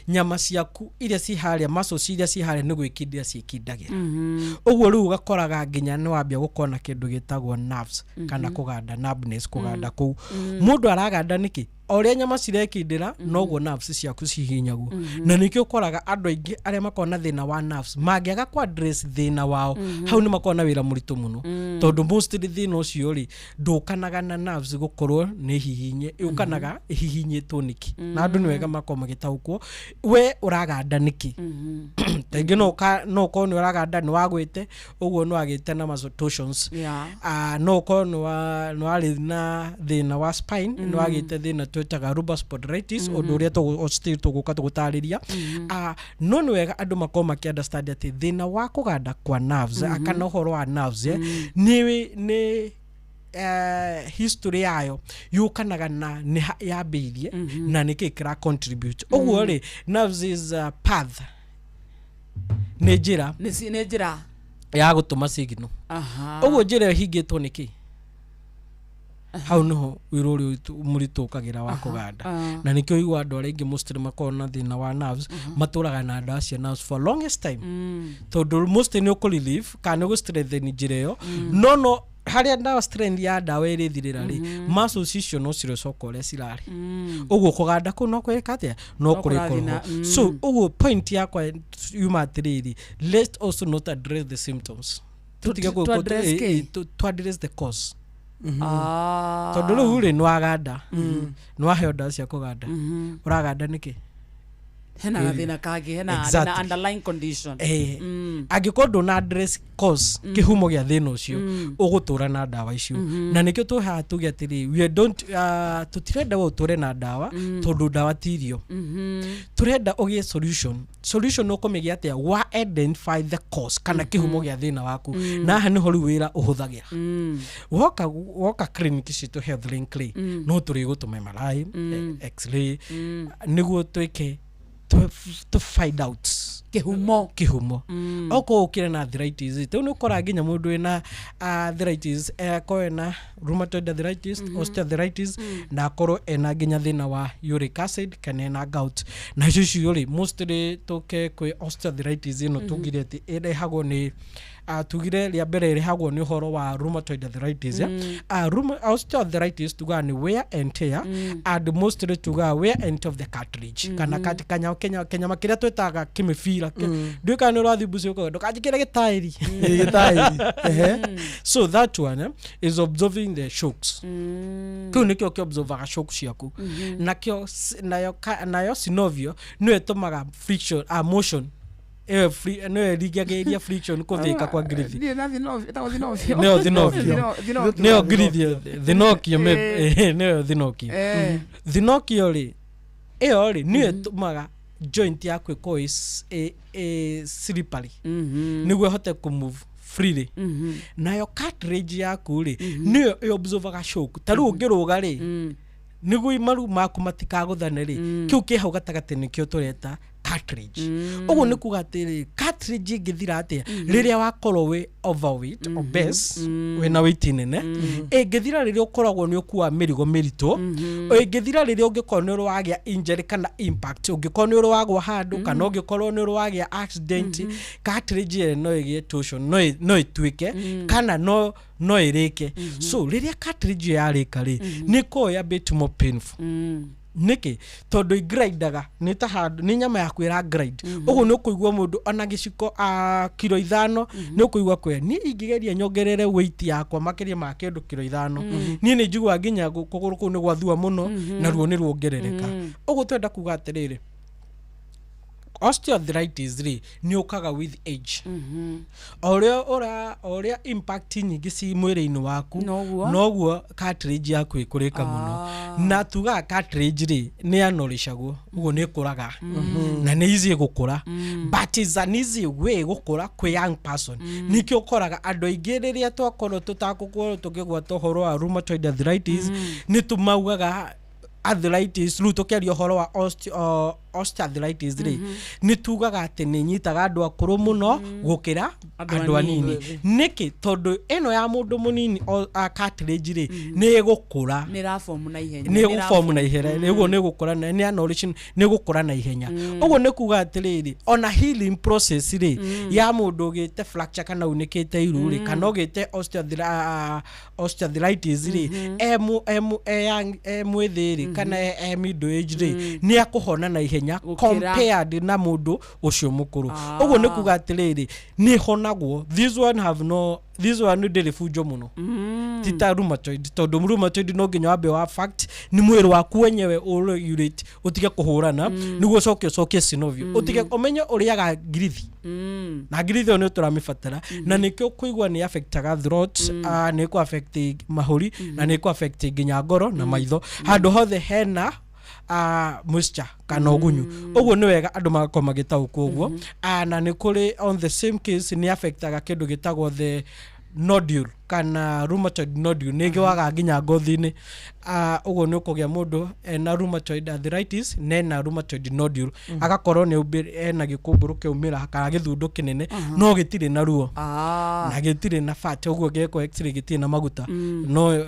nyama ciaku iria ci harĩa, muscles iria ci harĩa, nĩ gwĩkindĩra ciĩkindagĩra. Ũguo rĩu ũgakoraga nginya nĩ wambia gũkorwo na kĩndũ gĩtagwo nerves kana kũganda, numbness, kũganda kũu. Mũndũ araganda nĩkĩ? O ũrĩa nyama cirekindĩra, noguo nerves ciaku cihihinyagwo. Na nĩkĩo ũkoraga andũ aingĩ arĩa makoragwo na thĩna wa nerves, mangĩaga ku address thĩna wao, hau nĩ makoragwo na wĩra mũritũ mũno, tondũ mostly thĩna ũcio rĩ, ndũkanaga na nerves gũkorwo nĩ hihinye, yũkanaga ĩhihinyĩtwo nĩkĩ. Na andũ nĩ wega makorwo magĩtaũkwo we ũraganda nĩkĩ. Rĩngĩ no ũkorwo nĩ ũraganda nĩ wagwĩte, ũguo nĩ wagĩte na muscle torsions. No ũkorwo nĩ warĩ na thĩna wa spine, nĩ wagĩte thĩna twĩtaga lumbar spondylitis, ũndũ ũrĩa still tũgũka tũgũtarĩria. No nĩ wega andũ makorwo makĩ understand atĩ thĩna wa kũganda kwa nerves, kana ũhoro wa nerves, nĩ history yayo yũkanaga na nĩ yambĩirie na nĩkĩ kĩra contribute. Ũguo rĩ, nerves is a path, nĩ njĩra. Nĩ njĩra ya gũtũma signal. Ũguo njĩra ĩyo ĩhingĩtwo nĩkĩ, hau nĩho wĩra ũrĩa mũritũ ũkagĩra wa kũganda. Na nĩkĩo ũigua andũ arĩa aingĩ mostly makoragwo na thĩna wa nerves matũraga na ndawa cia nerves for longest time, tondũ mostly nĩ ũkũ relieve kana nĩ ũgũ strengthen njĩra ĩyo, no harĩa ndawa, strength ya ndawa ĩrĩthirĩra rĩ, muscles icio no cirĩcoka ũrĩa cirarĩ. Ũguo kũganda kũu no kwĩka atĩa, no No kũrĩkorwo kũrathiĩ na- ho. So ũguo point yakwa yuma atĩrĩrĩ, let's also not address the symptoms. Tũtige To address kĩ? To address the cause. Ah. Tondũ rĩu rĩ, nĩ waganda, nĩ waheo ndawa cia kũganda, ũraganda nĩkĩ? Hena gathĩna kangĩ, hena hena underlying condition. Angĩkorwo ndũna address cause, kĩhumo gĩa thĩna ũcio, ũgũtũra na ndawa icio. Na nĩkĩo twĩ haha tuge atĩrĩ, we don't, tũtirenda we ũtũre na ndawa, tondũ ndawa ti irio. Tũrenda ũgĩe solution. Solution ũkũmĩgĩa atĩa? Wa identify the cause kana kĩhumo gĩa thĩna waku. Na haha nĩho rĩu wĩra ũhũthagĩra. Woka clinic citũ Health Link rĩ, no tũrĩgũtũma MRI, x-ray, nĩguo twĩke to find out kĩhumo. Kĩhumo. Okorwo ũkĩre na arthritis, rĩu nĩ ũkoraga nginya mũndũ wĩna arthritis, akorwo ena rheumatoid arthritis, osteoarthritis, na akorwo ena nginya thĩna wa uric acid kana ena gout. Na icio icio rĩ, mostly tũke kwĩ osteoarthritis ĩno, tugire atĩ ĩrehagwo nĩ, tugire rĩa mbere ĩrehagwo nĩ ũhoro wa rheumatoid arthritis. Osteoarthritis tugaga nĩ wear and tear, and mostly tugaga wear and tear of the cartilage, kana kati kanya kenya kenyama kĩrĩa twĩtaga kĩmĩbira. Mũbira ndũĩ kana nĩ ũrathiĩ mbuci ũkauga ndũkanjĩkĩre gĩtaĩri. Ĩ, gĩtaĩri. Ehe. So that one is observing the shocks. Kĩu nĩkĩo kĩobservaga shock ciaku. Nakĩo nayo synovial nĩyo ĩtũmaga friction, motion ĩyo nĩyo ĩringagĩrĩria friction kũthĩka kwa ngirithi. Ndirĩ na thinovio, ĩtagwo thinovio. Nĩyo thinovio. Thinovio. Nĩyo ngirithi thinokio nĩyo thinokio. Thinokio rĩ, ĩyo rĩ nĩyo ĩtũmaga joint yaku ĩkorwo ĩ slippery nĩguo ĩhote kũmove freely. Nayo cartilage yaku rĩ, nĩyo ĩobservaga shock. Ta rĩu ũngĩrũga rĩ, nĩguo maru maku matikagũthane rĩ, kĩu kĩ hau gatagatĩ nĩkĩo tũreta cartilage. Ũguo nĩ kuga atĩrĩ, cartilage ĩngĩthira atĩa? Rĩrĩa wakorwo wĩ overweight, obese, wĩna weight nene, ĩngĩthira rĩrĩa ũkoragwo nĩ ũkua mĩrigo mĩritũ, ĩngĩthira rĩrĩa ũngĩkorwo nĩ ũrĩ wagĩa injury kana impact, ũngĩkorwo nĩ ũrĩ wagwa handũ kana ũngĩkorwo nĩ ũrĩ wagĩa accident, cartilage ĩyo no ĩgĩe torsion, no ĩtuĩke kana no ĩrĩke. So rĩrĩa cartilage ĩyo yarĩka rĩ, nĩ ĩkoragwo ĩ a bit more painful. Nĩkĩ? Tondũ ingrindaga nĩ ta handũ nĩ nyama yaku ĩra grind. Ũguo nĩ ũkũigua mũndũ ona gĩciko kiro 5 nĩ ũkũigua kwea. Niĩ ingĩgeria nyongerere weight yakwa makĩria ma kĩndũ kiro 5, niĩ nĩ njiguaga nginya kũgũrũ kũu nĩ gwathua mũno na ruo nĩ ruongerereka. Ũguo twenda kuga atĩrĩrĩ, osteoarthritis rĩ, nĩ ũkaga with age. O ũrĩa ũra o ũrĩa impact nyingĩ ci mwĩrĩ-inĩ waku, Noguo. Noguo cartilage yaku ĩkũrĩka mũno. Na tugaga cartilage rĩ, nĩ yanorishagwo, ũguo nĩ ĩkũraga na nĩ easy gũkũra, but is an easy way gũkũra kwĩ young person. Nĩkĩo ũkoraga andũ aingĩ rĩrĩa twakorwo tũtakũkorwo tũkĩgwata ũhoro wa rheumatoid arthritis, nĩ tũmaugaga arthritis. Rĩu tũkĩaria ũhoro wa osteoarthritis rĩ, nĩ tugaga atĩ nĩ nyitaga andũ akũrũ mũno gũkĩra Andũ andũ anini. Nĩkĩ? Tondũ ĩno ya mũndũ mũnini cartilage rĩ, nĩ ĩgũkũra. Nĩ ĩrabomu na ihenya. Nĩ ĩgũbomu na ihenya. Ũguo nĩ ĩgũkũra nĩ acknowledge nĩ ĩgũkũra na ihenya. Ũguo nĩ kuga atĩrĩrĩ, ona healing process rĩ, ya mũndũ ũgĩte fracture kana unĩkĩte iru rĩ, kana ũgĩte osteoarthritis rĩ, e young, e mwĩthĩ rĩ, kana e middle age rĩ, nĩ akũhona na ihenya Gũkĩra. Compared na mũndũ ũcio mũkũrũ. Ũguo nĩ kuga atĩrĩrĩ, nĩ ĩhonagwo. This one have no, this one ndĩrĩ bunjo mũno, ti ta rheumatoid, tondũ rheumatoid no nginya wambe wa fact nĩ mwĩrĩ waku wenyewe ũregulate ũtige kũhũrana, nĩguo ũcoke ũcokie synovial, ũtige ũmenye ũrĩaga ngirithi na ngirithi ĩyo nĩ tũramĩbatara, na nĩkĩo kũigua nĩ affectaga throat, nĩ kũ affect mahũri, na nĩ kũ affect nginya ngoro na maitho, handũ hothe hena moisture kana ũgunyu. Ũguo nĩ wega andũ magakorwo magĩtaũkwo ũguo. Na nĩ kũrĩ on the same case nĩ affectaga kĩndũ gĩtagwo the nodule kana rheumatoid nodule, nĩ ĩgĩwaga nginya ngothi-inĩ. Ũguo nĩ ũkũgĩa mũndũ ena rheumatoid arthritis na ena rheumatoid nodule, agakorwo nĩ ena gĩkũmbũrũ kĩaumĩra kana gĩthundu kĩnene, no gĩtirĩ na ruo na gĩtirĩ na fat. Ũguo gĩekwo x-ray gĩtirĩ na maguta,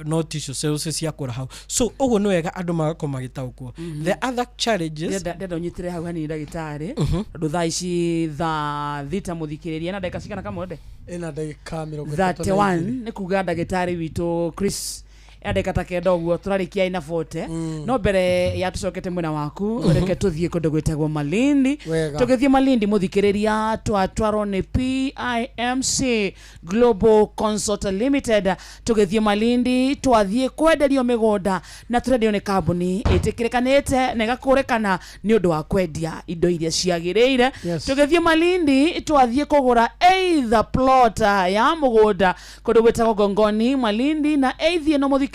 no tissue cells ciakũra hau. So ũguo nĩ wega andũ magakorwo magĩtaũkwo the other challenges. Ndĩrenda ũnyitĩre hau hanini, ndagĩtarĩ, tondũ thaa ici thaa 6, mũthikĩrĩria, na ndagĩka cigana, Kamwende? Ĩna ndagĩka 32. 31. Nĩ kuga ndagĩtarĩ witũ Chris ya ndagĩka ta 9 ũguo tũrarĩkia ina 40. No mbere ya tũcokete mwena waku, reke tũthiĩ kũndũ gwĩtagwo Malindi. Wega. Tũgĩthiĩ Malindi, mũthikĩrĩria, twatwarwo nĩ PIMC Global Consult Limited. Tũgĩthiĩ Malindi, twathiĩ kwenderio mĩgũnda, na tũrenderio nĩ kambuni ĩtĩkĩrĩkanĩte na ĩgakũrĩkana nĩ ũndũ wa kwendia indo iria ciagĩrĩire. Tũgĩthiĩ Malindi, twathiĩ kũgũra either plot ya mũgũnda kũndũ gwĩtagwo Gongoni Malindi, na eithi ĩno, mũthikĩrĩria,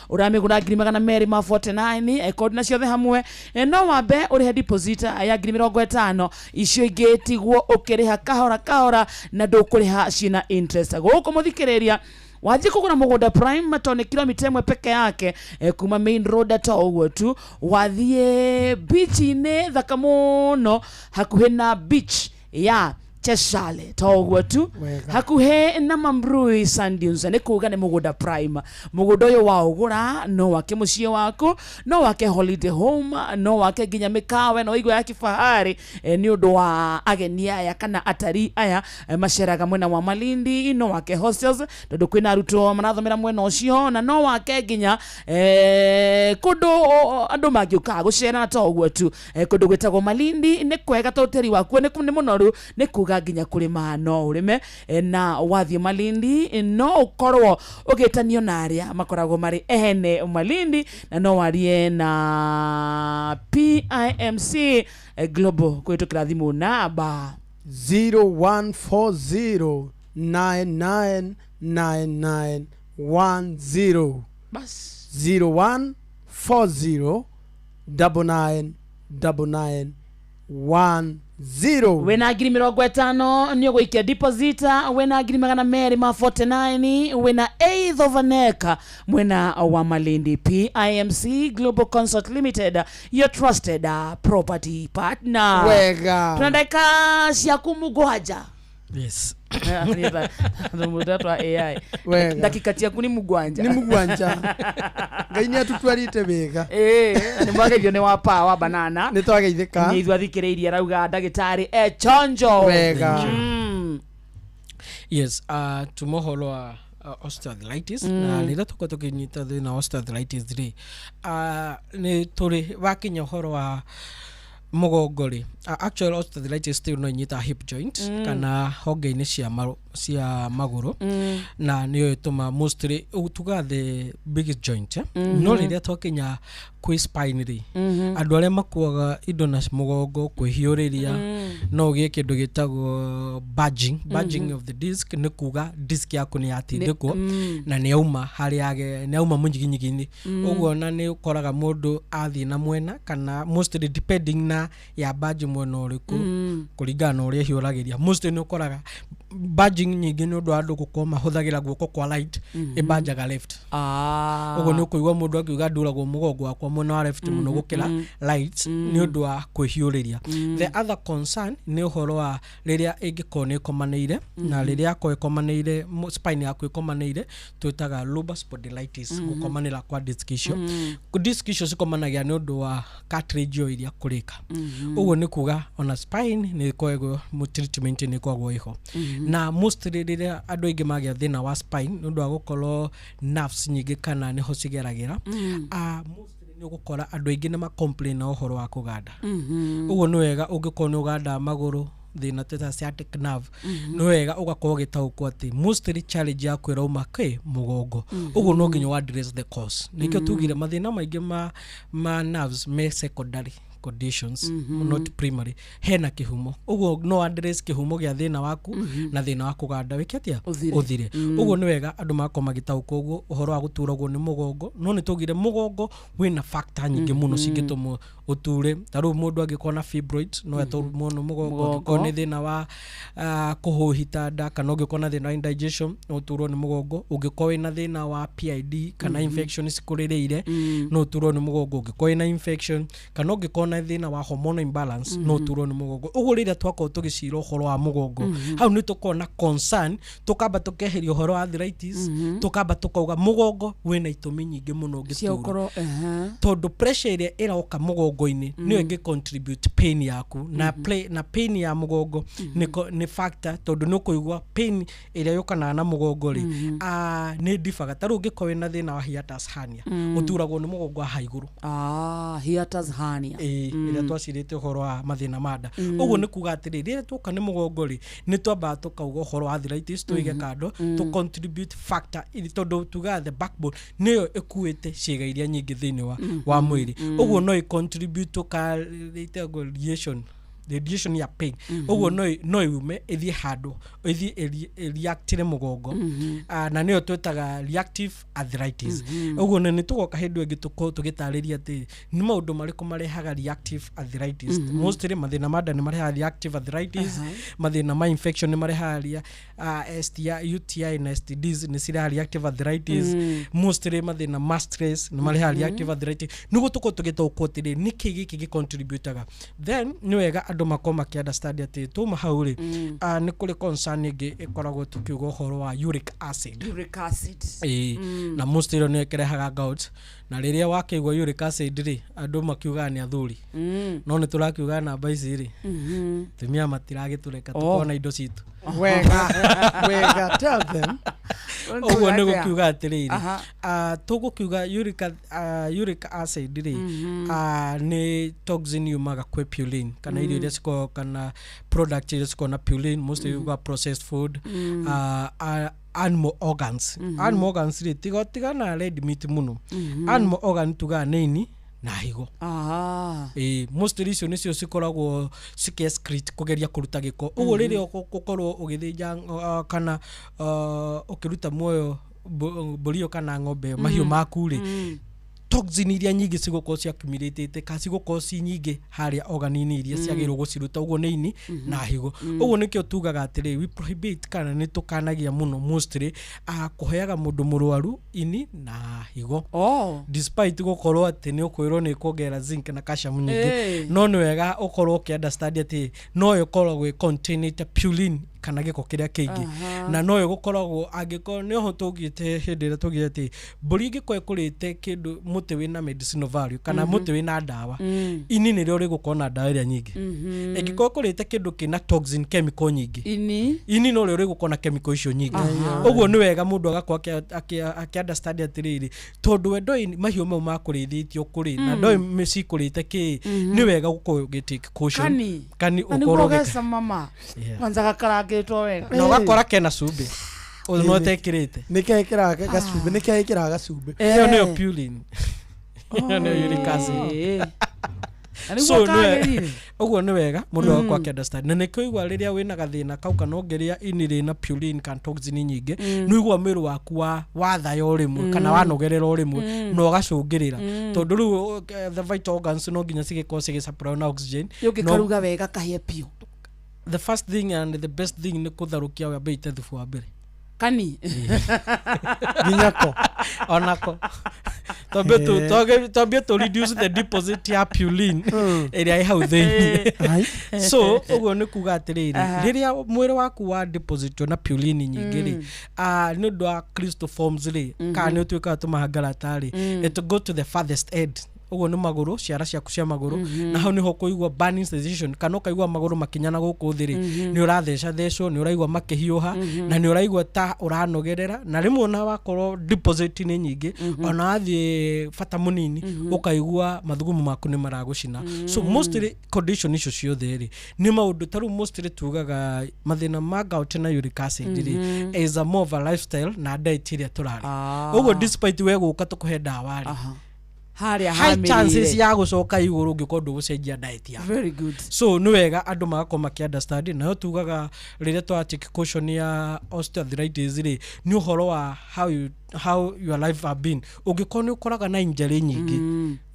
ũramĩgũra ngiri 249 kodi na ciothe hamwe. No wambe ũrĩhe deposit ya ngiri 50, icio ingĩ tiguo ũkĩrĩha kahora kahora na ndũkũrĩha ciĩna interest. Gũkũ, mũthikĩrĩria, wathiĩ kũgũra mũgũnda prime to nĩ kilomita 1 peke yake kuma main road, to ũguo tu wathiĩ beach-inĩ thaka mũno, hakuhĩ na beach ya Cheshale to ũguo tu Wega. hakuhĩ na Mambrui Sand Dunes nĩ kuga nĩ mũgũnda prime. Mũgũnda ũyũ wa ũgũra no wake mũciĩ waku, no wake holiday home, no wake nginya mĩkawa no igwe ya kifahari, nĩ ũndũ wa ageni aya kana atarii aya maceraga mwena wa Malindi, no wake hostels tondũ kwĩna arutwo marathomera mwena ũcio, na no wake nginya kũndũ andũ mangĩũkaga gũcera to ũguo tu, kũndũ gwĩtagwo Malindi nĩ kwega tondũ tĩri wakuo nĩ mũnoru, nĩ kuga nginya kũrĩma no ũrĩme, na wathiĩ Malindi no ũkorwo ũgĩtanio na arĩa makoragwo marĩ ene Malindi, na no warie na PIMC Global kũhĩtũkĩra thimũ namba 0140999910. Bas. 0140999910. Wena 50,000 nĩ ũgũikia deposit, wena 249,000, wena eighth of an acre mwena wa Malindi. PIMC Global Consult Limited, your trusted property partner. Wega. Tuna dakika ciaku mũgwanja. Yes. Mũtatwa AI. Wega. Dakika ciaku nĩ mũgwanja. Nĩ mũgwanja. Ngai nĩ atũtwarĩte wega. Nĩ mwageithio nĩ wa power banana. Nĩ twageithĩka. Nĩ ithuĩ athikĩrĩirie arauga ndagĩtarĩ echonjo. Wega. Yes, tuma ũhoro wa osteoarthritis, na rĩrĩa tũkorwo tũkĩnyita thĩna wa osteoarthritis rĩ, nĩ tũrĩ wakinya ũhoro wa mũgongo rĩ, actual osteoarthritis still no ĩnyitaga hip joint kana honge-inĩ cia magũrũ, na nĩyo ĩtũma mostly tuga the biggest joint, eh? No rĩrĩa twakinya kwĩ spine rĩ, andũ arĩa makuaga indo na mũgongo kwĩhiũrĩria, no ũgĩe kĩndũ gĩtagwo bulging of the disc, nĩ kuga disc yaku nĩ yatindĩkwo na nĩ yauma harĩa nĩ yauma mũnyiginyigi-inĩ. Ũguo na nĩ ũkoraga mũndũ athiĩ na mwena kana mostly depending na ya bulge mwena ũrĩkũ, kũringana na ũrĩa ĩhiũragĩria. Mostly nĩ ũkoraga bulging nyingĩ nĩ ũndũ wa andũ gũkorwo mahũthagĩra guoko kwa right, ĩbanjaga left. Ũguo nĩ ũkũigua mũndũ akiuga nduragwo mũgongo wakwa mwena wa left mũno gũkĩra right, nĩ ũndũ wa kwĩhiũrĩria. The other concern nĩ ũhoro wa rĩrĩa ĩngĩkorwo nĩ ĩkomanĩire, na rĩrĩa yakorwo ĩkomanĩire, spine yaku ĩkomanĩire, twĩtaga lumbar spondylitis, gũkomanĩra kwa disc icio. Disc icio cikomanagia nĩ ũndũ wa cartilage ĩyo iria kũrĩka. Ũguo nĩ kuga ona spine nĩ ĩkoragwo treatment nĩ ĩkoragwo ĩho. Na mostly rĩrĩa andũ aingĩ magĩa thĩna wa spine nĩ ũndũ wa gũkorwo nerves nyingĩ kana nĩho cigeragĩra, mostly nĩ ũgũkora andũ aingĩ nĩ ma-complain na ũhoro wa kũganda. Ũguo nĩ wega ũngĩkorwo nĩ ũgandaga magũrũ, thĩna twĩtaga sciatic nerve, nĩ wega ũgakorwo ũgĩtaũkwo atĩ mostly challenge yaku ĩrauma kĩ mũgongo. Ũguo no nginya address the cause. Nĩkĩo tugire mathĩna maingĩ ma nerves me secondary conditions, not primary. Hena kĩhumo, ũguo no address kĩhumo gĩa thĩna waku, na thĩna wa kũganda wĩke atĩa ũthire. Ũguo nĩ wega andũ magakorwo magĩtaũkwo ũguo ũhoro wa gũturagwo nĩ mũgongo. No nĩ tugire mũgongo wĩna factor nyingĩ mũno cingĩtũma ũture. Ta rĩu mũndũ angĩkorwo na fibroids no aturwo mũno mũgongo, angĩkorwo nĩ thĩna wa kũhũhita nda, kana ũngĩkorwo na thĩna wa indigestion no ũturwo nĩ mũgongo, ũngĩkorwo wĩna thĩna wa PID kana infection cikũrĩrĩire no ũturwo nĩ mũgongo, ũngĩkorwo wĩna infection kana ũngĩkorwo na thĩna wa hormonal imbalance no ũturwo nĩ mũgongo. Ũguo rĩrĩa twakorwo tũgĩcira ũhoro wa mũgongo, hau nĩ tũkorwo na concern, tũkamba tũkeheria ũhoro wa arthritis, tũkamba tũkauga mũgongo wĩna itũmi nyingĩ mũno ũngĩtura, tondũ pressure ĩrĩa ĩroka mũgongo-inĩ nĩyo ĩngĩ contribute pain yaku, na play, na pain ya mũgongo nĩ factor, tondũ nĩ ũkũigua pain ĩrĩa yũkanaga na mũgongo rĩ, nĩ ndibaga. Ta rĩu ũngĩkorwo wĩna thĩna wa hiatus hernia, ũturagwo nĩ mũgongo wa haha igũrũ. Hiatus hernia. Ĩrĩa twacirĩte ũhoro wa mathĩna ma nda. Ũguo nĩ kuga atĩrĩ, rĩrĩa tuoka nĩ mũgongo rĩ, nĩ twambaga tũkauga ũhoro wa arthritis tũige kando, tũ contribute factor, tondũ tugaga the backbone nĩyo ĩkuĩte ciĩga iria nyingĩ thĩinĩ wa mwĩrĩ. Ũguo no ĩ contribute tũka radiation ya pain. Ũguo no yume ĩthiĩ handũ, ĩthiĩ ĩreactire mũgongo, na nĩyo twĩtaga reactive arthritis. Ũguo nĩ tũgoka hĩndĩ ĩngĩ tũkorwo tũgĩtarĩria atĩ nĩ maũndũ marĩkũ marehaga reactive arthritis. Mostly mathĩna ma nda nĩ marehaga reactive arthritis, mathĩna ma infection nĩ marehaga STI, UTI na STDs nĩ cirehaga reactive arthritis, mostly mathĩna ma stress nĩ marehaga reactive arthritis. Nĩguo tũkorwo tũgĩtaũkwo atĩrĩ nĩkĩ gĩkĩ gĩcontributaga. Then nĩ wega Andũ makorwo makĩ understand atĩ tuma hau rĩ, nĩ kũrĩ concern ĩngĩ ĩkoragwo tũkiuga ũhoro wa uric acid. Uric acid. Ĩĩ, na most ĩyo nĩyo ĩkĩrehaga gout, na rĩrĩa wakĩigua uric acid rĩ, andũ makiugaga nĩ athuri, no nĩ tũrakiuga namba ici rĩ, atumia matiragĩtũreka tũkorwo na indo citũ. Wega wega, tell them. Ũguo nĩ gũkiuga atĩrĩrĩ, tũgũkiuga uric acid rĩ, nĩ toxin yumaga kwĩ purine kana irio iria cikoragwo kana product iria cikoragwo na purine, mostly yugaga processed food, animal organs. Animal organs rĩ, tiga tigana red meat mũno. Animal organ tugaga nĩ ini na higo. Ĩĩ, mostly icio nĩcio cikoragwo cikĩ excrete kũgeria kũruta gĩko. Ũguo rĩrĩa ũgũkorwo ũgĩthĩnja kana ũkĩruta muoyo mbũri ĩyo kana ng'ombe ĩyo, mahiũ maku rĩ, toxin iria nyingĩ cigũkorwo ci accumulated kana cigũkorwo ci nyingĩ harĩa organ-inĩ iria ciagĩrĩirwo gũciruta, ũguo nĩ ini na higo. Ũguo nĩkĩo tugaga atĩrĩ, we prohibit kana nĩ tũkanagia mũno mostly kũheaga mũndũ mũrwaru ini na higo, despite gũkorwo atĩ nĩ ũkwĩrwo nĩ kuongerera zinc na calcium nyingĩ, no nĩ wega ũkorwo ũkĩ understand atĩ no ĩkoragwo ĩ containĩte purine kana gĩko kĩrĩa kĩingĩ, na no ĩgũkoragwo angĩkorwo nĩ oho tũgĩte hĩndĩ ĩrĩa tũgĩte atĩ mbũri ĩngĩkorwo ĩkũrĩte kĩndũ mũtĩ wĩna medicinal value kana mũtĩ wĩna ndawa, ini nĩrĩo rĩgũkorwo na ndawa ĩrĩa nyingĩ. Ĩngĩkorwo ĩkũrĩte kĩndũ kĩna toxin, chemical nyingĩ, ini ini no rĩo rĩgũkorwo na chemical icio nyingĩ. Ũguo nĩ wega mũndũ agakorwo akĩ understand atĩrĩrĩ, tondũ we ndoĩ mahiũ mau makũrĩithĩtio kũrĩ na ndoĩ cikũrĩte kĩ, nĩ wega gũkorwo ũgĩ take caution. Kani. Kani Na nĩguo ũkorwo ũgĩka geca mama kwanza gakarangĩtwo wega. Na ũgakora kena cumbĩ no ũtekĩrĩte. Nä kekĩraga gacumbĩ, nä kekĩraga gacumbĩ. Ĩyo nĩyo purine, ĩyo nĩyo uric acid. Na nĩguo So nĩ kagĩrire. Ũguo nĩ wega mũndũ agakorwo akĩ understand, na nĩkĩo igua rĩrĩa wĩna gathĩna kau kana ũngĩrĩa ini rĩna purine kana toxin nyingĩ, nĩ ũigua mwĩrĩ waku wa wathaya o rĩmwe kana wanogerera o rĩmwe na ũgacũngĩrĩra, tondũ rĩu the vital organs no nginya cigĩkorwo cigĩ na oxygen. Ũngĩkaruga wega kahĩe biũ. The first thing and the best thing nĩ kũtherũkia wambe ite thubu wa mbere. Kani. Nginyako. Onako twambie tu reduce the deposit ya purine ĩrĩa ĩ hau thĩinĩ. So ũguo nĩ kuga atĩrĩrĩ, rĩrĩa mwĩrĩ waku wa deposit na purine nyingĩ rĩ, nĩ ũndũ wa crystal forms rĩ, kana nĩ ũtuĩkaga tũmahangarata rĩ, it go to the farthest end, ũguo nĩ magũrũ, ciara ciaku cia magũrũ, na hau nĩho ũkũigua burning sensation kana ũkaigua magũrũ makinyana gũkũ thĩ rĩ, nĩ ũratheca thecwo, nĩ ũraigua makĩhiũha, na nĩ ũraigua ta ũranogerera, na rĩmwe ona wakorwo deposit nĩ nyingĩ, ona wathiĩ bata mũnini ũkaigua mathugumo maku nĩ maragũcina. So mostly condition icio ciothe rĩ, nĩ maũndũ ta rĩu mostly tugaga mathĩna ma gout na uric acid rĩ is a more of a lifestyle na diet ĩrĩa tũrarĩa. Ũguo despite we gũka tũkũhe ndawa rĩ, harĩa high chances hamĩrĩire. Ya gũcoka igũrũ ũngĩkorwo ndũgũcenjia diet yaku. Very good. So nĩ wega andũ magakorwo makĩ understand. Nayo tugaga rĩrĩa twa take caution ya osteoarthritis rĩ, nĩ ũhoro wa how your life have been. Ũngĩkorwo nĩ ũkoraga na injury nyingĩ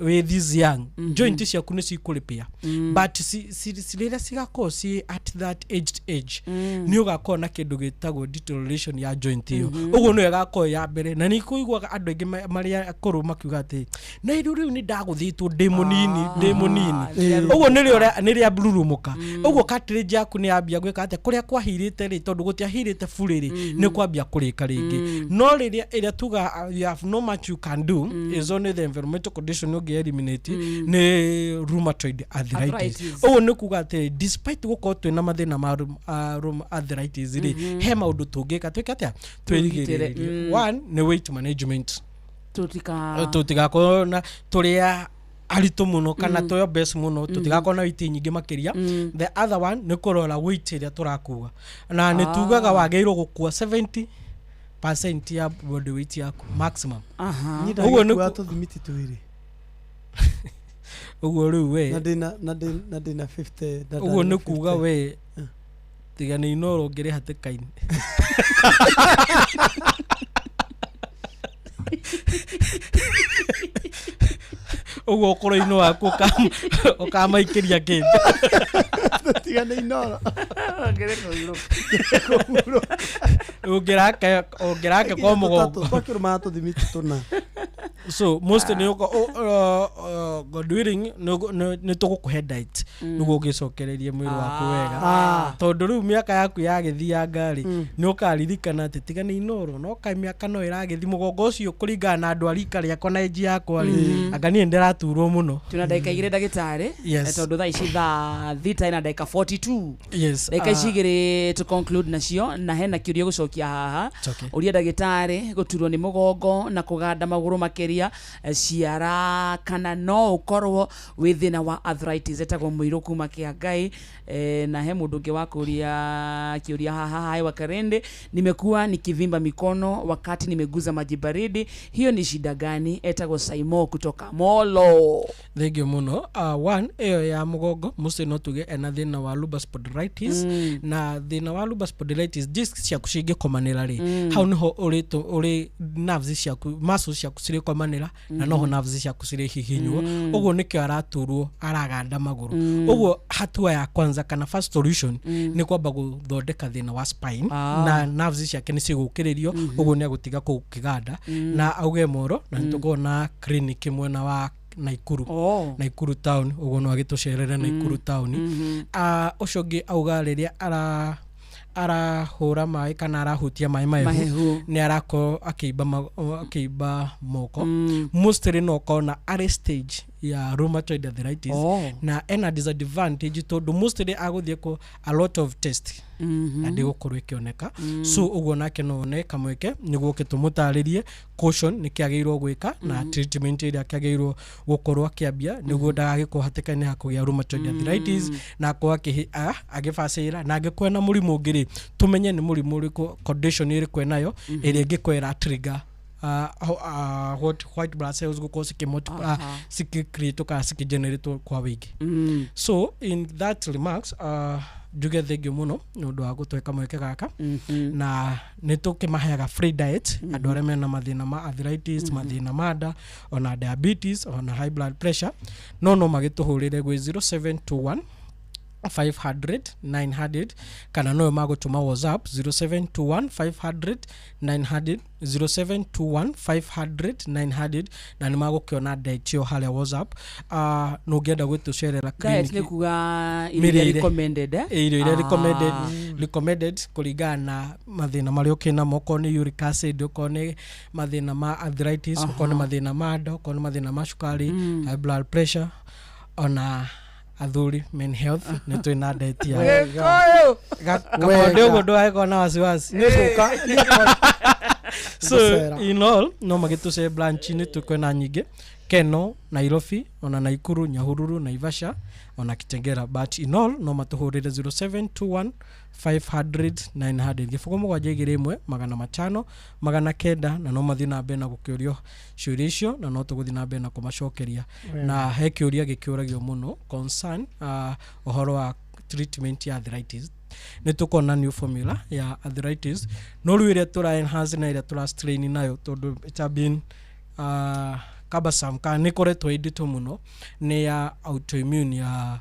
wĩ this young, joint ciaku nĩ cikũrĩpĩa, but rĩrĩa cigakorwo ci at that aged age, nĩ ũgakorwo na kĩndũ gĩtagwo deterioration ya joint ĩyo. Ũguo nĩyo ĩgakorwo ya mbere, na nĩ kũiguaga andũ aingĩ marĩa akũrũ makiuga atĩ na rĩu rĩu nĩ ndagũthĩtwo ndĩ mũnini, ndĩ mũnini. Ũguo nĩrĩo nĩrĩa mbururumũka. Ũguo cartilage yaku nĩ yambia gwĩka atĩa, kũrĩa kwahirĩte rĩ, tondũ gũtiahirĩte fully rĩ, nĩ kwambia kũrĩka rĩngĩ. No rĩrĩa ĩrĩa tuga you have no much you can do is only the environmental condition ũngĩ eliminate, nĩ rheumatoid arthritis. Arthritis. Ũguo nĩ kuga atĩ despite gũkorwo twĩna mathĩna ma arthritis rĩ, he maũndũ tũngĩka twĩke atĩa Twĩgitĩre. twĩrigĩrĩrie. One nĩ weight management. Tutika Tũtigakorwo na tũrĩa aritũ mũno kana twĩ obese mũno, tũtigakorwo na weight nyingĩ makĩria. The other one nĩ kũrora weight ĩrĩa tũrakua, na nĩ tugaga wagĩrĩirwo gũkua 70% ya body weight yaku maximum. Niĩ Ũguo nĩ ndagĩkua tũthimiti twĩrĩ. Ũguo rĩu we na ndĩna na ndĩ- na ndĩna 50 na ũguo ndarĩ nĩ na kuga 50. We tiga nĩ inoro ũngĩrĩ hatĩka-inĩ. Ũguo ũkũrũ-inĩ waku ũkamaikĩria kĩndũ. Tiga nĩ inoro. Ũngĩrake ũngĩrake kwa mũgongo. Twakĩrũmaga tũthimiti tũna. So most nĩ God willing nĩ tũgũkũhe diet. Nĩguo ũgĩcokererie mwĩrĩ waku wega. Ah. Tondũ rĩu mĩaka yaku yagĩthianga rĩ, nĩ ũkaririkana atĩ tiga nĩ inoro no kaĩ mĩaka no ĩragĩthi mũgongo ũcio kũringana na andũ a rika rĩakwa na age yakwa rĩ, anga niĩ ndĩraturwo mũno. Twĩna ndagĩka 2 ndagĩtarĩ. Yes. Tondũ thaa ici thaa thita ina ndagĩka 42. Yes. Ndagĩka ici 2 to conclude nacio, na hena kĩũria gũcokia haha. It's okay. Ũria ndagĩtarĩ, gũturwo nĩ mũgongo na kũganda magũrũ makĩria, ciara kana no ũkorwo wĩ thĩna wa arthritis? Etagwo Mũirũ kuma Kĩangai. Na he mũndũ ũngĩ wa kũria kĩũria haha. Hai Wakarende, nimekuwa nikivimba mikono wakati nimeguza maji baridi, hiyo ni shida gani? Etagwo Saimo kutoka Molo. Thengio mũno. One ĩyo ya mũgongo mũciĩ no tuge ena thĩna wa lumbar spondylitis. Na thĩna wa lumbar spondylitis, disc ciaku cingĩkomanĩra rĩ, hau nĩho ũrĩ nerves ciaku, muscles ciaku cirĩkomanĩra, na noho nerves ciaku cirĩhihinywo. Ũguo nĩkĩo araturwo, araganda magũrũ. Ũguo hatua ya kwanza kana first solution nĩ kwamba gũthondeka thĩna wa spine. Na nerves ciake nĩ cigũkĩrĩrio, ũguo nĩ agũtiga kũkĩganda. Na auge Moro, na nĩtũkorwo na clinic mwena wa Naikuru. Oh. Naikuru town, ũguo no agĩtũcerere Naikuru town. Ah, ũcio ũngĩ auga rĩrĩa arahũra maĩ kana arahutia maĩ mahehu, Mahehu. Nĩ arakorwo akĩimba akĩimba moko. Mostly no ũkona arĩ stage ya rheumatoid arthritis. Oh. Na ena disadvantage tondũ mostly agũthiĩ kũ a lot of test na ndĩgũkorwo ĩkĩoneka. So ũguo nake no one kamweke nĩguo ũke tũmũtarĩrie caution nĩ kĩagĩrĩirwo gwĩka na treatment ĩrĩa kĩagĩrĩirwo gũkorwo akĩambia nĩguo ndagagĩkorwo hatĩka-inĩ ya kũgĩa rheumatoid arthritis na akorwo agĩbacĩra, na angĩkorwo ena mũrimũ ũngĩ rĩ, tũmenye nĩ mũrimũ ũrĩkũ, condition ĩrĩkũ enayo ĩrĩa ĩngĩkorwo ĩra trigger what white blood cells gũkorwo cikĩ cikĩ kana cikĩ kwa wĩingĩ. So in that remarks, njuge thengio mũno nĩ ũndũ wa gũtũhe kamweke gaka. Na nĩ tũkĩmaheaga free diet andũ arĩa mena mathĩna ma arthritis, mathĩna ma nda, ona diabetes, ona high blood pressure. No magĩtũhũrĩre gwĩ 0721 500 900, kana noyo magũtũma WhatsApp 0721 500 900, 0721 500 900, na nĩ magũkĩona diet ĩyo harĩa WhatsApp. No ũngĩenda gwĩtũcerera Diet nĩ clinic, kuga irio iria mĩrĩre. recommended, eh? Irio iria recommended kũringana na mathĩna marĩa ũkĩnamo, okorwo nĩ uric acid, okorwo nĩ mathĩna ma arthritis, okorwo nĩ mathĩna ma nda, okorwo nĩ mathĩna ma cukari, high blood pressure, ona athuri, men health, nĩ twĩ na diet ya Gĩkũyũ. Kamonde ũguo ndũgagĩkorwo na wasiwasi. Nĩ gũka. So Ngũcera. in all, no magĩtũce branch-inĩ twĩkwena nyingĩ Keno, Nairobi, ona Naikuru, Nyahururu, Naivasha, ona Kitengela. But in all, no matũhũrĩre 0721 500 900, 0 7 2 1 500 900, na no mathiĩ na mbere na gũkĩũrio ciũria icio, na no tũgũthiĩ na mbere na kũmacokeria. Na he kĩũria gĩkĩũragio mũno concern ũhoro wa treatment ya arthritis. Nĩ tũkona new formula ya arthritis, no rĩu ĩrĩa tũra enhance na ĩrĩa tũra strain nayo, tondũ it have been cumbersome kana nĩ ĩkoretwo ĩ nditũ mũno, nĩ ya autoimmune ya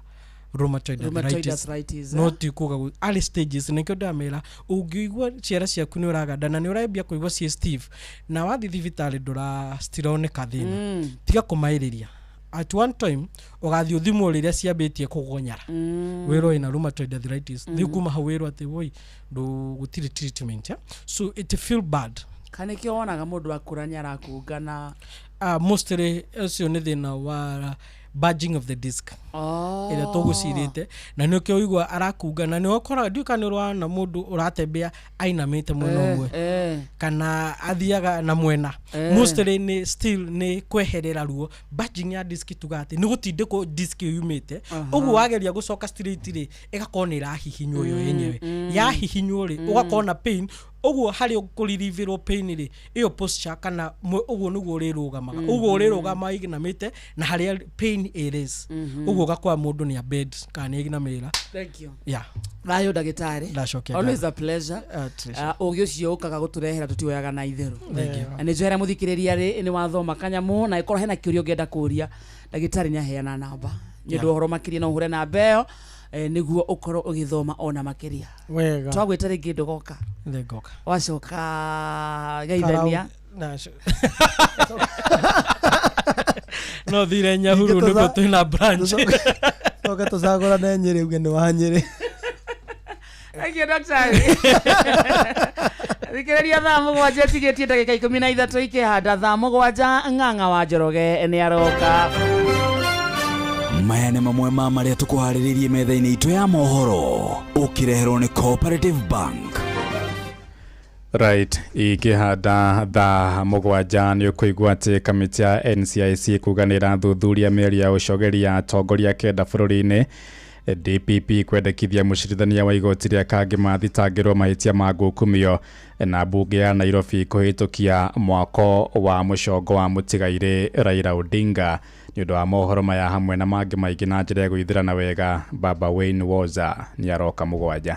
rheumatoid Rheumatoid arthritis. arthritis, No eh? ti kuga early stages nĩkĩo ndamera ũngĩigua ciara ciaku nĩ ũraganda na nĩ ũrambia kũigua ciĩ stiff na wathiĩ thibitarĩ ndũra citironeka thĩna, tiga kũmaĩrĩria. At one time ũgathiĩ ũthimwo rĩrĩa ciambĩtie kũgonyara, wĩrwo ĩna rheumatoid arthritis. Rĩu kuma hau wĩrwo atĩ woi ndũ gũtirĩ treatment, eh? So it feel bad. Kana nĩkĩo wonaga mũndũ akũra nĩ arakunga na Mostly ũcio nĩ thĩna wa bulging of the disc Oh. ĩrĩa tũgũcirĩte, na nĩkĩo ũigua arakunga, na nĩ ũkoraga ndiũĩ kana nĩ ũrona mũndũ ũratembea ainamĩte mwena ũmwe kana athiaga na mwena. Mostly nĩ still nĩ kweherera ruo. Bulging ya disc tuga atĩ nĩ gũtindĩkwo disc ĩyo yumĩte. Ũguo wageria gũcoka straight rĩ, ĩgakorwo nĩ ĩrahihinywo yo yenyewe. Yahihinywo rĩ, ũgakorwo na pain. Ũguo harĩ kũririvĩrwo pain rĩ, ĩyo posture kana ũguo nĩguo ũrĩrũgamaga. Ũguo ũrĩrũgama ainamĩte na harĩa pain ĩrĩ, ũguo ũgakora mũndũ nĩ a bed kana nĩ ainamĩrĩra. Thank you. Yeah. Thayũ ndagĩtarĩ. Ndacokia Always ngatho. a pleasure. Tricia. Ũgĩ ũcio ũkaga gũtũrehera tũtiwoyaga na itherũ. Thank you. Na nĩ njohera mũthikĩrĩria rĩ, nĩ wathoma kanyamũ, na ĩkorwo hena kĩũria ũngĩenda kũria ndagĩtarĩ, nĩ aheana namba nĩ ũndũ ũhoro makĩria, no ũhũre namba ĩyo, nĩguo ũkorwo ũgĩthoma ona makĩria. Wega. Twagwĩta rĩngĩ ndũgoka? Nĩngoka. Wacoka geithania. No thire Nyahururu nĩguo twĩna branch. Tũcoke tũcagũrane Nyĩrĩ uge nĩ wa Nyĩrĩ. Thank you, daktari. Thikĩrĩria 7:00 tigĩtie ndagĩka 13 ikĩhanda 7:00 Ng'ang'a wa Njoroge nĩ aroka. Maya nĩ mamwe ma marĩa tũkũharĩrĩirie metha-inĩ itũ ya mohoro ũkĩreherwo nĩ Cooperative Bank. Right, ikĩhanda 7:00 nĩ ũkũigua atĩ kamĩtĩ ya NCIC kuga nĩ ĩrathuthuria mĩario ya ũcogeri ya atongoria 9 bũrũri-inĩ. DPP kwendekithia mũcirithania wa igoti rĩa Kangema athitangĩrwo mahĩtia ma ngukumio, na mbunge ya Nairobi kũhĩtũkia mwako wa mũcongo wa mũtigairĩ Raila Odinga. Nĩ ũndũ wa mohoro maya hamwe na mangĩ maingĩ na njĩra ya gũithĩrana wega, Baba Wayne Woza nĩ aroka 7:00.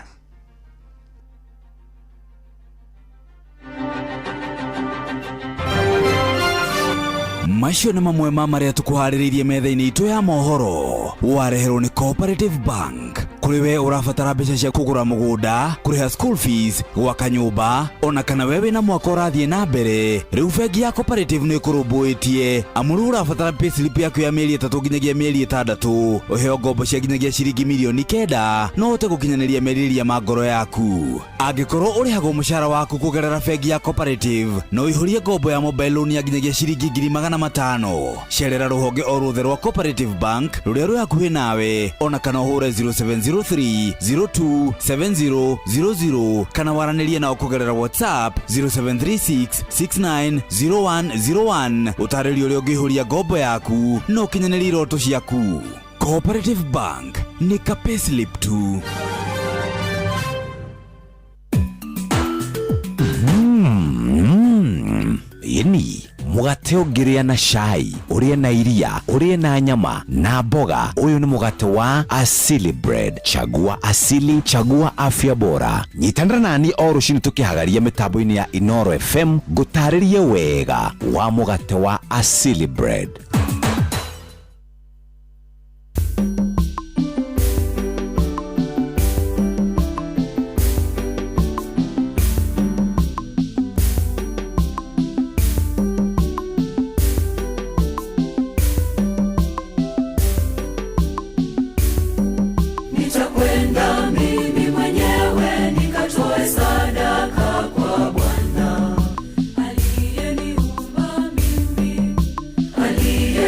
Macio nĩ mamwe ma marĩa tũkũharĩrĩirie metha-inĩ itũ ya mohoro wareherwo nĩ Cooperative Bank. Kũrĩ we ũrabatara mbeca cia kũgũra mũgũnda, kũrĩha school fees, gwaka nyũmba, ona kana we wĩna mwaka ũrathiĩ na mbere, rĩu bengi ya Cooperative nĩ ĩkũrũmbũĩtie. Amu rĩu ũrabatara payslip yaku ya mĩeri 3 nginyagia mĩeri 6, ũheo ngombo cia nginyagia ciringi mirioni 9 no ũhote gũkinyanĩria merirĩria ma ngoro yaku. Angĩkorwo ũrĩhagwo mũcara waku kũgerera bengi ya Cooperative, no ũihũrie ngombo ya mobile loan ya nginyagia ciringi 500,000. Cerera rũhonge o ruothe rwa Cooperative Bank rũrĩa rwĩ hakuhĩ nawe, ona kana ũhũre 0703 027000 kana waranĩrie nao kũgerera WhatsApp 0736 690101. Ũtarĩrio ũrĩa ũngĩihũria ngombo yaku na ũkinyanĩrie iroto ciaku. Cooperative Bank nĩ ka payslip tu. Ĩni mũgate ũngĩrĩa na cai, ũrĩe na iria, ũrĩe na nyama na mboga. Ũyũ nĩ mũgate wa Asili Bread. Chagua Asili, chagua afya bora. Nyitanĩra nani o rũcinĩ tũkĩhagaria mĩtambo-inĩ ya Inoro FM ngũtarĩrie wega wa mũgate wa Asili Bread. Nitakwenda mimi mwenyewe nikatoe sadaka kwa Bwana aliyeniumba mimi, aliye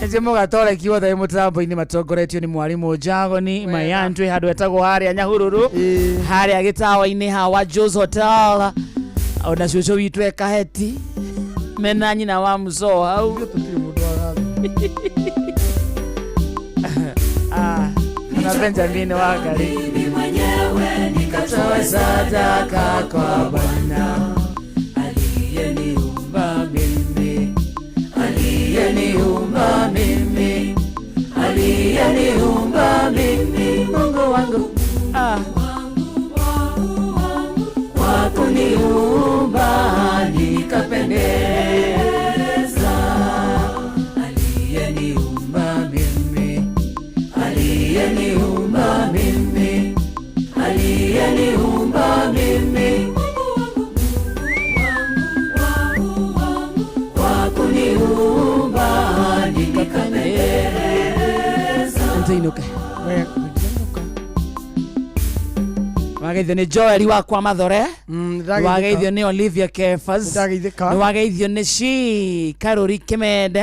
Nje mugatoreki wothe mutambo-inĩ matongoretio nĩ mwarimũ Jagoni Mayantwe handũ etagwo harĩa Nyahururu, harĩa gĩtawa-inĩ hawa Joe's Hotel, ona cũcũ witũ e Kaheti mena nyina wa Muso hau. Ah, na Benjamin Wangari. Mimi mwenyewe nikatoe sadaka kwa Bwana aliyeniumba mimi, aliyeniumba mimi, aliyeniumba mimi, Mungu wangu kwa kuniumba nikapendeza, aliyeniumba mimi, aliyeniumba mimi, aliyeniumba mimi, kwa kuniumba nikapendeza. Ntiinuke. Wageithio nĩ Joel wakwa Mathore, wageithio nĩ Olivia Kefas, nĩ wageithio nĩ Shi Karori Kimende,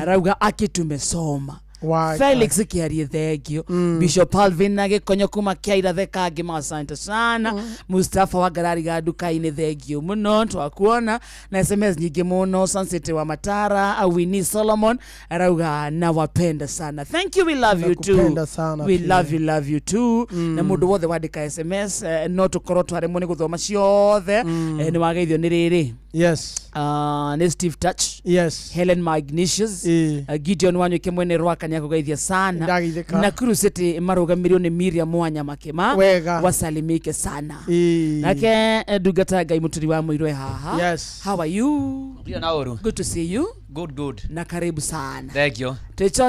arauga akitumesoma. Felix Kiarie thengio, Bishop Alvin na Gikonyo kuma Kiaira Thekangi, asante sana. Mustafa wa Ngarari ga nduka-inĩ thengio mũno, twakuona na SMS nyingĩ mũno. Sunset wa Matara, Awini Solomon arauga nawapenda sana, thank you, we love you too, Nakupenda sana we pia. love you, love you too. Na mũndũ wothe wandĩka SMS, no tũkorwo twaremwo nĩ gũthoma ciothe. Nĩ wageithio nĩ rĩrĩ. Yes. Nĩ Steve Touch. Yes. Helen Magnesius. Gideon Wanyuke mwene Rwaka nĩakũgeithia sana. Ndageithĩka. Nakuru City marũgamĩrĩirwo nĩ Miriam Wanyama Kĩma. Wega. Wasalimike sana. Nake ndungata Ngai Mũturi wa Mũirwe haha. Yes. How are you? Ndio na uru. Good to see you. Good, good. Na karibu sana. Thank you. Twĩcho